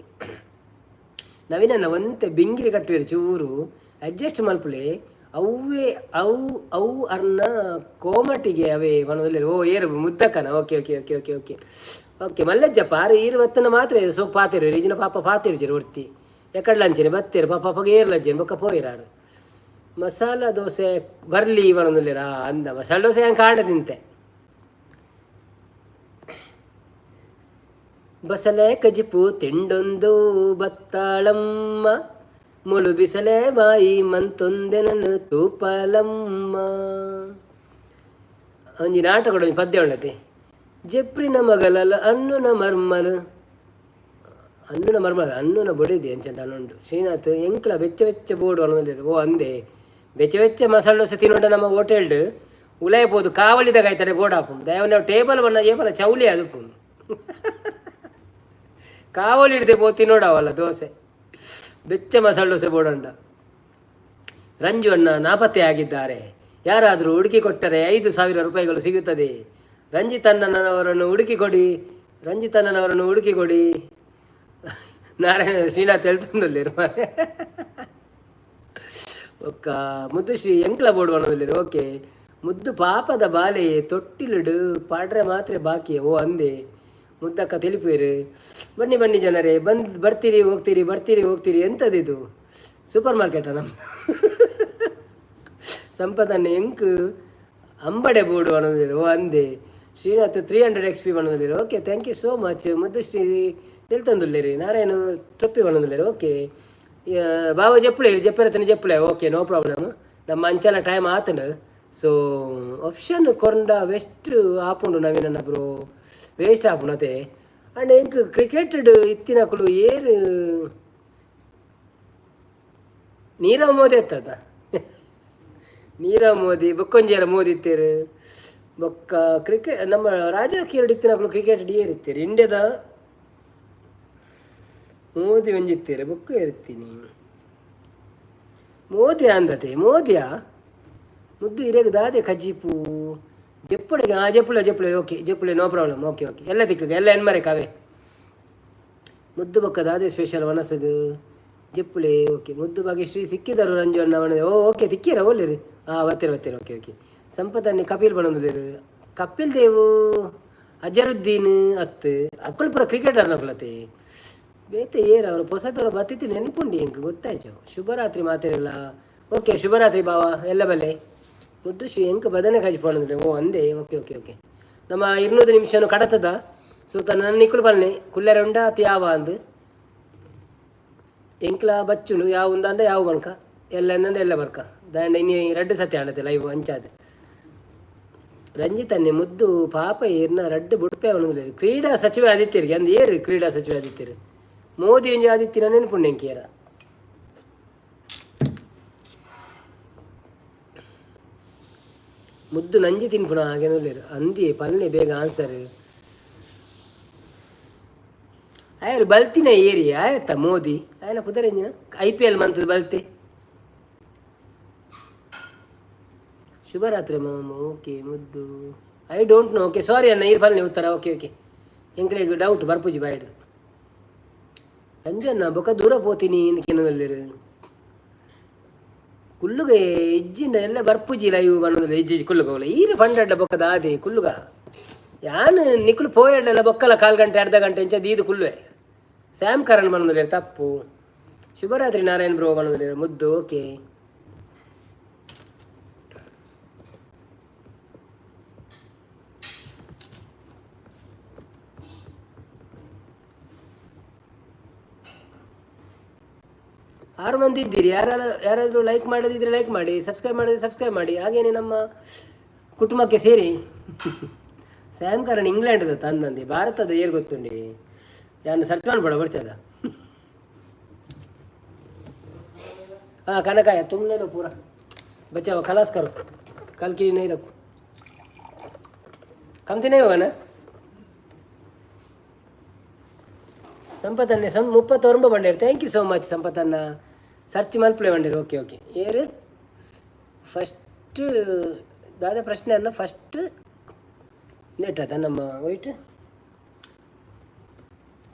Speaker 1: ನವೀನನ್ನ ಒಂತೆ ಬಿಂಗಿರಿ ಕಟ್ಟುವೆರು, ಚೂರು ಅಡ್ಜಸ್ಟ್ ಮಲ್ಪುಲೆ. ಅವ್ವೇ ಅವು ಅವು ಅರ್ನ ಕೋಮಟಿಗೆ ಅವೇ ಪನೊಂದುಲ್ಲೆರ್. ಓ ಏರು ಮುದ್ದಕ್ಕನ. Okay okay okay okay okay okay. ಮಲ್ಲಜ್ಜಪ್ಪ ಆರು ಈರು ಬತ್ತನ ಮಾತ್ರ ಸೋಕ್ ಪಾತೆರು ಇಜಿನ ಪಾಪ ಪಾತೆರುಜೆರ್ ಒರ್ತಿ ಎಕಡ್ಲಂಚನೆ ಬತ್ತೇರು ಪಾಪ ಅಪಗ ಏರ್ಲಜ್ಜೆನ್ ಬೊಕ್ಕ ಪೋಯಿರಾರು. ಮಸಾಲ ದೋಸೆ ಬರ್ಲಿ ಪನೊಂದುಲ್ಲೆರಾ. ಅಂದ ಮಸಾಲೆ ದೋಸೆ ಹೆಂಗೆ ಕಾಂಡ ತಿಂತೆ. ಬಸಲೆ ಕಜಿಪು ತಿಂಡೊಂದು ಬತ್ತಾಳಮ್ಮ, ಮುಳು ಬಿಸಲೆ ಬಾಯಿ ಮಂತೊಂದೆನನು ತೂಪಲಮ್ಮ. ಒಂಜಿ ನಾಟಕಡ್ ಒಂಜಿ ಪದ್ಯ ಉಂಡತೆ. ಜೆಪ್ರಿನ ಮಗಲಲ ಅನ್ನುನ ಮರ್ಮಲ್, ಅನ್ನುನ ಮರ್ಮಲ ಅನ್ನುನ ಬೊಡೆದಿ ಅಂಚಂತ ಉಂಡು. ಶ್ರೀನಾಥ್ ಎಂಕ್ಲ ಬೆಚ್ಚ ಬೆಚ್ಚ ಬೋಡು ಪನೊಂದುಲ್ಲೆರ್. ಓ ಅಂದೆ ಬೆಚ್ಚ ಬೆಚ್ಚ ಮಸಾಲೆ ದೋಸೆ ತಿನ್ನೋಡ ನಮ್ಮ ಹೋಟೆಲ್ಡ್ ಉಲಾಯಿ ಪೋದು ಕಾವಲಿದ ಕಾಯ್ತಾರೆ ಬೋಡಾಪುಂಡು. ದಯವ ಟೇಬಲ್ ಬಣ್ಣ ಏಪಲ ಚೌಲಿ ಅದು ಕಾವಲಿ ಹಿಡ್ದೆ ಪೋ ತಿನ್ನೋಡವಲ್ಲ ದೋಸೆ ಬೆಚ್ಚ ಮಸಾಲೆ ದೋಸೆ ಬೋಡಂಡ. ರಂಜು ಅಣ್ಣ ನಾಪತ್ತೆ ಆಗಿದ್ದಾರೆ, ಯಾರಾದರೂ ಹುಡುಕಿ ಕೊಟ್ಟರೆ 5,000 ರೂಪಾಯಿಗಳು ಸಿಗುತ್ತದೆ. ರಂಜಿತ್ ಅಣ್ಣನವರನ್ನು ಹುಡುಕಿ ಕೊಡಿ, ರಂಜಿತ್ ಅಣ್ಣನವರನ್ನು ಹುಡುಕಿ ಕೊಡಿ. ನಾರಾಯಣ ಶ್ರೀನಾಥ್ ಎಲ್ತೊಂದುಲ್ಲೆರ್ ಮಾರ್ರೆ. ಬೊಕ್ಕ ಮುದ್ದುಶ್ರೀ ಎಂಕ್ಲ ಬೋಡು ಪನೊಂದುಲ್ಲೆರ್. ಓಕೆ ಮುದ್ದು ಪಾಪದ ಬಾಲೆ ತೊಟ್ಟಿಲುಡು ಪಾಡ್ರೆ ಮಾತ್ರೆ ಬಾಕಿ. ಓ ಅಂದೆ ಮುದ್ದಕ್ಕ ತಿಳಿಪುವೆರ್. ಬನ್ನಿ ಬನ್ನಿ ಜನರೇ, ಬಂದು ಬರ್ತೀರಿ ಹೋಗ್ತೀರಿ ಬರ್ತೀರಿ ಹೋಗ್ತೀರಿ, ಎಂಥದಿದು ಸೂಪರ್ ಮಾರ್ಕೆಟ ನಮ್ಮ? ಸಂಪದನ್ನ ಎಂಕ್ ಅಂಬಡೆ ಬೋಡು ಪನೊಂದುಲ್ಲೆರ್. ಓ ಅಂದೆ ಶ್ರೀನಾಥ್ 300 XP ಪನೊಂದುಲ್ಲೆರ್. Okay thank you so much. Muddushree ತೆಲ್ತೊಂದುಲ್ಲೆರ್. Narayana ಟ್ರೊಪ್ಪಿ ಪನೊಂದುಲ್ಲೆರ್. ಓಕೆ ಬಾವ ಜಪ್ಪುಲೆ ಜಪ್ಪೆರತನ ಜಪ್ಪುಲೆ. Okay no problem. ನಮ್ಮ ಅಂಚಲ ಟೈಮ್ ಆತುಂಡು. ಸೊ ಆಪ್ಷನ್ ಕೊರ್ಂಡ ವೆಸ್ಟ್ ಆಪುಂಡು ನವೀನನ್ನ ಬ್ರೋ, ವೇಸ್ಟ್ ಆಪುಂಡು ಅತೆ. ಅಂಡ್ ಎಂಕ್ ಕ್ರಿಕೆಟ್ ಇತ್ತಿನಕುಲು ಏರ್? ನೀರವ್ ಮೋದಿ ಎತ್ತದ, ನೀರವ್ ಮೋದಿ ಬೊಕ್ಕೊಂಜಿಯರ ಮೋದಿ ಇತ್ತೆರ್. ಬೊಕ್ಕ ಕ್ರಿಕೆಟ್ ನಮ್ಮ ರಾಜಕೀಯ ಇತ್ತಿನಕುಲು ಕ್ರಿಕೆಟ್ ಏರ್ ಇತ್ತೆರ್? ಇಂಡಿಯಾದ ಮೋದಿ ಒಂಜಿ ಇತ್ತೆರ್, ಬೊಕ್ಕ ಏರ್ ಇತ್ತೀನಿ? ಮೋದಿ ಅಂದತೆ ಮೋದಿಯಾ? ಮುದ್ದು ಇರೆಗ್ ದಾದೆ ಕಜಿಪು ಜೆಪ್ಪುಡೆಗೆ? ಆ ಜೆಪ್ಪುಲೆ ಜೆಪ್ಪುಲೆ. ಓಕೆ ಜೆಪ್ಪುಲೆ, ನೋ ಪ್ರಾಬ್ಲಮ್. ಓಕೆ ಓಕೆ ಎಲ್ಲ ತಿಕ್ಕಗೆ ಎಲ್ಲ ಎನ್ಮರೆ ಕಾವೆ. ಮುದ್ದು ಬೊಕ್ಕ ದಾದೆ ಸ್ಪೆಷಲ್ ವನಸಗ್? ಜೆಪ್ಪುಲೆ. ಓಕೆ ಮುದ್ದು ಭಾಗ್ಯಶ್ರೀ ಸಿಕ್ಕಿದರು ರಂಜು ಅಣ್ಣ. ಓ ಓಕೆ ತಿಕ್ಕಿರ ಓಲೇರಿ. ಹಾಂ ಬತ್ತೀರಿ ಬತ್ತೀರಿ. ಓಕೆ ಓಕೆ ಸಂಪತನ್ನಿ ಕಪಿಲ್ ಪನೊಂದುಲ್ಲೆರ್. ಕಪಿಲ್ ದೇವ್ ಅಜರುದ್ದೀನ್ ಅತ್, ಅಕುಲು ಪೂರ ಕ್ರಿಕೆಟರ್ ನಕುಲತೆ. ಬೇತೆ ಏರ್ ಅವರು ಪೊಸತವರು ಬತ್ತಿತ್ತಿ ನೆನಪುಂಡಿ ಎಂಕ್ ಗೊತ್ತಾಯ್ತು. ಶುಭರಾತ್ರಿ ಮಾತೆರೆಗ್ಲ. ಓಕೆ ಶುಭರಾತ್ರಿ ಬಾವ, ಎಲ್ಲ ಬಲ್ಲೆ. ಮುದ್ದು ಶ್ರೀ ಎಂಕ್ ಬದನೆ ಕಾಜಿ ಪನೊಂದುಲ್ಲೆ. ಓ ಅಂದೆ. ಓಕೆ ಓಕೆ ಓಕೆ ನಮ್ಮ 200 ನಿಮಿಷನು ಕಡತದ. ಸೊ ತನ್ನ ನಿಕ್ಕುಲು ಪಲ್ನೆ ಕುಲ್ಲೆರೆ ಉಂಡ ಅತ್ ಯಾವ ಅಂದ್. ಎಂಕ್ಲ ಬಚ್ಚುಂಡು ಯಾವ ಉಂದಾಂಡ ಯಾವ ಬಣ್ಕ ಎಲ್ಲ ಎಂದಂಡ ಎಲ್ಲ ಬರ್ಕ ದಾಂಡ. ಇನಿ ರಡ್ಡ್ ಸತಿ ಆಂಡತೆ ಲೈವ್ ಅಂಚಾದ್. ರಂಜಿತನ್ನೆ ಮುದ್ದು ಪಾಪ ಏರ್ನ ರಡ್ಡ್ ಬುಡ್ಪೆ ಪನೊಂದುಲ್ಲೆರ್. ಕ್ರೀಡಾ ಸಚಿವೆ ಆದಿತ್ಯರಿಗೆ ಅಂದ್ ಏರ್ ಕ್ರೀಡಾ ಸಚಿವೆ ಆದಿತ್ಯರು? ಮೋದಿ ಒಂಜಿ ಆದಿತ್ತಿನ ನೆನಪುಂಡು ಎಂಕ್ ಏರ. ಮುದ್ದು ನಂಜಿ ತಿನ್ಪುನ ಹಾಗೇನುಲ್ಲೆರ್. ಅಂದಿ ಪಲ್ನೆ ಬೇಗ ಆನ್ಸರ್. ಆಯರ್ ಬಲ್ತಿನ ಏರಿ ಆಯತ್ತ ಮೋದಿ ಆಯನ ಪುದರೆಂಜಿನ IPL ಮಂತದ ಬಲ್ತೆ. ಶುಭರಾತ್ರಿ ಮಾಮ. ಓಕೆ ಮುದ್ದು, I don't know. Okay, sorry ಅಣ್ಣ, ಈರ್ ಬನ್ನಿ ಉತ್ತರ. ಓಕೆ ಓಕೆ, ಎಂಕ್ಲೆಗ್ ಡೌಟ್ ಬರ್ಪುಜಿ ಬಾಯ್ಡ್. ರಂಜಣ್ಣ ಬೊಕ ದೂರ ಪೋತೀನಿ ಇಂದಕೇನೊಂದುಲ್ಲೆರ್. ಕುಲ್ಲುಗ ಇಜ್ಜಿಂಡ ಎಲ್ಲ ಬರ್ಪುಜಿ ಲೈವ್ ಬನ್ನೊಂದುಲ್ಲೆ. ಇಜ್ಜಿ, ಕುಲ್ಲುಗ ಹೋಗ್ಲ. ಈರ್ ಪಂಡಡ್ಡ ಬೊಕ್ಕ ದಾದೆ? ಕುಲ್ಲುಗ. ಯಾನ್ ನಿಕುಲು ಪೋಯಡ್ಡಲ್ಲ ಬೊಕ್ಕಲ ಕಾಲ್ ಗಂಟೆ, ಅರ್ಧ ಗಂಟೆ ಇಂಚ ದೀದು ಕುಲ್ಲುವೆ. ಸ್ಯಾಮ್ ಕರಣ್ ಬನ್ನೊಂದುಲ್ಲೆರ್, ತಪ್ಪು. ಶುಭರಾತ್ರಿ ನಾರಾಯಣ್ ಬ್ರೋ ಬನ್ನೊಂದುಲ್ಲೆರ್. ಮುದ್ದು, ಓಕೆ. ಆರು ಮಂದಿ ಇದ್ದೀರಿ. ಯಾರಾದರೂ ಲೈಕ್ ಮಾಡದಿದ್ದರೆ ಲೈಕ್ ಮಾಡಿ, ಸಬ್ಸ್ಕ್ರೈಬ್ ಮಾಡಿದ್ರೆ ಸಬ್ಸ್ಕ್ರೈಬ್ ಮಾಡಿ, ಹಾಗೇನೆ ನಮ್ಮ ಕುಟುಂಬಕ್ಕೆ ಸೇರಿ. ಸ್ಯಾಮ್ ಕರಣ್ ಇಂಗ್ಲೆಂಡ್ದ ತಂದಂದೆ, ಭಾರತದ ಏರ್ ಗೊತ್ತುಂಡಿ? ಯಾನ್ ಸರ್ಚ್ ಮಾಡ್ಬೇಡ ಬರ್ಚದ. हाँ, खाना खाया? तुम ले लो पूरा, बचा हुआ खलास करो, कल के लिए नहीं रखो। कमती नहीं होगा ना? ಸಂಪತ್ತನ್ನೇ ಸಂ 39 ಬಂಡೇರು. Thank you so much ಸಂಪತ್ತನ್ನ. Search ಮಲ್ಪಲೆ ಬಂಡೇರು. Okay okay. ಏರು ಫಸ್ಟ್ ದಾದ ಪ್ರಶ್ನೆ ಅನ್ನ? ಫಸ್ಟ್ ನೆಟ್ ಅದ ನಮ್ಮ. Wait,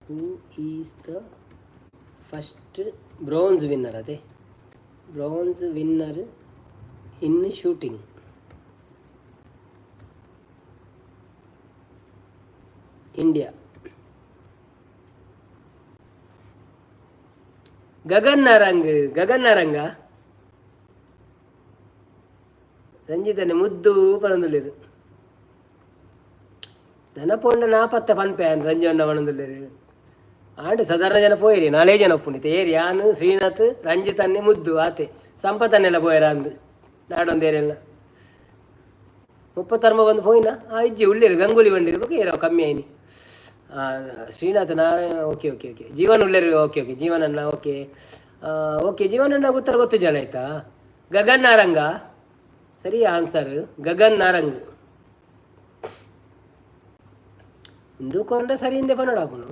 Speaker 1: who is the first bronze winner? ಅದೇ bronze winner in shooting India. Gagan Narang. Gagan Narang. ರಂಜಿತನೆ ಮುದ್ದು ಪಣೊಂದುಲ್ಲೆರ್. ದನ ಪೋಂಡ ನಾಪತ್ತೆ ಪನ್ಪೆ ರಂಜಣ್ಣ ಪಣೊಂದುಲ್ಲೆರ್. ಆಂಡ ಸಾಧಾರಣ ಜನ ಪೋಯಿರಿ, ನಾಲೇ ಜನ ಉಪ್ಪುಂಡು. ಏರಿ ಯಾನ್, ಶ್ರೀನಾಥ್, ರಂಜಿತನ್ನೆ, ಮುದ್ದು ಆತೆ. ಸಂಪತ್ತನ್ನೆಲ್ಲ ಪೋಯರ ಅಂದು ನಾಡೊಂದೇರೆಲ್ಲ 39 ಬಂದು ಪೋಯಿನ. ಆ ಇಜ್ಜಿ, ಉಳ್ಳೇರು ಗಂಗೂಲಿ ಬಂಡಿರು ಬೊಕ ಏರೋ ಕಮ್ಮಿ ಆಯ್ನಿ. Srinath Narayana, okay okay okay. Jeevan ಉಳ್ಳೇರು. ಓಕೆ ಓಕೆ, ಜೀವನಣ್ಣ, ಓಕೆ ಓಕೆ. ಜೀವನಣ್ಣ ಉತ್ತರ ಗೊತ್ತು ಜನ ಆಯ್ತಾ? ಗಗನ್ ನಾರಂಗ ಸರಿ ಆನ್ಸರ್. ಗಗನ್ ನಾರಂಗ್ ಇಂದು ಸರಿ ಹಿಂದೆ ಪನ್ನೋಡಾಪುನು.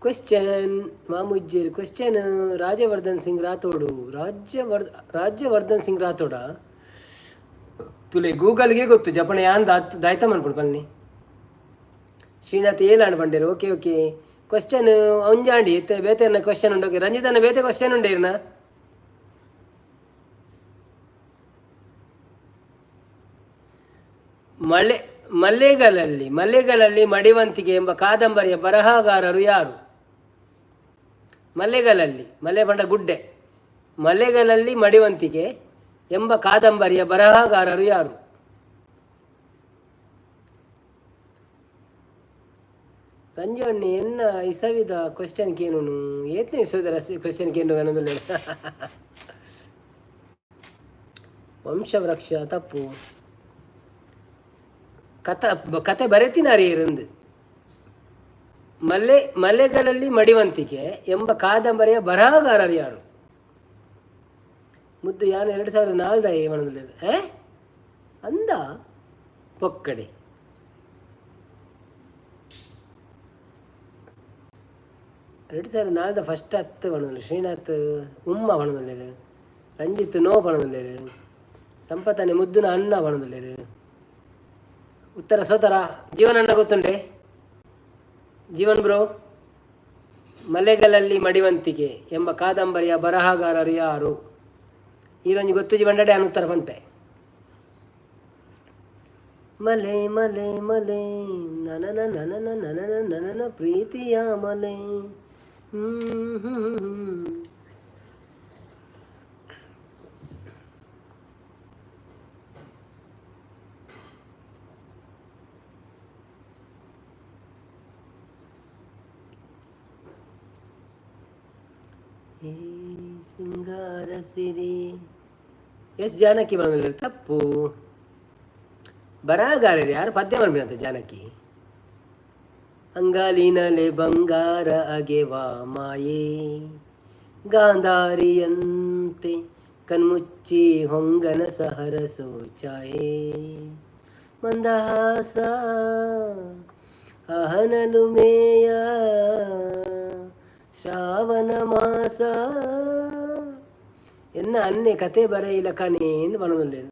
Speaker 1: ಕ್ವೆಶ್ಚನ್ ಮಾಮುಜ್ಜೇರ್ ಕ್ವೆಶ್ಚನ್. ರಾಜ್ಯವರ್ಧನ್ ಸಿಂಗ್ ರಾಥೋಡು. ರಾಜ್ಯವರ್ಧನ್ ಸಿಂಗ್ ರಾಥೋಡ ತುಲೆ ಗೂಗಲ್ಗೆ ಗೊತ್ತು ಜಪಣ ಯಾನ್ ದಾತ್ ದಾಯ್ತ ಮನ್ಪುಂಡು ಪನ್ನಿ. ಶ್ರೀನಾಥ್ ಏಲಾಂಡ್ ಬಂಡೇರು. Okay okay. ಕ್ವಶನ್ ಒಂಜಾಂಡಿ ಇತ್ತೆ ಬೇತೆ ಕ್ವಶನ್ ಉಂಡು. ಓಕೆ, ರಂಜಿತನ ಬೇತೆ ಕ್ವಶನ್ ಉಂಡು ಇರ್ನ. ಮಳೆ ಮಲೆಗಳಲ್ಲಿ ಮಲೆಗಳಲ್ಲಿ ಮಡಿವಂತಿಕೆ ಎಂಬ ಕಾದಂಬರಿಯ ಬರಹಗಾರರು ಯಾರು? ಮಲೆಗಳಲ್ಲಿ, ಮಲೆ ಬಂಡ ಗುಡ್ಡೆ, ಮಲೆಗಳಲ್ಲಿ ಮಡಿವಂತಿಕೆ ಎಂಬ ಕಾದಂಬರಿಯ ಬರಹಗಾರರು ಯಾರು? ರಂಜು ಅಣ್ಣೆ, ಎನ್ನ ಇಸವಿದ ಕ್ವಶನ್ ಕೇನುನು? ಏತ್ನೇ ಇಸವಿದ ಕ್ವಶನ್ ಕೇನು ಗಣದಲ್ಲಿ? ವಂಶವೃಕ್ಷ ತಪ್ಪು. ಕಥ ಕತೆ ಬರೆತಿನಾರಿ ಇರಂದು. ಮಲೆಗಳಲ್ಲಿ ಮಡಿವಂತಿಕೆ ಎಂಬ ಕಾದಂಬರಿಯ ಬರಹಗಾರರು ಯಾರು? ಮುದ್ದು ಯಾನು 2004 ಮನದಲ್ಲಿ ಏ ಅಂದ ಪೊಕ್ಕಡೆ. 2004 ಫಸ್ಟ್ ಹತ್ತು ಪಣೊಂದುಲ್ಲೆ. ಶ್ರೀನಾಥ್ ಉಮ್ಮ ಪಣೊಂದುಲ್ಲೆರ್. ರಂಜಿತ್ ನೋ ಪಣೊಂದುಲ್ಲೆರ್. ಸಂಪತ್ತನೆ ಮುದ್ದುನ ಅಣ್ಣ ಪಣೊಂದುಲ್ಲೆರ್. ಉತ್ತರ ಸೋತರ. ಜೀವನ್ ಅಣ್ಣ ಗೊತ್ತುಂಡೆ? ಜೀವನ್ ಬ್ರೋ, ಮಲೆಗಳಲ್ಲಿ ಮಡಿವಂತಿಕೆ ಎಂಬ ಕಾದಂಬರಿಯ ಬರಹಗಾರರು ಯಾರು? ಈರೊಂಜಿ ಗೊತ್ತುಜಿ ಬಂಡಡೆ ಅನ್ ಉತ್ತರ ಪನ್ಪೆ. ಮಲೆ ಮಲೆ ಮಲೆ ನನನ ನನನ ನನನ ನನನ ಪ್ರೀತಿಯ ಮಲೆ. ಹ್ಮ್ ಹ್ಮ್ ಹ್ಮ್. ಏ ಸಿಂಗಾರ ಸಿರಿ. ಎಸ್ ಜಾನಕಿ ಬಂದ್ರೆ ತಪ್ಪು. ಬರಹಗಾರರು ಯಾರು? ಪದ್ಯ ಮಾಡ್ಬಿಡಂತ ಜಾನಕಿ. ಅಂಗಾಲಿನಲೆ ಬಂಗಾರ ಅಗೆವಾ ಮಾಯೆ, ಗಾಂಧಾರಿಯಂತೆ ಕಣ್ಮುಚ್ಚಿ ಹೊಂಗನ ಸಹರಸೋ ಚಾಯೆ. ಮಂದಹಾಸ ಅಹನಲುಮೇಯ ಶ್ರಾವಣ ಮಾಸ ಎನ್ನ ಅನ್ನೆ ಕತೆ ಬರೆಯಿಲ್ಲ ಕಣೆ ಎಂದು ಪನೊಂದುಲ್ಲೆರ್.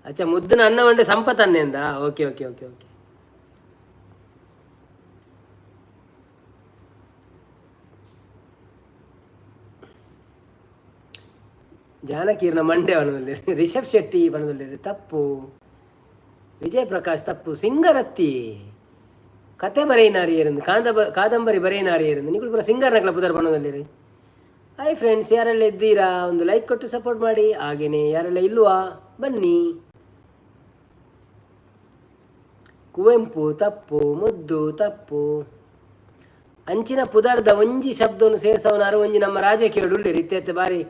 Speaker 1: ಅಚ್ಚ, ಮುದ್ದುನ ಅನ್ನ ವಂಡೆ ಸಂಪತ್ ಅನ್ನೆಂದ. Okay okay okay okay. ಜಾನಕೀರ್ನ ಮಂಡೆ ಪನೊಂದುಲ್ಲೆರ್. ರಿಷಬ್ ಶೆಟ್ಟಿ ಪನೊಂದುಲ್ಲೆರ್, ತಪ್ಪು. ವಿಜಯ್ ಪ್ರಕಾಶ್ ತಪ್ಪು. ಸಿಂಗರತ್ತಿ ಕತೆ ಬರೆಯಿನಾರಿಯರಂದು, ಕಾದಂಬರಿ ಬರೆಯಿನಾರಿಯರಂದು. ನಿಕುಲು ಪೂರ ಸಿಂಗರ್ ನಕಲ ಪುದರ್ ಪನೊಂದುಲ್ಲೆರ್. ಹಾಯ್ ಫ್ರೆಂಡ್ಸ್, ಯಾರೆಲ್ಲ ಇದ್ದೀರಾ ಒಂದು ಲೈಕ್ ಕೊಟ್ಟು ಸಪೋರ್ಟ್ ಮಾಡಿ. ಹಾಗೇನೆ ಯಾರೆಲ್ಲ ಇಲ್ವಾ ಬನ್ನಿ. ಕುವೆಂಪು ತಪ್ಪು, ಮುದ್ದು ತಪ್ಪು. ಅಂಚಿನ ಪುದರ್ದ ಒಂಜಿ ಶಬ್ದವನ್ನು ಸೇರ್ಸವನಾರು ಒಂಜಿ ನಮ್ಮ ರಾಜಕೀಯ ಉಲ್ಲೇರು ಇತ್ತೆ ಬಾರಿ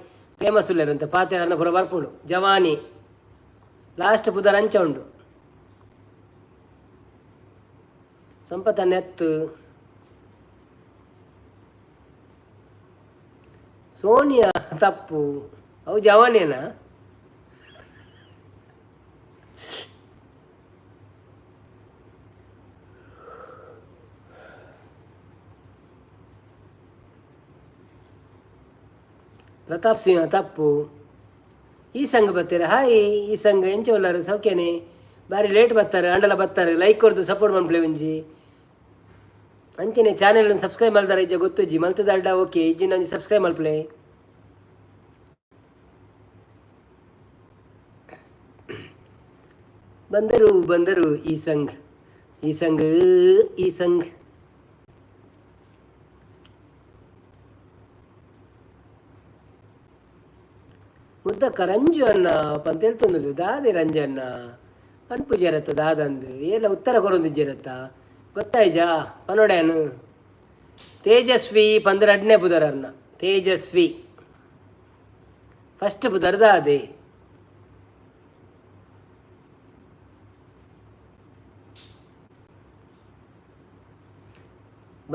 Speaker 1: ಫೇಮಸ್ ಉಲ್ಲೇರು ಅಂತ ಪಾತೆರನ್ನ ಪೂರ ಬರ್ಪುಂಡು. ಜವಾನಿ ಲಾಸ್ಟ್ ಪುದರ್ ಅಂಚ ಉಂಡು. ಸಂಪತ ನೆತ್ತು ಸೋನಿಯಾ ತಪ್ಪು. ಅವು ಜವಾನೇನಾ? ಪ್ರತಾಪ್ ಸಿಂಹ ತಪ್ಪು. ಈ ಸಂಘ ಬರ್ತೀರ? ಹಾಯ್ ಈ ಸಂಘ, ಎಂಚ ಉಲ್ಲಾರು? ಸೌಖ್ಯನೆ? ಬಾರಿ ಲೇಟ್ ಬರ್ತಾರೆ ಅಂಡಲ ಬರ್ತಾರೆ. ಲೈಕ್ ಕೊರ್ದು ಸಪೋರ್ಟ್ ಮನ್ಪುಲೆ ಒಂಜಿ. ಅಂಚನೆ ಚಾನೆಲ್ ಸಬ್ಸ್ಕ್ರೈಬ್ ಮಲ್ದಾರ ಇಜ್ಜ ಗೊತ್ತುಜ್ಜಿ, ಮಲ್ತದಾರ್ಡ ಓಕೆ, ಇಜ್ಜಿಂಡ ಒಂಜಿ ಸಬ್ಸ್ಕ್ರೈಬ್ ಮಲ್ಪುಲೆ. ಬಂದರು ಬಂದರು ಈ ಸಂಘ ಈ ಸಂಘ ಈ ಸಂಘ. ಮುದ್ದಕ್ಕ ರಂಜು ಅನ್ನ ಪಂತೇಳ್ತೊಂದುಲ್ಲೆರ್. ದಾದೆ ರಂಜಣ್ಣ ಪನ್ಪುಜೆರತ್ತ ದಾದಂದು ಏಲ ಉತ್ತರ ಕೊರೊಂದಿಜ್ಜೆರತ್ತ ಗೊತ್ತಾಯ್ಜಾ ಪನೊಡ್ಯಾನು. ತೇಜಸ್ವಿ ಪಂದ್ ರಡ್ನೆ ಪುದರ್ ಅರ್ನ. ತೇಜಸ್ವಿ ಫಸ್ಟ್ ಪುದರ್ ದಾದೆ?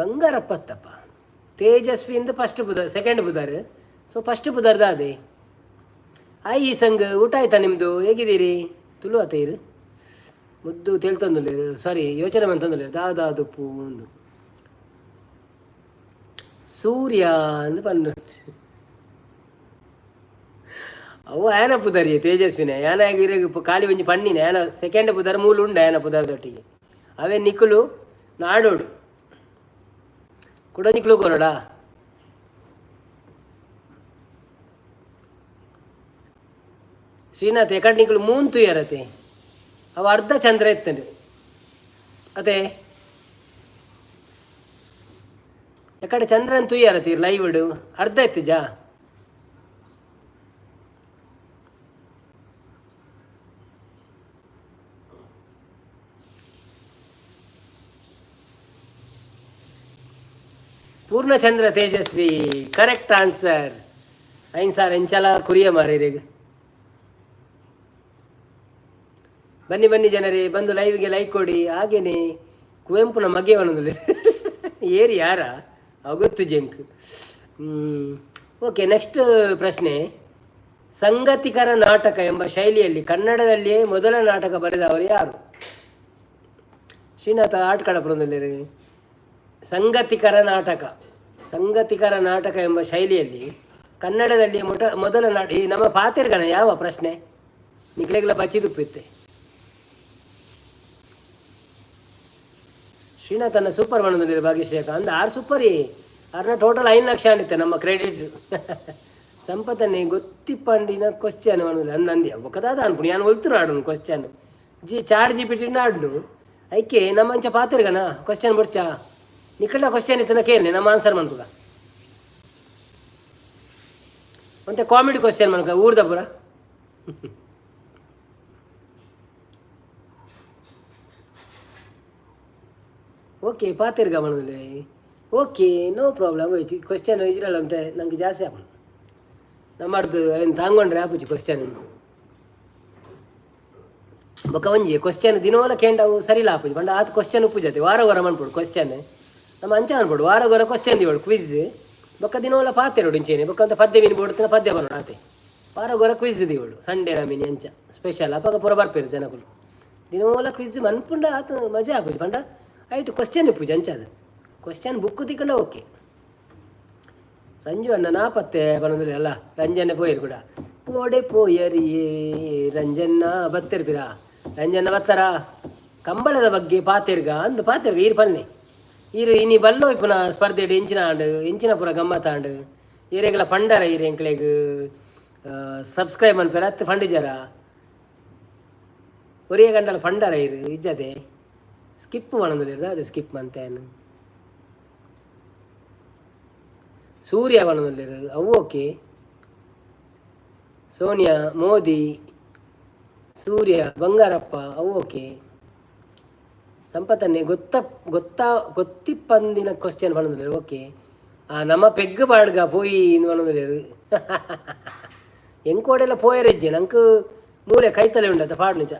Speaker 1: ಬಂಗಾರಪ್ಪತ್ತಪ್ಪ. ತೇಜಸ್ವಿ ಇಂದ ಫಸ್ಟ್ ಪುದರ್, ಸೆಕೆಂಡ್ ಪುದರ್. ಸೊ ಫಸ್ಟ್ ಪುದರ್ ದಾದೆ? ಆಯ್ ಈ ಸಂಘ, ಊಟ ಆಯ್ತಾ ನಿಮ್ಮದು? ಹೇಗಿದ್ದೀರಿ? ತುಳು ಅತೈರು ಮುದ್ದು ತೇಳ್ತೊಂದುಲ್ಲೆರ್, ಸಾರಿ, ಯೋಚನೆ ಮಂತೊಂದುಲ್ಲೆರ್ ದಾದಾದುಪ್ಪು ಉಂದು. ಸೂರ್ಯ ಅಂದ್ ಪನ್ನು. ಅವು ಆಯನ ಪುದರಿ ತೇಜಸ್ವಿನ ಯಾನ ಇರೆಗ್ ಖಾಲಿ ಒಂಜಿ ಪಣ್ಣಿನ ಆಯನ ಸೆಕೆಂಡ್ ಪುದರ್ ಮೂಲು ಉಂಡು ಆಯನ ಪುದರ್ದೊಟ್ಟಿಗೆ. ಅವೇ ನಿಕುಲು ನಾಡೋಡು ಕುಡ ನಿಕ್ಲು ಕೊರಡಾ. ಶ್ರೀನಾಥ್ ಎಕಡ್ ನಿಕುಲು ಮೂನ್ ತೂಯರತೆ, ಅವು ಅರ್ಧ ಚಂದ್ರ ಇತ್ತಂಡು ಅದೇ. ಎಕಡೆ ಚಂದ್ರನ್ ತೂಯರತಿ ಲೈವ್ ಅರ್ಧ ಇತ್ತಿಜಾ? Poornachandra Tejasvi correct answer. ಐನ್ ಸಾರ್ ಎಂಚಲ ಕುರಿಯ ಮಾರಿರೆಗ್. ಬನ್ನಿ ಬನ್ನಿ ಜನರೇ, ಬಂದು ಲೈವ್ಗೆ ಲೈಕ್ ಕೊಡಿ. ಹಾಗೇನೆ ಕುವೆಂಪುನ ಮಗೆ ಒನೊಂದುಲ್ಲೆರ್ ಏರಿ ಯಾರ ಅವು ಗೊತ್ತುಜ್ಜಿ ಎಂಕ್. ಓಕೆ, ನೆಕ್ಸ್ಟ್ ಪ್ರಶ್ನೆ. ಸಂಗತಿಕರ ನಾಟಕ ಎಂಬ ಶೈಲಿಯಲ್ಲಿ ಕನ್ನಡದಲ್ಲಿಯೇ ಮೊದಲ ನಾಟಕ ಬರೆದವರು ಯಾರು? ಶ್ರೀನಾಥ ಆಟ ಕಡಪುರದಲ್ಲಿರಿ. ಸಂಗತಿಕರ ನಾಟಕ, ಸಂಗತಿಕರ ನಾಟಕ ಎಂಬ ಶೈಲಿಯಲ್ಲಿ ಕನ್ನಡದಲ್ಲಿ ಮೊದಲ ನಾಟ ಈ ನಮ್ಮ ಪಾತೆರ್ಗಣ ಯಾವ ಪ್ರಶ್ನೆ ನಿಕ್ಲೆಗ್ಲ ಬಚ್ಚಿದುಪ್ಪಿತ್ತೆ. ಶ್ರೀನಾಥನ ಸೂಪರ್ ಬಂದಿದೆ ಭಾಗ್ಯಶ್ರೀ ಅಂದ ಆರು ಸೂಪರಿ ಆರ್ನ ಟೋಟಲ್ 5 ಲಕ್ಷ ಅಂಡಿತ್ತೆ ನಮ್ಮ ಕ್ರೆಡಿಟ್. ಸಂಪತನೆ ಗೊತ್ತಿಪ್ಪಂಡಿನ ಕ್ವಶ್ಚನ್ ಅಂದ ಅಂದಿ ಒಕ್ಕದಾದ ಅನ್ಪುಣಿ ಯಾನ್ ಒಲ್ತು ನಾಡುನು question G chat G PT ನಾಡ್ನು ಐಕೆ ನಮ್ಮ ಅಂಚ ಪಾತೆರ್ಗನ ಕ್ವಶ್ಚನ್ ಬೊಡ್ಚಾ ನಿಕಲ್ನ ಕ್ವಶ್ಚನ್ ಇತ್ತನ ಕೇಳಿ ನಮ್ಮ ಆನ್ಸರ್ ಮನ್ಪುಗ. ಒಂತೆ ಕಾಮಿಡಿ ಕ್ವಶ್ಚನ್ ಮನ್ಕ ಊರ್ದ ಪೂರ. ಓಕೆ, ಪಾತೆರ್ಗ ಮನದಲ್ಲಿ. Okay, no problem. Question ಇಜ್ರಲ್ಲ ಅಂತ ನಂಗೆ ಜಾಸ್ತಿ ಆಪುಂಡು ನಮ್ಮರ್ದು ಅವೆನ್ ತಾಂಗೊಂಡ್ರೆ ಆಪುಜಿ ಕ್ವಶ್ಚನ್. ಬೊಕ ಒಂಜಿ ಕ್ವಶ್ಚನ್ ದಿನೋಲ ಕೇಂಡವು ಸರಿಲ ಆಪುಜಿ ಪಂಡ ಆತ್ ಕ್ವಶ್ಚನ್ ಉಪ್ಪುಜತೆ. ವಾರ ವಾರ ಮನ್ಪೊಡು ಕ್ವಶ್ಚನ್. ನಮ್ಮ ಅಂಚ ಅನ್ಪೊಡು, ವಾರ ವಾರ ಕ್ವಶ್ಚನ್ ದಿವೊಡು ಕ್ವಿಜ್. ಬೊಕ್ಕ ದಿನೋಲ ಪಾತೆರೊಡು ಇಂಚೆನೆ. ಬೊಕ್ಕ ಅಂತ ಪದ್ಯ ಮೀನು ಬೋಡುತ್ತಿನ ಪದ್ಯ ಬರೋಣ ಆತೆ. ವಾರಗೊರ ಕ್ವಿಜ್ ದಿವಡು ಸಂಡೇ ನಮಿನಿ ಅಂಚ ಸ್ಪೆಷಲ್ ಅಪಗ ಪೂರ ಬರ್ಪೇರು ಜನಕುಲು. ದಿನೋಲ ಕ್ವಿಜ್ ಮನ್ಪುಂಡ ಆತ ಮಜಾ ಆಪುಜಿ. ಪಂಡ ಐಟ್ ಕ್ವಶನ್ ಇಪ್ಪುಜಿ ಅಂಚಾದ ಕ್ವಶನ್ ಬುಕ್ ತಿಕ್ಕಂಡ ಓಕೆ. ರಂಜು ಅಣ್ಣ ನಾಪತ್ತೆ ಪನೊಂದುಲ್ಲೆ ಅಲ್ಲ. ರಂಜನ್ನೆ ಪೋಯೆರ್ ಕೂಡ. ಪೋಡೆ ಪೋಯರಿಯೇ ರಂಜನ್ನ ಬತ್ತೆರ್ ಪಿರ. ರಂಜನ್ನ ಬತ್ತಾರ? ಕಂಬಳದ ಬಗ್ಗೆ ಪಾತೆರ್ಗ ಅಂದ್ ಪಾತೆರ್ಗ. ಈರ್ ಪನ್ನೆ, ಈರ್ ಇನಿ ಬಲ್ಲೋ ಇಪ್ಪುನ ಸ್ಪರ್ಧೆಡ್ ಎಂಚಿನ ಆಂಡ್? ಎಂಚಿನ ಪೂರ ಗಮ್ಮತ್ ಆಂಡ್? ಈರೆಗ್ಲ ಪಂಡರ? ಈರ್ ಎಂಕ್ಲೆಗ್ ಸಬ್ಸ್ಕ್ರೈಬ್ ಮನ್ಪೆರ ಅತ್ ಪಂಡಿಜಾರ? ಒರಿಯ ಗಂಡಲ ಪಂಡರ ಈರ್? ಇಜ್ಜದೆ ಸ್ಕಿಪ್ ಪನೊಂದುಲ್ಲೆರ್. ಅದು ಸ್ಕಿಪ್ ಮಂತೇನು? ಸೂರ್ಯ ಪನೊಂದುಲ್ಲೆರ್, ಅವು ಓಕೆ. ಸೋನಿಯಾ ಮೋದಿ, ಸೂರ್ಯ ಬಂಗಾರಪ್ಪ, ಅವು ಓಕೆ. ಸಂಪತ್ತನ್ನೇ ಗೊತ್ತ ಗೊತ್ತಾ ಗೊತ್ತಿಪ್ಪಂದಿನ ಕ್ವಶನ್ ಪನೊಂದುಲ್ಲೆರ್. ಓಕೆ. ಆ ನಮ್ಮ ಪೆಗ್ ಪಾಡ್ಗ ಪೋಯಿ ಇಂದ್ ಪನೊಂದುಲ್ಲೆರ್. ಎಂಕೋಡೆಲ್ಲ ಪೋಯೆರೆಜ್ಜೆ. ನಂಕ್ ಮೂಲೆ ಕೈತಲೆ ಉಂಡತ್ತ ಪಾಡ್ನುಜ.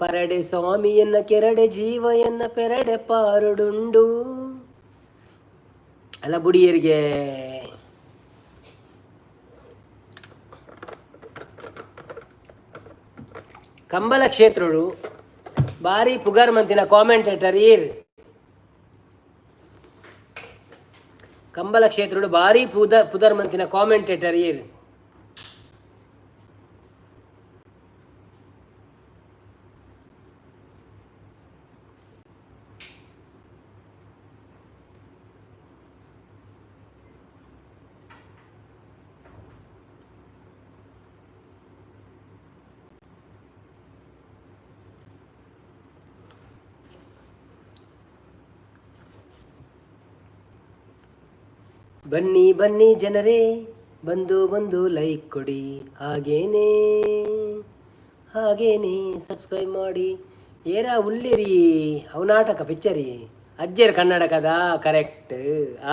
Speaker 1: ಪರಡೆ ಸ್ವಾಮಿ ಎನ್ನ ಕೆರಡೆ ಜೀವ ಎನ್ನ ಪೆರಡೆ ಪಾರುಡುಂಡು ಅಲ್ಲ ಬುಡಿಯರಿಗೆ. ಕಂಬಳ ಕ್ಷೇತ್ರಡು ಬಾರಿ ಪುಗರ್ ಮಂತಿನ ಕಾಮೆಂಟೇಟರ್ ಏರ್? ಕಂಬಳ ಕ್ಷೇತ್ರಡು ಬಾರಿ ಪುದರ್ ಮಂತಿನ ಕಾಮೆಂಟೇಟರ್ ಏರ್? ಬನ್ನಿ ಬನ್ನಿ ಜನರೇ, ಬಂದು ಬಂದು ಲೈಕ್ ಕೊಡಿ, ಹಾಗೇನೇ ಹಾಗೇನೇ ಸಬ್ಸ್ಕ್ರೈಬ್ ಮಾಡಿ. ಏರ ಉಲ್ಲಿರಿ? ಅವು ನಾಟಕ ಪಿಕ್ಚರಿ. ಅಜ್ಜೇರ್ ಕನ್ನಡಕದ ಕರೆಕ್ಟ್.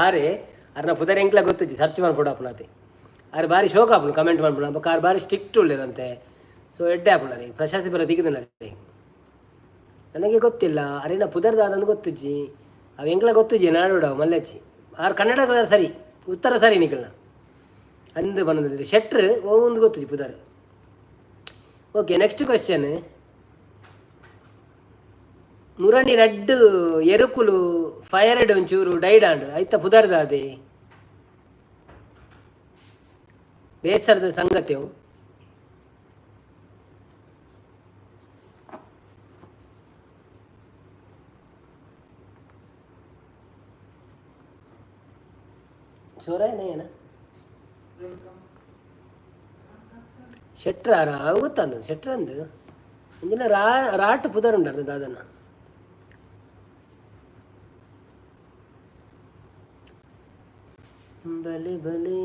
Speaker 1: ಆರೆ ಅರ್ನ ಪುದರ್ ಎಂಕ್ಲ ಗೊತ್ತುಜ್ಜಿ. ಸರ್ಚ್ ಮನ್ಪೊಡು ಆಪುನತೆ. ಆರ್ ಬಾರಿ ಶೋಕ್ ಆಪುಂಡು ಕಮೆಂಟ್ ಮನ್ಪುಂಡು. ಬೊಕ್ಕ ಆರ್ ಬಾರಿ ಸ್ಟ್ರಿಕ್ಟ್ ಉಲ್ಲೆರಂತೆ. ಸೊ ಎಡ್ಡೆ ಆಪುಂಡು. ಪ್ರಶಸ್ತಿ ಪೂರ ತಿಕ್ಕಿದುನರೆ. ನನಗೆ ಗೊತ್ತಿಲ್ಲ, ಅರೆನ ಪುದರ್ ದಾದಂದು ಗೊತ್ತುಜ್ಜಿ. ಅವು ಎಂಕ್ಲ ಗೊತ್ತುಜ್ಜಿ. ನಾಡೋಡು ಮಲ್ಲೆಚ್ಚಿ. ಆರ್ ಕನ್ನಡಕದ ಸರಿ, ಉತ್ತರ ಸರಿ ನಿಕಲ್ನ ಅಂದ್ ಪನೊಂದುಲ್ಲೆರ್. ಶೆಟ್ರ್ ಒಂದು ಗೊತ್ತುಜ್ಜಿ ಪುದರ್. Okay, next question. ಮುರಣಿ ರಡ್ಡು ಎರುಕುಲು ಫೈರ್ಡ್ ಒಂಚೂರು ಡೈಡ್ ಆಂಡ್, ಐತ ಪುದರ್ ದಾದೆ? ಬೇಸರದ ಸಂಗತಿ ಅವು. ಚೋರ ಏನ ಶೆಟ್ರ ಗೊತ್ತಾನ? ಶೆಟ್ರ ಅಂದು ಅಂಚಿನ ರಾ ರಾಟ್ ಪುದರ್ ಉಂಡಲ್ಲ ದಾದನ. ಬಲೆ ಬಲೆ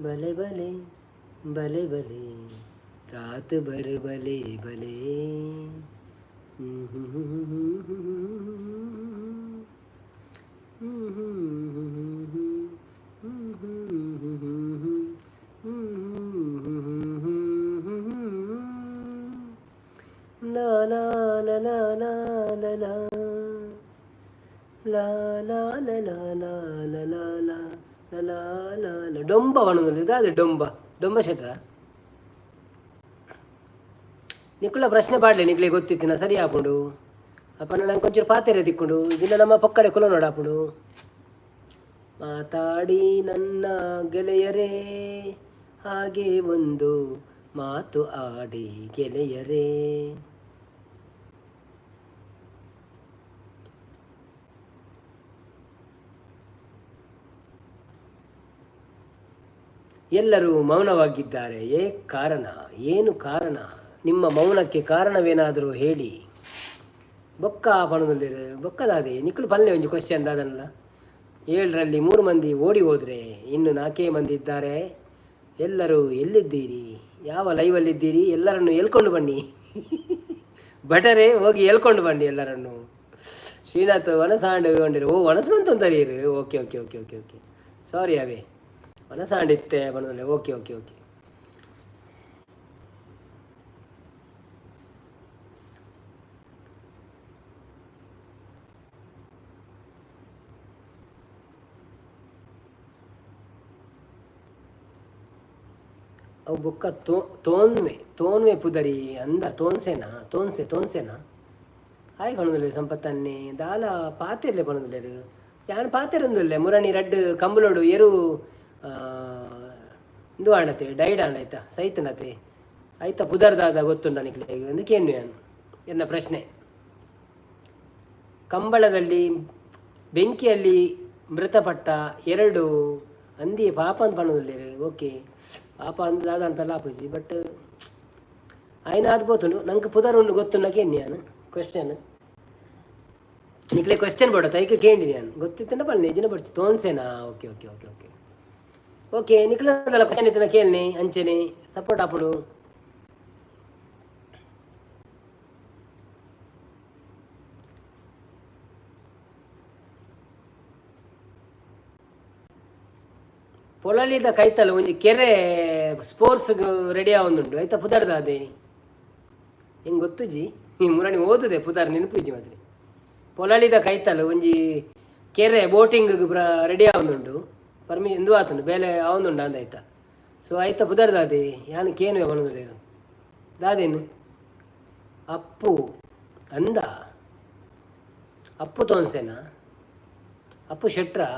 Speaker 1: ಬಲೆ ಬಲೆ ಬಲೆ ಬಲೆ ರಾತ್ ಭರ್ ಬಲೆ ಬಲೆ. ಲಾ ಲಾ ಲಾ ಲಾ ಲಾ ಲಾ ಲಾ ಲಾ ಲಾ ಲಾ ಲಾ ಲಾ ಲಾ ಲಾ ಲಾ ಲಾ ಲಾ. ಡೊಂಬ ಪನೊಂದುಲ್ಲೆರ್. ದಾದ ಡೊಂಬ? ಡೊಂಬ ಶೆಟ್ರ? ನಿಕುಲ ಪ್ರಶ್ನೆ ಪಾಡ್ಲೆ. ನಿಕ್ಲೆ ಗೊತ್ತಿತ್ತಿನ ಸರಿ ಆಪುಂಡು. ಅಪಂಡ ನಂಗೆ ಒಂಚೂರು ಪಾತೆರೆ ತಿಕ್ಕುಂಡು. ದಿನ ನಮ್ಮ ಪೊಕ್ಕಡೆ ಕುಲ ನೋಡಾಪುಂಡು. ಮಾತಾಡಿ ನನ್ನ ಗೆಳೆಯರೇ, ಹಾಗೆ ಒಂದು ಮಾತು ಆಡಿ ಗೆಳೆಯರೇ. ಎಲ್ಲರೂ ಮೌನವಾಗಿದ್ದಾರೆ, ಏ ಕಾರಣ ಏನು? ಕಾರಣ, ನಿಮ್ಮ ಮೌನಕ್ಕೆ ಕಾರಣವೇನಾದರೂ ಹೇಳಿ. ಬೊಕ್ಕ ಪನೊಂದುಲ್ಲೆರ್. ಬೊಕ್ಕದಾದೆ ನಿಕುಲು ಪಲ್ಲೆ ಒಂಜಿ ಕ್ವಶನ್ ದಾದನಲ್ಲ. ಏಳರಲ್ಲಿ ಮೂರು ಮಂದಿ ಓಡಿ ಹೋದರೆ ಇನ್ನು ನಾಲ್ಕೇ ಮಂದಿ ಇದ್ದಾರೆ. ಎಲ್ಲರೂ ಎಲ್ಲಿದ್ದೀರಿ? ಯಾವ ಲೈವಲ್ಲಿದ್ದೀರಿ? ಎಲ್ಲರನ್ನು ಎಳ್ಕೊಂಡು ಬನ್ನಿ ಭಟರೇ, ಹೋಗಿ ಎಳ್ಕೊಂಡು ಬನ್ನಿ ಎಲ್ಲರನ್ನು. ಶ್ರೀನಾಥ್ ವನಸಾಂಡ್ ಕೊಂಡಿರು. ಓ, ವನಸ್ ಮಂತೊಂತರೀರು. Okay okay okay okay okay, sorry. ಅವೇ ವನಸಾಂಡ್ ಇತ್ತೆ ಪನೊಂದುಲ್ಲೆ. Okay okay okay. ಅವು ಬೊಕ್ಕ ತೋನ್ವೆ ತೋನ್ವೆ ಪುದರಿ ಅಂದ ತೋನ್ಸೆನಾ ತೋನ್ಸೆ ತೋನ್ಸೆನಾ? ಹಾಯ್ ಪಣೊಂದುಲ್ಲೆರ್ ಸಂಪತ್ತನ್ನೆ. ದಾಲ ಪಾತೆರ್ಲೆ ಪಣೊಂದುಲ್ಲೆರ್. ಯಾನ್ ಪಾತೆರೊಂದುಲ್ಲೆ. ಮುರಣಿ ರಡ್ಡ್ ಕಂಬುಲೊಡು ಎರು ಇಂದು ಆಂಡತೆ, ಡೈಡ್ ಆಂಡ ಆಯ್ತಾ, ಸೈತನತೆ, ಐತ ಪುದರ್ ದಾದ ಗೊತ್ತುಂಡ ನಿಕ್ಲೆಗ್ ಅಂದ್ ಕೇನ್ವೆ ಯಾನ್. ಎನ್ನ ಪ್ರಶ್ನೆ. ಕಂಬಳದಲ್ಲಿ ಬೆಂಕಿಯಲ್ಲಿ ಮೃತಪಟ್ಟ ಎರಡು ಅಂದಿ ಪಾಪ ಅಂದ್ ಪಣೊಂದುಲ್ಲೆರ್. ಓಕೆ, ಪಾಪ ಅಂದ್ ದಾದ ಅನ್ಪೆಲ ಆಪುಜಿ, ಬಟ್ ಆಯ್ನ ಆದ್ ಪೋತುಂಡು. ನಂಕ್ ಪುದರ್ ಉಂಡು ಗೊತ್ತುಂಡ ಕೇನ್ನಿ ಯಾನ್ ಕ್ವಶನ್. ನಿಕ್ಲೆ ಕ್ವಶನ್ ಬೋಡತ್ತ, ಐಕ್ ಕೇಂಡಿನಿ ಯಾನ್. ಗೊತ್ತಿತ್ತಂಡ ಪನ್ಲೆ, ಇಜ್ಜಿಂಡ ಬೊಡ್ಚಿ. ತೋನ್ಸೆನಾ? Okay okay okay okay okay. ನಿಕ್ಲೆನ ಕ್ವಶನ್ ಇತ್ತಿನ ಕೇನ್ನಿ, ಅಂಚೆನೆ ಸಪೋರ್ಟ್ ಆಪುಂಡು. ಪೊಳಲಿದ ಕೈತಲ್ ಒಂಜಿ ಕೆರೆ ಸ್ಪೋರ್ಟ್ಸ್ಗ್ ರೆಡಿ ಆವೊಂದುಂಡು, ಐತ ಪುದರ್ ದಾದೆ? ಎಂಕ್ ಗೊತ್ತುಜಿ, ಈ ಮುರಣಿ ಓದುದೆ, ಪುದರ್ ನೆನಪುಜಿ ಮಾತ್ರ. ಪೊಳಲಿದ ಕೈತಲ್ ಒಂಜಿ ಕೆರೆ ಬೋಟಿಂಗ್ ಪೂರ ರೆಡಿ ಆವೊಂದುಂಡು, ಪರ್ಮಿ ಇಂದು ಆತುಂಡು, ಬೇಲೆ ಆವೊಂದುಂಡು ಅಂದ್ ಐತ. ಸೊ ಐತ ಪುದರ್ ದಾದೆ? ಯಾನ್ ಕೇನುವೆ ಪನೊಂದುಲ್ಲೆರ್. ದಾದೇನು ಅಪ್ಪು ಅಂದ? ಅಪ್ಪು ತೋನ್ಸೆನಾ? ಅಪ್ಪು ಶೆಟ್ರಾ?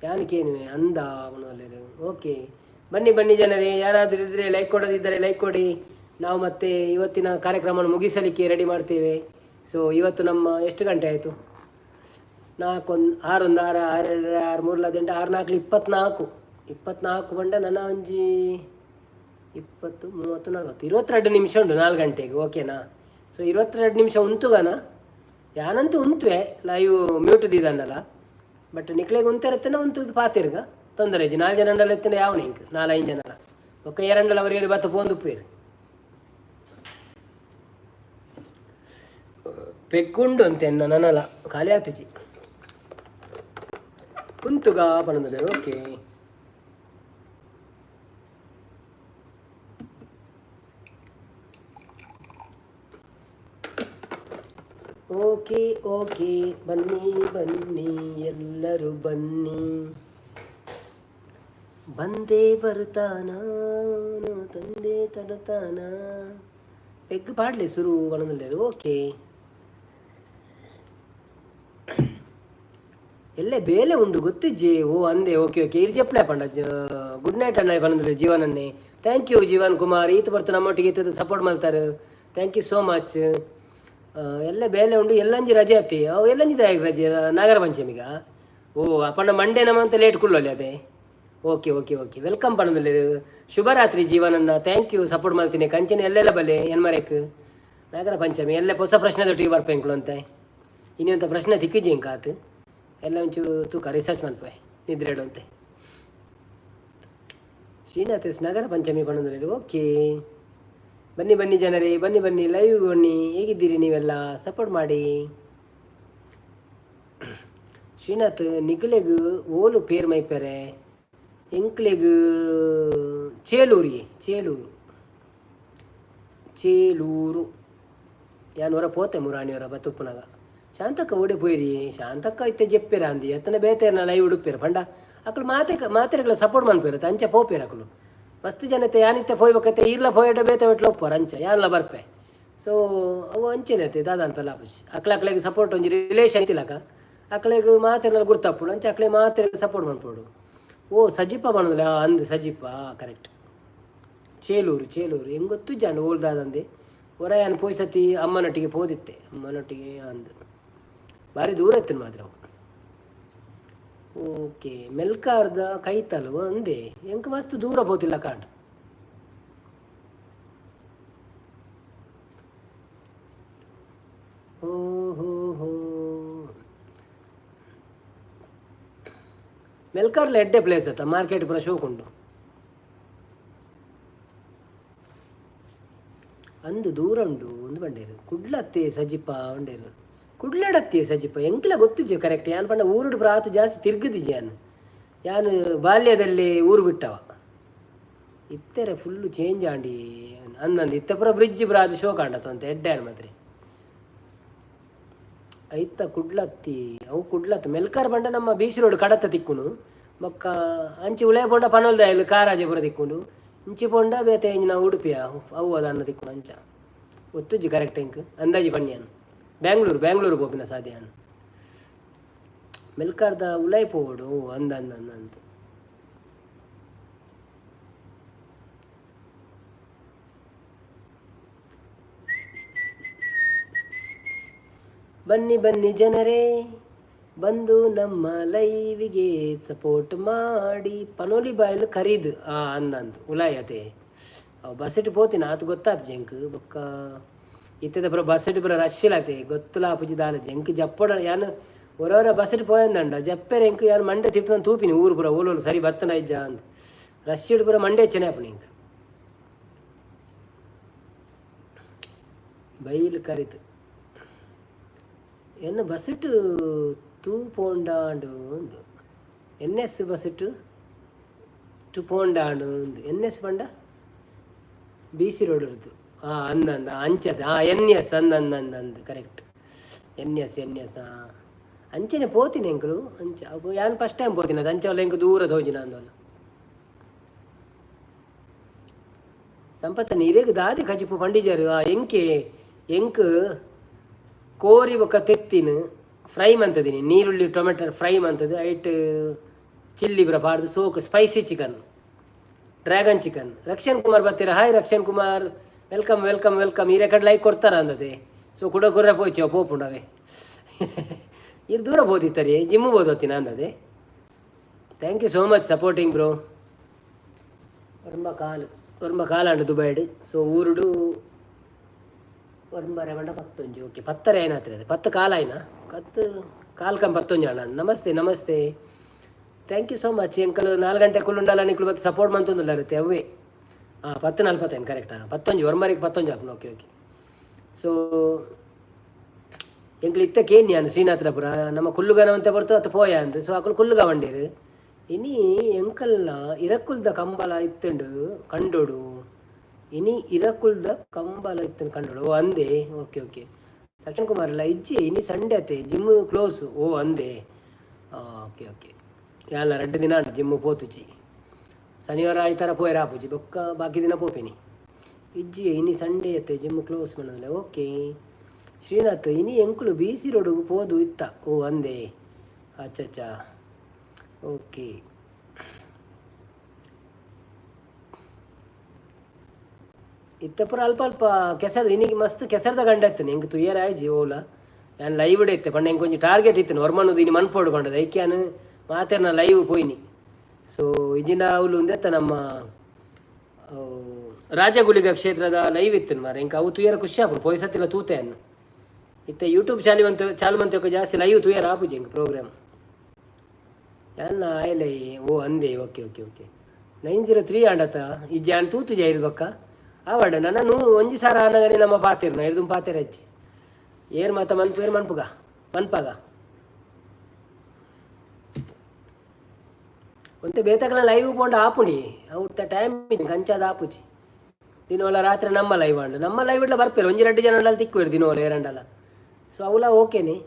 Speaker 1: ಯಾನ್ ಕೇನುವೆ. ಅಂದ ಪನೊಂದುಲ್ಲೆರ್. ಓಕೆ, ಬನ್ನಿ ಬನ್ನಿ ಜನರೇ, ಯಾರಾದರೂ ಇದ್ದರೆ ಲೈಕ್ ಕೊಡದಿದ್ದರೆ ಲೈಕ್ ಕೊಡಿ. ನಾವು ಮತ್ತೆ ಇವತ್ತಿನ ಕಾರ್ಯಕ್ರಮವನ್ನು ಮುಗಿಸಲಿಕ್ಕೆ ರೆಡಿ ಮಾಡ್ತೇವೆ. ಸೊ ಇವತ್ತು ನಮ್ಮ ಎಷ್ಟು ಗಂಟೆ ಆಯಿತು? ನಾಲ್ಕೊಂದು ಆರೊಂದು ಆರು, ಆರು ಎರಡು ಆರು, ಮೂರು ಹದಿನೆಂಟು, ಆರು ನಾಲ್ಕು 24, 24 ಪಂಡ ನನ್ನ ಒಂಜಿ 20 30 40 22 ನಿಮಿಷ ಉಂಟು 4 ಗಂಟೆಗೆ. ಓಕೆನಾ? ಸೊ 22 ನಿಮಿಷ ಉಂತುಗನ? ಯಾನಂತೂ ಉಂತುವೆ, ಲೈವ್ ಮ್ಯೂಟ್ ದೀದಂಡಲ. ಬಟ್ ನಿಕ್ಲೆಗ್ ಉಂತೆರತ್ತನ ಉಂತುದು ಪಾತೆರ್ಗ, ತೊಂದರೆ ಇಜ್ಜಿ. ನಾಲ್ಕು ಜನ ಅಂಡಲ ಎತ್ತಿನ ಯಾವನ ಇಂಕ್ ನಾಲ್ ಐದು ಜನಲ ಬೊಕ್ಕ ಏರಂಡಲ ಅವರಿಗೆ ಬತ್ತ ಪೋಂದುಪ್ಪೇರು. ಪೆಗ್ಗುಂಡು ಅಂತೆ ಎನ್ನ ನನಲ ಖಾಲಿ ಆತಿಜಿ. ಉಂತುಗ ಪನೊಂದುಲ್ಲೆರ್. ಓಕೆ ಓಕೆ ಓಕೆ, ಬನ್ನಿ ಬನ್ನಿ ಎಲ್ಲರೂ ಬನ್ನಿ. ಬಂದೇ ಬರುತ್ತಾನ ತಂದೆ ತರುತ್ತಾನ. ಪೆಗ್ ಪಾಡ್ಲೆ ಸುರು ಪನೊಂದುಲ್ಲೆರ್. ಓಕೆ, ಎಲ್ಲೆ ಬೇಲೆ ಉಂಡು ಗೊತ್ತಿಜ್ಜಿ. ಓ ಅಂದೆ. ಓಕೆ ಓಕೆ, ಇರ್ ಜೆಪ್ಲೆ ಪಂಡ. ಗುಡ್ ನೈಟ್ ಅಣ್ಣ ಪನೊಂದುಲ್ಲೆರ್ ಜೀವನನ್ನೇ. Thank you Jeevan Kumar, ಈತ್ ಬರ್ತು ನಮ್ಮೊಟ್ಟಿಗೆ ಇತ್ತದ ಸಪೋರ್ಟ್ ಮಾಡ್ತಾರೆ. Thank you so much. ಎಲ್ಲ ಬೇಲೆ ಉಂಡು, ಎಲ್ಲಂಜಿ ರಜೆ ಅತ್ತಿ. ಅವು ಎಲ್ಲಂಜಿ ರಜೆ ನಾಗರ ಪಂಚಮಿಗ. ಓ ಅಪ್ಪಣ್ಣ ಮಂಡೇ ನಮ್ಮಂತ ಲೇಟ್ ಕುಳ್ಳೊಲಿ ಅದೇ. Okay okay okay, welcome ಪನೊಂದುಲ್ಲೆರ್. ಶುಭರಾತ್ರಿ ಜೀವನನ್ನ, thank you support ಮಾಡ್ತೀನಿ. ಕಂಚನೆ ಎಲ್ಲೆಲ್ಲ ಬಲೆ ಎನ್ಮರೆಕ್ ನಾಗರ ಪಂಚಮಿ ಎಲ್ಲ ಹೊಸ ಪ್ರಶ್ನೆ ದೊಟ್ಟಿಗೆ ಬರ್ಪೆಂಕ್ಲು ಅಂತೆ. ಇನ್ನೊಂತ ಪ್ರಶ್ನೆ ತಿಕ್ಕಿಜಿ ಇಂಕಾತು ಎಲ್ಲ ಒಂಚೂರು ತೂಕ ರಿಸರ್ಚ್ ಮನ್ಪೆ ನಿದ್ರೆ ಅಂತೆ. ಶ್ರೀನಾಥ್ ನಗರ ಪಂಚಮಿ ಪನೊಂದುಲ್ಲೆರ್. ಓಕೆ, ಬನ್ನಿ ಬನ್ನಿ ಜನರೇ, ಬನ್ನಿ ಬನ್ನಿ ಲೈವ್ ಬನ್ನಿ. ಹೇಗಿದ್ದೀರಿ ನೀವೆಲ್ಲ? ಸಪೋರ್ಟ್ ಮಾಡಿ. ಶ್ರೀನಾಥ್ ನಿಕ್ಲೆಗ್ ಓಲು ಪೇರ್ ಮೈಪೆರೆ? ಎಂಕ್ಲೆಗ್ ಚೇಲೂರಿ, ಚೇಲೂರು ಚೇಲೂರು. ಯಾನ್ ಒರ ಪೋತೆ ಮುರಾಣಿಯವರ ಬತ್ತುಪ್ಪುನಗ. ಶಾಂತಕ್ಕ ಓಡೆ ಪೋಯಿರಿ? ಶಾಂತಕ್ಕ ಇತ್ತೆ ಜೆಪ್ಪೆರ ಅಂದಿ ಅತ್ತನ ಬೇತೆರ್ನ ಲೈವ್ ಉಡುಪೇರು ಪಂಡ ಅಕುಲು ಮಾತೆ ಮಾತೆರೆಗಳ ಸಪೋರ್ಟ್ ಮನ್ಪೇರು, ಅಂಚ ಪೋಪೇರು ಅಕುಲು ಮಸ್ತ್ ಜನತೆ. ಯಾನಿತ್ತೆ ಪೋಯ್ಬೇಕತ್ತೆ ಈರ್ಲ ಪೋಯಡ ಬೇತೆ ಒಟ್ಲ ಒಪ್ಪುವರ್, ಅಂಚ ಯಾನ್ಲ ಬರ್ಪೆ. ಸೊ ಅವು ಅಂಚೆನೆ ಅತ್ತೆ ದಾದ ಅನ್ಪಲ್ಲ ಆಪುಜಿ. ಅಕ್ಲ ಅಕ್ಲೆಗ್ ಸಪೋರ್ಟ್ ಒಂಜಿ ರಿಲೇಷನ್ ಇತ್ತಿಲಕ ಅಕ್ಲೆಗ್ ಮಾತೆರ್ನಲ ಗುರ್ತಪ್ಪುಂಡು, ಅಂಚ ಅಕ್ಲೆ ಮಾತೆರೆಗ್ ಸಪೋರ್ಟ್ ಮನ್ಪೊಡು. ಓ ಸಜಿಪ ಪನೊಂದುಲ್ಲೆ. ಅಂದ್ ಸಜಿಪ ಕರೆಕ್ಟ್. ಚೇಲೂರು ಚೇಲೂರು ಹೆಂಗೆ ಗೊತ್ತುಜ್ಜಾಂಡ್ ಓಲ್ ದಾದಂದೆ. ಒರ ಯಾನ್ ಪೋಯಿ ಸತಿ ಅಮ್ಮನೊಟ್ಟಿಗೆ ಪೋದಿತ್ತೆ, ಅಮ್ಮನೊಟ್ಟಿಗೆ ಅಂದ್. ಭಾರಿ ದೂರ ಇತ್ತು ಮಾತ್ರ ಅವು. ಓಕೆ, ಮೆಲ್ಕಾರ್ದ ಕೈತಲು ಅಂದೆ. ಎಂಕ್ ಮಸ್ತ್ ದೂರ ಪೋತಿಲ್ಲ ಕಾಂಡ್. ಓ ಹೋ ಹೋ, ಮೆಲ್ಕಾರ್ಲ ಎಡ್ಡೆ ಪ್ಲೇಸ್ ಅತ್ತ, ಮಾರ್ಕೆಟ್ ಪೂರ ಶೋಕ್ ಉಂಡು. ಅಂದು ದೂರ ಉಂಡು ಒಂದು ಬಂಡೇರು. ಕುಡ್ಲತ್ತೆ ಸಜಿಪ ಬಂಡೇರು, ಕುಡ್ಲಡತ್ತೆ ಸಜಿಪ ಎಂಕ್ಲ ಗೊತ್ತಿಜ್ಜಿ ಕರೆಕ್ಟ್. ಯಾನ್ ಪಂಡ ಊರುಡು ಪ್ರಾತ ಜಾಸ್ತಿ ತಿರ್ಗದಿಜ್ಜಿ ಯಾನ್. ಯಾನ್ ಬಾಲ್ಯದಲ್ಲಿ ಊರು ಬಿಟ್ಟವ. ಇತ್ತೆರೆ ಫುಲ್ಲು ಚೇಂಜ್ ಆಂಡಿ ಅಂದಂದು. ಇತ್ತೆ ಪೂರ ಬ್ರಿಡ್ಜ್ ಪೂರ ಅದು ಶೋಕ್ ಆಂಡತ ಅಂತ ಎಡ್ಡೆ ಆಂಡ್ ಮಾತ್ರೆ. ಐತ ಕುಡ್ಲತ್ತಿ ಅವು ಕುಡ್ಲತ್ತು. ಮೆಲ್ಕಾರ್ ಪಂಡ ನಮ್ಮ ಬೀಚ್ ರೋಡ್ ಕಡತ ತಿಕ್ಕುನು. ಬೊಕ್ಕ ಅಂಚಿ ಉಲಯ ಪಂಡ ಪನೊಲ್ದ ಇಲ್ಲಿ ಕಾರಾಜೆ ಪೂರ ತಿಕ್ಕುಂಡು. ಇಂಚಿ ಪೋಂಡ ಬೇತೆ ಇಂಜಿನ ಉಡುಪಿಯ ಅವು ಅದ ತಿಕ್ಕು ಅಂಚ ಗೊತ್ತುಜ್ಜಿ ಕರೆಕ್ಟ್ ಎಂಕ್ ಅಂದಾಜಿ ಪನ್ಯಾನ್. ಬ್ಯಾಂಗ್ಳೂರು, ಬ್ಯಾಂಗ್ಳೂರು ಪೋಪಿನ ಸಾಧ್ಯ ಮೆಲ್ಕಾರ್ದ ಉಲಾಯ್ ಪೋವೊಡು ಅಂದ ಅಂದ ಅಂದ ಅಂತ. ಬನ್ನಿ ಬನ್ನಿ ಜನರೇ, ಬಂದು ನಮ್ಮ ಲೈವಿಗೆ ಸಪೋರ್ಟ್ ಮಾಡಿ. ಪನೋಲಿ ಬಾಯಲ್ಲಿ ಖರೀದ್ ಆ ಅಂದಂದು ಉಲಾಯ್ ಅತೆ. ಅವು ಬಸ್ಸಿಟ್ಟು ಪೋತಿನ ಆತು ಗೊತ್ತಾತು ಜಂಕ್. ಬೊಕ್ಕ ಇತ್ತದ ಪೂರ ಬಸ್ಸಿಟ್ಟು ಪೂರ ರಶ್ ಇಲ್ಲತೆ, ಗೊತ್ತುಲ ಆಪುಜಿ ದಾಲ. ಜಂಕ್ ಜಪ್ಪೊಡ ಯಾನ್ ಒರೊರ ಬಸ್ಸಿಟ್ಟು ಪೋಯಂದಂಡ ಜಪ್ಪೆರೆ ಎಂಕ್ ಯಾನ್ ಮಂಡೆ ತಿರ್ತು ತೂಪಿನಿ ಊರು ಪೂರ ಓಲೋಲು ಸರಿ ಬತ್ತನ ಇಜ್ಜ ಅಂದ್. ರಶ್ ಇಟ್ಟು ಪೂರ ಮಂಡೆ ಹೆಚ್ಚನೆ ಆಪುಂಡು ಎಂಕ್. ಬೈಲ್ ಕರಿತು ಎನ್ನ ಬಸ್ಸಿಟ್ಟು ತೂ ಪೋಂಡಾಂಡು ಅಂದು ಎನ್ ಎಸ್ ಬಸ್ಸಿಟ್ಟು ಟು ಪೋಂಡಾಂಡು ಅಂದು. ಎನ್ ಎಸ್ ಪಂಡ ಬಿ ಸಿ ರೋಡ್ ಇರ್ದು. ಹಾಂ, ಅಂದ ಅಂದ ಅಂಚದ. ಹಾಂ, ಎನ್ ಎಸ್ ಅಂದ ಅಂದ ಅಂದ ಅಂದ್ ಕರೆಕ್ಟ್. ಎನ್ ಎಸ್, ಎನ್ ಎಸ್. ಹಾಂ, ಅಂಚನೆ ಪೋತೀನಿ ಎಂಕಲು ಅಂಚ. ಅವು ಯಾನ್ ಫಸ್ಟ್ ಟೈಮ್ ಪೋತೀನಿ ಅದು ಅಂಚ. ಎಂಕ್ ದೂರ ತೋಜಿನ ಅಂದೋಲ್ಲ. ಸಂಪತ್ತ ನೀರೇಗ್ ದಾದಿ ಕಜಿಪು ಪಂಡಿಜಾರು? ಆ ಎಂಕೆ ಎಂಕ್ ಕೋರಿ ಬೊಕ್ಕ ತೆತ್ತಿನ ಫ್ರೈ ಮಂತದಿನಿ, ನೀರುಳ್ಳಿ ಟೊಮೆಟೊ ಫ್ರೈ ಮಂತದು, ಐಟ್ ಚಿಲ್ಲಿ ಪೂರ ಪಾಡ್ದು ಸೋಕು spicy chicken, dragon chicken. Rakshan Kumar ಬರ್ತೀರಾ? Hi Rakshan Kumar, welcome welcome welcome. ಈ ರೆಕಾರ್ಡ್ ಲೈಕ್ ಕೊಡ್ತಾರ ಅಂದದೆ. ಸೊ ಕುಡ ಕುರ್ರ ಪೋಯ್ಚೆ ಪೋಪುಂಡವೆ. ಇದು ದೂರ ಬೋದಿತ್ತರಿ, gym ಬೋದೋತಿನ ಅಂದದೆ. Thank you so much supporting bro. ಒರ್ಂಬ ಕಾಲು, ಒರ್ಂಬ ಕಾಲಾಂಡು ದುಬೈಡ್. ಸೊ ಊರುಡು ಒರ್ಂಬರೆ ಪಂಡ ಪತ್ತೊಂಜಿ. ಓಕೆ, ಪತ್ತರೆ ಏನಾತ್ರಿ ಅದು ಪತ್ತು ಕಾಲಾಯ್ನ ಕತ್ತು ಕಾಲ್ ಕಂ ಪತ್ತೊಂಜಿ ಅಣ್ಣ. Namaste namaste, thank you so much. ಎಂಕಲ್ 4 ಗಂಟೆ ಕುಲ್ಲುಂಡಲ್ಲ, ನಿಕ್ಲು ಬತ್ತು ಸಪೋರ್ಟ್ ಮಂತೊಂದುಲ್ಲ ಅವೇ. ಹಾಂ, 10:45 ಕರೆಕ್ಟಾ? ಪತ್ತೊಂಜಿ, ಒರ್ಮರಿಗೆ ಪತ್ತೊಂಜಿ ಆಪುಂಡು. Okay okay. ಸೊ ಎಂಕ್ಲು ಇತ್ತ ಕೇನ್ಯಾನ್ ಶ್ರೀನಾಥ್ರಪುರ ನಮ್ಮ ಕುಲ್ಲುಗನ ಅಂತ ಬರ್ತು ಅತ್ತ ಪೋಯ ಅಂದ್. ಸೊ ಅಕುಲು ಕುಲ್ಲುಗ ವಂಡೇರು. ಇನಿ ಎಂಕಲ್ನ ಇರಕುಲ್ದ ಕಂಬಳ ಇತ್ತುಂಡು ಕಂಡೋಡು. ಇನಿ ಇರಕುಲ್ದ ಕಂಬಳ ಇತ್ತುಂಡು ಕಂಡೋಡು. ಓ ಅಂದೆ. Okay okay. ಲಕ್ಷಣ್ ಕುಮಾರ್ ಅಲ್ಲ ಇಜ್ಜಿ, ಇನಿ ಸಂಡೆ ಅತೆ, ಜಿಮ್ ಕ್ಲೋಸ್. ಓ ಅಂದೆ. Okay okay. ಯಾಲ ರಡ್ಡು ದಿನ ಜಿಮ್ ಪೋತುಜಿ. ಶನಿವಾರ ಆಯ್ತಾರ ಪೋಯರ ಆಪುಜಿ, ಬೊಕ್ಕ ಬಾಕಿ ದಿನ ಪೋಪಿನಿ. ಇಜ್ಜಿ, ಇನಿ ಸಂಡೇ ಅತ್ತೆ, ಜಿಮ್ ಕ್ಲೋಸ್ ಮಾಡಲ್ಲ. ಓಕೆ ಶ್ರೀನಾಥ್. ಇನಿ ಎಂಕುಲು ಬಿ ಸಿ ರೋಡುಗು ಪೋದು ಇತ್ತ. ಓ ಅಂದೆ. ಅಚ್ಚ, ಓಕೆ. ಇತ್ತ ಪೂರ ಅಲ್ಪ ಅಲ್ಪ ಕೆಸರು ಇನಿಗೆ ಮಸ್ತ್ ಕೆಸರ್ದ ಗಂಡ ಇತ್ತನೆ. ಎಂಕ್ ತುಯ್ಯರ ಆಯ್ಜಿ ಓಲ. ಯಾನ್ ಲೈವ್ ಇತ್ತೆ ಪಂಡ ಎಂಕ್ ಒಂಜಿ ಟಾರ್ಗೆಟ್ ಇತ್ತನೆ ಒರ್ಮನುದು ಇನಿ ಮನ್ಪೋಡು ಪಂಡದ. ಐಕೆ ಯಾನ್ ಮಾತೆರ್ನ ಲೈವ್ ಪೋಯಿನಿ. ಸೊ ಇಜಿನ ಅವ್ಲು ಉಂದೆತ್ತ ನಮ್ಮ ರಾಜಗುಲಿಗ ಕ್ಷೇತ್ರದ ಲೈವ್ ಇತ್ತು ಮಾರೆ. ಎಂಕ್ ಅವು ತುಯ್ಯರ ಖುಷಿ ಆಪುಂಡು. ಪೋಯಿ ಸತ್ತಿಲ್ಲ ತೂತೆ ಅನ್ನು. ಇತ್ತೆ ಯೂಟ್ಯೂಬ್ ಚಾಲಿ ಮಂತು ಚಾಲು ಮಂತೆ ಜಾಸ್ತಿ ಲೈವ್ ತುಯ್ಯರ ಆಪುಜಿ ಎಂಕ್ ಪ್ರೋಗ್ರಾಮ್. ಯಾನ್ನ ಆಯ್ಲೆ. ಓ ಅಂದೆ. Okay okay okay. 903 ಆಂಡತ ಇಜ್ಜಿ ಆನ್ ತೂತು ಜೈರ್ ಬಕ್ಕ ಆವಡ ನನ್ನ ನೂ ಒಂಜಿ ಸಾರ ಆನಗನೆ ನಮ್ಮ ಪಾತೆರ್ನ ಇರ್ದು ಪಾತೆರ ಹೆಚ್ಚಿ ಏರ್ ಮಾತ ಮನ್ಪು ಏರ್ ಮನ್ಪುಗ ಮನ್ಪಾಗ ಒಂತೆ ಬೇತಕಲ ಲೈವ್ ಪೋಂಡ ಆಪುಣಿ ಅವ್ತ ಟೈಮ್ ಕಂಚಾದ ಆಪುಜಿ. ದಿನೋಲ ರಾತ್ರಿ ನಮ್ಮ ಲೈವ್ ಆಂಡು ನಮ್ಮ ಲೈವ್ ಇಡ್ಲ ಬರ್ಪೇರು ಒಂಜಿ ರಡ್ಡು ಜನ ಅಂಡಲ ತಿಕ್ಕುವೇರು ದಿನೋಲ ಏರಂಡಲ. ಸೊ ಅವಲ ಓಕೆನೆ.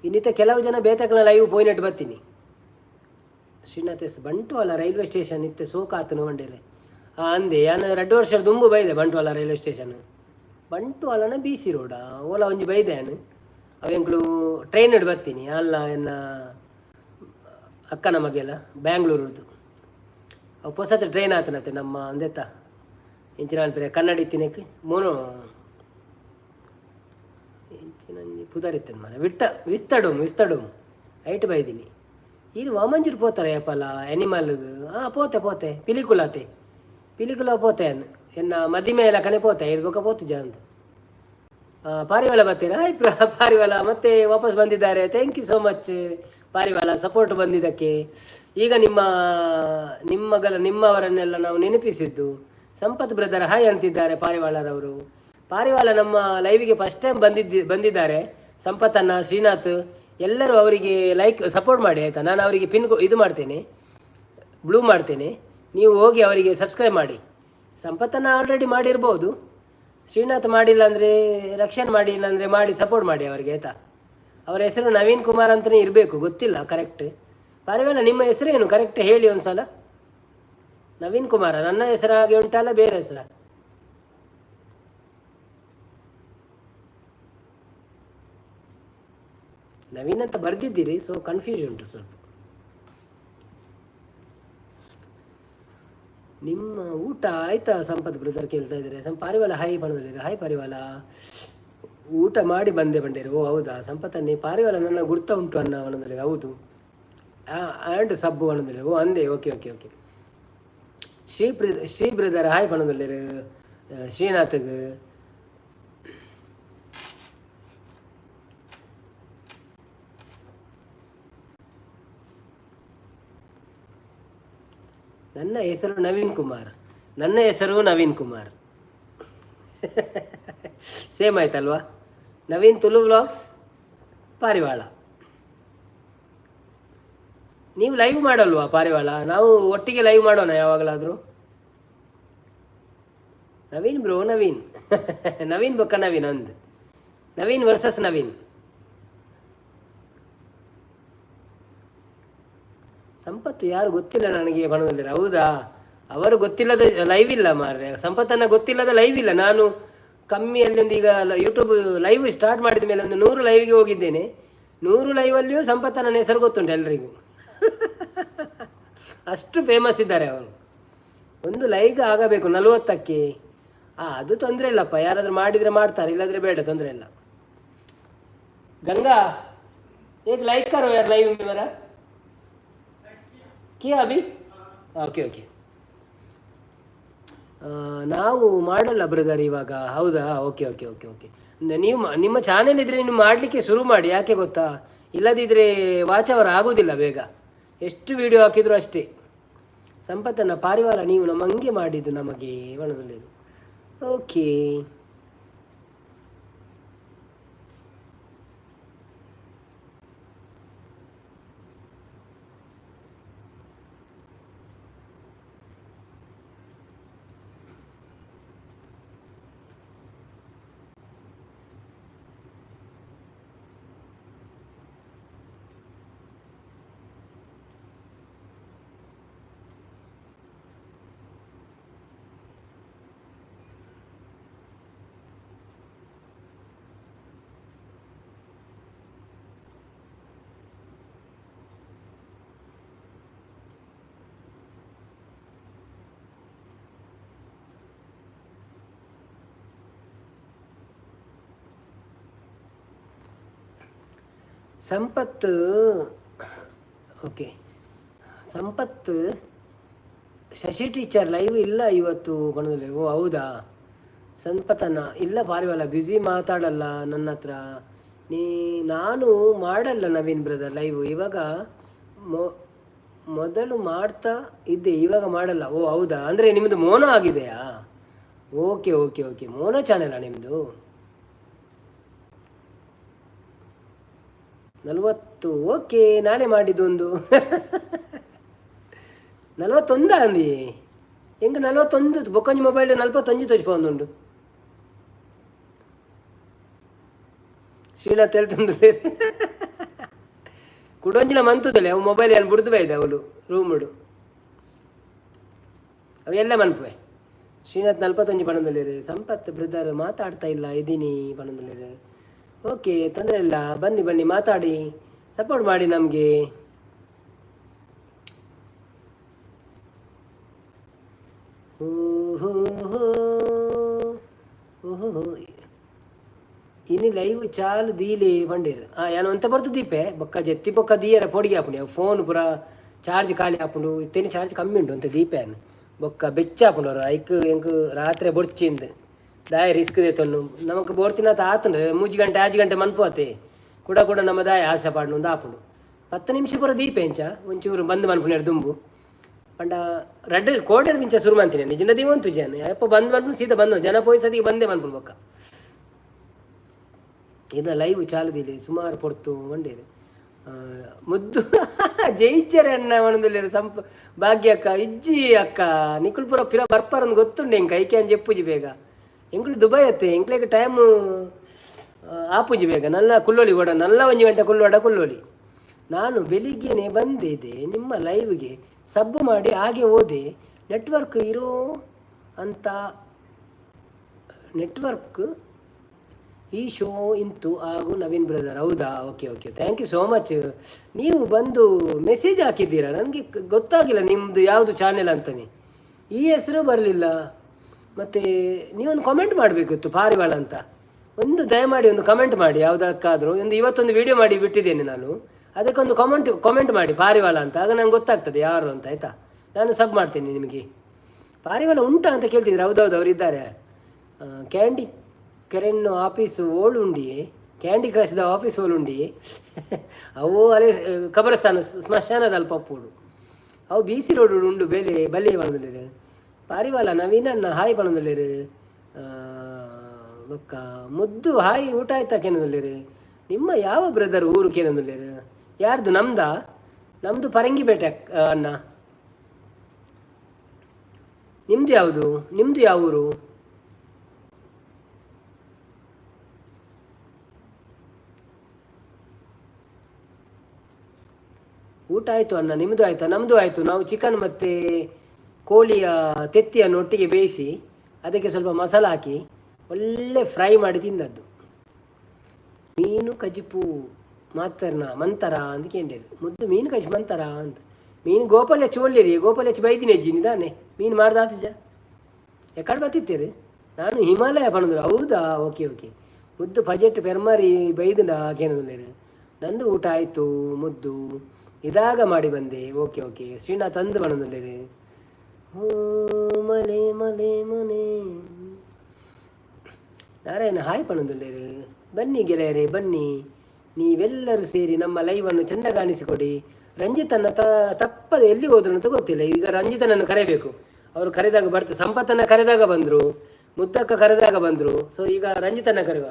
Speaker 1: ಇನ್ನಿತ ಕೆಲವು ಜನ ಬೇತಕಲ ಲೈವ್ ಪೋಯಿನಟ್ಟು ಬರ್ತೀನಿ. Srinath S Bantwal railway station ಇತ್ತೆ ಸೋಕಾತನು ಮಂಡೇರೆ. ಆ ಅಂದೆ ಯಾನ್ ರಡ್ಡು ವರ್ಷ ದುಂಬು ಬೈದೆ ಬಂಟ್ವಾಳ ರೈಲ್ವೆ ಸ್ಟೇಷನ್. ಬಂಟ್ವಾಳನ ಬಿ ಸಿ ರೋಡಾ ಓಲ ಒಂಜಿ ಬೈದೆ ಯಾನ್. ಅವೆಂಕ್ಲು ಟ್ರೈನ್ ಬರ್ತೀನಿ ಅಲ್ಲ ಎನ್ನ ಅಕ್ಕನ ಮಗೆಲ್ಲ ಬ್ಯಾಂಗ್ಳೂರ್ದು. ಅವು ಪೊಸತ್ ಟ್ರೈನ್ ಆತನತೆ ನಮ್ಮ ಅಂದೆತ್ತ ಇಂಚಿನ ಅನ್ಪಿರೆ ಕನ್ನಡಿ ಇತ್ತಿನಕ್ಕೆ ಮೋನು ಇಂಚಿನ ಪುದರ್ ಇತ್ತನ ಮರ ವಿಟ್ಟ ವಿಸ್ತಡೋಮ್ ವಿಸ್ತಡೋಮ್ ಐಟ್ ಬೈದಿನಿ. ಇರು ವಾಮಂಜೂರು ಪೋತಾರೆ ಏಪಲ ಅನಿಮಲ್. ಹಾಂ ಪೋತೆ ಪೋತೆ ಪಿಲಿಕುಲಾತೆ ಪಿಲಿಕುಲ ಪೋತೆ ಎನ್ನ ಮದಿಮೆ ಕಣೆ ಪೋತೆ ಐದು ಬೊಕ್ಕ ಪೋತು ಜ ಅಂತ. ಪಾರಿವಾಳ ಬರ್ತೀರಾ? ಹಾಯ್ ಪಾರಿವಾಳ, ಮತ್ತೆ ವಾಪಸ್ ಬಂದಿದ್ದಾರೆ. Thank you so much ಪಾರಿವಾಳ, ಸಪೋರ್ಟ್ ಬಂದಿದ್ದಕ್ಕೆ. ಈಗ ನಿಮ್ಮ ನಿಮ್ಮಗಳ ನಿಮ್ಮವರನ್ನೆಲ್ಲ ನಾವು ನೆನಪಿಸಿದ್ದು. ಸಂಪತ್ ಬ್ರದರ್ ಹಾಯ್ ಅಂತಿದ್ದಾರೆ ಪಾರಿವಾಳರವರು. ಪಾರಿವಾಳ ನಮ್ಮ ಲೈವಿಗೆ ಫಸ್ಟ್ ಟೈಮ್ ಬಂದಿದ್ದಾರೆ. ಸಂಪತ್ತನ್ನ ಶ್ರೀನಾಥ್ ಎಲ್ಲರೂ ಅವರಿಗೆ ಲೈಕ್ ಸಪೋರ್ಟ್ ಮಾಡಿ ಆಯಿತಾ. ನಾನು ಅವರಿಗೆ ಪಿನ್ ಇದು ಮಾಡ್ತೇನೆ, ಬ್ಲೂ ಮಾಡ್ತೇನೆ. ನೀವು ಹೋಗಿ ಅವರಿಗೆ ಸಬ್ಸ್ಕ್ರೈಬ್ ಮಾಡಿ. ಸಂಪತ್ತನ್ನು ಆಲ್ರೆಡಿ ಮಾಡಿರ್ಬೋದು. ಶ್ರೀನಾಥ್ ಮಾಡಿಲ್ಲ ಅಂದರೆ, ರಕ್ಷಣ್ ಮಾಡಿಲ್ಲ ಅಂದರೆ ಮಾಡಿ ಸಪೋರ್ಟ್ ಮಾಡಿ ಅವರಿಗೆ ಆಯಿತಾ. ಅವರ ಹೆಸರು ನವೀನ್ ಕುಮಾರ್ ಅಂತಲೇ ಇರಬೇಕು, ಗೊತ್ತಿಲ್ಲ ಕರೆಕ್ಟ್. ಪಾರಿವಾಳ, ನಿಮ್ಮ ಹೆಸರೇನು ಕರೆಕ್ಟ್ ಹೇಳಿ ಒಂದ್ಸಲ. ನವೀನ್ ಕುಮಾರ ನನ್ನ ಹೆಸರು ಹಾಗೆ ಉಂಟಲ್ಲ, ಬೇರೆ ಹೆಸರ? ನವೀನ್ ಅಂತ ಬರೆದಿದ್ದೀರಿ, ಸೊ ಕನ್ಫ್ಯೂಸ್ ಉಂಟು ಸ್ವಲ್ಪ. ನಿಮ್ಮ ಊಟ ಆಯ್ತಾ ಸಂಪತ್ ಬ್ರದರ್ ಕೇಳ್ತಾ ಇದ್ದಾರೆ. ಪಾರಿವಾಳ ಹಾಯ್ ಬಣ್ಣದಲ್ಲಿರಿ. ಹಾಯ್ ಪಾರಿವಾಳ, ಊಟ ಮಾಡಿ ಬಂದೆ ಬಂಡೇರಿ. ಓ ಹೌದಾ ಸಂಪತ್ತನ್ನೇ. ಪಾರಿವಾಳ ನನ್ನ ಗುರ್ತ ಉಂಟು ಅಣ್ಣ ಬಣ್ಣದಲ್ಲಿ. ಹೌದು, ಆ್ಯಂಡ್ ಸಬ್ಬು ಬಣ್ಣದಲ್ಲಿ. ಓ ಅಂದೆ, okay okay okay. Shri Shri brother hi ಬಣ್ಣದಲ್ಲಿರು. ಶ್ರೀನಾಥಗ್ ನನ್ನ ಹೆಸರು ನವೀನ್ ಕುಮಾರ್. ನನ್ನ ಹೆಸರು ನವೀನ್ ಕುಮಾರ್, ಸೇಮ್ ಆಯ್ತಲ್ವಾ? ನವೀನ್ ತುಳು ವ್ಲಾಗ್ಸ್, ಪಾರಿವಾಳ. ನೀವು ಲೈವ್ ಮಾಡಲ್ವಾ ಪಾರಿವಾಳ? ನಾವು ಒಟ್ಟಿಗೆ ಲೈವ್ ಮಾಡೋಣ ಯಾವಾಗಲಾದರೂ. ನವೀನ್ ಬ್ರೋ, ನವೀನ್ ನವೀನ್ ಬೊಕ್ಕ ನವೀನ್ ಅಂದ್ ನವೀನ್ ವರ್ಸಸ್ ನವೀನ್. ಸಂಪತ್ತು ಯಾರು ಗೊತ್ತಿಲ್ಲ ನನಗೆ ಬಣದಲ್ಲಿ. ಹೌದಾ? ಅವರು ಗೊತ್ತಿಲ್ಲದ ಲೈವ್ ಇಲ್ಲ ಮಾರ್ರೆ. ಸಂಪತ್ತನ್ನು ಗೊತ್ತಿಲ್ಲದ ಲೈವ್ ಇಲ್ಲ. ನಾನು ಕಮ್ಮಿಯಲ್ಲಿ ಒಂದು ಈಗ YouTube live start ಮಾಡಿದ ಮೇಲೆ ಒಂದು 100 ಲೈವ್ಗೆ ಹೋಗಿದ್ದೇನೆ. 100 ಲೈವಲ್ಲಿಯೂ ಸಂಪತ್ತನ ಹೆಸರು ಗೊತ್ತುಂಟು ಎಲ್ರಿಗೂ. ಅಷ್ಟು ಫೇಮಸ್ ಇದ್ದಾರೆ ಅವರು. ಒಂದು ಲೈಕ್ ಆಗಬೇಕು 40ಕ್ಕೆ. ಅದು ತೊಂದರೆ ಇಲ್ಲಪ್ಪ, ಯಾರಾದರೂ ಮಾಡಿದರೆ ಮಾಡ್ತಾರೆ, ಇಲ್ಲಾಂದರೆ ಬೇಡ, ತೊಂದರೆ ಇಲ್ಲ. ಗಂಗಾ, ಏಕ್ ಲೈಕ್ ಕರೋ ಯಾರು ಲೈವ್ ಮೇರಾ ಕಿಯಾ ಅಭಿ. Okay okay. ನಾವು ಮಾಡಲ್ಲ ಬ್ರದರ್ ಇವಾಗ. ಹೌದಾ? Okay okay okay okay. ನೀವು ನಿಮ್ಮ ಚಾನೆಲ್ ಇದ್ದರೆ ನೀವು ಮಾಡಲಿಕ್ಕೆ ಶುರು ಮಾಡಿ. ಯಾಕೆ ಗೊತ್ತಾ? ಇಲ್ಲದಿದ್ದರೆ ವಾಚ್ ಅವರ್ ಆಗೋದಿಲ್ಲ ಬೇಗ, ಎಷ್ಟು ವೀಡಿಯೋ ಹಾಕಿದರೂ ಅಷ್ಟೇ. ಸಂಪತ್ತನ್ನು ಪಾರಿವಾಳ ನೀವು ನಮ್ಮಂಗೆ ಮಾಡಿದ್ದು ನಮಗೆ ಒಣದಲ್ಲಿ. Okay. Sampath okay. Sampath Shashi teacher live ಇಲ್ಲ ಇವತ್ತು ಬಣ್ಣದಲ್ಲಿ. ಓ ಹೌದಾ ಸಂಪತ್ತನ್ನ? ಇಲ್ಲ ಪಾರಿವಾಳ, ಬ್ಯುಸಿ, ಮಾತಾಡಲ್ಲ ನನ್ನ ಹತ್ರ. ನಾನು ಮಾಡಲ್ಲ ನವೀನ್ ಬ್ರದರ್ ಲೈವ್ ಇವಾಗ. ಮೊದಲು ಮಾಡ್ತಾ ಇದ್ದೆ, ಇವಾಗ ಮಾಡಲ್ಲ. ಓ ಹೌದಾ? ಅಂದರೆ ನಿಮ್ಮದು ಮೋನೋ ಆಗಿದೆಯಾ? Okay okay okay, mono ಚಾನೆಲಾ ನಿಮ್ಮದು? 40. ಓಕೆ, ನಾನೇ ಮಾಡಿದ್ದು ಒಂದು 41 ಅಂದಿ ಎಂಕ್ 41. ಬೊಕ್ಕೊಂಜಿ ಮೊಬೈಲ್ 41 ತೋಜಿಪೊಂದುಂಡು. ಶ್ರೀನಾಥ್ ಹೇಳ್ತಂದು ಕುಡೊಂಜಿನ ಮಂತುದಲೆ ಅವು ಮೊಬೈಲ್ ಏನು ಬುಡ್ದು ಬೈದೆ ಅವಳು ರೂಮುಡು ಅವು ಎಲ್ಲ ಮನ್ಪುವೆ. ಶ್ರೀನಾಥ್ 41 ಪಣದಲ್ಲಿರು. ಸಂಪತ್ ಬ್ರದರ್ ಮಾತಾಡ್ತಾ ಇಲ್ಲ, ಇದ್ದೀನಿ ಪಣದಲ್ಲಿರು. ಓಕೆ, ತೊಂದರೆ ಇಲ್ಲ, ಬನ್ನಿ ಬನ್ನಿ, ಮಾತಾಡಿ, ಸಪೋರ್ಟ್ ಮಾಡಿ ನಮಗೆ. ಇನ್ನು ಲೈವ್ ಚಾಲು ದೀಲಿ ಬಂಡೀರ್. ಯಾನು ಒಂತ ಬರ್ತು ದೀಪೆ ಬೊಕ್ಕ ಜೆತ್ತಿ ಬೊಕ್ಕ ದೀಯರ ಪೊಡಿಗೆ ಆಪುಂಡು. ಫೋನ್ ಪೂರ ಚಾರ್ಜ್ ಖಾಲಿ ಆಪುಂಡು. ಇತ್ತೇನೆ ಚಾರ್ಜ್ ಕಮ್ಮಿ ಉಂಟು ಅಂತ ದೀಪೆ ಅನ್ ಬೊಕ್ಕ ಬೆಚ್ಚ ಆಪುಂಡು. ಅವರು ಐಕ್ ಎಂಕ್ ರಾತ್ರಿ ಬೊಡ್ಚಿಂದು ದಾಯ ರಿಸ್ಕ್ ದೇತೊನ್ನು ನಮಕ್ ಬೋರ್ತಿನಾತ ಆತಂಡು 3 ಗಂಟೆ 5 ಗಂಟೆ ಮನ್ಪು ಕೂಡ ಕೂಡ ನಮ್ಮ ದಾಯ ಆಸೆ ಪಾಡ್ನು ಆಪುಂಡು. 10 ನಿಮಿಷ ಪೂರ ದೀಪ ಎಂಚ ಒಂಚೂರು ಬಂದ್ ಮನ್ಪುನೇರು ದುಂಬು ಪಂಡ ರಡ್ಡ್ ಕೋಟೆ ದಿಂಚ ಶುರು ಮಂತಿನಿ ನಿಜನ ದೀವಂತು ಜನ ಯಪ್ಪ ಬಂದ್ ಮನ್ಪು ಸೀದಾ ಬಂದು ಜನ ಪೋಯ್ ಬಂದೇ ಮನ್ಪುಂಡು. ಬೊಕ್ಕ ಇನ್ನು ಲೈವ್ ಚಾಲುದಿಲ್ಲ ಸುಮಾರು ಪೊರ್ತು ಮಂಡೇರು ಮುದ್ದು ಜಯಿಚರೆ ಅಣ್ಣ ಮನದಲ್ಲಿ. ಸಂಪ ಭಾಗ್ಯ ಅಕ್ಕ ಇಜ್ಜಿ ಅಕ್ಕ ನಿಕುಲ್ ಪೂರ ಪಿರ ಬರ್ಪಾರಂದು ಗೊತ್ತುಂಡು ಎಂಕ ಐಕೆ ಅಂಜ್ ಜೆಪ್ಪುಜಿ ಬೇಗ. ಎಂಕುಲು ದುಬೈ ಅತ್ತೆ, ಎಂಕ್ಲೆಗ್ ಟೈಮ್ ಆಪುಜಿ ಬೇಗ. ನಲ್ಲ ಕುಲ್ಲೋಲಿ ಓಡ ನಲ್ಲ 1 ಗಂಟೆ ಕುಲ್ಲೋಡ ಕುಲ್ಲೋಲಿ. ನಾನು ಬೆಳಿಗ್ಗೆನೆ ಬಂದಿದೆ ನಿಮ್ಮ ಲೈವ್ಗೆ, ಸಬ್ ಮಾಡಿ ಹಾಗೆ ಹೋದೆ. ನೆಟ್ವರ್ಕ್ ಇರೋ ಅಂತ ನೆಟ್ವರ್ಕ್ ಈ ಶೋ ಇಂತು ಹಾಗೂ ನವೀನ್ ಬ್ರದರ್. ಹೌದಾ? Okay okay, thank you so much. ನೀವು ಬಂದು ಮೆಸೇಜ್ ಹಾಕಿದ್ದೀರಾ, ನನಗೆ ಗೊತ್ತಾಗಿಲ್ಲ ನಿಮ್ಮದು ಯಾವುದು ಚಾನೆಲ್ ಅಂತಲೇ. ಈ ಹೆಸರು ಬರಲಿಲ್ಲ. ಮತ್ತು ನೀವೊಂದು ಕಾಮೆಂಟ್ ಮಾಡಬೇಕಿತ್ತು ಪಾರಿವಾಳ ಅಂತ. ಒಂದು ದಯಮಾಡಿ ಒಂದು ಕಮೆಂಟ್ ಮಾಡಿ ಯಾವುದಕ್ಕಾದರೂ. ಒಂದು ಇವತ್ತೊಂದು ವಿಡಿಯೋ ಮಾಡಿ ಬಿಟ್ಟಿದ್ದೇನೆ ನಾನು, ಅದಕ್ಕೊಂದು ಕಾಮೆಂಟ್ ಕಾಮೆಂಟ್ ಮಾಡಿ ಪಾರಿವಾಳ ಅಂತ. ಆಗ ನಂಗೆ ಗೊತ್ತಾಗ್ತದೆ ಯಾರು ಅಂತ, ಆಯಿತಾ? ನಾನು ಸಬ್ ಮಾಡ್ತೇನೆ ನಿಮಗೆ. ಪಾರಿವಾಳ ಉಂಟಾ ಅಂತ ಕೇಳ್ತಿದ್ರು. ಹೌದೌದು, ಅವರಿದ್ದಾರೆ. ಕ್ಯಾಂಡಿ ಕೆರೆನ್ನು ಆಫೀಸು ಓಳುಂಡಿ, ಕ್ಯಾಂಡಿ ಕ್ರಶ್ದ ಆಫೀಸ್ ಓಳುಂಡಿ. ಅವು ಅಲೆ ಕಬರಸ್ಥಾನ ಸ್ಮಶಾನದ ಅಲ್ಪ ಪಪ್ಪುಡು. ಅವು ಬಿ ಸಿ ರೋಡ್ ಉಂಡು ಬೆಲೆ ಬಲೆ ಪಣದಲ್ಲೇರು. ಪಾರಿವಾಳ ನವೀನನ್ನ ಹಾಯ್ ಪಣದಲ್ಲೇರು. ಬೊಕ್ಕ ಮುದ್ದು ಹಾಯ್, ಊಟ ಆಯ್ತಾ ಕೇನದಲ್ಲೇರು. ನಿಮ್ಮ ಯಾವ ಬ್ರದರ್ ಊರು ಕೇನದಲ್ಲೇರು. ಯಾರ್ದು? ನಮ್ದಾ? ನಮ್ಮದು ಪರಂಗಿಪೇಟೆ ಅಣ್ಣ. ನಿಮ್ಮದು ಯಾವುದು? ನಿಮ್ಮದು ಯಾವ ಊರು? ಊಟ ಆಯಿತು ಅಣ್ಣ, ನಿಮ್ಮದು ಆಯಿತಾ? ನಮ್ಮದು ಆಯಿತು. ನಾವು ಚಿಕನ್ ಮತ್ತು ಕೋಳಿಯ ತೆತ್ತಿಯನ್ನು ಒಟ್ಟಿಗೆ ಬೇಯಿಸಿ ಅದಕ್ಕೆ ಸ್ವಲ್ಪ ಮಸಾಲ ಹಾಕಿ ಒಳ್ಳೆ ಫ್ರೈ ಮಾಡಿ ತಿಂದದ್ದು. ಮೀನು ಕಜಿಪು ಮಾತರ್ನ ಮಂತರ ಅಂತ ಕೇಂಡೇರು. ಮುದ್ದು ಮೀನು ಕಜಿ ಮಂತರ ಅಂತ. ಮೀನು ಗೋಪಾಲ ಹೆಚ್ಚು ಒಳ್ಳೆರಿ, ಗೋಪಾಲ ಹೆಚ್ಚು ಬೈದಿನಿ ಅಜ್ಜಿ ನಿದಾನೆ ಮೀನು ಮಾಡ್ದಾತಜ ಎಕ್ಕಡೆ ಬತ್ತಿತ್ತೀರಿ. ನಾನು ಹಿಮಾಲಯ ಪಣಂದ್ರು. ಹೌದಾ? Okay okay. ಮುದ್ದು ಬಜೆಟ್ ಪೆರ್ಮಾರಿ ಬೈದುಂಡ ಕೇನದುಲ್ಲೇರು. ನಂದು ಊಟ ಆಯಿತು ಮುದ್ದು, ಇದಾಗ ಮಾಡಿ ಬಂದೆ. ಓಕೆ ಓಕೆ, ಶ್ರೀನಾಥ್ ಅಂದು ಪಣಂದುಲ್ಲೇರು. ಓ ಮಲೆ ಮಲೆ ಮನೆ ನಾರಾಯಣ ಹಾಯ್ ಪಣಂದುಲ್ಲೇರು. ಬನ್ನಿ ಗೆಳೆಯರೇ, ಬನ್ನಿ ನೀವೆಲ್ಲರೂ ಸೇರಿ ನಮ್ಮ ಲೈವನ್ನು ಚೆಂದ ಕಾಣಿಸಿಕೊಡಿ. ರಂಜಿತನ್ನ ತಪ್ಪದೆ ಎಲ್ಲಿ ಹೋದ್ರು ಅಂತ ಗೊತ್ತಿಲ್ಲ. ಈಗ ರಂಜಿತನನ್ನು ಕರೆಯಬೇಕು. ಅವರು ಕರೆದಾಗ ಬರ್ತಾರೆ. ಸಂಪತ್ತನ್ನು ಕರೆದಾಗ ಬಂದರು, ಮುದ್ದಕ್ಕ ಕರೆದಾಗ ಬಂದರು. ಸೊ ಈಗ ರಂಜಿತನ್ನ ಕರೆಯುವ.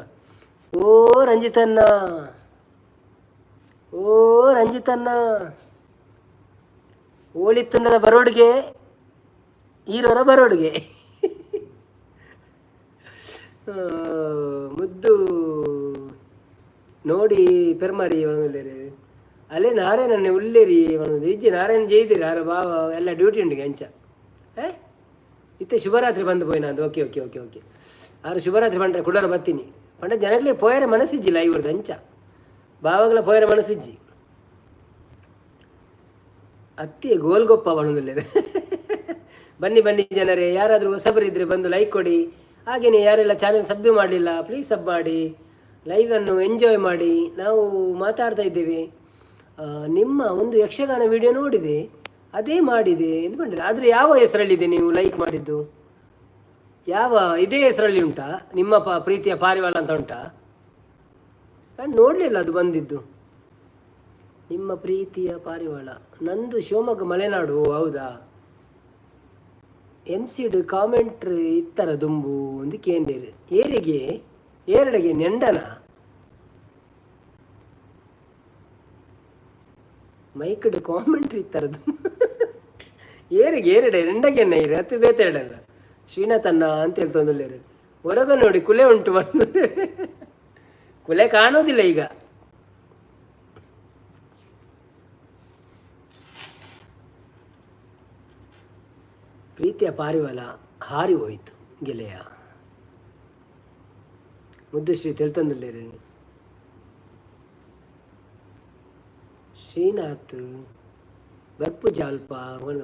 Speaker 1: ಓ ರಂಜಿತನ್ನ, ಓ ರಂಜಿತನ್ನ, ಓಳಿತ್ತನ್ನದ ಬರೋಡ್ಗೆ, ಈರೋರ ಬರೋಡ್ಗೆ. ಮುದ್ದು ನೋಡಿ ಪೆರ್ಮಾರಿ ಒಣಗುಲ್ಲೇರು. ಅಲ್ಲೇ ನಾರಾಯಣನ್ನೇ ಉಲ್ಲೇರಿ ಒಣಗುದು. ಇಜ್ಜಿ ನಾರಾಯಣ ಜೈದಿರಿ ಆರ ಬಾವ ಎಲ್ಲ ಡ್ಯೂಟಿ ಉಂಡಿಗೆ ಅಂಚ. ಏ ಇತ್ತೆ ಶುಭರಾತ್ರಿ ಬಂದು ಪೋಯಿನ ಅದು. ಓಕೆ ಓಕೆ ಓಕೆ ಓಕೆ, ಆರು ಶುಭರಾತ್ರಿ ಬಂಡ್ರೆ ಕುಡರ ಬತ್ತೀನಿ ಪಂಡ. ಜನಗಳೇ ಪೋಯರೆ ಮನಸ್ಸಿಜ್ಜಿಲ್ಲ ಇವ್ರದ್ದು ಅಂಚ. ಬಾವಗಳ ಪೋಯರೆ ಮನಸ್ಸಿಜ್ಜಿ. ಅತ್ತಿ ಗೋಲ್ಗೊಪ್ಪ ಬಣುದಿಲ್ಲೇರು. ಬನ್ನಿ ಬನ್ನಿ ಜನರೇ, ಯಾರಾದರೂ ಹೊಸಬರಿದ್ದರೆ ಬಂದು ಲೈಕ್ ಕೊಡಿ. ಹಾಗೆಯೇ ಯಾರೆಲ್ಲ ಚಾನೆಲ್ ಸಬ್ ಮಾಡಲಿಲ್ಲ, ಪ್ಲೀಸ್ ಸಬ್ ಮಾಡಿ, ಲೈವನ್ನು ಎಂಜಾಯ್ ಮಾಡಿ. ನಾವು ಮಾತಾಡ್ತಾ ಇದ್ದೇವೆ. ನಿಮ್ಮ ಒಂದು ಯಕ್ಷಗಾನ ವಿಡಿಯೋ ನೋಡಿದೆ, ಅದೇ ಮಾಡಿದೆ ಎಂದು ಬಂದಿದೆ. ಆದರೆ ಯಾವ ಹೆಸರಲ್ಲಿದೆ ನೀವು ಲೈಕ್ ಮಾಡಿದ್ದು? ಯಾವ ಇದೇ ಹೆಸರಲ್ಲಿ ಉಂಟಾ? ನಿಮ್ಮ ಪ್ರೀತಿಯ ಪಾರಿವಾಳ ಅಂತ ಉಂಟಾ? ನಾನು ನೋಡಲಿಲ್ಲ ಅದು ಬಂದಿದ್ದು. ನಿಮ್ಮ ಪ್ರೀತಿಯ ಪಾರಿವಾಳ. ನಂದು ಶಿವಮೊಗ್ಗ ಮಲೆನಾಡು. ಹೌದಾ? ಎಮ್ ಸಿಡ್ ಕಾಮೆಂಟ್ರಿ ಇತ್ತರ ದುಂಬು ಒಂದು ಕೇಂದಿರು. ಏರಿಗೆ ಏರಡೆಗೆ ನೆಂಡನ ಮೈಕ್ಡ್ ಕಾಮೆಂಟ್ರಿ ಇತ್ತರ ದುಂಬು. ಏರಿಗೆ ಏರಡೆ ನೆಂಡಗೆನ್ನ ಇರು ಅತ್ತು ಬೇತೆರಡಲ್ಲ. ಶ್ರೀನಾಥನ್ನ ಅಂತ ಹೇಳ್ತೊಂದುಳ್ಳೇರು. ಹೊರಗ ನೋಡಿ ಕುಲೆ ಉಂಟು ಬಂದು, ಕುಲೆ ಕಾಣೋದಿಲ್ಲ ಈಗ. ಪ್ರೀತಿಯ ಪಾರಿವಾಳ ಹಾರಿ ಹೋಯಿತು ಗೆಳೆಯ. ಮುದ್ದುಶ್ರೀ ತೆಳ್ತೊಂದುಲ್ಲೇರು. ಶ್ರೀನಾಥ್ ಬರ್ಪುಜಿ ಅಲ್ಪ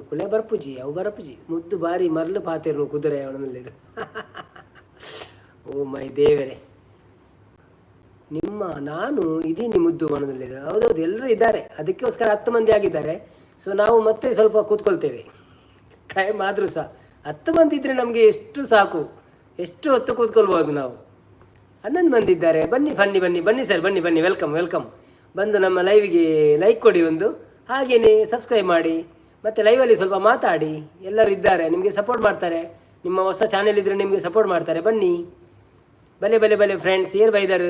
Speaker 1: ಕುಲೆ ಬರ್ಪುಜಿ, ಅವು ಬರಪುಜಿ. ಮುದ್ದು ಬಾರಿ ಮರಳು ಪಾತೆರ್ನು ಕುದುರೆ ಅವನಲ್ಲಿರು. ಓ ಮೈ ದೇವರೇ, ನಿಮ್ಮ ನಾನು ಇದೀನಿ ಮುದ್ದು ಮನದಲ್ಲಿರು. ಹೌದೌದು, ಎಲ್ಲರೂ ಇದ್ದಾರೆ, ಅದಕ್ಕೋಸ್ಕರ 10 ಮಂದಿ ಆಗಿದ್ದಾರೆ. ಸೊ ನಾವು ಮತ್ತೆ ಸ್ವಲ್ಪ ಕೂತ್ಕೊಳ್ತೇವೆ, ಟೈಮ್ ಆದರೂ ಸಹ. 10 ಮಂದಿ ಇದ್ದರೆ ನಮಗೆ ಎಷ್ಟು ಸಾಕು, ಎಷ್ಟು ಹೊತ್ತು ಕೂತ್ಕೊಳ್ಬೋದು ನಾವು. 11 ಮಂದಿ ಇದ್ದಾರೆ. ಬನ್ನಿ ಬನ್ನಿ ಬನ್ನಿ ಬನ್ನಿ ಸರ್, ಬನ್ನಿ ಬನ್ನಿ, welcome welcome. ಬಂದು ನಮ್ಮ ಲೈವ್ಗೆ ಲೈಕ್ ಕೊಡಿ ಒಂದು, ಹಾಗೆಯೇ ಸಬ್ಸ್ಕ್ರೈಬ್ ಮಾಡಿ, ಮತ್ತು ಲೈವಲ್ಲಿ ಸ್ವಲ್ಪ ಮಾತಾಡಿ. ಎಲ್ಲರೂ ಇದ್ದಾರೆ, ನಿಮಗೆ ಸಪೋರ್ಟ್ ಮಾಡ್ತಾರೆ. ನಿಮ್ಮ ಹೊಸ ಚಾನೆಲ್ ಇದ್ದರೆ ನಿಮಗೆ ಸಪೋರ್ಟ್ ಮಾಡ್ತಾರೆ. ಬನ್ನಿ, ಬಲೆ ಬಲೆ ಬಲೆ ಫ್ರೆಂಡ್ಸ್. ಏರ್ ಬೈದರು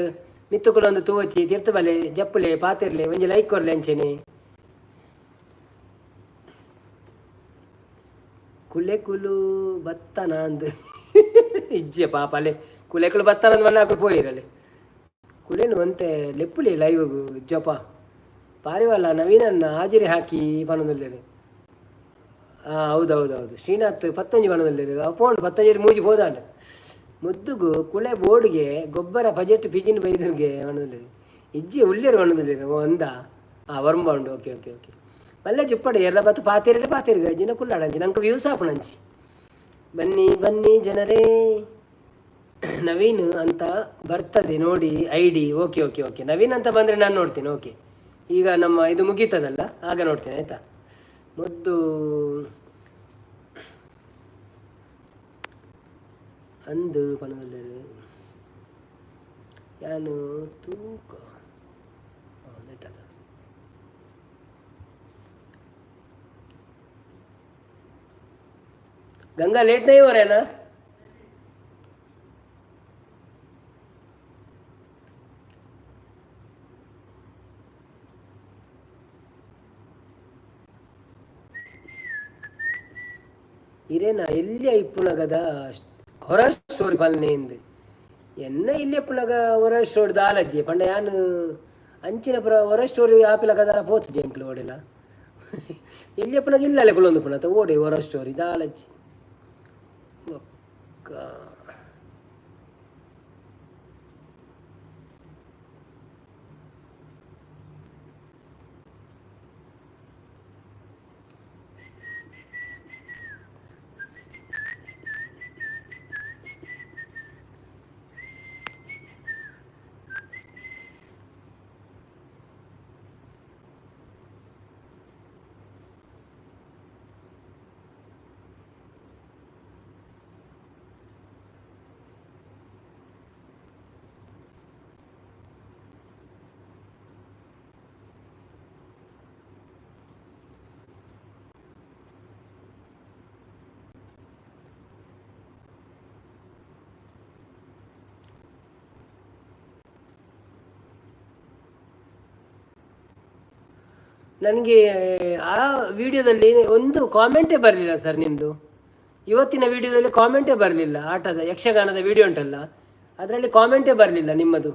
Speaker 1: ಮಿತ್ತುಕುಲೊಂದು ತೂವಚ್ಚಿ ತೀರ್ಥ ಬಲೆ ಜಪ್ಪುಲೆ ಪಾತಿರ್ಲೆ ಒಂಜಿ ಲೈಕ್ ಕೊರ್ಲೆ ಅಂಚೆನೆ. ಕುಲೆ ಕುಲು ಬತ್ತನ ಅಂದ್ ಇಜ್ಜೆ ಪಾಪ ಅಲ್ಲೇ ಕುಲೆಕುಲು ಬತ್ತನ ಅಂದ್ ಮಣ್ಣ ಹಾಕಿ ಪೋಯಿರಲೆ. ಕುಲೇನು ಒಂತೆ ಲೆಪ್ಪುಲೆ ಲೈವ್ ಜಪ. ಪಾರಿವಾಳ ನವೀನನ್ನ ಹಾಜಿರಿ ಹಾಕಿ ಪನೊಂದುಲ್ಲೆರ್. ಹಾಂ, ಹೌದು ಹೌದು ಹೌದು. ಶ್ರೀನಾಥ್ ಪತ್ತೊಂಜಿ ಪನೊಂದುಲ್ಲೆರ್. ಅವು ಪೋಂಡು ಪತ್ತೊಂಜಿ ಮೂಜಿ ಪೋದಾಂಡ್. ಮುದ್ದುಗು ಕುಳೆ ಬೋರ್ಡ್ಗೆ ಗೊಬ್ಬರ ಬಜೆಟ್ ಪಿಜಿನ್ ಬೈದರ್ಗೆ ಪನೊಂದುಲ್ಲೆರ್. ಇಜ್ಜಿ ಉಲ್ಲೆರ್ ಪನೊಂದುಲ್ಲೆರ್. ಓ ಅಂದ, ಹಾಂ, ವರ್ಂಬ ಉಂಡು. Okay okay okay. ಮಲ್ಲ ಜುಪ್ಪಡೆ ಎಲ್ಲ ಬತ್ತು ಪಾತೆರೆ ಪಾತೆರ್ಗ ಅಂಚಿನ ಕುಲ್ಲಾಡ ಅಂಚಿ ನಂಗೆ ವ್ಯೂಸ್ ಆಪುಣಂಚಿ. ಬನ್ನಿ ಬನ್ನಿ ಜನರೇ. ನವೀನ್ ಅಂತ ಬರ್ತದೆ ನೋಡಿ ID. Okay okay okay. Naveen ಅಂತ ಬಂದರೆ ನಾನು ನೋಡ್ತೇನೆ. ಓಕೆ, ಈಗ ನಮ್ಮ ಇದು ಮುಗೀತದಲ್ಲ, ಆಗ ನೋಡ್ತೇನೆ, ಆಯಿತಾ? ಮುದ್ದು ಅಂದು ಪನೊಂದುಲ್ಲೆರ್. ಯಾನು ತೂಕ ನೆಟ್ಟದ. गंगा लेट नहीं हो रहा है ना? ಇರೇನ ಎಲ್ಲಿ ಇಪ್ಪುನಗದ ಹೊರ ಸ್ಟೋರಿ ಪಲ್ನೆ ಇಂದು ಎನ್ನ ಇಲ್ಲಿ ಇಪ್ಪುನಗ ಹೊರ ಸ್ಟೋರಿ ದಾಲಜ್ಜಿ ಪಂಡ ಯಾನ್ ಅಂಚಿನ ಪುರ ಹೊರ ಸ್ಟೋರಿ ಆಪಿಲಗದಾಲ ಪೋತುಜಿ ಎಂಕ್ಲು ಓಡೆಲ. ಎಲ್ಲಿ ಇಪ್ಪುನಗ ಇಲ್ಲಲೆ ಕುಲೊಂದು ಪುನತ ಓಡೆ ಹೊರ ಸ್ಟೋರಿ ದಾಲಜ್ಜಿ. ಬೊಕ್ಕ ನನಗೆ ಆ ವಿಡಿಯೋದಲ್ಲಿ ಒಂದು ಕಾಮೆಂಟೇ ಬರಲಿಲ್ಲ ಸರ್ ನಿಮ್ಮದು. ಇವತ್ತಿನ ವಿಡಿಯೋದಲ್ಲಿ ಕಾಮೆಂಟೇ ಬರಲಿಲ್ಲ. ಆಟದ ಯಕ್ಷಗಾನದ ವಿಡಿಯೋ ಉಂಟಲ್ಲ, ಅದರಲ್ಲಿ ಕಾಮೆಂಟೇ ಬರಲಿಲ್ಲ ನಿಮ್ಮದು.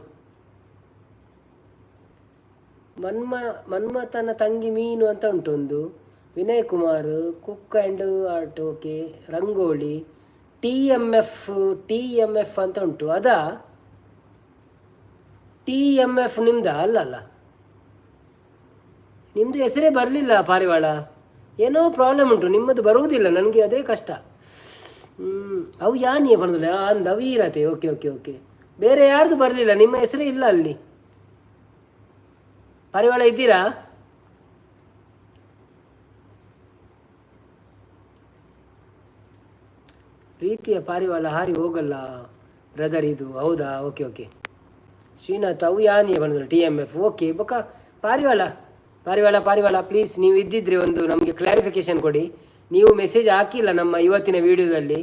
Speaker 1: ಮನ್ಮಥನ ತಂಗಿ ಮೀನು ಅಂತ ಉಂಟು ಒಂದು. Vinay Kumar cook and art, okay. Rangoli TMF, TMF ಅಂತ ಉಂಟು, ಅದಾ TMF ನಿಮ್ದ? ಅಲ್ಲ ಅಲ್ಲ, ನಿಮ್ಮದು ಹೆಸರೇ ಬರಲಿಲ್ಲ ಪಾರಿವಾಳ. ಏನೋ ಪ್ರಾಬ್ಲಮ್ ಉಂಟು, ನಿಮ್ಮದು ಬರುವುದಿಲ್ಲ ನನಗೆ, ಅದೇ ಕಷ್ಟ. ಅವು ಯಾನಿಯ ಬಂದಿಲ್ಲ ಅಂದ ಅವು ಈರತೆ. Okay okay okay. ಬೇರೆ ಯಾರ್ದು ಬರಲಿಲ್ಲ, ನಿಮ್ಮ ಹೆಸರೇ ಇಲ್ಲ ಅಲ್ಲಿ. ಪಾರಿವಾಳ ಇದ್ದೀರಾ? ಪ್ರೀತಿಯ ಪಾರಿವಾಳ ಹಾರಿ ಹೋಗಲ್ಲ ಬ್ರದರ್ ಇದು, ಹೌದಾ? ಓಕೆ ಓಕೆ ಶ್ರೀನಾಥ್ ಅವು ಯಾನಿಯ ಬಂದಿಲ್ಲ TMF. Okay ಬೊಕ್ಕ ಪಾರಿವಾಳ ಪಾರಿವಾಳ ಪಾರಿವಾಳ ಪ್ಲೀಸ್ ನೀವು ಇದ್ದಿದ್ರೆ ಒಂದು ನಮಗೆ ಕ್ಲಾರಿಫಿಕೇಶನ್ ಕೊಡಿ. ನೀವು ಮೆಸೇಜ್ ಹಾಕಿಲ್ಲ ನಮ್ಮ ಇವತ್ತಿನ ವಿಡಿಯೋದಲ್ಲಿ.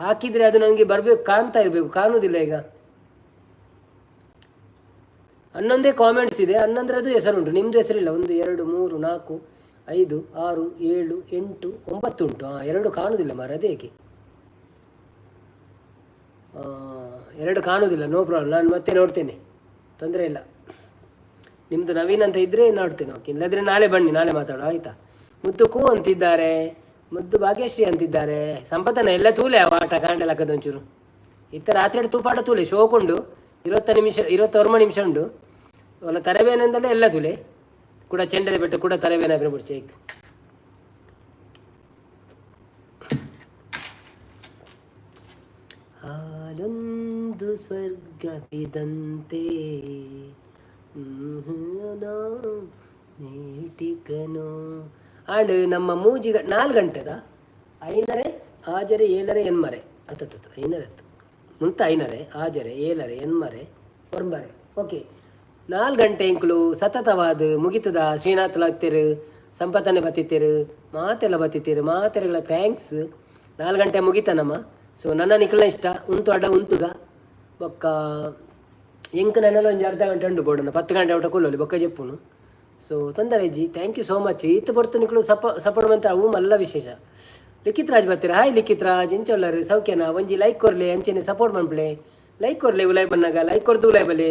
Speaker 1: ಹಾಕಿದರೆ ಅದು ನನಗೆ ಬರಬೇಕು, ಕಾಣ್ತಾ ಇರಬೇಕು, ಕಾಣುವುದಿಲ್ಲ. ಈಗ 11 ಕಾಮೆಂಟ್ಸ್ ಇದೆ, 11ರದ್ದು ಹೆಸರುಂಟು, ನಿಮ್ಮದು ಹೆಸರಿಲ್ಲ. 1 2 3 4 5 6 7 8 9 ಉಂಟು. ಹಾಂ, 2 ಕಾಣುವುದಿಲ್ಲ ಮಾರ್ರೆ, ಅದೇ ಹೇಗೆ? 2 ಕಾಣುವುದಿಲ್ಲ. ನೋ ಪ್ರಾಬ್ಲಮ್, ನಾನು ಮತ್ತೆ ನೋಡ್ತೇನೆ, ತೊಂದರೆ ಇಲ್ಲ. ನಿಮ್ಮದು ನವೀನ್ ಅಂತ ಇದ್ದರೆ ನೋಡ್ತೇನೆ, ಓಕೆ. ಇಲ್ಲದ್ರೆ ನಾಳೆ ಬನ್ನಿ, ನಾಳೆ ಮಾತಾಡುವ, ಆಯಿತಾ? ಮುದ್ದು ಕೂ ಅಂತಿದ್ದಾರೆ, ಮುದ್ದು ಭಾಗ್ಯಶ್ರೀ ಅಂತಿದ್ದಾರೆ. ಸಂಪತನ ಎಲ್ಲ ತೂಲೆ ಅವ ಆಟ ಕಾಂಡಲ ಒಂಚೂರು ಇತ್ತ ರಾತ್ರಿ ತೂಪಾಟ ತೂಲೆ ಶೋಕುಂಡು. 20 ನಿಮಿಷ, 29 ನಿಮಿಷ ಉಂಡು. ಅವಲ ತರಬೇನೆಂದಲೇ ಎಲ್ಲ ತೂಲೆ ಕೂಡ ಚೆಂಡದ ಬೆಟ್ಟು ಕೂಡ ತರಬೇನೆ ಬಿಡ್ಚೇಕ್. ಹಾಲೊಂದು ಸ್ವರ್ಗವಿದಂತೆ ನೀಟಿಕನೋ. ಆಂಡ್ ನಮ್ಮ ಮೂಜಿ 4 ಗಂಟೆದ ಐನರೆ ಆಜರೆ ಏಳರೆ ಎನ್ಮರೆ ಅತ್ತತ್ತ ಐನರೆ ಹತ್ತು ಮುಂತ ಐನರೆ ಆಜರೆ ಏಳರೆ ಎನ್ಮರೆ ಒಂಬರೆ. ಓಕೆ, 4 ಗಂಟೆ ಇಂಕ್ಲು ಸತತವಾದ ಮುಗಿತದ. ಶ್ರೀನಾಥ್ ಲಾಗ್ತೀರು, ಸಂಪತನೆ ಬತ್ತಿತ್ತೀರು, ಮಾತೆಲ್ಲ ಬತ್ತಿತ್ತೀರು, ಮಾತೆರೆಗಳ thanks. 4 ಗಂಟೆ ಮುಗಿತ ನಮ್ಮ. ಸೊ ನನ್ನ ನಿಕ್ಲ ಇಷ್ಟ ಉಂತು ಅಡ್ಡ ಉಂತುಗ ಬೊಕ್ಕ ಎಂಕ್ ನನ್ನೆಲ್ಲ ಒಂಜಿ ಅರ್ಧ ಗಂಟೆ ಉಂಡು ಬೋಡನ 10 ಗಂಟೆ ಊಟ ಕುಲ್ಲೊಲಿ ಬೊಕ್ಕ ಜೆಪ್ಪುನು. ಸೊ ತೊಂದರೆ G, thank you so much. ಈತ್ ಪೊರ್ತು ನಿಕ್ಲು ಸಪೋರ್ಟ್ ಮಂತ ಅವು ಮಲ್ಲ ವಿಶೇಷ. ಲಿಖಿತ್ ರಾಜ್ ಬತ್ತೀರ, ಹಾಯ್ ಲಿಖಿತ್ ರಾಜ್, ಎಂಚೊಲ್ಲರು ಸೌಖ್ಯನ? ಒಂಜಿ ಲೈಕ್ ಕೊರ್ಲೆ, ಅಂಚೆನೆ ಸಪೋರ್ಟ್ ಮನ್ಪುಲೆ. ಲೈಕ್ ಕೊರ್ಲೆ, ಉಲಾಯ್ ಬನ್ನಾಗ ಲೈಕ್ ಕೊರ್ದು ಉಲಾಯ್ ಬಲೆ.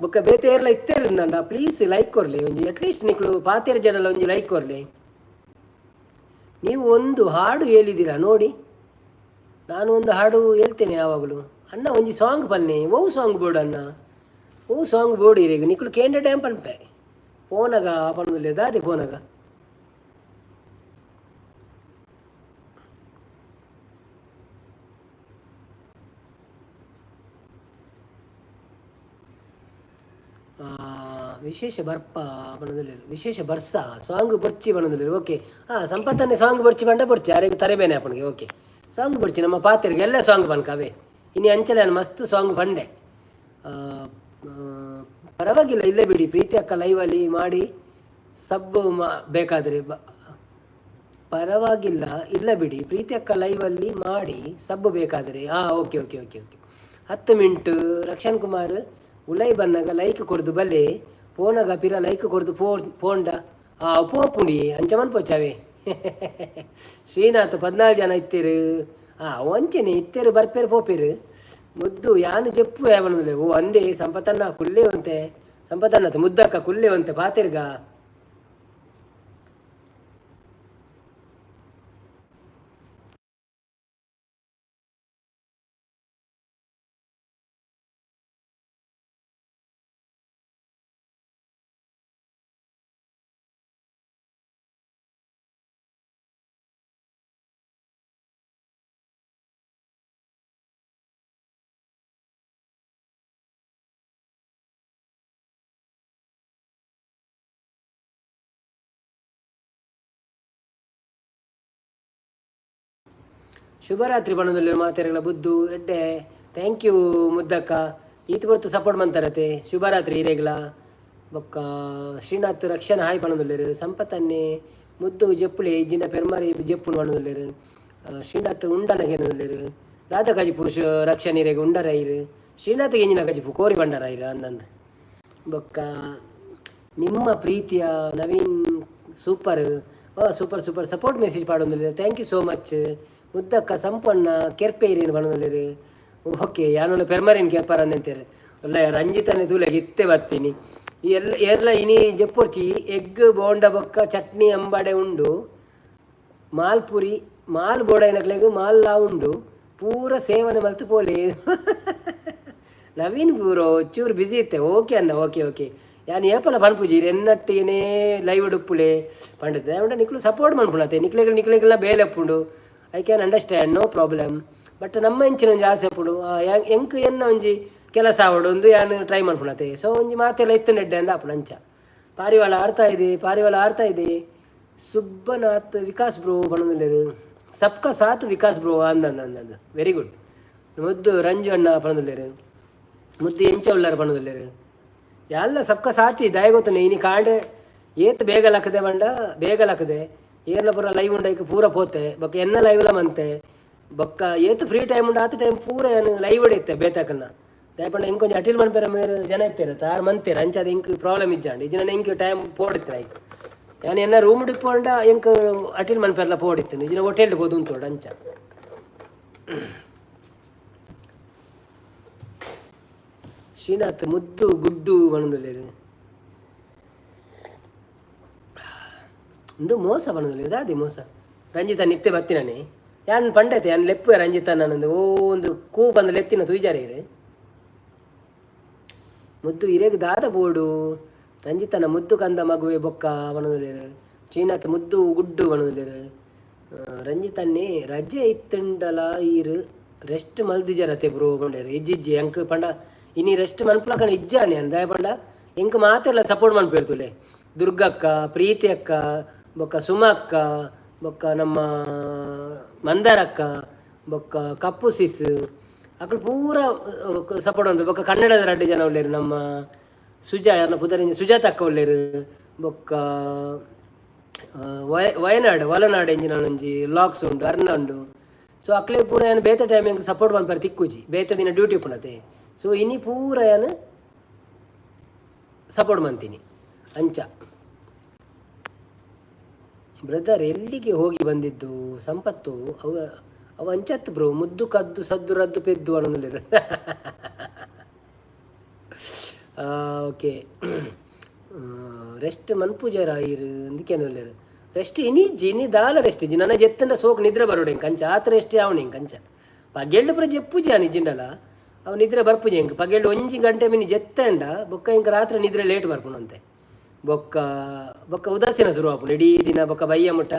Speaker 1: ಬೊಕ್ಕ ಬೇತೆ ಏರ್ಲ ಇತ್ತೇರಿಂದಂಡ ಪ್ಲೀಸ್ ಲೈಕ್ ಕೊರ್ಲಿ ಒಂಜಿ, ಅಟ್ಲೀಸ್ಟ್ ನಿಕ್ಲು ಪಾತೆರ ಜನಲ ಒಂಜಿ ಲೈಕ್ ಕೊರ್ಲಿ. ನೀವು ಒಂದು ಹಾಡು ಹೇಳಿದ್ದೀರಾ ನೋಡಿ, ನಾನು ಒಂದು ಹಾಡು ಹೇಳ್ತೇನೆ ಯಾವಾಗಲೂ. ಅಣ್ಣ ಒಂಜಿ ಸಾಂಗ್ ಪನ್ನೆ. ಒವು ಸಾಂಗ್ ಬೋರ್ಡ್ ಅಣ್ಣ? ಒವು ಸಾಂಗ್ ಬೋರ್ಡ್ ಇರೇಗ? ನಿಕ್ಲು ಕೇಂದ್ರ ಟೈಮ್ ಪನ್ಪೆ. ಪೋನಗ ಪನ್ನುಲೆ ದಾದೆ ಪೋನಗ? ವಿಶೇಷ ಬರ್ಪ ಪನ್ನೊಂದುಲ್ಲೆರ್, ವಿಶೇಷ ಬರ್ಸ ಸಾಂಗ್ ಬೊರ್ಚಿ ಪನ್ನೊಂದುಲ್ಲೆರ್. ಓಕೆ, ಹಾಂ, ಸಂಪತ್ತನ್ನೇ ಸಾಂಗ್ ಬೊರ್ಚಿ ಪಂಡ ಬೊರ್ಚಿ, ಅರೆಗ್ ತರೆಬೇನೆ ಆಪುಂಡು. ಓಕೆ, ಸಾಂಗ್ ಬೊರ್ಚಿ ನಮ್ಮ ಪಾತೆರ್ಗೆ ಎಲ್ಲ ಸಾಂಗ್ ಪನ್ಕ ಅವೇ. ಇನಿ ಅಂಚಲೆ ಯಾನ್ ಮಸ್ತ್ ಸಾಂಗ್ ಪಂಡೆ. ಪರವಾಗಿಲ್ಲ, ಇಲ್ಲೇ ಬಿಡಿ. ಪ್ರೀತಿ ಅಕ್ಕ ಲೈವಲ್ಲಿ ಮಾಡಿ ಸಬ್ ಬೇಕಾದರೆ. ಪರವಾಗಿಲ್ಲ, ಇಲ್ಲ ಬಿಡಿ. ಪ್ರೀತಿ ಅಕ್ಕ ಲೈವಲ್ಲಿ ಮಾಡಿ ಸಬ್ ಬೇಕಾದರೆ. ಹಾಂ, okay okay okay okay. 10 minute. Rakshan Kumar ಉಲೈ ಬನ್ನಗ ಲೈಕ್ ಕೊರ್ದು ಬಲ್ಲೆ, ಪೋನಗ ಪಿರ ಲೈಕ್ ಕೊರ್ದು ಪೋ ಪೋಂಡ ಆ ಪೋಪುಂಡಿ ಅಂಚ ಮನ್ಪೊಚ್ಚಾವೆ. ಶ್ರೀನಾಥ್ 14 ಜನ ಇತ್ತೀರು. ಒಂಚೆನೆ ಇತ್ತೇರು, ಬರ್ಪೇರು ಪೋಪೇರು. ಮುದ್ದು ಯಾನು ಜೆಪ್ಪು ಯಾವನಂದ್ರೆ. ಓ ಅಂದೇ ಸಂಪತನ್ನ ಕುಲ್ಲೆ ಒಂತೆ, ಸಂಪತನ್ನ ಮುದ್ದಕ್ಕ ಕುಲ್ಲೆ ಒಂತೆ ಪಾತೆರ್ಗ. ಶುಭರಾತ್ರಿ ಪಣದಲ್ಲಿ ಮಾತೆರೆಗಳ ಬುದ್ದು ಎಡ್ಡೆ. Thank you ಮುದ್ದಕ್ಕ, ಈತ ಬರ್ತು ಸಪೋರ್ಟ್ ಮಂತಾರತೆ. ಶುಭರಾತ್ರಿ ಹಿರೇಗಳ. ಬೊಕ್ಕ ಶ್ರೀನಾಥ್ ರಕ್ಷಣಾ ಹಾಯ್ ಪಣದುಲ್ಲೆರ್. ಸಂಪತ್ತನ್ನೇ ಮುದ್ದು ಜೆಪ್ಪುಲೆ ಇಜ್ಜಿಂಡ ಪೆರ್ಮರಿ ಜೆಪ್ಪುನು ಪಣದುಲ್ಲೆರ್. ಶ್ರೀನಾಥ್ ಉಂಡನ ಕೇನದುಲ್ಲೆರ್. ದಾದ ಕಜಿಪು ರಕ್ಷಣೆ ಇರೆಗ್ ಉಂಡರ ಇರು? ಶ್ರೀನಾಥ್ ಎಂಜಿನ ಕಜಿಪು ಕೋರಿ ಬಂಡರ ಇರು ಅಂದಂದು. ಬೊಕ್ಕ ನಿಮ್ಮ ಪ್ರೀತಿಯ Naveen super super super support message ಪಾಡೊಂದುಲ್ಲೆರ್. Thank you so much ಮುದ್ದಕ್ಕ. ಸಂಪಣ್ಣ ಕೆರ್ಪೆ ಇರೇನು ಪಣೊಂದುಲ್ಲೆರ್. ಓಕೆ, ಯಾನೊಲ ಪೆರ್ಮರಿನ್ ಕೆರ್ಪರ ಅಂತೆರ್. ಒಲ್ಲ ರಂಜಿತನೆ ತೂಲೆಗ್ ಇತ್ತೆ ಬತ್ತೀನಿ. ಈ ಎಲ್ಲ ಏರ್ಲ ಇನಿ ಜೆಪ್ಪೊರ್ಚಿ. ಎಗ್ ಬೋಂಡ ಬೊಕ್ಕ ಚಟ್ನಿ ಅಂಬಡೆ ಉಂಡು. ಮಾಲ್ಪುರಿ ಮಾಲ್ ಬೋಡಾಯಿನಕ್ಲೆಗ್ ಮಾಲ್ಲಾ ಉಂಡು. ಪೂರ ಸೇವನೆ ಮಲ್ತ್ ಪೋಲೆ. ನವೀನ್ ಪೂರ ಚೂರು ಬಿಸಿ ಇತ್ತೆ. ಓಕೆ ಅಣ್ಣ, ಓಕೆ ಓಕೆ. ಯಾನ್ ಏಪಲ ಪನ್ಪುಜಿ ಎನ್ನಟ್ಟಿನೇ ಲೈವ್ ಉಪ್ಪುಲೆ ಪಂಡತೆ ಉಂಡ. ನಿಕ್ಲು ಸಪೋರ್ಟ್ ಮನ್ಪುಣತೆ, ನಿಕ್ಲೆಗ್ ನಿಕ್ಲೆಗ್ಲ ಬೇಲೆ ಉಪ್ಪುಂಡು. I can understand, no problem. But ನಮ್ಮ ಇಂಚಿನ ಒಂಜಿ ಆಸೆ ಉಪ್ಪುಂಡು, ಎಂಕ್ ಎನ್ನ ಒಂಜಿ ಕೆಲಸ ಆವಡು ಒಂದು ಯಾನ್ ಟ್ರೈ ಮನ್ಪುಣತೆ. ಸೊ ಒಂಜಿ ಮಾತೆಲ್ಲ ಇತ್ತು ನೆಡ್ಡೆ ಅಂದ ಆಪುಂಡು ಅಂಚ. ಪಾರಿವಾಳ ಆಡ್ತಾ ಇದೆ, ಪಾರಿವಾಳ ಆಡ್ತಾ ಇದೆ. ಸುಬ್ಬನಾಥ್ ವಿಕಾಸ್ ಬ್ರೋ ಪಣೊಂದುಲ್ಲೆರ್. ಸಬ್ಕಾ ಸಾಥ್ ವಿಕಾಸ್ ಬ್ರೋ ಅಂದ ಅಂದ. ವೆರಿ ಗುಡ್ ಮುದ್ದು ರಂಜು ಅಣ್ಣ ಪಣೊಂದುಲ್ಲೆರ್. ಮುದ್ದು ಎಂಚ ಉಳ್ಳಾರ ಪಣೊಂದುಲ್ಲೆರ್. ಎಲ್ಲ ಸಬ್ಕ ಸಾಥಿ ದಾಯ ಗೊತ್ತುನೆ. ಇನಿ ಕಾಂಡೆ ಏತ್ ಬೇಗ ಲಕ್ಕದೆ ಬಂಡ, ಬೇಗ ಲಕ್ಕದೆ ಏರ್ನ ಪೂರ ಲೈವ್ ಉಂಡೈಕ್ ಪೂರ ಪೋತೆ. ಬೊಕ್ಕ ಎನ್ನ ಲೈವ್ಲ ಮಂತೆ. ಬೊಕ್ಕ ಏತ್ ಫ್ರೀ ಟೈಮ್ ಉಂಡು ಆತ ಟೈಮ್ ಪೂರ ಏನು ಲೈವ್ ಇತ್ತೆ ಬೇತಾಕನ್ನ. ದಾಯಪಂಡ ಎಂಕ್ ಒಂಜಿ ಅಟಿಲ್ ಮನ್ಪೆರ ಮೇರ್ ಜನ ಇತ್ತೆರ್, ತಾರ್ ಮಂತೇರ್. ಅಂಚಾದ್ ಎಂಕ್ ಪ್ರಾಬ್ಲಮ್ ಇಜ್ಜಾಂಡ್. ಇಜ್ಜಿಂಡ ಎಂಕ್ ಟೈಮ್ ಪೋಡಿತ್ತು. ಐಕ್ ಯಾನ್ ಎನ್ನ ರೂಮ್ ಇಪ್ಪೊಂಡ ಎಂಕ್ ಅಟಿಲ್ ಮನ್ಪೆರ್ಲ ಪೋಡಿತ್ತು. ಇಜ್ಜಿಂಡ ಹೋಟೆಲ್ ಪೋದು ಉಂತೋಡು ಅಂಚ. ಶ್ರೀನಾಥ್ ಮುದ್ದು ಗುಡ್ಡು ಪಣೊಂದುಲ್ಲೆರ್. ಉಂದು ಮೋಸ ಪಣೊಂದುಲ್ಲೆರ್. ದಾದಿ ಮೋಸ ರಂಜಿತ ನಿತ್ಯ ಬತ್ತಿನನೆ. ಯಾನ್ ಪಂಡತೆ ಯಾನ್ ಲೆಪ್ಪುವೆ ರಂಜಿತ ನಾನೊಂದು ಓ ಒಂದು ಕೂ ಬಂದು ಲೆತ್ತಿನ ತುಯ್ಜಾರ. ಮುದ್ದು ಇರೆಗ್ ದಾದ ಬೋಡು? ರಂಜಿತನ ಮುದ್ದು ಕಂದ ಮಗುವೆ ಬೊಕ್ಕ ಪಣೊಂದುಲ್ಲೆರ್. ಶ್ರೀನಾಥ್ ಮುದ್ದು ಗುಡ್ಡು ಪಣೊಂದುಲ್ಲೆರ್. ರಂಜಿತನ್ನೇ ರಜೆ ಇತ್ತುಂಡಲ ಈರ್ ರೆಸ್ಟ್ ಮಲ್ದಿಜರತೆ ಬ್ರೋ ಪಂಡೆರ್. ಇಜ್ಜಿ ಇಜ್ಜಿ, ಎಂಕ್ ಪಂಡ ಇನಿ ರೆಸ್ಟ್ ಮನ್ಪುಲಕನ ಇಜ್ಜಾನೆ ಯಾನ್. ದಾಯೆ ಪಂಡ ಎಂಕ್ ಮಾತೆರ್ಲ ಸಪೋರ್ಟ್ ಮನ್ಪುವೆರ್ ತೂಲೆ. ದುರ್ಗಕ್ಕ, ಪ್ರೀತಿ ಅಕ್ಕ, ಬೊಕ್ಕ ಸುಮಾ ಅಕ್ಕ, ಬೊಕ್ಕ ನಮ್ಮ ಮಂದಾರಕ್ಕ, ಬೊಕ್ಕ ಕಪ್ಪು ಸಿಸ್ ಅಕುಲು ಪೂರ ಸಪೋರ್ಟ್ ಮನ್ಪುವೆರ್. ಬೊಕ್ಕ ಕನ್ನಡದ ರಡ್ಡ್ ಜನ ಉಲ್ಲೆರ್. ನಮ್ಮ ಸುಜಾ ಯಾರ್ನ ಪುದರ್ ಸುಜಾತ ಅಕ್ಕ ಉಲ್ಲೆರ್. ಬೊಕ್ಕ ವಯನಾಡ್ ವಲನಾಡ್ ಎಂಜಿನ ಒಂಜಿ ಲಾಕ್ಸ್ ಉಂಡು, ಅರ್ನ ಉಂಡು. ಸೊ ಅಕ್ಲೆಗ್ ಪೂರ ಯಾನ್ ಬೇತೆ ಟೈಮ್ ಎಂಕ್ ಸಪೋರ್ಟ್ ಮನ್ಪರೆ ತಿಕ್ಕುಜಿ, ಬೇತೆ ದಿನ ಡ್ಯೂಟಿ ಉಪ್ಪುನತೆ. ಸೊ ಇನಿ ಪೂರ ಯಾನ್ ಸಪೋರ್ಟ್ ಮಂತೀನಿ ಅಂಚ. ಬ್ರದರ್ ಎಲ್ಲಿಗೆ ಹೋಗಿ ಬಂದಿದ್ದು ಸಂಪತ್ತು? ಅವ ಅವ ಅಂಚತ್ತು ಬ್ರೋ. ಮುದ್ದು ಕದ್ದು ಸದ್ದು ರದ್ದು ಪೆದ್ದು ಅನ್ನೋದಿಲ್ಲ. ಓಕೆ, ರೆಸ್ಟ್ ಮನ್ಪುಜರ ಇರು ಅಂದಕೇನು. ರೆಸ್ಟ್ ಇನಿ ಇಜ್ಜಿ, ಇನಿ ದಾಲ ರೆಸ್ಟ್ ಇಜ್ಜಿ. ನನ್ನ ಜೆತ್ತಂಡ ಸೋಕ್ ನಿದ್ರೆ ಬರೋಡು ಎಂಕ್. ಅಂಚ ಆತ ರೆಸ್ಟ್ ಯಾವಣ ಎಂಕ್. ಅಂಚ ಪಗೆಲ್ಡ್ ಪೂರ ಜೆಪ್ಪುಜಿ ಆನ್ ಇಜ್ಜಿಂಡಲ ಅವು ನಿದ್ರೆ ಬರ್ಪುಜಿ ಎಂಕ್. ಪಗೆಲ್ಡ್ 1 ಗಂಟೆ ಮಿನಿ ಜೆತ್ತಂಡ ಬೊಕ್ಕ ಎಂಕ್ ರಾತ್ರಿ ನಿದ್ರೆ ಲೇಟ್ ಬರ್ಪುಂಡು. ಬೊಕ್ಕ ಬೊಕ್ಕ ಉದಾಸೀನ ಶುರು ಆಪುಂಡು ಇಡೀ ದಿನ. ಬೊಕ್ಕ ಬಯ್ಯ ಮುಟ್ಟ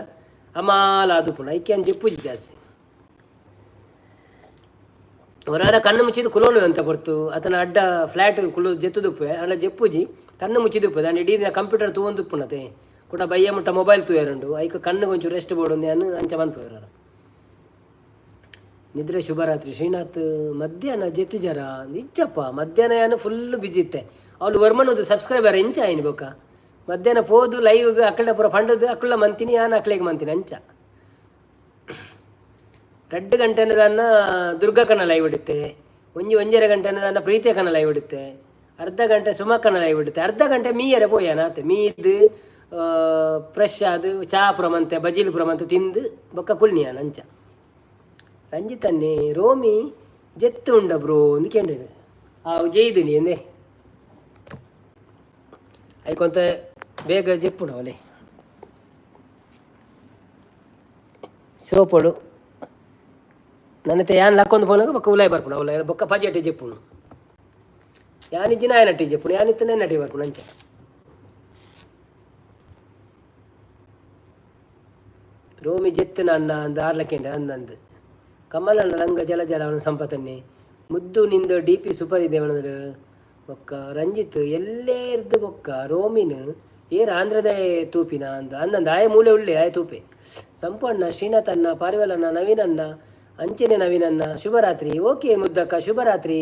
Speaker 1: ಅಮಾಲ ಆದುಪ್ಪುಂಡು. ಐಕೆ ಅನ್ ಜೆಪ್ಪುಜಿ ಜಾಸ್ತಿ. ಹೊರಾರ ಕಣ್ಣು ಮುಚ್ಚಿದ್ದು ಕುಲೋನು ಅಂತ ಹೊರ್ತು ಆತನ ಅಡ್ಡ ಫ್ಲಾಟ್ ಕುಲು ಜೆತ್ತುದುಪ್ಪೆ. ಅಂಡ ಜೆಪ್ಪುಜಿ, ಕಣ್ಣು ಮುಚ್ಚಿದುಪ್ಪೆ. ದಾನಿ ಇಡೀ ದಿನ ಕಂಪ್ಯೂಟರ್ ತೂವೊಂದುಪ್ಪುನತೆ. ಕುಡ ಬಯ್ಯ ಮುಟ್ಟ ಮೊಬೈಲ್ ತೂಯರುಂಡು. ಐಕ್ ಕಣ್ಣು ಒಂಚೂರು ರೆಸ್ಟ್ ಬೋಡು ಯಾನ್ ಅಂಚ ಮನ್ಪುವೆರ್. ನಿದ್ರೆ. ಶುಭರಾತ್ರಿ ಶ್ರೀನಾಥ್. ಮಧ್ಯಾಹ್ನ ಜೆತ್ತಿಜರ? ಇಜ್ಜಪ್ಪ, ಮಧ್ಯಾಹ್ನ ಯಾನು ಫುಲ್ ಬಿಜಿ ಇತ್ತೆ. ಅವಳು ವರ್ಮನ್ ಸಬ್ಸ್ಕ್ರೈಬರ್ ಎಂಚ ಆಯ್ನಿ. ಬೊಕ್ಕ ಮಧ್ಯಾಹ್ನ ಪೋದು ಲೈವ್ ಅಕ್ಕಳ ಪೂರ ಪಂಡದು ಅಕ್ಕಳ ಮಂತಿನಿ, ಯಾನ್ ಅಕ್ಲೆಗ್ ಮಂತಿನಿ. ಅಂಚ 2 ಗಂಟೆನ ದಾನ್ನ ದುರ್ಗಕ್ಕನ ಲೈವ್ ಇಡುತ್ತೆ. ಒಂಜಿ 1.5 ಗಂಟೆನ ದಾನ್ನ ಪ್ರೀತಿಯಕ್ಕನ ಲೈವ್ ಇಡುತ್ತೆ. ಅರ್ಧ ಗಂಟೆ ಸುಮಕ್ಕನ ಲೈವ್ ಇಡುತ್ತೆ. ಅರ್ಧ ಗಂಟೆ ಮೀಯರೆ ಪೋಯಾನ ಆತೆ. ಮೀದ್ ಫ್ರೆಶ್ ಆದ್ ಚಾ ಪುರ ಮಂತೆ, ಬಜಿಲ್ ಪುರ ಮಂತೆ ತಿಂದು ಬೊಕ್ಕ ಕುಲ್ನಿಯಾನ ಅಂಚ. ರಂಜಿತನ್ನೇ ರೋಮಿ ಜೆತ್ತು ಉಂಡ ಬ್ರೋ ಅಂದು ಕೇಂಡೇರು. ಆ ಜೈದಿನಿ ಎಂದೆ ಐಕೊಂತ ಬೇಗ ಜೆಪ್ಪುಂಡು ಅವಲೆ ಸೋಪೊಡು. ನನ್ನತೆ ಯಾನ್ ಲಕ್ಕೊಂದು ಪೋನಾಗ ಬೊಕ್ಕ ಉಲಾಯ್ ಬರ್ಪುಂಡು. ಉಲಾಯ್ ಬೊಕ್ಕ ಪಜೆಟ್ ಜೆಪ್ಪುಂಡು. ಯಾನ್ ಇಜ್ಜಿ ನಾಯನಟ್ಟಿ ಜೆಪ್ಪುಂಡು, ಯಾನ್ ಇತ್ತು ನಟ್ಟಿ ಬರ್ಪುಂಡು ಅಂಚ. ರೋಮಿ ಜೆತ್ತು ಅಣ್ಣ ಅಂದ್ ಆರ್ಲಕೆಂಡ ಅಂದಂದು. ಕಮಲಣ್ಣ ಲಂಗ ಜಲ ಜಲ ಅವನ ಸಂಪತನ್ನೇ. ಮುದ್ದು ನಿಂದು ಡಿ ಪಿ ಸೂಪರ್ ಇದೆ. ಬೊಕ್ಕ ರಂಜಿತ್ ಎಲ್ಲೇರ್ದು. ಬೊಕ್ಕ ರೋಮಿನ್ ಏರ್ ಆಂಧ್ರದ ತೂಪಿನ ಅಂದ ಅಂದಂದು. ಆಯ ಮೂಲೆ ಉಳ್ಳೆ ಆಯ ತೂಪೆ. ಸಂಪಣ್ಣ, ಶ್ರೀನಾಥ್ ಅಣ್ಣ, ಪಾರಿವಾಳಣ್ಣ, ನವೀನಣ್ಣ, ಅಂಚನೆ ನವೀನಣ್ಣ, ಶುಭರಾತ್ರಿ. ಓಕೆ ಮುದ್ದಕ್ಕ, ಶುಭರಾತ್ರಿ.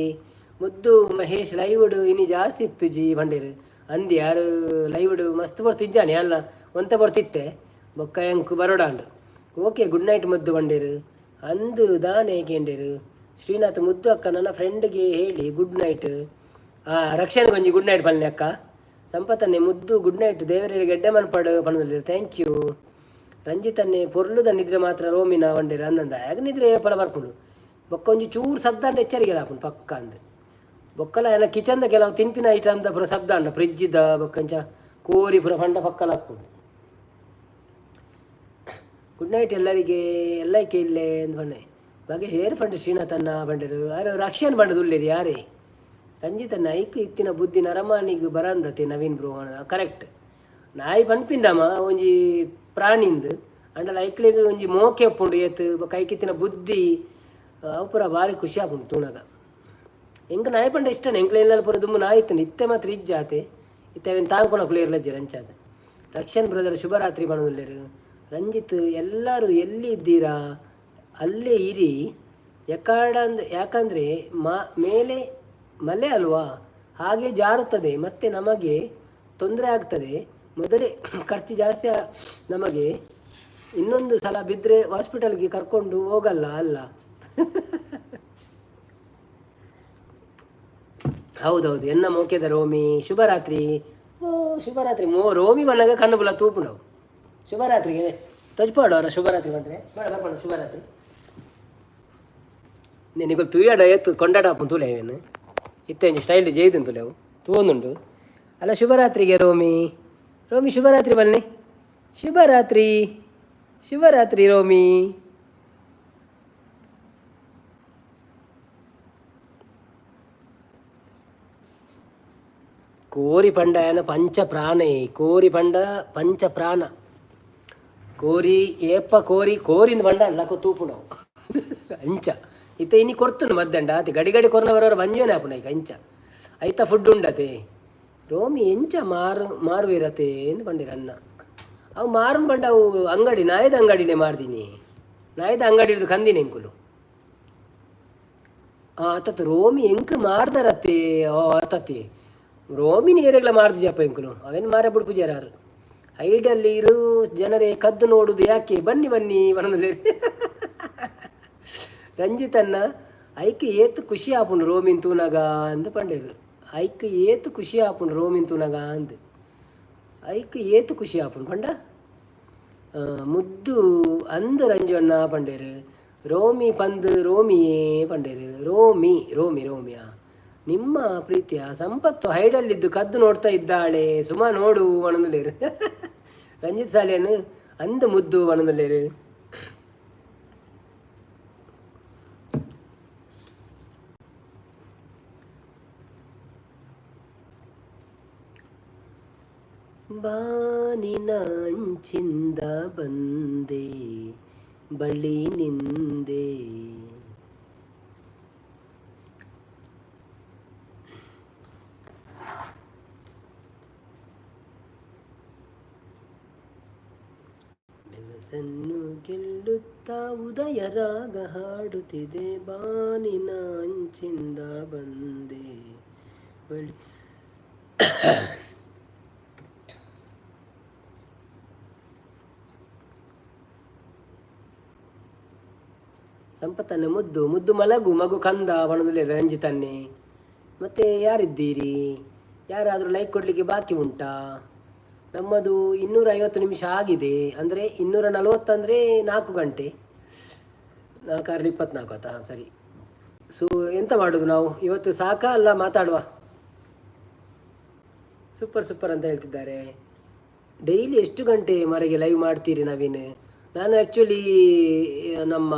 Speaker 1: ಮುದ್ದು ಮಹೇಶ್ ಲೈವ್ಡ್ ಇನಿ ಜಾಸ್ತಿ ಇತ್ತು ಜಿ ಬಂಡೇರು ಅಂದಿ. ಯಾರು ಲೈವ್ಡ್ ಮಸ್ತ್ ಬರ್ತಿಜ್ಜಾಣಿ ಅಲ್ಲ, ಒಂತೆ ಬರ್ತಿತ್ತೆ. ಬೊಕ್ಕ ಎಂಕ್ ಬರೋಡಾಂಡು. ಓಕೆ, ಗುಡ್ ನೈಟ್ ಮುದ್ದು ಬಂಡೇರು ಅಂದು. ದಾನೆ ಕೇಂಡೇರು ಶ್ರೀನಾಥ್. ಮುದ್ದು ಅಕ್ಕ, ನನ್ನ ಫ್ರೆಂಡ್ಗೆ ಹೇಳಿ ಗುಡ್ ನೈಟ್. ಆ ರಕ್ಷಣೆಗೆ ಒಂಜಿ ಗುಡ್ ನೈಟ್ ಪನ್ನೆ ಅಕ್ಕ. ಸಂಪತ್ತನ್ನೆ ಮುದ್ದು ಗುಡ್ ನೈಟ್, ದೇವರಿಗೆ ಗೆಡ್ಡೆ ಮನ್ಪಾಡು ಪಣದಲ್ಲಿ. Thank you. ರಂಜಿತನ್ನೆ ಪೊರ್ಲುದ ನಿದ್ರೆ ಮಾತ್ರ ರೋಮಿನ ವಂಡೇರು ಅಂದಂದ. ಆಗ ನಿದ್ರೆ ಪಲ ಬರ್ಪುಂಡು. ಬೊಕ್ಕ ಒಂಜಿ ಚೂರು ಶಬ್ದ ಅಂಡ ಎಚ್ಚರಿಗೆ ಆಪುಂಡು ಪಕ್ಕ ಅಂದ್. ಬೊಕ್ಕಲ ಏನ ಕಿಚನ್ದ ಕೆಲವು ತಿನ್ಪಿನ ಐಟಮ್ದ ಪೂರ ಶಬ್ದ ಅಂಡ, ಫ್ರಿಜ್ದ ಬೊಕ್ಕಂಚ ಕೋರಿ ಪೂರ ಪಂಡ ಪಕ್ಕಲ ಹಾಕ್ಪುಂಡು. ಗುಡ್ ನೈಟ್ ಎಲ್ಲರಿಗೆ, ಎಲ್ಲೈಕೆ ಇಲ್ಲೇ ಅಂದ್ ಪಂಡೆ. ಭಾಗೇಶ್ ಏರ್ ಪಂಡ ಶ್ರೀನಾಥ್ ಅಣ್ಣ ಪಂಡರು. ಯಾರು ರಕ್ಷಣ್ ಪಂಡದು ಉಲ್ಲೇರಿ ಯಾರೇ. ರಂಜಿತಣ್ಣ ಐಕ್ ಇತ್ತಿನ ಬುದ್ಧಿ ನರಮಾನಿಗ್ ಬರಂದತೆ ನವೀನ್ ಬ್ರೋ. ಕರೆಕ್ಟ್. ನಾಯಿ ಪನ್ಪಿಂದಮ್ಮ ಒಂಜಿ ಪ್ರಾಣಿಂದ್ ಅಂಡಲ ಐಕ್ಲೆಗ್ ಒಂಜಿ ಮೋಕೆ ಉಪ್ಪುಂಡು ಏತ್. ಬೊಕ್ಕ ಐಕಿತ್ತಿನ ಬುದ್ಧಿ ಅವು ಪೂರ ಬಾರಿ ಖುಷಿ ಆಪುಂಡು ತೂನಗ. ಎಂಕ್ ನಾಯಿ ಪಂಡ ಇಷ್ಟನೇ. ಎಂಕ್ಲೆ ಇಲ್ಲಲ್ ಪೂರ ದುಂಬು ನಾಯಿ ಇತ್ತುಂಡು. ಇತ್ತೆ ಮಾತ್ರ ಇಜ್ಜಾತೆ. ಇತ್ತೆ ಅವೆನ್ ತಾಂಕುನಕುಲು ಏರ್ಲ ಅಂಚಾದ್. ರಕ್ಷಣ್ ಬ್ರದರ್ ಶುಭರಾತ್ರಿ ಪನೊಂದುಲ್ಲೆರ್. ರಂಜಿತ್ ಎಲ್ಲರೂ ಎಲ್ಲಿ ಇದ್ದೀರಾ ಅಲ್ಲೇ ಇರಿ. ಯಾಕಂದ್ರೆ ಯಾಕಂದರೆ ಮಾ ಮೇಲೆ ಮಲೆ ಅಲ್ವಾ, ಹಾಗೆ ಜಾರುತ್ತದೆ, ಮತ್ತೆ ನಮಗೆ ತೊಂದರೆ ಆಗ್ತದೆ. ಮೊದಲೇ ಖರ್ಚು ಜಾಸ್ತಿ ನಮಗೆ. ಇನ್ನೊಂದು ಸಲ ಬಿದ್ದರೆ ಹಾಸ್ಪಿಟಲ್ಗೆ ಕರ್ಕೊಂಡು ಹೋಗಲ್ಲ ಅಲ್ಲ? ಹೌದೌದು, ಎನ್ನ ಮೋಕೆದ ರೋಮಿ ಶುಭರಾತ್ರಿ. ಓ ಶುಭರಾತ್ರಿ. ಮೋ ರೋಮಿ ಬಣ್ಣಗ ಕಣ್ಣು ಬುಲ ತೂಪು ನಾವು. ಶುಭರಾತ್ರಿಗೆ ತೊಜ್ಪಾಡು ಅವರ. ಶುಭರಾತ್ರಿ ಬಂದ್ರೆ ಬೇಡ ಬರ್ಪಣ. ಶುಭರಾತ್ರಿ. ನಿಗಲ್ ತೂಯಡ ಎತ್ತು ಕೊಂಡಾಡ ಆಪುಂಡು ತೂಲೆ. ಇವೇನು ಇತ್ತೆ ಒಂಜಿ ಸ್ಟೈಲ್ ಜೈದುಂಡು ತೂಲೆ, ಅವು ತೂವೊಂದುಂಡು ಅಲ್ಲ. ಶುಭರಾತ್ರಿಗೆ ರೋಮಿ. ರೋಮಿ ಶುಭರಾತ್ರಿ ಬನ್ನಿ. ಶುಭರಾತ್ರಿ, ಶುಭರಾತ್ರಿ ರೋಮಿ. ಕೋರಿ ಪಂಡ ಏನ ಪಂಚ ಪ್ರಾಣ. ಕೋರಿ ಪಂಡ ಪಂಚ ಪ್ರಾಣ. ಕೋರಿ ಏಪ ಕೋರಿ ಕೋರಿಂದ ಪಂಡ ಲಕ ತೂಪುಂಡು ಅಂಚ. ಇತ್ತೆ ಇನಿ ಕೊರ್ತುಂಡು ಮದ್ದಂಡ ಆತೆ. ಗಡಿ ಗಡಿ ಕೊರ್ನವರವರ ಬಂಜೋನೆ ಆಪುಂಡು ಐಕ್ ಅಂಚ. ಐತ ಫುಡ್ ಉಂಡತೆ. ರೋಮಿ ಎಂಚ ಮಾರು ಮಾರುವಿರತೆ ಎಂದು ಪಂಡಿರ ಅಣ್ಣ. ಅವು ಮಾರುನ್ ಪಂಡ ಅವು ಅಂಗಡಿ ನಾಯದ ಅಂಗಡಿನೇ ಮಾರ್ದಿನಿ. ನಾಯದ ಅಂಗಡಿ ಹಿಡ್ದು ಕಂದಿನಿ ಎಂಕುಲು. ಆತತ್ ರೋಮಿ ಎಂಕ್ ಮಾರ್ದರತ್ತೆ. ಓ ಆತತಿ ರೋಮಿನ ಏರೆಗ್ಲ ಮಾರ್ದಿಜಪ್ಪ ಎಂಕುಲು. ಅವೇನು ಮಾರ ಬಿಡ್ಪು ಜರಾರು. ಹೈಡಲ್ಲಿ ಇರು ಜನರೇ, ಕದ್ದು ನೋಡುದು ಯಾಕೆ? ಬನ್ನಿ ಬನ್ನಿ ಬಣ್ಣದಲ್ಲಿ. ರಂಜಿತನ್ನ ಐಕ್ ಏತ್ ಖುಷಿ ಆಪುಂಡು ರೋಮಿನ್ ತೂನಗ ಅಂದ್ ಪಂಡೇರು. ಐಕ್ ಏತ್ ಖುಷಿ ಆಪುಂಡು ರೋಮಿನ್ ತೂನಗ ಅಂದ್. ಐಕ್ ಏತ್ ಖುಷಿ ಆಪುಂಡು ಪಂಡ. ಮುದ್ದು ಅಂದ್ ರಂಜಣ್ಣ ಪಂಡೇರು. ರೋಮಿ ಪಂದ್ ರೋಮಿಯೇ ಪಂಡೇರು. ರೋಮಿ ರೋಮಿ ರೋಮಿಯಾ. ನಿಮ್ಮ ಪ್ರೀತಿಯ ಸಂಪತ್ತು ಹೈಡಲ್ಲಿದ್ದು ಕದ್ದು ನೋಡ್ತಾ ಇದ್ದಾಳೆ ಸುಮಾ ನೋಡು ಒಣಂದುಲೇರು. ರಂಜಿತ್ ಸಾಲಿಯನ್ ಅಂದ ಮುದ್ದು ಒಣಂದುಲೇರು. ಬಾನಿನ ಅಂಚಿಂದ ಬಂದೆ ಬಳಿ ನಿಂದೆ. ಬೆಲಸನ್ನು ಗೆಲ್ಲುತ್ತಾ ಉದಯ ರಾಗ ಹಾಡುತ್ತಿದೆ. ಬಾನಿನ ಅಂಚಿಂದ ಬಂದೆ ಬಳಿ. ಸಂಪತ್ತನ್ನೆ ಮುದ್ದು ಮುದ್ದು ಮಲಗು ಮಗು ಕಂದ ಒಣದಲ್ಲಿ. ರಂಜಿತನ್ನೆ, ಮತ್ತೆ ಯಾರಿದ್ದೀರಿ? ಯಾರಾದರೂ ಲೈಕ್ ಕೊಡಲಿಕ್ಕೆ ಬಾಕಿ ಉಂಟಾ? ನಮ್ಮದು 250 ನಿಮಿಷ ಆಗಿದೆ. ಅಂದರೆ 240 ಅಂದರೆ 4 ಗಂಟೆ. ನಾಲ್ಕಾರಲ್ಲಿ 24 ಆಯ್ತಾ? ಹಾಂ, ಸರಿ. ಸೊ ಎಂತ ಮಾಡೋದು ನಾವು ಇವತ್ತು? ಸಾಕಾ ಅಲ್ಲ ಮಾತಾಡುವ? ಸೂಪರ್ ಸೂಪರ್ ಅಂತ ಹೇಳ್ತಿದ್ದಾರೆ. ಡೈಲಿ ಎಷ್ಟು ಗಂಟೆ ಮರೆಗೆ ಲೈವ್ ಮಾಡ್ತೀರಿ ನವೀನ್? ನಾನು ಆ್ಯಕ್ಚುಲಿ ನಮ್ಮ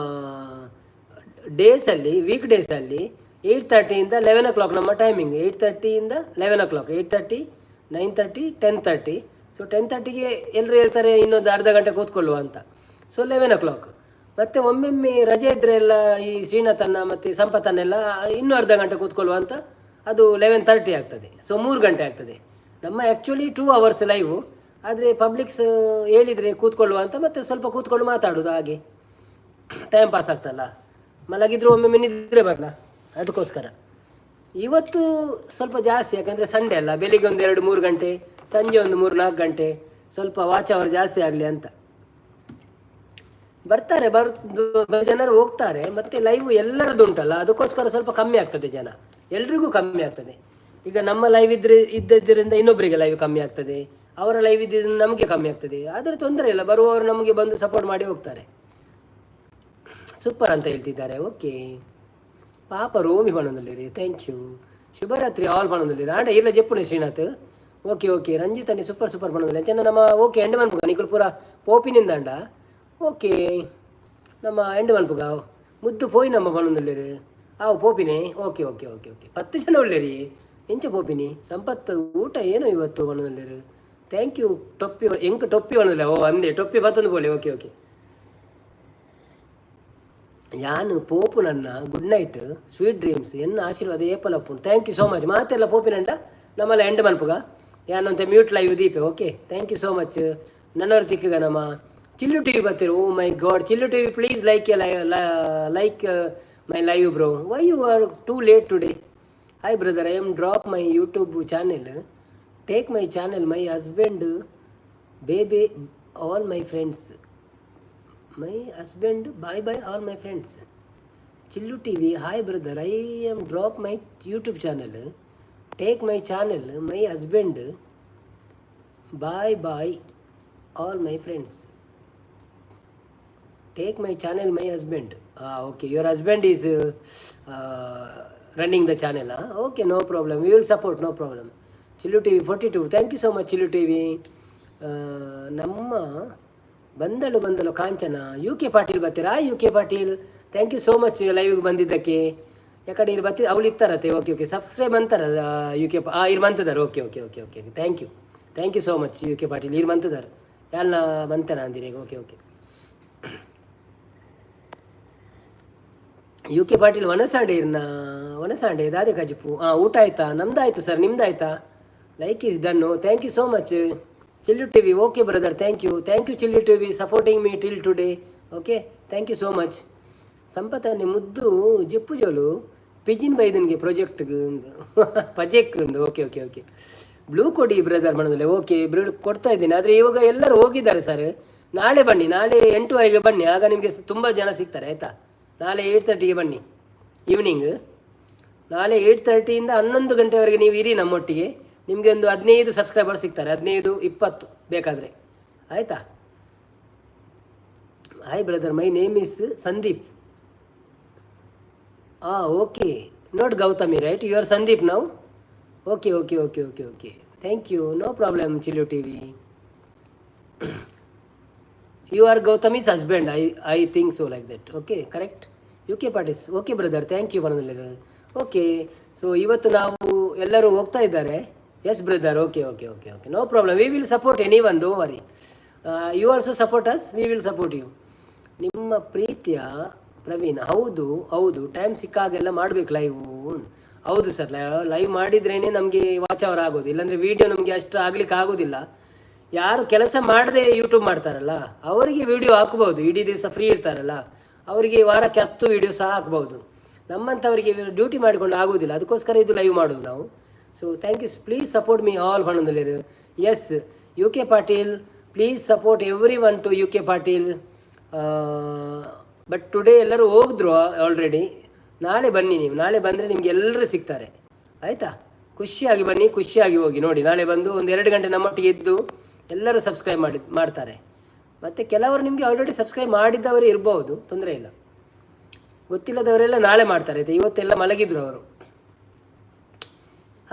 Speaker 1: ಡೇಸಲ್ಲಿ, ವೀಕ್ ಡೇಸಲ್ಲಿ 8:30ಯಿಂದ 11 ಓ ಕ್ಲಾಕ್ ನಮ್ಮ ಟೈಮಿಂಗ್. 8:30ಯಿಂದ 11 o'clock, 8:30, 9:30, 10:30. So 10:30ಗೆ ಎಲ್ಲರೂ ಹೇಳ್ತಾರೆ ಇನ್ನೊಂದು ಅರ್ಧ ಗಂಟೆ ಕೂತ್ಕೊಳ್ಳುವ ಅಂತ. ಸೊ 11 ಓ ಕ್ಲಾಕ್. ಮತ್ತು ಒಮ್ಮೆಮ್ಮೆ ರಜೆ ಇದ್ದರೆ ಎಲ್ಲ ಈ ಶ್ರೀನಾಥನ್ನ ಮತ್ತು ಸಂಪತ್ತನ್ನೆಲ್ಲ ಇನ್ನೂ ಅರ್ಧ ಗಂಟೆ ಕೂತ್ಕೊಳ್ಳುವ ಅಂತ, ಅದು 11:30 ಆಗ್ತದೆ. ಸೊ 3 ಗಂಟೆ ಆಗ್ತದೆ. ನಮ್ಮ ಆ್ಯಕ್ಚುಲಿ 2 ಅವರ್ಸ್ ಲೈವು. ಆದರೆ ಪಬ್ಲಿಕ್ಸ್ ಹೇಳಿದರೆ ಕೂತ್ಕೊಳ್ಳುವ ಅಂತ, ಮತ್ತು ಸ್ವಲ್ಪ ಕೂತ್ಕೊಂಡು ಮಾತಾಡೋದು, ಹಾಗೆ ಟೈಮ್ ಪಾಸ್ ಆಗ್ತಲ್ಲ. ಮಲಗಿದ್ರು ಒಮ್ಮೊಮ್ಮೆ ನಿದ್ರೆ ಬರಲ್ಲ, ಅದಕ್ಕೋಸ್ಕರ. ಇವತ್ತು ಸ್ವಲ್ಪ ಜಾಸ್ತಿ, ಯಾಕಂದರೆ ಸಂಡೇ ಅಲ್ಲ. ಬೆಳಿಗ್ಗೆ ಒಂದು 2-3 ಗಂಟೆ, ಸಂಜೆ ಒಂದು 3-4 ಗಂಟೆ, ಸ್ವಲ್ಪ ವಾಚ್ ಅವರ್ ಜಾಸ್ತಿ ಆಗಲಿ ಅಂತ. ಬರ್ತಾರೆ, ಜನರು ಹೋಗ್ತಾರೆ. ಮತ್ತೆ ಲೈವ್ ಎಲ್ಲರದ್ದು ಉಂಟಲ್ಲ, ಅದಕ್ಕೋಸ್ಕರ ಸ್ವಲ್ಪ ಕಮ್ಮಿ ಆಗ್ತದೆ ಜನ. ಎಲ್ರಿಗೂ ಕಮ್ಮಿ ಆಗ್ತದೆ. ಈಗ ನಮ್ಮ ಲೈವ್ ಇದ್ರೆ ಇದ್ದದ್ದರಿಂದ ಇನ್ನೊಬ್ಬರಿಗೆ ಲೈವ್ ಕಮ್ಮಿ ಆಗ್ತದೆ, ಅವರ ಲೈವ್ ಇದ್ದಿದ್ದರಿಂದ ನಮಗೆ ಕಮ್ಮಿ ಆಗ್ತದೆ. ಆದರೆ ತೊಂದರೆ ಇಲ್ಲ, ಬರುವವರು ನಮಗೆ ಬಂದು ಸಪೋರ್ಟ್ ಮಾಡಿ ಹೋಗ್ತಾರೆ. ಸೂಪರ್ ಅಂತ ಹೇಳ್ತಿದ್ದಾರೆ. ಓಕೆ. ಪಾಪ ರೋಮಿ ಪಣೊಂದುಲ್ಲೆರ್. Thank you. ಶುಭರಾತ್ರಿ ಆಲ್ ಪಣೊಂದುಲ್ಲೆರ್. ಆಂಡ ಇಲ್ಲ ಜೆಪ್ಪುನೆ ಶ್ರೀನಾಥ್. Okay okay. ರಂಜಿತನಿ ಸೂಪರ್ ಸೂಪರ್ ಪಣೊಂದುಲ್ಲೆ. ಅಂಚನೆ ನಮ್ಮ ಓಕೆ ಎಂಡ್ ಮನ್ಪುಗ. ನಿಕುಲು ಪೂರ ಪೋಪಿನಿಂದಾಂಡ. ಓಕೆ, ನಮ್ಮ ಎಂಡ್ ಮನ್ಪುಗ. ಮುದ್ದು ಪೋಯಿ ನಮ್ಮ ಪಣೊಂದುಲ್ಲೆರ್. ಆವು ಪೋಪಿನೆ. Okay okay okay okay. 10 ಜನ ಉಲ್ಲೆರಿ, ಎಂಚ ಪೋಪಿನಿ? ಸಂಪತ್ತು ಊಟ ಏನು ಇವತ್ತು ಪಣೊಂದುಲ್ಲೆರ್. Thank you. ಟೊಪ್ಪಿ ಎಂಕ್ ಟೊಪ್ಪಿ ಪಣೊಂದುಲ್ಲೆ. ಓ ಅಂದೆ ಟೊಪ್ಪಿ ಬತ್ತೊಂದು ಪೋಲೆ. Okay okay. ಯಾನು ಪೋಪು ನನ್ನ. Good night, sweet dreams. ಎನ್ನ ಆಶೀರ್ವಾದ ಏಪಲಪ್ಪು. Thank you so much. ಮಾತೆಲ್ಲ ಪೋಪಿನಂಡ ನಮ್ಮಲ್ಲ ಎಂಡ್ ಮನ್ಪುಗ. ಯಾನಂತೆ ಮ್ಯೂಟ್ ಲೈವ್ ದೀಪೆ. Okay, thank you so much. ನನ್ನವ್ರ ತಿಕ್ಕಗ ನಮ್ಮ ಚಿಲ್ಲು ಟಿವಿ ಬರ್ತೀರಿ. Oh my god, Chillu TV, please like my live bro. Why you are too late today? Hi brother, I am drop my YouTube channel. Take my channel, my husband, bye bye all my friends. My husband, bye bye all my friends. Chillu TV, hi brother, I am drop my YouTube channel. Take my channel, my husband, bye bye all my friends. Take my channel, my husband. Okay, your husband is running the channel. Okay, no problem, we will support, no problem. Chillu TV 42, thank you so much Chillu TV. ನಮ್ಮ ಬಂದಳು ಬಂದಳು ಕಾಂಚನ. U K Patil ಬರ್ತೀರಾ? U K Patil, thank you so much ಲೈವ್ಗೆ ಬಂದಿದ್ದಕ್ಕೆ. ಯಾಕಡೆ ಇಲ್ಲಿ ಬತ್ತಿ ಅವಳು ಇತ್ತಾರತ್ತೆ. Okay okay, subscribe ಅಂತಾರ ಯು ಕೆ ಇರ್ ಮಂತದಾರ. Okay okay okay okay, thank you, thank you so much U K Patil. ಇರ್ ಮಂತದಾರ ಯಾಲ್ನ ಮಂತನ ಅಂದಿರಿ. Okay okay. U K Patil ವನಸಾಂಡೆ ಇರ್ನ ವನಸಾಂಡೆ ದಾದೆ ಕಜಿಪು. ಹಾಂ, ಊಟ ಆಯ್ತಾ? ನಮ್ದಾಯ್ತು sir, ನಿಮ್ದಾಯ್ತಾ? Like is done, thank you so much Chillu TV. Okay brother, thank you, thank you Chillu TV, supporting me till today. Okay, thank you so much. ಸಂಪತ್ತನ್ನೆ ಮುದ್ದು Jeppu ಜೋಲು pigeon ಬೈದನ್ಗೆ project ಪಜೆಕ್ ಒಂದು. Okay okay okay. Blue ಕೊಡಿ brother ಮಾಡೋದಿಲ್ಲ. Okay, blue ಕೊಡ್ತಾ ಇದ್ದೀನಿ. ಆದರೆ ಇವಾಗ ಎಲ್ಲರೂ ಹೋಗಿದ್ದಾರೆ ಸರ್. ನಾಳೆ ಬನ್ನಿ, ನಾಳೆ 8ವರೆಗೆ ಬನ್ನಿ. ಆಗ ನಿಮಗೆ ತುಂಬ ಜನ ಸಿಗ್ತಾರೆ, ಆಯಿತಾ? ನಾಳೆ 8:30ಗೆ ಬನ್ನಿ ಈವ್ನಿಂಗ್. ನಾಳೆ 8:30ಯಿಂದ 11 ಗಂಟೆವರೆಗೆ ನೀವು ಇರಿ ನಮ್ಮೊಟ್ಟಿಗೆ. ನಿಮಗೆ ಒಂದು 15 ಸಬ್ಸ್ಕ್ರೈಬರ್ ಸಿಗ್ತಾರೆ, 15, 20 ಬೇಕಾದರೆ, ಆಯಿತಾ? Hi brother, my name is Sandeep. ಹಾಂ, okay. Not Gautami, right? You are Sandeep now. Okay okay okay okay okay, thank you. No problem. Chillu TV, you are Gautami's husband, I think so, like that. Okay, correct. U K Patil's. Okay brother, thank you. ಪನೊಂದುಲ್ಲೆರ್. Okay, so ಇವತ್ತು ನಾವು ಎಲ್ಲರೂ ಹೋಗ್ತಾ ಇದ್ದಾರೆ. Yes brother, okay okay okay okay, no problem. We will support anyone, don't worry. You also support us, we will support you. ನಿಮ್ಮ ಪ್ರೀತಿಯ ಪ್ರವೀಣ್. ಹೌದು ಹೌದು, time ಸಿಕ್ಕಾಗೆಲ್ಲ ಮಾಡಬೇಕು ಲೈವು. ಹೌದು ಸರ್, ಲೈವ್ ಮಾಡಿದ್ರೇ ನಮಗೆ ವಾಚ್ ಅವರ್ ಆಗೋದು. ಇಲ್ಲಾಂದರೆ ವೀಡಿಯೋ ನಮಗೆ ಅಷ್ಟು ಆಗ್ಲಿಕ್ಕೆ ಆಗೋದಿಲ್ಲ. ಯಾರು ಕೆಲಸ ಮಾಡದೆ ಯೂಟ್ಯೂಬ್ ಮಾಡ್ತಾರಲ್ಲ, ಅವರಿಗೆ ವಿಡಿಯೋ ಹಾಕ್ಬೋದು. ಇಡೀ ದಿವಸ ಫ್ರೀ ಇರ್ತಾರಲ್ಲ, ಅವರಿಗೆ ವಾರಕ್ಕೆ 10 ವೀಡಿಯೋ ಸಹ ಹಾಕ್ಬೋದು. ನಮ್ಮಂಥವರಿಗೆ ಡ್ಯೂಟಿ ಮಾಡಿಕೊಂಡು ಆಗೋದಿಲ್ಲ. ಅದಕ್ಕೋಸ್ಕರ ಇದು ಲೈವ್ ಮಾಡೋದು ನಾವು. So thank you, please support me all ಪನೊಂದುಲ್ಲೆರ್. Yes, U K Patil, please support everyone to U K Patil. But today ಎಲ್ಲರೂ ಹೋಗಿದ್ರು ಆಲ್ರೆಡಿ. ನಾಳೆ ಬನ್ನಿ ನೀವು. ನಾಳೆ ಬಂದರೆ ನಿಮ್ಗೆ ಎಲ್ಲರೂ ಸಿಗ್ತಾರೆ, ಆಯಿತಾ? ಖುಷಿಯಾಗಿ ಬನ್ನಿ, ಖುಷಿಯಾಗಿ ಹೋಗಿ. ನೋಡಿ, ನಾಳೆ ಬಂದು ಒಂದು 2 ಗಂಟೆ ನಮ್ಮೊಟ್ಟಿಗೆ ಇದ್ದು ಎಲ್ಲರೂ ಸಬ್ಸ್ಕ್ರೈಬ್ ಮಾಡ್ತಾರೆ. ಮತ್ತು ಕೆಲವರು ನಿಮಗೆ ಆಲ್ರೆಡಿ ಸಬ್ಸ್ಕ್ರೈಬ್ ಮಾಡಿದ್ದವರು ಇರ್ಬೋದು, ತೊಂದರೆ ಇಲ್ಲ. ಗೊತ್ತಿಲ್ಲದವರೆಲ್ಲ ನಾಳೆ ಮಾಡ್ತಾರೆ, ಆಯಿತಾ? ಇವತ್ತೆಲ್ಲ ಮಲಗಿದ್ರು ಅವರು.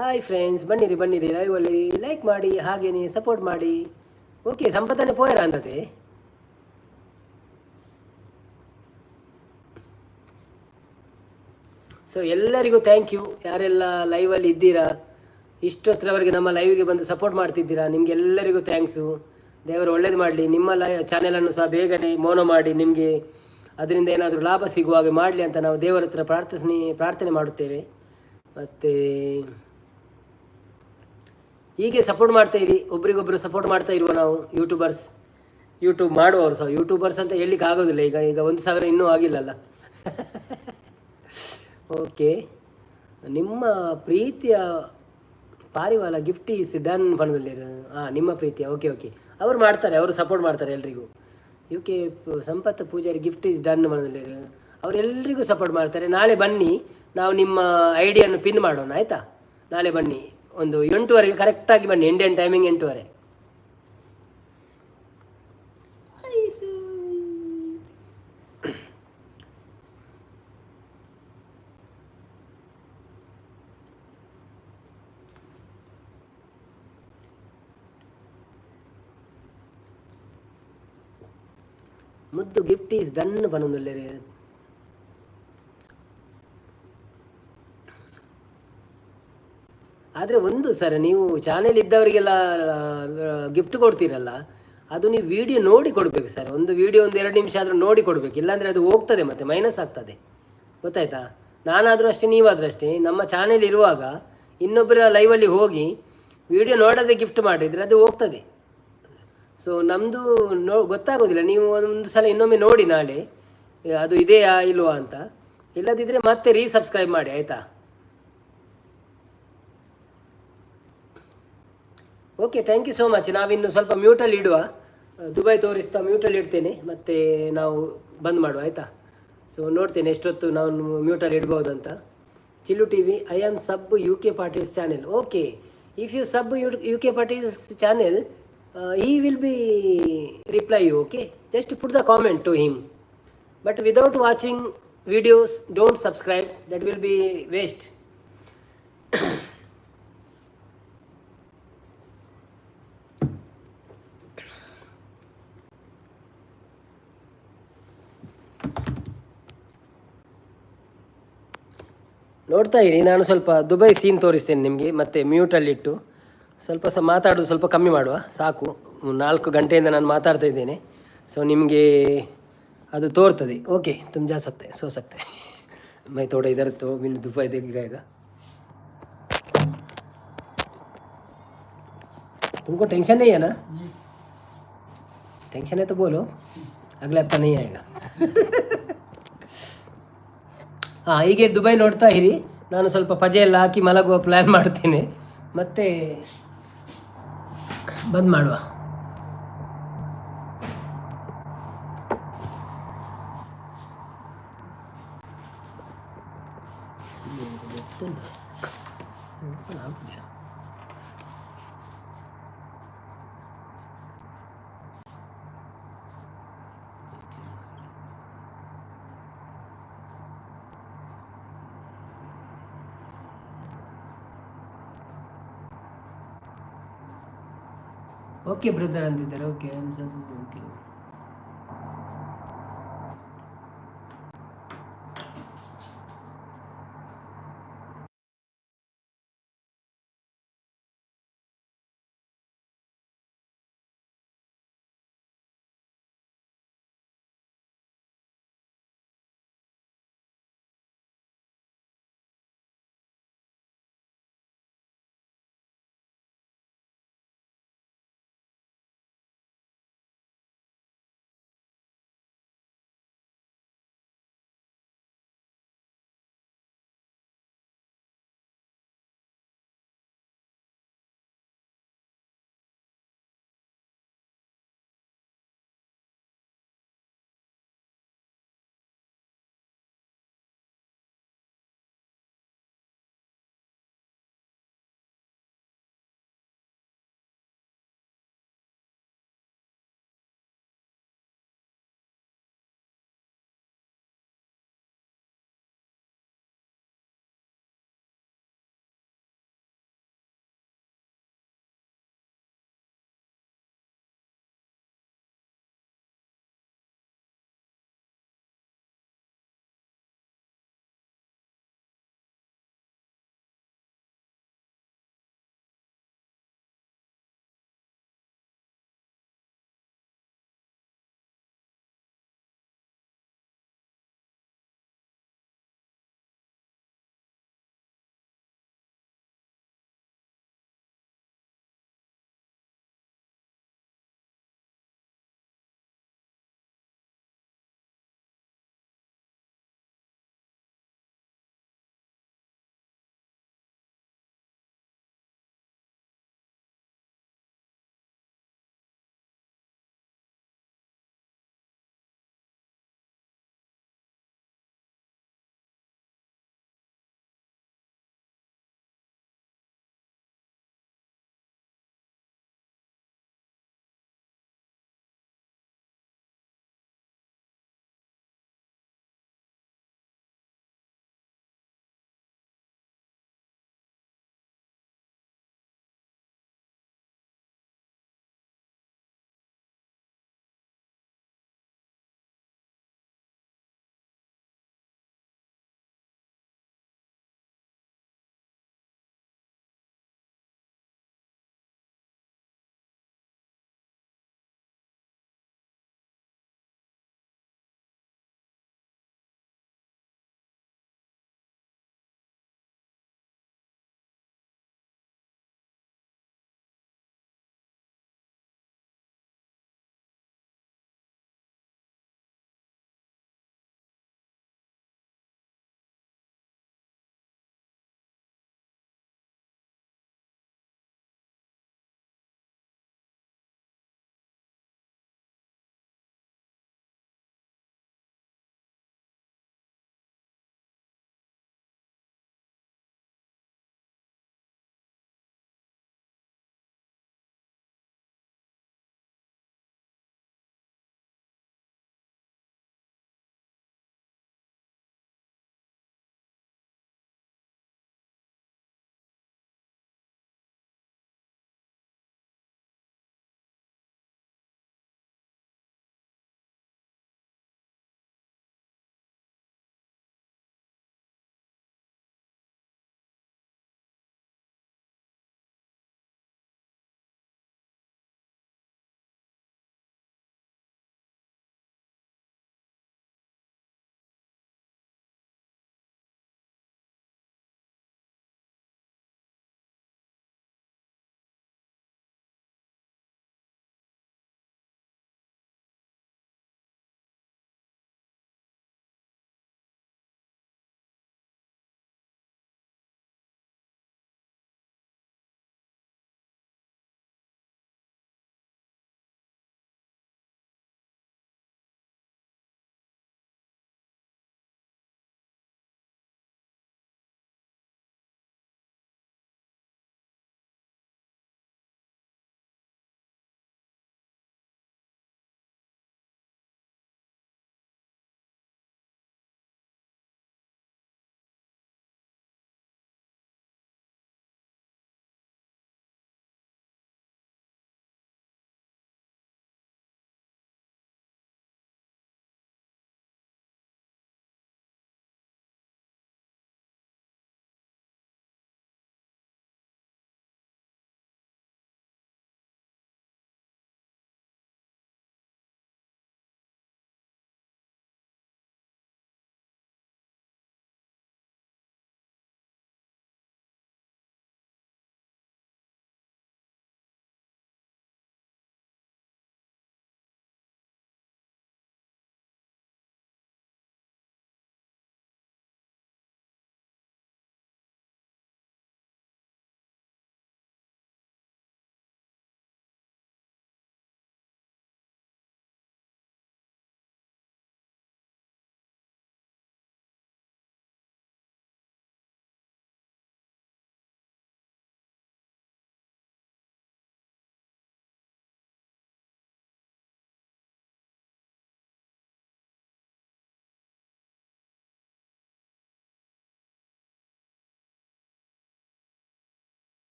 Speaker 1: ಹಾಯ್ ಫ್ರೆಂಡ್ಸ್, ಬನ್ನಿರಿ ಬನ್ನಿರಿ. ಲೈವಲ್ಲಿ ಲೈಕ್ ಮಾಡಿ, ಹಾಗೇನೆ ಸಪೋರ್ಟ್ ಮಾಡಿ. ಓಕೆ, ಸಂಪತ್ತನೆ ಪೋಯರ ಅಂದತೆ. ಸೊ ಎಲ್ಲರಿಗೂ thank you. ಯಾರೆಲ್ಲ ಲೈವಲ್ಲಿ ಇದ್ದೀರಾ, ಇಷ್ಟೊತ್ತರವರೆಗೆ ನಮ್ಮ ಲೈವ್ಗೆ ಬಂದು ಸಪೋರ್ಟ್ ಮಾಡ್ತಿದ್ದೀರಾ, ನಿಮಗೆಲ್ಲರಿಗೂ thanks. ದೇವರು ಒಳ್ಳೇದು ಮಾಡಲಿ. ನಿಮ್ಮ ಚಾನೆಲನ್ನು ಸಹ ಬೇಗನೆ ಮೋನೋ ಮಾಡಿ ನಿಮಗೆ ಅದರಿಂದ ಏನಾದರೂ ಲಾಭ ಸಿಗುವ ಹಾಗೆ ಮಾಡಲಿ ಅಂತ ನಾವು ದೇವರ ಹತ್ರ ಪ್ರಾರ್ಥನೆ ಮಾಡುತ್ತೇವೆ. ಮತ್ತು ಹೀಗೆ ಸಪೋರ್ಟ್ ಮಾಡ್ತಾ ಇರಿ. ಒಬ್ರಿಗೊಬ್ಬರು ಸಪೋರ್ಟ್ ಮಾಡ್ತಾ ಇರುವ ನಾವು ಯೂಟ್ಯೂಬರ್ಸ್, ಯೂಟ್ಯೂಬ್ ಮಾಡುವವರು ಸಹ. ಯೂಟ್ಯೂಬರ್ಸ್ ಅಂತ ಹೇಳಲಿಕ್ಕೆ ಆಗೋದಿಲ್ಲ ಈಗ. ಈಗ 1,000 ಇನ್ನೂ ಆಗಿಲ್ಲಲ್ಲ. ಓಕೆ, ನಿಮ್ಮ ಪ್ರೀತಿಯ ಪಾರಿವಾಳ ಗಿಫ್ಟ್ is done ಪನೊಂದುಲ್ಲೆರ್. ಹಾಂ, ನಿಮ್ಮ ಪ್ರೀತಿಯ, ಓಕೆ ಓಕೆ. ಅವರು ಮಾಡ್ತಾರೆ, ಅವರು ಸಪೋರ್ಟ್ ಮಾಡ್ತಾರೆ ಎಲ್ರಿಗೂ. U K Sampath Poojary gift is done ಪನೊಂದುಲ್ಲೆರ್. ಅವರೆಲ್ಲರಿಗೂ ಸಪೋರ್ಟ್ ಮಾಡ್ತಾರೆ. ನಾಳೆ ಬನ್ನಿ, ನಾವು ನಿಮ್ಮ ಐಡಿಯನ್ನು ಪಿನ್ ಮಾಡೋಣ, ಆಯಿತಾ? ನಾಳೆ ಬನ್ನಿ, ಒಂದು 8:30ಗೆ ಕರೆಕ್ಟಾಗಿ ಬನ್ನಿ. Indian timing 8:30. ಮುದ್ದು ಗಿಫ್ಟ್ is done ಪನೊಂದುಲ್ಲೆರ್. ಆದರೆ ಒಂದು ಸರ್, ನೀವು ಚಾನೆಲ್ ಇದ್ದವರಿಗೆಲ್ಲ ಗಿಫ್ಟ್ ಕೊಡ್ತೀರಲ್ಲ, ಅದು ನೀವು ವಿಡಿಯೋ ನೋಡಿ ಕೊಡಬೇಕು ಸರ್. ಒಂದು ವಿಡಿಯೋ ಒಂದು 2 ನಿಮಿಷ ಆದರೂ ನೋಡಿ ಕೊಡಬೇಕು. ಇಲ್ಲಾಂದರೆ ಅದು ಹೋಗ್ತದೆ, ಮತ್ತು ಮೈನಸ್ ಆಗ್ತದೆ, ಗೊತ್ತಾಯ್ತಾ? ನಾನಾದರೂ ಅಷ್ಟೇ, ನೀವಾದರೂ ಅಷ್ಟೇ. ನಮ್ಮ ಚಾನೆಲ್ ಇರುವಾಗ ಇನ್ನೊಬ್ಬರ ಲೈವಲ್ಲಿ ಹೋಗಿ ವಿಡಿಯೋ ನೋಡದೆ ಗಿಫ್ಟ್ ಮಾಡಿದರೆ ಅದು ಹೋಗ್ತದೆ. ಸೊ ನಮ್ಮದು ಗೊತ್ತಾಗೋದಿಲ್ಲ. ನೀವು ಒಂದು ಸಲ ಇನ್ನೊಮ್ಮೆ ನೋಡಿ ನಾಳೆ, ಅದು ಇದೆಯಾ ಇಲ್ವಾ ಅಂತ. ಇಲ್ಲದಿದ್ದರೆ ಮತ್ತೆ ರೀಸಬ್ಸ್ಕ್ರೈಬ್ ಮಾಡಿ, ಆಯಿತಾ? Okay, thank you so much. ನಾವಿನ್ನು ಸ್ವಲ್ಪ ಮ್ಯೂಟಲ್ಲಿ ಇಡುವ. ದುಬೈ ತೋರಿಸ್ತಾ ಮ್ಯೂಟಲ್ಲಿ ಇಡ್ತೇನೆ, ಮತ್ತು ನಾವು ಬಂದ್ ಮಾಡುವ, ಆಯಿತಾ? ಸೊ ನೋಡ್ತೇನೆ ಎಷ್ಟೊತ್ತು ನಾನು ಮ್ಯೂಟಲ್ಲಿ ಇಡ್ಬೋದು ಅಂತ. ಚಿಲ್ಲು TV, I am sub U K Patil's channel. Okay, if you sub U K Patil's channel, he will be reply you. Okay, just put the comment to him, but without watching videos don't subscribe, that will be waste. ನೋಡ್ತಾ ಇರಿ, ನಾನು ಸ್ವಲ್ಪ Dubai scene ತೋರಿಸ್ತೇನೆ ನಿಮಗೆ. ಮತ್ತು ಮ್ಯೂಟಲ್ಲಿಟ್ಟು ಸ್ವಲ್ಪ ಸಹ ಮಾತಾಡೋದು ಸ್ವಲ್ಪ ಕಮ್ಮಿ ಮಾಡುವ, ಸಾಕು. 4 ಗಂಟೆಯಿಂದ ನಾನು ಮಾತಾಡ್ತಾ ಇದ್ದೇನೆ. ಸೊ ನಿಮಗೆ ಅದು ತೋರ್ತದೆ. ಓಕೆ, तुम जा सकते, सो सकते. मैं थोड़ा इधर तो मिन दुबई देख गएगा. तुमको टेंशन नहीं है ना? टेंशन है तो बोलो, अगले हफ्ता नहीं आएगा. ಹಾಂ, ಹೀಗೆ ದುಬೈ ನೋಡ್ತಾ ಇರಿ. ನಾನು ಸ್ವಲ್ಪ ಪಜೆ ಎಲ್ಲ ಹಾಕಿ ಮಲಗುವ ಪ್ಲ್ಯಾನ್ ಮಾಡ್ತೇನೆ, ಮತ್ತೆ ಬಂದ್ ಮಾಡುವ. ಓಕೆ ಬ್ರದರ್ ಅಂತಿದ್ದಾರೆ. Okay, okay.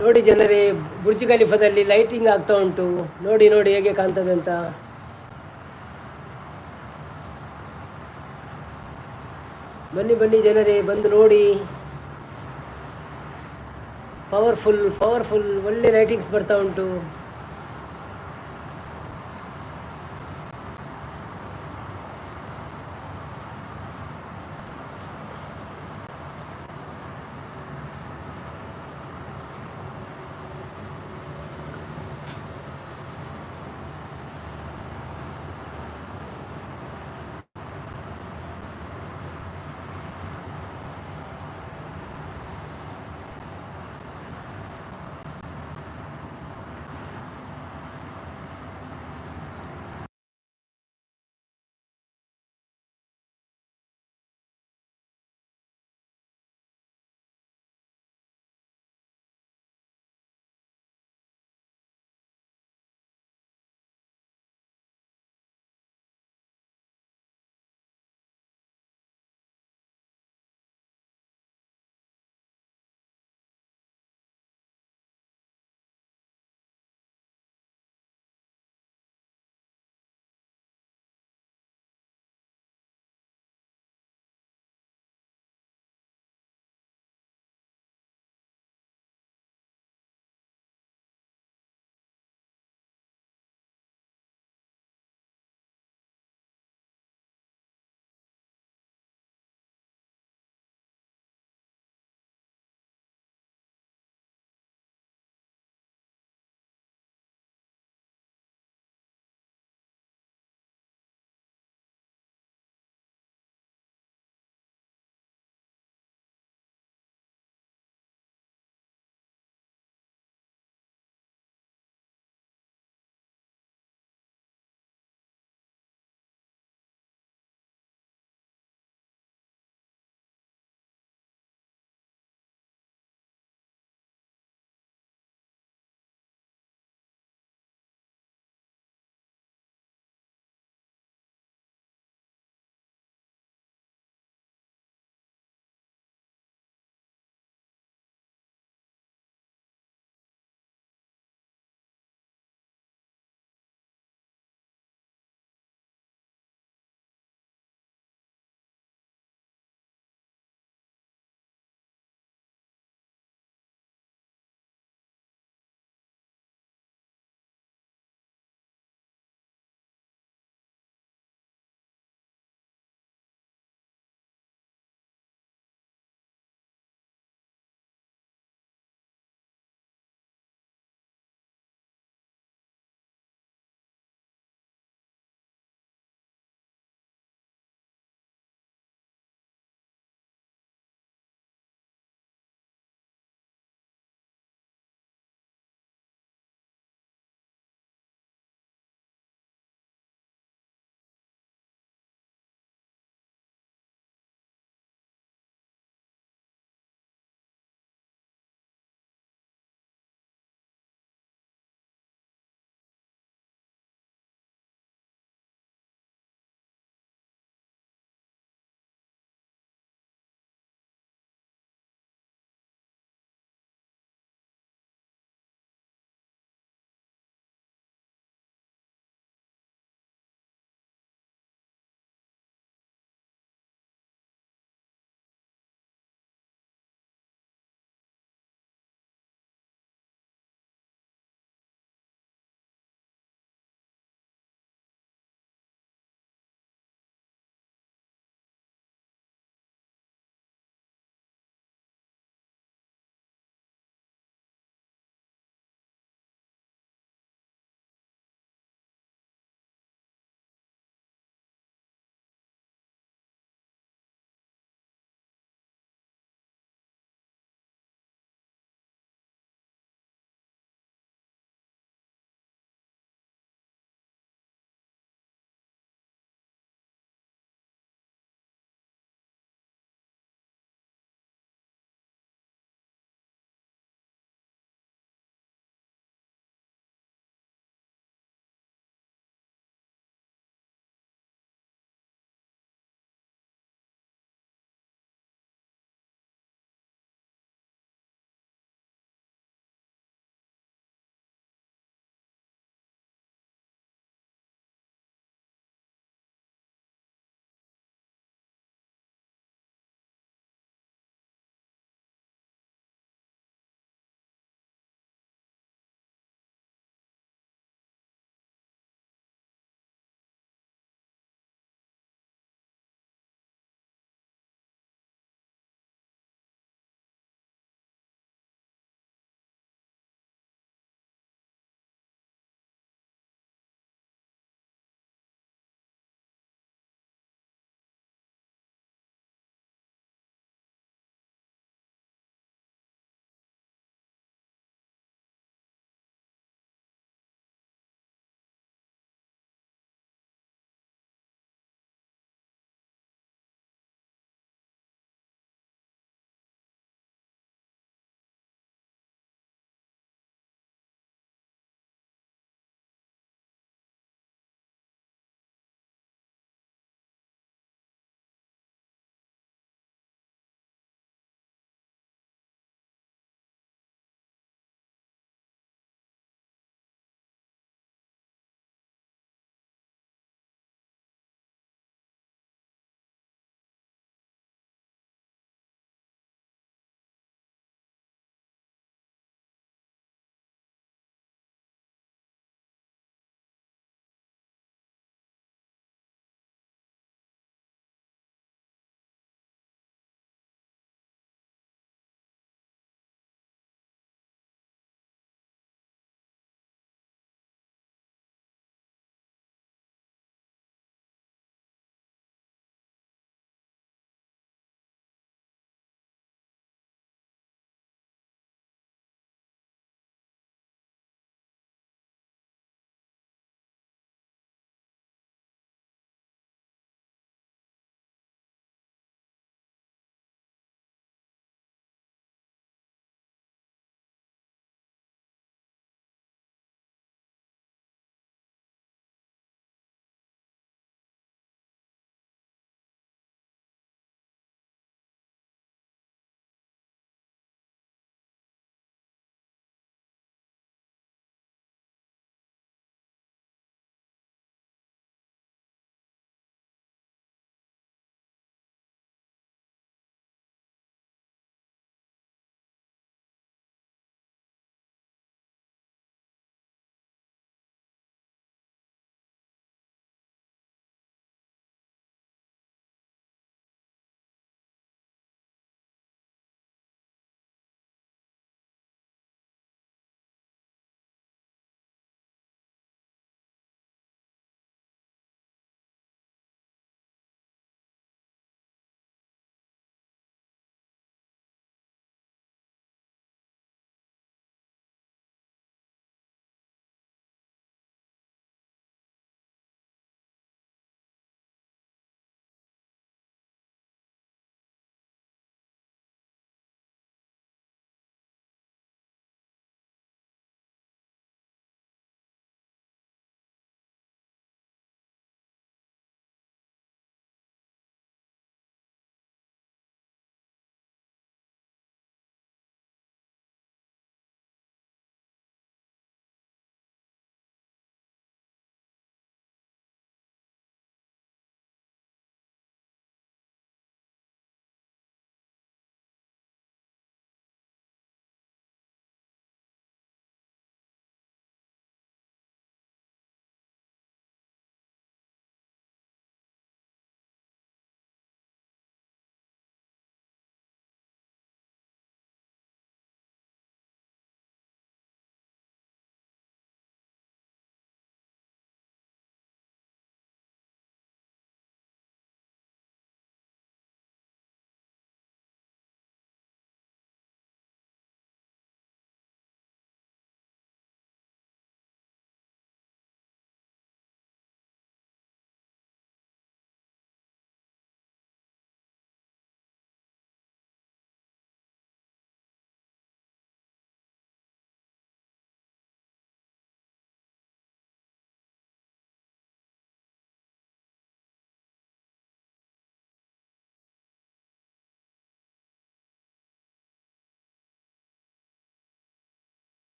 Speaker 1: ನೋಡಿ ಜನರೇ, ಬುರ್ಜ್ ಖಲೀಫಾದಲ್ಲಿ ಲೈಟಿಂಗ್ ಆಗ್ತಾ ಉಂಟು. ನೋಡಿ ನೋಡಿ ಹೇಗೆ ಕಾಣ್ತದೆ ಅಂತ. ಬನ್ನಿ ಬನ್ನಿ ಜನರೇ, ಬಂದು ನೋಡಿ. ಪವರ್ಫುಲ್ ಪವರ್ಫುಲ್ ಒಳ್ಳೆ ಲೈಟಿಂಗ್ಸ್ ಬರ್ತಾ ಉಂಟು.